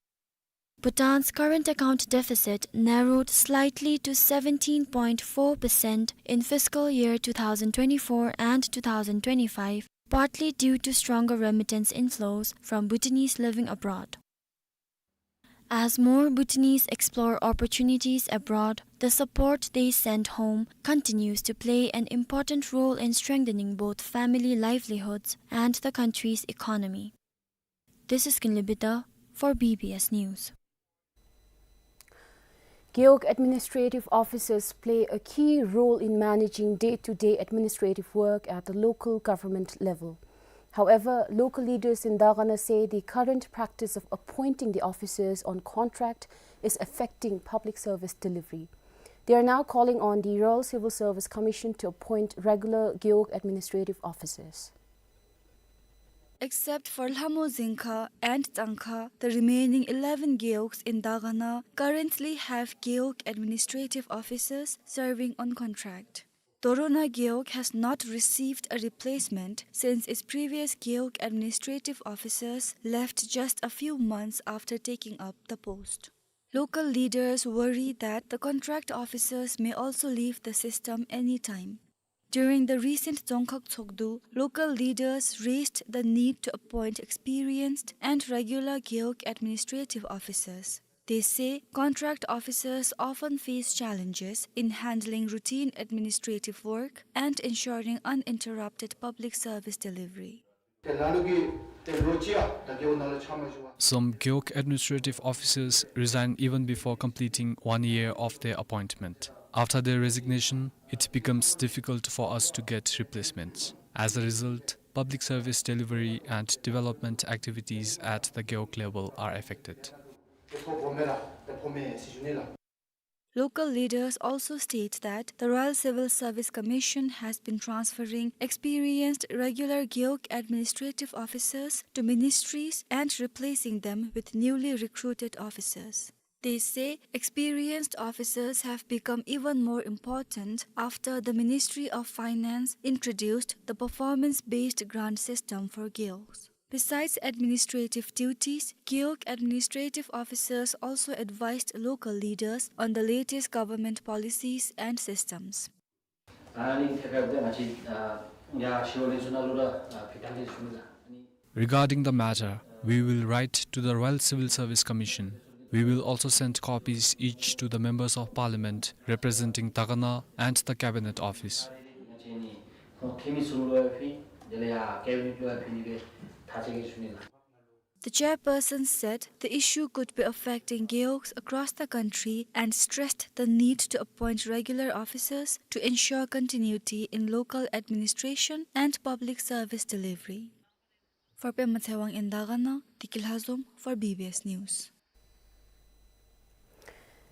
Bhutan's current account deficit narrowed slightly to seventeen point four percent in fiscal year two thousand twenty-four and two thousand twenty-five, partly due to stronger remittance inflows from Bhutanese living abroad. As more Bhutanese explore opportunities abroad, the support they send home continues to play an important role in strengthening both family livelihoods and the country's economy. This is Kinley Bitar for B B S News. Gewog administrative officers play a key role in managing day-to-day administrative work at the local government level. However, local leaders in Dagana say the current practice of appointing the officers on contract is affecting public service delivery. They are now calling on the Royal Civil Service Commission to appoint regular Gewog administrative officers. Except for Lhamo Zingkha and Tsangkha, the remaining eleven Gewogs in Dagana currently have Gewog administrative officers serving on contract. Dorona Gewog has not received a replacement since its previous Gewog administrative officers left just a few months after taking up the post. Local leaders worry that the contract officers may also leave the system anytime. During the recent Dzongkhag Tshogdu, local leaders raised the need to appoint experienced and regular Gewog administrative officers. They say contract officers often face challenges in handling routine administrative work and ensuring uninterrupted public service delivery. Some Gewog administrative officers resign even before completing one year of their appointment. After their resignation, it becomes difficult for us to get replacements. As a result, public service delivery and development activities at the Gewog level are affected. Local leaders also state that the Royal Civil Service Commission has been transferring experienced regular Gewog administrative officers to ministries and replacing them with newly recruited officers. They say experienced officers have become even more important after the Ministry of Finance introduced the performance-based grant system for Gewogs. Besides administrative duties, Gewog administrative officers also advised local leaders on the latest government policies and systems. Regarding the matter, we will write to the Royal Civil Service Commission. We will also send copies each to the members of parliament representing Dagana and the cabinet office. The chairperson said the issue could be affecting Gewogs across the country and stressed the need to appoint regular officers to ensure continuity in local administration and public service delivery. For Pema Tshewang in Dagana, Tiki Lhazom for B B S News.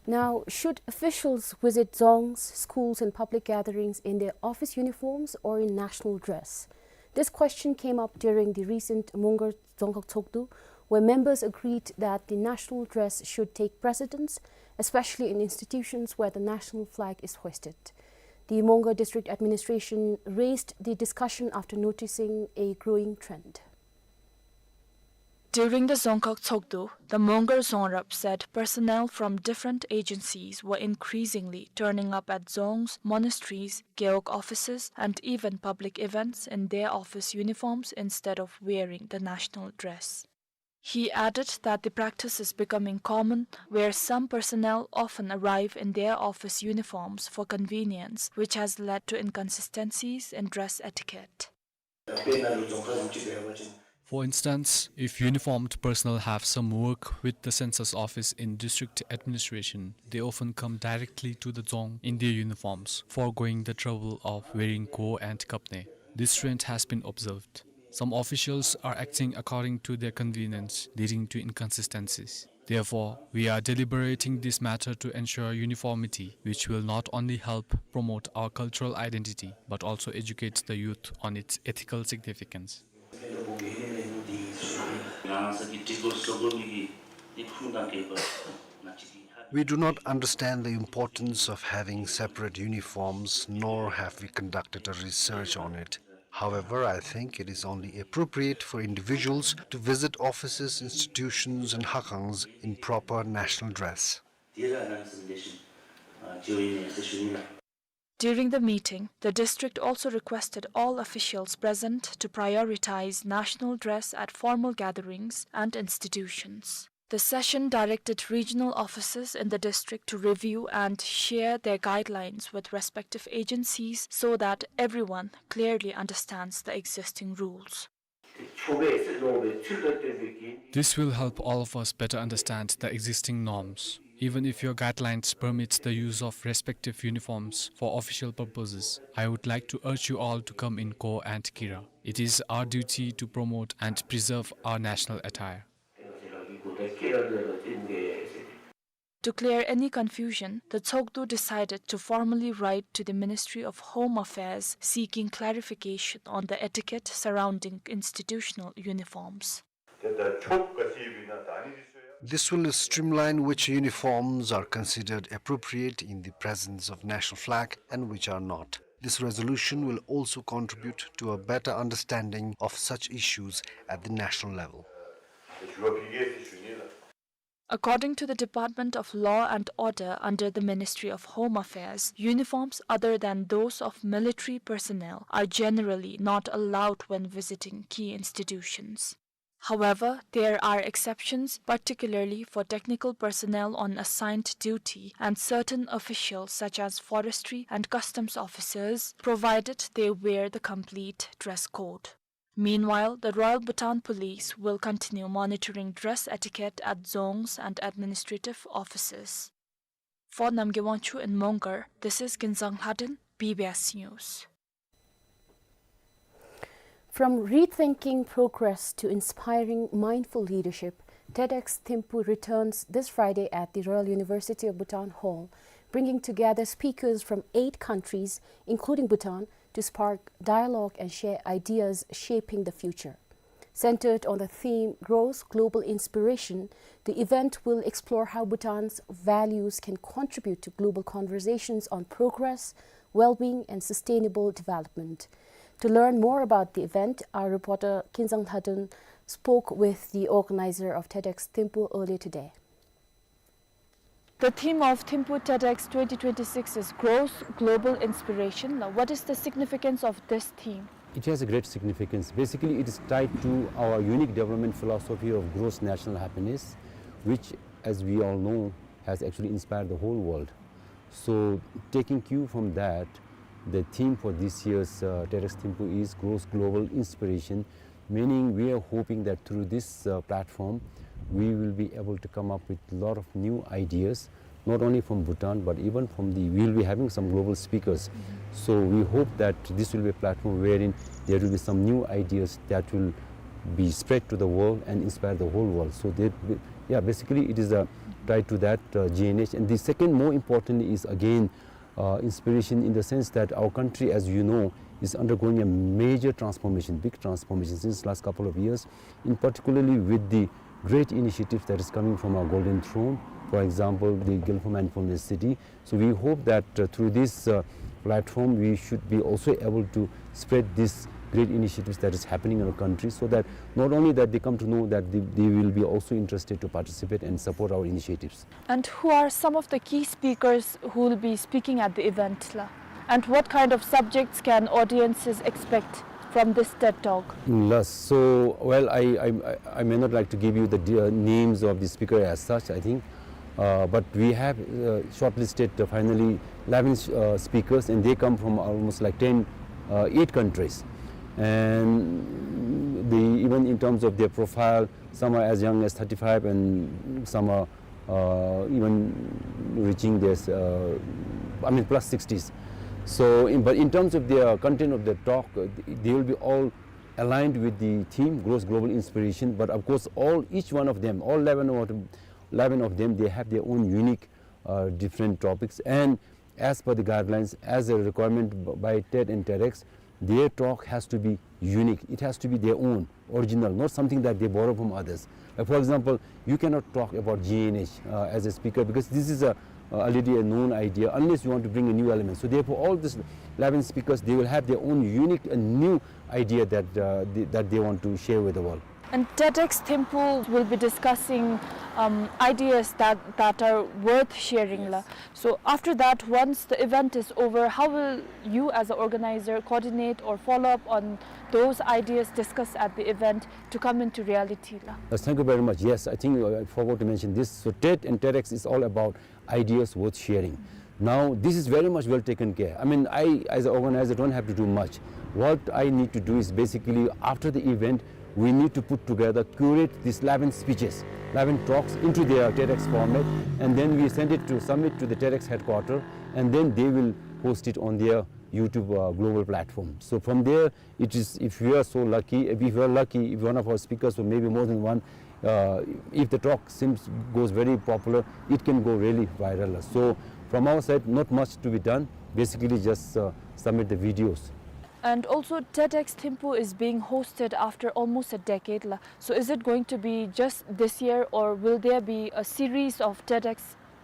Now, should officials visit dzongs, schools and public gatherings in their office uniforms or in national dress? This question came up during the recent Mongar Dzongkhag Tshogdu, where members agreed that the national dress should take precedence, especially in institutions where the national flag is hoisted. The Mongar District Administration raised the discussion after noticing a growing trend. During the Dzongkhag Tshogdu, the Mongar Dzongrab said personnel from different agencies were increasingly turning up at dzongs, monasteries, gewog offices, and even public events in their office uniforms instead of wearing the national dress. He added that the practice is becoming common, where some personnel often arrive in their office uniforms for convenience, which has led to inconsistencies in dress etiquette. For instance, if uniformed personnel have some work with the census office in district administration, they often come directly to the dzong in their uniforms, foregoing the trouble of wearing go and kapne. This trend has been observed. Some officials are acting according to their convenience, leading to inconsistencies. Therefore, we are deliberating this matter to ensure uniformity, which will not only help promote our cultural identity, but also educate the youth on its ethical significance. We do not understand the importance of having separate uniforms, nor have we conducted a research on it. However, I think it is only appropriate for individuals to visit offices, institutions, and hakangs in proper national dress. During the meeting, the district also requested all officials present to prioritize national dress at formal gatherings and institutions. The session directed regional offices in the district to review and share their guidelines with respective agencies so that everyone clearly understands the existing rules. This will help all of us better understand the existing norms. Even if your guidelines permits the use of respective uniforms for official purposes, I would like to urge you all to come in go and kira. It is our duty to promote and preserve our national attire. To clear any confusion, the Tshogdu decided to formally write to the Ministry of Home Affairs seeking clarification on the etiquette surrounding institutional uniforms. This will streamline which uniforms are considered appropriate in the presence of national flag and which are not. This resolution will also contribute to a better understanding of such issues at the national level. According to the Department of Law and Order under the Ministry of Home Affairs, uniforms other than those of military personnel are generally not allowed when visiting key institutions. However, there are exceptions, particularly for technical personnel on assigned duty and certain officials such as forestry and customs officers, provided they wear the complete dress code. Meanwhile, the Royal Bhutan Police will continue monitoring dress etiquette at dzongs and administrative offices. For Namgay Wangchuk in Mongar, this is Kinzang Lhaden, B B S News. From rethinking progress to inspiring mindful leadership, TEDx Thimphu returns this Friday at the Royal University of Bhutan Hall, bringing together speakers from eight countries, including Bhutan, to spark dialogue and share ideas shaping the future. Centered on the theme Growth, Global Inspiration, the event will explore how Bhutan's values can contribute to global conversations on progress, well-being, and sustainable development. To learn more about the event, our reporter Kinzang Lhaden spoke with the organizer of TEDx Thimphu earlier today. The theme of Thimphu TEDx twenty twenty-six is Growth, Global Inspiration. Now, what is the significance of this theme? It has a great significance. Basically, it is tied to our unique development philosophy of gross national happiness, which, as we all know, has actually inspired the whole world. So, taking cue from that, the theme for this year's, uh, TEDx Thimphu is Growth, Global Inspiration, meaning we are hoping that through this, uh, platform, we will be able to come up with a lot of new ideas, not only from Bhutan, but even from the, we'll be having some global speakers. So we hope that this will be a platform wherein there will be some new ideas that will be spread to the world and inspire the whole world. So they, yeah, basically it is, uh, tied to that, uh, G N H. And the second, more importantly, is again uh, inspiration in the sense that our country, as you know, is undergoing a major transformation, big transformation since last couple of years, in particularly with the great initiatives that is coming from our Golden Throne, for example, the Gelphong Mindfulness City. So we hope that, uh, through this, uh, platform, we should be also able to spread these great initiatives that is happening in our country, so that not only that they come to know, that they, they will be also interested to participate and support our initiatives. And who are some of the key speakers who will be speaking at the event, la? And what kind of subjects can audiences expect from this TED Talk? Yes, so, well, I, I, I may not like to give you the de-, uh, names of the speaker as such, I think. Uh, but we have, uh, shortlisted, uh, finally eleven, uh, speakers, and they come from almost, like, ten, uh, eight countries. And the, even in terms of their profile, some are as young as thirty-five and some are, uh, even reaching this, uh, I mean, plus sixties. So, in, but in terms of their content of the talk, uh, they will be all aligned with the theme, Grows Global Inspiration. But of course, all, each one of them, all eleven of them, eleven of them, they have their own unique, uh, different topics. And as per the guidelines, as a requirement b-, by TED and TEDx, their talk has to be unique. It has to be their own, original, not something that they borrow from others. Like, for example, you cannot talk about G N H, uh, as a speaker, because this is a, already a known idea, unless you want to bring a new element. So therefore, all these eleven speakers, they will have their own unique and new idea that, uh, they, that they want to share with the world. And TEDx Thimphu will be discussing, um, ideas that, that are worth sharing, la. Yes. So after that, once the event is over, how will you as an organizer coordinate or follow up on those ideas discussed at the event to come into reality, la? Yes, thank you very much. Yes, I think, uh, I forgot to mention this. So TED and TEDx is all about ideas worth sharing. Now, this is very much well taken care. I mean, I, as an organizer, don't have to do much. What I need to do is basically, after the event, we need to put together, curate these eleven speeches, eleven talks into their TEDx format, and then we send it to, submit to the TEDx headquarter, and then they will post it on their YouTube, uh, global platform. So from there, it is, if you are so lucky, if you are lucky, if one of our speakers, or maybe more than one, uh, if the talk seems, goes very popular, it can go really viral. So from our side, not much to be done. Basically, just, uh, submit the videos. And also, TEDx Thimphu is being hosted after almost a decade, la. So is it going to be just this year, or will there be a series of TEDx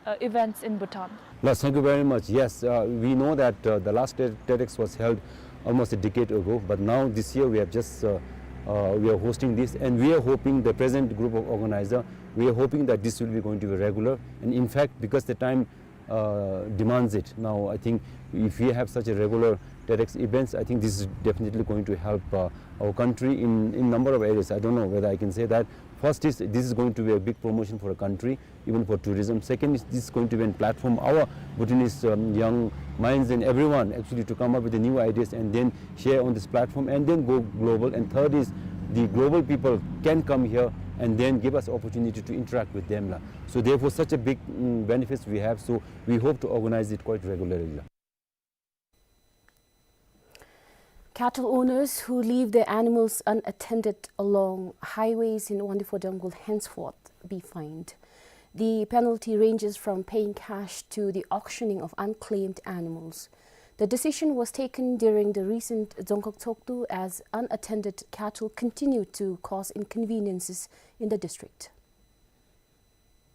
uh, events in Bhutan? Yes, thank you very much. Yes, uh, we know that, uh, the last TED-, TEDx was held almost a decade ago, but now this year we have just, uh, uh, we are hosting this, and we are hoping, the present group of organizer, we are hoping that this will be going to be regular. And in fact, because the time, uh, demands it, now I think if we have such a regular TEDx events, I think this is definitely going to help, uh, our country in, in number of areas. I don't know whether I can say that. First is, this is going to be a big promotion for a country, even for tourism. Second is, this is going to be a platform our Bhutanese, um, young minds and everyone actually to come up with the new ideas and then share on this platform and then go global. And third is, the global people can come here and then give us opportunity to interact with them, la. So therefore, such a big, mm, benefits we have. So we hope to organize it quite regularly, la. Cattle owners who leave their animals unattended along highways in Wangdue Phodrang will henceforth be fined. The penalty ranges from paying cash to the auctioning of unclaimed animals. The decision was taken during the recent Dzongkhag Tshogdu, as unattended cattle continue to cause inconveniences in the district.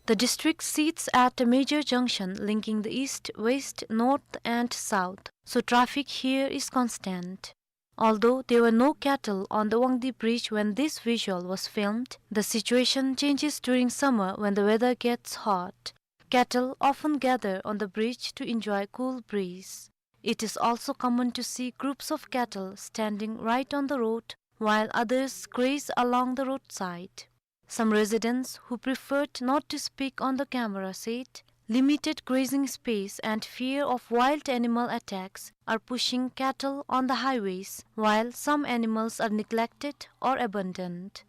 The district sits at a major junction linking the east, west, north and south, so traffic here is constant. Although there were no cattle on the Wangdue Bridge when this visual was filmed, the situation changes during summer when the weather gets hot. Cattle often gather on the bridge to enjoy cool breeze. It is also common to see groups of cattle standing right on the road, while others graze along the roadside. Some residents who preferred not to speak on the camera said limited grazing space and fear of wild animal attacks are pushing cattle on the highways, while some animals are neglected or abandoned.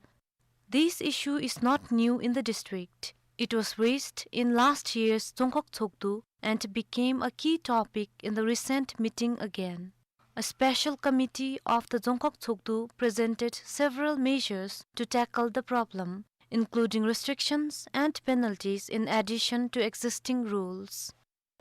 This issue is not new in the district. It was raised in last year's Dzongkhag Tshogdu and became a key topic in the recent meeting again. A special committee of the Dzongkhag Tshogdu presented several measures to tackle the problem, including restrictions and penalties in addition to existing rules.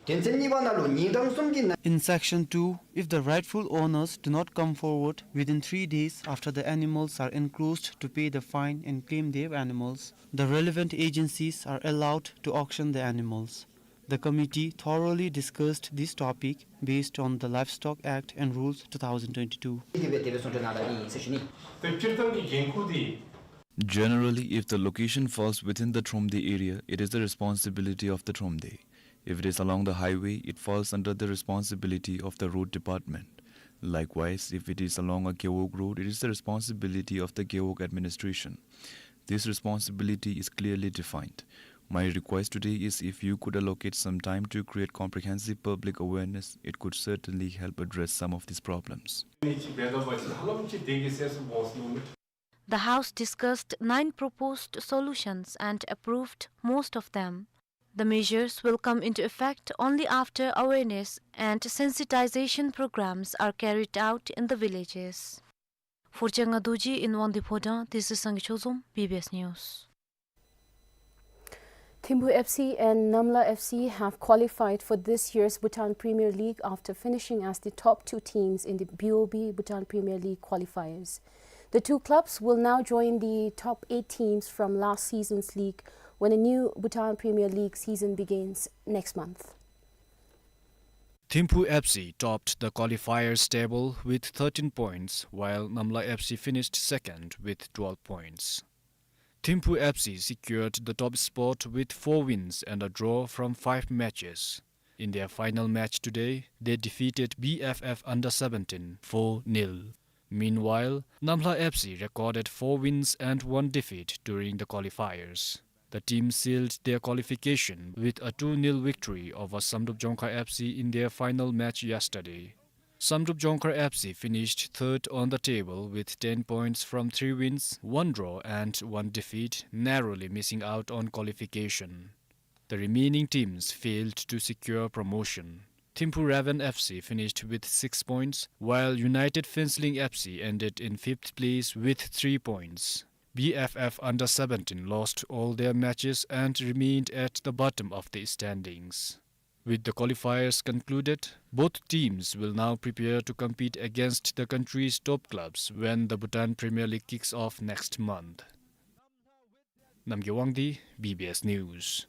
དོན་ཚན་གཉིས་པ་ནང་ལུ་ཉིན་གྲངས་གསུམ་གྱི་ནང་། In section two, if the rightful owners do not come forward within three days after the animals are enclosed to pay the fine and claim their animals, the relevant agencies are allowed to auction the animals. The committee thoroughly discussed this topic based on the Livestock Act and Rules two thousand twenty-two. དེ་སྦེ་དེ་སྦེ་གསུངས་ཏེ་ནཱ་ད་ཨིན་ཟེར་ཞུ་ནི། ཏེ་སྤྱིར་བཏང་གི་འགན་ཁུར་འདི། Generally, if the location falls within the Tromde area, it is the responsibility of the Tromde. If it is along the highway, it falls under the responsibility of the road department. Likewise, if it is along a Gewog road, it is the responsibility of the Gewog administration. This responsibility is clearly defined. My request today is if you could allocate some time to create comprehensive public awareness, it could certainly help address some of these problems. The House discussed nine proposed solutions and approved most of them. The measures will come into effect only after awareness and sensitization programs are carried out in the villages. For Changa Dorji in Wangdue Phodrang, this is Sangay Chozom, B B S News. Thimphu F C and Namla F C have qualified for this year's Bhutan Premier League after finishing as the top two teams in the B O B Bhutan Premier League qualifiers. The two clubs will now join the top eight teams from last season's league when a new Bhutan Premier League season begins next month. Thimphu F C topped the qualifiers table with thirteen points, while Namla F C finished second with twelve points. Thimphu F C secured the top spot with four wins and a draw from five matches. In their final match today, they defeated B F F under seventeen four nil. Meanwhile, Namla F C recorded four wins and one defeat during the qualifiers. The team sealed their qualification with a two nil victory over Samdrup Jongkhar F C in their final match yesterday. Samdrup Jongkhar F C finished third on the table with ten points from three wins, one draw and one defeat, narrowly missing out on qualification. The remaining teams failed to secure promotion. Thimphu Raven F C finished with six points, while United Phinstling F C ended in fifth place with three points. B F F under seventeen lost all their matches and remained at the bottom of the standings. With the qualifiers concluded, both teams will now prepare to compete against the country's top clubs when the Bhutan Premier League kicks off next month. Namgay Wangdi, B B S News.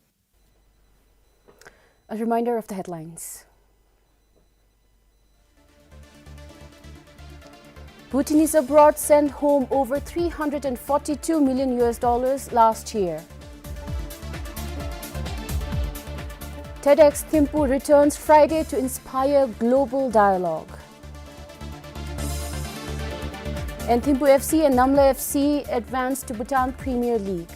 A reminder of the headlines. Bhutanese abroad sent home over three hundred and forty-two million U S dollars last year. TEDx Thimphu returns Friday to inspire global dialogue. And Thimphu F C and Namla F C advance to Bhutan Premier League.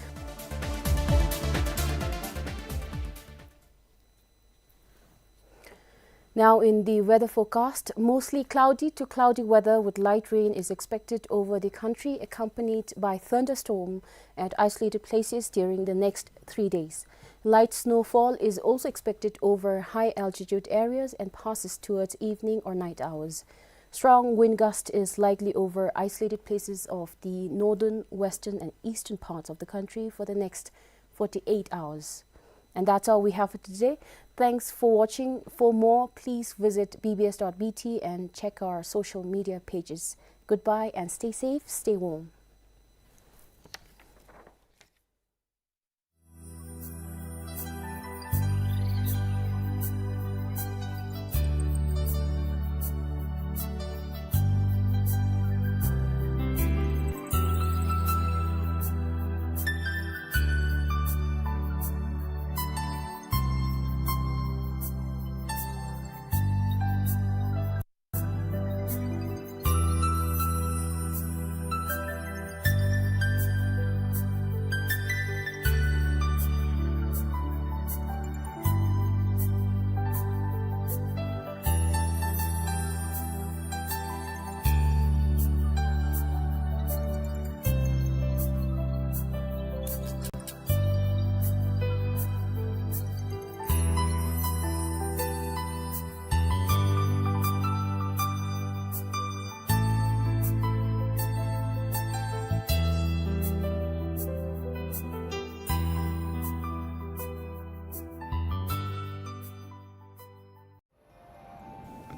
Now in the weather forecast, mostly cloudy to cloudy weather with light rain is expected over the country, accompanied by thunderstorm at isolated places during the next three days. Light snowfall is also expected over high altitude areas and passes towards evening or night hours. Strong wind gust is likely over isolated places of the northern, western, and eastern parts of the country for the next forty-eight hours. And that's all we have for today. Thanks for watching. For more, please visit B B S dot B T and check our social media pages. Goodbye and stay safe, stay warm.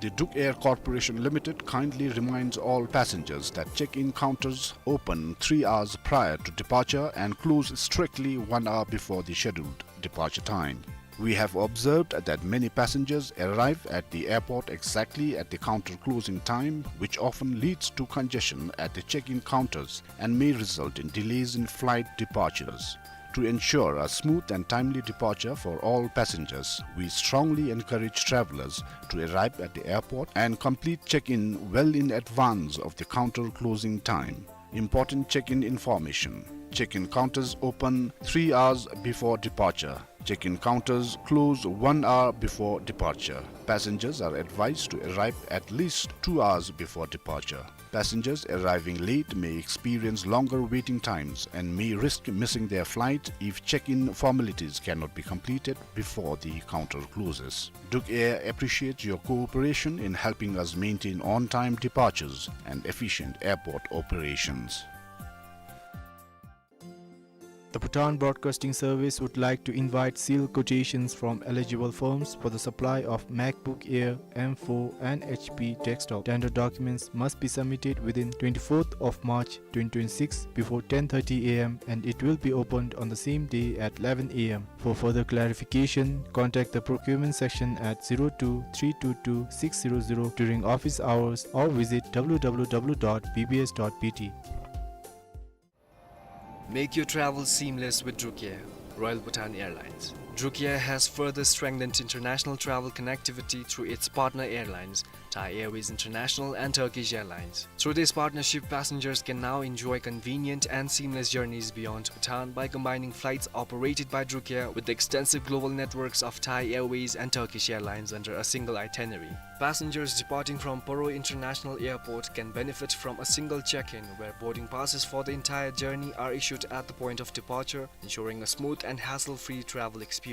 The Druk Air Corporation Limited kindly reminds all passengers that check-in counters open three hours prior to departure and close strictly one hour before the scheduled departure time. We have observed that many passengers arrive at the airport exactly at the counter closing time, which often leads to congestion at the check-in counters and may result in delays in flight departures. To ensure a smooth and timely departure for all passengers, we strongly encourage travelers to arrive at the airport and complete check-in well in advance of the counter closing time. Important check-in information. Check-in counters open three hours before departure. Check-in counters close one hour before departure. Passengers are advised to arrive at least two hours before departure. Passengers arriving late may experience longer waiting times and may risk missing their flight if check-in formalities cannot be completed before the counter closes. Druk Air appreciates your cooperation in helping us maintain on-time departures and efficient airport operations. The Bhutan Broadcasting Service would like to invite sealed quotations from eligible firms for the supply of MacBook Air M four and H P desktop. Tender documents must be submitted within twenty-fourth of March twenty twenty-six before ten thirty A M, and it will be opened on the same day at eleven A M. For further clarification, contact the procurement section at zero two three two two six zero zero during office hours or visit W W W dot B B S dot B T. Make your travel seamless with Druk Air, Royal Bhutan Airlines. Druk Air has further strengthened international travel connectivity through its partner airlines, Thai Airways International and Turkish Airlines. Through this partnership, passengers can now enjoy convenient and seamless journeys beyond Bhutan by combining flights operated by Druk Air with the extensive global networks of Thai Airways and Turkish Airlines under a single itinerary. Passengers departing from Paro International Airport can benefit from a single check-in, where boarding passes for the entire journey are issued at the point of departure, ensuring a smooth and hassle-free travel experience.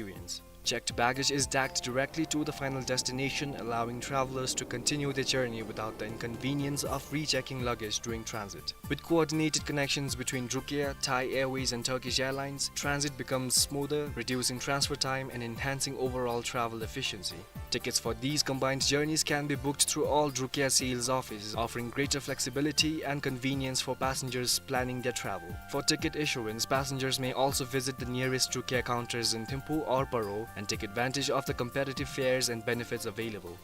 Checked baggage is tagged directly to the final destination, allowing travelers to continue their journey without the inconvenience of rechecking luggage during transit. With coordinated connections between Druk Air, Thai Airways, and Turkish Airlines, transit becomes smoother, reducing transfer time and enhancing overall travel efficiency. Tickets for these combined journeys can be booked through all Druk Air sales offices, offering greater flexibility and convenience for passengers planning their travel. For ticket issuance, passengers may also visit the nearest Druk Air counters in Thimphu or Paro and take advantage of the competitive fares and benefits available.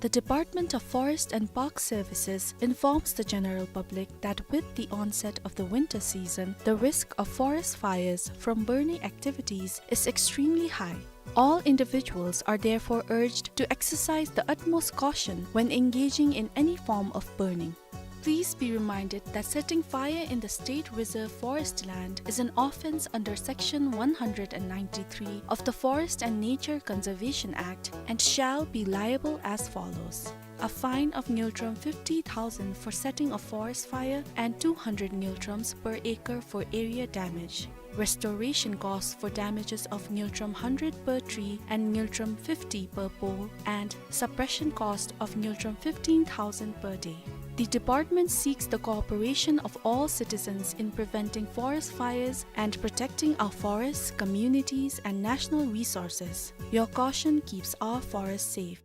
The Department of Forest and Park Services informs the general public that with the onset of the winter season, the risk of forest fires from burning activities is extremely high. All individuals are therefore urged to exercise the utmost caution when engaging in any form of burning. Please be reminded that setting fire in the state reserve forest land is an offence under Section one hundred and ninety-three of the Forest and Nature Conservation Act and shall be liable as follows: a fine of ngultrum fifty thousand for setting a forest fire and two hundred ngultrums per acre for area damage. Restoration costs for damages of ngultrum hundred per tree and ngultrum fifty per pole, and suppression cost of ngultrum fifteen thousand per day. The department seeks the cooperation of all citizens in preventing forest fires and protecting our forests, communities, and national resources. Your caution keeps our forests safe.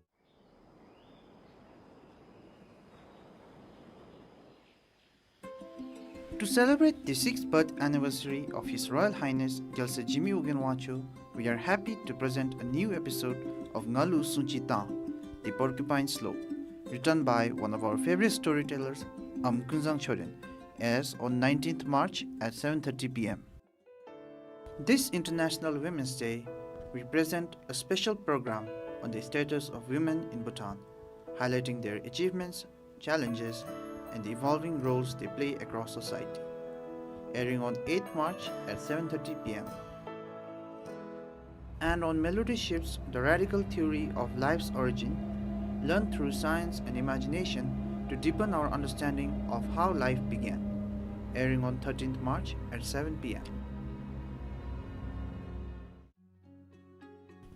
To celebrate the sixth birth anniversary of His Royal Highness Gyalse Jigme Ugyen Wangchuck, we are happy to present a new episode of Ngalu Sungchi Tang, The Porcupine Slope, written by one of our favorite storytellers, Am Kunzang Choden, airs on nineteenth March at seven thirty P M. This International Women's Day, we present a special program on the status of women in Bhutan, highlighting their achievements, challenges, and the evolving roles they play across society. Airing on eighth March at seven thirty P M. And on Melody Shifts, the radical theory of life's origin, learned through science and imagination to deepen our understanding of how life began. Airing on thirteenth March at seven P M.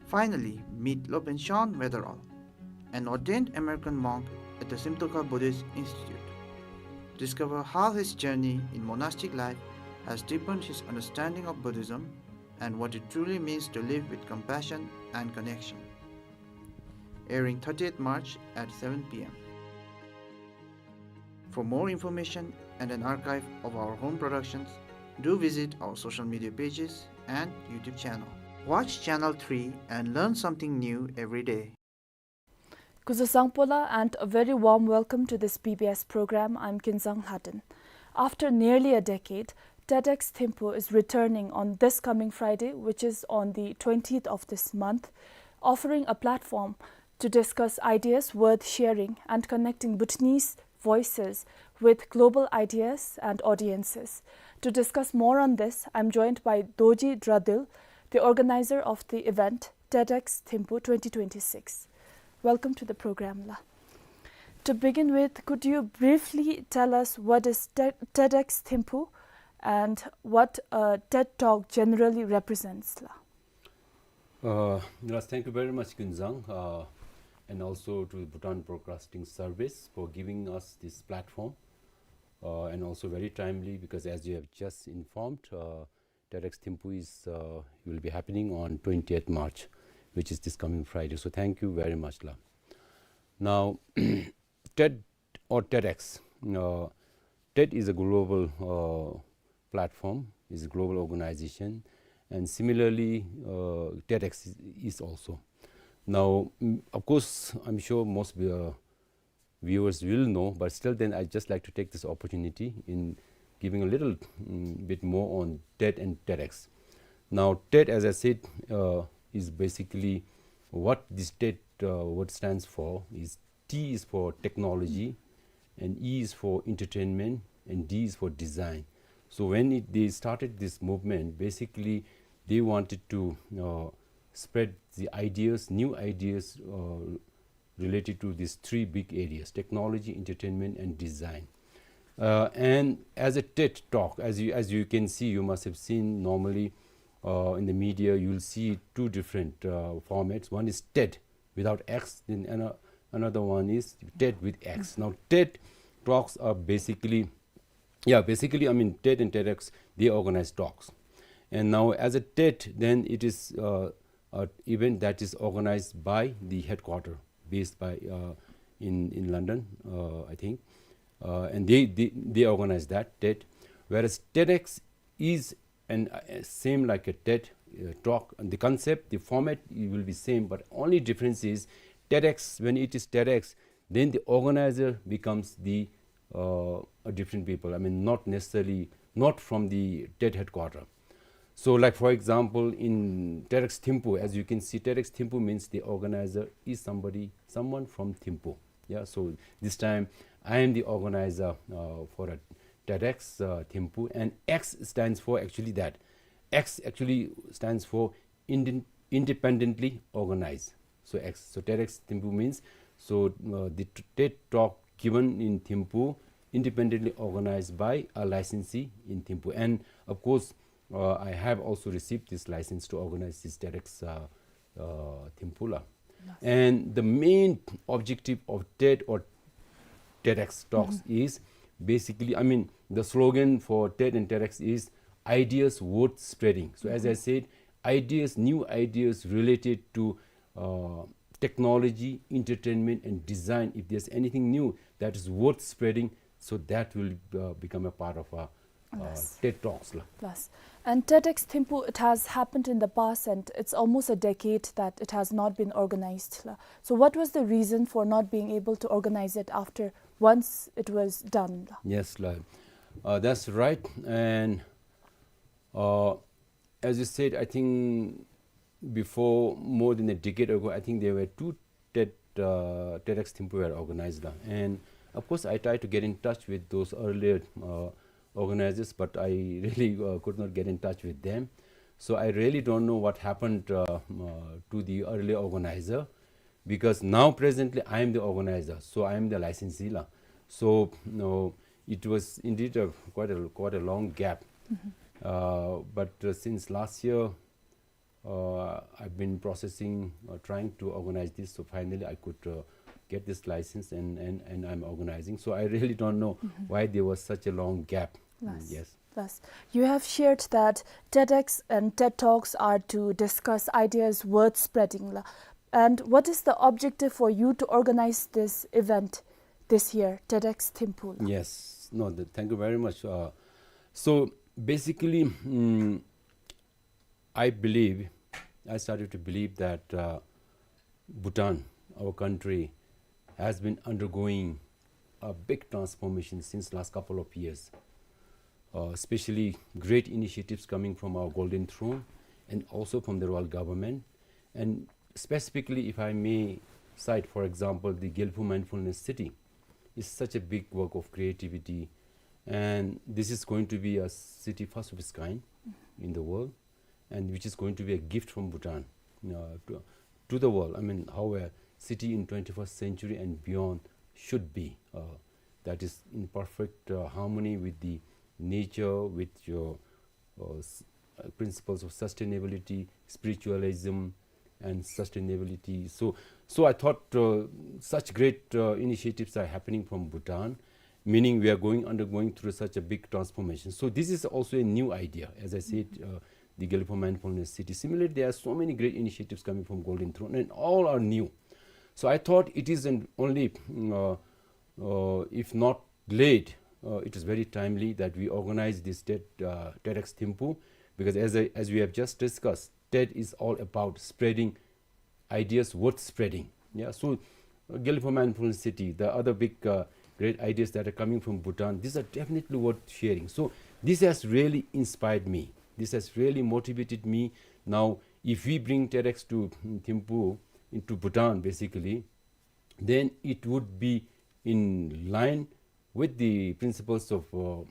Finally, meet Lopen Shan Weatherall, an ordained American monk at the Simtokha Buddhist Institute. Discover how his journey in monastic life has deepened his understanding of Buddhism and what it truly means to live with compassion and connection. airing thirtieth March at seven p m. For more information and an archive of our home productions, do visit our social media pages and YouTube channel. Watch Channel three and learn something new every day. Kuzuzangpola, and a very warm welcome to this B B S program. I'm Kinzang Lhaden. After nearly a decade, TEDx Thimphu is returning on this coming Friday, which is on the twentieth of this month, offering a platform to discuss ideas worth sharing and connecting Bhutanese voices with global ideas and audiences. To discuss more on this, I'm joined by Dorji Dradil, the organizer of the event, TEDx Thimphu twenty twenty-six. Welcome to the program, la. To begin with, could you briefly tell us what is Te-, TEDx Thimphu and what a TED Talk generally represents, la? Uh, yes, thank you very much, Kinzang, uh, and also to Bhutan Broadcasting Service for giving us this platform, uh, and also very timely because, as you have just informed, uh, TEDx Thimphu is, uh, will be happening on twentieth March, which is this coming Friday. So thank you very much, la. Now, TED or TEDx. Uh, TED is a global, uh, platform, is a global organization, and similarly, uh, TEDx is, is also. Now, mm, of course, I'm sure most, uh, viewers will know, but still then I just like to take this opportunity in giving a little, mm, bit more on TED and TEDx. Now, TED, as I said, uh, is basically what this TED, uh, word stands for is T is for technology, and E is for entertainment, and D is for design. So when it, they started this movement, basically they wanted to, uh, spread the ideas, new ideas, uh, related to these three big areas: technology, entertainment, and design. Uh, and as a TED Talk, as you, as you can see, you must have seen normally, uh, in the media, you'll see two different, uh, formats. One is TED without X, then ano-, another one is TED with X. Now, TED Talks are basically, yeah, basically, I mean, TED and TEDx, they organize talks. And now, as a TED, then it is, uh, a event that is organized by the headquarter, based by, uh, in, in London, uh, I think. Uh, and they, they, they organize that TED. Whereas TEDx is an, uh, same like a TED, uh, Talk. And the concept, the format, it will be same, but only difference is TEDx, when it is TEDx, then the organizer becomes the, uh, a different people. I mean, not necessarily, not from the TED headquarter. So, like, for example, in TEDx Thimphu, as you can see, TEDx Thimphu means the organizer is somebody, someone from Thimphu. Yeah, so this time I am the organizer, uh, for a TEDx, uh, Thimphu, and X stands for actually that. X actually stands for inde-, independently organized. So X, so TEDx Thimphu means, so, uh, the t-, TED Talk given in Thimphu, independently organized by a licensee in Thimphu. And of course, uh, I have also received this license to organize this TEDx, uh, uh, Thimphu, la. Yes. And the main objective of TED or TEDx Talks, mm-hmm, is basically, I mean, the slogan for TED and TEDx is ideas worth spreading. So as I, mm-hmm, said, ideas, new ideas related to, uh, technology, entertainment, and design. If there's anything new that is worth spreading, so that will, uh, become a part of our, uh, yes, TED Talks, la. Yes. And TEDx Thimphu, it has happened in the past, and it's almost a decade that it has not been organized, la. So what was the reason for not being able to organize it after, once it was done, la? Yes, la. Uh, that's right. And, uh, as you said, I think before, more than a decade ago, I think there were two TED, uh, TEDx Thimphu were organized, la. And of course, I tried to get in touch with those earlier, uh, organizers, but I really, uh, could not get in touch with them. So I really don't know what happened, uh, uh, to the earlier organizer, because now presently I am the organizer, so I am the licensee, la. So, no, it was indeed a quite a, quite a long gap. Mm-hmm. Uh, but, uh, since last year, uh, I've been processing, uh, trying to organize this. So finally, I could, uh, get this license, and, and, and I'm organizing. So I really don't know, mm-hmm, why there was such a long gap. Mm, yes. Yes. Yes. You have shared that TEDx and TED Talks are to discuss ideas worth spreading, la. And what is the objective for you to organize this event this year, TEDx Thimphu? Yes, no, the, thank you very much. Uh, so basically, mm, I believe, I started to believe that uh, Bhutan, our country, has been undergoing a big transformation since last couple of years, uh, especially great initiatives coming from our Golden Throne and also from the royal government. And specifically, if I may cite, for example, the Gelphu Mindfulness City is such a big work of creativity, and this is going to be a city first of its kind in the world, and which is going to be a gift from Bhutan uh, to, to the world. I mean, how a city in twenty-first century and beyond should be. Uh, that is in perfect uh, harmony with the nature, with your uh, s- uh, principles of sustainability, spiritualism, and sustainability. So, so I thought uh, such great uh, initiatives are happening from Bhutan, meaning we are going undergoing through such a big transformation. So this is also a new idea, as I said, uh, the Gelphu Mindfulness City. Similarly, there are so many great initiatives coming from Golden Throne, and all are new. So I thought it is an only, mm, uh, uh, if not late, uh, it is very timely that we organize this TED, uh, TEDx Thimphu, because as I, as we have just discussed, TED is all about spreading ideas worth spreading. Yeah, so uh, Gelphu Mindfulness City, the other big uh, great ideas that are coming from Bhutan, these are definitely worth sharing. So this has really inspired me. This has really motivated me. Now, if we bring TEDx to mm, Thimphu, into Bhutan, basically, then it would be in line with the principles of uh,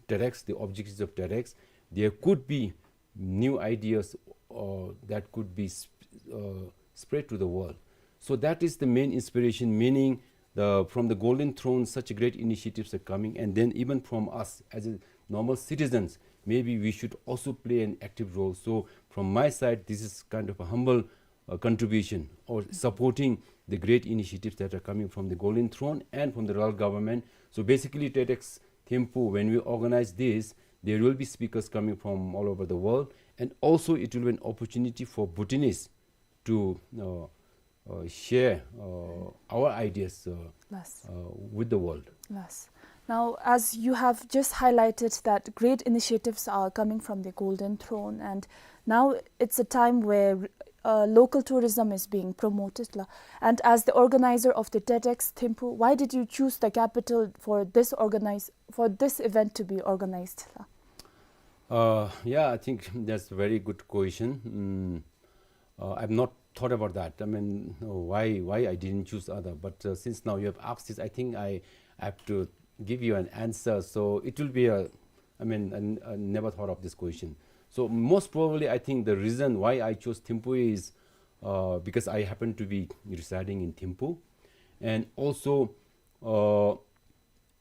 TEDx, the objectives of TEDx. There could be new ideas uh, that could be sp- uh, spread to the world. So that is the main inspiration, meaning the, from the Golden Throne, such great initiatives are coming, and then even from us as a normal citizens, maybe we should also play an active role. So from my side, this is kind of a humble uh, contribution or supporting the great initiatives that are coming from the Golden Throne and from the royal government. So basically, TEDx Thimphu, when we organize this, there will be speakers coming from all over the world, and also it will be an opportunity for Bhutanese to uh, uh, share uh, our ideas uh, Yes. uh, with the world. Yes. Now, as you have just highlighted that great initiatives are coming from the Golden Throne, and now it's a time where uh, local tourism is being promoted. La. And as the organizer of the TEDx Thimphu, why did you choose the capital for this organize for this event to be organized? La? Uh, yeah, I think that's a very good question. Mm, uh, I've not thought about that. I mean, uh, why why I didn't choose other? But uh, since now you have asked this, I think I, I have to give you an answer. So it will be a, I mean, I, I never thought of this question. So most probably, I think the reason why I chose Thimphu is uh, because I happen to be residing in Thimphu, and also uh,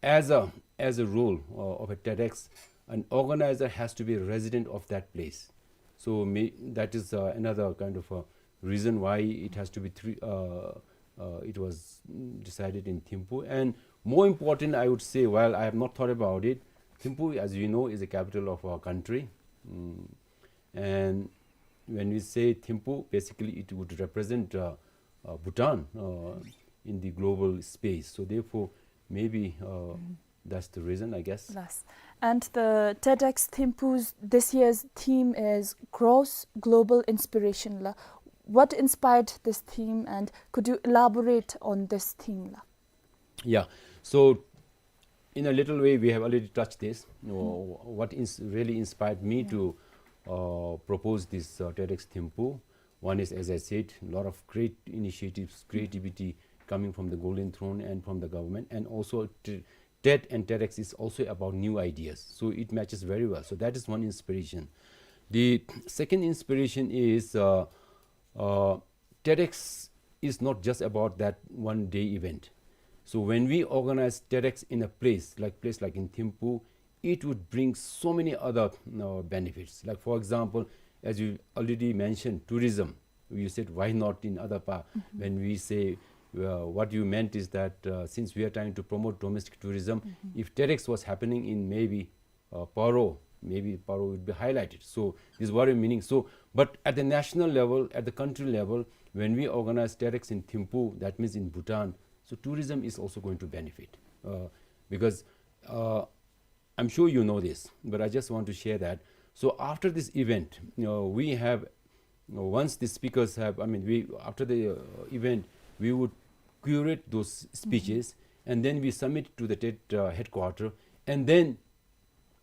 as a as a rule uh, of a TEDx, an organizer has to be a resident of that place. So may, that is uh, another kind of a reason why it has to be three. Uh, uh, it was decided in Thimphu, and more important, I would say, while I have not thought about it, Thimphu, as you know, is the capital of our country, mm. And when we say Thimphu, basically it would represent uh, uh, Bhutan uh, in the global space. So therefore, maybe uh, that's the reason, I guess. Yes. And the TEDx Thimphu's this year's theme is Cross Global Inspiration. La. What inspired this theme, and could you elaborate on this theme? La? Yeah. So in a little way, we have already touched this. You know, what ins- really inspired me to uh, propose this uh, TEDx Thimphu? One is, as I said, a lot of great initiatives, creativity coming from the Golden Throne and from the government, and also t- TED and TEDx is also about new ideas. So it matches very well. So that is one inspiration. The second inspiration is uh, uh, TEDx is not just about that one day event. So when we organize TEDx in a place like place like in Thimphu, it would bring so many other uh, benefits. Like for example, as you already mentioned, tourism. You said why not in other part? When we say uh, what you meant is that uh, since we are trying to promote domestic tourism, if TEDx was happening in maybe uh, Paro, maybe Paro would be highlighted. So this is what I'm meaning. So, but at the national level, at the country level, when we organize TEDx in Thimphu, that means in Bhutan, so tourism is also going to benefit. Uh, because uh, I'm sure you know this, but I just want to share that. So after this event, you know, we have, you know, once the speakers have, I mean, we after the uh, event, we would curate those speeches, and then we submit to the TED uh, headquarter, and then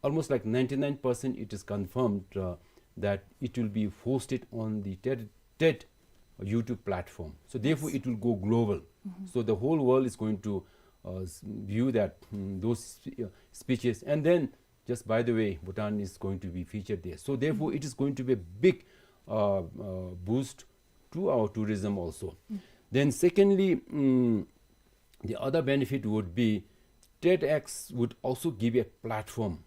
almost like ninety-nine percent it is confirmed uh, that it will be hosted on the TED, TED YouTube platform. So therefore, it will go global. So the whole world is going to uh, s- view that mm, those spe- uh, speeches. And then, just by the way, Bhutan is going to be featured there. So therefore, it is going to be a big uh, uh, boost to our tourism also. Then secondly, mm, the other benefit would be TEDx would also give a platform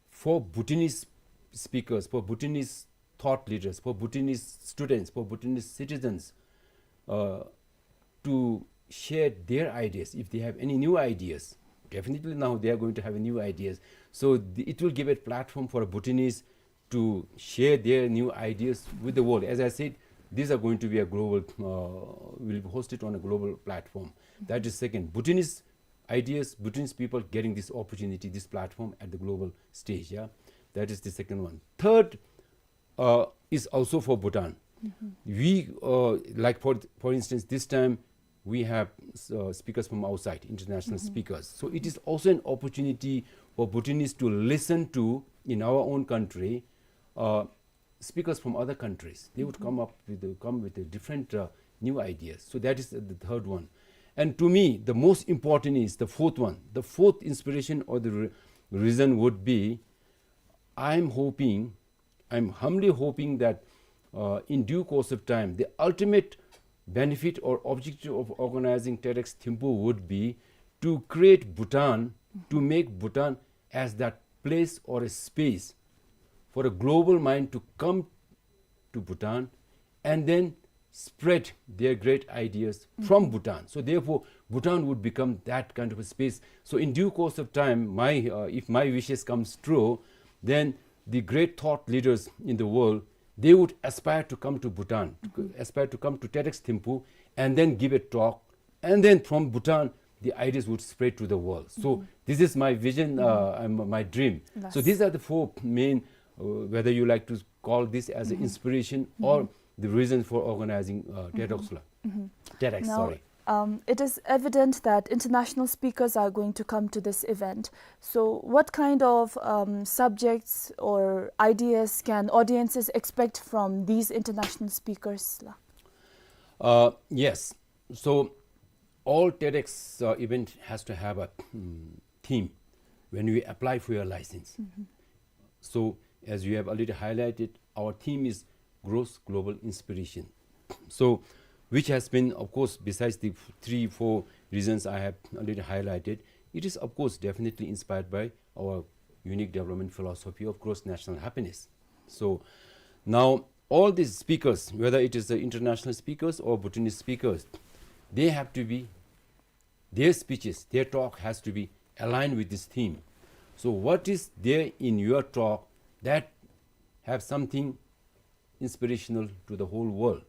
for Bhutanese speakers, for Bhutanese thought leaders, for Bhutanese students, for Bhutanese citizens uh, to share their ideas. If they have any new ideas, definitely now they are going to have new ideas. So the, it will give a platform for Bhutanese to share their new ideas with the world. As I said, these are going to be a global, uh, will be hosted on a global platform. That is second. Bhutanese ideas, Bhutanese people getting this opportunity, this platform at the global stage. Yeah, that is the second one. Third uh, is also for Bhutan. We, uh, like for for instance, this time we have uh, speakers from outside, international speakers. So it is also an opportunity for Bhutanese to listen to in our own country uh, speakers from other countries. They would come up with the, come with the different uh, new ideas. So that is the third one. And to me, the most important is the fourth one. The fourth inspiration or the re- reason would be, I'm hoping, I'm humbly hoping that uh, in due course of time, the ultimate benefit or objective of organizing TEDx Thimphu would be to create Bhutan, to make Bhutan as that place or a space for a global mind to come to Bhutan and then spread their great ideas from Bhutan. So therefore, Bhutan would become that kind of a space. So in due course of time, my uh, if my wishes comes true, then the great thought leaders in the world, they would aspire to come to Bhutan, to aspire to come to TEDx Thimphu, and then give a talk, and then from Bhutan, the ideas would spread to the world. So this is my vision, uh, and my dream. So these are the four main, uh, whether you like to call this as an inspiration or the reason for organizing uh, TEDx. La. TEDx, Now, sorry. Um, it is evident that international speakers are going to come to this event. So, what kind of um, subjects or ideas can audiences expect from these international speakers? La? Uh, yes. So, all TEDx uh, event has to have a mm, theme when we apply for your license. So, as you have already highlighted, our theme is Gross Global Inspiration. So, which has been, of course, besides the f- three, four reasons I have already highlighted, it is, of course, definitely inspired by our unique development philosophy of gross national happiness. So, now all these speakers, whether it is the international speakers or Bhutanese speakers, they have to be their speeches, their talk has to be aligned with this theme. So what is there in your talk that have something inspirational to the whole world?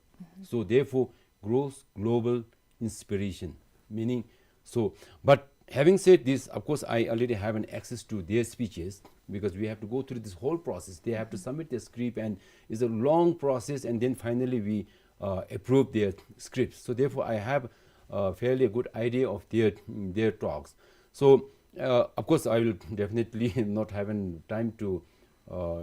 So therefore, gross global inspiration. Meaning, so, but having said this, of course, I already have an access to their speeches because we have to go through this whole process. They have to submit their script, and it's a long process, and then finally we uh, approve their scripts. So therefore, I have uh, fairly a good idea of their their talks. So uh, of course, I will definitely not have an time to uh,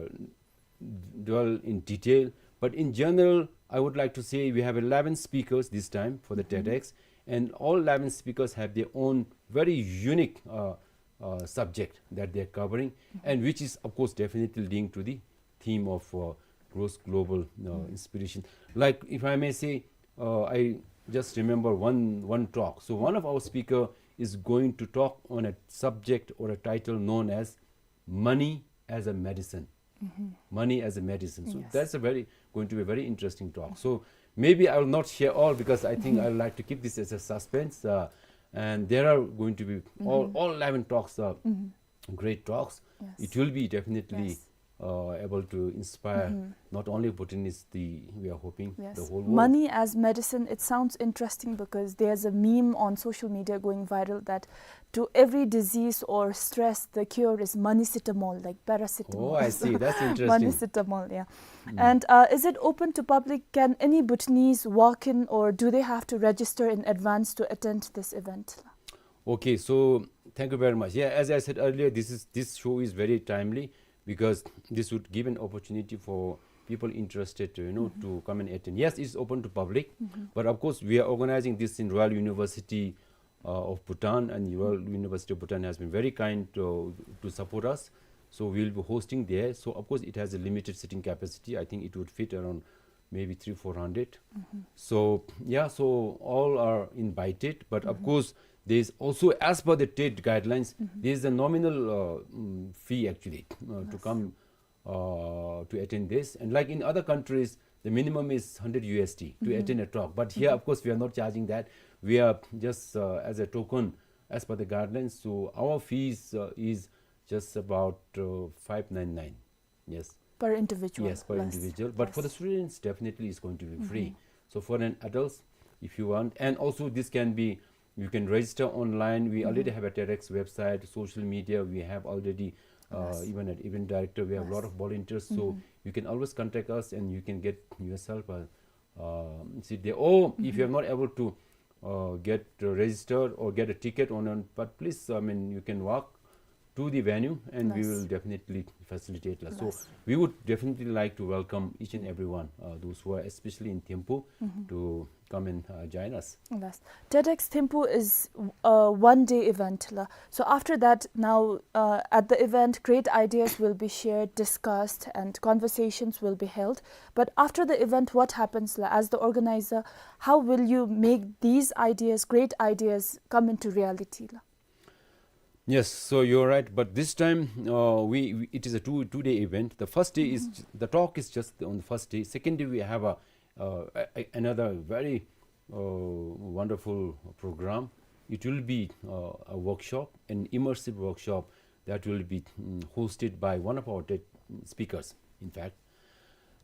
dwell in detail. But in general, I would like to say we have eleven speakers this time for the TEDx, and all eleven speakers have their own very unique uh, uh, subject that they are covering, and which is, of course, definitely linked to the theme of uh, gross global uh, inspiration. Like, if I may say, uh, I just remember one, one talk. So one of our speaker is going to talk on a subject or a title known as Money as a Medicine. Money as a Medicine. So Yes. That's a very, going to be a very interesting talk. So maybe I will not share all because I think I would like to keep this as a suspense. Uh, and there are going to be all, all eleven talks are great talks. Yes. It will be definitely Yes. uh, able to inspire not only Bhutanese, the, we are hoping the Yes. whole world. Money as medicine, it sounds interesting because there's a meme on social media going viral that to every disease or stress, the cure is moneycetamol, like paracetamol. Oh, I see. That's interesting. Moneycetamol, yeah. And uh, is it open to public? Can any Bhutanese walk in, or do they have to register in advance to attend this event? Okay, so thank you very much. Yeah, as I said earlier, this is, this show is very timely because this would give an opportunity for people interested to, you know, to come and attend. Yes, it's open to public, but of course we are organizing this in Royal University uh, of Bhutan, and Royal University of Bhutan has been very kind to, to support us. So we will be hosting there. So of course it has a limited seating capacity. I think it would fit around maybe three, four hundred. So, yeah, so all are invited, but of course, there is also, as per the TED guidelines, there is a nominal uh, mm, fee actually uh, to come uh, to attend this. And like in other countries, the minimum is hundred U S D to attend a talk. But here, of course, we are not charging that. We are just uh, as a token, as per the guidelines. So our fees uh, is just about uh, five nine nine. Yes. Per individual. Yes, per Yes. individual. But for the Yes. students, definitely it's going to be free. So for an adults, if you want, and also this can be, you can register online. We already have a TEDx website, social media. We have already, uh, Yes. even at event director, we have a lot Yes. of volunteers. So you can always contact us and you can get yourself a uh, seat there. Or if you are not able to uh, get uh, registered or get a ticket on, on, but please, I mean, you can walk to the venue and we Yes. will definitely facilitate la. So Yes. we would definitely like to welcome each and everyone, uh, those who are especially in Thimphu, to come and uh, join us. Yes. TEDx Thimphu is a one day event la. So after that, now uh, at the event, great ideas will be shared, discussed, and conversations will be held. But after the event, what happens la? As the organizer, how will you make these ideas, great ideas, come into reality la? Yes, so you're right. But this time, uh, we, we it is a two two day event. The first day is the talk is just on the first day. Second day we have a, uh, a, a another very uh, wonderful program. It will be uh, a workshop, an immersive workshop that will be mm, hosted by one of our TED speakers, in fact.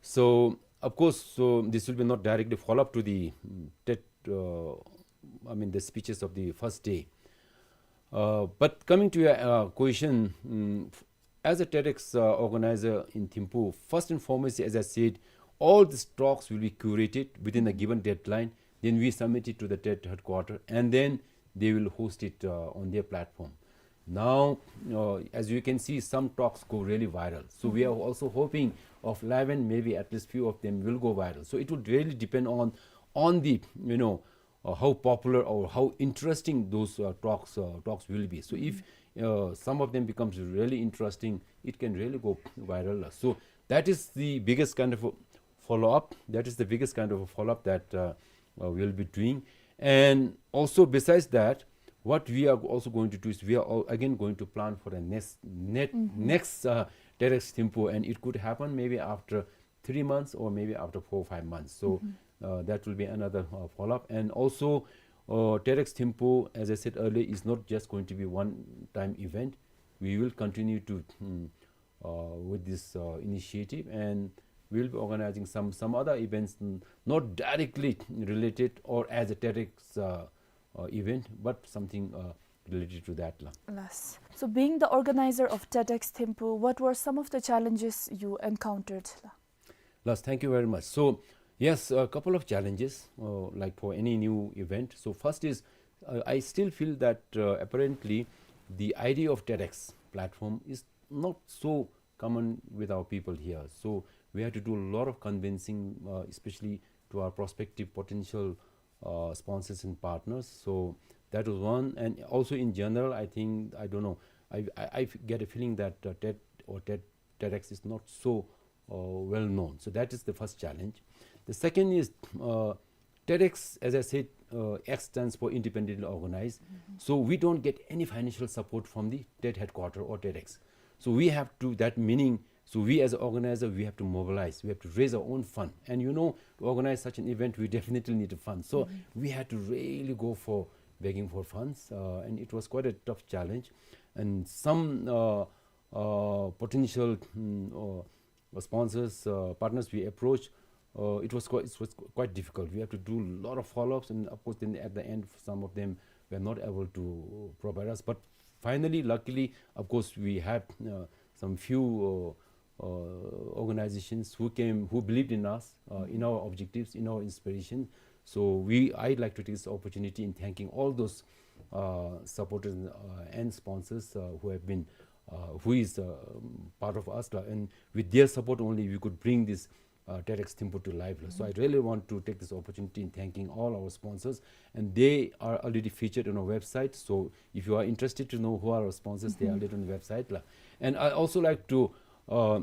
So of course, so this will be not directly follow up to the mm, TED, uh, I mean the speeches of the first day. Uh, but coming to your uh, question, mm, f- as a TEDx uh, organizer in Thimphu, first and foremost, as I said, all these talks will be curated within a given deadline. Then we submit it to the TED headquarter, and then they will host it uh, on their platform. Now, uh, as you can see, some talks go really viral. So we are also hoping of eleven, maybe at least few of them will go viral. So it would really depend on on the you know uh, how popular or how interesting those uh, talks uh, talks will be. So if uh, some of them becomes really interesting, it can really go viral. So that is the biggest kind of a follow up. That is the biggest kind of a follow up that uh, uh, we'll be doing. And also besides that, what we are also going to do is we are all again going to plan for the next net, next uh, TEDx Thimphu, and it could happen maybe after three months or maybe after four or five months. So uh, that will be another uh, follow up. And also, uh, TEDx Thimphu, as I said earlier, is not just going to be one time event. We will continue to mm, uh, with this uh, initiative, and we will be organizing some some other events, n- not directly related or as a TEDx uh, uh, event, but something uh, related to that la. Yes. So, being the organizer of TEDx Thimphu, what were some of the challenges you encountered la? Last, thank you very much. So, yes, a couple of challenges, uh, like for any new event. So, first is, uh, I still feel that uh, apparently the idea of TEDx platform is not so common with our people here. So, we have to do a lot of convincing, uh, especially to our prospective potential uh, sponsors and partners. So, that was one. And also in general, I think, I don't know, I, I, I get a feeling that uh, TED or TED TEDx is not so uh, well known. So that is the first challenge. The second is uh, TEDx, as I said, uh, X stands for independently organized. So we don't get any financial support from the TED headquarter or TEDx. So we have to, that meaning, so we as an organizer, we have to mobilize, we have to raise our own fund. And you know, to organize such an event, we definitely need a fund. So we had to really go for begging for funds, uh, and it was quite a tough challenge. And some uh, uh, potential, mm, uh, sponsors, uh, partners we approached, uh, it was quite, it was quite difficult. We have to do a lot of follow-ups, and of course, then at the end, some of them were not able to provide us. But finally, luckily, of course, we had, uh, some few, uh, uh, organizations who came, who believed in us, uh, in our objectives, in our inspiration. So we, I'd like to take this opportunity in thanking all those, uh, supporters, uh, and sponsors, uh, who have been, uh, who is, uh, um, part of us, uh, and with their support only we could bring this, uh, TEDx Thimphu to life. So I really want to take this opportunity in thanking all our sponsors, and they are already featured on our website. So if you are interested to know who are our sponsors, they are already on the website, la. And I also like to, uh,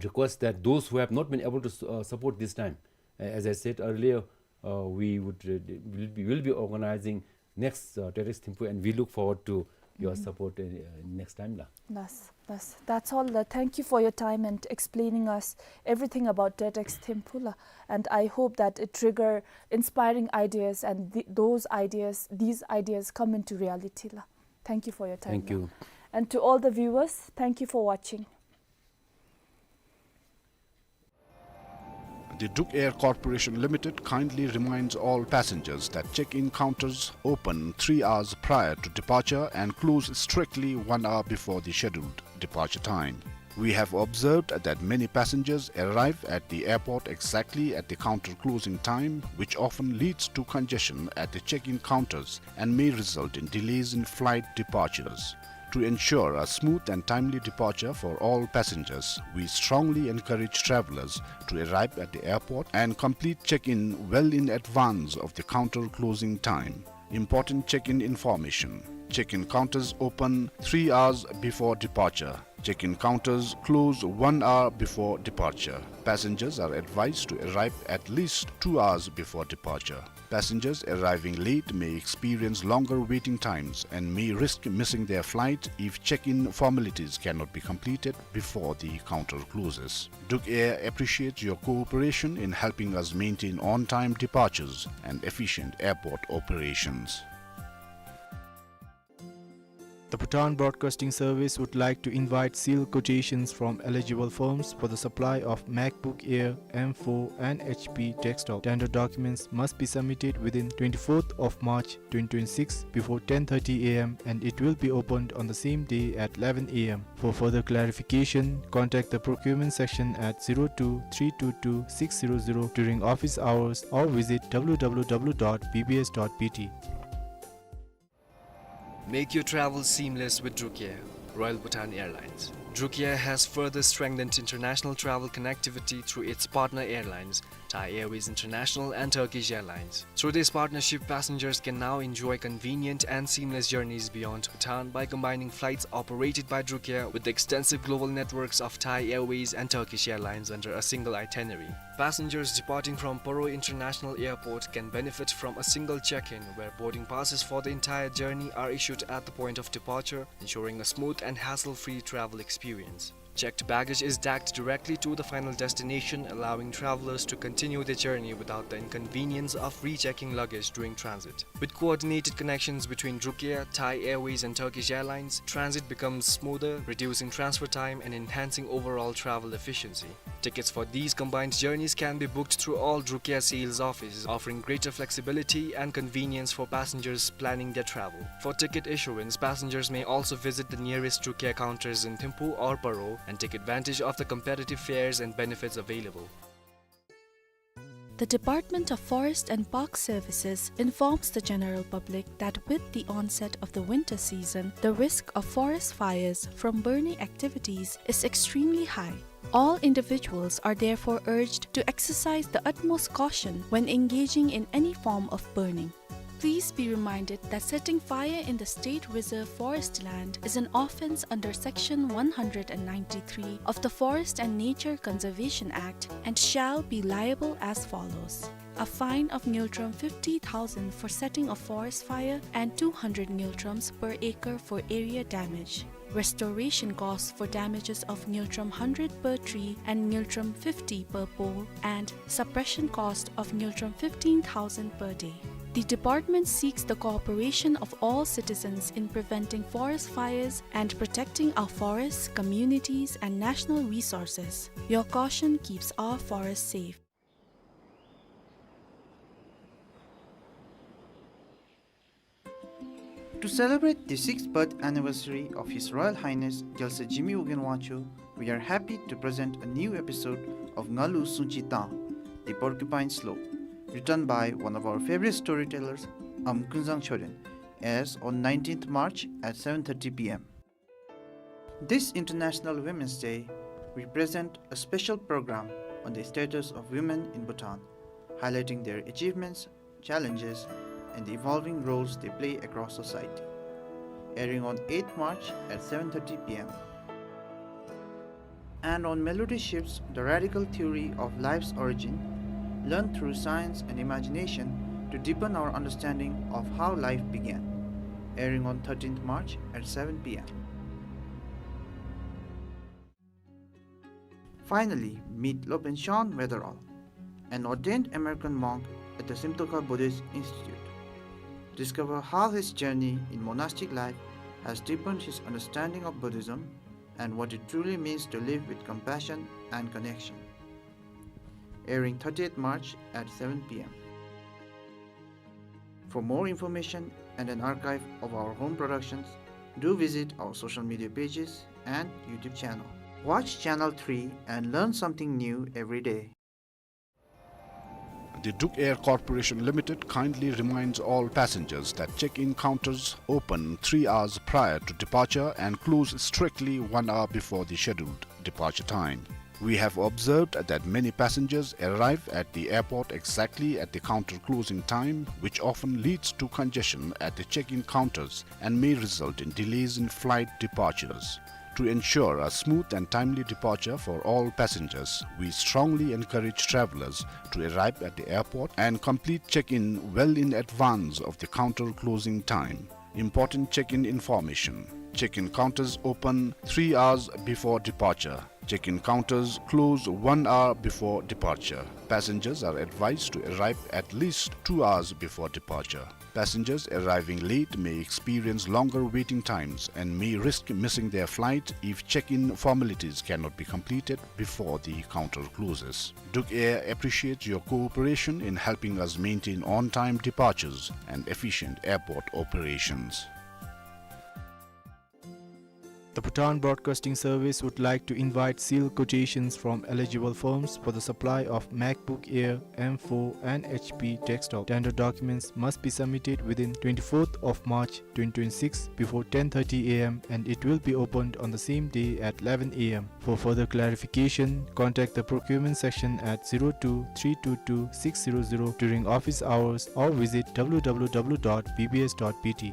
request that those who have not been able to s-, uh, support this time, a-, as I said earlier, uh, we would, uh, d-, will be, will be organizing next, uh, TEDx Thimphu, and we look forward to your support, uh, uh, next time, la. That's, that's, that's all, la. Thank you for your time and explaining us everything about TEDx Thimphu, la. And I hope that it trigger inspiring ideas, and th-, those ideas, these ideas come into reality, la. Thank you for your time, la. Thank you. And to all the viewers, thank you for watching. The Druk Air Corporation Limited kindly reminds all passengers that check-in counters open three hours prior to departure and close strictly one hour before the scheduled departure time. We have observed that many passengers arrive at the airport exactly at the counter closing time, which often leads to congestion at the check-in counters and may result in delays in flight departures. To ensure a smooth and timely departure for all passengers, we strongly encourage travelers to arrive at the airport and complete check-in well in advance of the counter closing time. Important check-in information. Check-in counters open three hours before departure. Check-in counters close one hour before departure. Passengers are advised to arrive at least two hours before departure. Passengers arriving late may experience longer waiting times and may risk missing their flight if check-in formalities cannot be completed before the counter closes. Druk Air appreciates your cooperation in helping us maintain on-time departures and efficient airport operations. The Bhutan Broadcasting Service would like to invite sealed quotations from eligible firms for the supply of MacBook Air M four and H P desktop. Tender documents must be submitted within twenty-fourth of March twenty twenty-six before ten thirty A M, and it will be opened on the same day at eleven A M. For further clarification, contact the procurement section at zero two three two two six zero zero during office hours or visit W W W dot B B S dot B T. Make your travel seamless with Druk Air, Royal Bhutan Airlines. Druk Air has further strengthened international travel connectivity through its partner airlines, Thai Airways International and Turkish Airlines. Through this partnership, passengers can now enjoy convenient and seamless journeys beyond Bhutan by combining flights operated by Druk Air with the extensive global networks of Thai Airways and Turkish Airlines under a single itinerary. Passengers departing from Paro International Airport can benefit from a single check-in, where boarding passes for the entire journey are issued at the point of departure, ensuring a smooth and hassle-free travel experience. Checked baggage is tagged directly to the final destination, allowing travelers to continue their journey without the inconvenience of rechecking luggage during transit. With coordinated connections between Druk Air, Thai Airways and Turkish Airlines, transit becomes smoother, reducing transfer time and enhancing overall travel efficiency. Tickets for these combined journeys can be booked through all Druk Air sales offices, offering greater flexibility and convenience for passengers planning their travel. For ticket issuance, passengers may also visit the nearest Druk Air counters in Thimphu or Paro and take advantage of the competitive fares and benefits available. The Department of Forest and Park Services informs the general public that with the onset of the winter season, the risk of forest fires from burning activities is extremely high. All individuals are therefore urged to exercise the utmost caution when engaging in any form of burning. Please be reminded that setting fire in the state reserve forest land is an offense under Section one hundred and ninety-three of the Forest and Nature Conservation Act and shall be liable as follows: a fine of ngultrum fifty thousand for setting a forest fire and two hundred ngultrums per acre for area damage. Restoration costs for damages of ngultrum hundred per tree and ngultrum fifty per pole, and suppression cost of ngultrum fifteen thousand per day. The department seeks the cooperation of all citizens in preventing forest fires and protecting our forests, communities, and national resources. Your caution keeps our forests safe. To celebrate the sixth birth anniversary of His Royal Highness Gyalse Jigme Wogyen Wangchuck, we are happy to present a new episode of Ngaluf Sungchi Tang, The Porcupine Slope, written by one of our favorite storytellers, A'am Kunzang Choden, airs on nineteenth March at seven thirty P M. This International Women's Day, we present a special program on the status of women in Bhutan, highlighting their achievements, challenges, and the evolving roles they play across society. Airing on eighth March at seven thirty P M. And on Melody Ships, the radical theory of life's origin, learned through science and imagination to deepen our understanding of how life began. Airing on thirteenth March at seven P M. Finally, meet Lopen Shan Wederaal, an ordained American monk at the Simtokha Buddhist Institute. Discover how his journey in monastic life has deepened his understanding of Buddhism and what it truly means to live with compassion and connection. Airing thirtieth March at seven P M. For more information and an archive of our home productions, do visit our social media pages and YouTube channel. Watch Channel three and learn something new every day. The Druk Air Corporation Limited kindly reminds all passengers that check-in counters open three hours prior to departure and close strictly one hour before the scheduled departure time. We have observed that many passengers arrive at the airport exactly at the counter closing time, which often leads to congestion at the check-in counters and may result in delays in flight departures. To ensure a smooth and timely departure for all passengers, we strongly encourage travelers to arrive at the airport and complete check-in well in advance of the counter closing time. Important check-in information. Check-in counters open three hours before departure. Check-in counters close one hour before departure. Passengers are advised to arrive at least two hours before departure. Passengers arriving late may experience longer waiting times and may risk missing their flight if check-in formalities cannot be completed before the counter closes. Druk Air appreciates your cooperation in helping us maintain on-time departures and efficient airport operations. The Bhutan Broadcasting Service would like to invite sealed quotations from eligible firms for the supply of MacBook Air M four and H P desktop. Tender documents must be submitted within twenty-fourth of March twenty twenty-six before ten thirty A M and it will be opened on the same day at eleven A M. For further clarification, contact the procurement section at zero two three two two six zero zero during office hours or visit W W W dot B B S dot B T.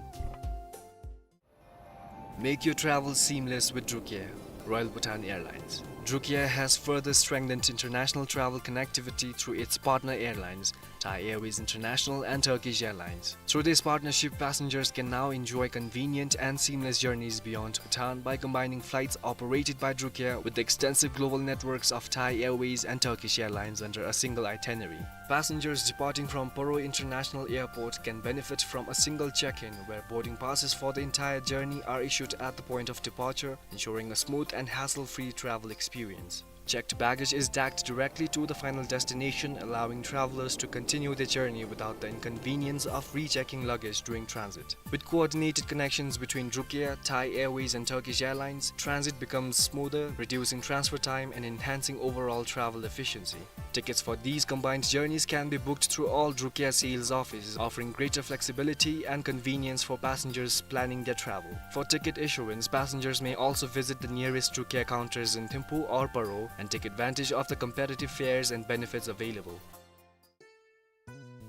Make your travel seamless with Druk Air, Royal Bhutan Airlines. Druk Air has further strengthened international travel connectivity through its partner airlines, Thai Airways International and Turkish Airlines. Through this partnership, passengers can now enjoy convenient and seamless journeys beyond Bhutan by combining flights operated by Druk Air with the extensive global networks of Thai Airways and Turkish Airlines under a single itinerary. Passengers departing from Paro International Airport can benefit from a single check-in, where boarding passes for the entire journey are issued at the point of departure, ensuring a smooth and hassle-free travel experience. Checked baggage is tagged directly to the final destination, allowing travelers to continue their journey without the inconvenience of rechecking luggage during transit. With coordinated connections between Druk Air, Thai Airways, and Turkish Airlines, transit becomes smoother, reducing transfer time and enhancing overall travel efficiency. Tickets for these combined journeys can be booked through all Druk Air sales offices, offering greater flexibility and convenience for passengers planning their travel. For ticket issuance, passengers may also visit the nearest Druk Air counters in Thimphu or Paro and take advantage of the competitive fares and benefits available.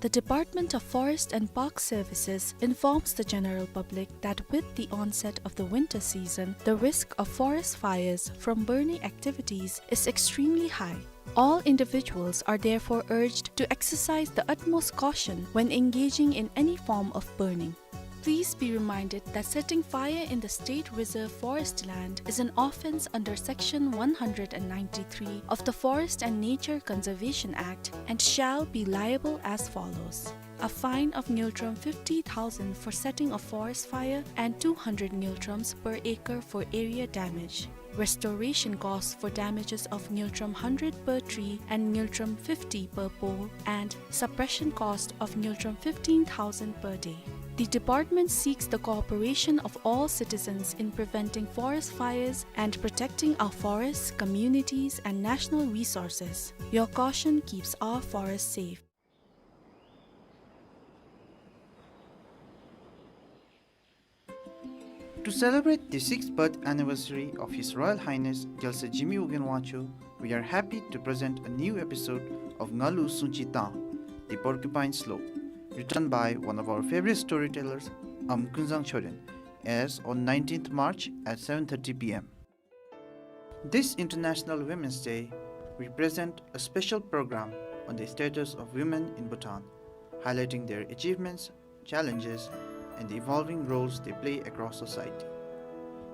The Department of Forest and Park Services informs the general public that with the onset of the winter season, the risk of forest fires from burning activities is extremely high. All individuals are therefore urged to exercise the utmost caution when engaging in any form of burning. Please be reminded that setting fire in the State Reserve Forest land is an offence under Section one hundred and ninety-three of the Forest and Nature Conservation Act and shall be liable as follows. a fine of ngultrum fifty thousand for setting a forest fire and two hundred ngultrums per acre for area damage. Restoration cost for damages of ngultrum hundred per tree and ngultrum fifty per pole, and suppression cost of ngultrum fifteen thousand per day. The department seeks the cooperation of all citizens in preventing forest fires and protecting our forests, communities, and national resources. Your caution keeps our forests safe. To celebrate the sixth birth anniversary of His Royal Highness Gyaltsuen Jigme Ugyen Wangchuck, we are happy to present a new episode of Ngalu Sungchi Tang, The Porcupine Slope, written by one of our favorite storytellers, Am Kunzang Choden, airs on nineteenth March at seven thirty P M. This International Women's Day, we present a special program on the status of women in Bhutan, highlighting their achievements, challenges, and the evolving roles they play across society.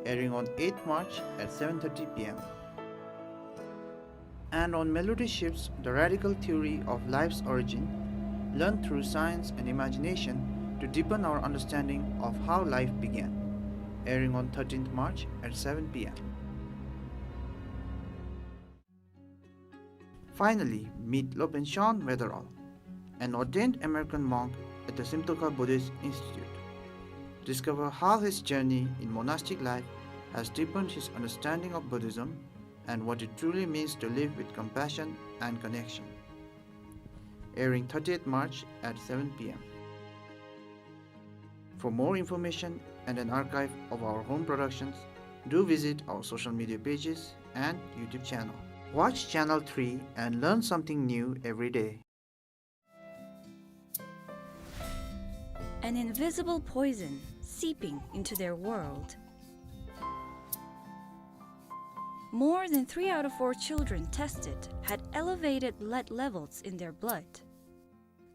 Airing on eighth March at seven thirty P M. And on Melody Shifts, the radical theory of life's origin, learned through science and imagination to deepen our understanding of how life began. Airing on thirteenth March at seven P M. Finally, meet Lopen Shan Weatherall, an ordained American monk at the Simtokha Buddhist Institute. Discover how his journey in monastic life has deepened his understanding of Buddhism and what it truly means to live with compassion and connection. Airing thirtieth March at seven P M. For more information and an archive of our home productions, do visit our social media pages and YouTube channel. Watch Channel three and learn something new every day. An invisible poison seeping into their world. More than three out of four children tested had elevated lead levels in their blood.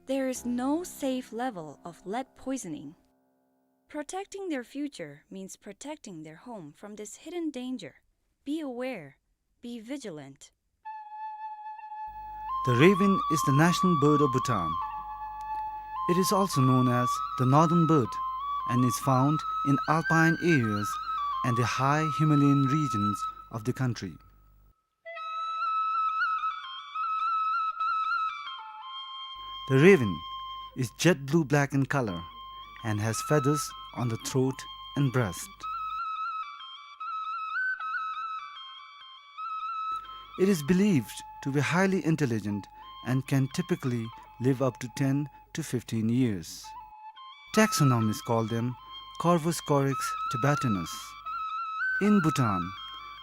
There is no safe level of lead poisoning. Protecting their future means protecting their home from this hidden danger. Be aware. Be vigilant. The raven is the national bird of Bhutan. It is also known as the northern bird and is found in alpine areas and the high Himalayan regions of the country. The raven is jet blue-black in color and has feathers on the throat and breast. It is believed to be highly intelligent and can typically live up to ten to fifteen years. Taxonomists call them Corvus corax tibetanus. In Bhutan,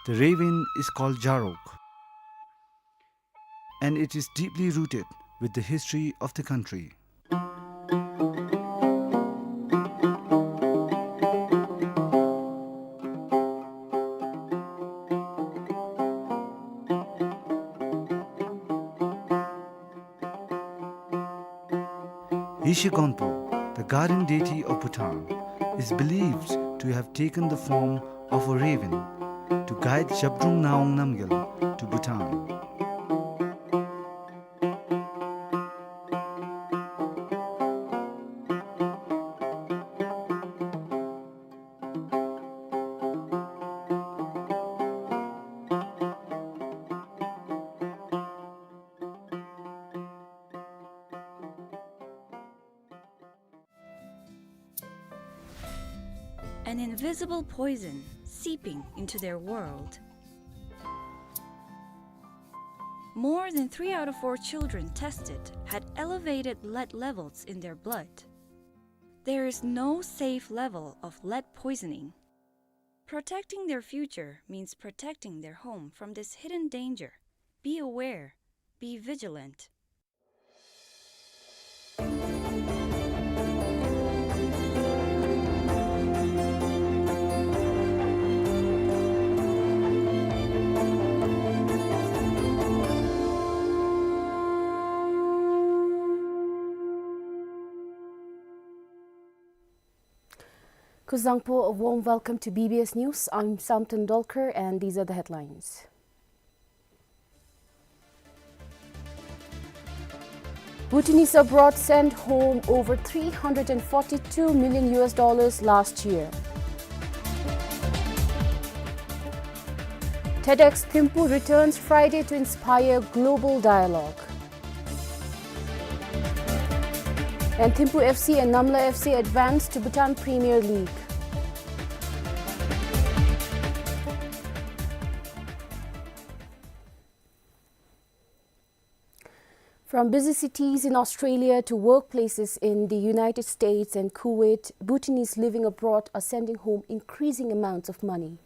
the raven is called Jarok, and it is deeply rooted with the history of the country. Yeshe Gonpo, the guardian deity of Bhutan, is believed to have taken the form of a raven to guide Zhabdrung Ngawang Namgyal to Bhutan. An invisible poison seeping into their world. More than three out of four children tested had elevated lead levels in their blood. There is no safe level of lead poisoning. Protecting their future means protecting their home from this hidden danger. Be aware. Be vigilant. Kuzuzangpo, a warm welcome to B B S News. I'm Samten Dolkar, and these are the headlines. Bhutanese abroad sent home over three hundred and forty-two million U S dollars last year. TEDx Thimphu returns Friday to inspire global dialogue. And Thimphu F C and Namla F C advance to Bhutan Premier League. From busy cities in Australia to workplaces in the United States and Kuwait, Bhutanese living abroad are sending home increasing amounts of money.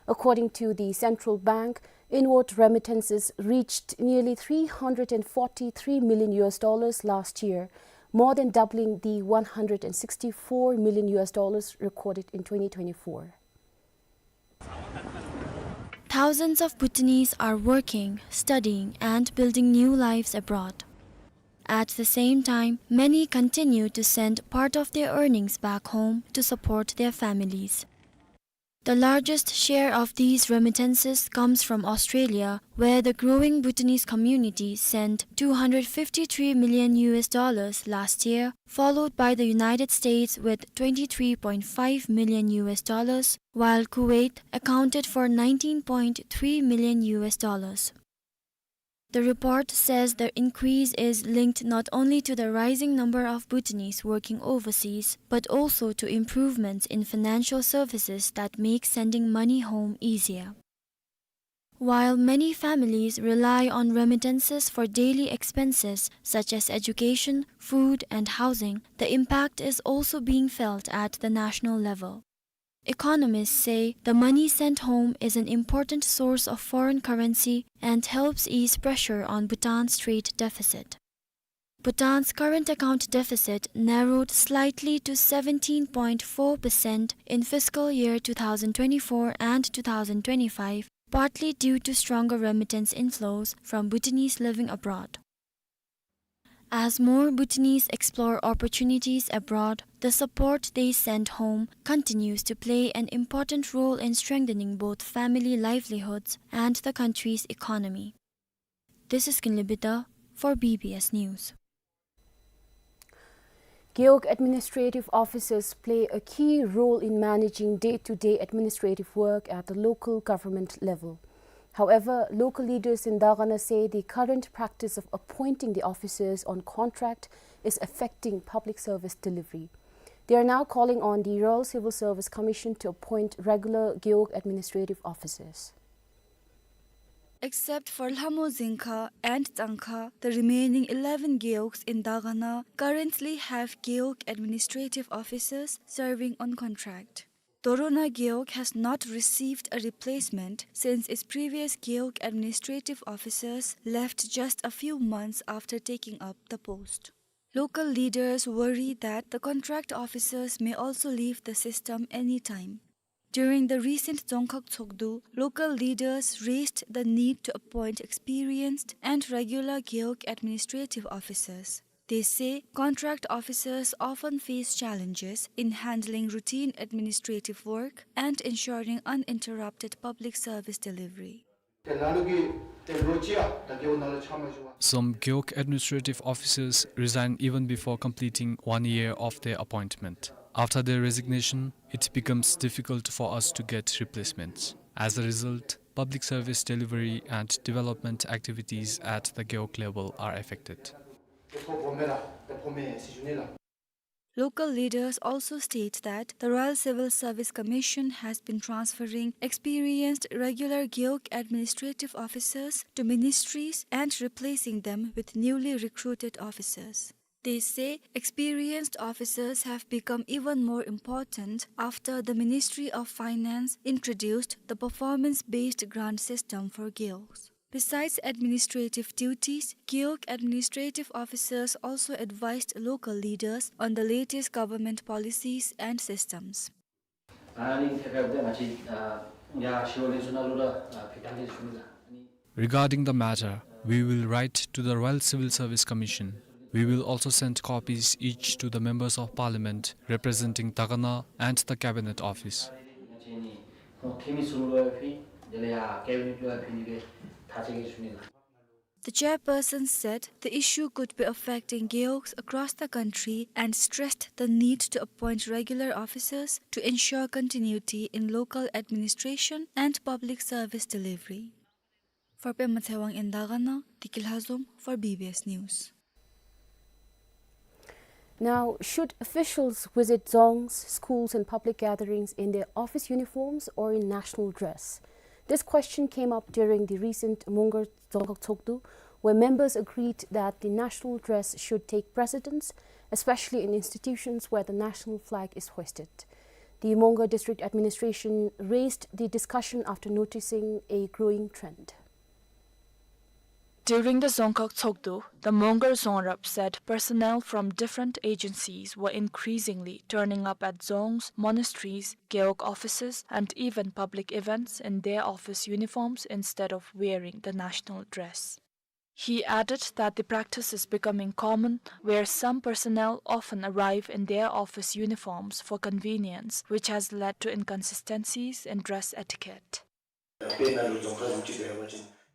According to the central bank, inward remittances reached nearly three hundred and forty-three million U S dollars last year, more than doubling the one hundred and sixty-four million U S dollars recorded in twenty twenty-four. Thousands of Bhutanese are working, studying, and building new lives abroad. At the same time, many continue to send part of their earnings back home to support their families. The largest share of these remittances comes from Australia, where the growing Bhutanese community sent two hundred fifty-three million U S dollars last year, followed by the United States with twenty-three point five million U S dollars, while Kuwait accounted for nineteen point three million U S dollars. The report says the increase is linked not only to the rising number of Bhutanese working overseas, but also to improvements in financial services that make sending money home easier. While many families rely on remittances for daily expenses such as education, food, and housing, the impact is also being felt at the national level. Economists say the money sent home is an important source of foreign currency and helps ease pressure on Bhutan's trade deficit. Bhutan's current account deficit narrowed slightly to seventeen point four percent in fiscal year two thousand twenty-four and two thousand twenty-five, partly due to stronger remittance inflows from Bhutanese living abroad. As more Bhutanese explore opportunities abroad, the support they send home continues to play an important role in strengthening both family livelihoods and the country's economy. This is Kinley Bida for B B S News. Gewog administrative officers play a key role in managing day-to-day administrative work at the local government level. However, local leaders in Dagana say the current practice of appointing the officers on contract is affecting public service delivery. They are now calling on the Royal Civil Service Commission to appoint regular Gewog administrative officers. Except for Lhamo Zingkha and Tsangkha, the remaining eleven gewogs in Dagana currently have gewog administrative officers serving on contract. Dorona Gewog has not received a replacement since its previous gewog administrative officers left just a few months after taking up the post. Local leaders worry that the contract officers may also leave the system anytime. During the recent Dzongkhag Tshogdu, local leaders raised the need to appoint experienced and regular gewog administrative officers. They say contract officers often face challenges in handling routine administrative work and ensuring uninterrupted public service delivery. Some gewog administrative officers resign even before completing one year of their appointment. After their resignation, it becomes difficult for us to get replacements. As a result, public service delivery and development activities at the gewog level are affected. Local leaders also state that the Royal Civil Service Commission has been transferring experienced regular gewog administrative officers to ministries and replacing them with newly recruited officers. They say experienced officers have become even more important after the Ministry of Finance introduced the performance-based grant system for gewogs. Besides administrative duties, gewog administrative officers also advised local leaders on the latest government policies and systems. Regarding the matter, we will write to the Royal Civil Service Commission. We will also send copies each to the Members of Parliament representing Dagana and the Cabinet Office. ཁོང་འཐུས་མི་ཚུ་ལུ་ཡང་ཕུལ། དེ་ལས་ཡར་ཀེ་བི་ནེཊ་ལུ་ཡང་ཕུལ་ནི་སྦེ་ཐག་བཅད་གེ་ཞུ་ནི་ལགས། The chairperson said the issue could be affecting gewogs across the country and stressed the need to appoint regular officers to ensure continuity in local administration and public service delivery. For Pema Tshewang in Dagana, Tiki Lhazom for B B S News. Now, should officials visit dzongs, schools, and public gatherings in their office uniforms or in national dress? This question came up during the recent Mongar Dzongkhag Tshogdu, where members agreed that the national dress should take precedence, especially in institutions where the national flag is hoisted. The Mongar District Administration raised the discussion after noticing a growing trend. During the Dzongkhag Tshogdu, the Mongar Dzongrab said personnel from different agencies were increasingly turning up at dzongs, monasteries, gewog offices, and even public events in their office uniforms instead of wearing the national dress. He added that the practice is becoming common, where some personnel often arrive in their office uniforms for convenience, which has led to inconsistencies in dress etiquette.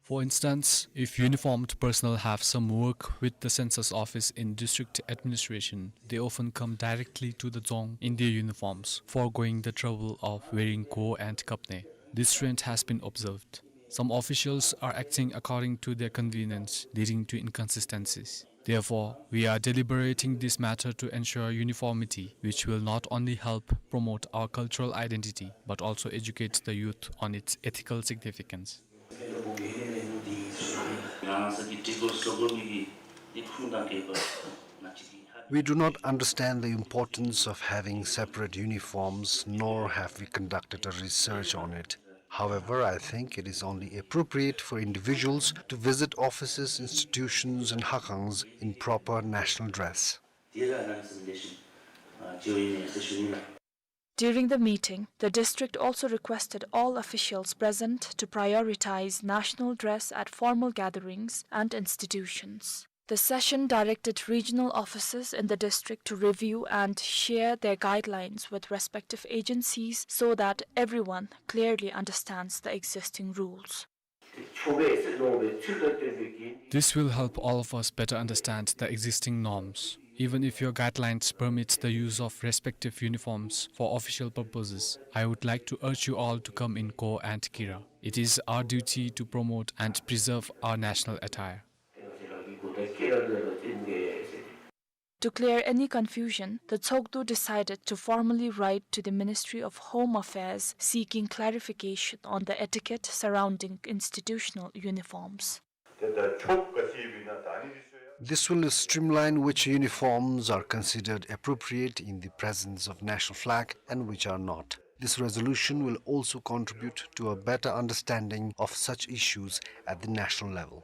For instance, if uniformed personnel have some work with the census office in district administration, they often come directly to the dzong in their uniforms, foregoing the trouble of wearing go and kapne. This trend has been observed. Some officials are acting according to their convenience, leading to inconsistencies. Therefore, we are deliberating this matter to ensure uniformity, which will not only help promote our cultural identity, but also educate the youth on its ethical significance. We do not understand the importance of having separate uniforms, nor have we conducted a research on it. However, I think it is only appropriate for individuals to visit offices, institutions, and hakhangs in proper national dress. During the meeting, the district also requested all officials present to prioritize national dress at formal gatherings and institutions. The session directed regional offices in the district to review and share their guidelines with respective agencies so that everyone clearly understands the existing rules. This will help all of us better understand the existing norms. Even if your guidelines permit the use of respective uniforms for official purposes, I would like to urge you all to come in go and kira. It is our duty to promote and preserve our national attire. To clear any confusion, the Tshogdu decided to formally write to the Ministry of Home Affairs seeking clarification on the etiquette surrounding institutional uniforms. This will streamline which uniforms are considered appropriate in the presence of national flag and which are not. This resolution will also contribute to a better understanding of such issues at the national level.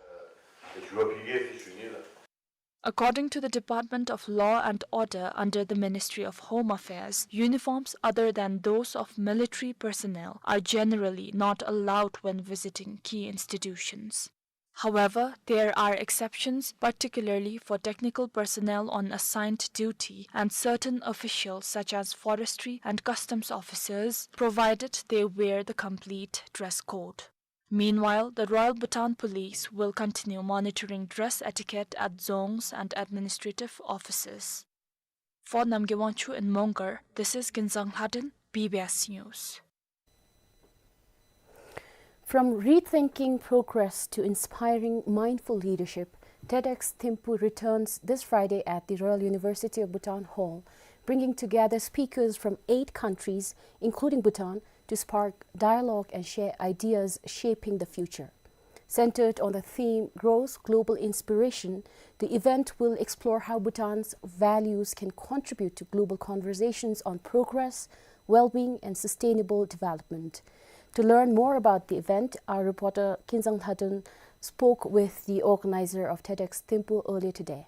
According to the Department of Law and Order under the Ministry of Home Affairs, uniforms other than those of military personnel are generally not allowed when visiting key institutions. However, there are exceptions, particularly for technical personnel on assigned duty and certain officials such as forestry and customs officers, provided they wear the complete dress code. Meanwhile, the Royal Bhutan Police will continue monitoring dress etiquette at dzongs and administrative offices. For Namgay Wangchuk in Mongar, this is Kinzang Lhaden, B B S News. From rethinking progress to inspiring mindful leadership, TEDx Thimphu returns this Friday at the Royal University of Bhutan Hall, bringing together speakers from eight countries, including Bhutan, to spark dialogue and share ideas shaping the future. Centered on the theme Growth, Global Inspiration, the event will explore how Bhutan's values can contribute to global conversations on progress, well-being, and sustainable development. To learn more about the event, our reporter Kinzang Lhaden spoke with the organizer of TEDx Thimphu earlier today.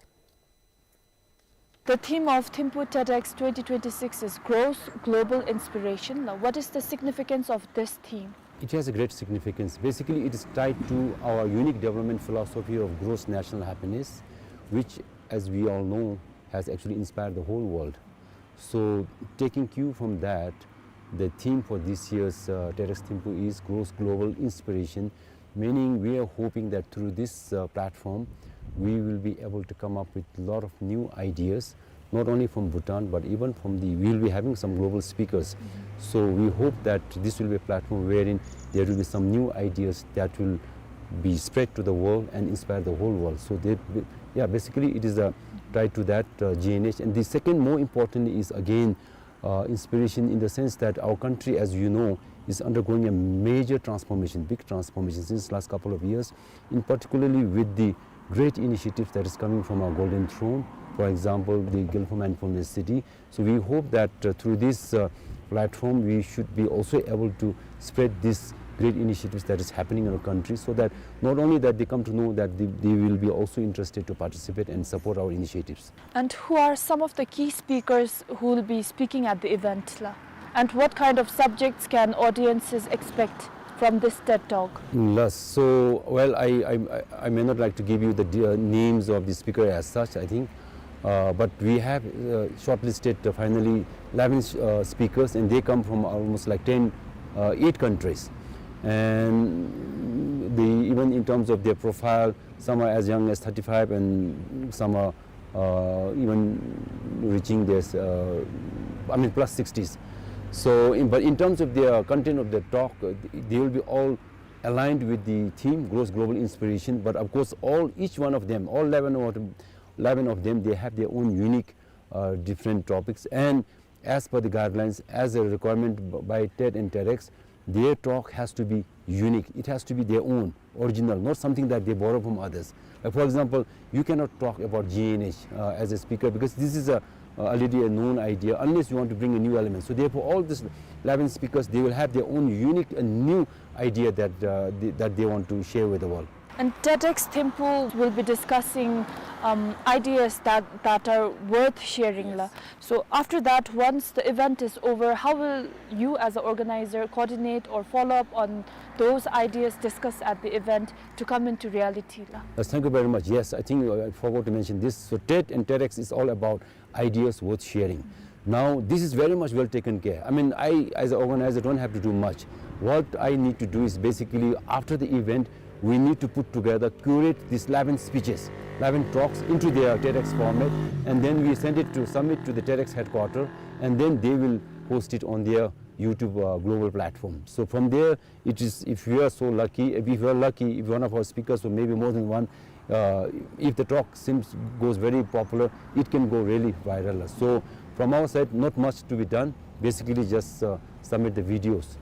The theme of Thimphu TEDx twenty twenty-six is Growth, Global Inspiration. Now, what is the significance of this theme? It has a great significance. Basically, it is tied to our unique development philosophy of gross national happiness, which, as we all know, has actually inspired the whole world. So, taking cue from that, the theme for this year's, uh, TEDx Thimphu is Growth, Global Inspiration, Meaning, we are hoping that through this, uh, platform, we will be able to come up with a lot of new ideas, not only from Bhutan, but even from the, we will be having some global speakers. So we hope that this will be a platform wherein there will be some new ideas that will be spread to the world and inspire the whole world. So they, yeah, basically it is, uh, tied to that, uh, G N H. And the second, more importantly, is again, uh, inspiration in the sense that our country, as you know, is undergoing a major transformation, big transformation since last couple of years, in particularly with the great initiatives that is coming from our Golden Throne, for example, the Gelfo Mindfulness City. So we hope that, uh, through this, uh, platform, we should be also able to spread these great initiatives that is happening in our country, so that not only that they come to know that they, they will be also interested to participate and support our initiatives. And who are some of the key speakers who will be speaking at the event, la? And what kind of subjects can audiences expect from this TED Talk? Yes, so, well, I, I, I may not like to give you the de-, uh, names of the speaker as such, I think. Uh, but we have, uh, shortlisted, uh, finally eleven, uh, speakers, and they come from almost like ten, uh, eight countries. And they, even in terms of their profile, some are as young as thirty-five and some are, uh, even reaching this, uh, I mean, plus sixties. So, in, but in terms of their content of the talk, uh, they will be all aligned with the theme, Grows Global Inspiration. But of course, all, each one of them, all eleven of them, eleven of them, they have their own unique, uh, different topics. And as per the guidelines, as a requirement b-, by TED and TEDx, their talk has to be unique. It has to be their own, original, not something that they borrow from others. Like, for example, you cannot talk about G N H, uh, as a speaker, because this is a, uh, already a known idea, unless you want to bring a new element. So therefore, all these eleven speakers, they will have their own unique and new idea that, uh, they, that they want to share with the world. And TEDx Thimphu will be discussing, um, ideas that, that are worth sharing, la. Yes. So after that, once the event is over, how will you as an organizer coordinate or follow up on those ideas discussed at the event to come into reality, la? Yes, thank you very much. Yes, I think, uh, I forgot to mention this. So TED and TEDx is all about ideas worth sharing. Now, this is very much well taken care. I mean, I, as an organizer, don't have to do much. What I need to do is basically, after the event, we need to put together, curate these eleven speeches, eleven talks into their TEDx format, and then we send it to, submit to the TEDx headquarter, and then they will host it on their YouTube, uh, global platform. So from there, it is, if you are so lucky, if you are lucky, if one of our speakers, or maybe more than one, uh, if the talk seems, goes very popular, it can go really viral. So from our side, not much to be done. Basically, just, uh, submit the videos.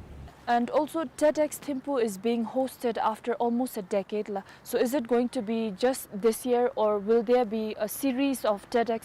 And also, TEDx Thimphu is being hosted after almost a decade, la. So is it going to be just this year, or will there be a series of TEDx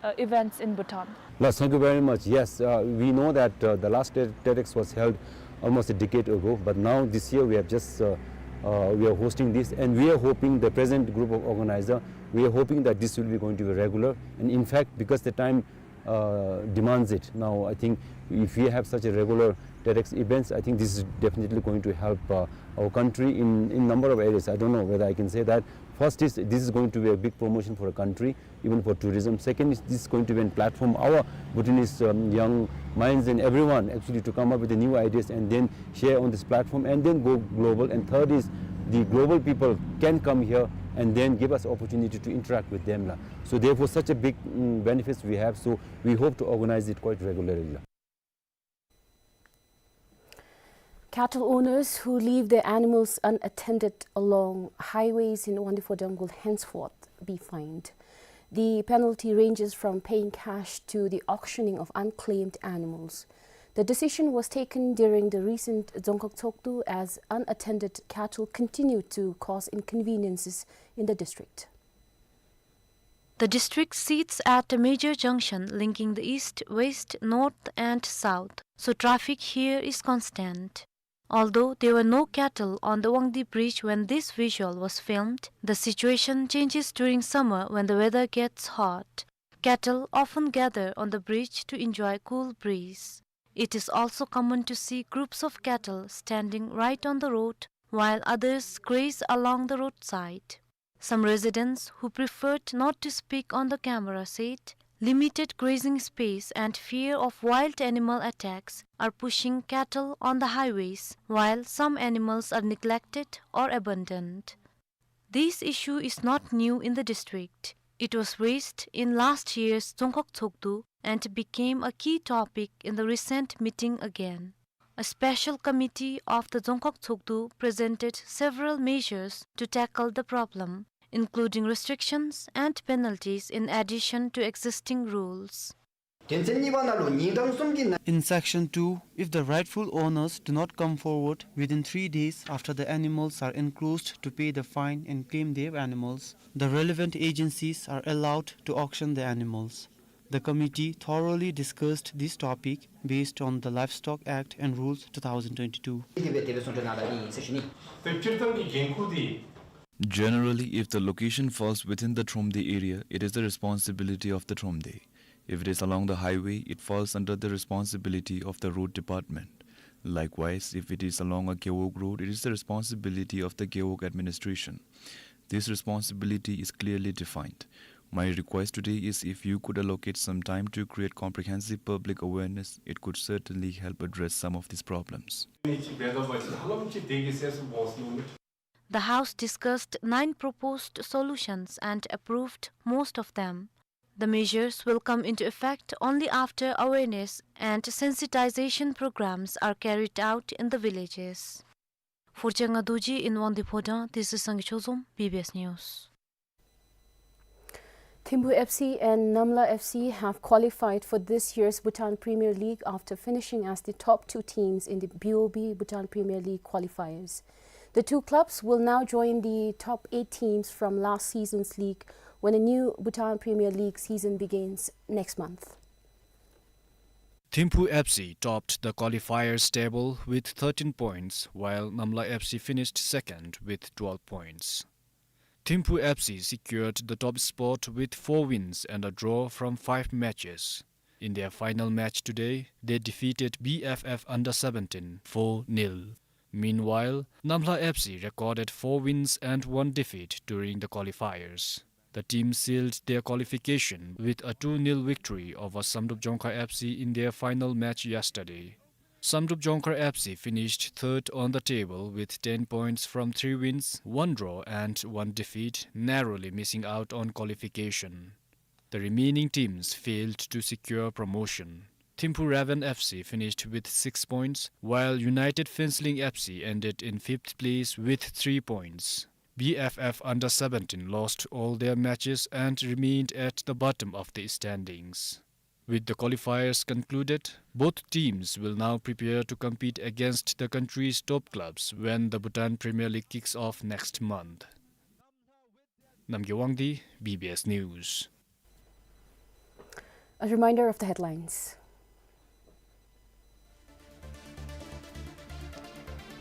uh, events in Bhutan? Yes, thank you very much. Yes, uh, we know that, uh, the last TED-, TEDx was held almost a decade ago, but now this year we have just, uh, uh, we are hosting this, and we are hoping, the present group of organizer, we are hoping that this will be going to be regular. And in fact, because the time, uh, demands it, now I think if we have such a regular TEDx events, I think this is definitely going to help, uh, our country in, in number of areas. I don't know whether I can say that. First is, this is going to be a big promotion for a country, even for tourism. Second is, this is going to be a platform our Bhutanese, um, young minds and everyone actually to come up with the new ideas and then share on this platform and then go global. And third is, the global people can come here and then give us opportunity to interact with them, la. So therefore, such a big, mm, benefits we have. So we hope to organize it quite regularly, la. Cattle owners who leave their animals unattended along highways in Wangdue Phodrang will henceforth be fined. The penalty ranges from paying cash to the auctioning of unclaimed animals. The decision was taken during the recent Dzongkhag Tshogdu as unattended cattle continued to cause inconveniences in the district. The district sits at a major junction linking the east, west, north and south, so traffic here is constant. Although there were no cattle on the Wangdue Bridge when this visual was filmed, the situation changes during summer when the weather gets hot. Cattle often gather on the bridge to enjoy cool breeze. It is also common to see groups of cattle standing right on the road, while others graze along the roadside. Some residents who preferred not to speak on the camera said limited grazing space and fear of wild animal attacks are pushing cattle on the highways, while some animals are neglected or abandoned. This issue is not new in the district. It was raised in last year's Dzongkhag Tshogdu and became a key topic in the recent meeting again. A special committee of the Dzongkhag Tshogdu presented several measures to tackle the problem, including restrictions and penalties in addition to existing rules. དོན་ཚན་གཉིས་པ་ནང་ལུ་ཉིན་གྲངས་གསུམ་གྱི་ནང་། In section two, if the rightful owners do not come forward within three days after the animals are enclosed to pay the fine and claim their animals, the relevant agencies are allowed to auction the animals. The committee thoroughly discussed this topic based on the Livestock Act and Rules two thousand twenty-two. དེ་སྦེ་དེ་སྦེ་གསུངས་དོ་ནང་ལུ་ཨིན་ཟེར་ཞུ་ནི། དེ་སྤྱིར་བཏང་གི་འགན་ཁུར་དེ། Generally, if the location falls within the Thromde area, it is the responsibility of the Thromde. If it is along the highway, it falls under the responsibility of the road department. Likewise, if it is along a Gewog road, it is the responsibility of the Gewog administration. This responsibility is clearly defined. My request today is if you could allocate some time to create comprehensive public awareness, it could certainly help address some of these problems. The House discussed nine proposed solutions and approved most of them. The measures will come into effect only after awareness and sensitization programs are carried out in the villages. For Changa Dorji in Wangdue Phodrang, this is Sangay Chozom, B B S News. Thimphu F C and Namla F C have qualified for this year's Bhutan Premier League after finishing as the top two teams in the B O B Bhutan Premier League qualifiers. The two clubs will now join the top eight teams from last season's league when a new Bhutan Premier League season begins next month. Thimphu F C topped the qualifiers table with thirteen points, while Namla F C finished second with twelve points. Thimphu F C secured the top spot with four wins and a draw from five matches. In their final match today, they defeated B F F under seventeen four nil. Meanwhile, Namla F C recorded four wins and one defeat during the qualifiers. The team sealed their qualification with a two nil victory over Samdrup Jongkhar F C in their final match yesterday. Samdrup Jongkhar F C finished third on the table with ten points from three wins, one draw and one defeat, narrowly missing out on qualification. The remaining teams failed to secure promotion. Thimphu Raven F C finished with six points, while United Phuentsholing F C ended in fifth place with three points. B F F under seventeen lost all their matches and remained at the bottom of the standings. With the qualifiers concluded, both teams will now prepare to compete against the country's top clubs when the Bhutan Premier League kicks off next month. Namgay Wangdi, B B S News. A reminder of the headlines.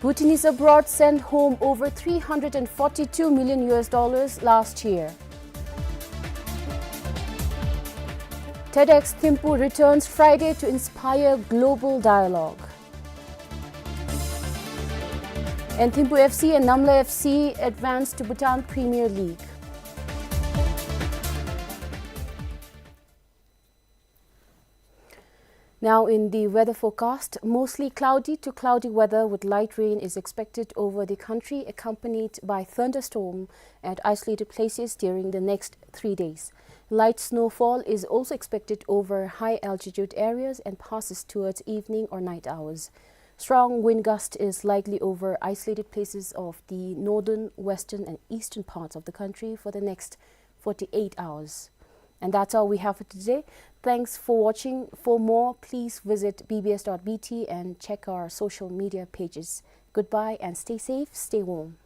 Bhutanese abroad sent home over three hundred and forty-two million U S dollars last year. TEDx Thimphu returns Friday to inspire global dialogue. And Thimphu F C and Namla F C advance to Bhutan Premier League. Now in the weather forecast, mostly cloudy to cloudy weather with light rain is expected over the country, accompanied by thunderstorm at isolated places during the next three days. Light snowfall is also expected over high altitude areas and passes towards evening or night hours. Strong wind gust is likely over isolated places of the northern, western, and eastern parts of the country for the next forty-eight hours. And that's all we have for today. Thanks for watching. For more, please visit B B S dot B T and check our social media pages. Goodbye and stay safe, stay warm.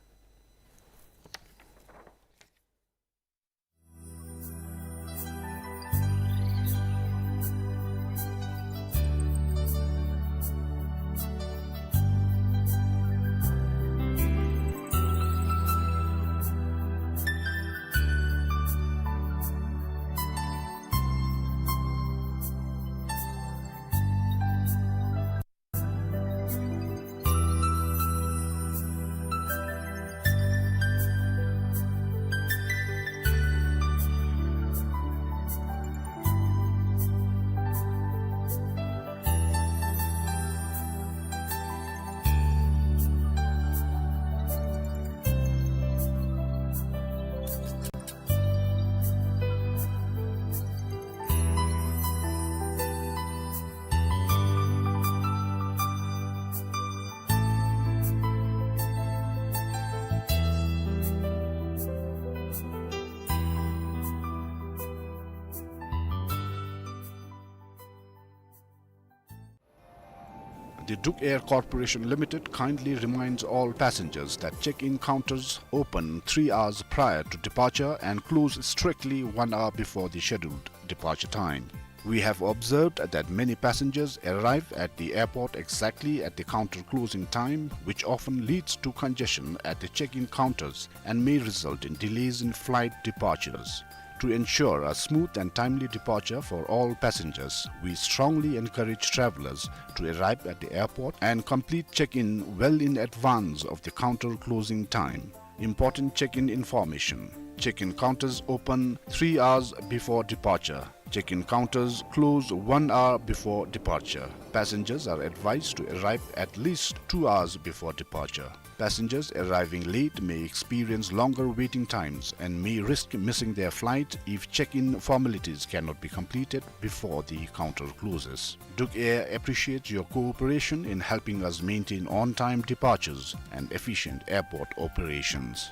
The Druk Air Corporation Limited kindly reminds all passengers that check-in counters open three hours prior to departure and close strictly one hour before the scheduled departure time. We have observed that many passengers arrive at the airport exactly at the counter closing time, which often leads to congestion at the check-in counters and may result in delays in flight departures. To ensure a smooth and timely departure for all passengers, we strongly encourage travelers to arrive at the airport and complete check-in well in advance of the counter closing time. Important check-in information. Check-in counters open three hours before departure. Check-in counters close one hour before departure. Passengers are advised to arrive at least two hours before departure. Passengers arriving late may experience longer waiting times and may risk missing their flight if check-in formalities cannot be completed before the counter closes. Druk Air appreciates your cooperation in helping us maintain on-time departures and efficient airport operations.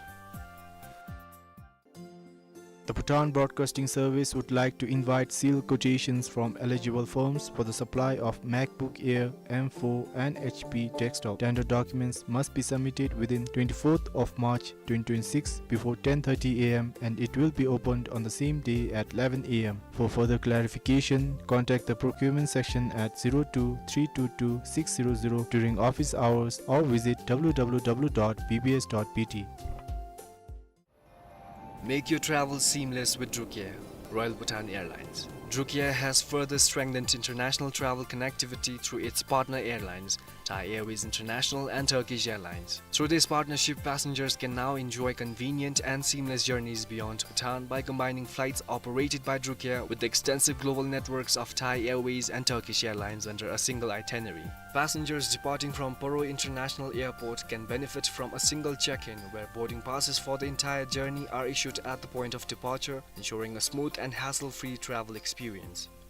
The Bhutan Broadcasting Service would like to invite sealed quotations from eligible firms for the supply of MacBook Air M four and H P desktop. Tender documents must be submitted within twenty-fourth of March twenty twenty-six before ten thirty A M, and it will be opened on the same day at eleven A M. For further clarification, contact the procurement section at zero two three two two six zero zero during office hours or visit W W W dot B B S dot B T. Make your travel seamless with Druk Air, Royal Bhutan Airlines. Druk Air has further strengthened international travel connectivity through its partner airlines, Thai Airways International and Turkish Airlines. Through this partnership, passengers can now enjoy convenient and seamless journeys beyond Bhutan by combining flights operated by Druk Air with the extensive global networks of Thai Airways and Turkish Airlines under a single itinerary. Passengers departing from Paro International Airport can benefit from a single check-in, where boarding passes for the entire journey are issued at the point of departure, ensuring a smooth and hassle-free travel experience.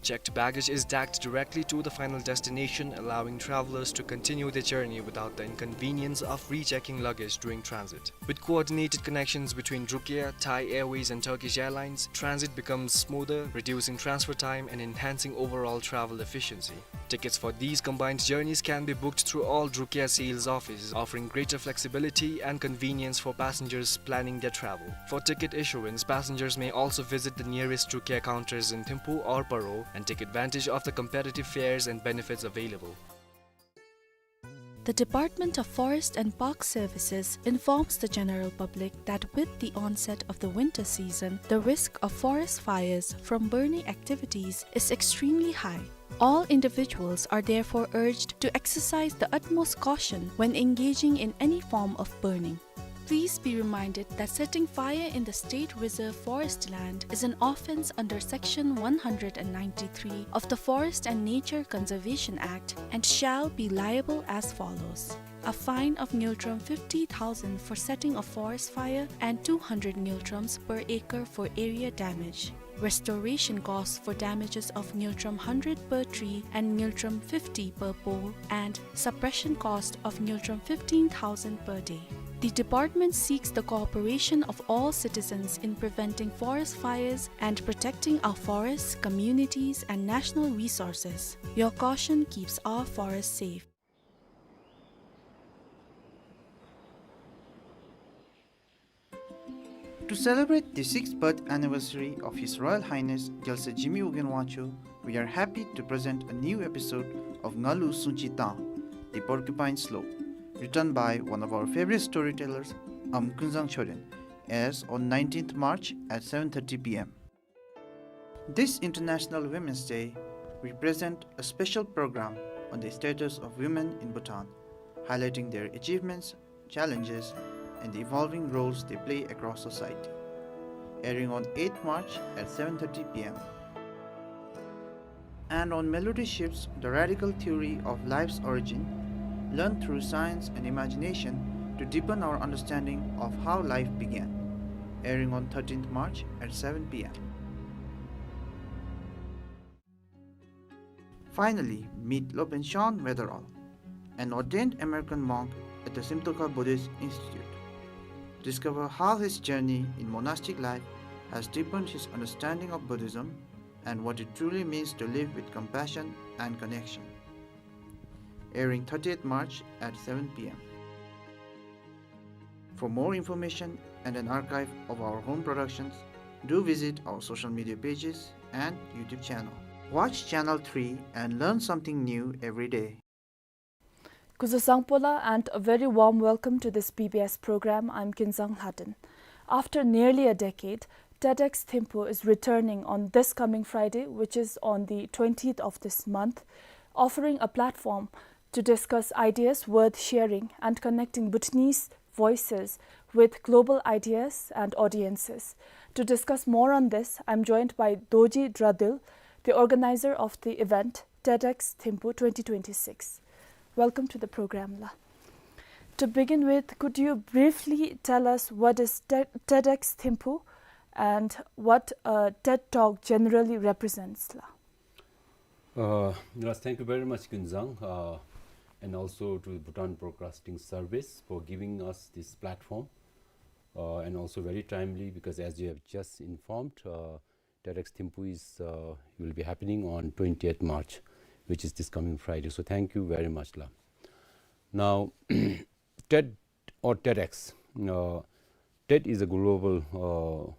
Checked baggage is tagged directly to the final destination, allowing travelers to continue their journey without the inconvenience of rechecking luggage during transit. With coordinated connections between Druk Air, Thai Airways, and Turkish Airlines, transit becomes smoother, reducing transfer time and enhancing overall travel efficiency. Tickets for these combined journeys can be booked through all Druk Air sales offices, offering greater flexibility and convenience for passengers planning their travel. For ticket issuance, passengers may also visit the nearest Druk Air counters in Thimphu or Paro and take advantage of the competitive fares and benefits available. The Department of Forest and Park Services informs the general public that with the onset of the winter season, the risk of forest fires from burning activities is extremely high. All individuals are therefore urged to exercise the utmost caution when engaging in any form of burning. Please be reminded that setting fire in the state reserve forest land is an offence under Section one hundred and ninety-three of the Forest and Nature Conservation Act and shall be liable as follows: a fine of ngultrum fifty thousand for setting a forest fire and two hundred ngultrums per acre for area damage. Restoration costs for damages of ngultrum hundred per tree and ngultrum fifty per pole, and suppression cost of ngultrum fifteen thousand per day. The department seeks the cooperation of all citizens in preventing forest fires and protecting our forests, communities, and national resources. Your caution keeps our forests safe. To celebrate the sixth birth anniversary of His Royal Highness Gyalse Jigme Ugyen Wangchuck, we are happy to present a new episode of Ngalu Sungchi Tang, The Porcupine Slope, written by one of our favorite storytellers, Am Kunzang Choden, airs on nineteenth March at seven thirty P M. This International Women's Day, we present a special program on the status of women in Bhutan, highlighting their achievements, challenges, and the evolving roles they play across society. Airing on eighth March at seven thirty P M. And on Melody Shifts, the radical theory of life's origin, learned through science and imagination to deepen our understanding of how life began. Airing on thirteenth March at seven P M. Finally, meet Lopen Shan Wederaw, an ordained American monk at the Simtokha Buddhist Institute. Discover how his journey in monastic life has deepened his understanding of Buddhism and what it truly means to live with compassion and connection. airing thirtieth March at seven p m. For more information and an archive of our home productions, do visit our social media pages and YouTube channel. Watch Channel three and learn something new every day. Kuzuzangpo la, and a very warm welcome to this B B S program. I'm Kinzang Lhaden. After nearly a decade, TEDx Thimphu is returning on this coming Friday, which is on the twentieth of this month, offering a platform to discuss ideas worth sharing and connecting Bhutanese voices with global ideas and audiences. To discuss more on this, I'm joined by Dorji Dradul, the organizer of the event, TEDx Thimphu twenty twenty-six. Welcome to the program, la. To begin with, could you briefly tell us what is Te-, TEDx Thimphu and what a TED Talk generally represents, la? Uh, yes, thank you very much, Kinzang, uh, and also to Bhutan Broadcasting Service for giving us this platform, uh, and also very timely because, as you have just informed, uh, TEDx Thimphu is, uh, will be happening on twentieth March, which is this coming Friday. So thank you very much, la. Now, TED or TEDx, uh, TED is a global, uh,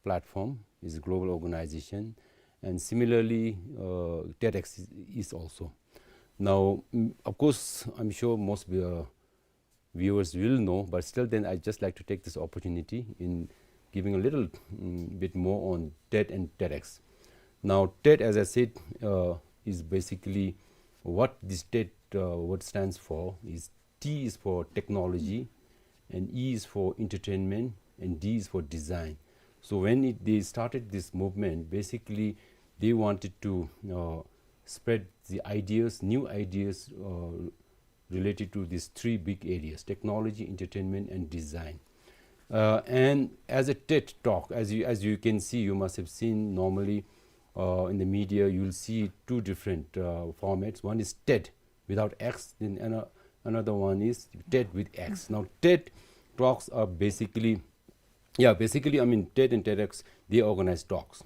platform, is a global organization, and similarly, uh, TEDx is, is also. Now, mm, of course, I'm sure most, uh, viewers will know, but still then I just like to take this opportunity in giving a little, mm, bit more on TED and TEDx. Now, TED, as I said, uh, is basically what this TED, uh, word stands for is T is for technology, and E is for entertainment, and D is for design. So when it, they started this movement, basically they wanted to, uh, spread the ideas, new ideas, uh, related to these three big areas: technology, entertainment, and design. Uh, and as a TED Talk, as you, as you can see, you must have seen normally, uh, in the media, you'll see two different, uh, formats. One is TED without X, then ano-, another one is TED with X. Now, TED Talks are basically, yeah, basically, I mean, TED and TEDx, they organize talks.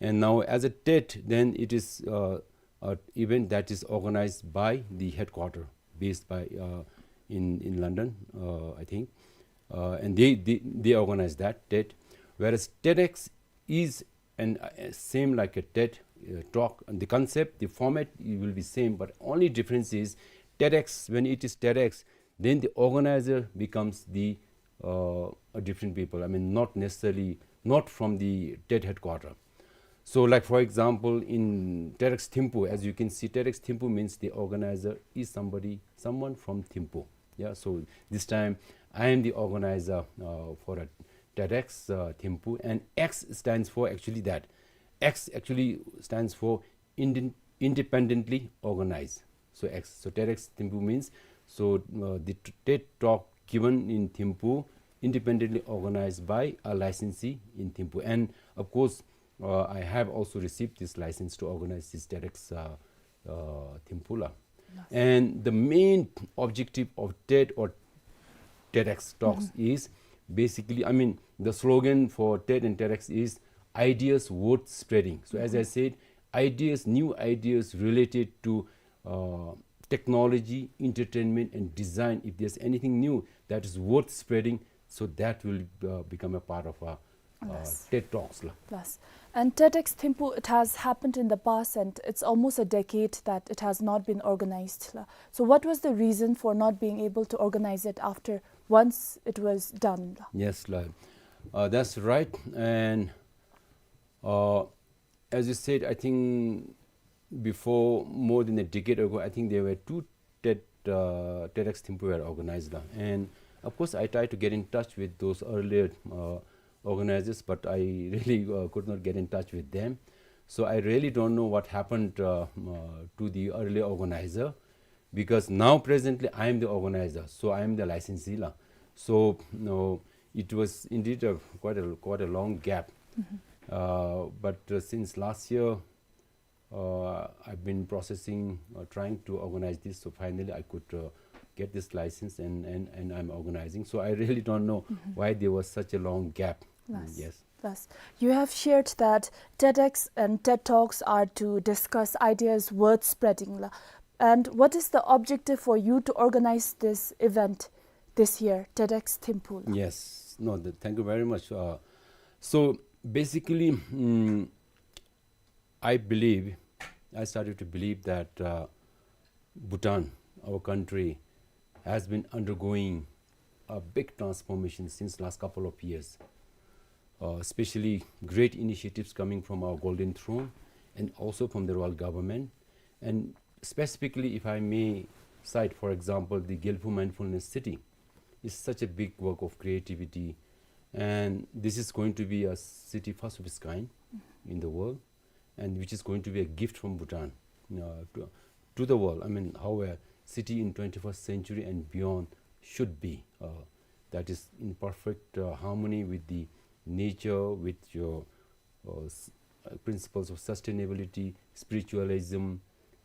And now, as a TED, then it is, uh, an event that is organized by the headquarter, based by, uh, in, in London, uh, I think. Uh, and they, they, they organize that, TED. Whereas TEDx is an, uh, same like a TED, uh, Talk. And the concept, the format, it will be same, but only difference is TEDx, when it is TEDx, then the organizer becomes the, uh, a different people. I mean, not necessarily, not from the TED headquarter. So, like, for example, in TEDx Thimphu, as you can see, TEDx Thimphu means the organizer is somebody, someone from Thimphu. Yeah, so this time I am the organizer, uh, for a TEDx, uh, Thimphu, and X stands for actually that. X actually stands for Indi-, independently organized. So X, so TEDx Thimphu means, so, uh, the t-, TED Talk given in Thimphu, independently organized by a licensee in Thimphu. And of course, uh, I have also received this license to organize this TEDx, uh, uh, Thimphu la. Yes. And the main objective of TED or TEDx Talks, mm-hmm, is basically, I mean, the slogan for TED and TEDx is ideas worth spreading. So as I, mm-hmm, said, ideas, new ideas related to, uh, technology, entertainment, and design. If there's anything new that is worth spreading, so that will, uh, become a part of our, uh, yes, TED Talks la. Yes. And TEDx Thimphu, it has happened in the past, and it's almost a decade that it has not been organized la. So what was the reason for not being able to organize it after, once it was done la? Yes la. Uh, that's right. And, uh, as you said, I think before, more than a decade ago, I think there were two TED, uh, TEDx Thimphu were organized la. And of course, I tried to get in touch with those earlier, uh, organizers, but I really, uh, could not get in touch with them. So I really don't know what happened, uh, uh, to the earlier organizer, because now presently I am the organizer, so I am the licensee la. So, no, it was indeed a quite a, quite a long gap. Mm-hmm. Uh, but, uh, since last year, uh, I've been processing, uh, trying to organize this. So finally, I could, uh, get this license, and, and, and I'm organizing. So I really don't know, mm-hmm, why there was such a long gap. Mm, yes. Yes. Yes. You have shared that TEDx and TED Talks are to discuss ideas worth spreading la. And what is the objective for you to organize this event this year, TEDx Thimphu? Yes, no, the, thank you very much. Uh, so basically, mm, I believe, I started to believe that uh, Bhutan, our country, has been undergoing a big transformation since last couple of years, uh, especially great initiatives coming from our Golden Throne and also from the royal government. And specifically, if I may cite, for example, the Gelphu Mindfulness City is such a big work of creativity, and this is going to be a city first of its kind in the world, and which is going to be a gift from Bhutan uh, to, to the world. I mean, how a city in twenty-first century and beyond should be. Uh, that is in perfect uh, harmony with the nature, with your uh, s- uh, principles of sustainability, spiritualism,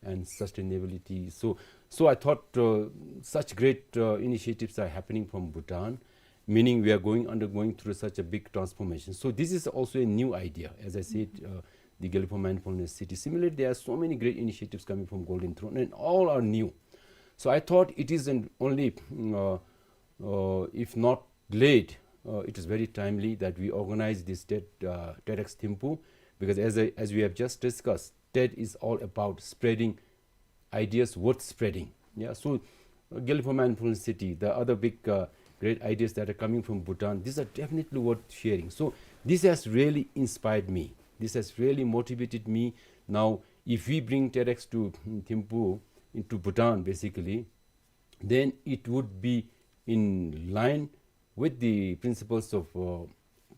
and sustainability. So, so I thought uh, such great uh, initiatives are happening from Bhutan, meaning we are going undergoing through such a big transformation. So this is also a new idea, as I said, uh, the Gelphu Mindfulness City. Similarly, there are so many great initiatives coming from Golden Throne, and all are new. So I thought it is an only, mm, uh, uh, if not late, uh, it is very timely that we organize this TED, uh, TEDx Thimphu, because as I, as we have just discussed, TED is all about spreading ideas worth spreading. Yeah, so uh, Gelphu Mindfulness City, the other big uh, great ideas that are coming from Bhutan, these are definitely worth sharing. So this has really inspired me. This has really motivated me. Now, if we bring TEDx to mm, Thimphu, into Bhutan, basically, then it would be in line with the principles of uh,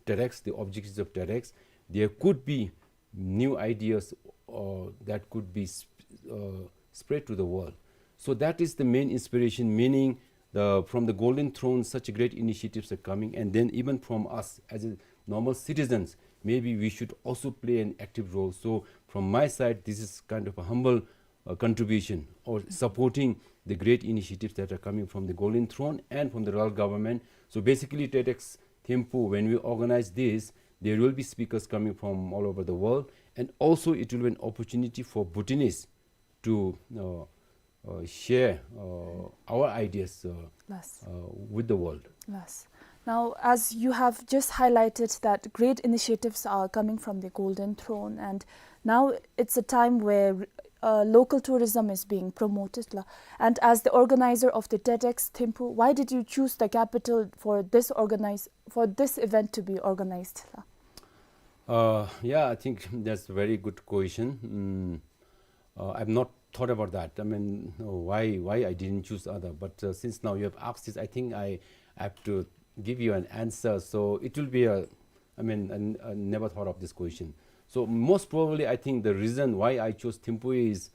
TEDx, the objectives of TEDx. There could be new ideas uh, that could be sp- uh, spread to the world. So that is the main inspiration, meaning the, from the Golden Throne, such great initiatives are coming, and then even from us as a normal citizens, maybe we should also play an active role. So from my side, this is kind of a humble uh, contribution or supporting the great initiatives that are coming from the Golden Throne and from the royal government. So basically, TEDx Thimphu, when we organize this, there will be speakers coming from all over the world, and also it will be an opportunity for Bhutanese to uh, uh, share uh, our ideas uh, Yes. uh, with the world. Yes. Now, as you have just highlighted that great initiatives are coming from the Golden Throne, and now it's a time where uh, local tourism is being promoted. La. And as the organizer of the TEDx Thimphu, why did you choose the capital for this organize for this event to be organized? La? Uh, yeah, I think that's a very good question. Mm, uh, I've not thought about that. I mean, uh, why why I didn't choose other? But uh, since now you have asked this, I think I have to give you an answer. So it will be a, I mean, I, I never thought of this question. So most probably, I think the reason why I chose Thimphu is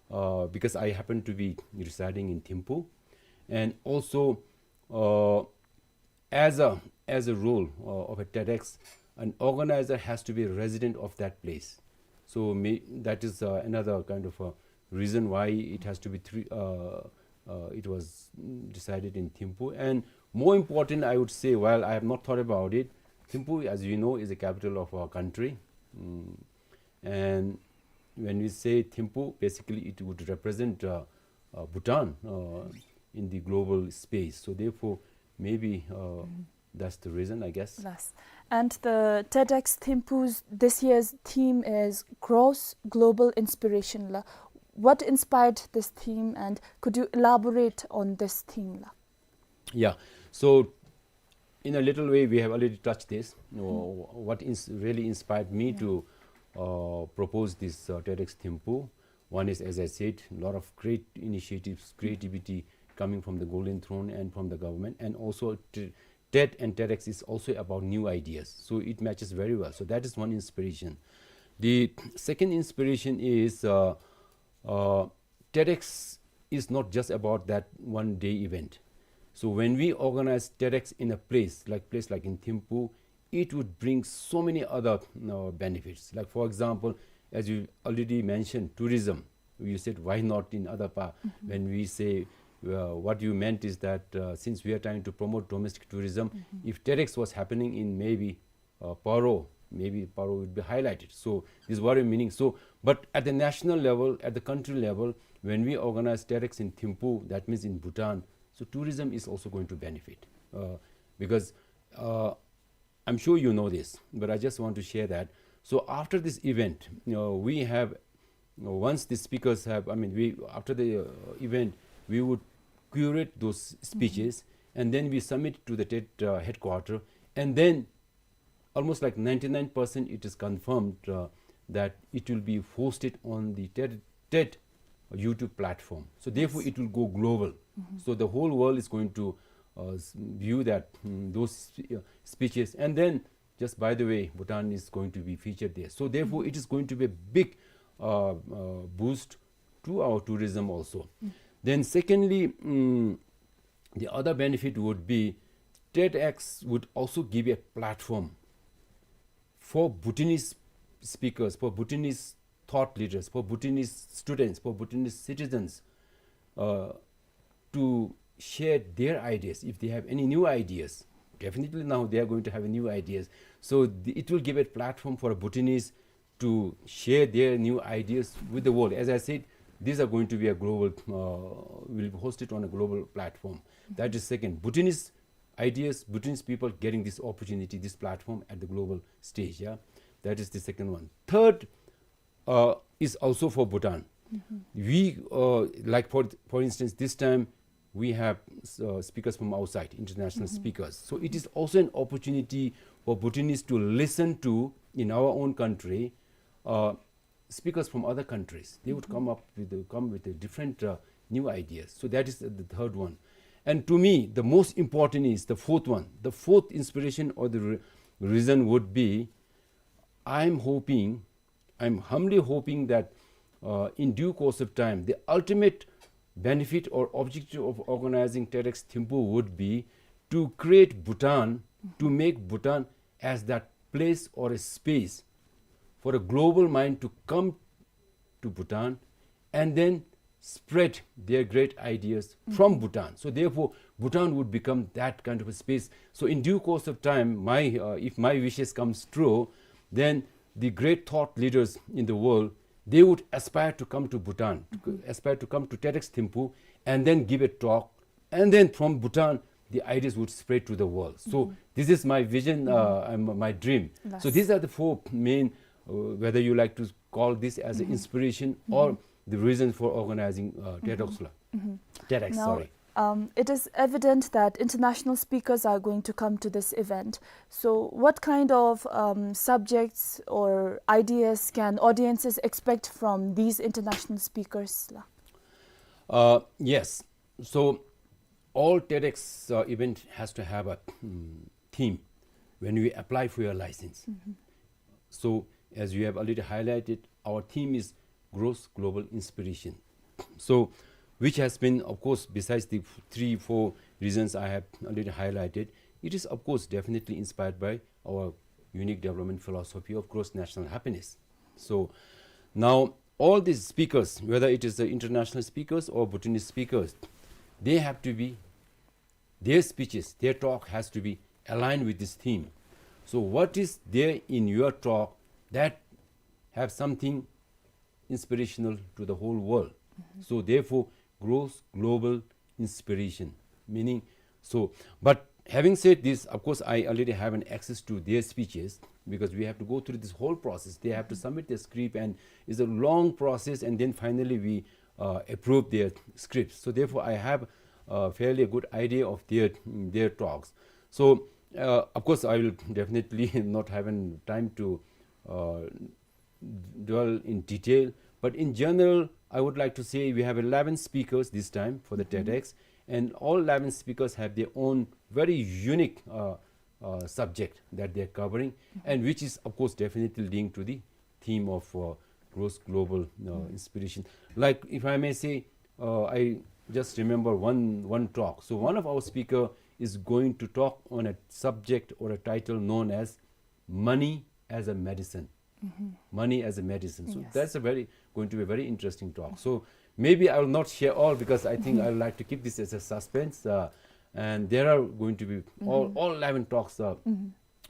uh, because I happen to be residing in Thimphu, and also uh, as a as a rule uh, of a TEDx, an organizer has to be a resident of that place. So may, that is uh, another kind of a reason why it has to be three. Uh, uh, it was decided in Thimphu, and more important, I would say, while I have not thought about it, Thimphu, as you know, is the capital of our country. Mm. And when we say Thimphu, basically it would represent uh, uh, Bhutan uh, in the global space. So therefore, maybe uh, that's the reason, I guess. Yes. And the TEDx Thimphu's this year's theme is Cross Global Inspiration. La. What inspired this theme, and could you elaborate on this theme? La? Yeah. So in a little way, we have already touched this. You know, what ins- really inspired me to uh, propose this uh, TEDx Thimphu? One is, as I said, a lot of great initiatives, creativity coming from the Golden Throne and from the government, and also t- TED and TEDx is also about new ideas. So it matches very well. So that is one inspiration. The second inspiration is uh, uh, TEDx is not just about that one day event. So when we organize TEDx in a place like place like in Thimphu, it would bring so many other uh, benefits. Like for example, as you already mentioned, tourism. You said why not in other part? When we say uh, what you meant is that uh, since we are trying to promote domestic tourism, if TEDx was happening in maybe uh, Paro, maybe Paro would be highlighted. So this is what I'm meaning. So, but at the national level, at the country level, When we organize TEDx in Thimphu, that means in Bhutan, so tourism is also going to benefit. Uh, because uh, I'm sure you know this, but I just want to share that. So after this event, you know, we have, you know, once the speakers have, I mean, we after the uh, event, we would curate those speeches and then we submit to the TED uh, headquarter, and then almost like ninety-nine percent it is confirmed uh, that it will be hosted on the TED, TED YouTube platform. So therefore, it will go global. So the whole world is going to uh, s- view that mm, those uh, speeches. And then, just by the way, Bhutan is going to be featured there. So therefore, it is going to be a big uh, uh, boost to our tourism also. Then secondly, mm, the other benefit would be TEDx would also give a platform for Bhutanese speakers, for Bhutanese thought leaders, for Bhutanese students, for Bhutanese citizens uh, to share their ideas. If they have any new ideas, definitely now they are going to have new ideas. So the, it will give a platform for Bhutanese to share their new ideas with the world. As I said, these are going to be a global, uh, will be hosted on a global platform. That is second. Bhutanese ideas, Bhutanese people getting this opportunity, this platform at the global stage. Yeah, that is the second one. Third uh, is also for Bhutan. We, uh, like for for instance, this time we have uh, speakers from outside, international speakers. So it is also an opportunity for Bhutanese to listen to in our own country uh, speakers from other countries. They would come up with the, come with a different uh, new ideas. So that is the third one. And to me, the most important is the fourth one. The fourth inspiration or the re- reason would be, I'm hoping, I'm humbly hoping that uh, in due course of time, the ultimate benefit or objective of organizing TEDx Thimphu would be to create Bhutan, to make Bhutan as that place or a space for a global mind to come to Bhutan and then spread their great ideas from Bhutan. So therefore, Bhutan would become that kind of a space. So in due course of time, my uh, if my wishes comes true, then the great thought leaders in the world, they would aspire to come to Bhutan, to aspire to come to TEDx Thimphu, and then give a talk, and then from Bhutan, the ideas would spread to the world. So this is my vision uh, and my dream. So these are the four main, uh, whether you like to call this as an inspiration or the reason for organizing uh, TEDx. La. TEDx, Now, sorry. Um, it is evident that international speakers are going to come to this event. So, what kind of um, subjects or ideas can audiences expect from these international speakers? La? Uh, yes. So, all TEDx uh, event has to have a mm, theme when we apply for your license. So, as you have already highlighted, our theme is Grows Global Inspiration. So, which has been, of course, besides the f- three, four reasons I have already highlighted, it is, of course, definitely inspired by our unique development philosophy of gross national happiness. So, now all these speakers, whether it is the international speakers or Bhutanese speakers, they have to be their speeches, their talk has to be aligned with this theme. So what is there in your talk that have something inspirational to the whole world? So therefore, grows global inspiration. Meaning, so, but having said this, of course, I already have an access to their speeches because we have to go through this whole process. They have to submit their script, and it's a long process, and then finally we uh, approve their scripts. So therefore, I have uh, fairly a good idea of their their talks. So uh, of course, I will definitely not have an time to uh, dwell in detail. But in general, I would like to say we have eleven speakers this time for the TEDx, and all eleven speakers have their own very unique uh, uh, subject that they are covering, and which is, of course, definitely linked to the theme of uh, gross global uh, inspiration. Like, if I may say, uh, I just remember one, one talk. So one of our speaker is going to talk on a subject or a title known as money as a medicine. Money as a medicine. So Yes. That's a very, going to be a very interesting talk. So maybe I will not share all because I think I would like to keep this as a suspense. Uh, and there are going to be all, all eleven talks, uh,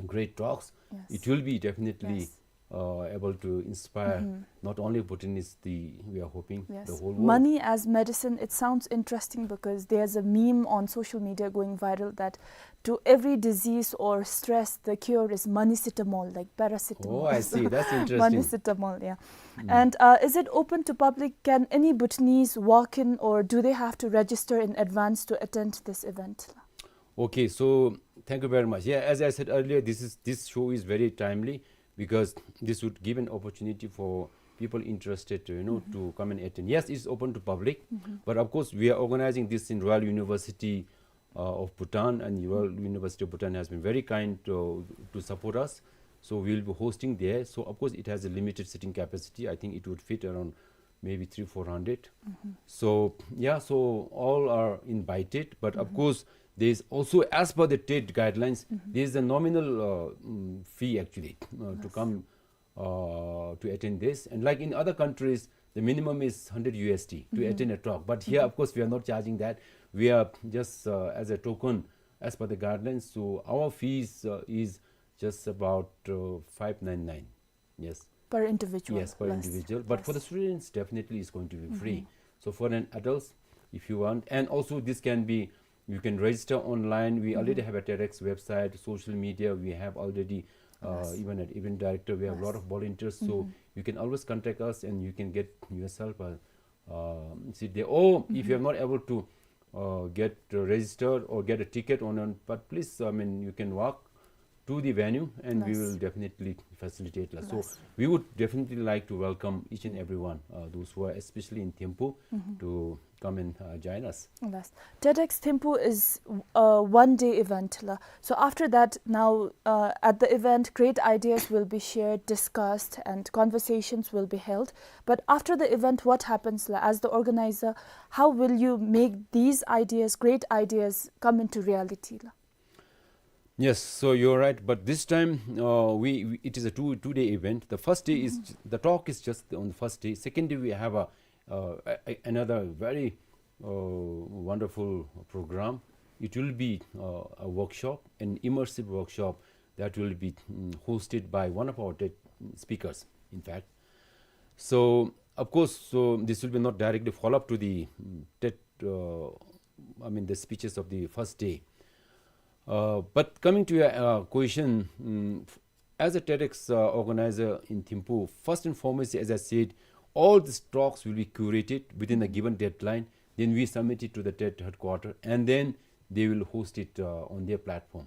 great talks. Yes. It will be definitely Yes. uh, able to inspire not only Bhutanese, the, we are hoping the whole world. Money as medicine, it sounds interesting because there's a meme on social media going viral that to every disease or stress, the cure is moneycetamol, like paracetamol. Oh, I see. That's interesting. Moneycetamol, yeah. And uh, is it open to public? Can any Bhutanese walk in, or do they have to register in advance to attend this event? Okay, so thank you very much. Yeah, as I said earlier, this is, this show is very timely because this would give an opportunity for people interested to, you know, to come and attend. Yes, it's open to public, but of course we are organizing this in Royal University uh, of Bhutan, and Royal University of Bhutan has been very kind to, to support us. So we will be hosting there. So of course it has a limited seating capacity. I think it would fit around maybe three, four hundred. So yeah, so all are invited, but of course there is also, as per the TED guidelines, there is a nominal uh, mm, fee actually uh, to come uh, to attend this. And like in other countries, the minimum is hundred U S D to attend a talk. But here, of course, we are not charging that. We are just uh, as a token, as per the guidelines. So our fees uh, is just about uh, five nine nine. Yes. Per individual. Yes, per individual. But for the students, definitely it's going to be free. So for an adults, if you want, and also this can be, you can register online. We already have a TEDx website, social media. We have already, uh, even an event director. We have a lot of volunteers. So you can always contact us, and you can get yourself a uh, seat there. Or if you are not able to uh, get uh, registered or get a ticket on, on, but please, I mean, you can walk to the venue, and we will definitely facilitate. La. So we would definitely like to welcome each and everyone, uh, those who are especially in Thimphu, to come and uh, join us. Yes. TEDx Thimphu is a one-day event. La. So after that, now uh, at the event, great ideas will be shared, discussed, and conversations will be held. But after the event, what happens? La? As the organizer, how will you make these ideas, great ideas, come into reality? La? Yes, so you're right. But this time, uh, we, we it is a two two day event. The first day is the talk is just on the first day. Second day we have a, uh, a, a another very uh, wonderful program. It will be uh, a workshop, an immersive workshop that will be mm, hosted by one of our TED speakers, in fact. So of course, so this will be not directly follow up to the mm, TED, uh, I mean the speeches of the first day. Uh, but coming to your uh, question, mm, as a TEDx uh, organizer in Thimphu, first and foremost, as I said, all these talks will be curated within a given deadline. Then we submit it to the TED headquarter, and then they will host it uh, on their platform.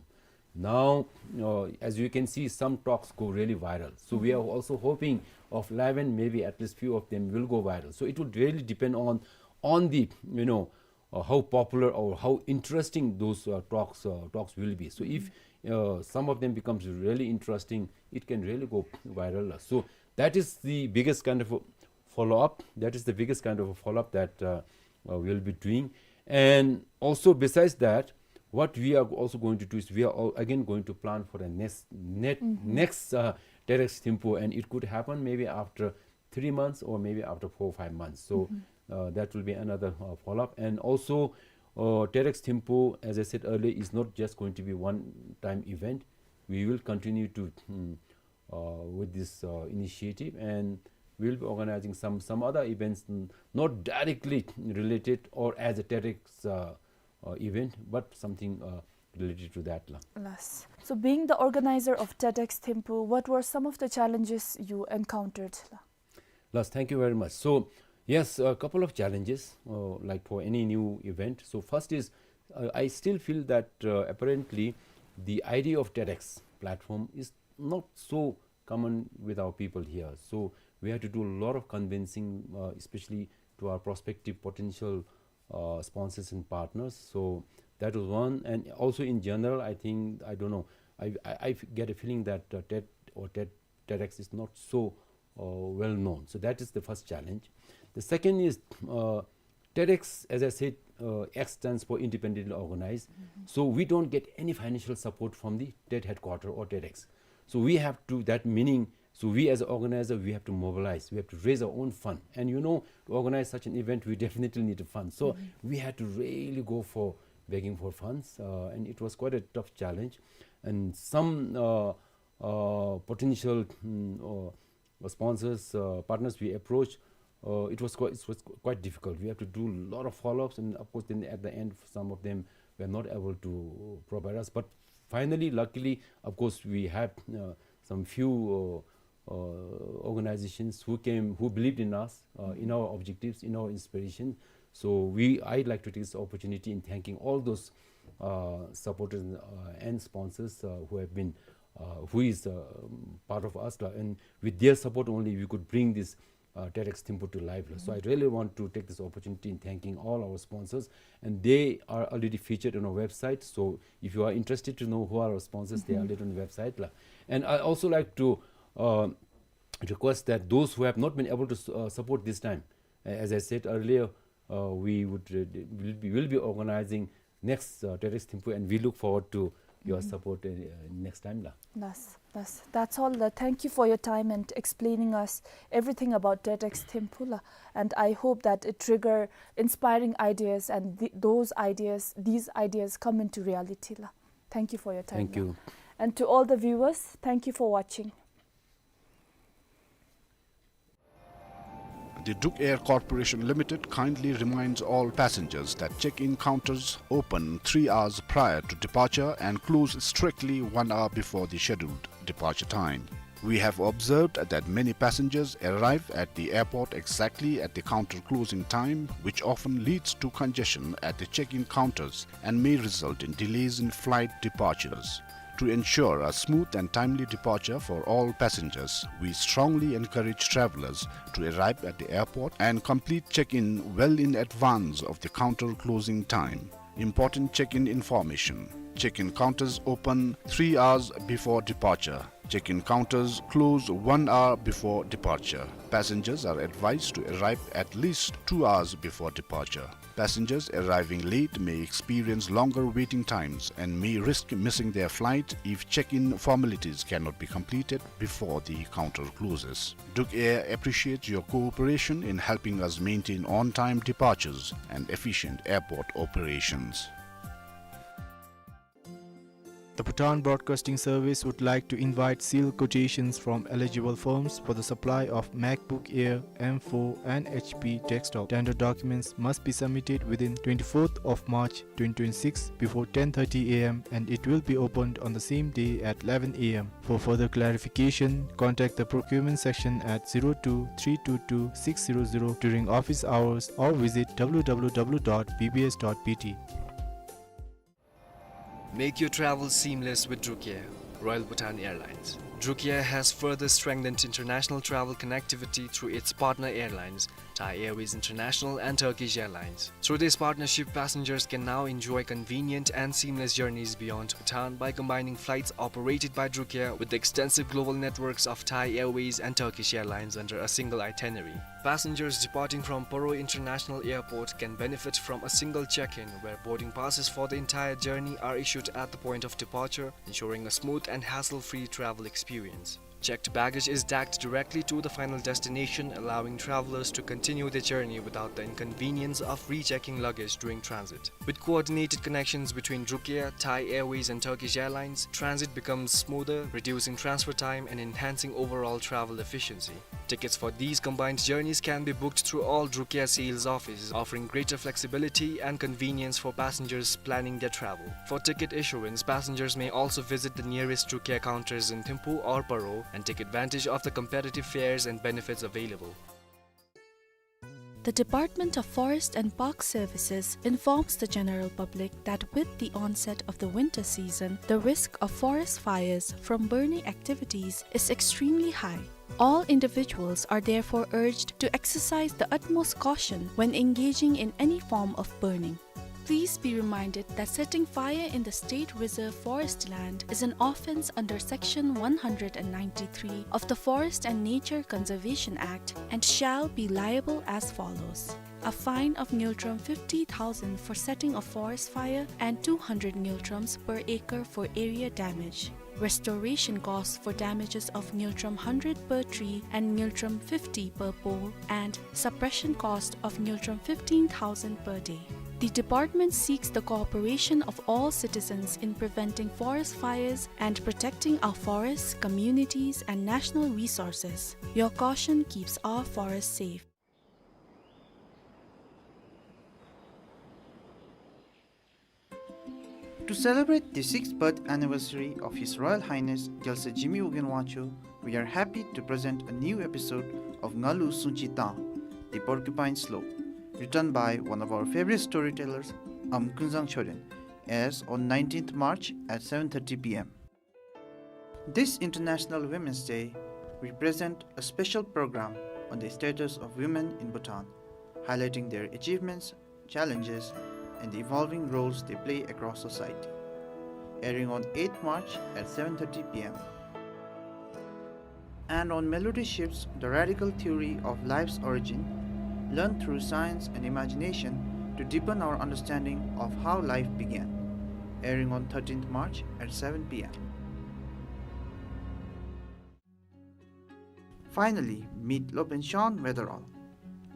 Now, uh, as you can see, some talks go really viral. So we are also hoping of eleven, maybe at least few of them will go viral. So it would really depend on on the you know uh, how popular or how interesting those uh, talks uh, talks will be. So if uh, some of them becomes really interesting, it can really go viral. So that is the biggest kind of a follow up. That is the biggest kind of a follow up that uh, uh, we'll be doing. And also besides that, what we are also going to do is we are all again going to plan for the next net, next uh, TEDx Thimphu, and it could happen maybe after three months or maybe after four or five months. So uh, that will be another uh, follow-up. And also, uh, TEDx Thimphu, as I said earlier, is not just going to be one-time event. We will continue to mm, uh, with this uh, initiative, and we will be organizing some some other events, n- not directly related or as a TEDx uh, uh, event, but something uh, related to that. La. Yes. So, being the organizer of TEDx Thimphu, what were some of the challenges you encountered? La? Yes, thank you very much. So, yes, a couple of challenges, uh, like for any new event. So, first is, uh, I still feel that uh, apparently the idea of TEDx platform is not so common with our people here. So, we have to do a lot of convincing, uh, especially to our prospective potential uh, sponsors and partners. So, that was one. And also in general, I think, I don't know, I, I, I f- get a feeling that uh, TED or TED TEDx is not so uh, well known. So that is the first challenge. The second is uh, TEDx, as I said, uh, X stands for independently organized. So we don't get any financial support from the TED headquarter or TEDx. So we have to, that meaning, so we as an organizer, we have to mobilize, we have to raise our own fund. And you know, to organize such an event, we definitely need a fund. So we had to really go for begging for funds, uh, and it was quite a tough challenge. And some uh, uh, potential, mm, uh, sponsors, uh, partners we approached, uh, it was quite, it was quite difficult. We have to do a lot of follow-ups, and of course, then at the end, some of them were not able to provide us. But finally, luckily, of course, we had, uh, some few, uh, uh, organizations who came, who believed in us, uh, in our objectives, in our inspiration. So we, I'd like to take this opportunity in thanking all those, uh, supporters, uh, and sponsors, uh, who have been, uh, who is, uh, um, part of us, la. And with their support only, we could bring this, uh, TEDx Thimphu to life, la. So I really want to take this opportunity in thanking all our sponsors, and they are already featured on our website. So if you are interested to know who are our sponsors, they are already on the website, la. And I also like to, uh, request that those who have not been able to s-, uh, support this time, uh, as I said earlier, uh, we would, uh, d-, will be, will be organizing next, uh, TEDx Thimphu, and we look forward to your support, uh, uh, next time, la. That's, that's, that's all, la. Thank you for your time and explaining us everything about TEDx Thimphu, la. And I hope that it trigger inspiring ideas, and th-, those ideas, these ideas come into reality, la. Thank you for your time, la. Thank you. And to all the viewers, thank you for watching. The Drukair Corporation Limited kindly reminds all passengers that check-in counters open three hours prior to departure and close strictly one hour before the scheduled departure time. We have observed that many passengers arrive at the airport exactly at the counter closing time, which often leads to congestion at the check-in counters and may result in delays in flight departures. To ensure a smooth and timely departure for all passengers, we strongly encourage travelers to arrive at the airport and complete check-in well in advance of the counter closing time. Important check-in information. Check-in counters open three hours before departure. Check-in counters close one hour before departure. Passengers are advised to arrive at least two hours before departure. Passengers arriving late may experience longer waiting times and may risk missing their flight if check-in formalities cannot be completed before the counter closes. Drukair appreciates your cooperation in helping us maintain on-time departures and efficient airport operations. The Bhutan Broadcasting Service would like to invite sealed quotations from eligible firms for the supply of MacBook Air M four and H P desktop. Tender documents must be submitted within twenty-fourth of March twenty twenty-six before ten thirty A M, and it will be opened on the same day at eleven A M. For further clarification, contact the procurement section at zero two three two two six zero zero during office hours or visit W W W dot B B S dot B T. Make your travel seamless with Drukair, Royal Bhutan Airlines. Drukair has further strengthened international travel connectivity through its partner airlines, Thai Airways International and Turkish Airlines. Through this partnership, passengers can now enjoy convenient and seamless journeys beyond Bhutan by combining flights operated by Drukair with the extensive global networks of Thai Airways and Turkish Airlines under a single itinerary. Passengers departing from Paro International Airport can benefit from a single check-in, where boarding passes for the entire journey are issued at the point of departure, ensuring a smooth and hassle-free travel experience. Checked baggage is tagged directly to the final destination, allowing travelers to continue their journey without the inconvenience of rechecking luggage during transit. With coordinated connections between Drukair, Thai Airways and Turkish Airlines, transit becomes smoother, reducing transfer time and enhancing overall travel efficiency. Tickets for these combined journeys can be booked through all Drukair sales offices, offering greater flexibility and convenience for passengers planning their travel. For ticket issuance, passengers may also visit the nearest Drukair counters in Thimphu or Paro and take advantage of the competitive fares and benefits available. The Department of Forest and Park Services informs the general public that with the onset of the winter season, the risk of forest fires from burning activities is extremely high. All individuals are therefore urged to exercise the utmost caution when engaging in any form of burning. Please be reminded that setting fire in the state reserve forest land is an offence under Section one hundred and ninety-three of the Forest and Nature Conservation Act and shall be liable as follows: a fine of ngultrum fifty thousand for setting a forest fire and two hundred ngultrums per acre for area damage. Restoration costs for damages of ngultrum hundred per tree and ngultrum fifty per pole, and suppression cost of ngultrum fifteen thousand per day. The department seeks the cooperation of all citizens in preventing forest fires and protecting our forests, communities, and national resources. Your caution keeps our forests safe. To celebrate the sixth birth anniversary of His Royal Highness Gyaltswer Jigme Wogyen Wangchuck, we are happy to present a new episode of Ngalu Sungchi Tang, The Porcupine Slope, written by one of our favorite storytellers, Amv Kunzang Chorten, airs on nineteenth March at seven thirty P M. This International Women's Day, we present a special program on the status of women in Bhutan, highlighting their achievements, challenges, and the evolving roles they play across society. Airing on eighth March at seven thirty P M. And on Melody Ships, the radical theory of life's origin, learned through science and imagination to deepen our understanding of how life began. Airing on thirteenth March at seven P M. Finally, meet Lopen Shawn Wetherell,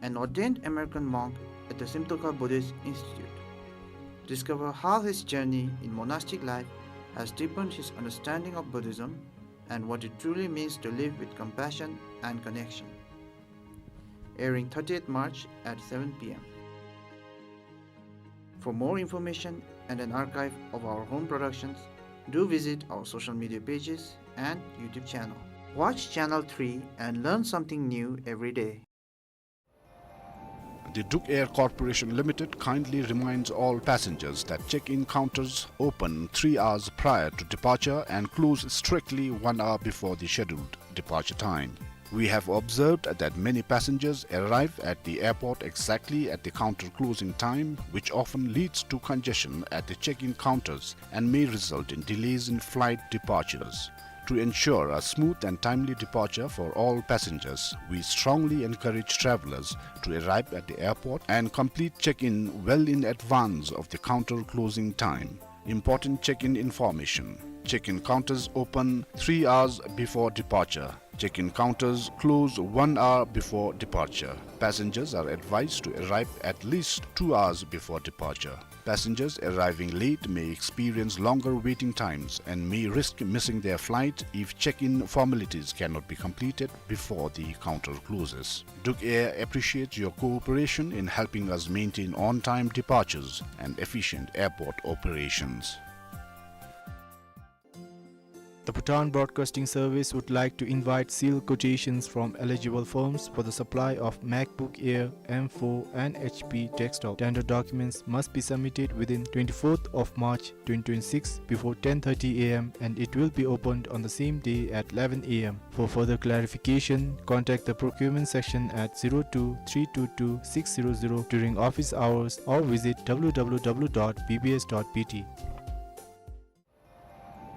an ordained American monk at the Simtoka Buddhist Institute. Discover how his journey in monastic life has deepened his understanding of Buddhism and what it truly means to live with compassion and connection. Airing thirtieth March at seven P M. For more information and an archive of our home productions, do visit our social media pages and YouTube channel. Watch Channel three and learn something new every day. The Druk Air Corporation Limited kindly reminds all passengers that check-in counters open three hours prior to departure and close strictly one hour before the scheduled departure time. We have observed that many passengers arrive at the airport exactly at the counter closing time, which often leads to congestion at the check-in counters and may result in delays in flight departures. To ensure a smooth and timely departure for all passengers, we strongly encourage travelers to arrive at the airport and complete check-in well in advance of the counter closing time. Important check-in information. Check-in counters open three hours before departure. Check-in counters close one hour before departure. Passengers are advised to arrive at least two hours before departure. Passengers arriving late may experience longer waiting times and may risk missing their flight if check-in formalities cannot be completed before the counter closes. Druk Air appreciates your cooperation in helping us maintain on-time departures and efficient airport operations. The Bhutan Broadcasting Service would like to invite sealed quotations from eligible firms for the supply of MacBook Air M four and H P desktop. Tender documents must be submitted within twenty-fourth of March twenty twenty-six before ten thirty A M and it will be opened on the same day at eleven A M. For further clarification, contact the procurement section at zero two three two two six zero zero during office hours or visit W W W dot B B S dot B T.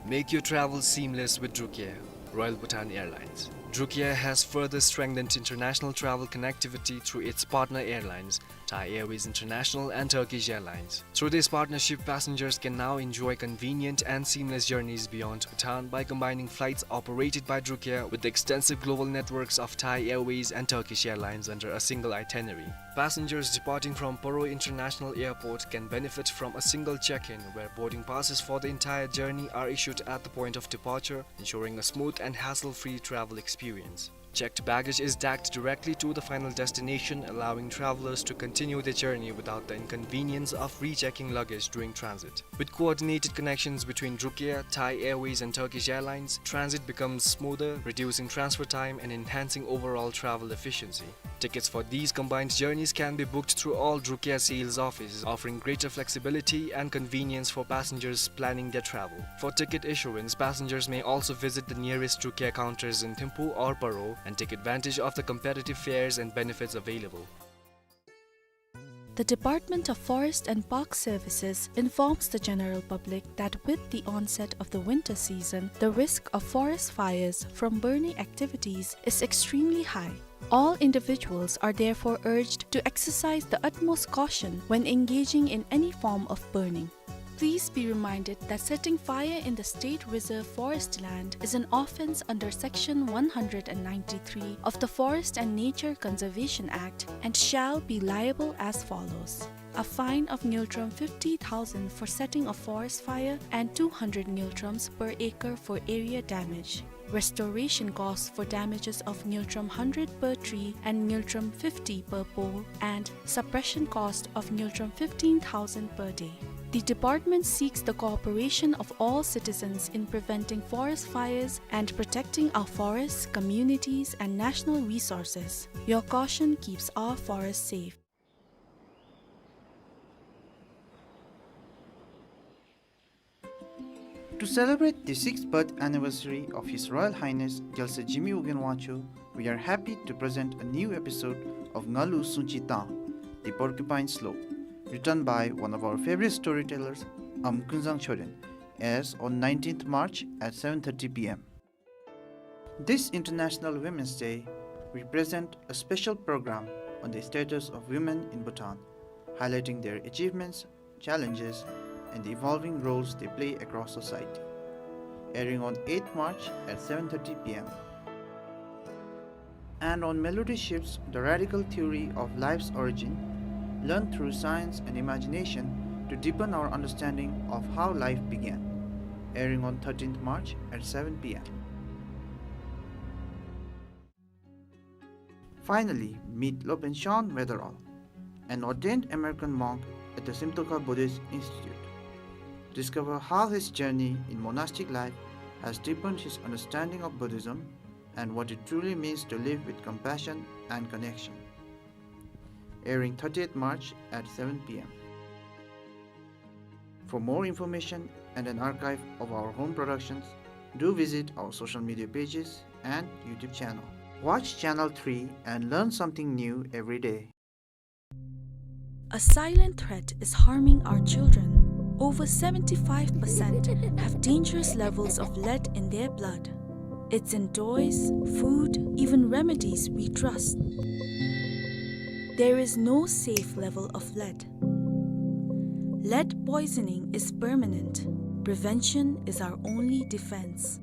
Make your travel seamless with Druk Air, Royal Bhutan Airlines. Druk Air has further strengthened international travel connectivity through its partner airlines, Thai Airways International and Turkish Airlines. Through this partnership, passengers can now enjoy convenient and seamless journeys beyond Bhutan by combining flights operated by Druk Air with the extensive global networks of Thai Airways and Turkish Airlines under a single itinerary. Passengers departing from Paro International Airport can benefit from a single check-in, where boarding passes for the entire journey are issued at the point of departure, ensuring a smooth and hassle-free travel experience. Checked baggage is tagged directly to the final destination, allowing travelers to continue their journey without the inconvenience of rechecking luggage during transit. With coordinated connections between Druk Air, Thai Airways, and Turkish Airlines, transit becomes smoother, reducing transfer time and enhancing overall travel efficiency. Tickets for these combined journeys can be booked through all Druk Air sales offices, offering greater flexibility and convenience for passengers planning their travel. For ticket issuance, passengers may also visit the nearest Druk Air counters in Thimphu or Paro and take advantage of the competitive fares and benefits available. The Department of Forest and Park Services informs the general public that with the onset of the winter season, the risk of forest fires from burning activities is extremely high. All individuals are therefore urged to exercise the utmost caution when engaging in any form of burning. Please be reminded that setting fire in the state reserve forest land is an offence under Section one hundred and ninety-three of the Forest and Nature Conservation Act and shall be liable as follows: a fine of ngultrum fifty thousand for setting a forest fire and two hundred ngultrums per acre for area damage. Restoration costs for damages of ngultrum hundred per tree and ngultrum fifty per pole, and suppression cost of ngultrum fifteen thousand per day. The department seeks the cooperation of all citizens in preventing forest fires and protecting our forests, communities, and national resources. Your caution keeps our forests safe. To celebrate the sixth birth anniversary of His Royal Highness Gyalse Jigme Ugyen Wangchuck, we are happy to present a new episode of Ngalu Sungchi Tang, The Porcupine Slope, written by one of our favorite storytellers, Amkunzang Choden, airs on nineteenth March at seven thirty P M. This International Women's Day, we present a special program on the status of women in Bhutan, highlighting their achievements, challenges, and the evolving roles they play across society. Airing on eighth March at seven thirty P M. And on Melody Shifts, the radical theory of life's origin, learned through science and imagination to deepen our understanding of how life began. Airing on thirteenth March at seven P M. Finally, meet Lopen Shan Wederaal, an ordained American monk at the Simtokha Buddhist Institute. Discover how his journey in monastic life has deepened his understanding of Buddhism and what it truly means to live with compassion and connection. Airing thirtieth March at seven P M. For more information and an archive of our home productions, do visit our social media pages and YouTube channel. Watch Channel three and learn something new every day. A silent threat is harming our children. Over seventy-five percent have dangerous levels of lead in their blood. It's in toys, food, even remedies we trust. There is no safe level of lead. Lead poisoning is permanent. Prevention is our only defense.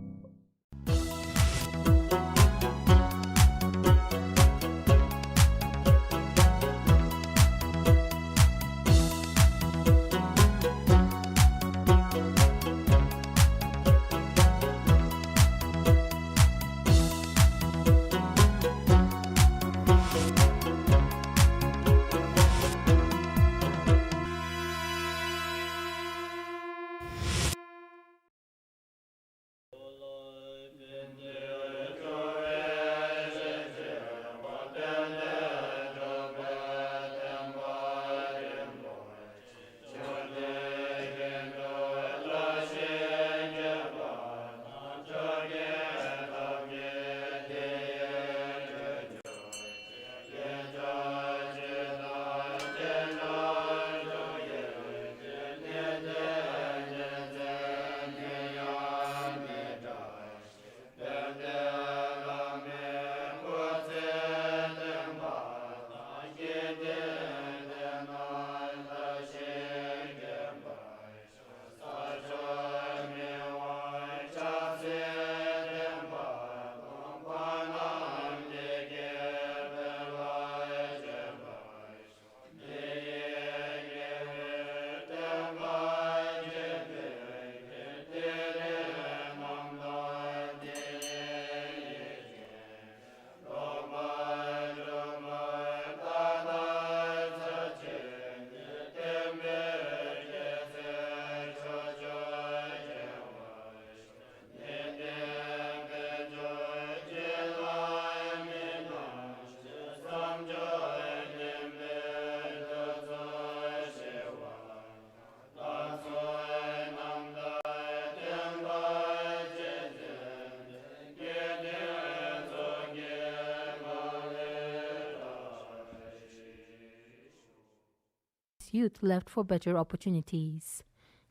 Youth left for better opportunities.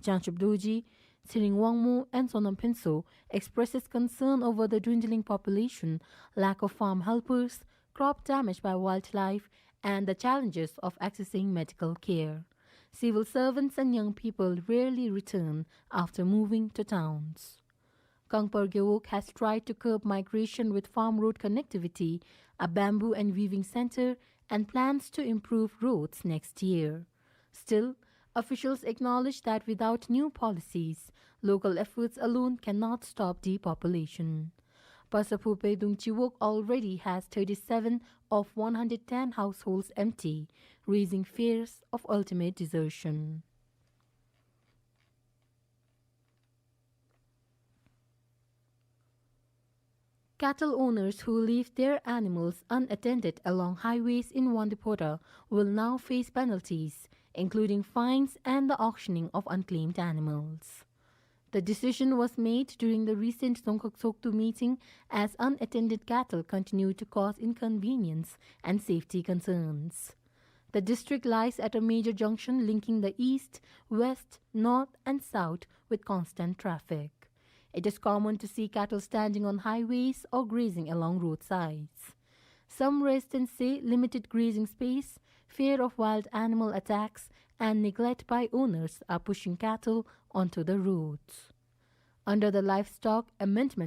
Jangchub Dorji, Tshering Wangmo, and Sonam Phensho expresses concern over the dwindling population, lack of farm helpers, crop damage by wildlife, and the challenges of accessing medical care. Civil servants and young people rarely return after moving to towns. Kangpar Gewog has tried to curb migration with farm road connectivity, a bamboo and weaving center, and plans to improve roads next year. Still, officials acknowledge that without new policies, local efforts alone cannot stop depopulation. Pasaphu Pedung Chiwog already has thirty-seven of one hundred ten households empty, raising fears of ultimate desertion. Cattle owners who leave their animals unattended along highways in Wangdue Phodrang will now face penalties, including fines and the auctioning of unclaimed animals. The decision was made during the recent Dzongkhag Tshogdu meeting, as unattended cattle continue to cause inconvenience and safety concerns. The district lies at a major junction linking the east, west, north, and south with constant traffic. It is common to see cattle standing on highways or grazing along roadsides. Some residents say limited grazing space, fear of wild animal attacks, and neglect by owners are pushing cattle onto the roads. Under the Livestock Amendment